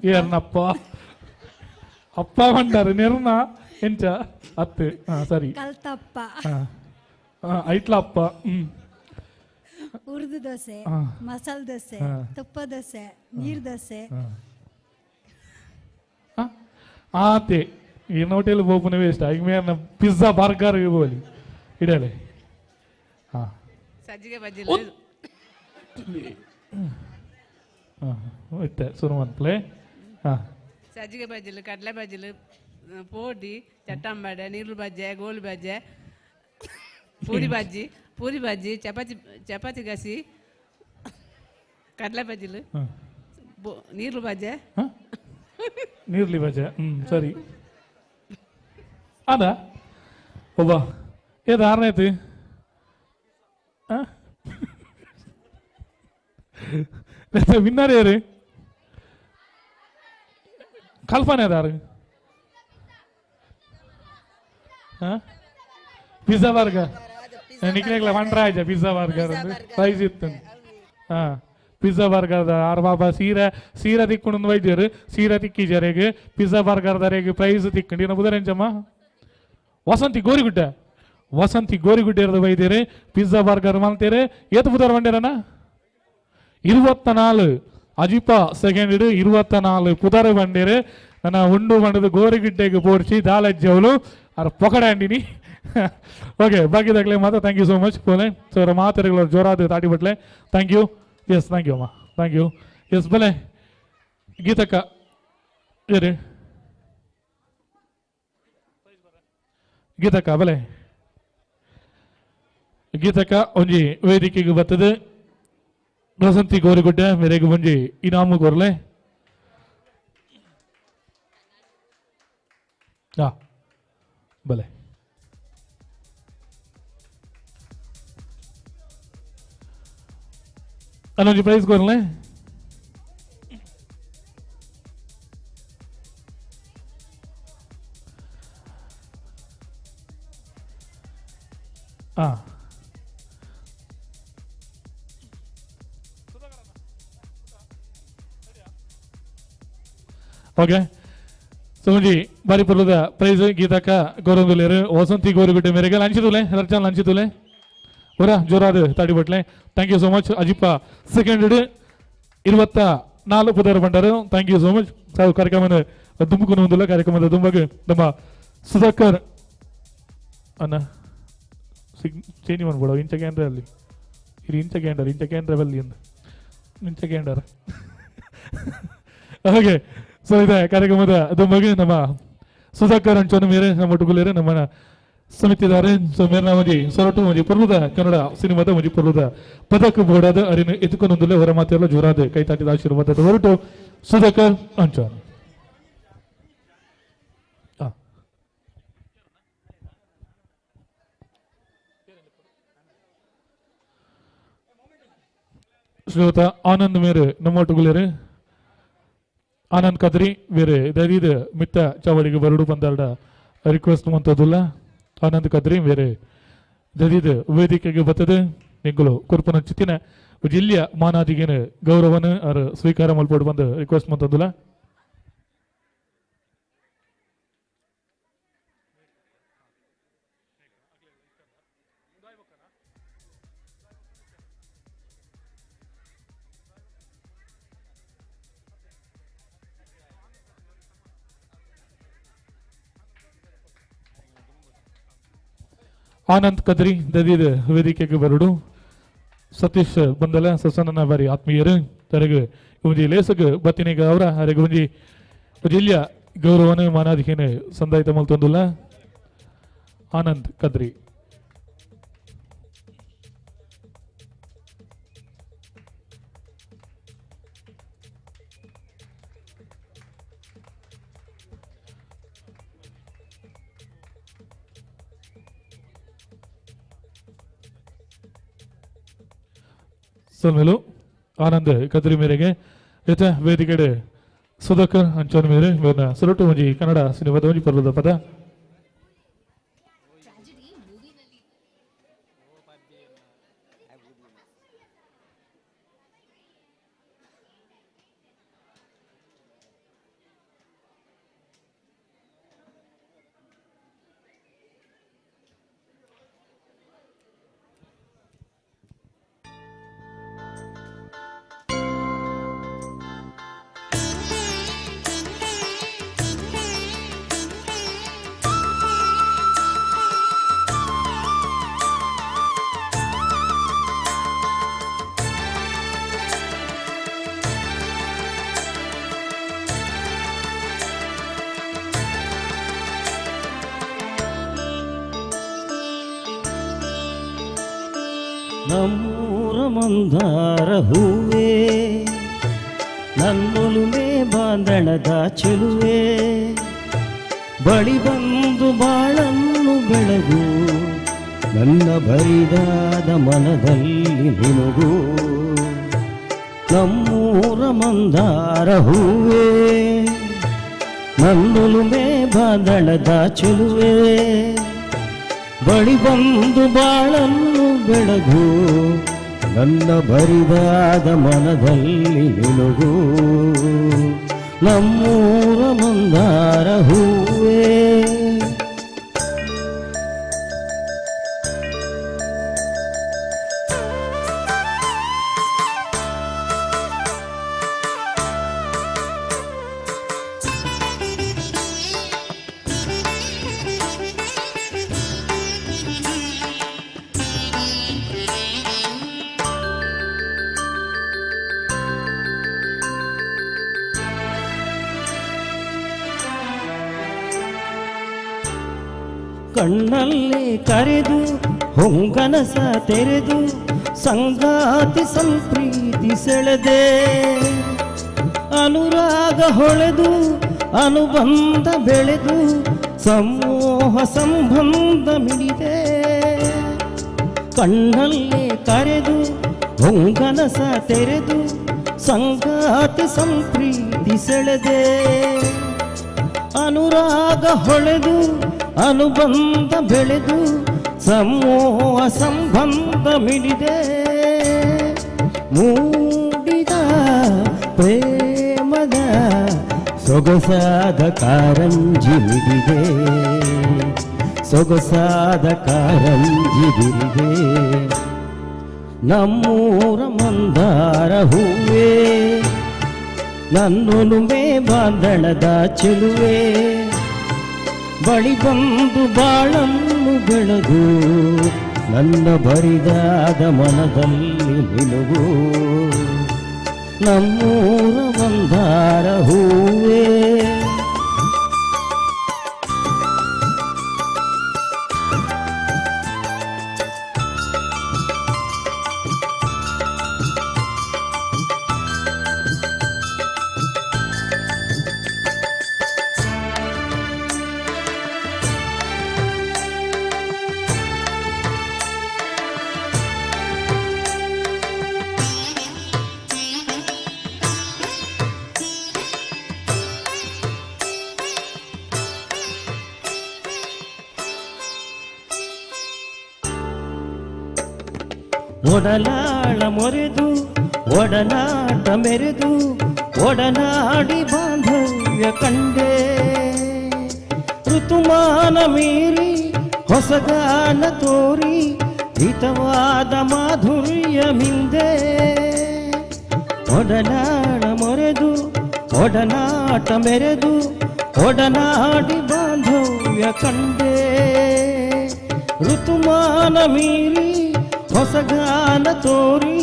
ಏರ್ನಪ್ಪ ಅಪ್ಪ ಬಂಡಾರು ನೆರ್ನ ಎಂಚ ಅತ್ತು ಸರಿ ಕಲ್ತಪ್ಪ ಐಟ್ಲಪ್ಪ. ಉರ್ದು ದೋಸೆ, ಮಸಾಲೆ ದೋಸೆ, ತುಪ್ಪ ದೋಸೆ, ನೀರು ದೋಸೆ. ಆತೆ ಈ ಹೋಟೆಲ್ ಬೋಪುನ ವೇಸ್ಟ್ ಈಗ ಮೇರ್ನ ಪಿಜ್ಜಾ ಬರ್ಗರ್ ಬೋಲಿ ಇಡಲೆ. ಹಾಂ ಸಜ್ಜಿಗೆ ಬಜ್ಜಿ ಇತ್ತೆ ಸುರು ಮನ್ಪ್ಲೆ. ಹಾಂ ಸಜ್ಜಿಗೆ ಬಜ್ಜಿಲು, ಕಡಲೆ ಬಜ್ಜಿಲು, ಪೋಡಿ, ಚಟ್ಟಂಬಡೆ, ನೀರು ಬಜ್ಜೆ, ಗೋಲು ಬಜ್ಜೆ, ಪೂರಿ ಬಜ್ಜಿ, ಪೂರಿ ಬಜ್ಜಿ, ಚಪಾತಿ, ಚಪಾತಿ ಗಸಿ, ಕಡಲೆ ಬಜ್ಜಿಲು, ನೀರು ಬಜ್ಜೆ, ನೀರ್ಲಿ ಬಜ್ಜೆ. ಹ್ಞೂ ಸರಿ ಅದ ಒಬ್ಬ ಏದು ಆರನೇತಿ ವಿನ್ನರ್ ಏರು ಕಲ್ಪನೆ ಅದಾರು. ಪಿಜ್ಜಾ ಬರ್ಗರ್ ನಿಕ್ಲೆಗ್ಲ ವಂಡ್ರಾಜ ಪಿಜ್ಜಾ ಬರ್ಗರ್ ಪ್ರೈಸ್ ಇತ್ತು. ಹಾಂ ಪಿಜ್ಜಾ ಬರ್ಗರ್ ಆರ್ ಬಾಬಾ ಸೀರೆ ಸೀರೆ ತಿಕ್ಕೊಂಡು ವೈದ್ಯರು ಸೀರೆ ತಿಕ್ಕಿಜರೆಗ್ ಪಿಜ್ಜಾ ಬರ್ಗರ್ ದರೆಗ್ ಪ್ರೈಸ್ ತಿಕ್ಕೊಂಡು ಇನ್ನು ಬುದರೆಂಚಮ್ಮ ವಸಂತಿ ಗೋರಿಗುಡ್ಡೆ, ವಸಂತಿ ಗೋರಿಗುಡ್ಡೆ ಇರೋದು ವೈದ್ಯರು ಪಿಜ್ಜಾ ಬರ್ಗರ್ ಮಾಡ್ತೀರಿ. ಏತು ಬುದರ್ ಬಂಡಿರಣ್ಣ? 24 ಅಜಿಪ ಸೆಕೆಂಡ್ 24 ಪುದರ್ ಬಂಡಿರು. ನನ್ನ ಉಂಡು ಬಂಡದು ಗೋರಿಗಿಡ್ಡೆಗೆ ಬೋರ್ಚಿ ದಾಲಜ್ಜವಳು ಅರ್ ಪೊಕಡಾಂಡಿನಿ. ಓಕೆ ಬಾಕಿದಾಗಲೇ ಮಾತ್ರ thank you so much ಪೋಲೆ. ಸೊ ಅವರ ಮಾತುಗಳು ಜೋರಾದ ತಾಟಿ ಬಟ್ಲೆ. Thank you. Yes thank you ಅಮ್ಮ, thank you. S ಬಲೆ ಗೀತಕ್ಕ ಏರಿ ಗೀತಕ್ಕ ಬಲೆ ಗೀತಕ್ಕ ಒಂಜಿ ವೇದಿಕೆಗೆ ಬರ್ತದೆ. ವಸಂತಿ ಗೋರಿಗುಡ್ಡೆ ಮೇರೆಗೆ ಒಂಜಿ ಇನಾಮು ಕೊರ್ಲೆ. ಬಲೆ ಅಲ್ಲೊಂಜಿ ಪ್ರೈಸ್ ಕೊರ್ಲೆ. ಹಾಂ ಓಕೆ ಸೊ ಒಂಜಿ ಬಾರಿ ಪುರ್ಲದ ಪ್ರೈಸ್ ಗೀತಕ್ಕ ಗೌರವಂದುಲೇರು ವಸಂತಿ ಗೋರಿಗುಡ್ಡೆ ಮೇರೆಗೆ ಲಂಚಿತುಲೆ ರರ್ಚನ್ ಲಂಚಿತುಲೆ ಒರ ಜೋರಾದ ತಾಡಿ ಬಟ್ಲೆ. Thank you so much. Ajipa second 24 ಪುದರ್ Bandaru. Thank you so much. ಸಾವು ಕಾರ್ಯಕ್ರಮದ ದುಂಬುಕು ಒಂದುಲ್ಲ ಕಾರ್ಯಕ್ರಮದ ದುಂಬಗ್ ನಮ್ಮ ಸುಧಾಕರ್ ಅನ್ನ ಸಿಗ್ ಚೇಂಜ್ ಮಾಡ್ಬೋಡ ಇಂಚ ಕ್ಯಾಂಡ್ರೆ ಅಲ್ಲಿ ಇದು ಇಂಚ ಕ್ಯಾಂಡರ್ ಇಂಚ ಕ್ಯಾಂಡ್ರೆ ಬಲ್ಲಿ ಅಂದ ಇಂಚ ಕ್ಯಾಂಡರ್. ಓಕೆ ಸೊ ಇದೆ ಕಾರ್ಯಕ್ರಮದ ದುಂಬಗ್ ನಮ್ಮ ಸುಧಾಕರ್ ಅಂಚೋನ ಮೇರೆ ನಮ್ಮ ಒಟ್ಟುಗುಲೇರು ನಮ್ಮ ಸಮಿತಿದಾರೆ. ಸೊ ಮೇರೆ ಒಂಜಿ ಸೊರಟು ಒಂಜಿ ಪೊರ್ಲುದ ಕನ್ನಡ ಸಿನಿಮಾದ ಒಂಜಿ ಪೊರ್ಲುದ ಪದಕ ಬೋಡಾದ ಅರಿನ ಎತ್ತುಕೊಂದೊಂದುಲ್ಲೆ ಹೊರ ಮಾತೆಲ್ಲ ಜೋರಾದ ಕೈ ತಾಟಿದ ಆಶೀರ್ವಾದದ ಹೊರಟು ಸುಧಾಕರ್ ಅಂಚೋನ್. ಶ್ರೀಯುತ ಆನಂದ್ ಮೇರೆ ನಮ್ಮೊಟ್ಟುಗುಲೇರು ಆನಂದ್ ಕದ್ರಿ ಬೇರೆ ದರೀದ ಮಿತ್ತ ಚಾವಡಿಗೆ ಬರಡು ಬಂದಾಡ ರಿಕ್ವೆಸ್ಟ್ ಮಂತದುಲ್ಲ. ಆನಂದ್ ಕದ್ರಿ ಬೇರೆ ದರೀದ ವೇದಿಕೆಗೆ ಬರ್ತದೆ ನಿಂಗಳು ಕುರ್ಪನ ಚಿತ್ತಿನ ಜಿಲ್ಲೆಯ ಮಾನಾದಿಗೇನು ಗೌರವನ ಅವ್ರ ಸ್ವೀಕಾರ ಮಲ್ಪೋಡು ಬಂದು ರಿಕ್ವೆಸ್ಟ್ ಮಂತದುಲ್ಲ. ಆನಂದ್ ಕದ್ರಿ ದದೀದ ವೇದಿಕೆಗೆ ಬರಡು. ಸತೀಶ್ ಬಂದಲ ಸಸನನ ಬಾರಿ ಆತ್ಮೀಯರು ತರಗ ಒಂಜಿ ಲೇಸಗ ಬತ್ತಿನಿಗ ಅವರ ಅರೆಗ ಒಂಜಿ ಜಿಲ್ಲೆಯ ಗೌರವನ ಮಾನಾಧಿಕೇನ ಸಂದಾಯಿತ ಮಲ್ತೊಂದುಲ್ಲ ಆನಂದ್ ಕದ್ರಿ. ಸಲ್ಮೇಲು ಆನಂದ್ ಕದ್ರಿ ಮೇರೆಗೆ ಜೊತೆ ವೇದಿಕೆಡೆ ಸುಧಾಕರ್ ಅಂಚೋನ್ ಮೇರೆ ಮೇರ್ನ ಸುರಟು ಒಂಜಿ ಕನ್ನಡ ಸಿನಿಮಾದ ಒಂಜಿ ಪರ್ಲದ ಪದ. ನಮ್ಮೂರ ಮಂದಾರ ಹೂವೇ ನನ್ನೊಲುಮೆ ಬಾಂಧಣದ ಚೆಲುವೆ ಬಳಿ ಬಂದು ಬಾಳನ್ನು ಬೆಳಗು ನನ್ನ ಬರಿದಾದ ಮನದಲ್ಲಿ ನಿನಗೂ ನಮ್ಮೂರ ಮಂದಾರ ಹೂವೇ ನನ್ನೊಲುಮೆ ಬಾಂಧಣದ ಚೆಲುವೆ ಬಳಿ ಬಂದು ಬಾಳನ್ನು ಬೆಳಗು ನನ್ನ ಬರಿದಾದ ಮನದಲ್ಲಿ ನಿನಗೂ ನಮ್ಮೂರ ಮಂದಾರ ಹೂವೇ. ಕಣ್ಣಲ್ಲಿ ಕರೆದು ಹೊಂಗನಸ ತೆರೆದು ಸಂಗಾತಿ ಸಂಪ್ರೀತಿ ಸೆಳೆದೆ ಅನುರಾಗ ಹೊಳೆದು ಅನುಬಂಧ ಬೆಳೆದು ಸಮೂಹ ಸಂಬಂಧ ಮಿಡಿದೆ. ಕಣ್ಣಲ್ಲಿ ಕರೆದು ಹೊಂಗನಸ ತೆರೆದು ಸಂಗಾತಿ ಸಂಪ್ರೀತಿ ಸೆಳೆದೆ ಅನುರಾಗ ಹೊಳೆದು ಅನುಬಂಧ ಬೆಳೆದು ಸಮೂಹ ಸಂಬಂಧ ಮಿಡಿದೆ. ಮೂಡಿದ ಪ್ರೇಮದ ಸೊಗಸಾದ ಕಾರಂಜಿ ಮಿಡಿದೆ ಸೊಗಸಾದ ಕಾರಂಜಿ ಬಿರಿದೆ. ನಮ್ಮೂರ ಮಂದಾರ ಹೂವೇ ನನ್ನೊಲುಮೆ ಬಾಂಧಣದ ಚೆಲುವೆ ಬಳಿ ಬಂದು ಬಾಳನ್ನು ಬೆಳಗು ನನ್ನ ಬರಿದಾದ ಮನದಲ್ಲಿ ನಿಲುವು ನಮ್ಮೂರ ಮಂದಾರ ಹೂವೇ. ಒಡಲಾಳ ಮೊರೆದು ಒಡನಾಟ ಮೆರೆದು ಒಡನಾಡಿ ಬಾಂಧವ್ಯ ಕಂಡೆ ಋತುಮಾನ ಮೀರಿ ಹೊಸಗಾನ ತೋರಿ ಹಿತವಾದ ಮಾಧುರ್ಯ ಮಿಂದೆ. ಒಡನಾಡ ಮೊರೆದು ಒಡನಾಟ ಮೆರೆದು ಒಡನಾಡಿ ಬಾಂಧವ್ಯ ಕಂಡೆ ಋತುಮಾನ ಮೀರಿ ಹೊಸಗಾನ ತೋರಿ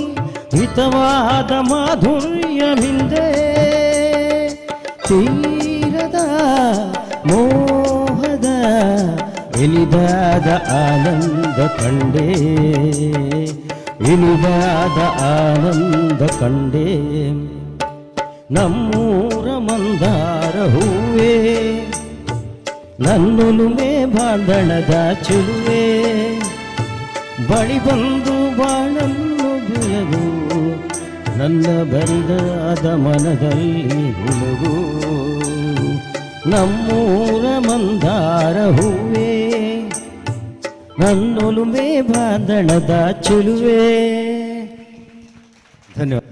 ಹಿತವಾದ ಮಾಧುರ್ಯ ಮಿಂದೆ. ತೀರದ ಮೋಹದ ಇನಿದಾದ ಆನಂದ ಕಂಡೆ ಇನಿದಾದ ಆನಂದ ಕಂಡೆ. ನಮ್ಮೂರ ಮಂದಾರ ಹೂವೇ ನನ್ನೊಲುಮೆ ಬಾಂಧಣದ ಚೆಲುವೆ ಬಳಿ ಬಂದು ಬಾಳನ್ನು ಬೆಳಗು ನನ್ನ ಬರಿದಾದ ಮನದಲ್ಲಿ ಹುಲುಗು ನಮ್ಮೂರ ಮಂದಾರ ಹೂವೇ ನನ್ನೊಲುಮೆ ಬಾಂಧಣದ ಚೆಲುವೆ. ಧನ್ಯವಾದ.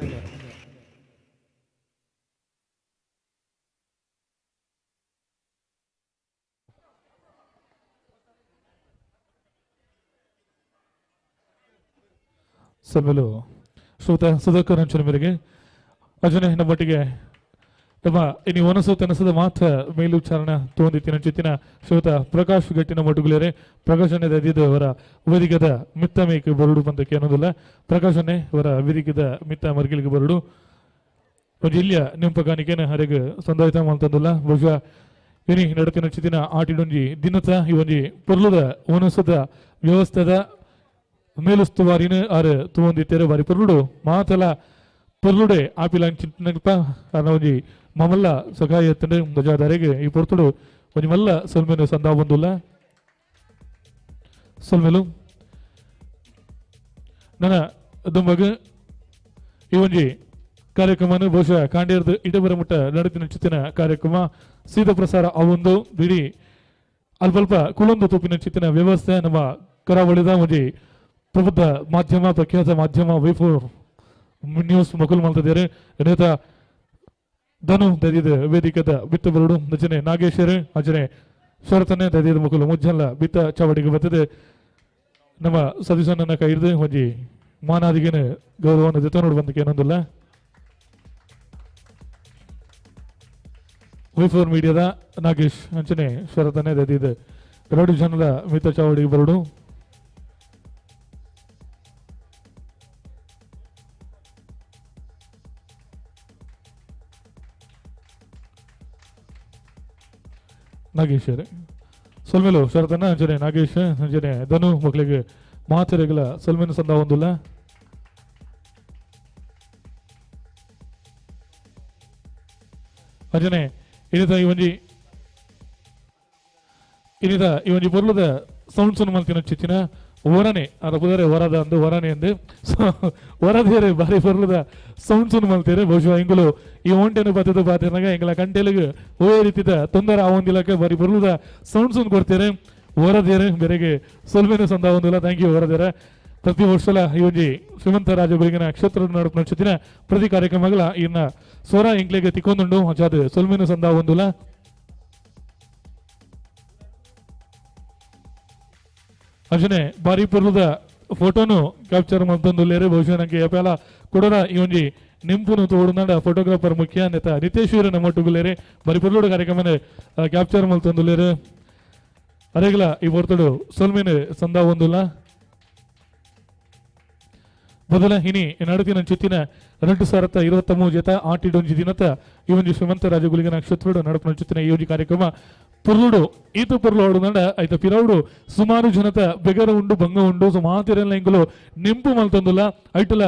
ಸಭೆಲು ಶ್ರೋತ ಸುಧಾಕರ್ ಅಂಚನ ಮೇರೆಗೆ ಅಜನೆ ನಮ್ಮೊಟ್ಟಿಗೆ ನಮ್ಮ ಇನ್ನು ಒನಸು ತನಸದ ಮಾತ್ರ ಮೇಲುಚ್ಚಾರಣ ತೋಂದಿತ್ತಿನ ಚಿತ್ತಿನ ಶ್ರೋತ ಪ್ರಕಾಶ್ ಗಟ್ಟಿನ ಮೊಟುಗುಲೇರೆ ಪ್ರಕಾಶನೇ ದದಿದು ಅವರ ವೇದಿಕದ ಮಿತ್ತ ಮೇಕೆ ಬರುಡು ಬಂದಕ್ಕೆ ಅನ್ನೋದಿಲ್ಲ. ಪ್ರಕಾಶನೇ ಅವರ ವೇದಿಕದ ಮಿತ್ತ ಮರ್ಗಿಲಿಗೆ ಬರುಡು ಒಂದು ಇಲ್ಲಿಯ ನಿಂಪಗಾನಿಕೆನ ಹರೆಗೆ ಸಂದಾಯಿತ ಮಾಡ್ತಂದಿಲ್ಲ. ಬಹುಶಃ ಇನಿ ನಡತಿನ ಚಿತ್ತಿನ ಆಟಿಡೊಂಜಿ ದಿನತ ಈ ಒಂಜಿ ಪೊರ್ಲುದ ಒನಸದ ವ್ಯವಸ್ಥೆದ ಮೇಲುಸ್ತುವಾರಿನ ಆರು ತೂವೊಂದಿತ್ತೇರು ಬಾರಿ ಪೊರ್ಲುಡು ಮಾತಲ ಪೊರ್ಲುಡೆ ಆಪಿಲ ಅಂಚಿನಲ್ಪ ಅರ್ನ ಒಂಜಿ ಮಮಲ್ಲ ಸಕಾಯ ಎತ್ತಂಡು ಧ್ವಜಾಧಾರಿಗೆ ಈ ಪೊರ್ತುಡು ಒಂಜಿ ಮಲ್ಲ ಸೊಲ್ಮೆನು ಸಂದಾ ಬಂದುಲ್ಲ ಸೊಲ್ಮೆಲು ನನ್ನ ದುಂಬಗ್ ಈ ಒಂಜಿ ಕಾರ್ಯಕ್ರಮನು ಬಹುಶಃ ಕಾಂಡೇರ್ದು ಇಡಬರ ಮುಟ್ಟ ನಡತಿನ ಚಿತ್ತಿನ ಕಾರ್ಯಕ್ರಮ ಸೀದಾ ಪ್ರಸಾರ ಅವೊಂದು ಬಿಡಿ ಅಲ್ಪ ಕುಳೊಂದು ತೂಪಿನ ಚಿತ್ತಿನ ವ್ಯವಸ್ಥೆ ನಮ್ಮ ಕರಾವಳಿದ ಒಂಜಿ ಪ್ರಬುದ್ಧ ಮಾಧ್ಯಮ ಪ್ರಖ್ಯಾತ ಮಾಧ್ಯಮ ವಿ4 ನ್ಯೂಸ್ ಮೊಕಲ್ ಮಾಡ್ತಿದ್ದಾರೆ ನೇತ ಧನು ದದಿದ ವೇದಿಕದ ಬಿತ್ತ ಬರಡು ಅಂಚನೆ ನಾಗೇಶ್ವರ ಅಂಚನೆ ಶರತನೆ ದದಿದ ಮುಕುಲು ಮುಜ್ಜಲ್ಲ ಬಿತ್ತ ಚಾವಡಿಗೆ ಬರ್ತದೆ ನಮ್ಮ ಸದಸ್ಯನನ್ನ ಕೈ ಹಿಡಿದು ಒಂಜಿ ಮಾನಾದಿಗೆನ ಗೌರವವನ್ನು ಜೊತೆ ನೋಡಿ ಬಂದಕ್ಕೆ ಏನೊಂದಿಲ್ಲ ವಿ4 ಮೀಡಿಯಾದ ನಾಗೇಶ್ ಅಂಚನೆ ಶರತನೆ ದದಿದ ಎರಡು ಜನದ ಮಿತ್ತ ಚಾವಡಿಗೆ ಬರಡು ನಾಗೇಶ್ವರ ಸೊಲ್ಮೆಲು ಶರತನ ಅಂಚನೆ ನಾಗೇಶ್ ಅಂಚನೆ ಧನು ಮಕ್ಕಳಿಗೆ ಮಾತೆರೆಗಳ ಸೊಲ್ಮೆನು ಸಂದ ಒಂದುಲ್ಲ ಅಂಚನೆ ಇನ್ನಿತ ಈ ಒಂಜಿ ಇನ್ನಿತ ಈ ಒಂಜಿ ಪೊರ್ಲದ ಸೌಂಡ್ಸ್ ಮಲ್ತಿನ ಚಿತ್ತಿನ ವರನೆ ಅದ ಪುದರೆ ವರದ ಅಂದು ವರನೆ ಅಂದು ಸೊ ವರದೇರೆ ಬಾರಿ ಪೊರ್ಲದ ಸೌಂಡ್ಸ್ ಮಲ್ತೇರೆ ಬಹುಶಃ ಇಂಗುಲು ಈ ಒಂಟೆನು ಬತ್ತದ ಬಾತಿನಾಗ ಎಂಗಳ ಕಂಟೆಲಿಗೆ ಓ ರೀತಿದ ತೊಂದರೆ ಆವೊಂದಿಲ್ಲಕ್ಕೆ ಬಾರಿ ಪೊರ್ಲದ ಸೌಂಡ್ಸ್ ಕೊಡ್ತೇರೆ ವರದೇರೆ ಬೇರೆಗೆ ಸೊಲ್ಮೆನು ಸಂದ ಒಂದಿಲ್ಲ. Thank you ವರದೇರೆ. ಪ್ರತಿ ವರ್ಷಲ ಈ ಒಂಜಿ ಶ್ರೀಮಂತ ರಾಜಗುಳಿಗಿನ ಕ್ಷೇತ್ರದ ನಡುಪಿನ ಚಿತ್ತಿನ ಪ್ರತಿ ಕಾರ್ಯಕ್ರಮಗಳ ಇನ್ನ ಸ್ವರ ಎಂಕ್ಲೆಗೆ ತಿಕ್ಕೊಂದುಂಡು ಅಂಚಾದ ಸೊಲ್ಮೆನು ಸಂದ ಒಂದುಲ್ಲ. ಅಂಚನೆ ಬಾರಿ ಪೊರ್ಲದ ಫೋಟೋನು ಕ್ಯಾಪ್ಚರ್ ಮಲ್ತೊಂದುಲ್ಲೇರು ಬಹುಶಃ ನಂಗೆ ಎಪೆಲ ಕೊಡೋರ ಈ ಒಂಜಿ ನಿಂಪುನು ತೋಡುನಾಡ ಫೋಟೋಗ್ರಾಫರ್ ಮುಖ್ಯ ನೆತ ನಿತೇಶ್ವರ ನಮ್ಮೊಟ್ಟುಗುಲ್ಲೇರು ಬಾರಿ ಪೊರ್ಲುಡು ಕಾರ್ಯಕ್ರಮನೆ ಕ್ಯಾಪ್ಚರ್ ಮಲ್ತೊಂದುಲ್ಲೇರು ಅರೆಗಲ ಈ ಪೊರ್ತುಡು ಸೊಲ್ಮೆನು ಸಂದ ಒಂದುಲ್ಲ. ಬದಲ ಇನಿ ನಡತಿನ ಚಿತ್ತಿನ 2023 ಜೊತೆ ಆಟಿಡೊಂಜಿ ದಿನತ ಈ ಒಂಜಿ ಶ್ರೀಮಂತ ರಾಜಗುಲಿಗನ ಕ್ಷೇತ್ರಡು ನಡಪನ ಚಿತ್ತಿನ ಈ ಒಂಜಿ ಕಾರ್ಯಕ್ರಮ ಪುರ್ಲುಡು ಈತ ಪುರ್ಲು ಆಡುನಂಡ ಐತ ಪಿರೌಡು ಸುಮಾರು ಜನತ ಬೆಗರ ಉಂಡು ಭಂಗ ಉಂಡು ಸೊ ಮಾತಿರಲ್ಲ ಎಂಗುಲು ನಿಂಪು ಮಲ್ತೊಂದುಲ್ಲ ಐಟಲ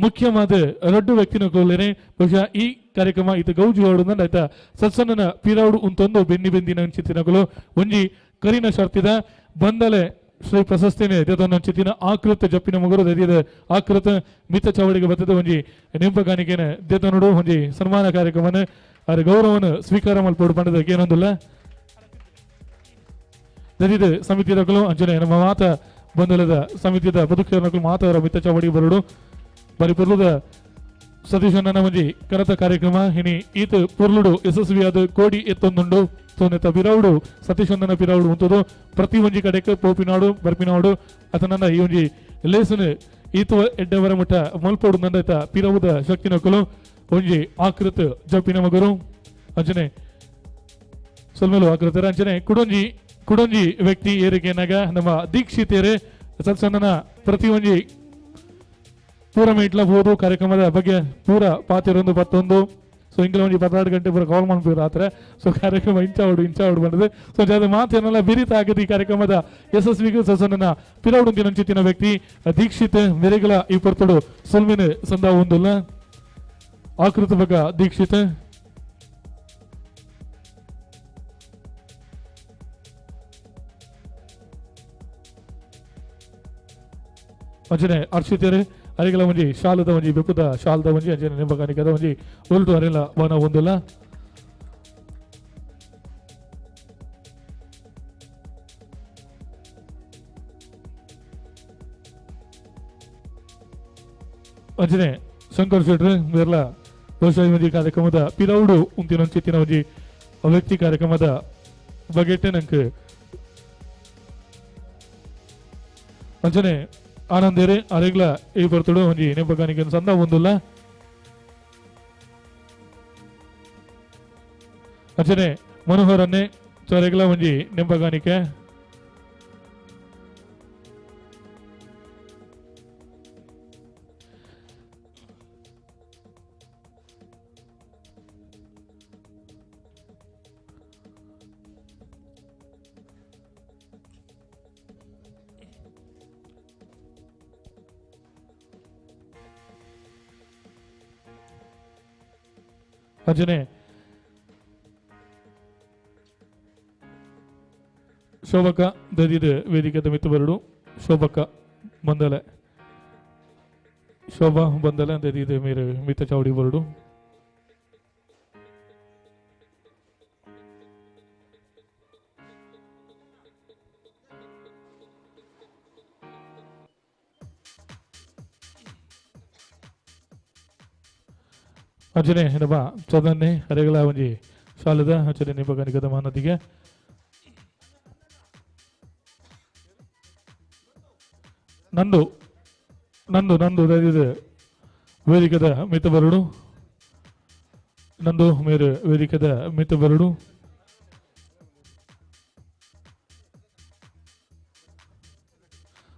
ಮುಖ್ಯವಾದ ರಡ್ಡು ವ್ಯಕ್ತಿನ ಕೋಲೇನೆ ಬಹುಶಃ ಈ ಕಾರ್ಯಕ್ರಮ ಈತ ಗೌಜು ಆಡುನಂಡ ಐತ ಸತ್ಸನ್ನನ ಪಿರೌಡು ಉಂತೊಂದು ಬೆನ್ನಿ ಬೆಂದಿನ ಚಿತ್ತಿನಗಳು ಒಂಜಿ ಕರಿನ ಶರ್ತಿದ ಬಂದಲೆ ಶ್ರೀ ಪ್ರಶಸ್ತಿನೇ ಚಿತ್ತಿನ ಆಕೃತ ಜಪ್ಪಿನ ಮಗರು ದದಿದ ಆಕೃತ ಮಿತ ಚಾವಡಿಗೆ ಬತ್ತದ ಒಂಜಿ ನಿಂಪಗಾನಿಕೆನ ದೇತನುಡು ಒಂಜಿ ಸನ್ಮಾನ ಕಾರ್ಯಕ್ರಮನ ಅದರ ಗೌರವವನ್ನು ಸ್ವೀಕಾರ ಮಲ್ಪೋಡು ಪಂಡದಕ್ಕೆ ಏನೊಂದಿಲ್ಲ. ದದಿದ ಸಮಿತಿದಕ್ಕಲು ಅಂಚನೆ ನಮ್ಮ ಮಾತ ಬಂದಲದ ಸಮಿತಿದ ಬದುಕರು ಮಾತವರ ಮಿತ ಚಾವಡಿಗೆ ಬರಡು ಬರಿ ಪೊರ್ಲುದ ಸತೀಶಣ್ಣನ ಒಂಜಿ ಕರತ ಕಾರ್ಯಕ್ರಮ ಇನಿ ಈತ ಪೊರ್ಲುಡು ಯಶಸ್ವಿಯಾದ ಕೋಡಿ ಎತ್ತೊಂದುಂಡು ಸೋನೆತ ಪಿರೌಡು ಸತೀಶಣ್ಣನ ಪಿರೌಡು ಉಂಟುದು ಪ್ರತಿ ಒಂಜಿ ಕಡೆಕ್ ಪೋಪಿನಾಡು ಬರ್ಪಿನಾಡು ಅತನನ್ನ ಈ ಒಂಜಿ ಲೇಸನು ಈತ ಎಡ್ಡೆವರ ಮುಟ್ಟ ಮಲ್ಪೋಡು ನಂದೈತ ಪಿರವುದ ಶಕ್ತಿ ನಕಲು ಒಂಜಿ ಆಕೃತ ಜಪ್ಪಿನ ಮಗರು ಅಂಚನೆ ಸೊಲ್ಮೆಲು ಆಕೃತರ ಅಂಚನೆ ಕುಡೊಂಜಿ ಕುಡೊಂಜಿ ವ್ಯಕ್ತಿ ಏರಿಕೆನಾಗ ನಮ್ಮ ದೀಕ್ಷಿತೇರೆ ಸತ್ಸನ್ನನ ಪ್ರತಿ ಒಂಜಿ ಪೂರ ಮೀಟ್ಲ ಹೋದು ಕಾರ್ಯಕ್ರಮದ ಬಗ್ಗೆ ಪೂರ ಪಾತಿರೊಂದು ಪತ್ತೊಂದು ಸೊ ಇಂಗ್ಲ ಒಂಜಿ 14 ಗಂಟೆ ಪೂರ ಕಾಲ್ ಮಾಡ್ಬಿಡ್ರು ಆತರ ಸೊ ಕಾರ್ಯಕ್ರಮ ಇಂಚಾವಡು ಇಂಚಾವಡು ಬಂದದೆ ಸೊ ಜಾದ ಮಾತೇನಲ್ಲ ಬಿರಿತ ಆಗದ ಈ ಕಾರ್ಯಕ್ರಮದ ಯಶಸ್ವಿಗೂ ಸಸನನ ಪಿರೌಡು ದಿನಂಚಿತ್ತಿನ ವ್ಯಕ್ತಿ ದೀಕ್ಷಿತ್ ಮೆರೆಗಳ ಈ ಪೊರ್ತುಡು ಸೊಲ್ಮಿನ ಸಂದ ಒಂದುಲ್ಲ ಆಕೃತ ಬಗ ದೀಕ್ಷಿತ್ ಅಂಚನೆ ಅರ್ಷಿತೇರೆ ಅರಿಗಳ ಒಂಜಿ ಶಾಲದ ಒಂಜಿ ಬೆಪ್ಪುದ ಶಾಲದ ಒಂಜಿ ಅಂಚನೆ ನಿಂಬಕಾನಿಕದ ಒಂಜಿ ಉಲ್ಟು ಅರಿಲ ವನ ಒಂದುಲ್ಲ. ಅಂಚನೆ ಶಂಕರ್ ಶೆಟ್ರು ಬೇರ್ಲ ಬಹುಶಃ ಒಂಜಿ ಕಾರ್ಯಕ್ರಮದ ಪಿರೌಡು ಉಂತಿನೊಂಚಿತ್ತಿನ ಒಂಜಿ ವ್ಯಕ್ತಿ ಕಾರ್ಯಕ್ರಮದ ಬಗೆಟ್ಟೆ ನಂಗೆ ಅಂಚನೆ ಆನಂದೇರೆ ಅರೆಗ್ಲ ಈ ಬರ್ತಡು ಒಂಜಿ ನೆಂಪಗಾನಿಗೆ ಸಂದ ಒಂದುಲ್ಲ. ಅಂಚನೆ ಮನೋಹರನ್ನೇ ಚೊರೆಗ್ಲ ಒಂಜಿ ನೆಂಪಗಾನಿಕೆ ಅಂಚನೆ ಶೋಭಕ ದದಿದ ವೇದಿಕೆದ ಮಿತ್ತು ಬರಡು ಶೋಭಕ ಬಂದಲೆ ಶೋಭಾ ಬಂದಲೆ ದದಿದ ಮೇರೆ ಮಿತ್ತ ಚಾವಡಿ ಬರಡು. ಅಂಚನೆ ನಮ್ಮ ಚದನ್ನೆ ಅರೆಗಳ ಒಂಜಿ ಶಾಲೆದ ಅಂಚನೆ ನಿಂಬ ಮಾನದಿಗೆ ನಂದು ನಂದು ನಂದು ದಯವಿದು ವೇದಿಕೆದ ಮಿತ ಬರಡು ನಂದು ಮೇರೆ ವೇದಿಕೆದ ಮಿತ ಬರಡು.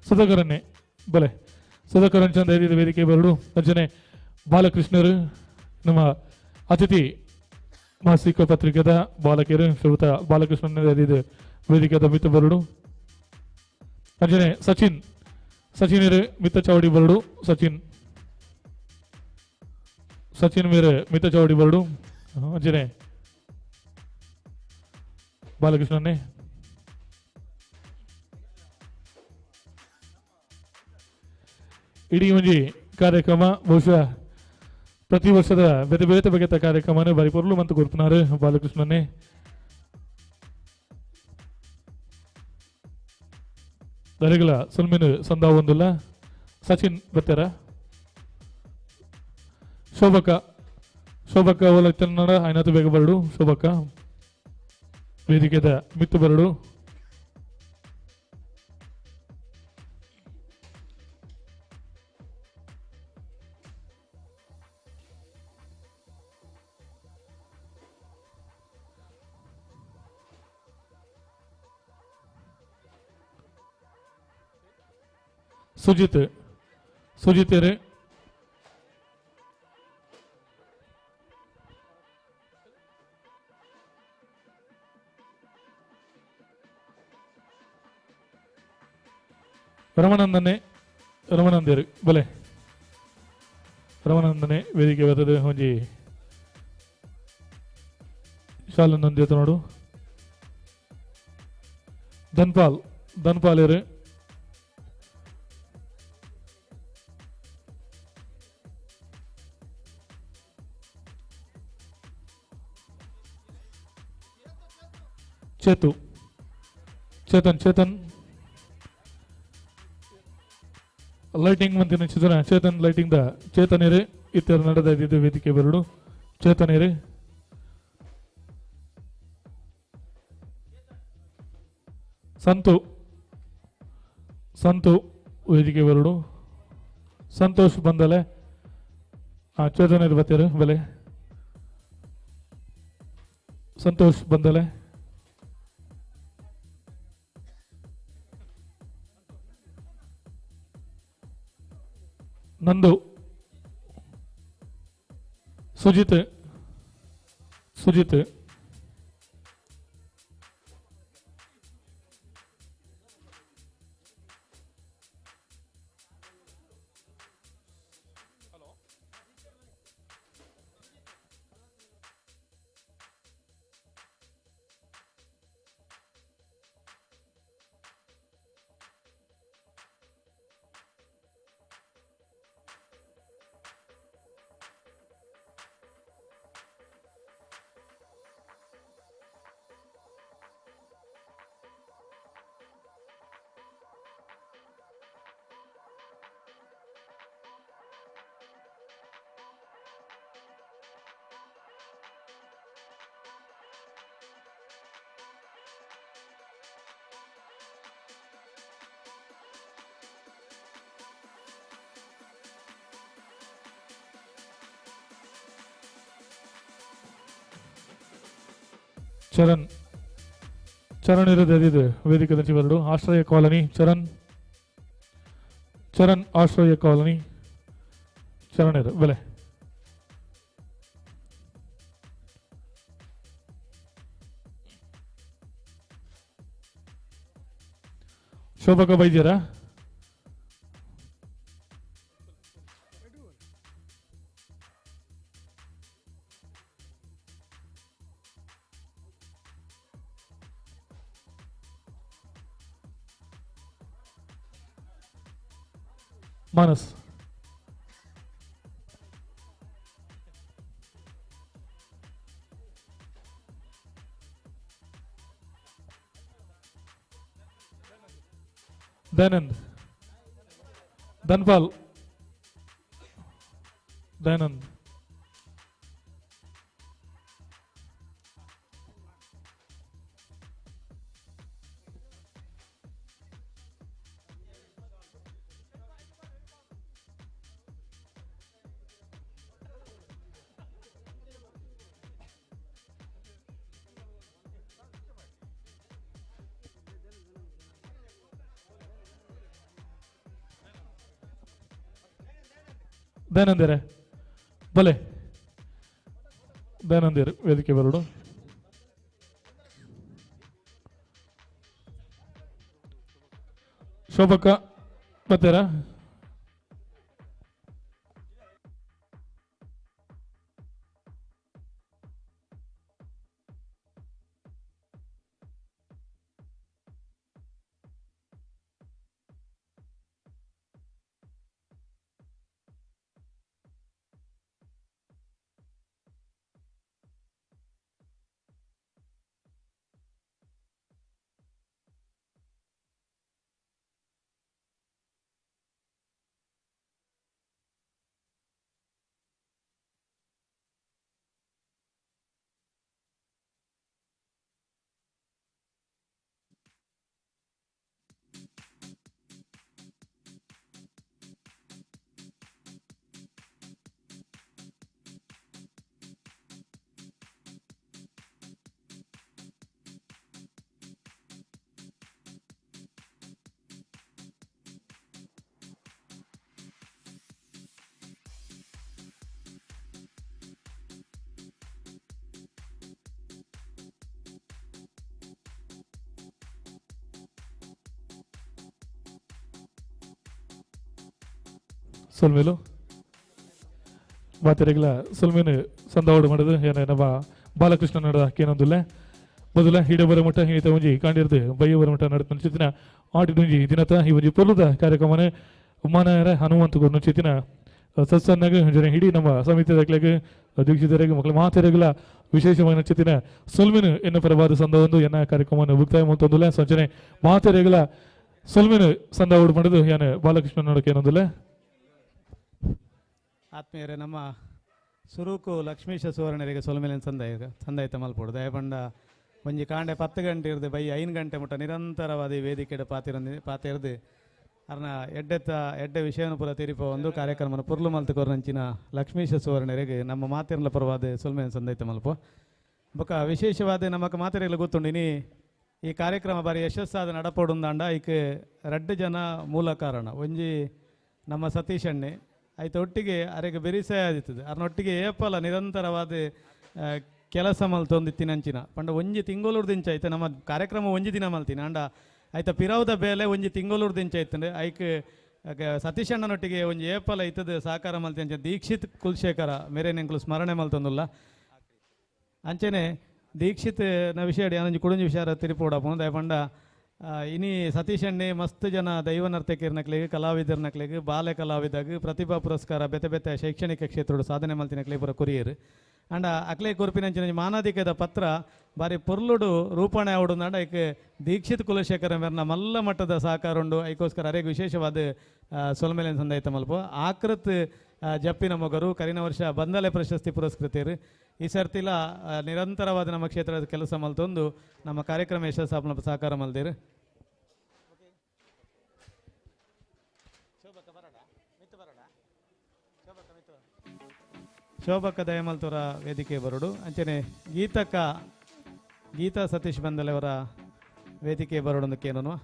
ಸುಧಾಕರನ್ನೇ ಬಲೆ ಸುಧಾಕರನ್ ಚಂದ ದಯವಿದು ವೇದಿಕೆ ಬರಡು. ಅಂಚನೆ ಬಾಲಕೃಷ್ಣರು ನಮ್ಮ ಅತಿಥಿ ಮಾಸಿಕ ಪತ್ರಿಕೆದ ಬಾಲಕಿಯರು ಶ್ರೀಯುತ ಬಾಲಕೃಷ್ಣನ್ ದಯವಿದು ವೇದಿಕೆದ ಮಿತ ಬರಡು. ಅಂಚನೆ ಸಚಿನ್ ಸಚಿನ್ ಮಿತ್ತ ಚಾವಡಿ ಬರಡು ಸಚಿನ್ ಸಚಿನ್ ಮೇರೆ ಮಿತ್ತ ಚಾವಡಿ ಬರಡು. ಅಂಚನೆ ಬಾಲಕೃಷ್ಣನ್ನೇ ಇಡೀ ಒಂಜಿ ಕಾರ್ಯಕ್ರಮ ಬಹುಶಃ ಪ್ರತಿ ವರ್ಷದ ಬೇತೆ ಬೇತೆ ಬಗೆತ ಕಾರ್ಯಕ್ರಮನೇ ಬಾರಿ ಪೊರ್ಲು ಮಂತು ಕೊರ್ಪುನಾರು ಬಾಲಕೃಷ್ಣನ್ನೇ. ದರೆಗಳ ಸುಲ್ಮಿನ ಸಂದ ಒಂದುಲ್ಲ ಸಚಿನ್ ಬತ್ತಾರ ಶೋಭಕ ಶೋಭಕ್ಕ ಓಲ ಕನ್ನಡ ಐನಾತು ಬೇಗ ಬರಡು ಶೋಭಕ್ಕ ವೇದಿಕೆದ ಮಿತ್ತು ಬರಡು. ಸುಜಿತ್ ಸುಜಿತ್ ರಮನಂದನೆ ರಮನಂದೇರು ಬಲೆ ರಮನಂದನೆ ವೇದಿಕೆ ಬರ್ತದೆ ಒಂಜಿ ಶಾಲನಂದಿ ನೋಡು. ಧನ್ಪಾಲ್ ಧನ್ಪಾಲ್ ಇರು ಚೇತು ಚೇತನ್ ಚೇತನ್ ಲೈಟಿಂಗ್ ಮಂತಿನ ಚಿತ್ರ ಚೇತನ್ ಲೈಟಿಂಗ್ the Chetan ಇರು ಇತರ ನಡೆದ ಇದ್ದು ವೇದಿಕೆ ಬರಡು ಚೇತನ್ ಇರು. ಸಂತು ಸಂತು ವೇದಿಕೆ ಬರಡು. ಸಂತೋಷ್ ಬಂದಲೆ ಚೇತನ್ ಇರು ಬತ್ತೀರು ಬಲೆ ಸಂತೋಷ್ ಬಂದಲೆ. ನಂದು ಸುಜಿತ್ ಸುಜಿತ್ ಚರಣ್ ಚರಣ್ ಇರೋದು ಅದಿದೆ ವೇದಿಕೆ ಬರಡು. ಆಶ್ರಯ ಕಾಲೋನಿ ಚರಣ್ ಚರಣ್ ಆಶ್ರಯ ಕಾಲೋನಿ ಚರಣ್ ಇರು ಬೆಲೆ. ಶೋಭಕ ಬೈದ್ಯರಾ ಮಾನಸ್ ದಯಾನಂದ್ ಧನ್ಪಾಲ್ ದಯಾನಂದ್ ದಯಾನಂದರೆ ಬಲೆ ದಯಾನಂದೇರು ವೇದಿಕೆ ಬರೋಡು. ಶೋಭಕ್ಕ ಬರ್ತೀರಾ? ಸೊಲ್ಮೇಲು ಮಾತೆರೆಗ್ಲ ಸೊಲ್ಮೇನು ಸಂದಾವಡು ಮಾಡೋದು ಏನ ನಮ್ಮ ಬಾಲಕೃಷ್ಣ ನಡ ಕೇನೊಂದುಲ್ಲೆ ಮೊದಲ ಹಿಡಬರ ಮಠ ಹಿಡಿತ ಒಂಜಿ ಕಾಂಡಿರ್ದು ಬೈಯವರ ಮಠ ನಡತ ಚಿತ್ತಿನ ಆಟಿಡುಂಜಿ ದಿನತ ಈ ಒಂಜಿ ಪೊರ್ಲುದ ಕಾರ್ಯಕ್ರಮನೆ ಉಮಾನಾಯರ ಹನುಮಂತ ಗುರು ಚಿತ್ತಿನ ಸತ್ಸನ್ನಾಗ ಹಿಡೀ ನಮ್ಮ ಸಮಿತಿದಾಕ್ಲೆಗ್ ದೀಕ್ಷಿತರಿಗೆ ಮಕ್ಕಳ ಮಾತೆರೆಗ್ಲ ವಿಶೇಷವಾಗಿ ಚಿತ್ತಿನ ಸೊಲ್ಮೇನು ಎನ್ನ ಪರವಾದ ಸಂದ ಒಂದು ಎನ್ನ ಕಾರ್ಯಕ್ರಮವನ್ನು ಮುಕ್ತಾಯ ಮಂತೊಂದುಲ್ಲೆ ಸಂಚನೆ ಮಾತೆರೆಗ್ಲ ಸೊಲ್ಮೇನು ಸಂದಾವಡು ಮಾಡೋದು ಏನ ಬಾಲಕೃಷ್ಣ ನೋಡಕ್ಕೆ ಏನೊಂದುಲ್ಲೆ. ಆತ್ಮೀಯರೇ, ನಮ್ಮ ಸುರುಕು ಲಕ್ಷ್ಮೀಶ ಸುವರ್ಣರಿಗೆ ಸೊಲ್ಮೇಲಿನ ಸಂದಾಯಿತ ಮಲ್ಪೋಡು. ದಯಪಂಡ ಒಂಜಿ ಕಾಂಡೆ 10 ಗಂಟೆ ಇರ್ದು ಬೈ 5 ಗಂಟೆ ಮುಟ್ಟ ನಿರಂತರವಾದ ಈ ವೇದಿಕೆಡೆ ಪಾತಿರ್ದು ಅರ್ನ ಎಡ್ಡೆತ್ತ ಎಡ್ಡೆ ವಿಷಯವನ್ನು ಪೂರ ತೀರಿಪ ಒಂದು ಕಾರ್ಯಕ್ರಮನ ಪುರ್ಲು ಮಲ್ತು ಕೊರ್ನಂಚಿನ ಲಕ್ಷ್ಮೀಶ ಸುವರ್ಣರಿಗೆ ನಮ್ಮ ಮಾತಿರ್ಲ ಪರವಾದ ಸೊಲ್ಮೇಲಿನ ಸಂದಾಯಿತ ಮಲ್ಪ. ಬೊಕ ವಿಶೇಷವಾದ ನಮಕ್ ಮಾತಿರಲು ಗೊತ್ತುಂಡು ಇನಿ ಈ ಕಾರ್ಯಕ್ರಮ ಬಾರಿ ಯಶಸ್ಸಾದ ನಡಪೋಡುಂದಾಂಡ ಐಕ್ ರಡ್ಡು ಜನ ಮೂಲ ಕಾರಣ. ಒಂಜಿ ನಮ್ಮ ಸತೀಶ್ ಅಣ್ಣೆ ಆಯ್ತು ಒಟ್ಟಿಗೆ ಅರೆಗೆ ಬೆರಿಸಾಯ ಆದಿತ್ತದೆ ಅರ್ನೊಟ್ಟಿಗೆ ಏಪಲ ನಿರಂತರವಾದ ಕೆಲಸ ಮಲ್ತೊಂದಿತ್ತಿನಂಚಿನ ಪಂಡ ಒಂಜಿ ತಿಂಗಳೂರು ದಿಂಚ ಐತೆ ನಮ್ಮ ಕಾರ್ಯಕ್ರಮ ಒಂಜಿ ದಿನ ಮಲ್ತಿನ ಅಂಡ ಆಯ್ತ ಪಿರವುದ ಬೇಲೆ ಒಂಜಿ ತಿಂಗಳೂರು ದಿಂಚ ಐತಂಡೆ ಐಕ್ ಸತೀಶ್ ಅಣ್ಣನೊಟ್ಟಿಗೆ ಒಂಜಿ ಏಪಲ ಐತದ ಸಹಕಾರ ಮಲ್ತಿ ಅಂಚ ದೀಕ್ಷಿತ್ ಕುಲಶೇಖರ ಮೇರೆ ನೆಂಕುಲು ಸ್ಮರಣೆ ಮಲ್ತೊಂದುಲ್ಲ. ಅಂಚನೆ ದೀಕ್ಷಿತ್ ನ ವಿಷಯ ಅಡಿ ಕುಡುಂಜಿ ವಿಷಯ ತಿರುಪೋಡಪ್ಪು ದಯಪಂಡ ಇನಿ ಸತೀಶ್ ಅಣ್ಣೆ ಮಸ್ತ್ ಜನ ದೈವ ನರ್ತಕಿಯರ್ನಕ್ಲೆಗ್ ಕಲಾವಿದರ್ನಕ್ಲೆಗ್ ಬಾಲೆ ಕಲಾವಿದಾಗ ಪ್ರತಿಭಾ ಪುರಸ್ಕಾರ ಬೇತೆ ಬೇತೆ ಶೈಕ್ಷಣಿಕ ಕ್ಷೇತ್ರಡು ಸಾಧನೆ ಮಲ್ತಿನಕ್ಲೆ ಪೂರ ಕೊರಿಯರ್ ಅಂಡ ಅಕ್ಲೆ ಕೊರ್ಪಿನಂಚಿನ ಮಾನಾಧಿಕದ ಪತ್ರ ಬಾರಿ ಪೊರ್ಲುಡು ರೂಪಣೆ ಆವಡು ಐಕ್ ದೀಕ್ಷಿತ್ ಕುಲಶೇಖರ ಮೇರ್ನ ಮಲ್ಲ ಮಟ್ಟದ ಸಹಕಾರ ಉಂಡು. ಐಕೋಸ್ಕರ ಅರೇಗ್ ವಿಶೇಷವಾದ ಸೊಲ್ಮೇಲಿನ ಸಂದಾಯಿತ ಮಲ್ಪ. ಆಕೃತ್ ಜಪ್ಪಿನ ಮೊಗರು ಕರಿನ ವರ್ಷ ಬಂದಲೆ ಪ್ರಶಸ್ತಿ ಪುರಸ್ಕೃತರು ಈ ಸರ್ತಿಲ ನಿರಂತರವಾದ ನಮ್ಮ ಕ್ಷೇತ್ರದ ಕೆಲಸ ಮಲ್ತೊಂದು ನಮ್ಮ ಕಾರ್ಯಕ್ರಮ ಯಶಸ್ಸಾಪನ ಸಹಕಾರ ಮಲ್ದಿರು. ಶೋಭಕ್ಕ ದಯಮಲ್ತವರ ವೇದಿಕೆ ಬರೋಡು. ಅಂಚನೆ ಗೀತಕ್ಕ ಗೀತಾ ಸತೀಶ್ ಬಂದಲೆಯವರ ವೇದಿಕೆ ಬರೋಡೊಂದಕ್ಕೇನೋ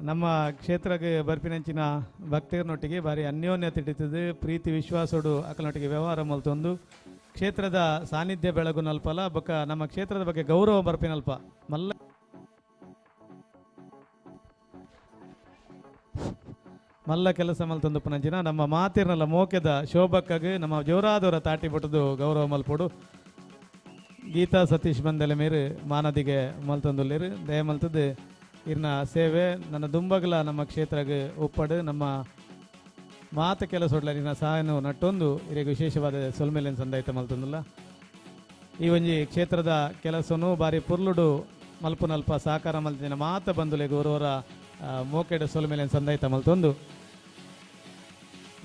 ನಮ್ಮ ಕ್ಷೇತ್ರಕ್ಕೆ ಬರ್ಪಿನಂಚಿನ ಭಕ್ತರನ್ನೊಟ್ಟಿಗೆ ಭಾರಿ ಅನ್ಯೋನ್ಯತೆ ಇಟ್ಟಿದ್ದು ಪ್ರೀತಿ ವಿಶ್ವಾಸೋಡು ಅಕಲನೊಟ್ಟಿಗೆ ವ್ಯವಹಾರ ಮಲ್ತೊಂದು ಕ್ಷೇತ್ರದ ಸಾನ್ನಿಧ್ಯ ಬೆಳಗುನಲ್ಪಲ ಬೊಕ್ಕ ನಮ್ಮ ಕ್ಷೇತ್ರದ ಬಗ್ಗೆ ಗೌರವ ಬರ್ಪಿನಲ್ಪ ಮಲ್ಲ ಮಲ್ಲ ಕೆಲಸ ಮಲ್ತೊಂದು ಪುನಂಚಿನ ನಮ್ಮ ಮಾತಿರ್ನಲ್ಲ ಮೋಕೆದ ಶೋಭಕ್ಕಾಗಿ ನಮ್ಮ ಜೋರಾದವರ ತಾಟಿ ಬಿಟ್ಟದು ಗೌರವ ಮಲ್ಪೋಡು. ಗೀತಾ ಸತೀಶ್ ಬಂದಲೆ ಮೇರು ಮಾನದಿಗೆ ಮಲ್ತೊಂದುಲ್ಲೇರು ದಯ ಮಲ್ತದ್ದು ಇರ್ನ ಸೇವೆ ನನ್ನ ದುಂಬಗಲ ನಮ್ಮ ಕ್ಷೇತ್ರಗೆ ಒಪ್ಪಡು ನಮ್ಮ ಮಾತ ಕೆಲಸ ನಿನ್ನ ಸಹಾಯನು ನಟ್ಟೊಂದು ಇರೆಗ್ ವಿಶೇಷವಾದ ಸೊಲ್ಮೆಲೆನ್ ಸಂದಾಯಿತ ಮಲ್ತೊಂದುಲ್ಲ. ಈ ಒಂಜಿ ಕ್ಷೇತ್ರದ ಕೆಲಸನು ಬಾರಿ ಪುರ್ಲುಡು ಮಲ್ಪುನಲ್ಪ ಸಹಕಾರ ಮಲ್ತಿನ ಮಾತ ಬಂಧುಲೆಗ್ ಒರೋರ ಮೋಕೆಡ್ ಸೊಲ್ಮೆಲೆನ್ ಸಂದಾಯಿತ ಮಲ್ತೊಂದು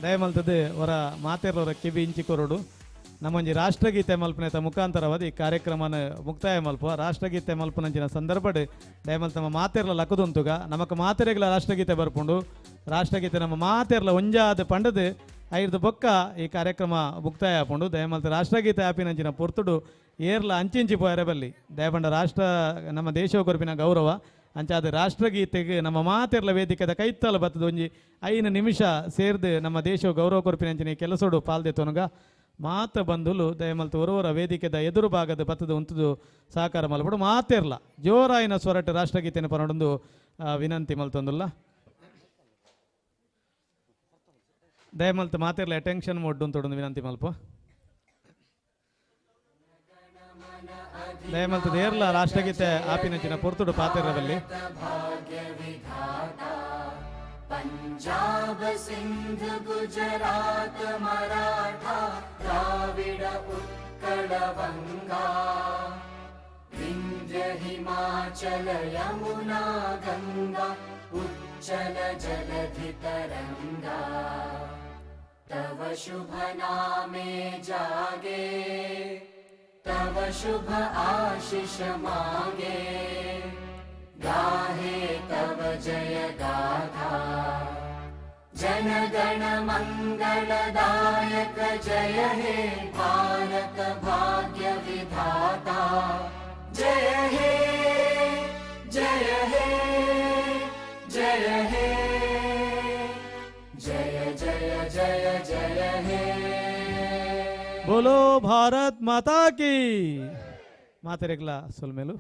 ದಯಮಲ್ತದೆ ಹೊರ ಮಾತೆರ್ಲೋರ ಕಿವಿ ಇಂಚಿ ಕೊರಡು ನಮ್ಮೊಂಜಿ ರಾಷ್ಟ್ರಗೀತೆ ಮಲ್ಪನೆತ ಮುಖಾಂತರವಾದ ಈ ಕಾರ್ಯಕ್ರಮನ ಮುಕ್ತಾಯ ಮಲ್ಪ ರಾಷ್ಟ್ರಗೀತೆ ಮಲ್ಪನಂಚಿನ ಸಂದರ್ಭಡ್ ದಯಮಲ್ ತಮ್ಮ ಮಾತೆರ್ಲ ಲಕ್ಕದುಂತುಗ ನಮಕ್ ಮಾತೆರೆಗ್ಲ ರಾಷ್ಟ್ರಗೀತೆ ಬರ್ಪುಂಡು ರಾಷ್ಟ್ರಗೀತೆ ನಮ್ಮ ಮಾತೆರ್ಲ ಒಂಜಾದ ಪಂಡದು ಐರ್ದು ಬೊಕ್ಕ ಈ ಕಾರ್ಯಕ್ರಮ ಮುಕ್ತಾಯ ಆಪುಂಡು. ದಯಮಲ್ತ ರಾಷ್ಟ್ರಗೀತೆ ಆಪಿನಂಚಿನ ಪೊರ್ತುಡು ಏರ್ಲ ಅಂಚಿಂಚಿ ಪೋಯರೆ ಬಲ್ಲಿ ದಯಪಂಡ ರಾಷ್ಟ್ರ ನಮ್ಮ ದೇಶ ಕೊರ್ಪಿನ ಗೌರವ ಅಂಚಾದ ರಾಷ್ಟ್ರಗೀತೆಗೆ ನಮ್ಮ ಮಾತೆರ್ಲ ವೇದಿಕೆದ ಕೈತ್ತಲ ಬತ್ತದ ಒಂಜಿ 5 ನಿಮಿಷ ಸೇರ್ದು ನಮ್ಮ ದೇಶ ಗೌರವ ಕೊರ್ಪಿನಂಚಿನ ಈ ಕೆಲಸೋಡು ಪಾಲ್ದೆ ತೊನಗ ಮಾತ ಬಂಧುಲು ದಯಮಲ್ತ ಒರೋರ ವೇದಿಕೆದ ಎದುರು ಭಾಗದ ಬತ್ತದ ಉಂತುದು ಸಹಕಾರ ಮಲ್ಪಡು ಮಾತೆರ್ಲ ಜೋರಾಯಿನ ಸ್ವರಟ್ ರಾಷ್ಟ್ರಗೀತೆಯನ್ನು ಪನಡೊಂದು ವಿನಂತಿ ಮಲ್ತೊಂದುಲ್ಲ. ದಯಮಲ್ತ ಮಾತೆರ್ಲ ಅಟೆನ್ಷನ್ ಮೋಡ್ ಉಂತೊಡೊಂದು ವಿನಂತಿ ಮಲ್ಪ. ದಯಮಲ್ತ ದೇರ್ಲ ರಾಷ್ಟ್ರಗೀತೆ ಆಪಿನಂಚಿನ ಪೊರ್ತುಡು ಪಾತೆರ್ರವಲ್ಲಿ. पंजाब सिंध गुजरात मराठा द्राविड उत्कल बंगा विंध्य हिमाचल यमुना गंगा उच्चल जलधि तरंगा तव शुभ नामे जागे तव शुभ आशीष मागे गाहे तव जय गाथा जन गण मंगलदायक जय हे भारत भाग्य विधाता जय हे जय हे जय हे जय जय जय जय हे बोलो भारत माता की. मातेरेग्ला सोलमेलु.